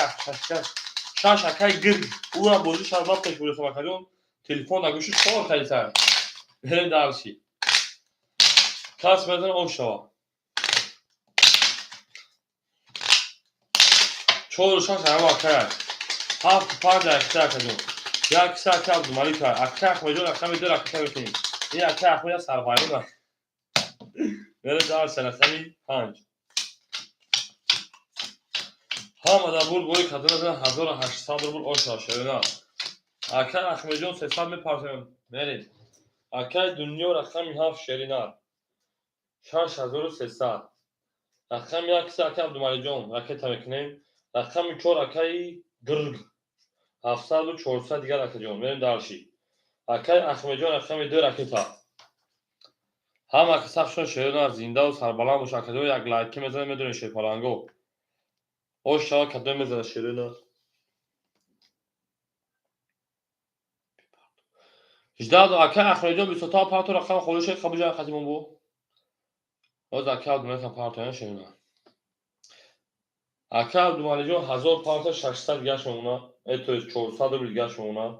шаш, акай Гирг. Ӯам бозӣ шавад, ман пеш бурдам, акаҷон. Телефон нагӯши чор калиса. Мерем дальше. Кас мезана, об шава. 4 6 ҳама акай. 7 5 акай, акаҷон. Як киса акай Абдумалик, акай Аҳмедҷон, рақами 2, ракета мекунем. Ин акай Аҳмед сарвайрона. Мерем дальше, рақами 5. Ҳама дар бур бори кадона 1800 рубл оша, шерина. Акай Аҳмедҷон, 300 мепартоем. Мерем. Акай Дунё, рақами 7, шеринар. 6300. Рақами 1 киса акай Абдумаликҷон, ракета мекунем. Рақами 4, акай Гирг. 700 400 дигар, акаҷон. Мерем дальше. Акай Аҳмедҷон, рақами 2, ракета. Ҳама касашон, шерина, зиндаву сарбаланд бош, акаҷон, як лайки мезанем, медонем, шерпаланго. Ош шава, кадом мезана, шерина. 18, акай Аҳмедҷон, бисота парто, рақам холӣ шед, қабул ҷа қатимон бу. Ҳозир акай Абдумаликам партоян, шерина. Акай Абдумаликҷон, 1000 парта, 600 дигаш мемонад. Э, то есть 400 рубл дигаш мемонад.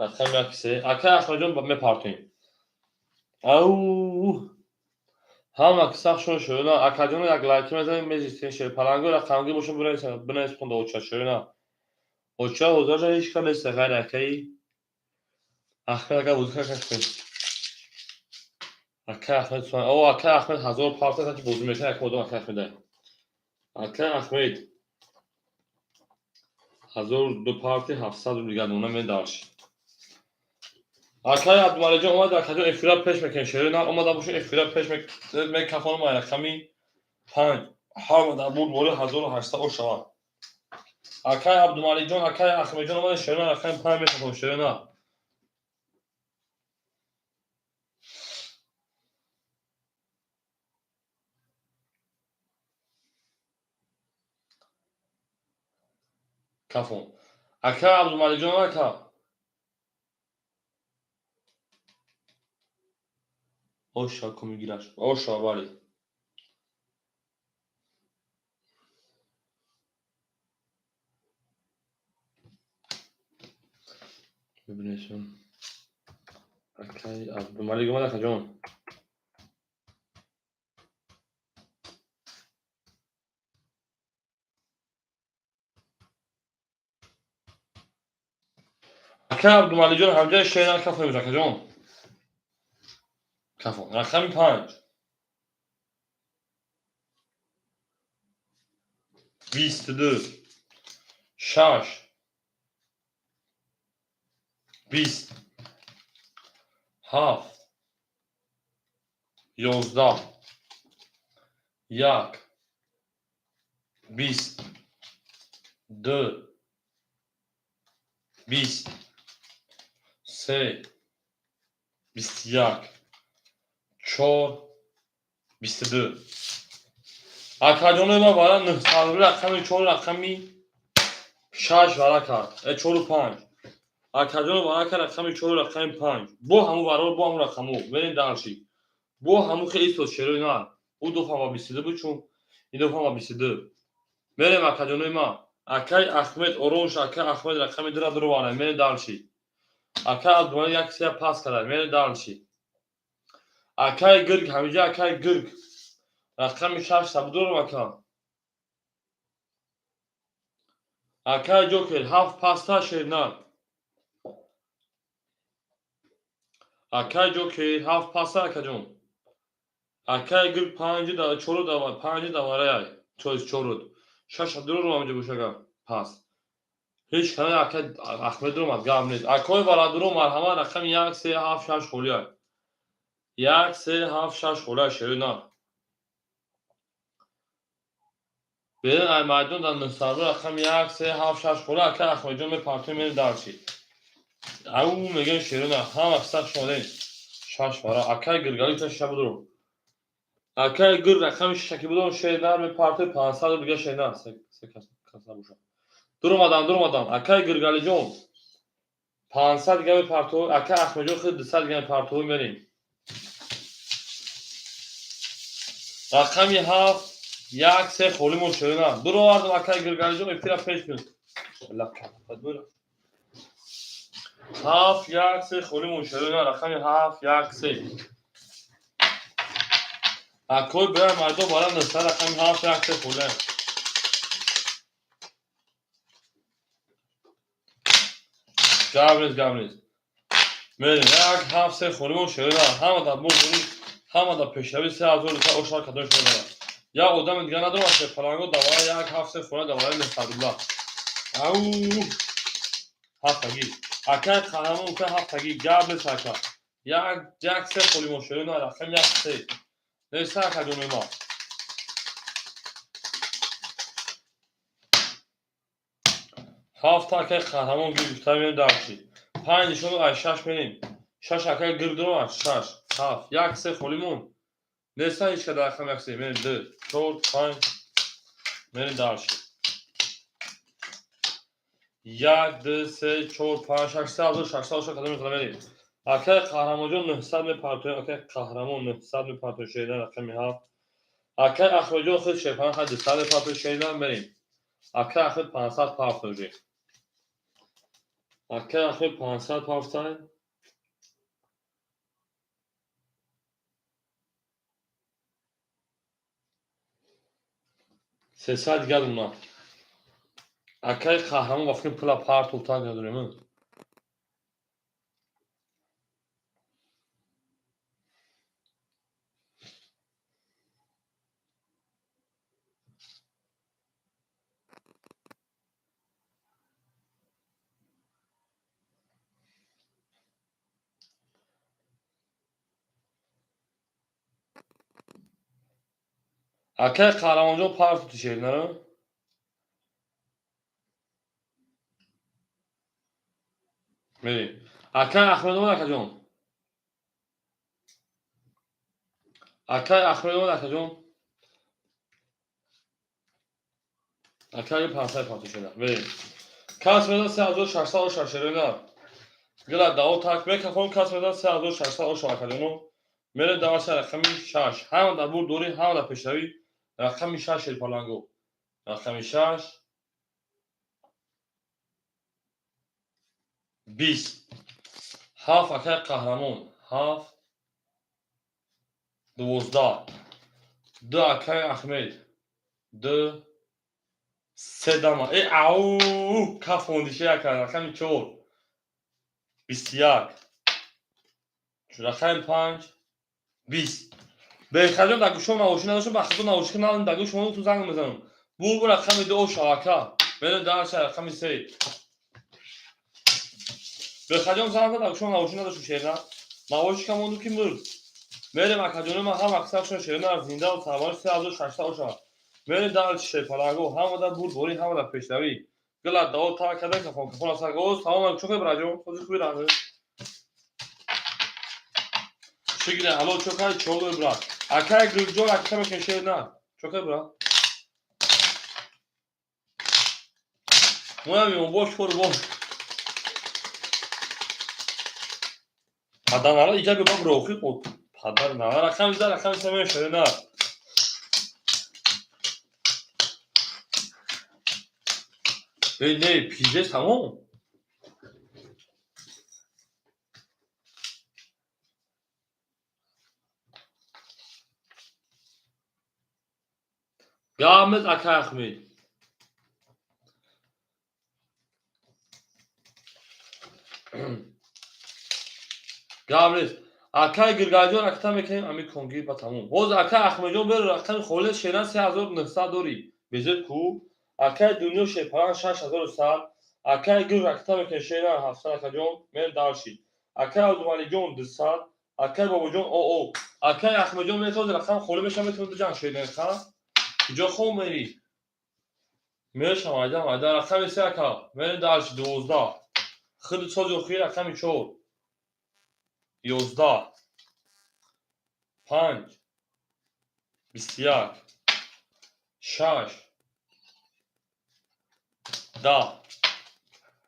Рақами 1 3. Акай Аҳмедҷон, мепартоем. Ау! Ҳама касашон, шерина, акаҷоно, як лайки мезанем, мезистем, шерпаланго, рақамгӣ бошад, бинавис хунда оча, шерина. Оча ҳозирша ҳеҷ кас нест, ғайри акаи Аҳмед, агар бозӣ кунад. Акай Аҳмед, о, акай Аҳмед 1000 парта, ки бозӣ мекунад, як одам акай Аҳмеда. Акай Аҳмед 1002 парти, 700 рубл дигар мемонад, мерем дальше. Акай Абдумаликҷон омад, акаҷон, эфира пеш мекунем, шерина, омада бошед, эфира пеш мекафонам, рақами 5. Ҳама дар бур бори 1800 о шавад. Акай Абдумаликҷон, акай Ахмедҷон омада, шерона рақами 5 мешавад, шерона. Кафон. Акай Абдумаликҷон, ака. Оша кумигираш. Оша, бале. Бибинешон. Акай Абдумалик омад, акаҷон. Акай Абдумаликҷон, ҳамҷои шеър кафон, акаҷон. Кафон. Рақами 5. 22. 6. 20. 7. 11. 1. 20. 2. 20. 3. 21. 4. 22. Акаҷонои ман бара 900 рубл рақами 4, рақами 6 вара кард. 4 5. Акаҷоно вара кард рақами 4, рақами 5. Бо ҳаму варо, бо ҳаму рақаму. Мерем дальше. Бо ҳаму хеле истод шерои нар. Ӯ дуфам ба 22 буд, чун ин дуфам ба 22. Мерем, акаҷонои ман. Акай Ахмед Орош, акай Ахмед рақами 2 дуроварда. Мерем дальше. Акай Абдумалик як сия пас кард. Мерем дальше. Акай Гирг, ҳамиҷа акай Гирг. Рақами 6 сабдурам, ака. Акай Ҷокер, 7 паста шернар. Акай Ҷокер, 7 паста, акаҷон. Акай Гирг 5 да 4 да 5 даварай. 4. 6 дурам ҳамиҷа бошага. Пас. Ҳеҷ кана акай Ахмед дуромад, гап нест. Акой барадурум, марҳамат, рақами 1 3 7 6 холия. 1 3 7 6 холия шерина. Берин ай майдон дар 900 рақами 1 3 7 6 холия акай Ахмедҷон мепартои, мерем дальше. Ау мегӯем шерина, ҳама қисса шумодем. 6 вара. Акай Гиргали та шиша будурум. Акай Гир рақами 6 ки будурум, шернар мепартои 500 рубл дига шернар. Се кас набошад. Дуромадан, дуромадан. Акай Гиргалиҷон 500 дига мепартои, акай Ахмедҷон худ 200 дига мепартои, мерем. Рақами 7 1 3 холимон шерина. Дуровардам, акай Гиргалиҷон, эфира пеш кун. 7 1 3 холимон шерина, рақами 7 1 3. Акой бира майдон бара 900 рақами 7 1 3 холия. Гап нест, гап нест. Мерем 1 7 3 холимон шерина. Ҳама дар бозорӣ, ҳама дар пешравӣ 3000 рубл ошар кадом шуда. Я одами дига надорам, ше паланго давара 1 7 3 хона давара 900 рубла. Ау! Ҳафтагӣ. Акай қаҳрамон ука ҳафтагӣ, гап нест, ака. 1 1 3 холимон шерина, рақами 1 3. Нест, ака ҷони ма. Ҳафта акай қаҳрамон гирифта, мерем дальше. 5 нишон ай 6 мерем. 6 акай гирд дорам, 6 7 1 3 холимон. Нест ҳеҷ када рақами 1 3. Мерем 2 4 5 мерем дальше. 1 2 3 4 5 6 7 8 6 8 кадом мехоҳам мерем. Акай Қаҳрамонҷон 900 мепартоем, акай Қаҳрамон 900 мепартоем шеридан рақами 7. Акай Ахмедҷон худ шерпан ха 200 мепартоем шеридан, мерем. Акай Ахмед 500 партоем. Акай Ахмед 500 партоем. 300 дигар уна. Акай Қаҳрамон вақти пула партол так надорем. Акай Қаҳрамонҷон парту шернаро. Мерем. Акай Ахмедомад, акаҷон. Акай Ахмедомад, акаҷон. Акай 550 шуда. Мерем. Кас медад 3600 оша, шерина. Гила дао так мекафон, кас медад 3600 оша, акаҷоно. Мерем даваша рақами 6. Ҳама дар бур дорӣ, ҳама дар пешравӣ. Рақами 6, шерпаланго. Рақами 6. 20. 7, акай қаҳрамон. 7. 12. 2, акай Ахмед. 2. Се дама. Э, ау, кафондише, ака, рақами 4. 21. Рақами 5. 20. Бехаҷон, дар гӯшо науши надоштам, ба хато науши надорам, дар гӯш шумо ту занг мезанам. Бу рақами 2 оша, ака. Мерем дарша рақами 3. Бехаҷон занг зад, дар гӯшо науши надоштам, шерна. Науши камонду ки мурд. Мерем, акаҷони ман, ҳама аксаршон шерна, зинда ва сарбаланд, 3600 оша. Мерем дар шерпаланго, ҳама дар бурдборӣ, ҳама дар пешравӣ. Гила дао та кадан, кафон кафон аса. О, салом алейкум, чо браҷон? Хози хуби рахмат. Шигире, алло, чо кай, чо брат? Акай Гулҷон, ака мекун, шерна. Чо кай, брат? Моям ён бош фор бош. Падар нара иҷа бибам рохи қот. Падар нара рақам зар, рақам самен, шерна. Эй, не, пиздец, тамом. Гамез, акай Ахмед. Гамез. Акай Гиргаҷон, акта мекунем, ами конгир ба тамом. Ҳоз акай Ахмедҷон бер рақами холе, шеран 3900 дорӣ. Безеб ку? Акай Дунё, шерпалан 6100. Акай Гирг, акта мекунем, шеран 700, акаҷон, мер дарши. Акай Абдумаликҷон 200. Акай Бобоҷон оо. Акай Ахмедҷон метоз рақам холе меша, метавон биҷан, шеран ха? Куҷо хом мери? Мешам, айда, айда, рақами 3, ака. Мерем дарши 12. Худи сози охири рақами 4. 11. 5. 21. 6. 10.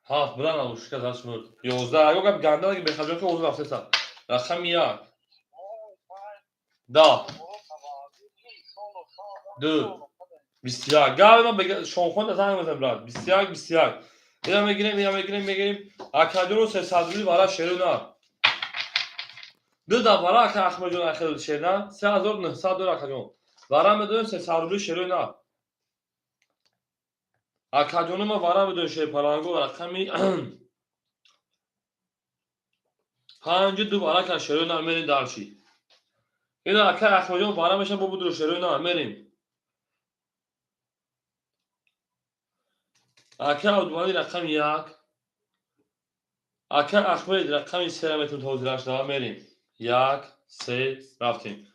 7 будан наушка заш мурд. 11. Аго гап ганда ки бехаҷон ки оз рафтеса. Рақами 1. 10. 2. 21. Гап ман шонхон занг мезанам, брат. 21, 21. Ина мегирем, ина мегирем, мегирем. Акаҷоно 300 рубли вара, шеру на. Ду да вара, ака Ахмедҷон, ахил шерна 3900 дор, акаҷон. Вара медонем 300 рубли, шеру на. Акаҷоно ма вара медонем, шерпаланго, рақами 5, 2 вара ка, шеру на, мерем дарши. Ина ака Ахмедҷон вара меша, бо будро, шеру на, мерем. Ака Абдумали рақами 1. Ака Ахмед рақами 3 метавон ҳозираш дава, мерем. 1, 3, рафтем.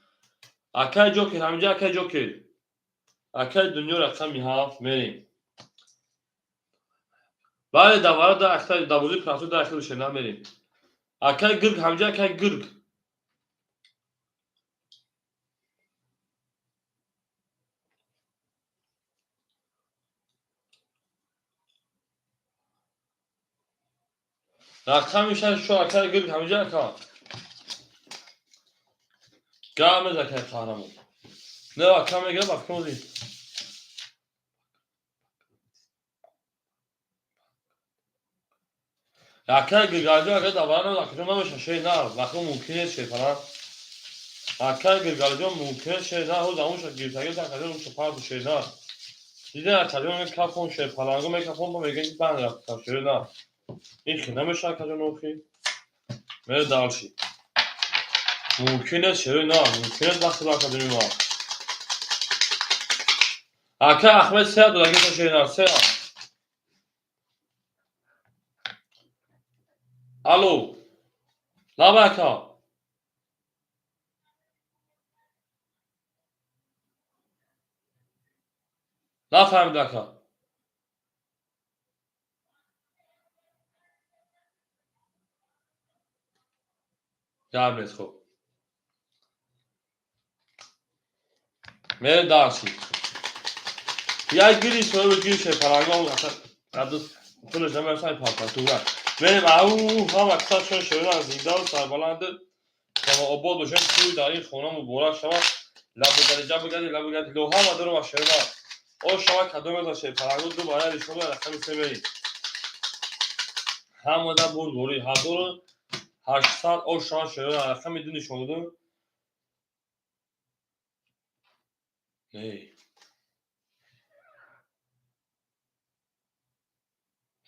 Акай Ҷокер, ҳаминҷа акай Ҷокер. Акай Дунё рақами 7, мерем. Бале, давара да ахта давози прасу да ахир шена, мерем. Акай Гирг, ҳаминҷа акай Гирг. Рақами 6 шо, акай Гирг, ҳаминҷа ака. Гамез, акай қаҳрамон. Не, ака мегирам, ака. Акай Гиргалҷон, ака давара акаҷон намеша, шер на, вақто мумкин нест, шерпалан. Акай Гиргалҷон мумкин нест, шер на, ҳоз амуша гиртагир, акаҷон уша парту, шер на. Диден, акаҷон мекафон, шерпаланго мекафон, ба мегӯян ки банд рафтам, шер на. Ин хи намеша, акаҷон, охи. Мере дарши. Мумкин нест, шер на, мумкин нест, вақти акаҷони ма. Ака Ахмед сеа додаги, шер на, сеа. Алло. Лаба, ака. Нафаҳмид, ака. Гап нест, хуб. Мерем дальше. Як гири соҳиби гири шерпалангон пулаш намерасад партатура. Мерем ау ҳама киса шон шеран зиндаву сарбаланду обод бошем, тӯй дар ин хона муборак шавад. Лаб бигади, лаб бигади, лоҳа дарома шерва. О шава кадом аз шерпалангон ду барои шумо рақами се мерем. Ҳамада бурдборӣ 1800 о шава шерва рақами ду нишон додем. Не.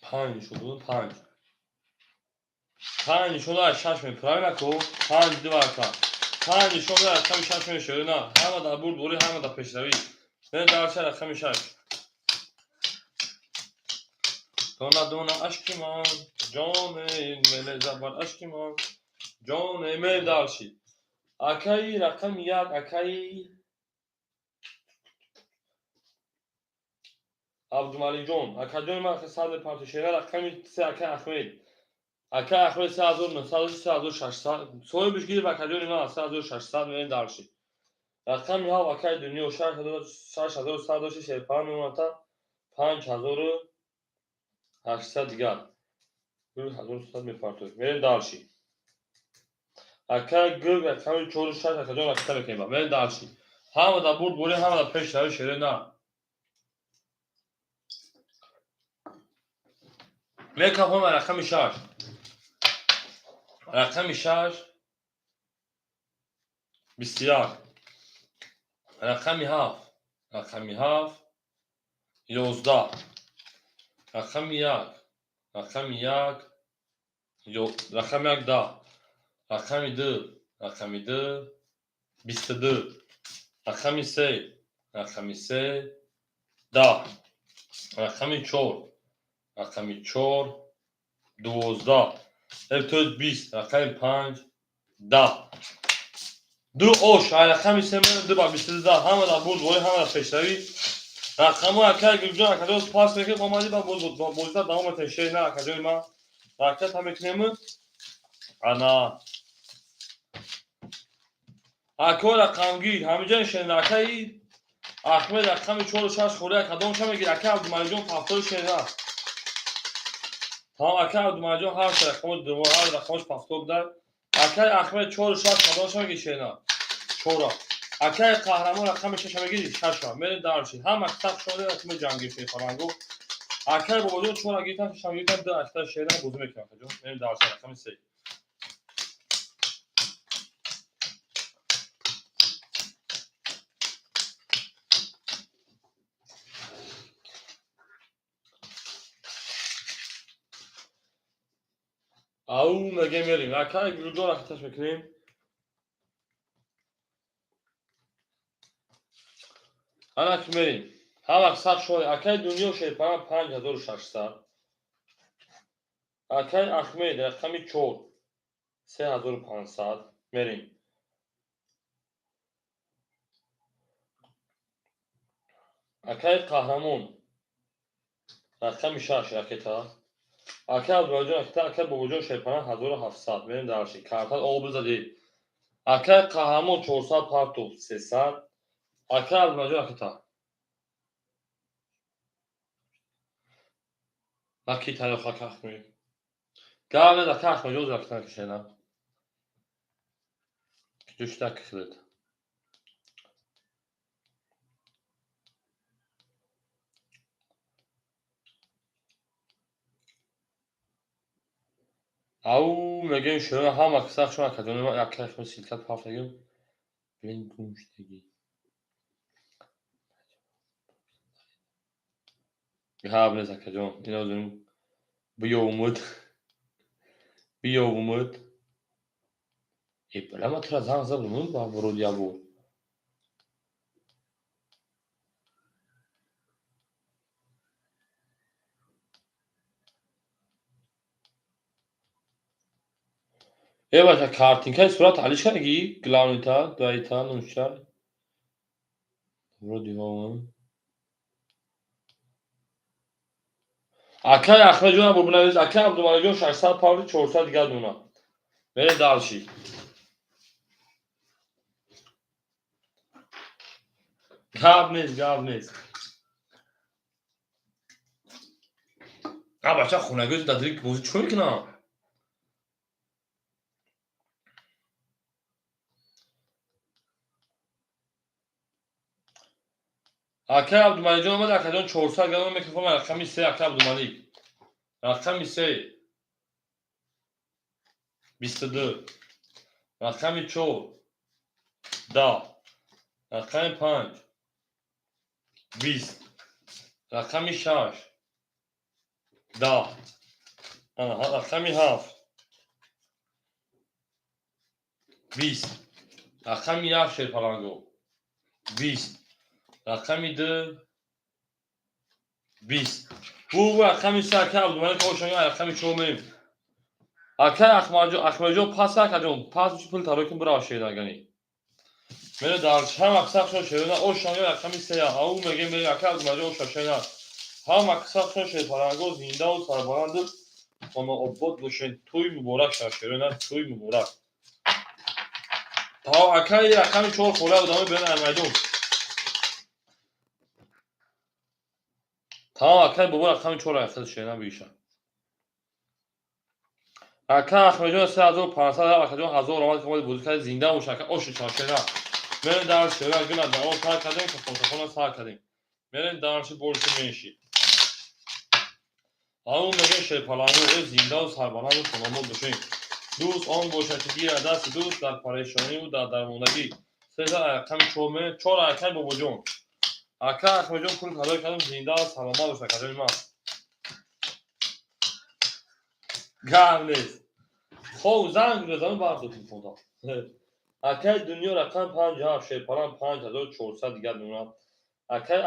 Панҷ нишон додем, панҷ. Панҷ нишон дод, шаш ме, правильно ку? Панҷ ду варка. Панҷ нишон дод, рақами шаш ме шерва. Ҳама дар бурдборӣ, ҳама дар пешравӣ. Не дарча рақами шаш. Дона дона ашки ман, ҷоне мелеза бар ашки ман, ҷоне ме дарши. Акаи рақами як, акаи Абдумаликҷон, акаҷони ман садри партишера рақами се акаи Ахмед. Акаи Ахмед 3900, 3600. Соҳибиш гирифт акаҷони ман 3600 мерем дарши. Рақами ҳафт акаи Дунё 6100 дошти шерпаҳан мемонад 5800 дигар. 2300 мепартоед. Мерем дарши. Акаи Гург рақами 46 акаҷон ракета мекунем. Мерем дарши. Ҳама дар бурдборӣ, ҳама дар пешравӣ шере на. Мекафам рақами шаш. Рақами шаш 21. Рақами ҳафт. Рақами ҳафт 11. Рақами як. Рақами як. Рақами як 10. Рақами ду. Рақами ду 22. Рақами се. Рақами се 10. Рақами чор. Рақами чор 12. То 20. Рақами панҷ 10. Ду ош, ай рақами се ду ба 22. Ҳама дар бурдборӣ, ҳама дар пешравӣ. Рақамҳо акаи Гулҷон, акаҷон пас мекунем, омадӣ ба бозида давом метаҳем. Шер на акаҷони ман. Ракета мекунем. Ана. Акои рақамгир, ҳамиҷа шер акаи Ахмед рақами 4 6 хӯрия кадомша мегирӣ? Акаи Абдумаликҷон пафтори шера. Тамом, акаи Абдумаликҷон ҳар се рақамо ду ҳар рақамош пафтор будар. Акаи Ахмед 4 6 кадомша мегирӣ шера? Чора. Акаи Қаҳрамон рақами шаша мегирӣ? Шаша. Мерем дарши. Ҳама сахт шода рақами ҷангир шерпаланго. Акаи Бобоҷон чора гирифтан, шаша гирифтан, ду акта шера бозӣ мекунам акаҷон. Мерем дарши рақами се. Ау мегем мерем. Акаи Гулҷон ракеташ мекунем. Ана ки мерем. Ҳама сахт шода. Акаи Дунё шерпаҳан 5600. Акаи Ахмед рақами 4 3500 мерем. Акаи Қаҳрамон рақами 6 ракета. Акаи Абдумаликҷон ракета, акаи Бобоҷон шерпаҳан 1700 мерем дарши. Картат об задед. Акаи Қаҳрамон 400 партов 300. Акаи Абдумаликҷон ракета. Наки тариқ ака Ахмед. Гап нед ака Ахмедҷон ракета накишена. Ҷушта кихлед. Ау мегем шумо ҳама киса шумо акаҷони ман як кайф силкат пафт мегем. Блин гум шудагӣ. Гап нест акаҷон. Ино зум биёмуд. Биёмуд. Э бала ма тура занг задам ба вроде як бор. Э бача картинкаи сурат алиш кардагӣ? Главныйта, дуайта, нумша. Вроде ҳо. Акаи Ахмедҷон бубинавис, акаи Абдумаликҷон 600 павли 400 дигар дона. Мерем дальше. Гап нест, гап нест. А бача хонагиҳо дар дили бозӣ чӣ мекунанд? Акай Абдумаликҷон омад, акаҷон 400 грамм микрофон, рақами се, ака Абдумалик. Рақами се. 22. Рақами чор. 10. Рақами панҷ. 20. Рақами шаш. 10. Рақами ҳафт. 20. Рақами як, шерпаланго. 20. Рақами ду. 20. Бу рақами се, ака Абдумалик ошонга рақами чор мерем. Акай Ахмаджон пас, акаҷон пас пул таро кун, бирав шерагани. Мере дар ҳама қисақшон шерона ошонга рақами се ау меге мере, ака Абдумаликҷон оша шена. Ҳама қисақшон шерпаланго зиндаву сарбаланду хонаобод бошед. Тӯй муборак шавад, шерона, тӯй муборак. То акай рақами чор хола одами берун ай майдон. Тамом, акай бобо рақами чор айхел шерона биша. Ака Ахмеджон 3500, акаҷон 1000 омад, ки бозӣ кард, зинда бош, ака, оши шерона. Мерем дар шерона, гуна дар сар кардем, хонтахона сар кардем. Мерем дарши больше меньше. Ау меге шерпаланго э зиндаву сарбаланду хонобод бошед. Дӯст он бошад, ки гирад дасти дӯст дар парешониву дар дармондагӣ. Сеза рақами чор ме, чор акай бобоҷон. Ака Ахмеджон пул кадо кардам, зинда саломат бош, акаҷони ман. Гап нест. Хоб занг бизанам бардо телефонда. Акай Дунё рақами панҷ ҳафт шерпалан 5400 дигар дона. Акай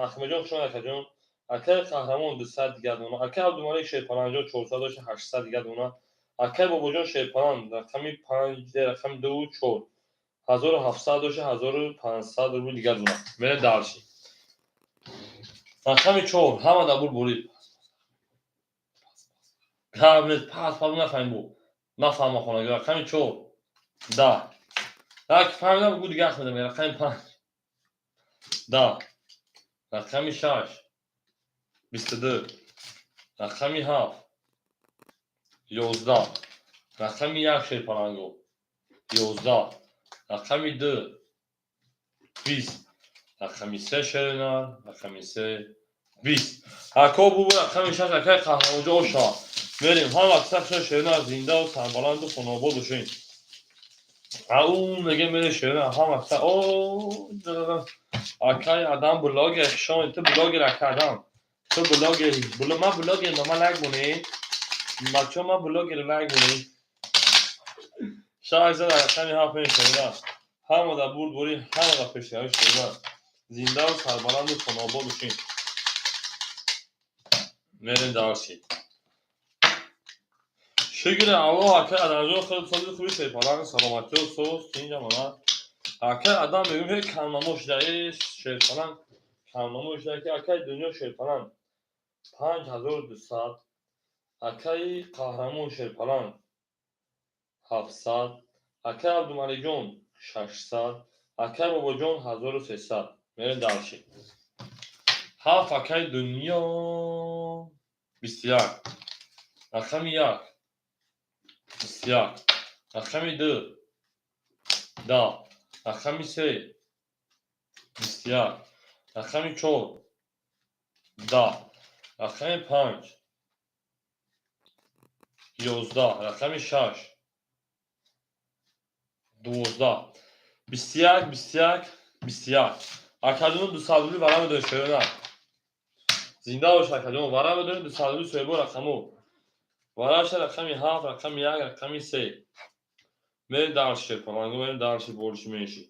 Ахмеджон хушон, акаҷон. Акай Қаҳрамон 200 дигар дона. Акай Абдумалик шерпаланҷон 400 дошта, 800 дигар дона. Акай Бобоҷон шерпалан рақами панҷ, рақами дуву чор. 1700 дошта, 1500 рубл дигар дона. Мерем дальше. Рақами чор, ҳама дар бур бурид. Гап нест, пас пас нафаҳмим бу. Нафаҳма хонагӣ. Рақами чор. 10. Як фаҳмидам, гу дигар медам. Рақами панҷ. 10. Рақами шаш. 22. Рақами ҳафт. 11. Рақами як, шерпаланго. 11. Рақами ду. 20. Рақами се, шерина. Рақами се. 20. Ако бубу рақами шаш, акай Қаҳрамонҷо оша. Мерем ҳама қисақшон шерина зиндаву сарбаланду хонобод бошед. Ау меге мере шерина ҳама қиса о акай Адам блогер шон, ту блогер, ака Адам. Ту блогери. Ман блогер, ман лайк монед. Бачаҳо, ман блогер, лайк монед. Шаш зад рақами ҳафт мерем шерина. Ҳама дар бурд бурӣ, ҳама дар пешравӣ, шерина. Зиндаву сарбаланду хонобод бошед. Мерем дальше. Шукри Аллоҳ, акай Адамҷон, хеле сози хуби, шерпаланг, саломатиё, соз, тинҷ амонат. Акай Адам мегӯм, ҳе камнамо шуда, э шерпаланг камнамо шуда, ки акай Дунё шерпаланг 5200, акаи Қаҳрамон шерпаланг 700, акаи Абдумаликҷон 600, акаи Бобоҷон 1300. Мерем дальше. Ҳафт, акаи Дунё, 21. Рақами як. 21. Рақами ду. 10. Рақами се. 21. Рақами чор. 10. Рақами панҷ. 11. Рақами шаш. 12. 21, 21, 21. Акаҷоно, 200 рубли вара медоред, шерона. Зинда бош, акаҷон, вара медоред 200 рубли соҳибо рақамо. Вараша рақами ҳафт, рақами як, рақами се. Мерем дальше, шерпаланго, мерем дальше, больше меньше.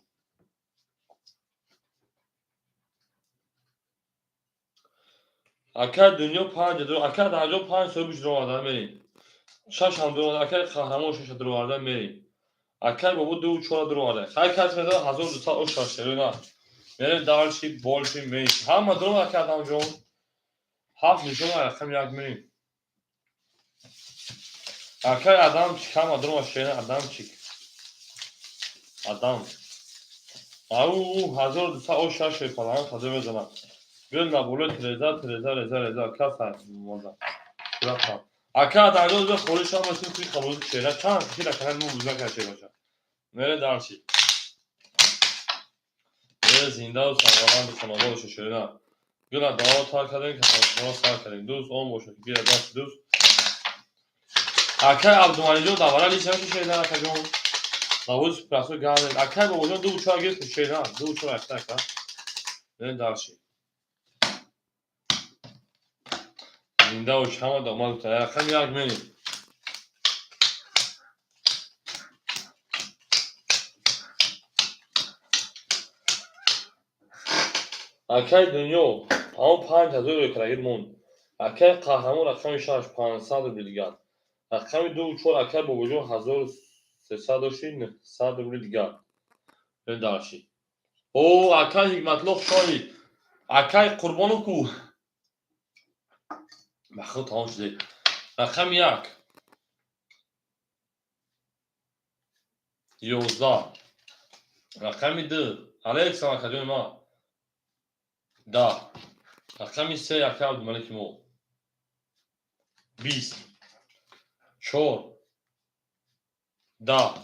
Акай Дунё панҷ, акай Адамҷон панҷ соҳибиш дуроварда мерем. Шаш ҳам дуроварда, акай Қаҳрамон шаша дуроварда мерем. Акай Бобо дуву чора дуроварда. Хай кас медорад 1200 оша шерона. Мерем дальше, больше меньше. Ҳама дуроварда, акай Адамҷон. Ҳафт нишона рақами як мерем. Акай Адамчик ҳама дуроварда, шерона Адамчик. Адам. Ау, 1200 о шаш шерпаланг хазо мезанад. Гул на болои треза, треза, реза, реза. Каса моза. Ака дарёз бе холиш ҳама син хуи қабул шера чанд киши канал мо буза кар шера. Мере дарши. Мере зинда ва сарбаланд хонадор боша шера. Гула дао тар кардем, касалхона сар кардем. Дӯст он бошад, гира даст дӯст. Акай Абдумалиҷон давара лис ҳам шера акаҷон. Навоз прасо ганен. Акай бобоҷон ду чор гирифт шера, ду чор акта ака. Мере дарши. Зинда бош, ҳама домад гуфта. Рақами як мерем. Акай дунё ҳамон 5000 рӯй монд. Акай қаҳрамон рақами шаш 500 рубли дигар. Рақами ду чор акай бобоҷон 1300 дошти, 900 рубли дигар. Дарши. О, акай Ҳикматлло хушомадид. Акай Қурбонов ку? Ба худ тамом шуде. Рақами як. 11. Рақами ду. Алексам акаҷони ман. 10. Рақами се акай Абдумалики мо. 20. 4. 10.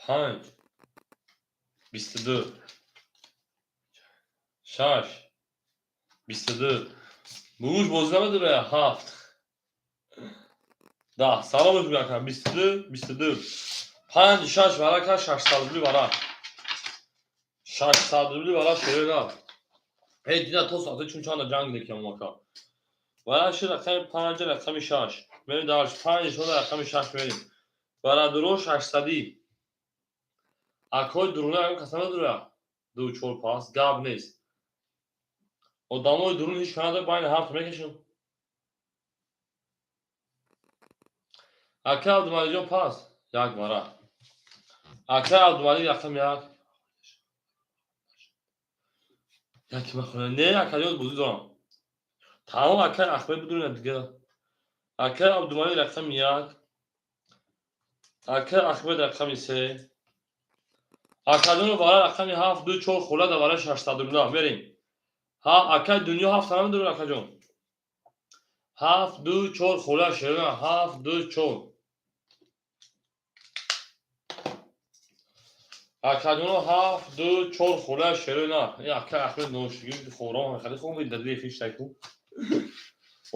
5. 22. 6. 22. Бугуш бозӣ намедора 7. 10. Салом алейкум ака. 22, 22. 5, 6 варака 600 рубли варак. 600 рубли варак шере рафт. Ҳеҷ дида то соате чун чанда ҷанг декем ака. Вараши рақами 5, рақами 6. Мерем дарш 5 шода рақами 6 мерем. Барадуро 600. Акои дуруна ягон каса надора. 2 4 пас гап нест. Одамои дурун ҳеҷ канада байни ҳафт мекашам. Ака Абдумалиҷон пас як вара. Ака Абдумалик рақами як. Яки махона не ака ёд бозӣ дорам. Тамом ака Ахмед бидуна дига. Ака Абдумалик рақами як. Ака Ахмед рақами се. Акаҷону вара рақами ҳафт, ду, чор хола да вара 600 рубла. Мерем. Ҳа, акай дунё ҳафт намедорад акаҷон. Ҳафт, ду, чор хола шерона. Ҳафт, ду, чор. Акаҷоно ҳафт, ду, чор хола шерона. Э акай Ахмед ношигӣ хором хали хом дадли хиштаку.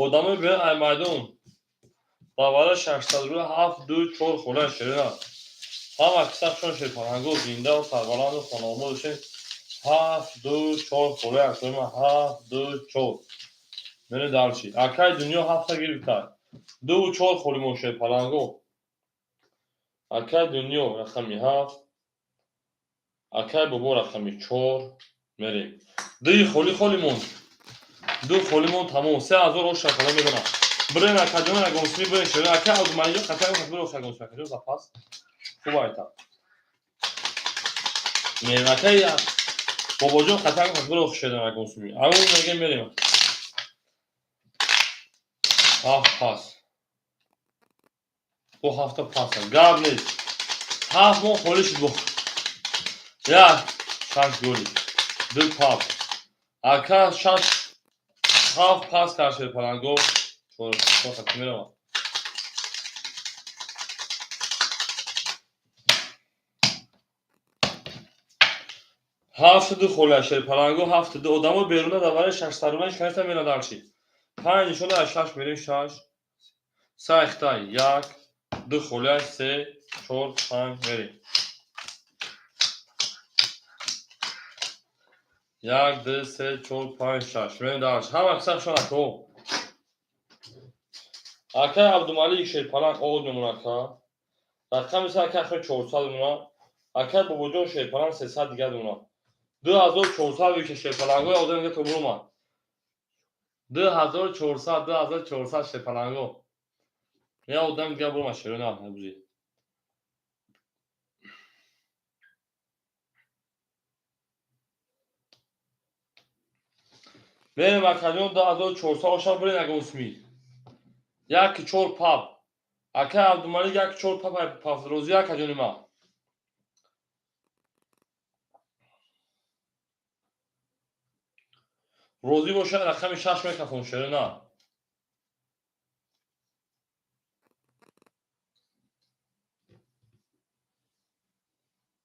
Одамои бе ай майдон. Ба вара 600 рубла ҳафт, ду, чор хола шерона. Ҳама кисабшон шерпаранго зинда ва сарбаланду хонобод бошед. Ҳафт, ду, чор хола аксоима ҳафт, ду, чор. Мере дарчи. Акай дунё ҳафта гирифта. Ду, чор холи мо шерпаланго. Акай дунё рақами ҳафт. Акай бобо рақами чор. Мерем. Дуи холи холи монд. Ду холи монд тамом. 3000 ош шакала мезанам. Бирен акаҷон ягонсими бирен шерон. Акай Абдумалиҷон қатар бирен ягонсими акаҷон запас. Хуб айта. Мерем акай бобоҷон қатар бирен шерон ягонсими. Ау мегем мерем. Ҳафт пас. Бо ҳафта пас. Гап нест. Ҳафт мо холи шуд бо. Як шаш голи. Ду пап. Ака шаш ҳафт пас кард шерпаланго. Чор чор хати меравад. Ҳафту ду холи шерпаланго, ҳафту ду. Одамо беруна дар барои 600 рубла ҳеҷ каниста мерад дарчи. Панҷ нишона аз шаш мерем шаш. Сайхта як, ду холи се, чор, панҷ мерем. Як, ду, се, чор, панҷ, шаш. Мерем дарч. Ҳама кисабшон ако. Акай Абдумалик шерпаланг овоз мемонад ака. Рақами се акай Ахмед 400 мемонад. Акай Бобоҷон шерпаланг 300 дигар мемонад. 2400 виша шерпалангои одам дига то бурумад. 2400, 2400 шерпаланго. Я одам дига бурумад шерона бузи. Мерем акаҷон 2400 оша бирен ягон сми. Як чор пап. Акай Абдумалик як чор пап пап розӣ акаҷони ман. Розӣ боша, рақами шаш мекафон, шерина.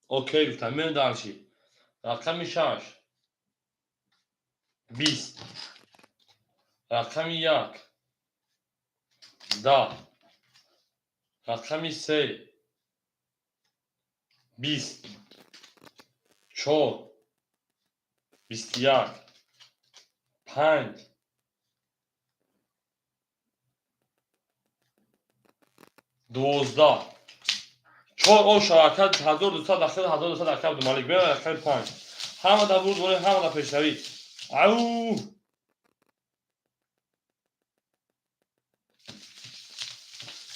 Окей гуфтам, мерем дальше. Рақами шаш 20, рақами як 10, рақами се 20, чор 21, панҷ 12, чор. О шабака 1200 дахил, 1200 ака Абдумалик. Мера рақами панҷ. Ҳама да бурд борем, ҳама да пешравӣ. Ау,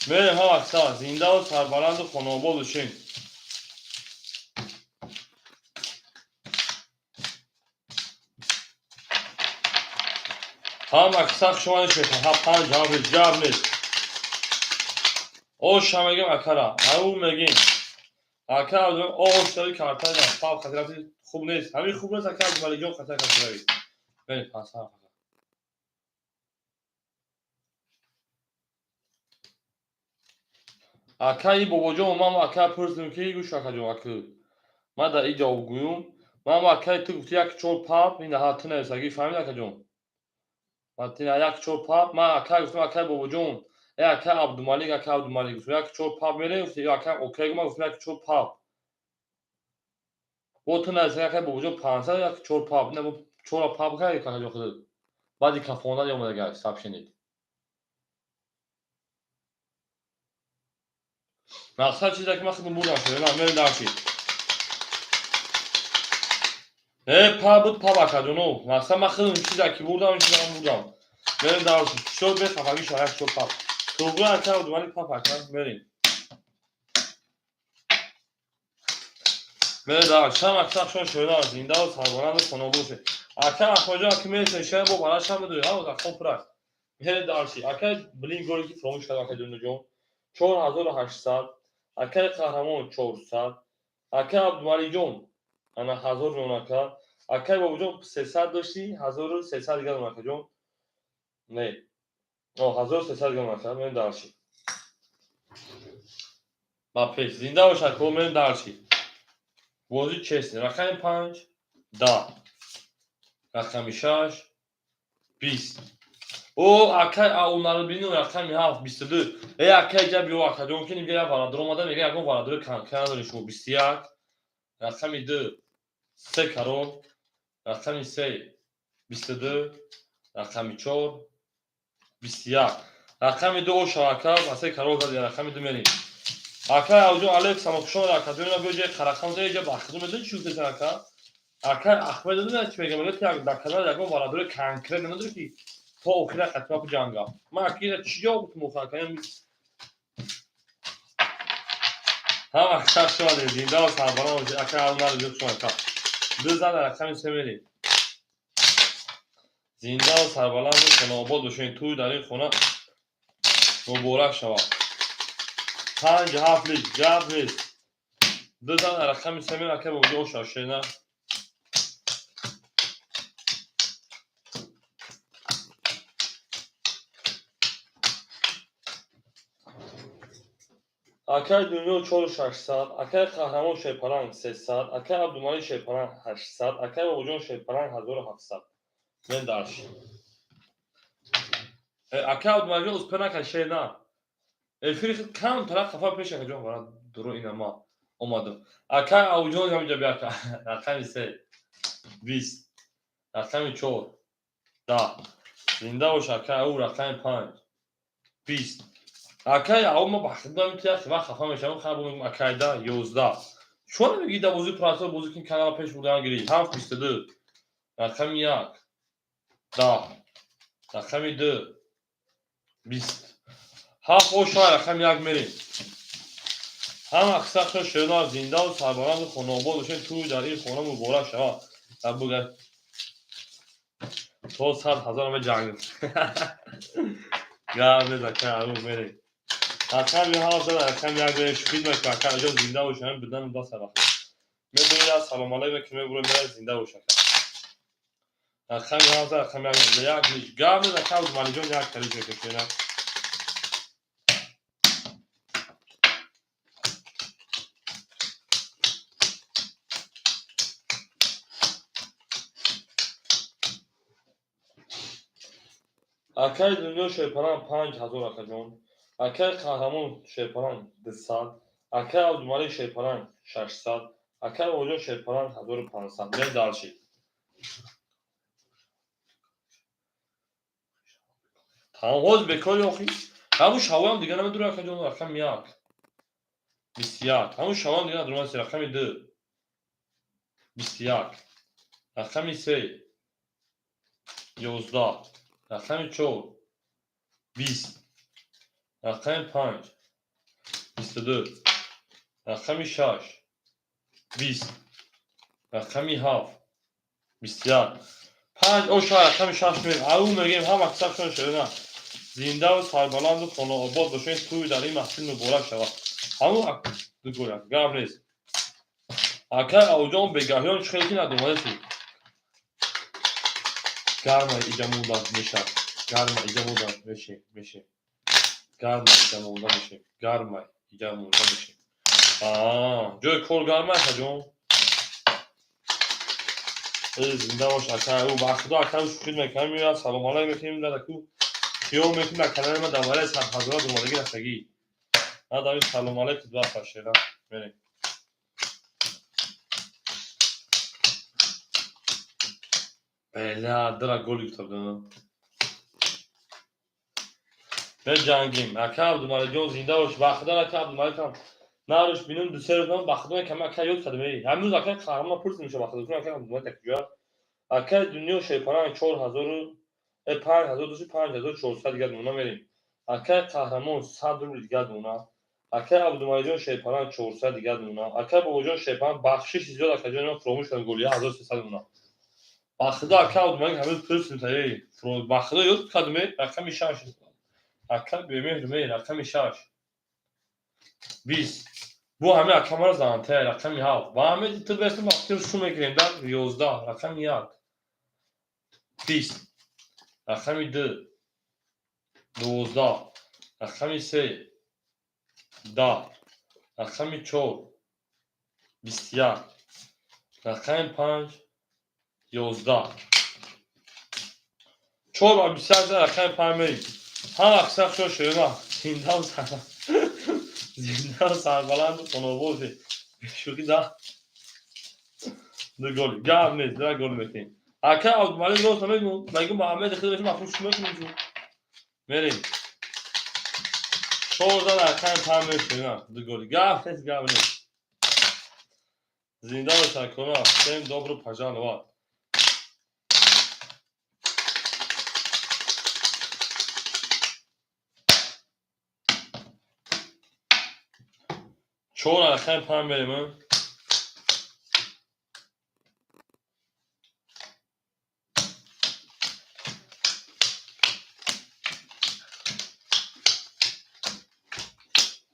мерем. Ҳама акса зиндаву сарбаланду хонаобод бошем. Ҳама акса шумо нишмекунам. Ҳа, панҷ, ҳафт, гап нест. Оша мегем акара, ау мегем ака. Ош карта пав хатирати хуб нест, ҳамин хуб нест, ака Абдумаликҷон. Хатар хатирави мерем панҷсад. Акаи бобоҷон, ман ака пурсидем, ки гӯш, акаҷон, ака ман дар и ҷавоб гӯюм. Ман акаи ту гуфти як чор пап, ин ҳа ту нависагӣ, фаҳмид, акаҷон? Як чор пап. Ман ака гуфтам, акаи бобоҷон, э ака Абдумалик, ака Абдумалик, гуфтам, як чор пап мерем. Гуфти ака окей. Ман гуфтам як чор пап, бо ту нависагӣ, акаи бобоҷон, 500, як чор пап. Не, чора пап карди, акаҷон, худат баъди кафондан омадага сабшинид. Мақсад чизе ки ман худам бурдам шуда. На, мерем дальше. Э, па буд, пап, акаҷоно. Мақсад ман худам чизе ки бурдам, чизам бурдам. Мерем дальше. Чор бехафагӣ шава, як чор пап. Туғри, ака Абдумалик, пап, ака, мерем. Мерем дальше. Шам акса шон шуда, зиндаву сарбаланду хонобод бошед. Ака Ахмаҷон, аки мересем, шая бо барашам медорӣ, ҳа, акон пурак. Мерем дальше. Ака блин горе ки фаромӯш кардам, ака ҷонуҷон. 4800, акаи қаҳрамон 400, акаи Абдумаликҷон ана 1000 рон, ака. Акаи бобоҷон, 300 доштӣ, 1300 дигар дорам, акаҷон. Не, о, 1300 дигар дорам, ака. Мерем дальше. Ба пеш, зинда бош, ака. Мерем дальше. Бозӣ честный. Рақами панҷ 10, рақами шаш 20. О, акай аунарбину, рақами ҳафт 22. Э, акай ҷа биё, акаҷон, ки нимҷа як варадор омада, мега ягон варадори канка надорем шумо. 21, рақами ду се карор, рақами се 22, рақами чор 21, рақами ду. О шавака ба се карор зади, рақами ду мерем. Акай авҷон, алейк салом, хушомад, акаҷон. Ина биё, ҷои қарақам ҷа бахту медони чӣ гуфтесан, ака? Акай Ахмед медони чӣ мега? Мега, ту дар канал ягон варадори конкрет надори, ки то охира қатима биҷангам. Ман акира чӣ ҷавоб гуфтам охир, ака? Ҳама хушак шуд, зинда ва сарбаланд бошед. Ака Авнар, ҷо шуд, ака. Ду зан, рақами се мерем. Зинда ва сарбаланду хонаобод бошед. Тӯй дар ин хона муборак шавад. Панҷ ҳафт лит, гап нест. Ду зан, рақами се мерем, ака бобоҷон, оша шена. Акаи Дунё 4600, акаи Қаҳрамон Шерпаланг 300, акаи Абдумалик Шерпаланг 800, акаи Бобоҷон Шерпаланг 1700. Мен дальше. Акаи Абдумаликҷон, успе накард, шер на. Эфири худ кам тараф хафа пеш, акаҷон, бара дуро ина ма омадам. Акаи Авҷон, ҳаминҷа бия, ака. Рақами се 20, рақами чор 10. Зинда бош, акаи ау, рақами панҷ 20. Акай ау, ма ба хидмат ту як вақт хафа мешавам, хабар мегӯям, акай да 11. Чӯ намегӣ, да бозӣ процесс бозӣ кун, канала пеш бурдан гирӣ. Ҳафт 22, рақами як 10, рақами ду 20. Ҳафт ошай, рақами як мерем. Ҳама аксаршон шерона, зиндаву сарбаланду хонаобод бошед. Тӯй дар ин хона муборак шавад. Буга то 100 000 меҷангем. Гап нест, акай арӯ, мерем. Рақами ҳафт зада, рақами як мерем. Шӯхӣ мекунам, ака ҷон, зинда бош. Ҳамин будан баса вақт медонӣ, салом алейкум ки мебурем, мера. Зинда бош, ака. Рақами ҳафт, рақами як, як ҳеҷ. Гап нест, ака Абдумаликҷон, як талиш мекашена. Акаи Дунё Шерпалан 5000, акаҷон. Акаи Қаҳрамон Шерпалан 200, акаи Абдумалик Шерпалан 600, акаи Оҷон Шерпалан 1500. Мер дальше. Тамом, ҳозир бекори охи. Ҳамун шавоям дига намедурам, акаҷон, рақами як. 21. Ҳамун шавоям дига надурам, рақами ду. 21. Рақами се. 11. Рақами чор. 20. Рақами панҷ. 22. Рақами шаш. 20. Рақами ҳафт. 21. Панҷ оша рақами шаш мегӯем. Ау мегӯем, ҳама кисабшон шудана. Зиндаву сарбаланду хонаобод бошед, тӯй дар ин маҳфил муборак шавад. Ҳамун дугоя, гап нест. Акай Ауҷон бегаҳён чӣ хел ки надомадаси. Гарма иҷа монда мешавад. Гарма иҷа монда мешем, мешем. Гарма иҷа монда мешем. Гарма иҷа монда мешем. Аа, ҷои кор гарма, акаҷон? Зинда бош, акай. Ӯ ба худо, акай, шӯхӣ мекунам, меояд, салом алайк мекунем, дадаку хиёл мекунем, дар канали ма дар валаи садҳазора думадагӣ рафтагӣ. Надави салом алайк два пашера. Мерем. Бела, дара голи гуфта будам. Беҷангим. Ака Абдумаликҷон, зинда бош. Ба худо, ака Абдумаликам наруш бинум, ду се рӯз ман ба худо кама ака ёд кардам. Эй, ҳамрӯз ака Қаҳрамон пурсид меша, ба худо ака Абдумалик куҷо? Ака Дунё Шерпалан 4000 5200, 5400 дигар дона мерем. Акаи Қаҳрамон 100 рубл дигар дона. Акаи Абдумаликҷон Шерпалан 400 дигар дона. Акаи Бобоҷон Шерпалан, бахшиши зиёд, акаҷон, фуромӯш кардам, голия 1300 дона. Ба худо, ака Абдумалик ҳамрӯз пурсид, эй, ба худо ёд кардам, эй, рақами шаш. Ака бемеҳр, эй, рақами шаш. 20. Бу ҳами ака мара занта, рақами ҳафт. Ба ҳами ту бестум вақти шу мекунем, да 11, рақами як. 20. Рақами ду. 12. Рақами се. 10. Рақами чор. 21. Рақами панҷ. 11. Чор ба 21 рақами панҷ мерем. Ҳама аксар шуд шуд зиндаву зиндаву сарбаланду хонободе. Шӯхӣ да ду голи. Гап нест, да гол метем. Ака Абдумалик рост намегӯ. Мегӯ Муҳаммед хидр мафрӯш шумо мекунем. Мерем. 14 рақами панҷ мешавем. Ду голи. Гап нест, гап нест. Зинда бош, акона. Всем добро пожаловать. Чор рақами панҷ мерем.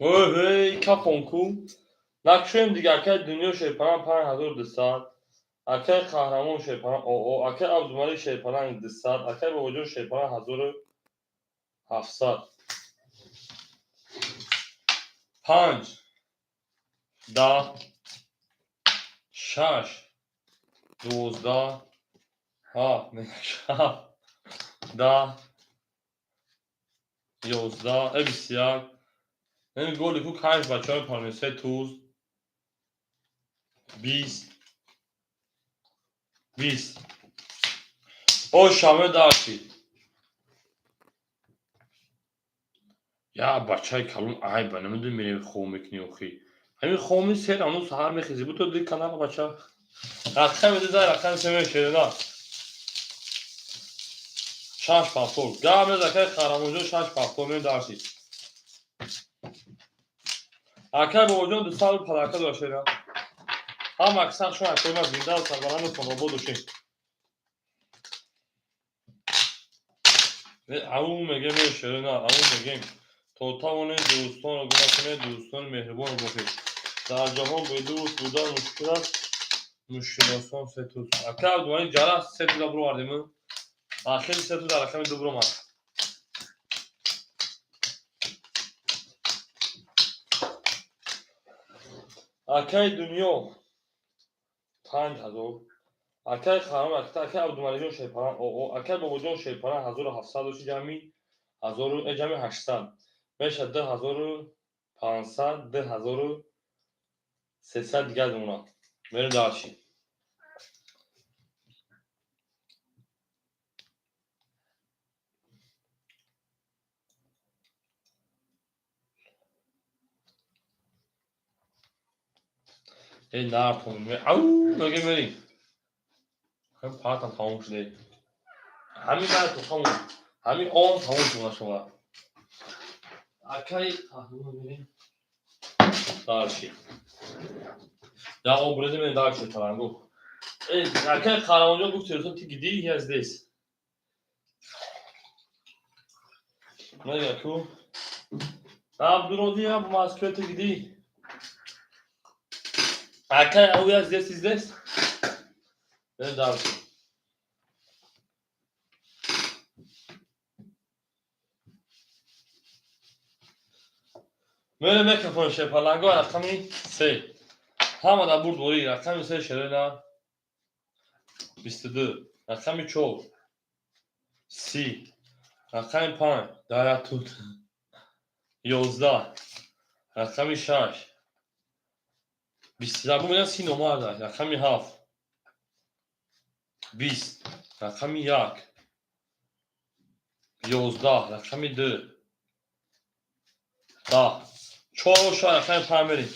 Ҳой, ҳей, кафонку. Накушоем дига, акаи Дунё Шерпалан 5200, акаи Қаҳрамон Шерпалан оо, акаи Абдумалик Шерпалан 200, акаи Бобоҷон Шерпалан 1700. Панҷ, 10, шаш, 12, ҳафт, ҳафт, 10, 11, 21. Ин голи ку кайф бачаҳои панесе туз. 20, 20. О, шаме дарси. Я бачаи калон айба, намедонӣ мерем хоб мекунӣ охи. Ҳамин хоми сер ану саҳар мехезӣ. Буту ди канал бача. Рақами ду рақами се мешавад. Шаш повтор. Гап нест, акаи Қаҳрамонҷон, шаш повтор мем дарси. Акаи Бобоҷон 200 рубл подарка дошта. Ҳама аксар шумо акои зинда ва сарбаланду хонобод бошед. Ау мегем, ширина, ау мегем. То тавонед дӯстонро гум накунед, дӯстони меҳрибонро бошед. Дар ҷаҳон бедӯст будан мушкил аст. Мушкилосон се туз. Ака Абдумалик ҷара се туза бировардем. Ахири се туза рақами ду биромад. Акаи Дунё 5000. Акаи Қаҳрамон, акаи Абдумаликҷон Шерпаран оо, акаи Бобоҷон Шерпаран 1700 дошти, ҷамъи ҳазору ҷамъи 800. Мешавад 2500, 2300 дигар мемонад. Мерем дальше. Эй, нартон, ау, меге мерем. Ҳам партам тамом шуде. Ҳамин баъд тамом. Ҳамин он тамом шуда шуд. Акаи Қаҳрамон мерем. Дальше. Я образи мен дальше талангу. Эй, акаи Қаҳрамонҷон гуфт, телефон ты где? Я здесь. Мега ку. Абдурози, я в Москве, ты где? Акаи ау, я здесь, здесь. Мен дальше. Мерем микрофон Шерпаланго рақами се. Ҳама дар бурд борӣ рақами се шерена 22, рақами чор 30, рақами панҷ даятут 11, рақами шаш 21, бумеда 30 номарда, рақами ҳафт 20, рақами як 11, рақами ду 10, чор оша рақами панҷ мерем.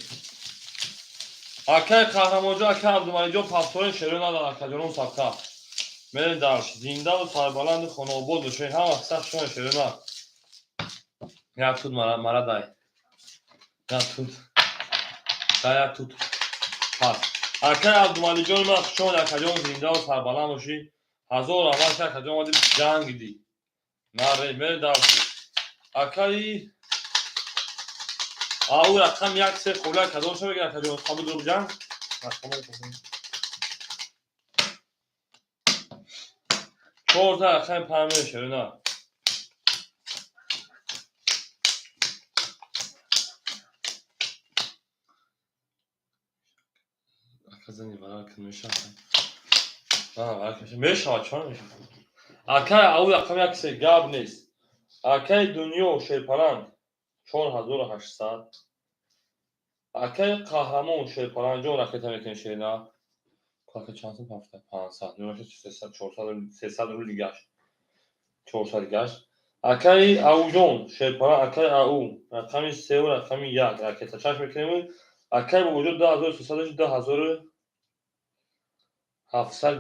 Акаи Қаҳрамонҷон, акаи Абдумаликҷон пафторин шеро надорад, акаҷонон садқа. Мерем дальше. Зиндаву сарбаланду хонаобод бошед. Ҳама сахт шумо шеро на. Як тут мара дай. Як тут. Дай як тут. Пас. Акаи Абдумаликҷон ман хушомад, акаҷон, зиндаву сарбаланд бошӣ. Ҳазор раҳмат, акаҷон, омадӣ ҷангидӣ. Наре, мерем дальше. Акаи ау рақам як се хола кадом ша мегирад, акаҷон, қабул дор ҷанг? Чорта рақами панҷ мешавад, на. Ака зани варака мешавад. Варака мешавад, чор мешавад. Акаи ау рақами як се гап нест. Акаи Дунё Шерпаланг 4800. Акаи Қаҳрамон Шерпалангҷон ракета мекунем шерина. Ака чанд сум пафта? 500. Нӯша 300, 400, 300 рубли гашт. 400 гашт. Акаи Ауҷон Шерпаланг, акаи Ау рақами севу рақами як ракета чаш мекунем. Акаи Бобоҷон 2300, 2700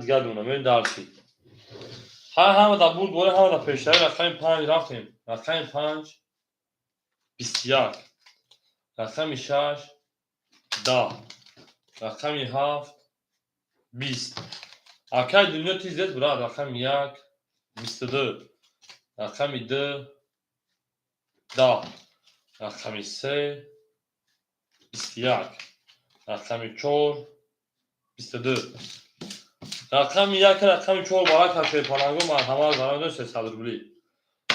дигар мемонад. Мерем дальше. Ҳа, ҳама дар бурд боре, ҳама дар пештари рақами панҷ рафтем. Рақами панҷ 21, рақами шаш 10, рақами ҳафт 20. Акаи Дунё ты здесь, брат, рақами як 22, рақами ду 10, рақами се 21, рақами чор 22. Рақами як, рақами чор барака Шерпаланго марҳамат барои 300 рубли.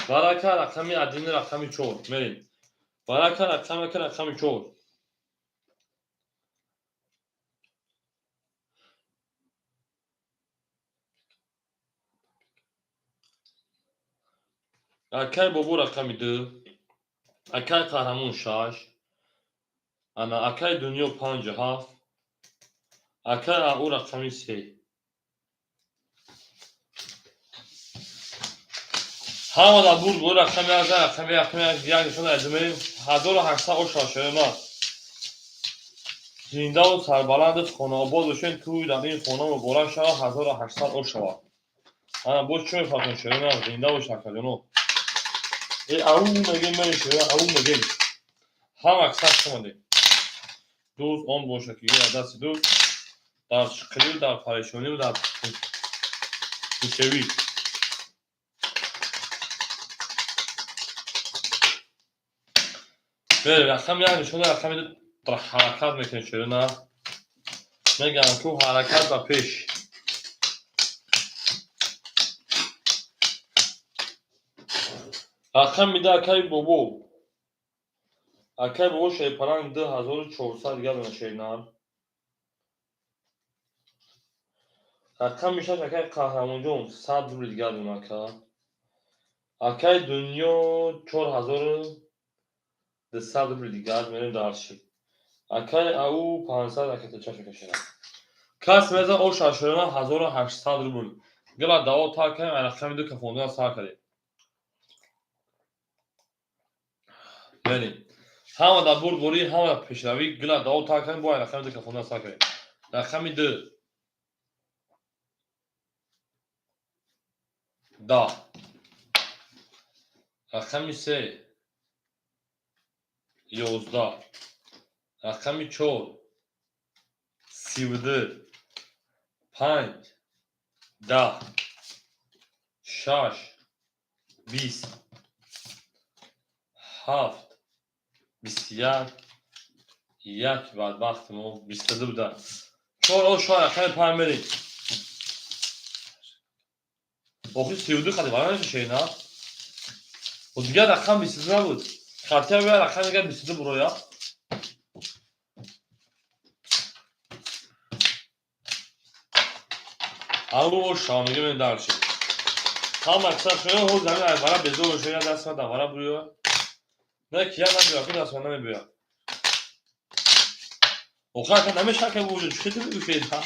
Барака рақами один, рақами чор. Мерем. Барака рақами як, рақами чор. Акаи Бобо рақами ду, акаи Қаҳрамон шаш, ана акаи Дунё панҷу ҳафт, акаи Ау рақами се. Ҳама дар бурд бо рақами як, рақами як, рақами як, як нишон дар мерем. 1800 оша шерона. Зиндаву сарбаланду хонаобод бошед, тӯй дар ин хона муборак шавад, 1800 ош шавад. Ана боз чӣ мефаҳмед шерона, зинда бош акаҷоно. Э, ау мегем, мерем шерона, ау мегем. Ҳама сахт шумоде. Дӯст он бошад ки дасти дӯст дар шиқирию дар парешонию дар нишевӣ. Берем, рақами як нишона, рақами ду ҳаракат мекунем шерона. Мегӯям, ку ҳаракат ба пеш. Рақам мида акаи бобо. Акаи бобо шерпаланг 2400 дигар дона шернар. Рақами шаш акаи Қаҳрамонҷон 100 рубли дигар дона ака. Акаи Дунё 4200 рубли дигар мерем дарши. Акаи ау 500 аката чаша кашена. Кас мезан о шашрона 1800 рубл. Гила дао та акаи рақами ду кафондона сар кардем. Мерем. Ҳама дар бурдборӣ, ҳама дар пешравӣ, гила дао та кардем, бо рақами ду кафондона сар кардем. Рақами ду. 10. Рақами се. 11. Рақами чор. 32. 5. 10. 6. 20. 7. 21. 1 бадбахти мо 22 буда. Чор о шоҳ рақами панҷ мерем. Охир 32 қади вара намешавад, на? О дигар рақам 22 набуд. Хатия бия рақам дигар 22 буроя. Ау о шоҳ мегем мен дарши. Ҳама аксар шоя ҳоз замин ай вара безор шоя даст ма вара буё. Не кия набиё, ки даст ма намебиё. Охир ака намешава ка вуҷуд, чӣ ту мегӯшед, ҳа?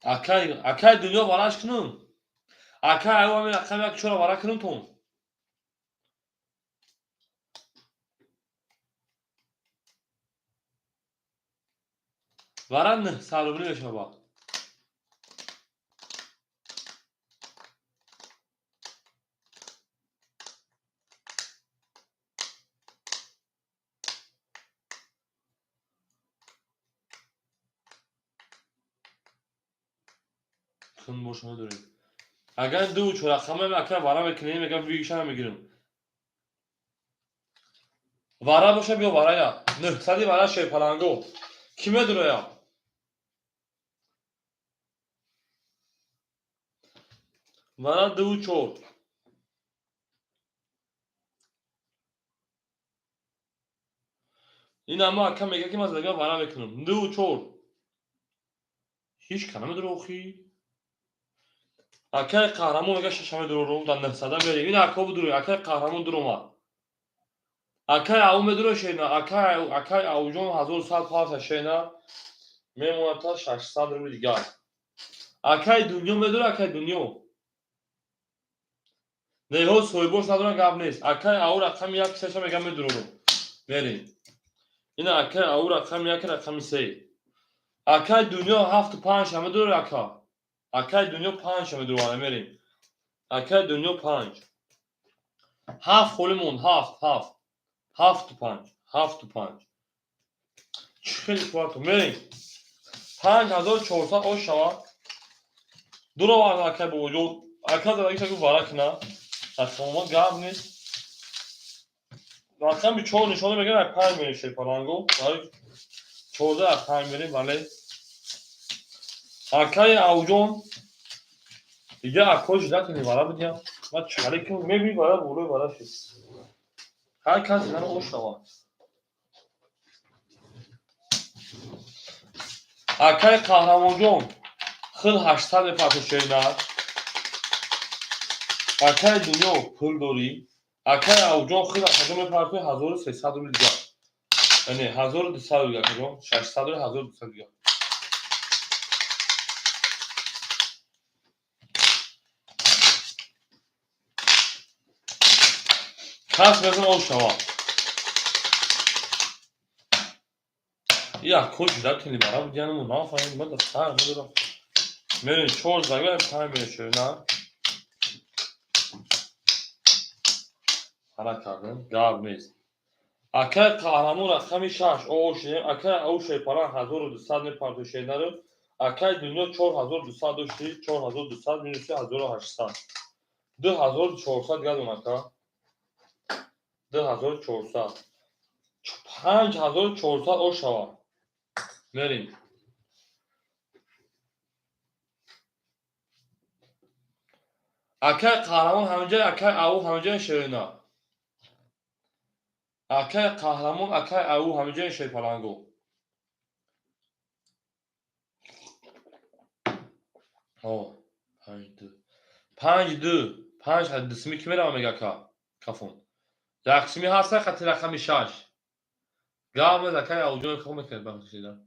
Акай, акай Дунё вараш кунум. Акай аю ҳамин рақам як чора вара кунум тон. Вара 900 рубли мешава. Кун бош медорем. Агар ду чор рақама ака вара мекунем, мегам вигиша намегирем. Вара боша биё варая. 900 вара шерпаланго. Ки медуроя? Вара ду чор. Ин ама ака мега ки ман задагам вара мекунам. Ду чор. Ҳеҷ ка намедуро охи. Акаи Қаҳрамон мега шаша медурорум дар 900 мерем. Ин ака будуро, акаи Қаҳрамон дуромад. Акаи ау медуро шена, акаи Ауҷон 1100 парта шена мемонад та 600 рубли дигар. Акаи Дунё медуро, акаи Дунё. Неҳо соҳибош надоран гап нест. Акаи ау рақами як сеша мега медурорум. Мерем. Ина акаи ау рақами як рақами се. Акаи Дунё ҳафту панҷ медуро ака. Акаи Дунё панҷ медурора мерем. Акаи Дунё панҷ. Ҳафт холӣ монд, ҳафт, ҳафт. Ҳафту панҷ, ҳафту панҷ. Чӣ хеле қуввату мерем. 5400 ош шавад. Дуровард акаи бобоҷон. Ака задагиша гуфт вара куна. Рақамома гап нест. Рақами чор нишона мегирем, ай панҷ мерем шерпаланго. Барои 14 ай панҷ мерем, бале. Акаи Ауҷон дига акои жидатини вара бидиям. Ман чӣ ки мебини вара болои вара шид. Ҳар кас дидани ош шавад. Акаи Қаҳрамонҷон хел 800 мепартош шеринар. Акаи Дунё пул дорӣ. Акаи Ауҷон хел акаҷон мепартои 1300 рубли дигар. Яъне 1200 рубли акаҷон, 600 рубли 1200 дигар. Кас мезан ош шавад. Ия кош жидатини вара бидиянуму нафаҳмем, ман да сар медорам. Мерем чор загра панҷ мерем шерина. Ҳара кардем, гап нест. Акаи Қаҳрамон рақами шаш о шидем, акаи ау шерпалан 1200 мепартои шеринару, акаи Дунё 4200 дошти, 4200 минуси 1800. 2400 газон ака. 2400. 5400 ошава. Мерим. Акай қаҳрамон ҳамҷай, акай аву ҳамҷай шерина. Акай қаҳрамон, акай аву ҳамҷай шерпалангу. О, 5 2. 5 2. 5 хат дисми ки мерава мега ака? Кафон. Яксими ҳаста хати рақами 6. Гап мез акай авуҷон хоб мекунад бахшида.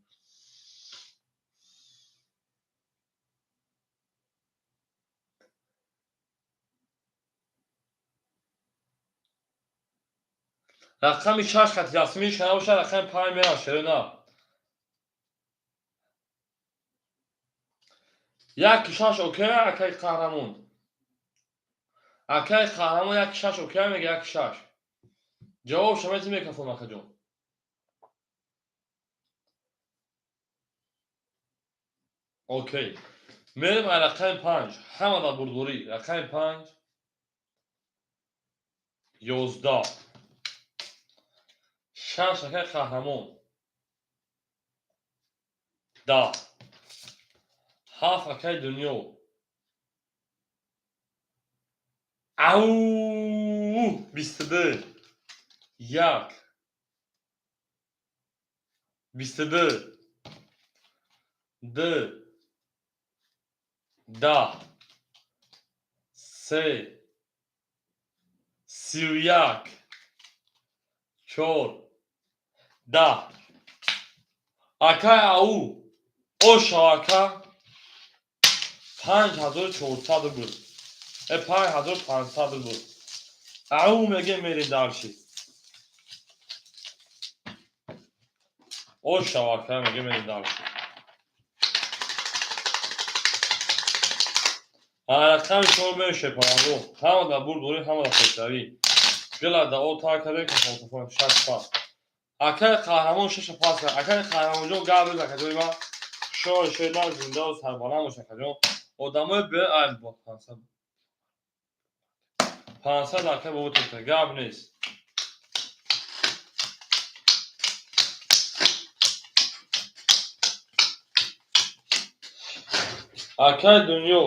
Рақами 6 хати расмии шана боша, рақами 5 мерава шерина. Як шаш окей, акай қаҳрамон. Акай қаҳрамон як шаш окей мега, як шаш. Ҷавоб шамети микрофон акаҷон. Окей. Мерем ай рақами 5. Ҳама дар бурдборӣ. Рақами 5 11. 6 акай қаҳрамон. 10. 7 акай дунё. Ау! 22. 1. 22. 2. 10. 3. 31. 4. 10. Акай ау! Оша ака! 5400 рубл. 5500 рубл. Ау меге мерим дарши. Оша ака меге мерим дарши. Рақами 4 меше палангу. Ҳама дар бурд дорӣ, ҳама дар пешравӣ. Гила да о та каде кафон 6 пас. Акай қаҳрамон 6 пас. Акай қаҳрамонҷон гап без акаҷои ман. Шоҳ шерман зинда ва сарбаланд бош акаҷон. Одамои бе ай бо 500. 500 акай бобо тета гап нест. Акай дунё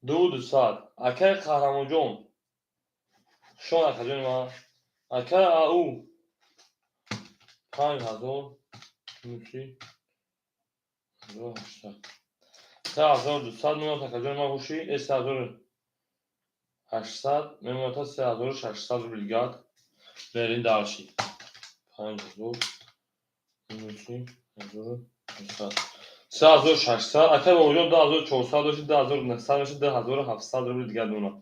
200. Акай қаҳрамонҷон. Шон акаҷони ман. Акай ау 5000 муши 1800. 3200 мемонад акаҷони ман ҳуши, 3800 мемонад 3600 рубл гад. Берин дарши. 5000 муши 1800. 3600. Акай бобоҷон 2400 дошти, 2900 дошти, 2700 рубл дигар мемонад.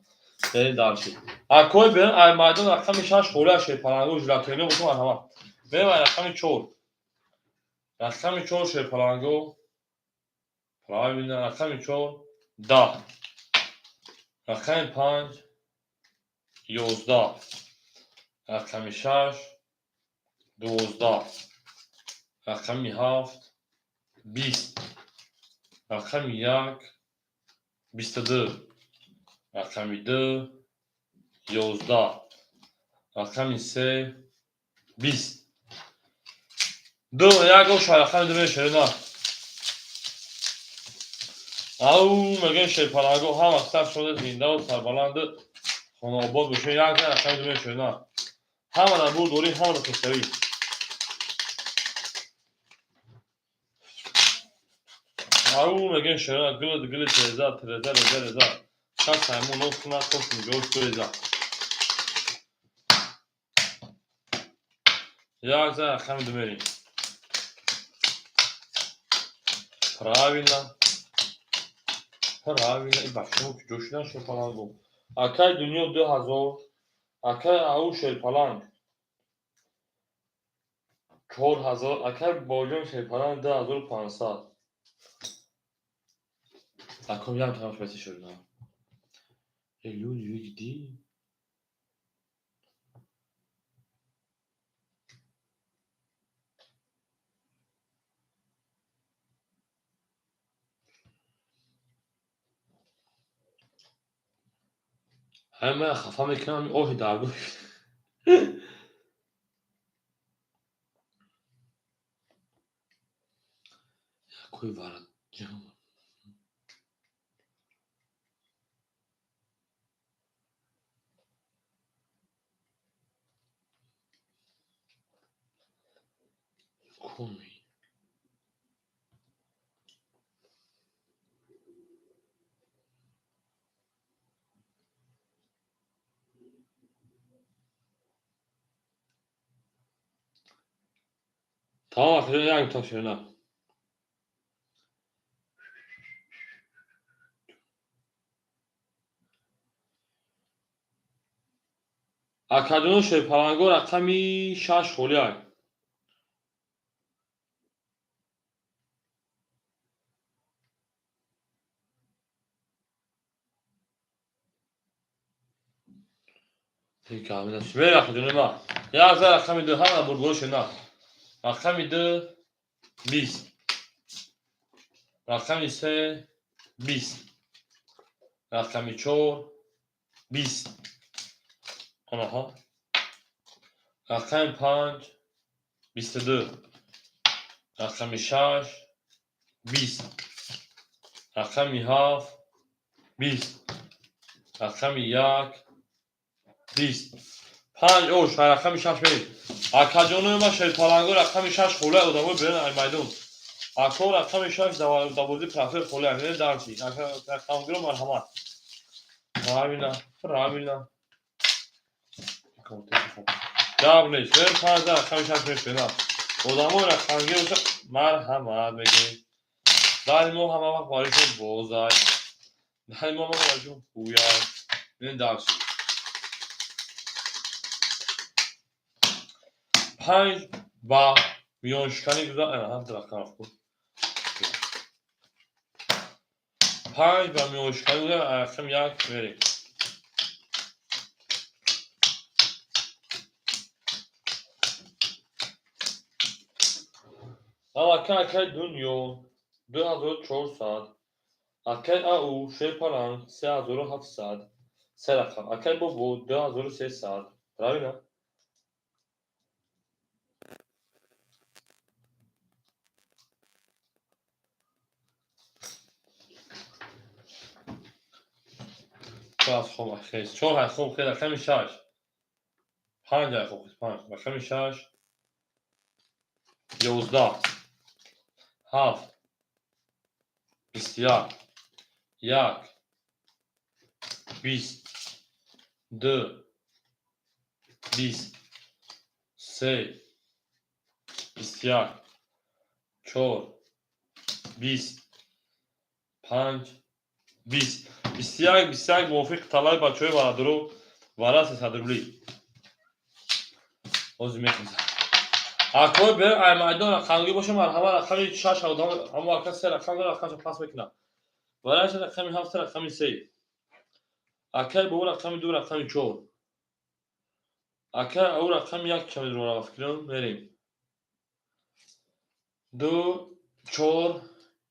Берин дарши. Акой берин ай майдон рақами 6 холия шерпалангу жулатоино бошум марҳамат. Берин ай рақами 4. Рақами 4 шерпалангу. Правильно, рақами 4 10. Рақами 5 11. Рақами 6 12. Рақами 7 20. Рақами 1 22. Рақами 2 11. Рақами 3 20. 2 1 оша рақами 2 мешавад. Ау мегӯем шерпалангу ҳама сар шуда зиндаву сарбаланду хонаобод бошед. Як рақами 2 мешавад. Ҳама дар бурд дорӣ, ҳама дар пешравӣ. Ау мегӯем шерона гул гул тереза тереза реза реза. Шаш саймон нос кунад кош нигоҳ реза. Як за рақами 2 мерем. Правильно. Правильно. И бачаҳо куҷо шудан шерпалангу? Акай дунё 2000. Акай ау шерпаланг 4000. Акай боҷон шерпаланг 2500. Аком як тараф баси шуда. Люди види. Ҳамин мана хафа мекунам, оҳи даргоҳ. Якои варад. Коми. Тамом, акаҷон, як имтиҳон ширина. Акаҷоно, шерпаланго рақами 6 холиай. Мер, акаҷони ма. Як за рақами 2 ҳама бурборо ширина. Рақами 2 20. Рақами 3 20. Рақами 4 20. Анаҳа. Рақами 5 22. Рақами 6 20. Рақами 7 20. Рақами 1 20. 5 ош, рақами 6 мерем. Акаҷонои ма, шерпаланго рақами 6 холиай, одамои берун ай майдон. Ако, рақами 6 дар бозии профил холиай. Мерем дарси. Рақамгиро марҳамат. Правильно, правильно. Гап нест. Мерем 5 за рақами 6 мешавем. Одамои рақамгир боша, марҳамат мегӯем. Дари мо ҳама вақт барои шумо бозай. Дари мо ҳама вақт барои шумо ҳуяй. Мерем дарси. 5 ба миёншиканӣ гузар. Ана, ҳамта рақам рафт. 5 ба миёншиканӣ гузар, рақами 1 мерем. Аллакай акай Дунё 2400, акай Ау шерпаланг 3700, се рақам, акай Бобо 2300. Правильно? Чор аз хоб хез, чор ай хоб хез, рақами 6. 5 ай хоб хез, 5. Рақами 6 11, 7 21, 1 20, 2 20, 3 21, 4 20, 5 20. 21 21 мувофиқи талаби бачаҳои бародару вара 300 рубли. Ҳозир мехезам. Акои бер ай майдон рақамгир боша, марҳамат, рақами 6 одам, ҳамо ака се рақам дора, рақамша пас мекунам. Вараша рақами 7, рақами 3. Акай бобо рақами 2, рақами 4. Акай ау рақами 1 чамид ро фикрам, мерем. 2 4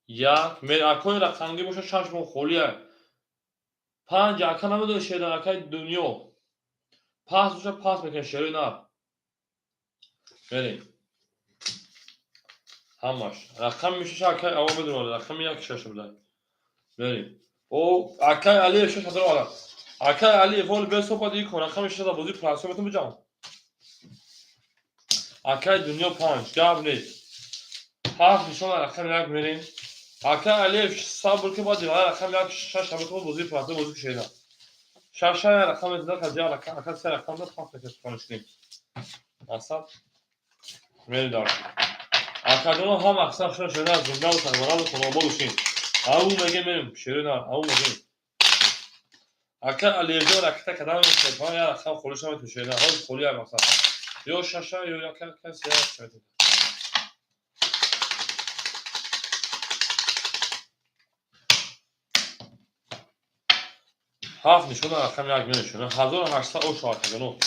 1 мер, акои рақамгир боша, 6 моҳ холия. 5 ака намедони шеъра, акай Дунё. Пас боша, пас мекунем шеърои нар. Мерем. Ҳамаш. Рақами мешаша, акай аво медонад, рақами 1 шаш буда. Мерем. О, акай Алиев 6000 омада. Акай Алиев ҳоли бесопад икон, рақами 6 дар бозии прасо метон биҷам. Акай Дунё 5, гап нест. 7 нишон рақами 1 мерем. Акай Алиев сабр ки баъд рақами 1 6 шабакаи бозии прасо бозӣ кушеда. 6 рақами зида хаҷа рақам ака се рақам да пас мекунем суханшинем. Асаб мерем дар. Акаҷоно ҳам аксар шуна шуда зинда ва сарбаланд ва хонобод бошем. Ау мегем, мерем шеъри нар, ау мегем. Ака Алиевҷон ракета кадам мекунад, я рақам холӣ шава шеъри нар, ҳозир холӣ як мақсад. Ё шаша ё яка каси як шава. 7 нишона рақами 1 менишона. 1800 ош акаҷоно.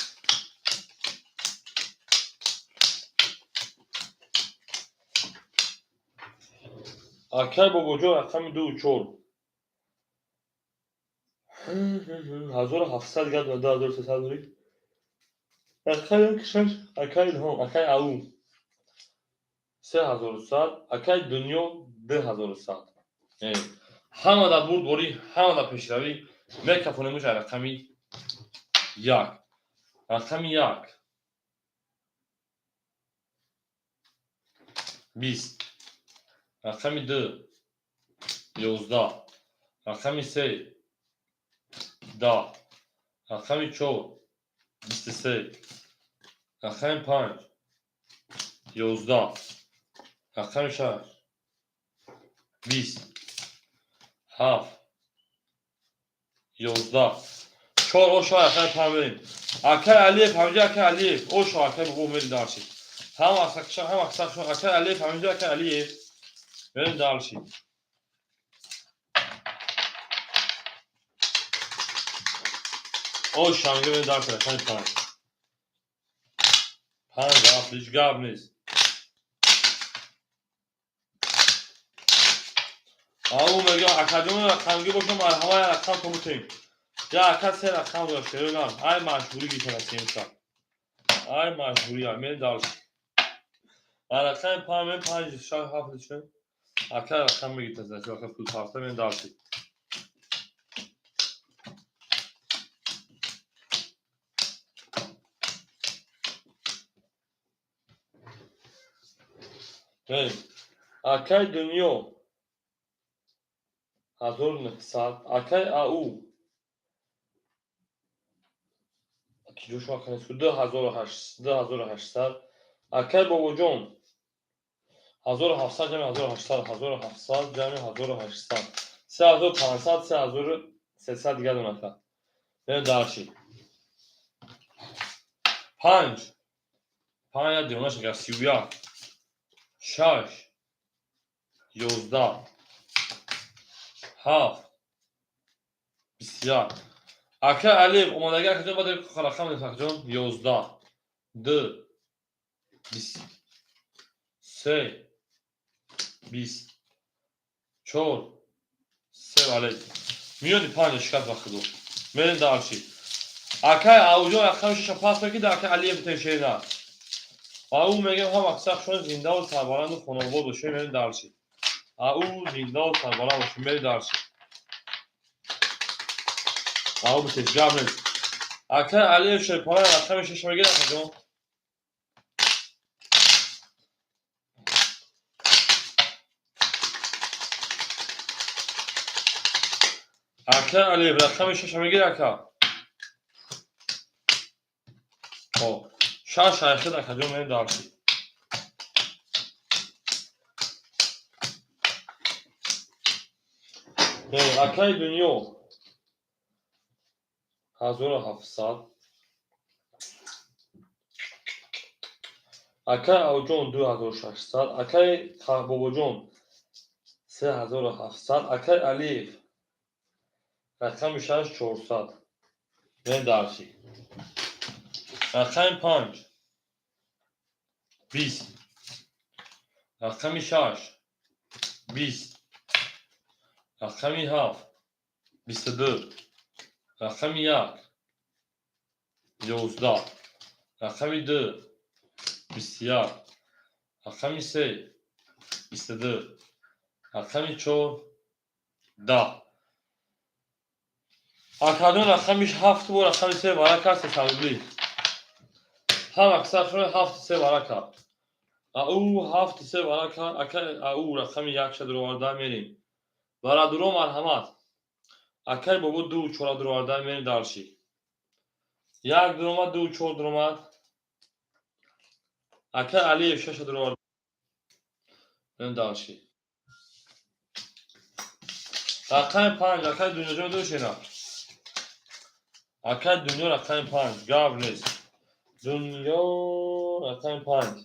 Акай Бобоҷон рақами 2 4. 1700 гап, 2300 дорӣ. Акай як шаш, акай Илҳом, акай Ау 3100, акай Дунё 2100. Ҳама дар бурдборӣ, ҳама дар пешравӣ. Мекафонемуш рақами як, рақами як 20, рақами ду 11, рақами се 10, рақами чор 23, рақами панҷ 11, рақами шаш 20, ҳафт 11, чор. Ошо, акай панҷ мерем. Акай Алиев ҳаминҷа, акай Алиев, ошо, акай бобо, мерем дальше. Ҳама ҳама, акай Алиев ҳаминҷа, акай Алиев, мерем дальше. Ош, ҳаминҷа мерем дальше. Рақами панҷ, панҷ ҳафт, ҳеҷ гап нест. Ау мега, акаҷон, рақамгӣ бошам, марҳама, я рақам то мутем. Я ака се рақам дошт, ай маҷбурӣ гирифтан семша. Ай маҷбурӣ, мерем дальше. Рақами панҷ, мен панҷ, шаш, ҳафт чӣ? Ака рақам мегиртаз, ака пул ҳафта, мерем дальше. Акай Дунё 1900, акай Ау 2800, акай Бобоҷон 1700 ҷамъи 1800, 1700 ҷамъи 1800, 3500, 3300 дига донака. Мерем дальше. Панҷ, панҷ я девона шакар, 31, шаш 11, ҳафт 21. Акай Алиев омадаги, акаҷон, баъд рақам, акаҷон, 11, ду 20, се 20, чор се. Вале миёни панҷа шикаст, ба худо. Мерем дальше. Акай Ауҷон рақами шаша пас ки да акай Алиев тешена. Ау мегем, ҳам аксар зиндаву сарбаланду хонобод бошем. Мерем дальше. Ау, зиндаву сарбаланд бошем. Мерем дальше. Ау, битеш, гап нест. Акай Алиев шерпалай рақами шаша мегирад, акаҷон. Акай Алиев рақами шаша мегирад, ака. Хоб, шаш айхид, акаҷон, мерем дальше. Акай Дунё 1700, акай Авҷон 2600, акай Бобоҷон 3700, акай Алиев рақами шаш 400. Мерем дальше. Рақами панҷ 20, рақами шаш 20, рақами ҳафт 22, рақами як 11, рақами ду 21, рақами се 22, рақами чор 10. Акаҷон, рақами ҳафт бо рақами се варака, сесалубли. Ҳам аксар ҳафту се варака. Ау, ҳафту се варака. Ака ау рақами якша дуроварда, мерем. Барадуро, марҳамат. Акай Бобо ду чора дуроварда, мерем дальше. Як дуромад, ду чор дуромад. Акай Алиев шаша дуроварда, мерем дальше. Рақами панҷ, акай Дунёҷон дошена. Акай Дунё рақами панҷ, гап нест. Дунё рақами панҷ.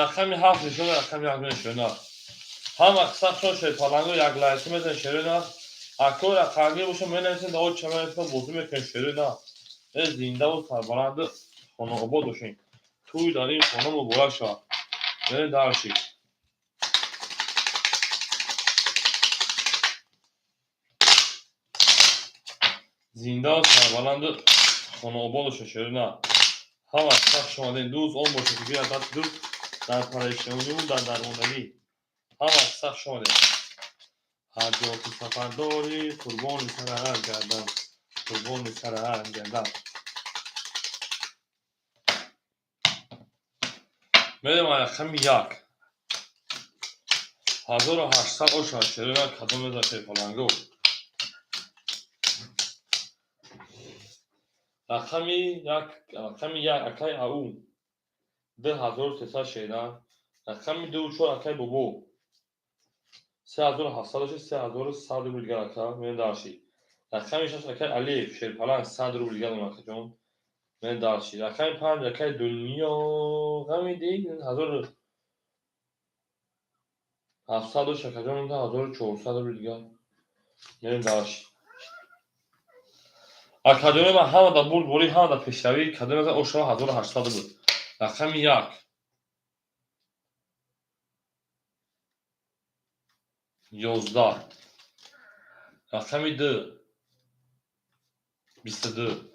Рақами ҳафт нишон, рақами як нишона. Ҳам аксаршон шерпаланго як лайки мезан, шерина. Ако рақамгир боша, менависем, дао ча менависем, бозӣ мекунем, шерина. Э, зиндаву сарбаланду хонаобод бошем. Тӯй дар ин хона муборак шавад. Мерем дальше. Зиндаву сарбаланду хонаободу шоширина. Ҳама хуш омадед, дӯст он бошед, ки гирад дасти дӯст дар парешониву дар дармондагӣ. Ҳама хуш омадед. Ҳар ҷо ки сафар дорӣ, қурбони сарат гардам, қурбони сарат гардам. Мерем рақами як. 1800 оша шерина кадом меза шерпаланго. Рақами як, рақами як акай ау. 2300 шерина. Рақами ду чор акай бобо. 3700 оша 3100 рубл дигар ака. Мен дарши. Рақами шаш акай Алиев шерпаланг 100 рубл дигар акаҷон. Мен дарши. Рақами панҷ акай Дунё ғами дид 1700 оша акаҷон 1400 рубл дигар. Мен дарши. Акаҷони ман ҳама да бурдборӣ, ҳама да пешравӣ, кадом мезан ошава 1800 рубл. Рақами як. 11. Рақами ду. 22.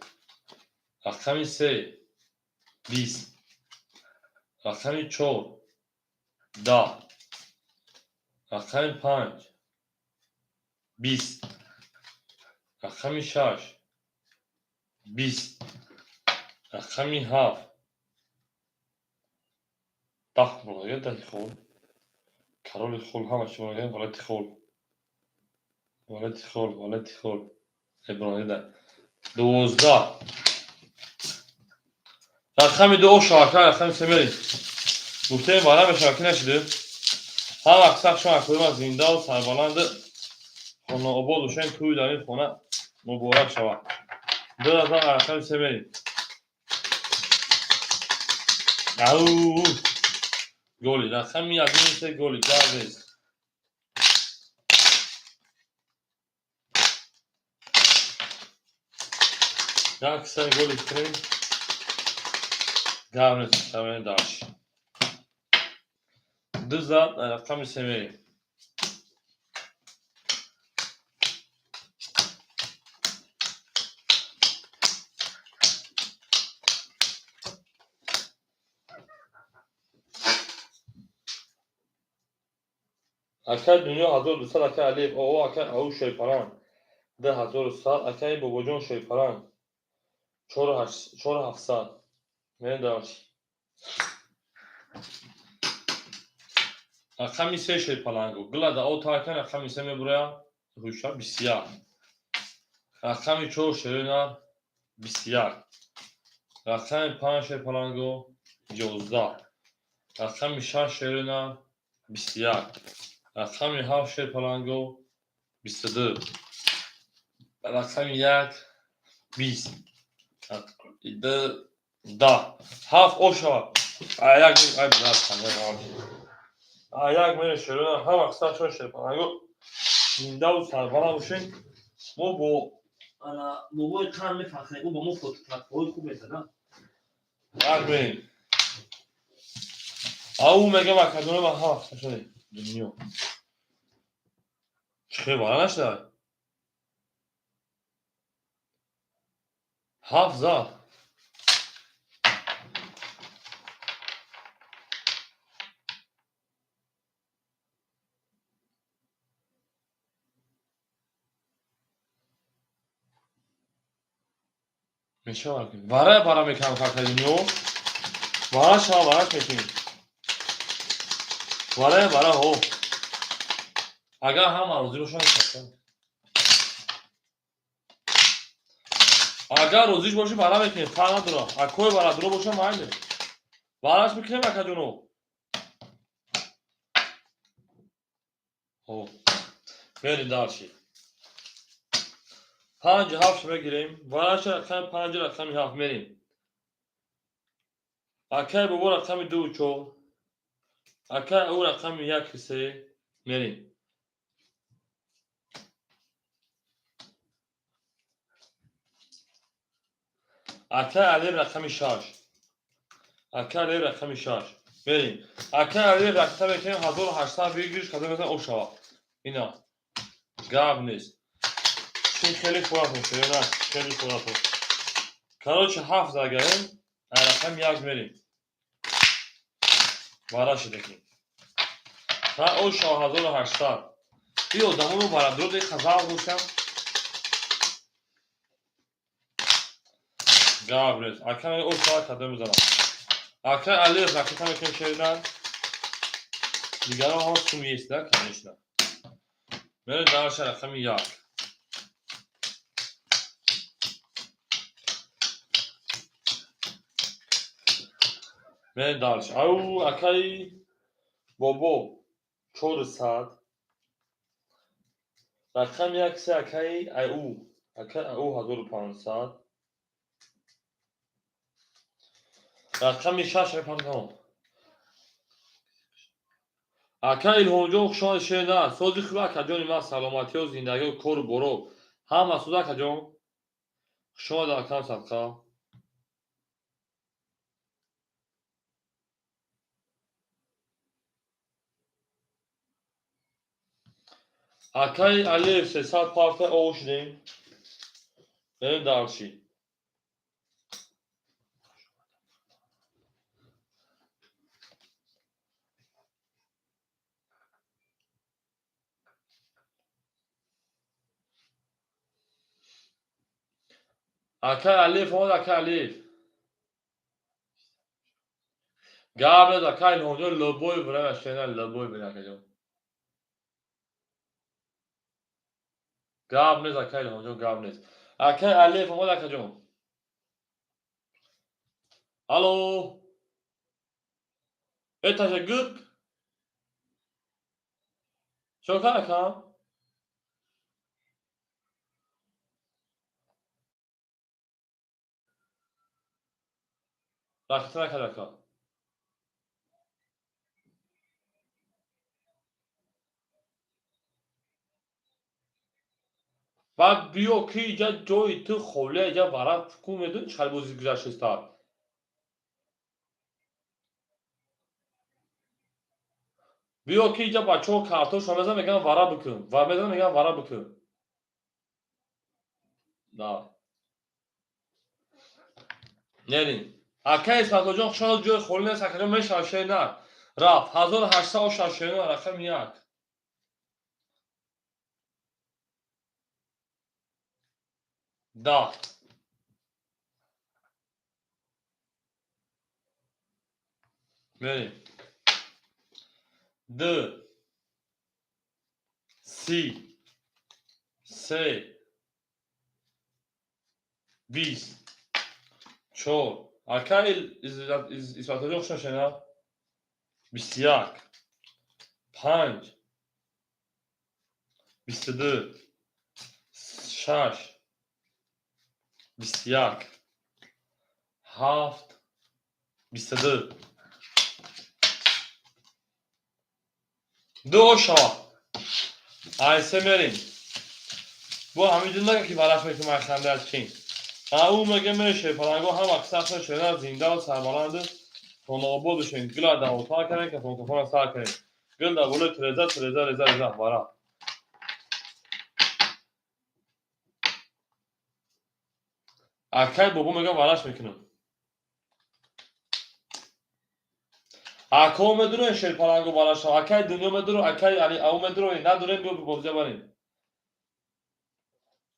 Рақами се. 20. Рақами чор. 10. Рақами панҷ. 20. Рақами шаш. 20. Рақами ҳафт. 10 бурдага даҳи хол. Кароли хол ҳама чӣ бурдага валати хол. Валати хол, валати хол. Бурдага 12. Рақами ду оша ака, рақами се мерем. Гуфтем бара мешава ки нашиды. Ҳар вақт сах шумо акӯи зиндаву сарбаланду хонаобод бошем, тӯи дар ин хона муборак шавад. Ду разам рақами се мерем. Ау! Голи, рақами як се голи, гап нест. Як се голи кунем. Гап нест, тамоми дарш. Ду зад рақами се мерем. Акай Дунё 1200, акай Алиев оо, акай Ау шойпаланг 2100, акай Бобоҷон шойпаланг 4700. Мерем дарш. Рақами се шойпалангу. Гила да о таркан рақами се мебуроя. Ҳуша 21. Рақами чор шеринар 21. Рақами панҷ шерпалангу 11. Рақами шаш шеринар 21. Рақами ҳафт шерпалангу 22. Рақами як 20. Ду 10. Ҳафт ошава. Як ай як мере шерина ҳама қисса шон шерпалангу зиндаву сарбаланд бошем. Мо бо ана бобои қанд мефахрем, ӯ ба мо фототракҳои хуб мезанад. Як мерем. Ау мегам акадони ма ҳама қисса шуде. Дунё. Чӣ хел бара нашуда? Ҳафт зад. Мешавад. Вара бара мекунам кака дунё. Вара шава вараш мекунем. Вара бара ҳо. Агар ҳама розӣ бошанд, кака. Агар розиш бошӣ бара мекунем, фарқ надорад. Акои бара дуро боша майли. Вараш мекунем акаҷоно. Ҳо. Мерем дарши. Панҷ ҳафт мегирем. Вараш рақами панҷ рақами ҳафт мерем. Акай бобо рақами ду чор. Акай ӯ рақами як се мерем. Акай Алиев рақами шаш. Акай Алиев рақами шаш. Мерем. Акай Алиев рақам мекунем 1800 выигрыш, кадом мезан о шава. Ина. Гап нест. Чин хеле хӯратон шуд, хеле хӯратон. Короче, ҳафт загаем, ай рақами як мерем. Вара шидакем. Ха, о 6800. И одаморо варадроди хазал бошам. Гап нест. Ака о шава кадом мезанам. Ака Алиев ракета мекунем шеридан. Дигарон ҳам сум есть, да, конечно. Мерем дальше рақами як. Мерем дальше. Ау, акаи Бобо 400. Рақами як се акаи Ау. Акаи Ау 1500. Рақами шаш пантон. Ака Илҳомҷон, хушомад шена. Сози хуб акаҷони ман, саломатиё, зиндагиё, кору боро. Ҳама суд акаҷон. Хушомад акам садқа. Акаи Алиев 300 парта оғ шудем. Берем дальше. Акаи Алиев омад, акаи Алиев. Гап нест, акаи Илҳомҷон, любой время шена, любой время акаҷон. Гап нест, акаи Илҳомҷон, гап нест. Акаи Алиев омад, акаҷон. Алло. Эташа гук. Чо кар акам? Ракета накард ака. Баъд биё ки иҷа ҷои ту холия, иҷа варақ ку медони чӣ хел бози гузаштеста. Биё ки иҷа бачаҳо картошка мезананд, мегӯянд вара бикун. Ва мезананд, мегӯянд вара бикун. Да. Нерин. Ака Исматуллоҷон, хушомад, ҷои холӣ нест, акаҷон мешавад шер на. Рафт 1800 шерна рақами як. Да. Мерем. Д. Си. Се. 20. Чор. Ака Исматуллоҷон хушомад шена. 21. 5. 22. 6. 21. 7. 22. Ду шава. Айсе мерем. Бо ҳамин ҷо нага ки варақ мекунам айханда аз чин. Ау мега меше паланго ҳама қисса шена зиндаву сарбаланду хонобод бошен. Гила давотар кардем, кафон кафона сар кардем. Гил дар болои тиреза, тиреза, реза, реза, вара. Акай бобо мега вараш мекунам. Ако медуроен шерпаланго вараш, акай дунё медуро, акай али ау медуро, надурем биё бозия барем.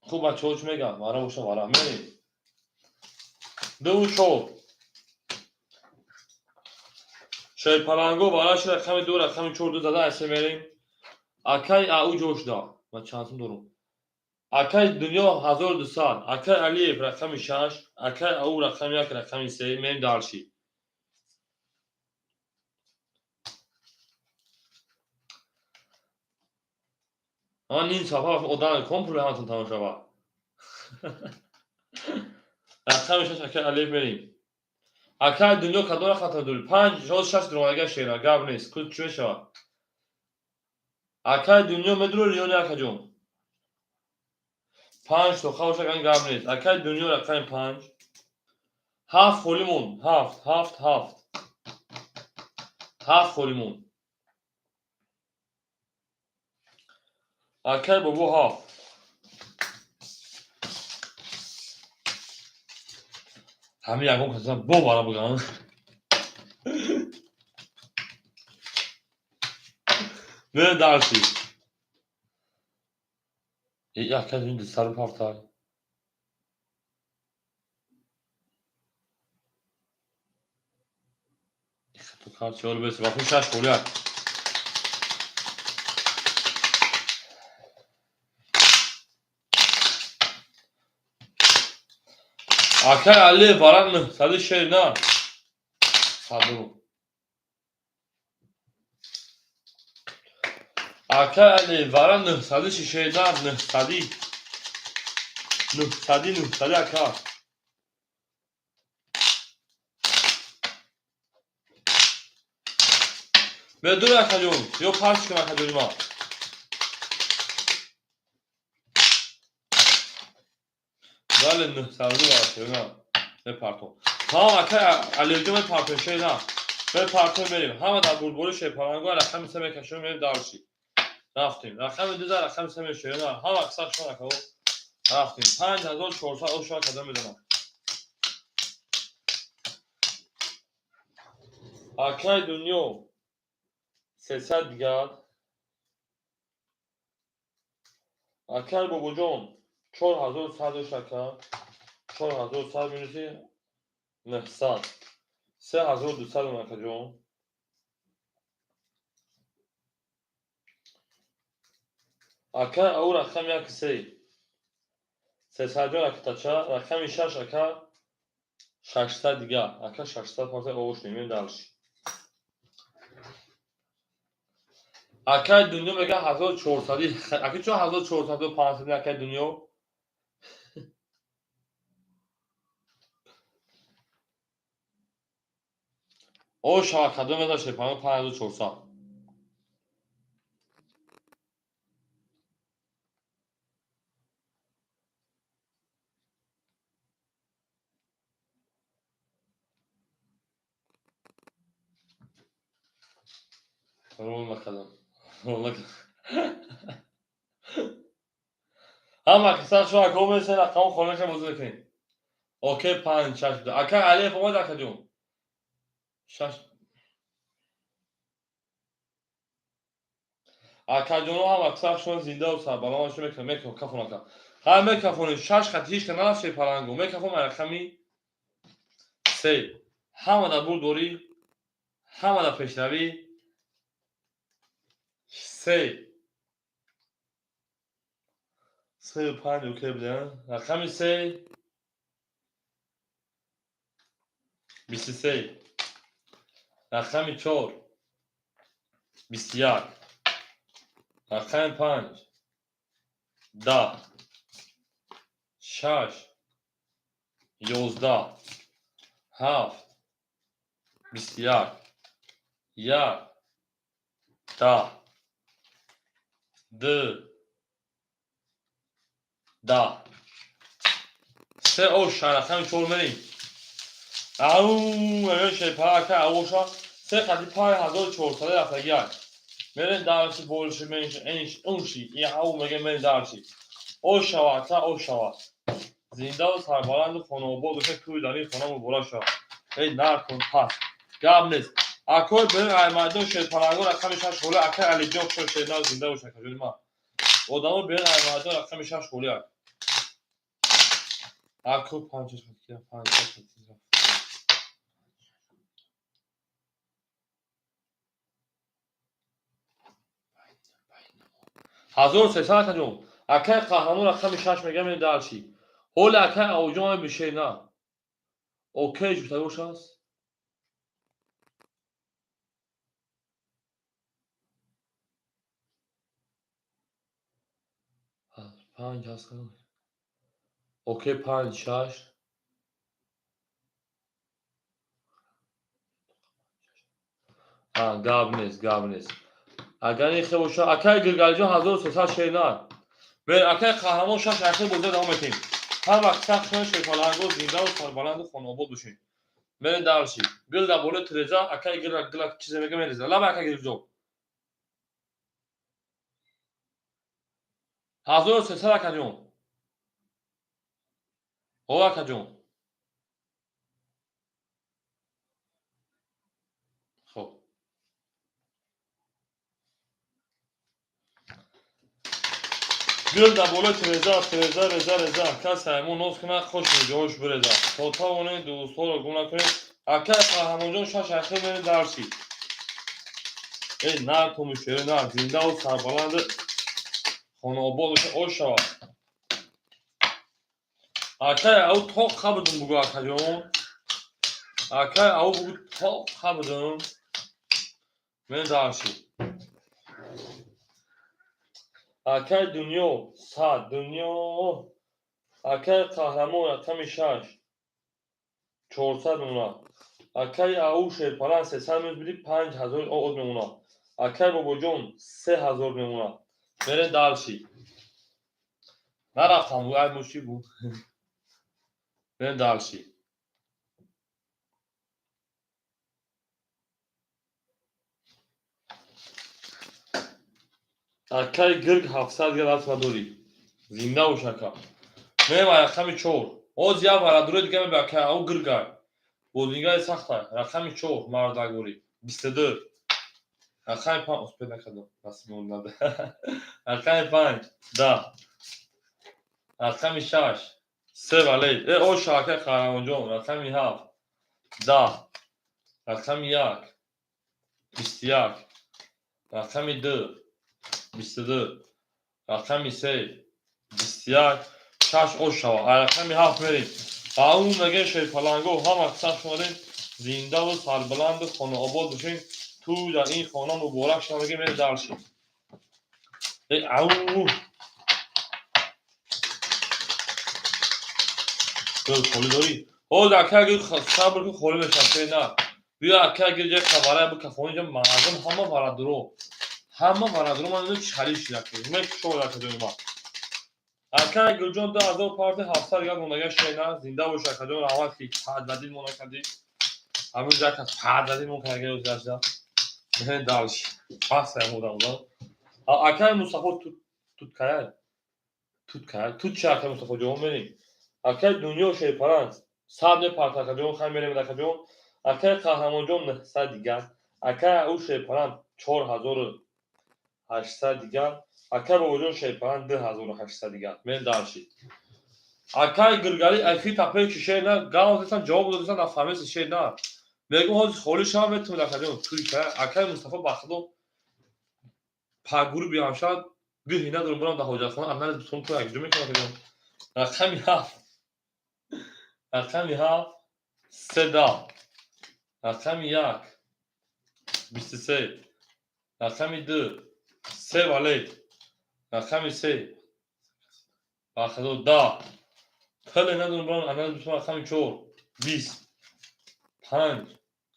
Хуб бачаҳо чӣ мегӯянд? Вара боша вара. Мерем. Ду чор. Шерпаланго вараш рақами ду, рақами чор ду зада айсе мерем. Акай ау ҷош да. Ман чанд сум дорам? Акай дунё 1200, акай Алиев рақами 6, акай ау рақами 1, рақами 3, мерем дальше. Ман ним сафар одам ком пули ҳаматон тамом шавад. Рақами 6 акай Алиев мерем. Акай дунё кадом рақам дорӣ? 5, 6, 6 дуромадага шера, гап нест. Ку чӣ мешавад? Акай дунё медурӣ ё не акаҷон? 5 то хавша ган гап нест. Акай дунё рақами 5. 7 холӣ монд. 7, 7, 7. 7 холӣ монд. Акай бобо 7. Ҳамин ягон каса бовара биган. Мерем дарси. Яка сару пафтай. Шаш холияк. Акай Али варан нӯҳсади шер на. Саду. Акай Али варан нӯҳсади шер на, нӯҳсади. Нӯҳсади, нӯҳсади ака. Медур акаҷон, ё парч кун акаҷони ман. Бале, нӯҳсади вара на. Мепартом. Тамом акай Алиҷон мепартом шер на. Мепартом мерем. Ҳама дар бурдбори шерпалангу рақами се мекашем мерем дарши. Рафтем. Рақами дуза рақами се мешавем на. Ҳама аксар шумо акао. Рафтем. 5400 ошва кадом медонам. Акай дунё 300 дигар. Акай бобоҷон 4100 дошт ака. 4100 минуси 900. 3200 акаҷон. Ака ау рақами як се. Сесаҷон акатача, рақами шаш ака 600 дигар. Ака 600 фарза овош мемем дарши. Акай дунё мега 1400. Ака чо 1400 500 акай дунё? О шава кадом меза шепано 5400. Рол накардам. Рол накардам. Ҳама киса шумо ака месен рақам хонаша бозӣ мекунем. Окей 5 6 буда. Ака Алиев омад акаҷон. 6 Акаҷоно ҳама киса шумо зинда ва сарбаланд шумо мекунем, мекунем кафон ака. Ҳама мекафонем 6 хат ҳеч ка нарафт шерпалангу. Мекафон рақами 3. Ҳама дар бурдборӣ, ҳама дар пешравӣ. 3 3 5 окей буда. Рақами 3 23. Рақами 4 21. Рақами 5 10 6 11 7 21 1 10 2 10 3 ош рақами 4 мерем. Ау, шепа ака аоша се қати 5400 рафтагиак. Мерем дарси больше меньше энш унши яу меге мерем дарси. Ошава ака ошава. Зинда ва сарбаланду хонаобод боша кӯи дар ин хона муборак шава. Эй наркун пас. Гап нест. Акой берем аймайдон шерпаланго рақами 6 хола акай Алиҷон шо шернав зинда боша акаҷони ман. Одамо берем аймайдон рақами 6 хола ак. Ако 5 6 5 6 1300 акаҷон. Акай қаҳрамон рақами 6 мегам дарши. Ҳоли акай авҷон бишер на. Окей ҷутагош аст. Панҷ ҳаст. Окей 5 6. Гап нест, гап нест. Агар ин хел боша, акай Гиргалиҷон 1300 шер на. Бер акай қаҳрамон 6 ахир боза давом метем. Ҳар вақт сахт шумо шерпаланго зинда ва сарбаланду хонаобод бошед. Мерем дарши. Гил дар болои тиреза, акай гил гила чизе мега мереза. Лаба акай Гиргалиҷон. 1300 акаҷон. О акаҷон. Гул дар болои тиреза, тиреза, реза, реза. Кас ҳаймон ноз кунад, хош ҷош биреза. То тавонед дӯстҳоро гум накунед. Акай Қаҳрамонҷон шаш ахир мерем дарси. Эй нар туму шери нар, зиндаву сарбаланд хонаобод боша, ош шавад. Акай ау тоқ қабудум бугу акаҷон. Акай ау бугу тоқ қабудум. Мерем дарси. Акай Дунё сад Дунё. Акай Қаҳрамон рақами шаш 400 мемонад. Акай ау Шерпалан 300 мебиди 5000 оғоз мемонад. Акай Бобоҷон 3000 мемонад. Мерем дарси. Нарафтам, ай муши буд. Мерем дарси. Акай Гирг 700 га даст надорӣ. Зинда бош ака. Мерем ай рақами чор. Оз як барадури дига мебе акай ау Гиргай. Бозингари сахтай. Рақами чор мардагорӣ. 22. Рақами панҷ успед накардам. Насиб нада. Рақами панҷ 10. Рақами шаш се вале. Э оша акай Қаҳрамонҷон. Рақами ҳафт 10. Рақами як 21. Рақами ду 22. Рақами се 21. Шаш ош шава. Ай рақами ҳафт мерем. Ба ун мегӯем шерпаланго ҳама сахт шумодем. Зиндаву сарбаланду хонаобод бошем. Ту дар ин хона муборак шава мегӯем мерем дарши. Э ау. Гул холӣ дорӣ? Ҳоз акай гул сабр кун холӣ мешавад. Се на. Биё акай гул ҷои хабарай бикафони ҷо мардум ҳама барадуро. Ҳама барадуро ман намедонам чӣ халил шуда. Мекушод акаҷони ман. Акай Гулҷон 2000 парти 700 гап мондага шена. Зинда бош акаҷон, раҳмат ки пададил мо накардӣ. Ҳамин ҷа кас пададил мо карда гузашта. Мерем дальше. Бас ям одам. Акай Мустафо тут тут кая? Тут кая? Тут чи акай Мустафо ҷон мерем. Акай Дунё Шерпаранг сад мепарт акаҷон, хай мерем акаҷон. Акай Қаҳрамонҷон 900 дигар. Акай ау Шерпаранг 4800 дигар. Акай Бобоҷон Шерпаранг 2800 дигар. Мерем дальше. Акай Гиргалӣ айфи тапаи ки шер на, гав дестан ҷавоб додестан нафаҳмеси шер на. Мегӯм ҳозир холӣ шавам метавонед акаҷон. Туй кая? Акай Мустафо ба худо пагурӣ биям шавад, гӯҳи надорам бурам дар ҳоҷатхона анализ битон ту якҷо мекунам акаҷон. Рақами ҳафт. Рақами ҳафт се 10. Рақами як 23. Рақами ду се вале. Рақами се ба худо 10. Пуле надорам бурам анализ битон рақами чор 20. Панҷ.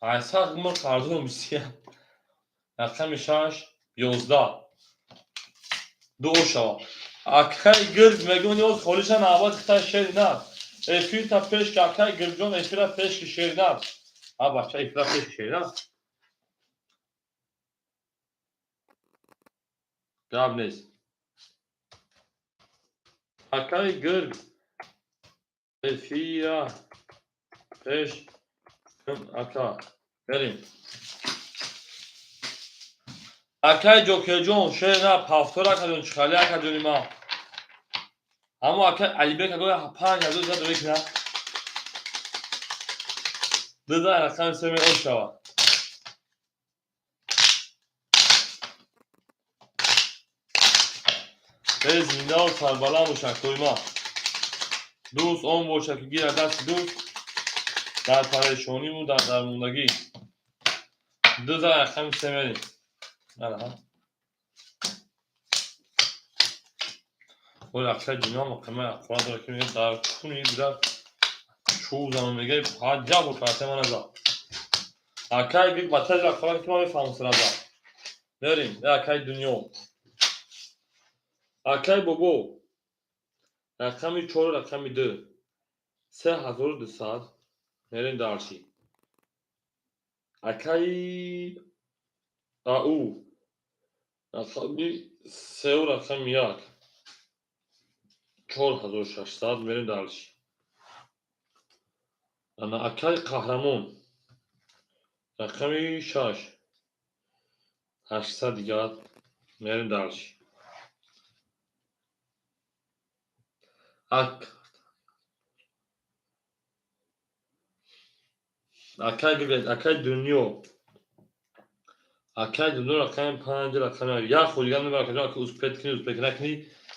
Ай сахт умр қарздорам 21. Рақами шаш 11. Ду ош шава. Акай Гирг мегӯм ёз холиша навбат хитай шери на. Эфирта пеш ки акай Гиргҷон эфира пеш ки шери на. А бача эфира пеш ки шери на. Гап нест. Акай Гирг эфира пеш ака. Мерем. Акай Ҷокерҷон шер на пафтор акаҷон чихали акаҷони ман. Ҳамо акай Алибек агоя 5000 зад мекуна. Дуда рақами се меош шава. Э зиндаву сарбаланд бош акои ман. Дӯст он бошад ки гирад дасти дӯст дар парешониву дар дармондагӣ. Дуда рақами се мерем. Аҳа. Ой акай дунё мақамаи аққора дорад ки мегӯяд дар куни буда чӯзану мегӯяд ҳаҷаб бо карте мана зад. Акай гир ба таҷ аққора ки ман мефаҳмам сразу. Мерем, э акай Дунё. Акай Бобо рақами чор рақами ду 3200 мерем дарси. Акай ау рақами сеу рақами як 4600 мерем дарси. Ана акай Қаҳрамон рақами шаш 800 дигар мерем дарси. Акай гирд, акай дунё. Акай дунё рақами панҷ, рақами як хулиган мебарад, акаҷон, ака успеть кунӣ, успеть накунӣ,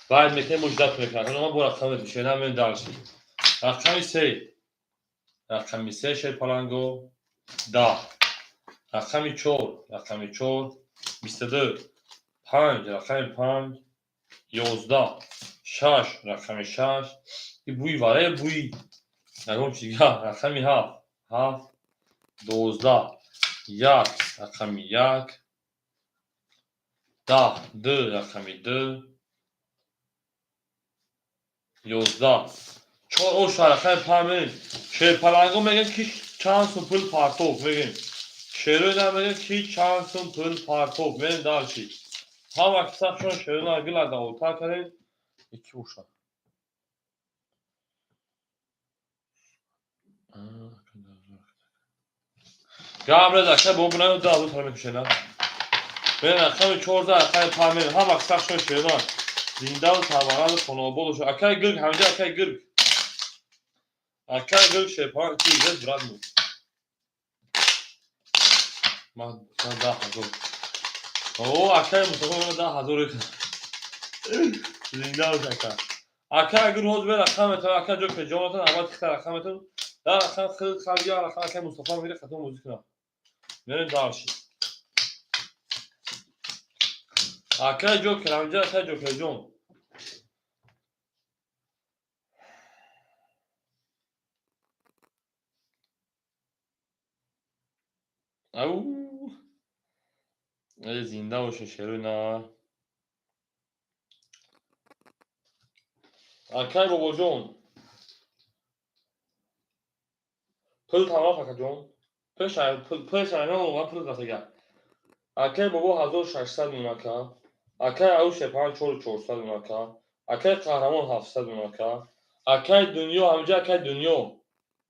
баъд мекунем, муждат мекунем. Акаҷон, ман бо рақам метушем, намем дальше. Рақами се. Рақами се шерпаланго 10. Рақами чор, рақами чор, 22. Панҷ, рақами панҷ, 11. Шаш, рақами шаш. И бӯи варе бӯи ягон чи дигар. Рақами ҳафт, ҳафт, 12. Як, рақами як, 10. Ду, рақами ду, 11. Чор оша рақами панҷ мегӯем. Шерпаланго мегӯем, ки чанд сум пул партов мегӯем. Шерои нар мегӯем, ки чанд сум пул партов. Мерем дальше. Ҳама кисахшон шерои нар гилада отар кардем. Ики бошад. Габрез ака бо бунаю да азу тара мекушена. Мерем рақами 14, рақами панҷ мерем. Ҳама кисахшон шерои нар. Зиндаву сарбаланду хонаобод бошад. Акай гирг, ҳамҷа акай гирг. Акай гирг шерпаланг ки изет брат му. Ман 10 000. О, акай Мустафо ман 10 000. Зинда бош ака. Акай гир ҳозир бе рақам метавон, ака ҷо пеҷонатон аввал тихта рақам метавон. Да рақам хел қалбия рақам акай Мустафо мегире хато бозӣ кунам. Мерем дальше. Акай Ҷокер, ҳамҷа акай Ҷокерҷон. Ау. Э, зинда бошед шерои нар. Акай бобоҷон. Пул тамом, акаҷон. Пеш айна пул рафтага. Акай бобо 1600 мон ака. Акай ау шепан 4400 мон ака. Акай қаҳрамон 700 мон ака. Акай дунё, ҳамҷа акай дунё.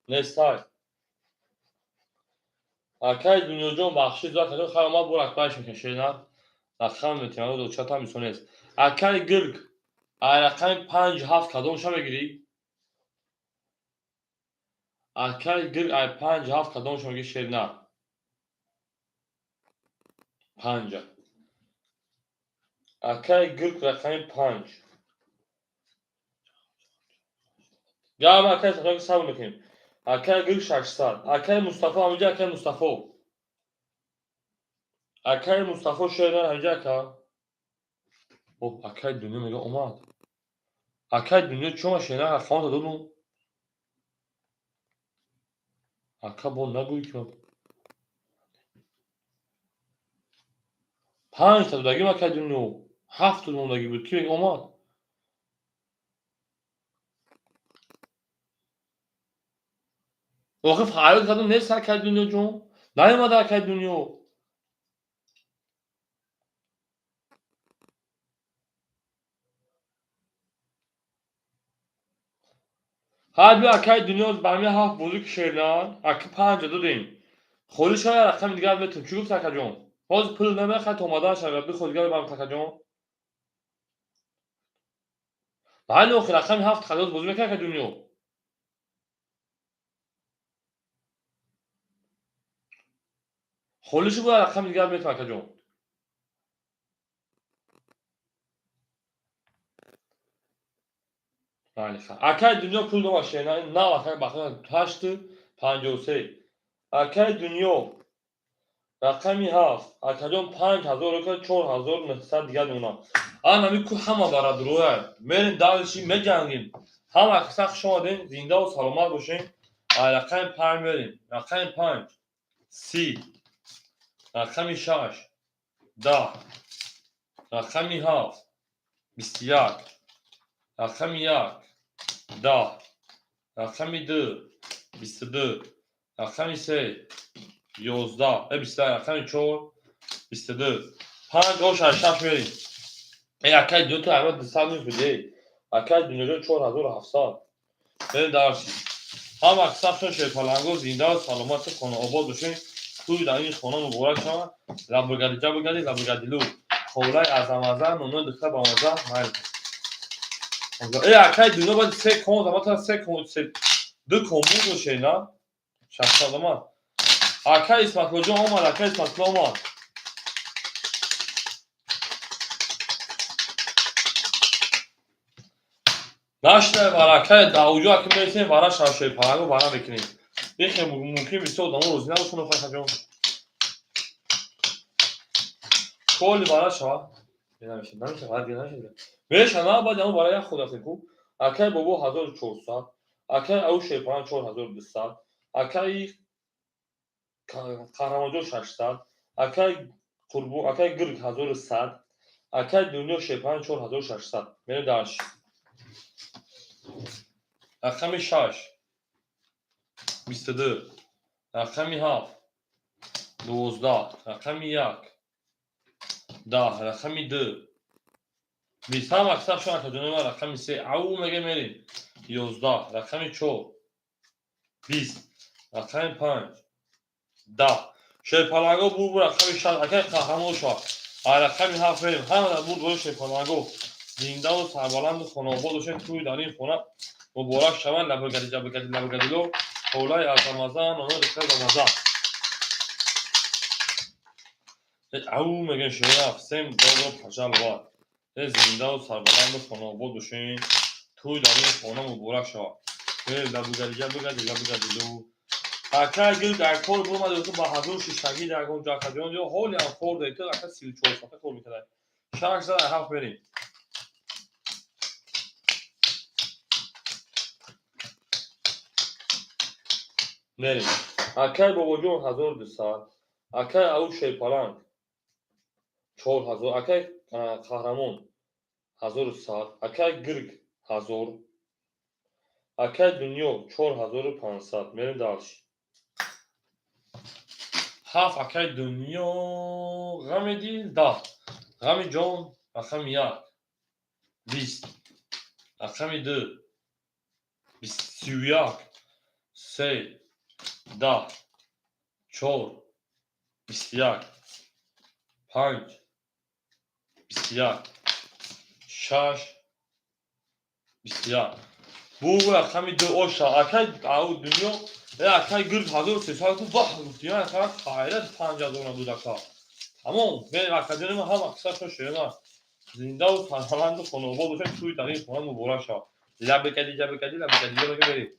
Нестай. Акай дунёҷон бахшид зо акаҷон, хайр омад бо ракбайш мекунем шерина. Рақам метавонад дочатам мисол нест. Акай гирг ай рақами панҷ ҳафт кадомша мегирӣ? Акай гирг ай панҷ ҳафт кадомша мегирӣ шерина? Панҷа. Акай гирг рақами панҷ. Гап акай сабр сабр мекунем. Акай гирг 600. Акай Мустафо ҳамҷа акай Мустафо. Акай Мустафо шерина ҳамҷа ака. О, акай дунё мега омад. Акай дунё чӣ омад шерина рақамото додум? Ака бо нагӯй ки панҷта додагим акай дунё. Ҳафт мондагӣ буд. Ки омад? Охир фарёд кардум, нест акай дунёҷон. Наёмада акай дунё. Ҳар биё акай дунё ба ҳамин ҳафт бозӣ ки шернан, ака панҷа додем. Холӣ шояд рақами дигар метавон. Чӣ гуфт акаҷон? Ҳозир пул намехоҳад омадан шавад, бихоҳ дигар бам акаҷон. Бале, охир рақами ҳафт халос бозӣ мекард ака дунё. Холӣ шуд, бояд рақами дигар метавон акаҷон. Бале, акай дунё пул дома шерна, нав акай бахта 8 53. Акай дунё рақами ҳафт, акаҷон 5000 ока 4900 дигар мемонад. Ана ми ку ҳама барадроя. Мерем дальше меҷангем. Ҳама киса хуш омадем, зиндаву саломат бошем. Ай рақами панҷ мерем. Рақами панҷ 30, рақами шаш 10, рақами ҳафт 21, рақами як 10, рақами ду 22, рақами се 11, 21, рақами чор 22, панҷ о шаш шаш мерем. Э, акай дунё ту ама 200 мис буди. Акай дунёҷон 4700. Мерем дальше. Ҳама кисахшон шерпаланго зиндаву саломату хонаобод бошем. Тӯй дар ин хона муборак шавад. Лабугади ҷабугади лабугадилу. Ховлаи азамаза, нонои духта бамаза. Майли. Э, акай дунё баъди се кон замата, се кон, се ду кон буд шена 600 омад. Акай Исматуллоҷон омад, акай Исматулло омад. Наштай варакай дауҷо, аки мересем вара шашои паланго вара мекунем. Ихе мумкин бисёр одамо розӣ набошанд, охай. Коли вара шава. Намеша, намеша, вара дига намеша. Меша, на баъд ҳамон вара як худ рафтем ку. Акай бобо 1400, акай ау шерпаланг 4200, акай Қаҳрамонҷон 600, акай Қурбон, акай Гирг 1100, акай Дунё шерпаланг 4600. Мерем дальше. Рақами шаш 22, рақами ҳафт 12, рақами як 10, рақами ду 20. Ҳама аксар шон, акаҷонои ман. Рақами се, ау мега, мерем, 11, рақами чор 20, рақами панҷ 10. Шерпаланго бур, рақами шаш, акай Қаҳрамон шава. А рақами ҳафт мерем. Ҳама бур бори шерпаланго. Зиндаву сарбаланду хонаобод бошед, тӯи дар ин хона муборак шаванд. Лабагади ҷабагади лабагадило ҳолаи аз Рамазан оно духтар Рамазан. Ау мегӯем, шоя, всем добро пожаловать. Зиндаву сарбаланду хонаобод бошед, тӯй дар ин хона муборак шавад. Лабугади ҷабагади лабагадило. Акай гил дар кор буромад, ба ҳазор шиштагӣ дар ягон ҷо, акаҷон, ё ҳоли ҳам кор доред, ака 34 соата кор мекард. Шаш зад, ҳафт мерем. Мерем. Акай Бобоҷон 1200, акай ау шерпаланг 4000, акай Қаҳрамон 1100, акай Гирг 1000, акай Дунё 4500. Мерем дальше. Ҳафт, акай Дунё, ғами дил 10, ғами ҷон. Рақами як 20, рақами ду 31, се 10, чор 21, панҷ 21, шаш 21. Бу рақами ду оша, акай ау Дунё. Э, акай Гирд 1300 гуфт, ваҳ, гуфти, ака, хайрат, 5000 набуд, ака. Тамом, акаҷони ман, ҳама қиссашон ширина. Зиндаву сарбаланду хонаобод бошед, тӯи дар ин хона муборак шавад. Лабакади ҷабакади лабакади ҷабака берем.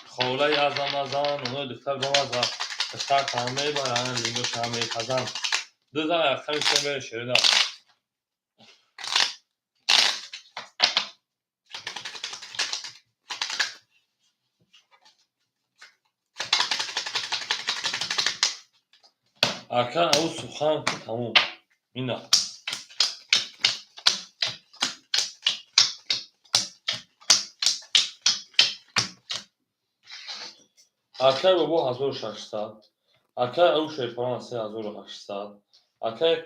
Холаи аз Рамазан, онои духтар бамаза, духтар таам мебаранд, лингоша мепазанд. Ду зан, рақами се, мере, ширина. Ака ау сухан тамом. Ина. Акай бобо 1600, акай ау шерпалан 3800, акай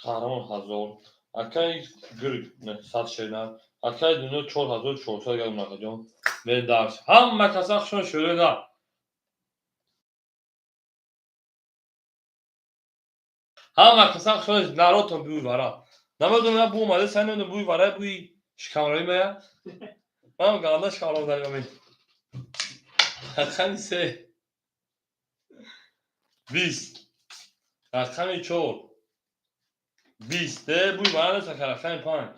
Қаҳрамон 1000, акай Гирг 900 шерина, акай Дунё 4400 гап, акаҷон. Медарс. Ҳама каса хушон, ширина. Ҳама каса хушон, народтон бӯи вара. Намедонам, бу омада, сай намедонам, бӯи вара, бӯи шикамравӣ мая. Ман ганда шикамрав дарёмем. Рақами се 20, рақами чор 20. Э, бӯи вара нест, ака. Рақами панҷ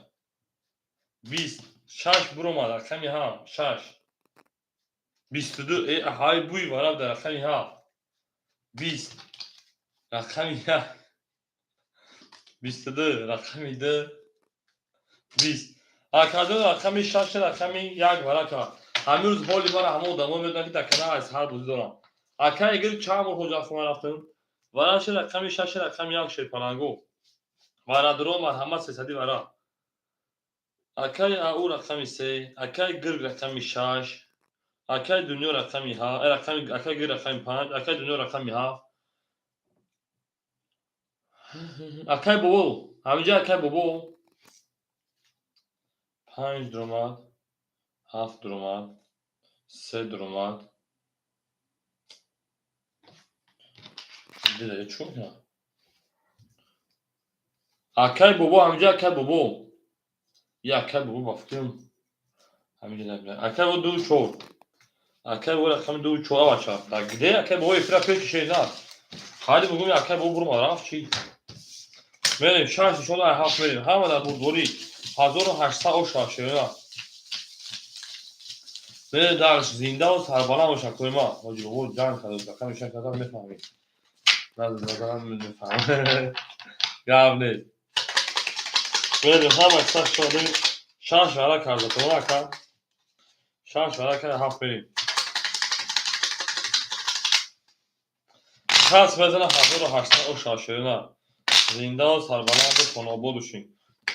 20, шаш буромад, рақами ҳафт шаш 22. Э, ҳай, бӯи вара дар рақами ҳафт 20, рақами як 22, рақами ду 20. Акаҷон, рақами шаш, рақами як варака. Ҳамин рӯз ҳоли мара ҳама одамо медонанд, ки дар канал аз ҳар бозӣ дорам. Акай гир, чанд бор ҳоҷатхона рафтем. Вараши, рақами шаш, рақами як, шерпаланго. Варадро, марҳамат, сесади вара. Акай ау рақами се, акай Гирг рақами шаш, акай Дунё рақами ҳа, рақами акай Гирг рақами панҷ, акай Дунё рақами ҳафт. Акай бобо, ҳаминҷа акай бобо панҷ дуромад, ҳафт дуромад, се дуромад. Дида чӣ мекунад? Акай бобо, ҳаминҷа акай бобо. Акай бобо ба фикрам ҳаминҷа акай бо ду чор. Акай бобо рақами ду чор авача. Где акай бобо эфира пеш кишед на. Хайди бугум акай бобо бурма рафт чи. Мерем шаш нишон ай ҳафт мерем. Ҳама дар бурдборӣ 1800 оша шерина. Мерем дар зиндаву сарбаланд боша койма. Ҳоҷи бобо ҷанг карда, рақами шаш карда мефаҳмед. Назарам мефаҳмам. Гап нест. Мерем ҳама шаш шодем. Шаш вара карда то ака. Шаш вара карда ҳафт мерем. Кас мезана 1800 оша шерина. Зиндаву сарбаланду хонаобод бошем.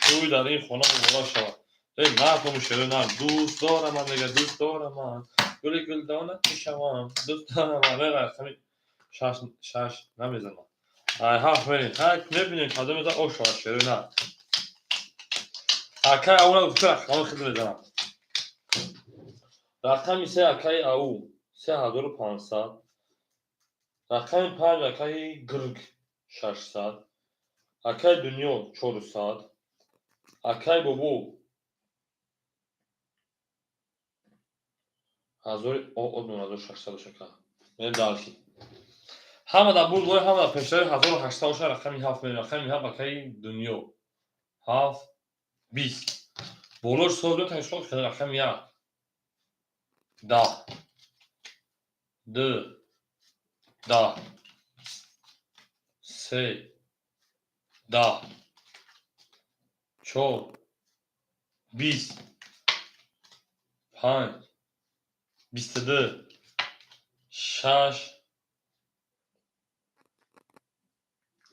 Тӯй дар ин хона муборак шавад. Эй мардум шерина дӯст дорам ман мега дӯст дорам ман. Гули гулдонат мешавам. Дӯст дорам ман. Мега рақами шаш шаш намезанам. Ай ҳафт мерем. Ҳак мебинем кадом мезан оша шерина. Акай ауна гуфта рақамҳо хел мезанам. Рақами се акаи ау 3500. Рақами панҷ акаи гирг 600. Акаи дунё 400. Акаи бобо 1600 шака. Мерем дальше. Ҳама дар бурд бой, ҳама дар пешравӣ 1800 боша рақами ҳафт мерем. Рақами ҳафт акаи дунё. Ҳафт бист. Болош соз метавонед хел рақами як. Даҳ. Ду. Даҳ. Се. Даҳ. Чор. Бист. Панҷ. 22. Шаш.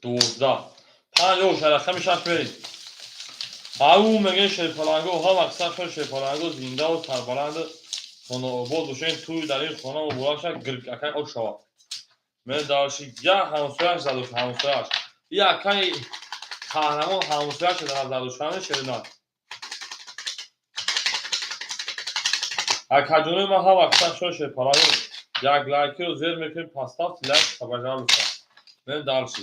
12. Панҷ оша рақами шаш мерем. Ау мегӯяд шерпаланго ҳама қисса шуд шерпаланго зиндаву сарбаланду хонаобод бошед. Тӯй дар ин хона муборак шавад. Гирг акай ош шавад. Мерем дальше. Як ҳамсояш задуш ҳамсояш. И акаи қаҳрамон ҳамсояш задушани шерина. Акаҷонои ман ҳама қисса шуд шерпаланго. Як лайкиро зер мекунем, поставьте лайк, пожалуйста. Мерем дальше.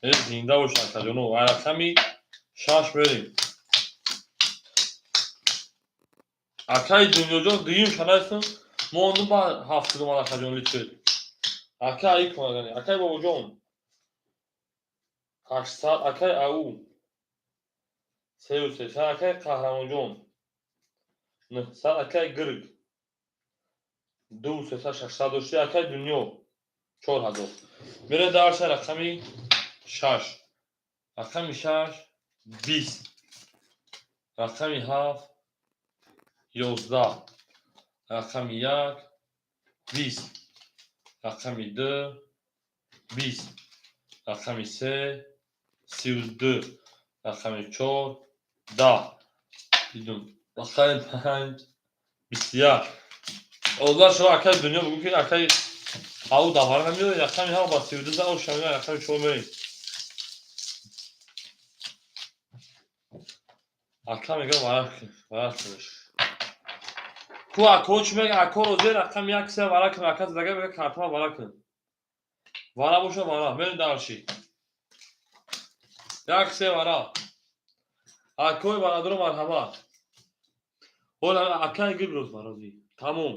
Э зинда бош акаҷоно. Рақами шаш мерем. Акаи дунёҷон дуюм шанайстам. Мондум ба ҳафтудум акаҷон личед. Ака аи кунагани. Акаи бобоҷон. 800 акаи ау. 3300 акаи қаҳрамонҷон. 900 акаи гирг. Ду сесад шашсад дошти акаи дунё. 4000. Мерем дальше рақами шаш. Рақами шаш бист. Рақами ҳафт 11. Рақами як бист. Рақами ду бист. Рақами се 32. Рақами чор 10. Дидум. Рақами панҷ 21. Олла шумо акаи дунё бигӯ ки акаи ау давара намеояд. Рақами ҳафт ба 32 за оша меояд. Рақами чор мерем. Ака мегӯяд варақ варақ кунеш. Ку ако чӣ мега? Ако розия рақами як се варақ кун. Ака задага мега картама варақ кун. Вара боша вара. Мерем дальше. Як се вара. Акои бародаро марҳамат. Ҳола акаи гиброз барози. Тамом.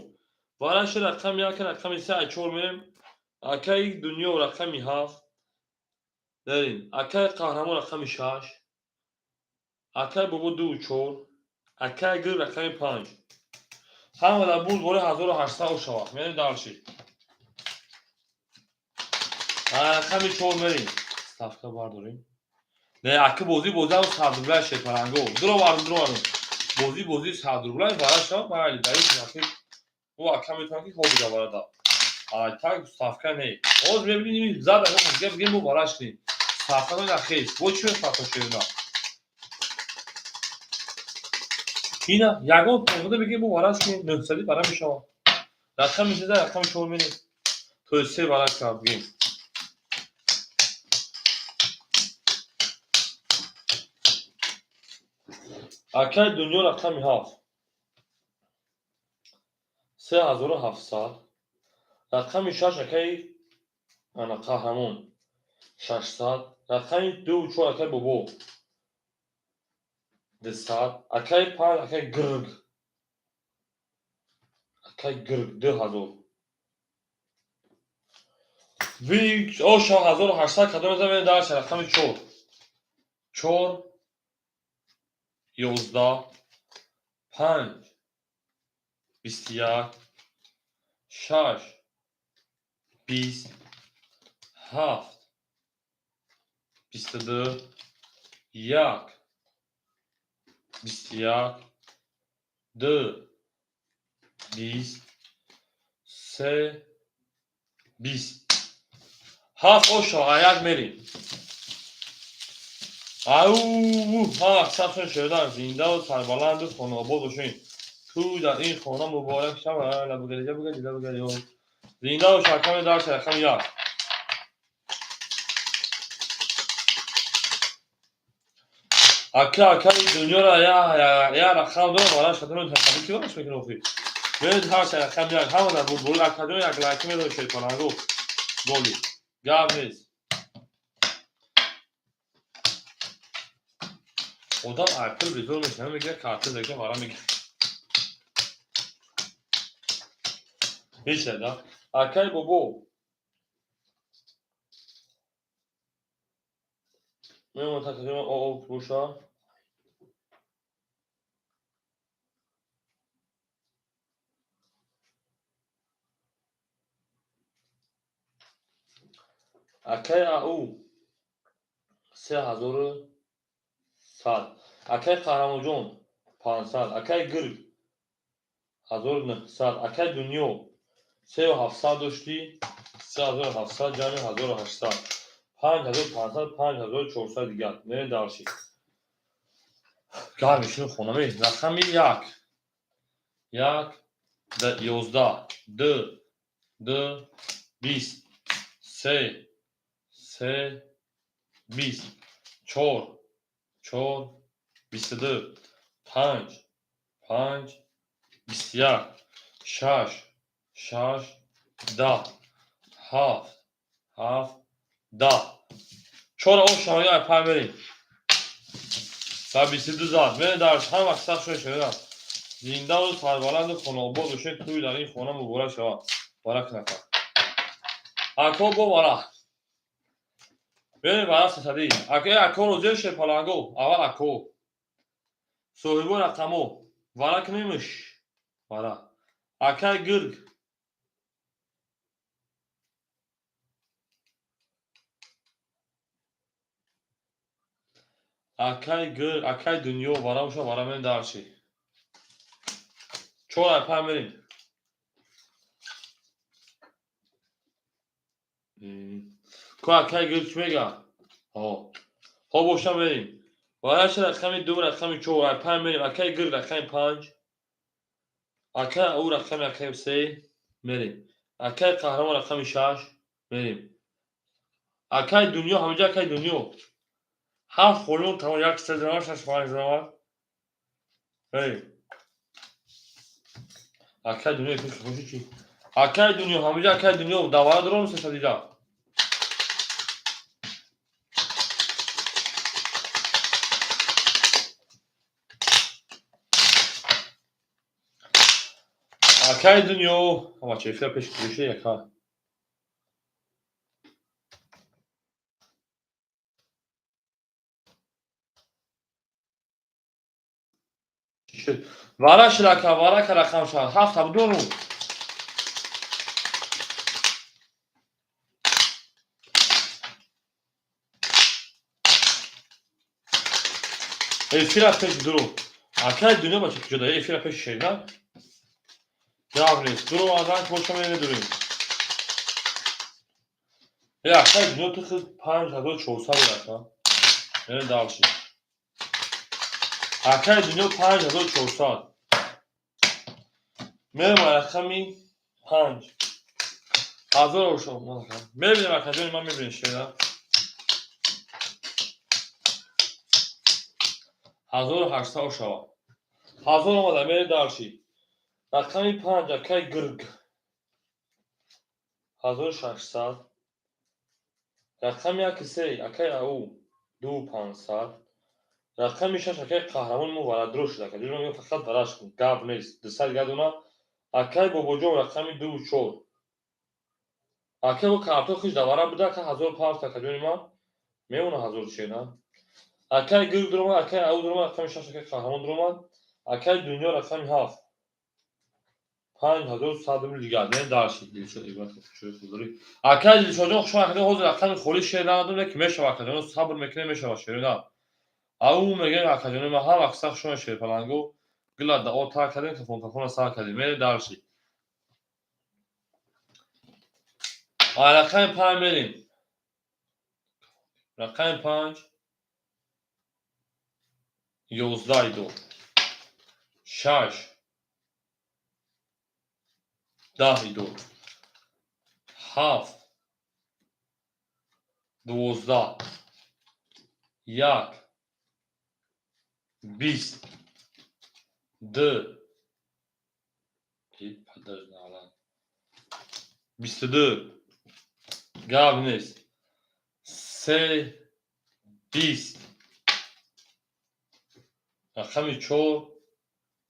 Вараши рақами як рақами се ай чор мерем. Акаи дунё рақами ҳафт. Дарин. Акаи қаҳрамон рақами шаш. Акаи бобо ду чор. Акаи гир рақами панҷ. Ҳама дар бурд бораи 1800 шавад. Мерем дальше. Рақами чор мерем. Ставка бардорем. Не, аки бозӣ бозӣ ҳам 100 рублай шерпаланго. Дуровардум, дуровардум. Бозӣ бозӣ 100 рублай вара шавад, майли дар ин аки ӯ ака метавонад ки хоби даварада. Ай так ставка не. Ҳоз мебинем зада бигем мо вараш кунем. Ставка на хез. Бо чӣ ставка шерина? Ина ягон понздаҳ бигем мо вараш кунем, 900 вара мешавад. Рақами сездаҳ рақами чор мерем. То се вара кард бигем. Акаи дунё рақами ҳафт. 3700. Рақами шаш акаи ана қаҳрамон 600. Рақами ду чор, акай бобо, 200. Акай панҷ, акай гирг, акай гирг, 2000. Оша 1800 кадом мезанем? Дарша рақами чор, чор, 11, панҷ, 21, шаш, 20, ҳафт, 22, як, 21, ду, 20, се, 20, ҳафт. Оша а як мерим. Ау, ҳама сабшон шудан, зиндаву сарбаланду хонаобод бошед. Тӯй дар ин хона муборак шавад. Лабгариҷа бугади, лабгари. Зинда бош. Рақами дарси, рақами як. Ака, акаи дунёра я рақам дорам, вараш хатон тақаби ки вараш мекунад охи. Бед ҳар рақами як, ҳама дар бурбури акаҷон як лайки медод, шерпаланго голи. Гап нест. Одам айпил безор мешава, мегирад карта зага вара мегирад. Ҳеч да. Акай бобо. Мемон тақрибан о боша. Акай ау, 3100. Акай Қаҳрамонҷон, 500. Акай гирг, 1900. Акай дунё, 3700 доштӣ, 3700 ҷамъи 1800, 5500, 5400 дигар. Мерем дарши. Гар мешинем хона. Рақами як, як, 11, ду, ду, 20, се, се, 20, чор, чор, 22, панҷ, панҷ, 21, шаш, шаш, 10, ҳафт, ҳафт, 10. Чора ошава як пай мерем. Ба 22 зад. Мерем дар ҳама вақт сахт шуда шуда. Зиндаву сарбаланду хонаобод бошед, тӯй дар ин хона муборак шавад. Барак нафар. Ако бо вара. Мерем вара сесадӣ. Ака, ако розия шерпаланго. Аввал ако. Соҳибо рақамо. Вара кунемш. Вара. Акай гирг. Акай гирг, акай дунё вара боша, вара мерем дарши. Чор ай пай мерем. Ко акай гирг чӣ мега? Ҳо. Ҳо боша мерем. Вараша рақами ду, рақами чор, ай пай мерем. Акай гирг рақами панҷ. Акай ӯ рақами акай се мерем. Акай қаҳрамон рақами шаш мерем. Акай дунё ҳаминҷа, акай дунё. Ҳафт холион тамом, як, се, шаш, панҷ равад. Эй. Акай дунё пеш боши чӣ? Акай дунё ҳаминҷа, акай дунё давара дорам сесадида. Акай дунё, ама чефира пеш гӯша яка. Вара ширака, вара ка рақам шавад. Ҳафт абдору. Эфира пеш дуру. Акай дунё бача куҷо да? Эфира пеш шед, на? Гап нест. Дуру азан боша медурем. Э, акай дунё ту худ 5400 рака. Мерем дальше. Акай дунё 5400. Мерем рақами панҷ. Ҳазор ошо. Мебинем акаҷони ман, мебинем шеда. 1800 ошава. Ҳазор омада, мерем дальше. Рақами панҷ, акай гирг. 1600. Рақами яки се акай ау 2500. Рақами шаш акай қаҳрамон мо варадро шуд ака. Ҷон мегӯям фақат вараш кун. Гап нест. 200 дигар дона. Акай бобоҷон рақами 2 4. Акай бо карто хиш давара буда ака 1500 ака ҷони ман. Мемона ҳазор чена. Акай гирг дуромад, акай ау дуромад, рақами шаш акай қаҳрамон дуромад. Акай дунё рақами ҳафт. 5100 рубл дигар. Не даршид Дилшод ибрат. Акай Дилшодҷон хуш омадед. Ҳозир рақами холи шер надодам, лекин мешава акаҷон, сабр мекунем, мешава шер на. Ау мегӯем акаҷони ман ҳар вақт сахт шумо шерпаланго гила дао тар кардем, кафон кафона сар кардем. Мерем даршид. Рақами панҷ мерем. Рақами панҷ 11 ду. Шаш 10 ду. Ҳафт 12. Як 20. Ду. 22. Гап нест. Се 20. Рақами чор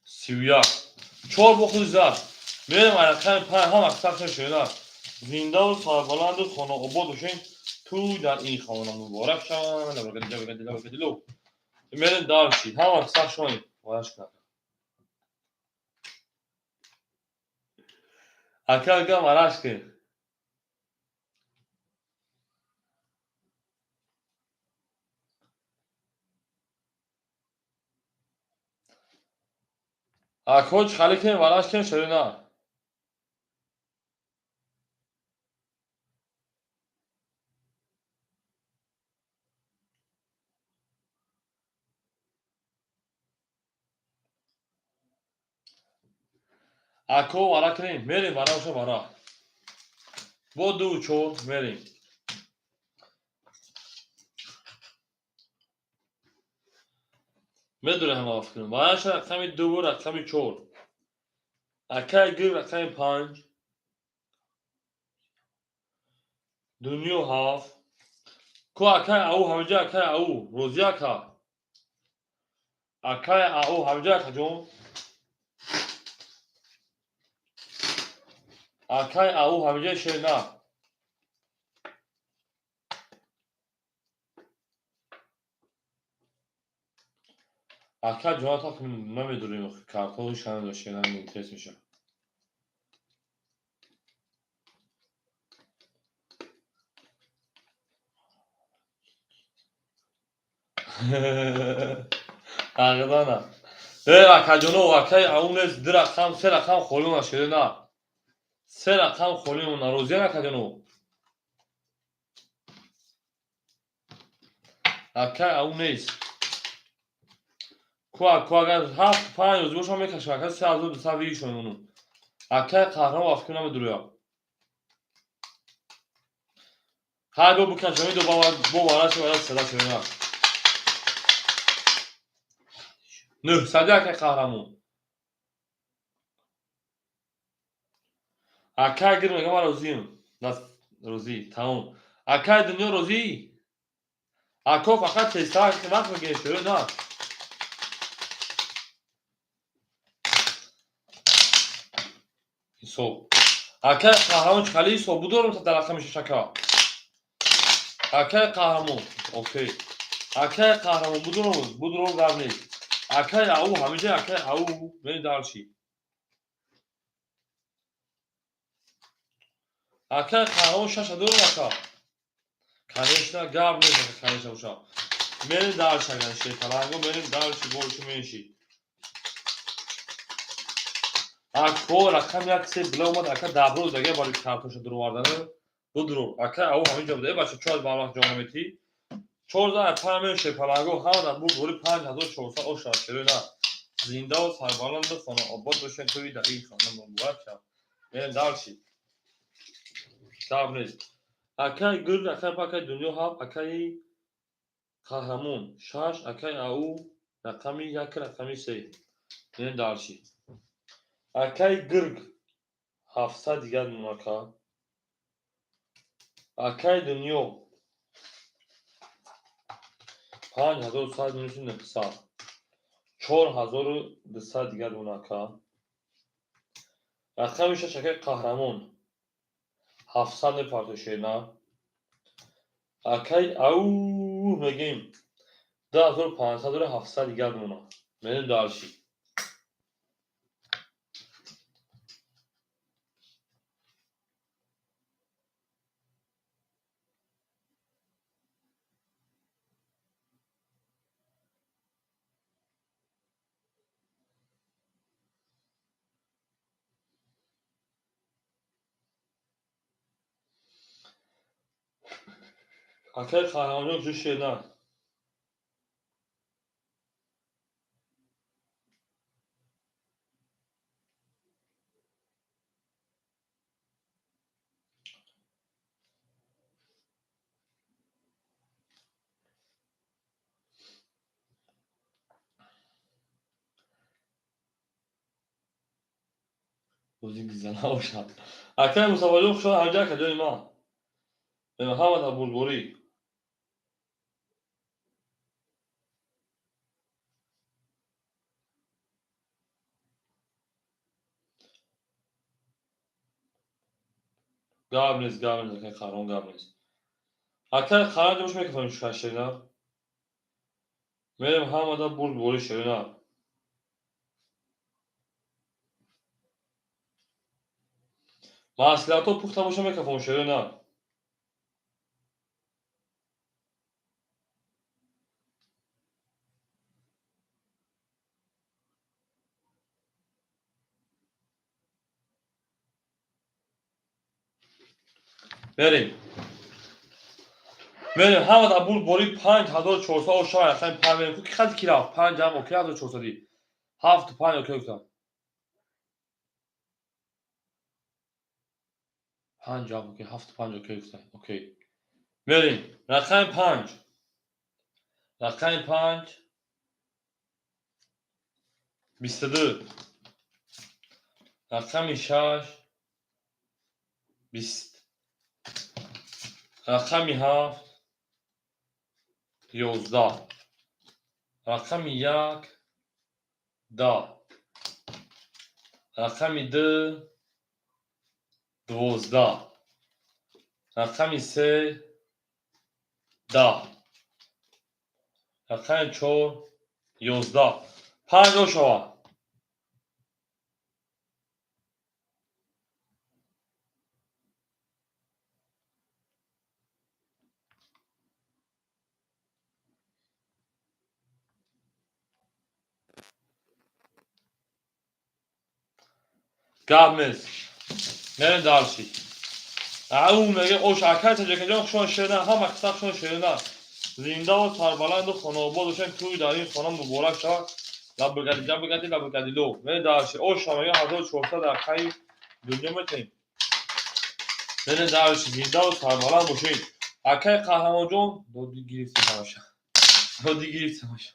31. Чор бо худи зад. Мерем рақами панҷ ҳам аксар шуда. Зиндаву сарбаланду хонаобод бошед. Тӯй дар ин хона муборак шаванд. Мерем дарши. Ҳам аксар шоем. Вараш кунад. Ака ака вараш кун. Ако чӣ кунем, вараш кунем шуд на. Ако вара кунем, мерем вара боша вара. Бо ду чор мерем. Медонем ҳама фикр. Вараша рақами ду рақами чор. Акай гир рақами панҷ. Дунё ҳафт. Ку акай ау ҳамҷа акай ау розӣ ака. Акай ау ҳамҷа ака ҷон. Акай ау ҳамҷа шер на. Ака ҷоната намедонем картои шана шена интерес меша. Ағдана. Э акаҷоно акай ау нест ду рақам се рақам холӣ мона шере на. Се рақам холӣ мона розия акаҷоно. Акай ау нест. Ку ку агар ҳафт панҷ рӯз бошам мекашам ака 3200 вигишон мемонам. Акай қаҳрамон вақт намедурӯям. Ҳай бо бикашам идо бо вараши вараш сада шере на. 900 акай қаҳрамон. Акай гир мегам ман розиам. Розӣ, тамом. Акай дунё розӣ? Ако фақат тезтар вақт мегиред шере на. Ҳисоб. Акай қаҳрамон чӣ хали ҳисоб будорам дар рақами шаш ака. Акай қаҳрамон. Окей. Акай қаҳрамон будорам, будорам гап нест. Акай ау ҳамиҷа акай ау мери дарши. Акай қаҳрамон шаша дорам ака. Конечно, гап нест ака, конечно боша. Мерим дарши агар шерпаланго, мерим дарши больше меньше. Ако рақам як се била омад ака дабро дага барои картоша дуровардана будуро. Ака ау ҳаминҷа буда. Э бача чор барвақт ҷо наметӣ. 14 5 мем шерпаланго ҳама дар бурд бори 5400 оша шеро на. Зиндаву сарбаланду хонаобод бошед тӯи дар ин хона муборак шавад. Мерем дарши. Гап нест. Акай гир акай акай дунё ҳафт акаи қаҳрамон шаш акай ау рақами як рақами се. Мерем дарши. Акай гирг 700 дигар мемон ака. Акай дунё 5100 минуси 900, 4200 дигар мона, ака. Рақами шаш, акаи Қаҳрамон, 700 мепартои, шерна. Акаи ау мегем, 2500 дора, 700 дигар мона. Мерем дальше. Акаи Қаҳрамонҷон, ҷӯ, шерна. Бозӣ набошад. Акаи Мустафоҷон, хушомад ҳамҷа, акаҷони ман. Ҳама дар бурдборӣ. Гап нест, гап нест, акаи Қаҳрамон, гап нест. Акаи Қаҳрамон ҷош мекафонем, шерна. Мерем, ҳамада бурдборӣ, шерна. Маслиҳатҳо пухта боша, мекафонем, шерна. Мерем. Мерем, ҳама дар бурдборӣ, 5400 ошава, рақами панҷ мерем. Ки хати ки рафт? Панҷ ҳам окей, 1400-ӣ. Ҳафту панҷ окей гуфтам. Панҷ ҳам окей, ҳафту панҷ окей гуфтам. Окей. Мерем. Рақами панҷ. Рақами панҷ 22. Рақами шаш 20. Рақами ҳафт 11. Рақами як 10. Рақами ду 12. Рақами се 10. Рақами чор 11. Панҷ ошава. Гап нест. Мерем дальше. Ау меге ош, акай таҷакаҷон, хушон, шерна, ҳама қисса хушон, шерна. Зиндаву сарбаланду хонаобод бошем, тӯй дар ин хона муборак шавад. Лабгади ҷабгади лабгади ло. Мерем дальше. Ош меге, 1400 акаи дунё метем. Мерем дальше. Зиндаву сарбаланд бошед. Акаи Қаҳрамонҷон, доди гирифти ҳамаша. Доди гирифти ҳамаша.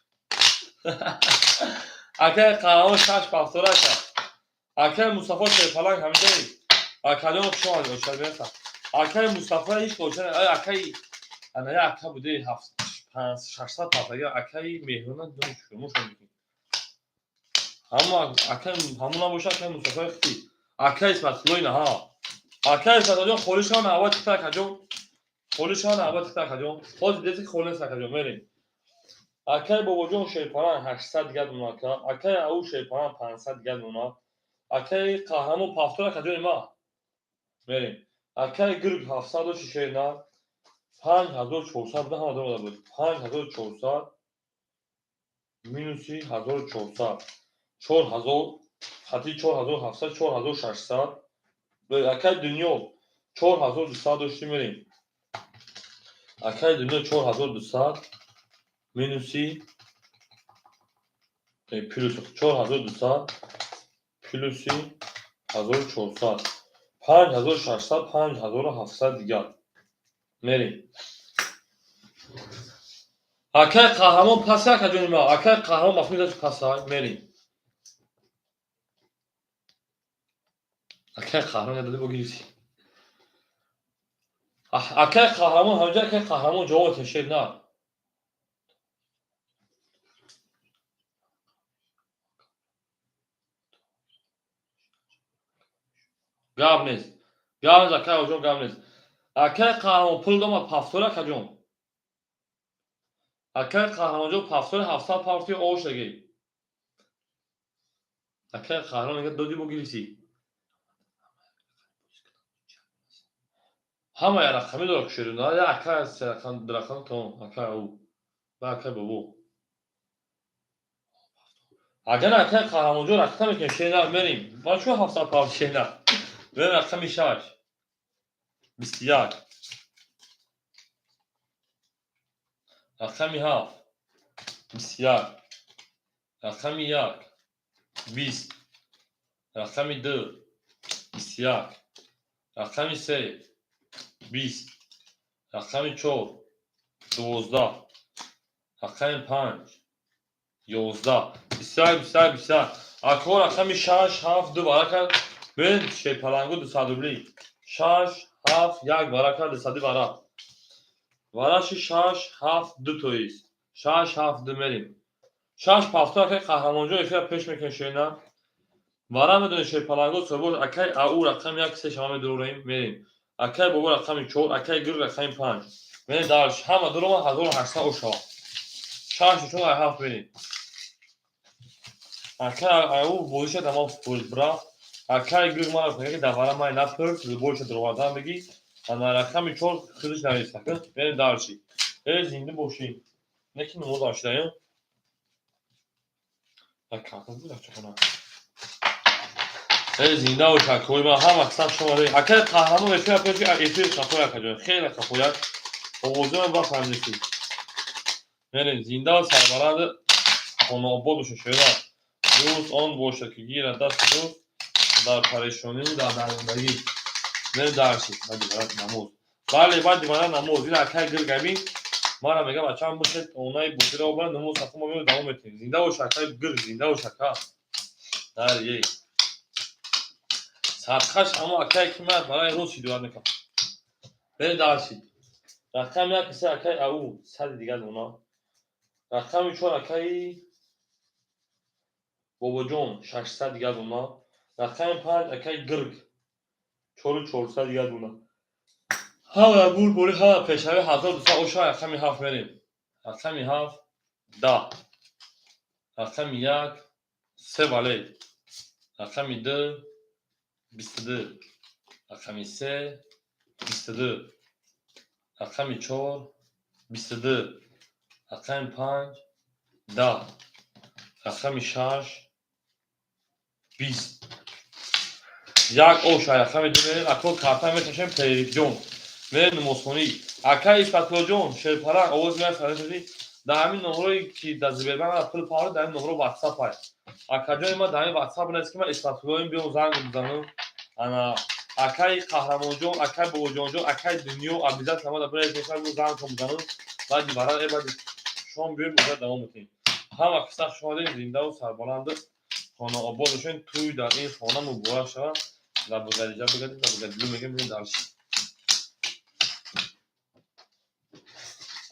Акаи Қаҳрамон шаш пафтора ака. Акаи Мустафо Шерпаланг ҳамҷаи. Акаҷон, хуш омадед, ошабиаса. Акаи Мустафо ҳеҷ кошана, ай акаи ана я ака буде ҳафт панҷ 600 пафтага, акаи Меҳрона дум шумошон мекунед. Ҳама акаи ҳамон набоша, акаи Мустафои хити. Акаи Исматуллои на ҳа. Акаи Исматуллоҷон, холӣ шава навбат тихта, акаҷон. Холӣ шава навбат тихта, акаҷон. Ҳозир деси холӣ нест, акаҷон, мерем. Акаи Бобоҷон Шерпаланг 800 дигар мона, ака. Акаи Ау Шерпаланг 500 дигар мона. Акаи Қаҳрамон пафтор, акаҷони ма. Мерем. Акаи Гург 700 дошти, шерна. 5400 буда, ҳама дора буд. 5400 минуси 1400. 4000 хати 4700, 4600. Акаи Дунё 4200 дошти, мерем. Акаи Дунё 4200 минуси плюс 4200 плюси 1400, 5600, 5700 дигар. Мерем. Акаи Қаҳрамон паса, акаҷони ма. Акаи Қаҳрамон мафҳуми паса, мерем. Акаи Қаҳрамон ядоди бо гирифти. Акаи Қаҳрамон ҳамҷа, акаи Қаҳрамон ҷавоб тешед на. Гап нест. Гап нест, акай оҷон, гап нест. Акай қаҳрамон пул дома пафтор, акаҷон. Акай қаҳрамонҷон пафтори 700 пафти ошаги. Акай қаҳрамон мегӯяд доди бо гирифтӣ. Ҳама я рақами дора кушеду. На я акай се рақам, ду рақам тамом. Акай ӯ. Ба акай бобо. Агар акай қаҳрамонҷон рақта мекунем, шена мерим. Ба чӯ 700 пафт шена? Мерим рақами 6. 21. Рақами 7. 21. Рақами 1. 20. Рақами 2. 21. Рақами 3. 20. Рақами 4. 12. Рақами 5. 11. 21, 21, 21. Ако рақами 6, 7, 2 варака. Бин шерпалангу 200 рубли. 6, 7, 1 варака 200 варак. Вараши 6, 7, 2 тоист. 6, 7, 2 мерим. 6 пафто акай қаҳрамонҷон эфира пеш мекунем шена. Вара медонем шерпалангу собош акай ау рақами 1 3 шама медурем мерим. Акай бобо рақами 4, акай гир рақами 5. Мерим дар ҳама дурома 1800 ошава. 6 4 7 мерим. Акай ау бозиша тамом спорт брафт. Акай гир мара мегӯяд ки давара май напурс, любойша дуровардан бигӣ. Ана рақами 4 худиш нависта. Мерим дарши. Э зинда бошӣ. Не ки намоз ашдаем. Як карта буд чахона. Э зинда бош акои ман ҳама қисм шумо доред. Акай қаҳрамон эфир пеши эфир қафоя акаҷон. Хеле қафоя. Овозам ба фаҳмидӣ. Мерем зинда ва сарбаланд хонаобод бошед шоира. Дӯст он бошад ки гирад дасти дӯст дар парешониву дар дармондагӣ. Мерем дарши. Баъди вара намоз. Бале, баъди вара намоз. Ин акай гиргабин. Мара мегам бачаам бошед онаи бозиро обара намоз сафо мо меоем давом метиҳем. Зинда бош акай гир, зинда бош ака. Даре. Садқаш ҳамо акае ки ман барои рӯз ҳидоят мекунам. Мерем дарши. Рақами 1 се акай ау сади дигар дона. Рақами 4 акаи бобоҷон 600 дигар дона. Рақами 5 акаи гирг 4400 дигар дона. Ҳама бур бури ҳама пешави 1200 оша рақами 7 мерем. Рақами 7 10. Рақами 1 3 валет. Рақами 2 22. Рақами 3 22. Рақами 4 22. Рақами 5 10. Рақами 6 20. Як оша рақами 2 мерем. Ако карта меташем перевикҷон. Мерем намозхонӣ. Акай Исфатуллоҷон шерпаланг овоз меяд фаҳмидӣ. Дар ҳамин номерое ки дар Сбербанк пул паврд дар ҳамин номеро WhatsApp ай. Акаҷони ман дар ҳамин WhatsApp нест ки ман Исфатуллоим биём занг бизанам. Ана акай Қаҳрамонҷон, акай Бобоҷонҷон, акай Дунё обязательно ман дар биред занг бизанам. Баъди вара баъди шом биёем боза давом мекунем. Ҳама қисса хуш омадед, зиндаву сарбаланд хонаобод бошед. Тӯй дар ин хона муборак шавад. Лабогариҷа бигардед, лабогарилу мегӯем бирем дарши.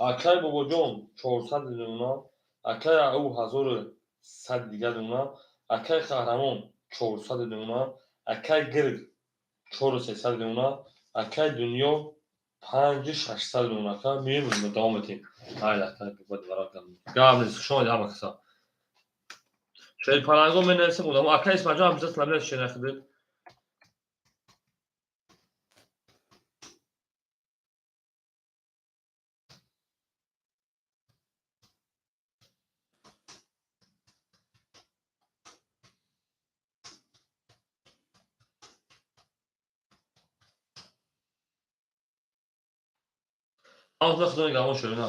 Акай бобоҷон 400 дона, акай ау 1100 дигар дона, акай Қаҳрамон 400 дона, акай Гирг 4300 дона, акай Дунё 5600 дона. Ака меем давом метиҳем. Ай акай гап нест, хуш омадед ҳама каса. Шерпаланго менависем одамо. Акай Исмаилҷон обязательно бинавис шенахидед. Ҳаматон худо нигаҳбон шоирона.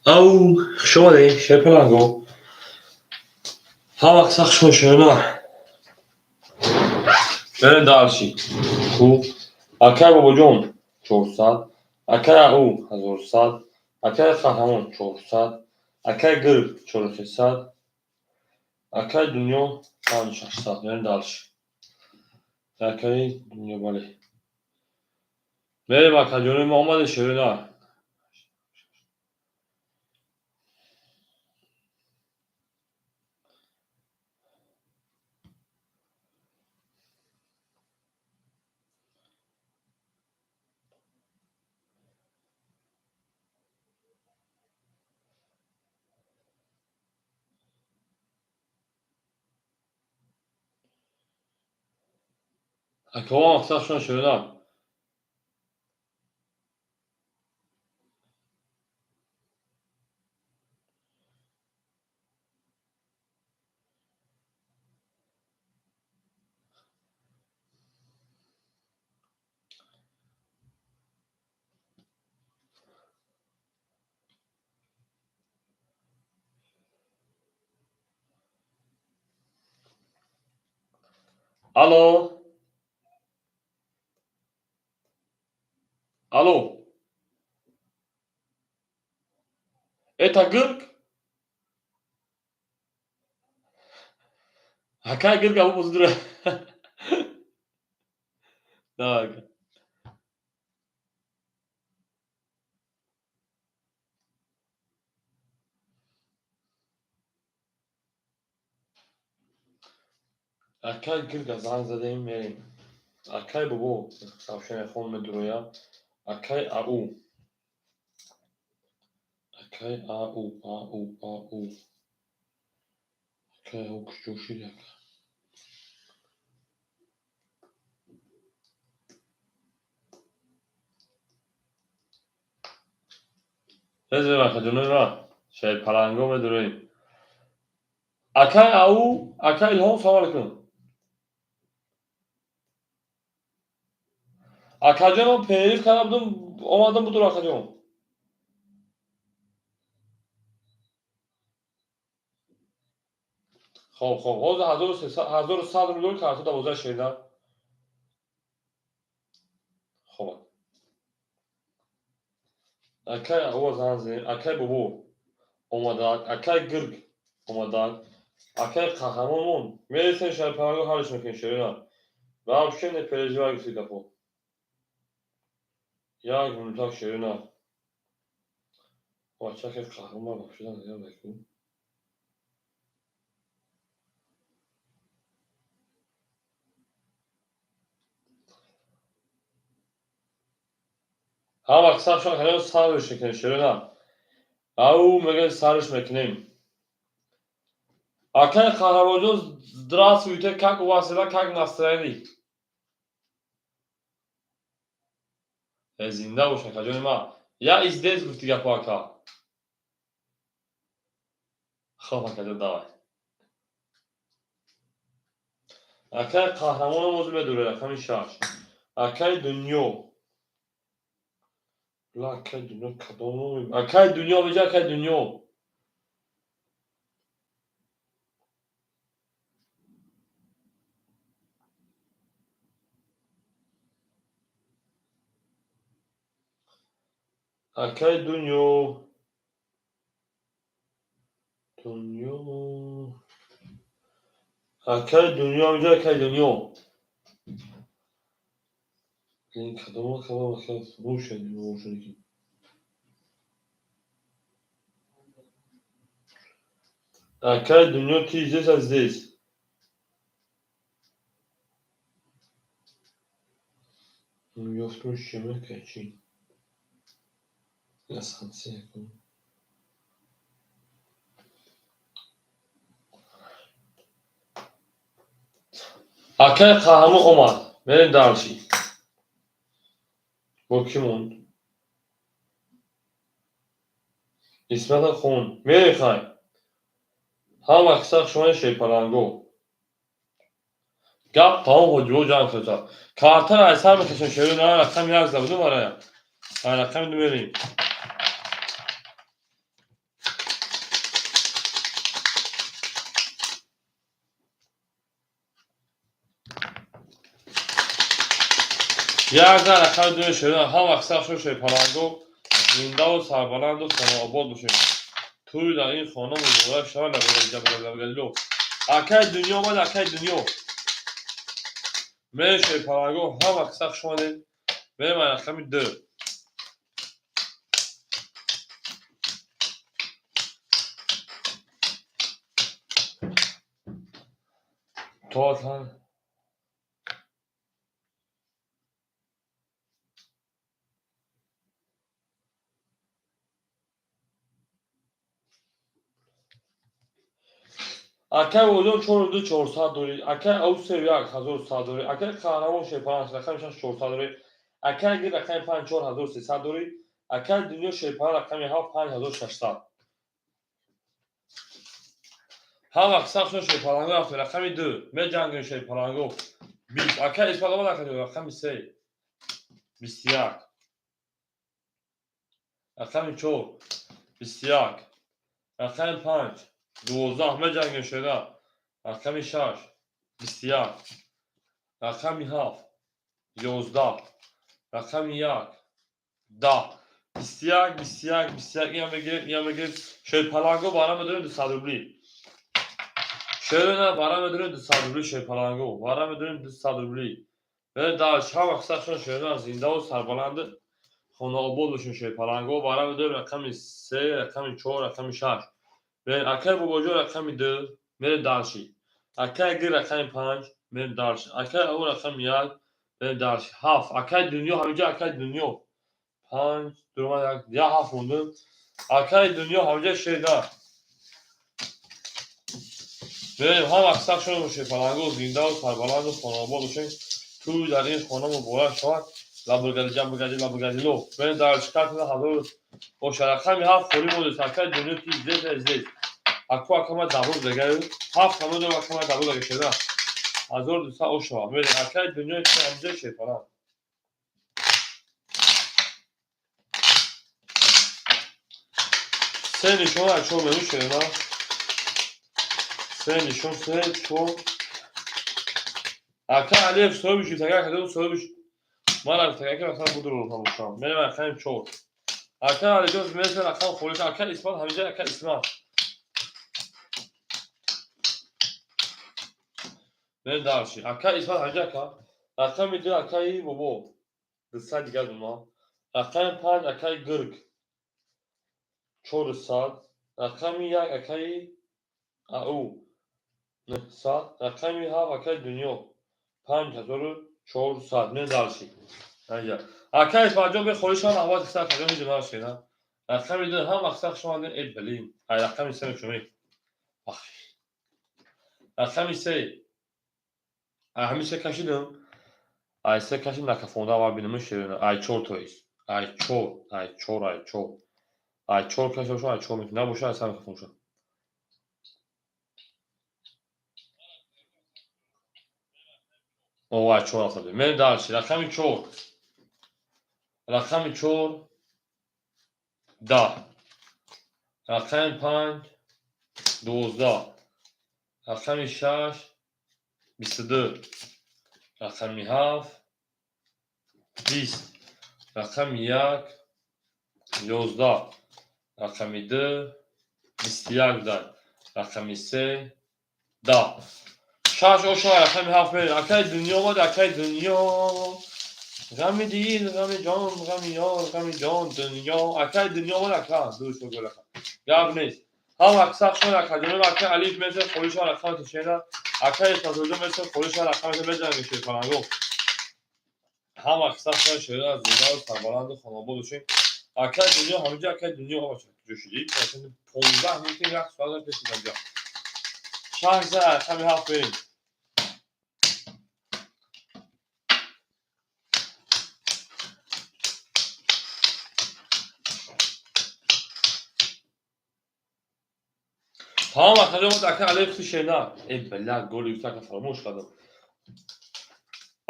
Ау, хуш омадед, шерпаланго. Ҳар вақт сахт шумо шуна. Берем дальше. Хуб. Акай Бобоҷон 400, акай Ау 1100, акай Қаҳрамон 400, акай Гирг 4300, акай Дунё 5600. Берем дальше. Акай Дунё, бале. Мерем, акаҷони мо омаде, шерина. Акаҳо мақсад шуна, шерина. Алло. Алло. Это Гирг? Акай Гирг, абу бозидура. Давай, ака. Акай Гирга занг задем, мерем. Акай Бобо сообщение хон медуроя. Акай Ау. Акай Ау, Ау, Ау. Акай Ау куҷо шуд, ака? Резем, акаҷонои ман. Шерпаланго медуроем. Акай Ау, акай Илҳом, салом алейкум. Акаҷоном, перерыв карда будум, омадам, будур, акаҷон. Хоб, ҳозир 1100 рубл карта 12 шеда. Хоб. Акай Ау занг задем, акай Бобо омадак, акай Гирг омадак, акай Қаҳрамонмон. Мересем, шерпаланго ҳалш мекунем, шерина. Вообще не переживай, гуфти гапо. Як минутак, шерина. Бачаки қаҳрамон бахшидан ку. Ҳар вақт саршон кардем, сарш мекунем, шерина. Ау мегӯем, сарш мекунем. Акай Қаҳрамонҷон, здравствуйте, как у вас дела, как настроение? Зинда бош, акаҷони ман. Я и здесь, гуфти гапо, ака. Хоб, акаҷон, давай. Акай Қаҳрамоном озу медуре, рақами 6. Акай Дунё. Ла, акай Дунё кадом? Акай Дунё, беҷа, акай Дунё. Акай Дунё. Дунё. Акай Дунё, беҷа, акай Дунё. Ин кадом акай, акай фурӯш шуд. Акай Дунё, ты здесь, а здесь? Ёфтум чӣ чӣ? Асансия кун. Акай Қаҳрамон омад. Мерем дальше. Бо кӣ монд? Исмата хон. Мерем, хай. Ҳама мақсад шумо, шерпаланго. Гап тамом, ҳоҷиҳо ҷанг шуда. Картаро аз сар мекашем, шерина, рақами 1 забудум арая. Ай рақами 2 мерем. Як зан рақами дуи шерина ҳама аксар шуд шерпаланго зиндаву сарбаланду хонаобод бошед. Тӯй дар ин хона муборак шавад. Лабгалило. Акай дунё омад, акай дунё. Мерем шерпаланго ҳама аксар хуш омадед. Мерем рақами ду. То акай Оҷон чорду чорсад дорӣ, акай ау сею як ҳазору сад дорӣ, акай Қаҳрамон шерпаланг рақами шаш чорсад дорӣ, акай Гир рақами панҷ 4300 дорӣ, акай Дунё шерпаланг рақами ҳафт 5600. Ҳама аксар шуд шерпаланго рафтем рақами ду меҷангем шерпаланго 20. Акай Исмат омад, акай рақами се 21, рақами чор 21, рақами панҷ 12 меҷангем шера, рақами шаш 21, рақами ҳафт 11, рақами як 10, 21, 21, 21. Иам мегирем, иам мегирем. Шерпаланго бара медорем 200 рубли. Шерона бара медорем 200 рубли. Шерпаланго бара медорем 200 рубли. Дар ҳама қисматшон шерона зиндаву сарбаланду хонаобод бошем. Шерпаланго бара медорем рақами се, рақами чор, рақами шаш. Акай Бобоҷон рақами ду мерем дальше. Акай Гир рақами панҷ мерем дальше. Акай Ау рақами як мерем дальше. Ҳафт акай Дунё ҳамиҷа, акай Дунё панҷ дума як як ҳафт мондем. Акай Дунё ҳамиҷа шеда мерем. Ҳама аксар шуд шерпаланго зиндаву сарбаланду хонаобод бошем. Тӯй дар ин хона муборак шавад. Лабргади ҷамбгади лабргадило мерем дальше. Картина ҳазор боша. Рақами ҳафт холӣ мондест. Акай Дунё ти здесь, здесь. Аку акама дабур дагаю ҳафт ҳамон дорам, акама дабур дага шеда 1200 ошава. Мерем акай Дунё ти ҳамиҷа шерпаланг. Се нишон аз чор меру шерна. Се нишон, се, чор. Ака Алиев соҳиби шид, агар кадом соҳиби ман ака масалан будур бошам. Мерем рақами чор. Ака Алиҷон меса рақам холиш. Ака Исмат ҳамиҷа, ака Исмат. Мерем дальше. Ака Исмат ҳамиҷа, ака. Рақами ду акаи Бобо. 200 дигар дума. Рақами панҷ акаи Гирг. 400. Рақами як акаи Ау. 900. Рақами ҳафт акаи Дунё. 5400. Мерем дальше. Акай Исматҷон бе холишан аввал хисар кардем ҳеҷ нашена. Рақами ду ҳам аксар шумо э блин. Ай рақами се мешумед. Рақами се. Ай ҳамин се кашидам. Ай се кашид накафонда аввал бинам шерина. Ай чор то есть. Ай чор, ай чор, ай чор. Ай чор кашида бошам, ай чор мекунам. Набоша ай се накафонша. О, ай чор афтаде. Мерем дальше. Рақами чор. Рақами чор 10. Рақами панҷ 12. Рақами шаш 22. Рақами ҳафт 20. Рақами як 11. Рақами ду 21 будан. Рақами се 10. Шаш оша рақами ҳафт мерем. Акай Дунё омад, акай Дунё. Ғами дил, ғами ҷон, ғами ёр, ғами ҷон, дунё. Акай Дунё омад, ака. Ду шо гол ака. Гап нест. Ҳама аксар шуд ака ҷониб акай Алиф меса холиша рақами тишена. Акай Исматулло меса холиша рақами мезанем шерпаланго. Ҳама аксар шуд шера зиндаву сарбаланду хонаобод бошем. Акай Дунё ҳамиҷа, акай Дунё омад. Куҷо шудӣ? 15 минути як соат пеш шудам. Шаш за рақами ҳафт берем. Тамом акаҷон омад ака Алиев шена. Э бля голи гуфта ака фаромӯш кардам.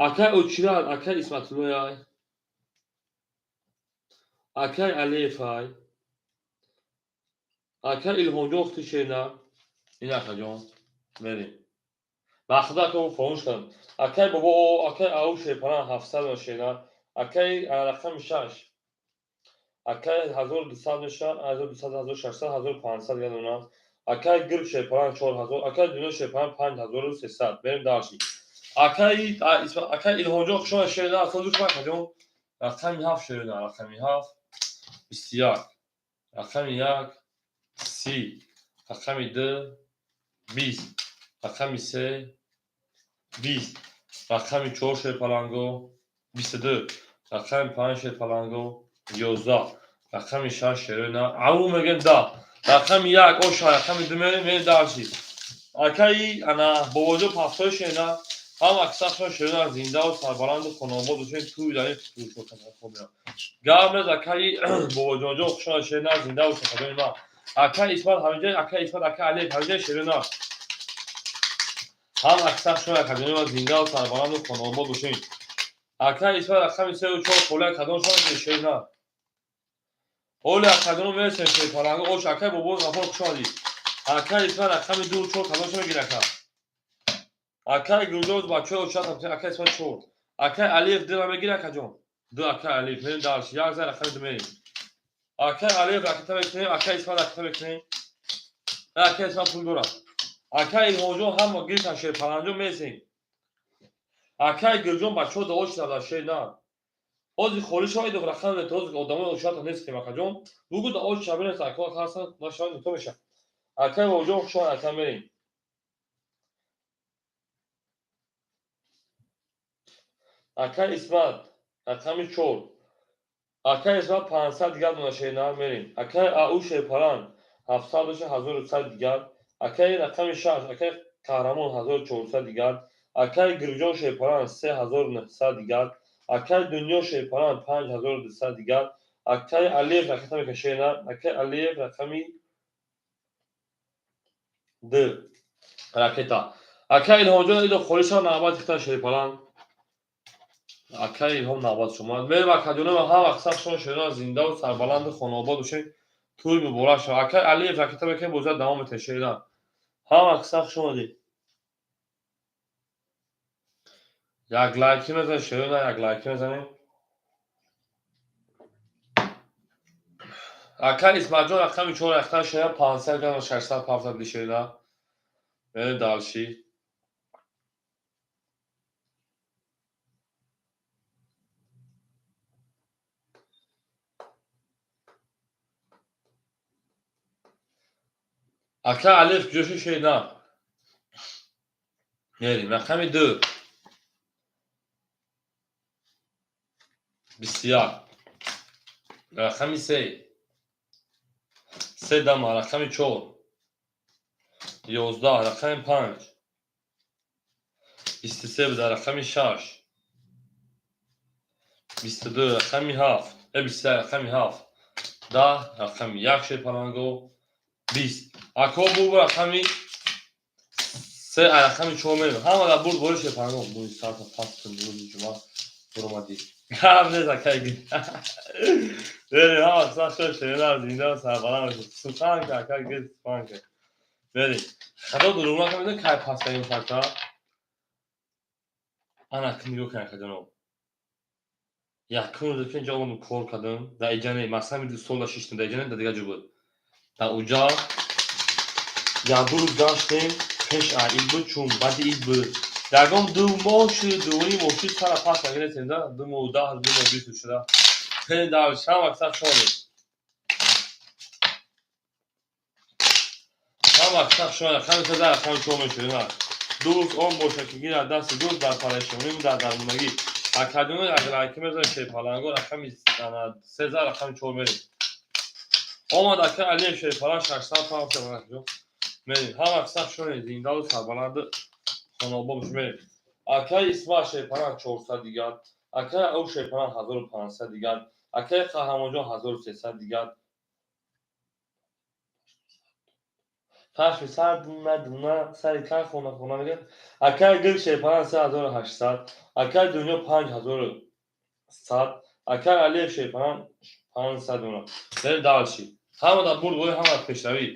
Акай Очират, акай Исматуллояй. Акай Алиевай. Акай Илҳомҷон хути шена. Ин акаҷон мерем. Ба худо ака фаромӯш кардам. Акай Бобо, акай Ау шерпалан 700 шена. Акаи рақами шаш, акаи 1200 мешавад, 1200, 1600, 1500 дигар дона. Акаи гирб шерпаланг 4000, акаи Дунё шерпаланг 5300. Берем дальше. Акаи Илҳомҷон, хушомад, шерина асози шума, акаҷон. Рақами ҳафт, шерина, рақами ҳафт 21, рақами як 30, рақами ду 20, рақами се 20, рақами чор шерпаланго 22, рақами панҷ шерпаланго 11, рақами шаш шерина аву мегем 10, рақами як оша, рақами ду мерем, мерем дальше. Акаи ана Бобоҷон пафтои шерина, ҳам аксаршон шерина, зиндаву сарбаланду хонаобод бошед. Туй дар ин гап нест. Акаи Бобоҷонҷон, хушомад, шерина, зинда бошед, акаҷони ман. Акаи Исмат ҳамиҷа, акаи Исмат, акаи Алиев ҳамиҷа, шерина, ҳам аксаршон, акаҷони ман, зиндаву сарбаланду хонаобод бошед. Акаи Исмат рақами сеу чор қолия кадомшон, шерина? Оли акаҷоно мересем, шерпаланго ош. Акаи Бобо Ғафор, хуш омадӣ. Акаи Исмат рақами ду чор кадомшон мегирӣ, ака? Акаи Гулҷоз, бачаҳои очат, акаи Исмат чор, акаи Алиев дура мегирӣ, акаҷон? Ду, акаи Алиев. Мерем дальше, як зан рақами ду мерем. Акаи Алиев ракета мекунем, акаи Исмат ракета мекунем. Акаи Исмат пул дорад. Акаи Илҳомҷон ҳама гирифтан, шерпаланҷон, мересем. Акаи Гулҷон, бачаҳо дуо шуданд, шер на ҳозир холӣ шавед, рақам ҳозир одамои ошата нестем, акаҷон, бугу да оч шабинест, ака ҳастан нашавад, то меша. Акаи Бобоҷон, хуш омад, ака, мерем. Акаи Исмат рақами чор, акаи Исмат 500 дигар дона, шерна, мерем. Акаи ау шерпаланг 700 боша, 1100 дигар. Акаи рақами шаш, акаи Қаҳрамон 1400 дигар. Акаи Гирҷон шерпаланг 3900 дигар. Акаи Дунё шерпаланг 5200 дигар. Акаи Алиев ракета мекашена. Акаи Алиев рақами д ракета. Акаи Илҳомҷон, идо холиша навбат ихта, шерпаланг. Акаи Илҳом, навбат шумо. Мерем, акаҷонама, ҳам аксар шумо шерона, зиндаву сарбаланду хонаобод бошед, тӯй муборак шавад. Акаи Алиев ракета мекунем, бозият давом метаҳед, шерина, ҳам аксар хуш омадед. Як лайки мезанем, шерона, як лайки мезанем. Акаи Исматҷон рақами чор рахтан, шерина, 500 грамм, 600 пафтад, шерина. Мерем дальше. Ака Алиф куҷоши, шерина? Мерем, рақами ду 21, рақами се се дама, рақами чор 11, рақами панҷ 23 буда, рақами шаш 22, рақами ҳафт 21, рақами ҳафт 10, рақами як шерпаланго 20. Ако бу рақами се, рақами чор мерем. Ҳама дар бурд бори, шерпаланго. Мӯи сарта паст кун, рӯзи ҷумъа буромадӣ. Гап нест, акай. Берем, ҳама сахт шерина, зинда сарбаланд бошед. Сухан ка, ака, гир, сухан ка. Берем. Хадо дурӯғ накунед, кай пастаин факта. Ана нигоҳ кун, акаҷоно. Якум рӯзе ки инҷа омадам, кор кардам, дар иҷа не, масалан, столда шиштем, дар иҷа не, дар дигар ҷо буд. Дар уҷа як ду рӯз гаштем, пеш ид буд, чун баъди ид буд. Ягон 2 моҳ шуд, 2.5 моҳ шуд, сара пас нагирестем, да, 2 моҳу 10, 2 моҳ 20 шуда. Дар шам аксар шодем. Ҳам аксар шода, ҳами сада рақами чор мешуд, на. Дӯст он бошад, ки гирад дасти дӯст дар парешонӣ, дар дармонагӣ. Акаҷоно, як лайки мезанем, шерпаланго, рақами 13, рақами чор мерем. Омад ака Алиев шерпаланг 600 пафт, мерем. Ҳам аксар шонед, зиндаву сарбаланду хонаобод бош, мерем. Акаи Исмат шерпаланг 400 дигар, акаи ау шерпаланг 1500 дигар, акаи Қаҳрамонҷон 1300 дигар. Пашми сар дуна дуна сари кан хона хона мегӯяд. Акаи Гил шерпаланг 3800, акаи Дунё 5100, акаи Алиев шерпаланг 500 дона. Берем дальше. Ҳама дар бурд бори, ҳама пешравӣ.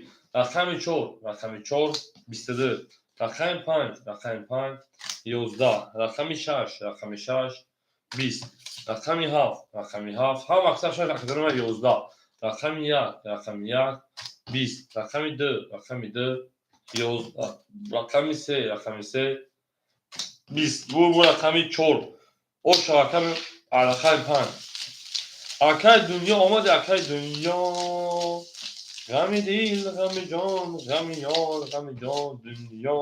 Рақами чор, рақами чор 22, рақами панҷ, рақами панҷ 11, рақами шаш, рақами шаш 20. Рақами ҳафт, рақами ҳафт, ҳам аксар шаш рақами 11, рақами як, рақами як, 20, рақами ду, рақами ду, 11, рақами се, рақами се, 20, бу рақами чор, оша рақами панҷ. Акай Дунё омади, акай Дунё, ғами дил, ғами ҷон, ғами ёр, ғами ҷон, дунё.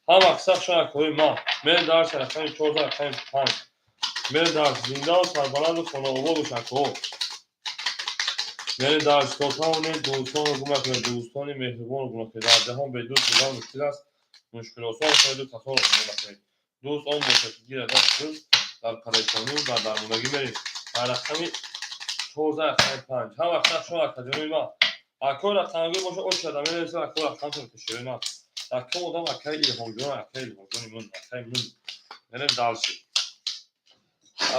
Ҳам аксар шаш акои ма. Мери дарс рақами чор, рақами панҷ. Мери дарс зиндаву сарбаланду хонаобод бош, акоҳо. Мери дарс то тавонед дӯстонро гум накунед, дӯстони меҳрубонро гум накунед. Дар ҷаҳон бе дӯст будан мушкил аст, мушкилосон шаведу касонро гум накунед. Дӯст он бошад, ки гирад даст дӯст дар парешонию дар дармондагӣ. Мерем дар рақами 14, рақами панҷ. Ҳам аксар шумо акаҷонои ма. Акои рақамгӯ боша, очада менависад, акои рақамтон пешиёи ман. Акам одам акаи Илҳомҷон, акаи Илҳомҷони мун, акаи мун. Мерем дальше.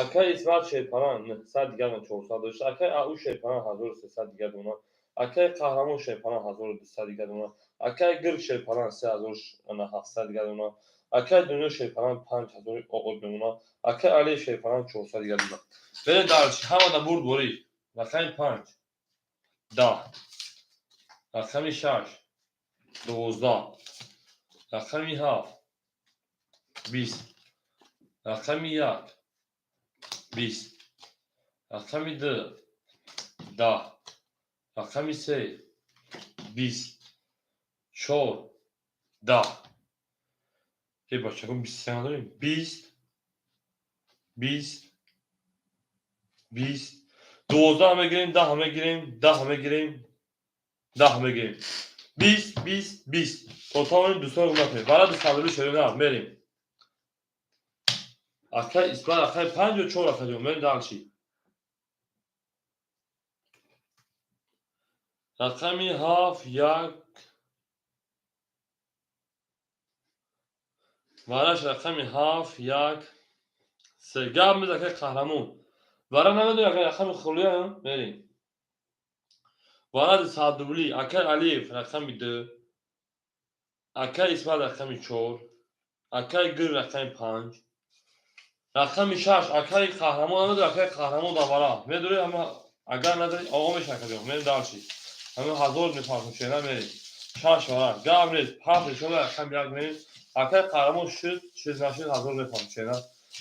Акаи Исмат Шерпаран 900 дигар дона 400 дошта, акаи Ау Шерпаран 1300 дигар дона, акаи Қаҳрамон Шерпаран 1200 дигар дона, акаи Гирг Шерпаран 3700 дигар дона, акаи Дунё Шерпаран 5000 оғоз мемонад, акаи Али Шерпаран 400 дигар дона. Мерем дальше. Ҳамада бурдборӣ. Рақами панҷ, 10, рақами шаш, 12, рақами ҳафт, 20, рақами як, 20, рақами ду, 10, рақами се, 20, чор, 10. Е, бачако, 23 надорем? 20, 20, 20, 12 мегирем, 10 мегирем, 10 мегирем, 10 мегирем. 20, 20, 20. То тавонем дӯстонро гум накунем. Баради садруи шерина мерем. Акай Исмаил, акай панҷу чор, акаҷон, мерем дальше. Рақами ҳафт, як, вараш рақами ҳафт, як, се. Гап мез, акай Қаҳрамон. Вара намедонӣ, акай рақами хулия мерем. Варади садрулӣ, акай Алиев рақами ду, акай Исмаил рақами чор, акай Гир рақами панҷ, рақами шаш, акай Қаҳрамон намедонӣ, акай Қаҳрамон дар вара. Медонӣ ҳама, агар надорӣ оғо меша, акаҷон, мерем дальше. Ҳама ҳазор мефарсем, шена мерем. Шаш вара. Гап нест, ҳафт нишон рақами як мерем. Акай Қаҳрамон шуд, чиз нашуд, ҳазор мефарсем, шена.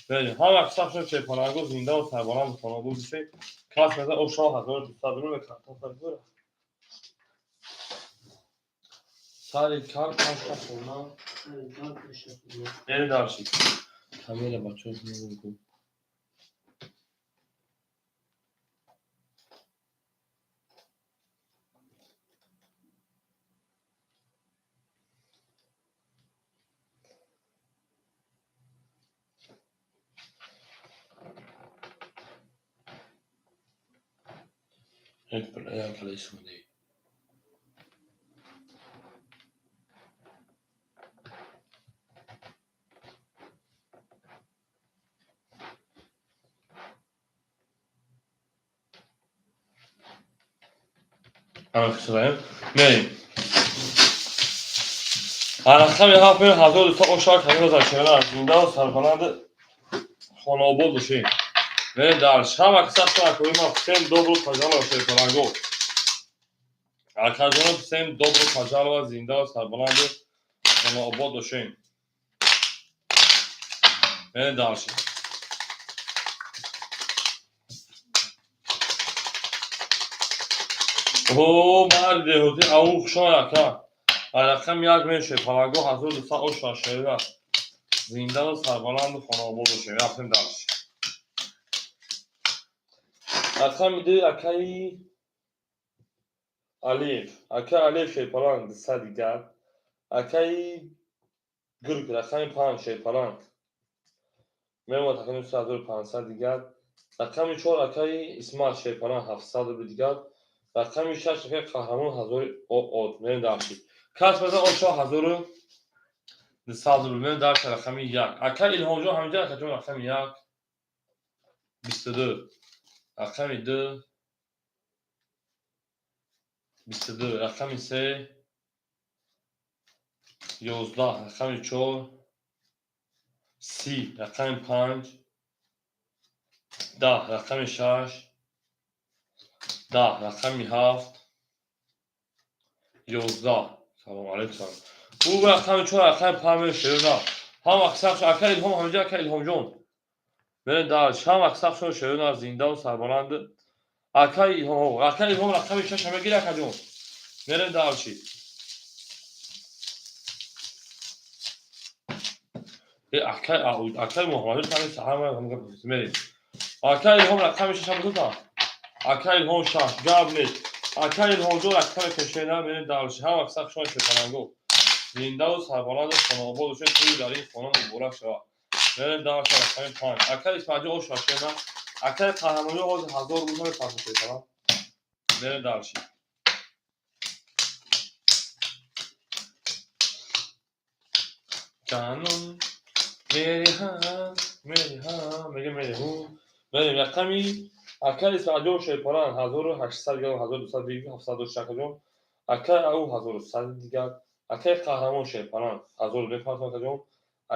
Мерем. Ҳама аксар шуд чепаранго зиндаву сарбаланду хонаобод бошед. Кас мезан о шоҳ 1200 рубл мекард. Сари кар пашта хона. Мерем дальше. Камера бачаҳо шумо. Як кала истифода. Мерем. Рақами ҳафт мерем, 1200 ошак ҳамиро дар шерина зиндаву сарбаланду хонаобод бошем. Мерем дальше. Ҳама каса акои ма, всем добро пожаловать, шерпаранго. Акаҷоно, всем добро пожаловать, зиндаву сарбаланду хонаобод бошем. Мерем дальше. О, марди деҳотӣ, ау хушон, ака. Рақами як мешед, палагоҳ 1200 оша шера. Зиндаву сарбаланду хонаобод бошем. Рафтем дальше. Рақами ду, акаи Алиев. Акаи Алиев шерпаланг 200 дигар. Акаи Гург рақами панҷ шерпаланг. Мемонад тақрибан 3500 дигар. Рақами чор, акаи Исмаил шерпаланг 700 рубл дигар. Рақами шаш, акаи Қаҳрамон ҳазори оот. Мерем дальше. Кас мезан ошо 1200 рубл. Мерем дальше, рақами як. Акаи Илҳомҷон ҳаминҷа, акаҷон, рақами як, 22. Рақами ду, 22. Рақами се, 11. Рақами чор, 30. Рақами панҷ, 10, рақами 6, 10, рақами 7, 11. Салом алейкум, салом. Бу рақами 4, рақами 5 шерона. Ҳам аксар ака Илҳом, ҳамҷа ака Илҳомҷон. Мерем дальше. Ҳам аксаршон шерона, зиндаву сарбаланд. Ака Илҳом, ака Илҳом, рақами 6 мегири, акаҷон. Мерем дальше. Акай, акай Муҳаммад ҳамин саҳар мерем. Ака Илҳом, рақами 6 бутута. Ака Илҳом 6, гап нест. Ака Илҳомҷон, рақами пешина, мерем дальше. Ҳам аксаршон шерпаланго. Зиндаву сарбаланду хонаобод бошед, тӯи дар ин хона муборак шавад. Мерем дальше, рақами 5. Ака Исмаилҷон, ош шашена. Акаи қаҳрамонӣ ҳозир 1000 рубл мепартад шерпаланг. Мерем дальше. Ҷанум мери ҳа, мери ҳа, мега мери ҳу. Мерем рақами акаи Исмаилҷон шерпаланг 1800 грамм, 1200 бигир, 700 дошт акаҷон. Акаи ау 1100 дигар. Акаи қаҳрамон шерпаланг 1000 мепартад, акаҷон.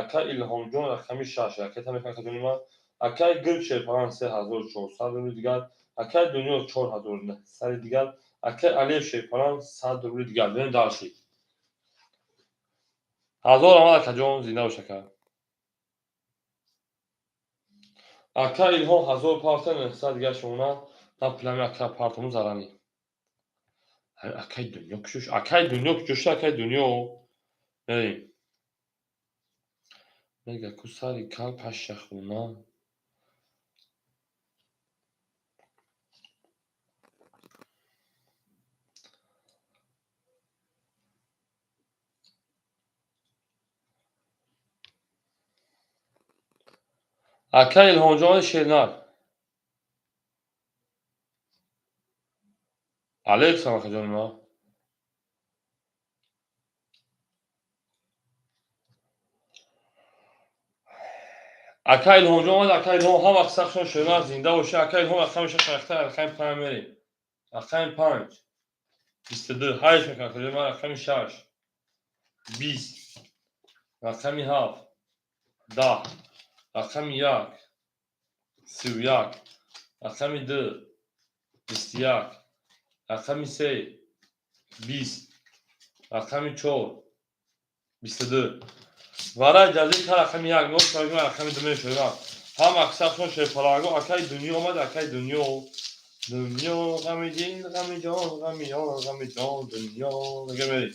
Акаи Илҳомҷон, рақами 6 ракета мекунад, акаҷони ман. Акаи Гирд шерпаланг 3400 рубли дигар. Акаи Дунё 4900 дигар. Акаи Алиев шерпаланг 100 рубли дигар. Мерем дальше. 1000 омад, акаҷон, зинда бош, ака. Ака Илҳом 1000 парта, 900 дигар шумона. На пулами ака партому зарани. Акаи Дунё кушош, акаи Дунё куҷошта, акаи Дунё? Мерем. Мега ку сари кал пашшахона. Ака Илҳомҷон шернак. Алейкум салом, акаҷони ман. Ака Илҳомҷон омад, ака Илҳом, ҳам аксаршон шернак, зинда бошед. Ака Илҳом, рақами 6 рахта, рақами 5 мерем. Рақами 5, 22, ҳайш мекунад, акаҷони ман, рақами 6, 20, рақами 7, 10, рақами 1, 31, рақами 2, 21, рақами 3, 20, рақами 4, 22. Варай ҷазир та рақами 1, нос рақами 2 мешавад. Ҳам аксаршон шерпаланго, акаи Дунё омад, акаи Дунё. Дунё, ғами дил, ғами ҷон, ғами ёр, ғами ҷон, дунё. Мега мерем.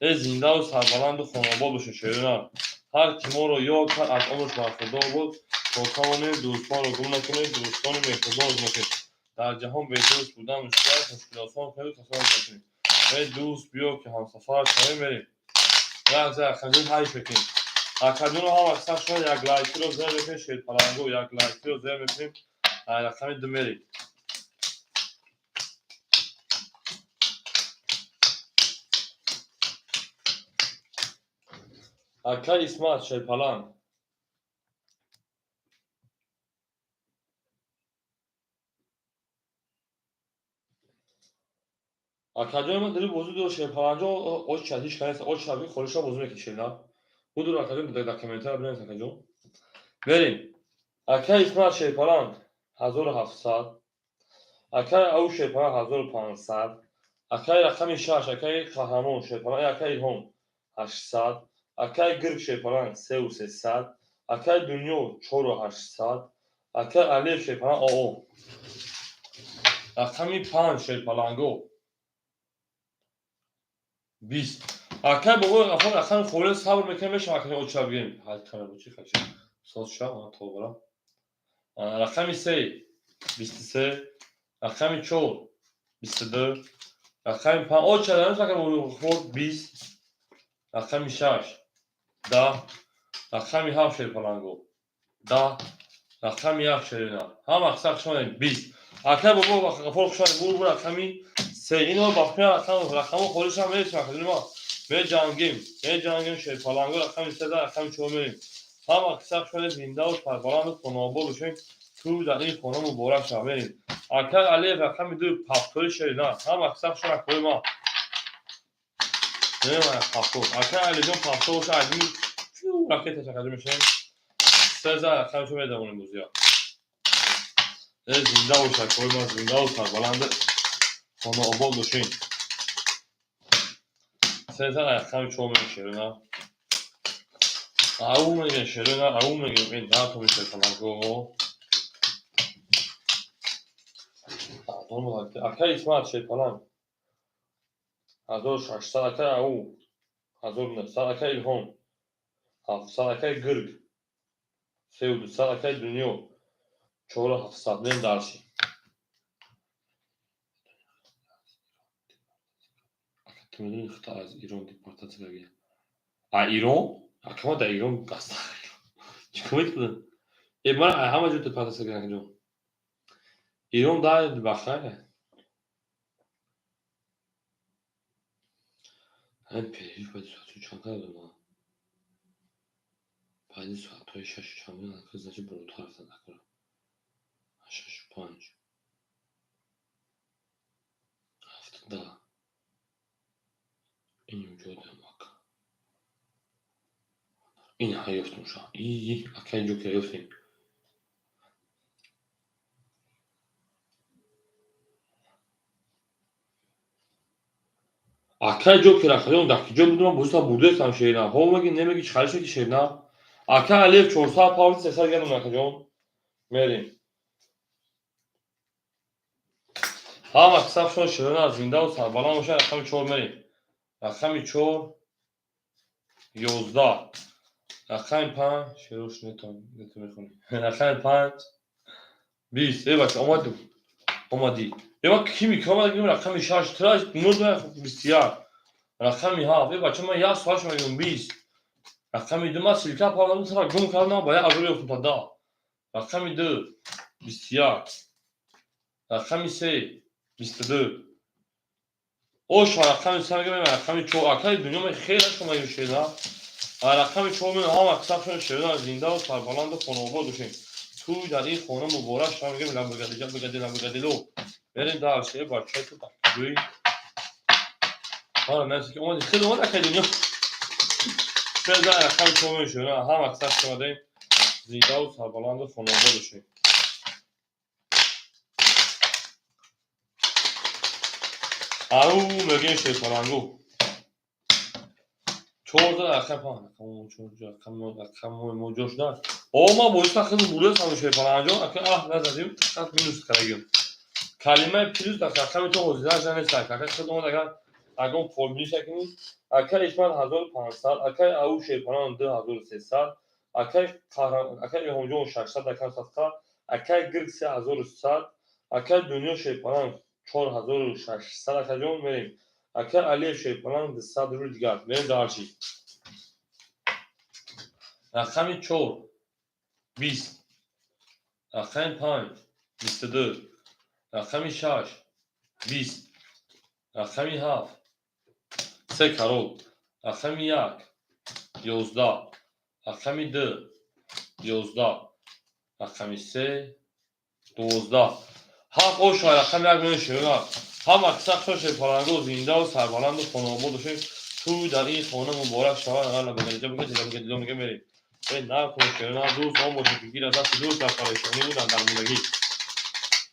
Э зиндаву сарбаланду хонаобод бошед, шерона. Ҳар ки моро ёд кард, аз умраш бархурдор буд. То тавонем дӯстонро гум накунем, дӯстони меҳрубонро гум накунем. Дар ҷаҳон бедӯст будан мушкил аст, мушкил осон кунед, касонро гум накунем. Э дӯст биё, ки ҳамсафар шавем, мерем. Як за акаҷон ҳайш мекунем. Акаҷонро ҳам аксар шумо як лайкиро зер мекунем, шерпаланго як лайкиро зер мекунем. Рақами 2 мерем. Ака Исмат шерпаланг. Акаҷони ман дили бозӣ дор шерпаланҷо, оч ҳеч канест, оч шаби холиша бозӣ мекунед шерна. Будур, акаҷон, дар комментария бинавис, акаҷон. Мерем. Ака Исмат шерпаланг 1700. Акаи ау шерпаланг 1500. Акаи рақами 6, акаи қаҳрамон шерпаланг, акаи Илҳом 800. Акаи Гирг шерпаланг 3300. Акаи Дунё 4800. Акаи Алиев шерпаланг ОО. Рақами 5 шерпаланго 20. Акаи бобои Ғаффор, рақами холӣ сабр мекунем, мешавад, акаи оча бигирем. Ҳай камера чӣ хачи? Соз ша, ана тобара. Рақами 3, 23, рақами 4, 22, рақами 5, оча дар акаи бобои Ғаффор 20, рақами 6, 10, рақами 7 шерпаланго 10, рақами 1 шерина. Ҳам аксар шумо 20. Акаи бобои Ғаффор, хуш омадед. Бур рақами 3. Ино бахтия рақамо холишам мересем, акаҷони ман. Меҷангем, меҷангем, шерпаланго рақами 3, рақами 4 мерем. Ҳам аксар шумо зиндаву сарбаланду хонаобод бошед. Тӯй дар ин хона муборак шавад, мерем. Акаи Алиев рақами 2, пафтори шерина. Ҳам аксар шумо акои ман. Мерем пафтор. Акаи Алиҷон пафтор боша, адми ракета чакаҷо мешавем. 3 за рақами 4 медавонем бозия. Зинда бош, акои ман, зиндаву сарбаланду хонаобод бошед. Сезар рақами чор мегӯ, шерона. Ау мегӯ, шерона, ау мегӯ, э натоми шерпаланго. Акай Исмат шерпаланг. 1600, акай Ау. 1900, акай Илҳом. 700, акай Гирг. 3200, акай Дунё. 4700. Мем дарси. Ту медони, худта аз Ирон депортатсия кардагия? А Ирон? Акама дар Ирон гаста. Чӣ кор мекунад? Э, ман ҳама ҷо депортатсия кардам, ҷон. Ирон дар бахайр. Ҳамин перерыв баъди соатҳои чанд кардам ман? Баъди соатҳои шашу чанд буд, значит, болотар рафтан акора. 6-5. 7-10. Ин ҷо ака. Ин ҳа ёфтем ша. И акай ҷо ки ёфтем. Акай ҷокер, акаҷон, дар киҷо будум, ман бозита бурдестам, шерна. Ҳо меги, немеги, чӣ хариши ки, шерна? Акай Алиев 400 павли 300 гардон, акаҷон. Мерем. Ҳама қисабшон, шерна, зиндаву сарбаланд бошад, рақами чор мерем. Рақами чор 11. Рақами панҷ шерош нетон нетон мехонӣ. Рақами панҷ 20. Э бача, омаду. Омадӣ. Э, ман кими ки омада гирем, рақами шаш траш нузда 21. Рақами ҳафт. Э бача, ман як соат шума мегӯям, 20. Рақами ду, ман ссылка павладам, сара гум кардам, ба як азор ёфтам та 10. Рақами ду 21. Рақами се 22. Оша, рақами се мегӯям, рақами чор. Акаи дунё ме хеле шума мегӯям, шерна. Рақами чор мегӯям, ҳама қисабшон, шерна, зиндаву сарбаланду хонаобод бошед. Тӯй дар ин хона муборак шава, мегӯям, ламбагадиҷа бигади ламбагадило. Мерем дальше, э бача, ту дар куҷои? Ҳара наси ки омади, хеле омад, акаи дунё. Беза рақами чор мегӯям, шерна, ҳама қисаб шумадаем. Зиндаву сарбаланду хонаобод бошед. Ау мегӯем, шерпалангу. Чорда рақам панҷ рақами мо ҷо шудааст. О, ман бозита хеле бурдастам, шерпаланҷон. Ака аҳ назадим, фақат минус кардагим. Калимаи плюс дар рақами ту ҳозираш нест. Ака худ омад, агар ягон фолбиниш накунӣ. Акай Исмат 1500, акай Ау шерпалан 2300, акай Қаҳрам, акай Илҳомҷон 600, акай садқа, акай Гирг 3100, акай Дунё шерпалан 4600, акаҷон, мерем. Акай Алиев шерпалан 200 рубл дигар. Мерем дальше. Рақами чор 20. Рақами панҷ 22. Рақами шаш 20. Рақами ҳафт се карол. Рақами як 11. Рақами ду 11. Рақами се 12. Ҳафт оша, рақами як меои, шерона. Ҳама қисабшон, шерпаланго, зиндаву сарбаланду хонаобод бошед. Тӯй дар ин хона муборак шавад. Ала багадиҷа бигади лагадило мега, мерем. Э накун, шерона, дӯст он бошед, ки гирад дасти дӯст дар парешонӣ дар дармондагӣ.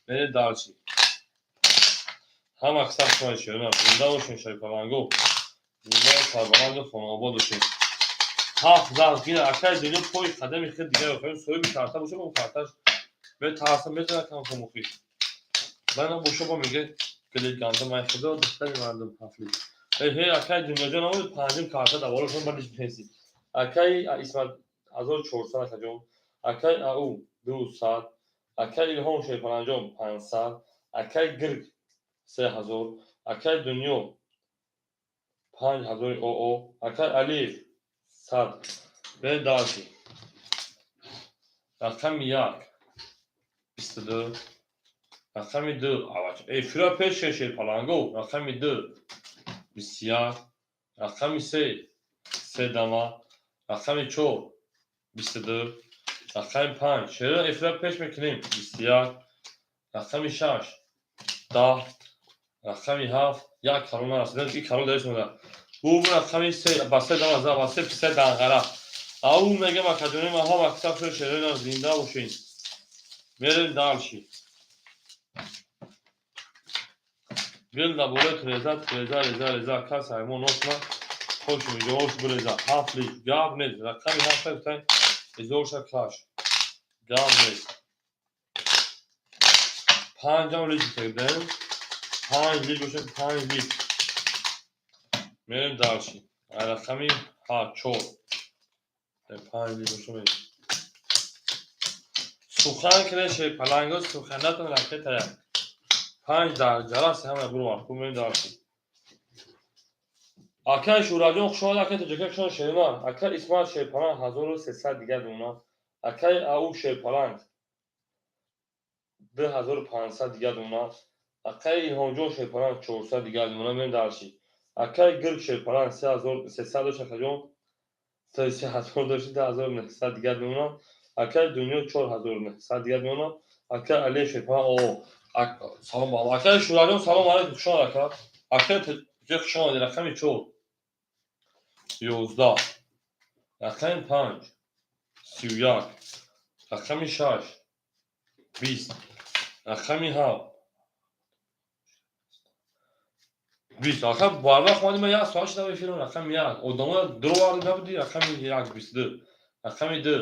Мерем дальше. Ҳама қисабшон, шерона, зинда бошед, шерпаланго. Зиндаву сарбаланду хонаобод бошед. Ҳафт зан гира, акаи дунё, пои қадами хел дигар охирин соҳиби карта бошад, он карташ метарсам, мезанад кам хомухӣ. Мана боша, ба мега гили гандум, ай худо, духтари мардум ҳафли. Эҳе, акаи дунёҷон омад, панҷум карта дар болошон ба нишмеси. Акаи Исмат 1400, акаҷон. Акаи Ау 200, акаи Илҳом шерпаланҷон 500, акаи Гирг 3000, акаи Дунё 5000 оо, акаи Алиев 100. Берем дальше. Рақами як 22. Рақами ду, эфира пеш шерпаланго, рақами ду 21, рақами се се дама, рақами чор 22, рақами панҷ, шера, эфира пеш мекунем, 21, рақами шаш 10, рақами ҳафт як карол нарасидем, и карол дариш монда. Бу рақами се ба се дама за ба се писа данғара. Ау мегам, акаҷони ма, ҳама қисабшо, шерона, зинда бошед. Мерем дальше. Гил дар болои треза, треза, реза, реза, кас ҳаймон носна, хоши миҷош биреза. Ҳафт лич, гап нест. Рақами ҳафта гуфтан, изорша каш. Гап нест. Панҷам лич гуфтагидем. Панҷ лич бошад, панҷ лич. Мерем дальше. Рақами ҳа чор. Панҷ лич бошад, мерем. Сухан кунед, шерпаланго, суханатон ракетая. Панҷ дар ҷаласи ҳама бурвар. Хуб, мерем дальше. Акай Шӯраҷон, хуш омад, акай Тоҷика, хуш омад, Шерман. Акай Исмоил шерпаланг 1300 дигар дона. Акай Ау шерпаланг 2500 дигар дона. Акай Илҳомҷон шерпаланг 400 дигар дона. Мерем дальше. Акай Гирг шерпаланг 3300 дошт, акаҷон. 3000 дошт, 2900 дигар дона. Акай Дунё 4900 дигар дона. Акай Алия шерпаланг, о, салом ба акай Шӯраҷон, салом алейкум, хуш омад, ака. Акай Тоҷика, хуш омадед. Рақами чор. 11. Рақами панҷ. 31. Рақами шаш. 20. Рақами ҳафт. 20. Ака, барвақт омадӣ, ман як соат шудам эфирам. Рақами як. Одамоя дуроварда набудӣ. Рақами як, 22. Рақами ду.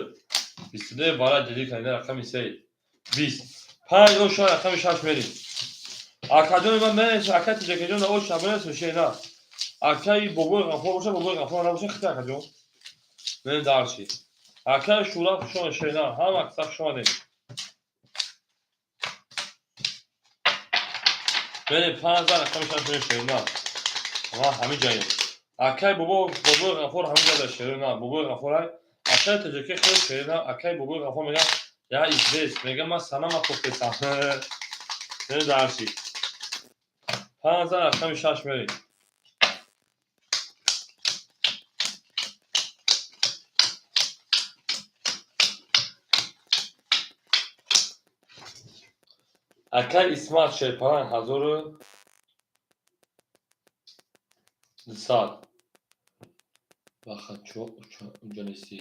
22 бара ҷиддӣ кардӣ. Рақами се. 20. Панҷ оша, рақами шаш мерем. Акаҷони ман менес, ака Тиҷакаҷон да ош набонес, шена. Акаи бобои Ғаффор боша, бобои Ғаффор набоша, хита, акаҷон. Мерем дальше. Акаи Шӯра, хуш омадед, шена. Ҳама каса хуш омадед. Мерем панҷ рақами шаш мерем, шена. Ма ҳамин ҷаем. Акаи бобо, бобои Ғаффор ҳамин ҷа шерина. Бобои Ғаффор ай. Акаи Тоҷикӣ хеле шерина. Акаи бобои Ғаффор мега, я извест. Мега, ман санама кофтесам. Мерем дальше. Панҷ рақами шаш мерем. Акай Исмат шерпаланг 1200. Баха чо унҷа нестӣ.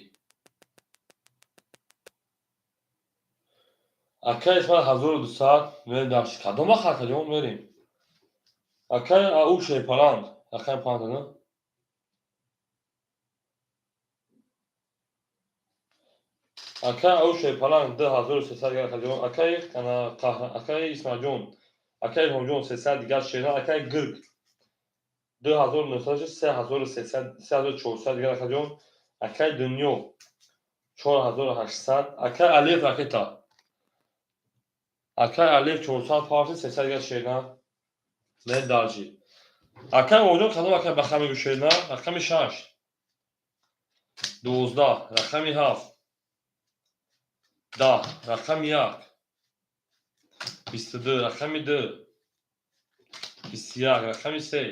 Акай Исмат 1200, мерем дальше. Кадом вақт, акаҷон, мерем. Акай Ау шерпаланг. Рақами панҷ, на? Акай Ау шерпаланг 2300 дигар, акаҷон. Акай акай Исмаилҷон, акай Илҳомҷон 300 дигар, шерна. Акай Гирг 2900, 3300, 3400 дигар, акаҷон. Акай Дунё 4800. Акай Алиев ракета. Акай Алиев 400 парти, 300 дигар, шерна. Мерем дальше. Акай Оҷон, кадом акай баха мегӯ, шерна? Рақами шаш. 12. Рақами ҳафт. 10. Рақами як. 22. Рақами ду. 21. Рақами се.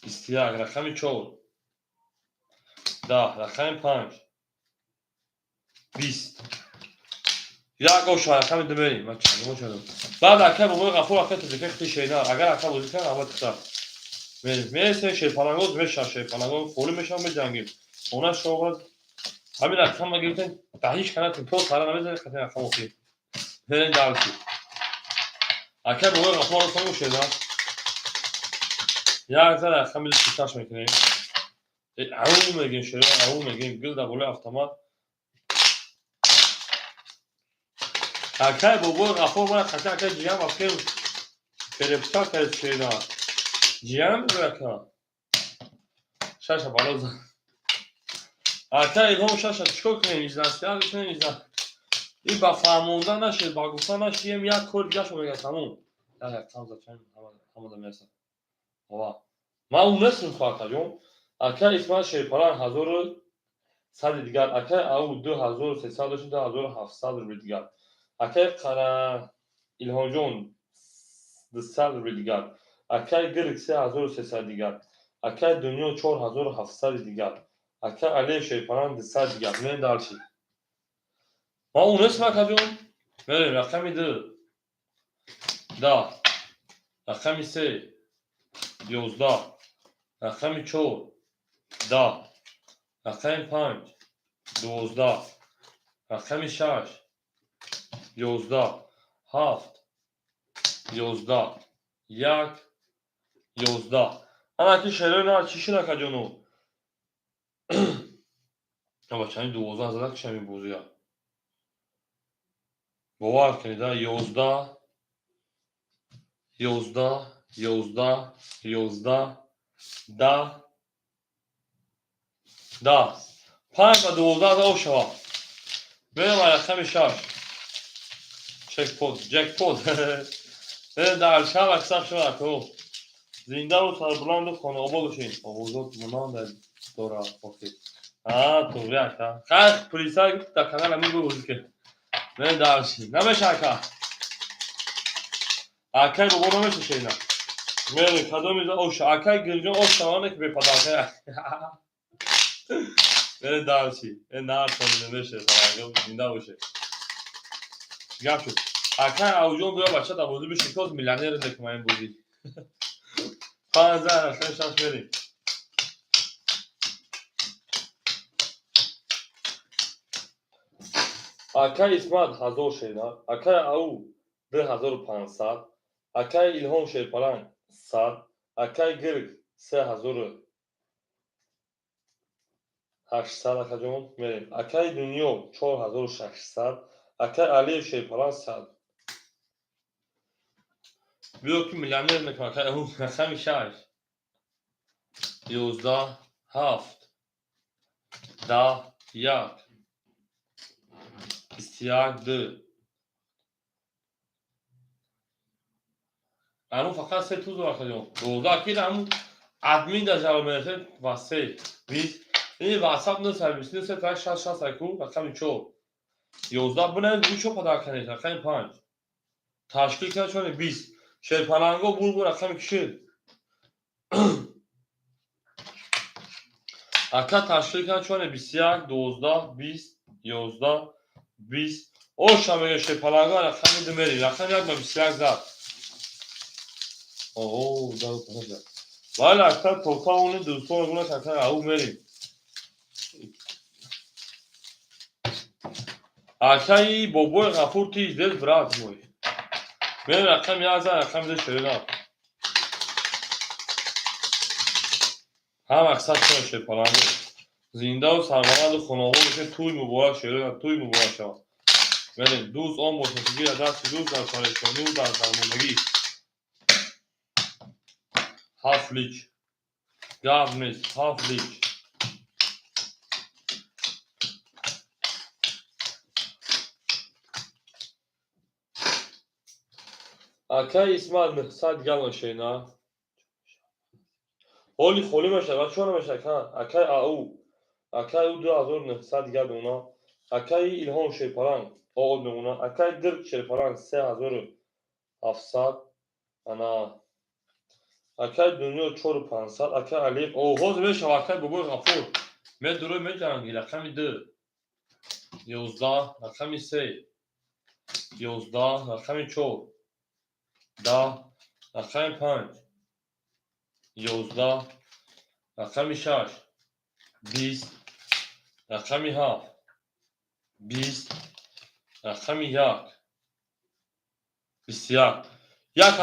21. Рақами чор. 10. Рақами панҷ. 20. Як оша, рақами ду мерем. Ман чандумо шудам. Баъд акай бобои Ғаффор, акай Тоҷика хити шена. Агар ака бозӣ кунад, албатта хита. Мерем. Мересем, шерпалангоз мешавад, шерпалангоз холӣ мешавад, меҷангем. Хона шоғад. Ҳамин рақама гирифтем, да ҳеҷ канатем, то сара намезанем, хати рақам охир. Мерем дальше. Акай бобои Ғаффор рост шена. Як зара рақами ду шаш мекунем. Ау мегем, шера, ау мегем, гил дар болои автомат. Акай бобои Ғаффор мара хати акай ҷиям вақте перепускал кард, шена. Ҷиям мегӯяд, ака. Шаша бало зад. Акай Илҳом, шаша чикор кунем? Изнасиҳат кунем, изна. И ба фаҳмонда нашед, ба гуфта нашием, як кор дигашо мегӯяд, тамом. Як рақам зад, ҳамада мерасад. Ова. Ман ӯ нестам хо, акаҷон. Акай Исмаил шерпаланг 1100 дигар. Акай Ау 2300 дошт, 2700 рубли дигар. Акай Қара Илҳомҷон 200 рубли дигар. Акай Гирг 3300 дигар. Акай Дунё 4700 дигар. Акай Алиев шерпаланг 200 дигар. Мерем дальше. Ман ӯ нестам, акаҷон. Мерем рақами ду. 10. Рақами се. 11. Рақами чор. 10. Рақами панҷ. 12. Рақами шаш. 11. Ҳафт. 11. Як, 11. Ана ки шерои на чӣ шуд, акаҷону? Бачани 12 зада кишам ин бозия. Бовар кунед, 11, 11, 11, 11, 10, 10. Панҷ ба 12 за шавад. Мерем рақами шаш. Джекпот, ҷекпот. Дар шаб аксар шуд, ако. Зиндаву сарбуланду хонаобод бошед. Овозот монанд дорад охир. А, туғри, ака. Хайр, полиса дар канал ҳамин бозӣ ки. Не дарши. Намеша, ака. Акай бобо намеша шейна. Мерем кадоми за оша. Акай Гирҷон оша ване ки бепадарка. Не дарши. Э нарсон намеша сарангам зинда боше. Гап шуд. Акай Авҷон биё, бача, дар бозӣ бишин, коз миллионер мекунам ин бозӣ. 15 рақами шаш мерем. Акай Исмат 1000 шера, акай Ау 2500, акай Илҳом Шерпаланг 100, акай Гирг 3800, акаҷон, мерем. Акай Дунё 4600, акай Алиев Шерпаланг 100. Биё ки миллионер мекунам, акай Ау, рақами шаш. 11, ҳафт, 10, як. 21, ду. Ҳамун фақат се туз, акаҷон. 12 ки ҳамун админ дар ҷавоб мерасед ва се. 20. Ин WhatsApp 923 так 6 6 аку рақами чор. 11 бинавед, бу чо падар канед, рақами панҷ. Ташкил кард чоне 20. Шерпаланго бурбу рақами кишид. Ака ташкил кард чоне 21, 12, 20, 11, 20. Оша мега шерпаланго рақами ду мери. Рақами як ба 21 зад. О, да, да. Вале ака тота они дӯстон гуна ака ау мерим. Акаи бобои Ғафур, ты здесь, брат мой. Мерим рақами як зад, рақами ду шерина. Ҳам мақсад чон шерпаланго. Зиндаву сарбаланду хонаобод бошед, тӯй муборак, шерина, тӯй муборак шавад. Мерем, дӯст он бошад, ки гирад дасти дӯст дар парешонию дар дармондагӣ. Ҳафт лич. Гап нест, ҳафт лич. Акай Исмат 900 галон шена. Ҳоли холӣ мешавад, чо намешавад, ка? Акай Ау. Акай ӯ 2900 дигар мемонад. Акаи Илҳом Шерпаланг оғоз мемонад. Акаи Гирд Шерпаланг 3700. Ана акаи Дунё 4500, акаи Алиев оғоз мешавад, акаи бобои Ғафур. Медурӯй меҷанги, рақами ду. 11, рақами се. 11, рақами чор. 10, рақами панҷ. 11, рақами шаш. 20, рақами ҳафт. 20, рақами як. 21. Як.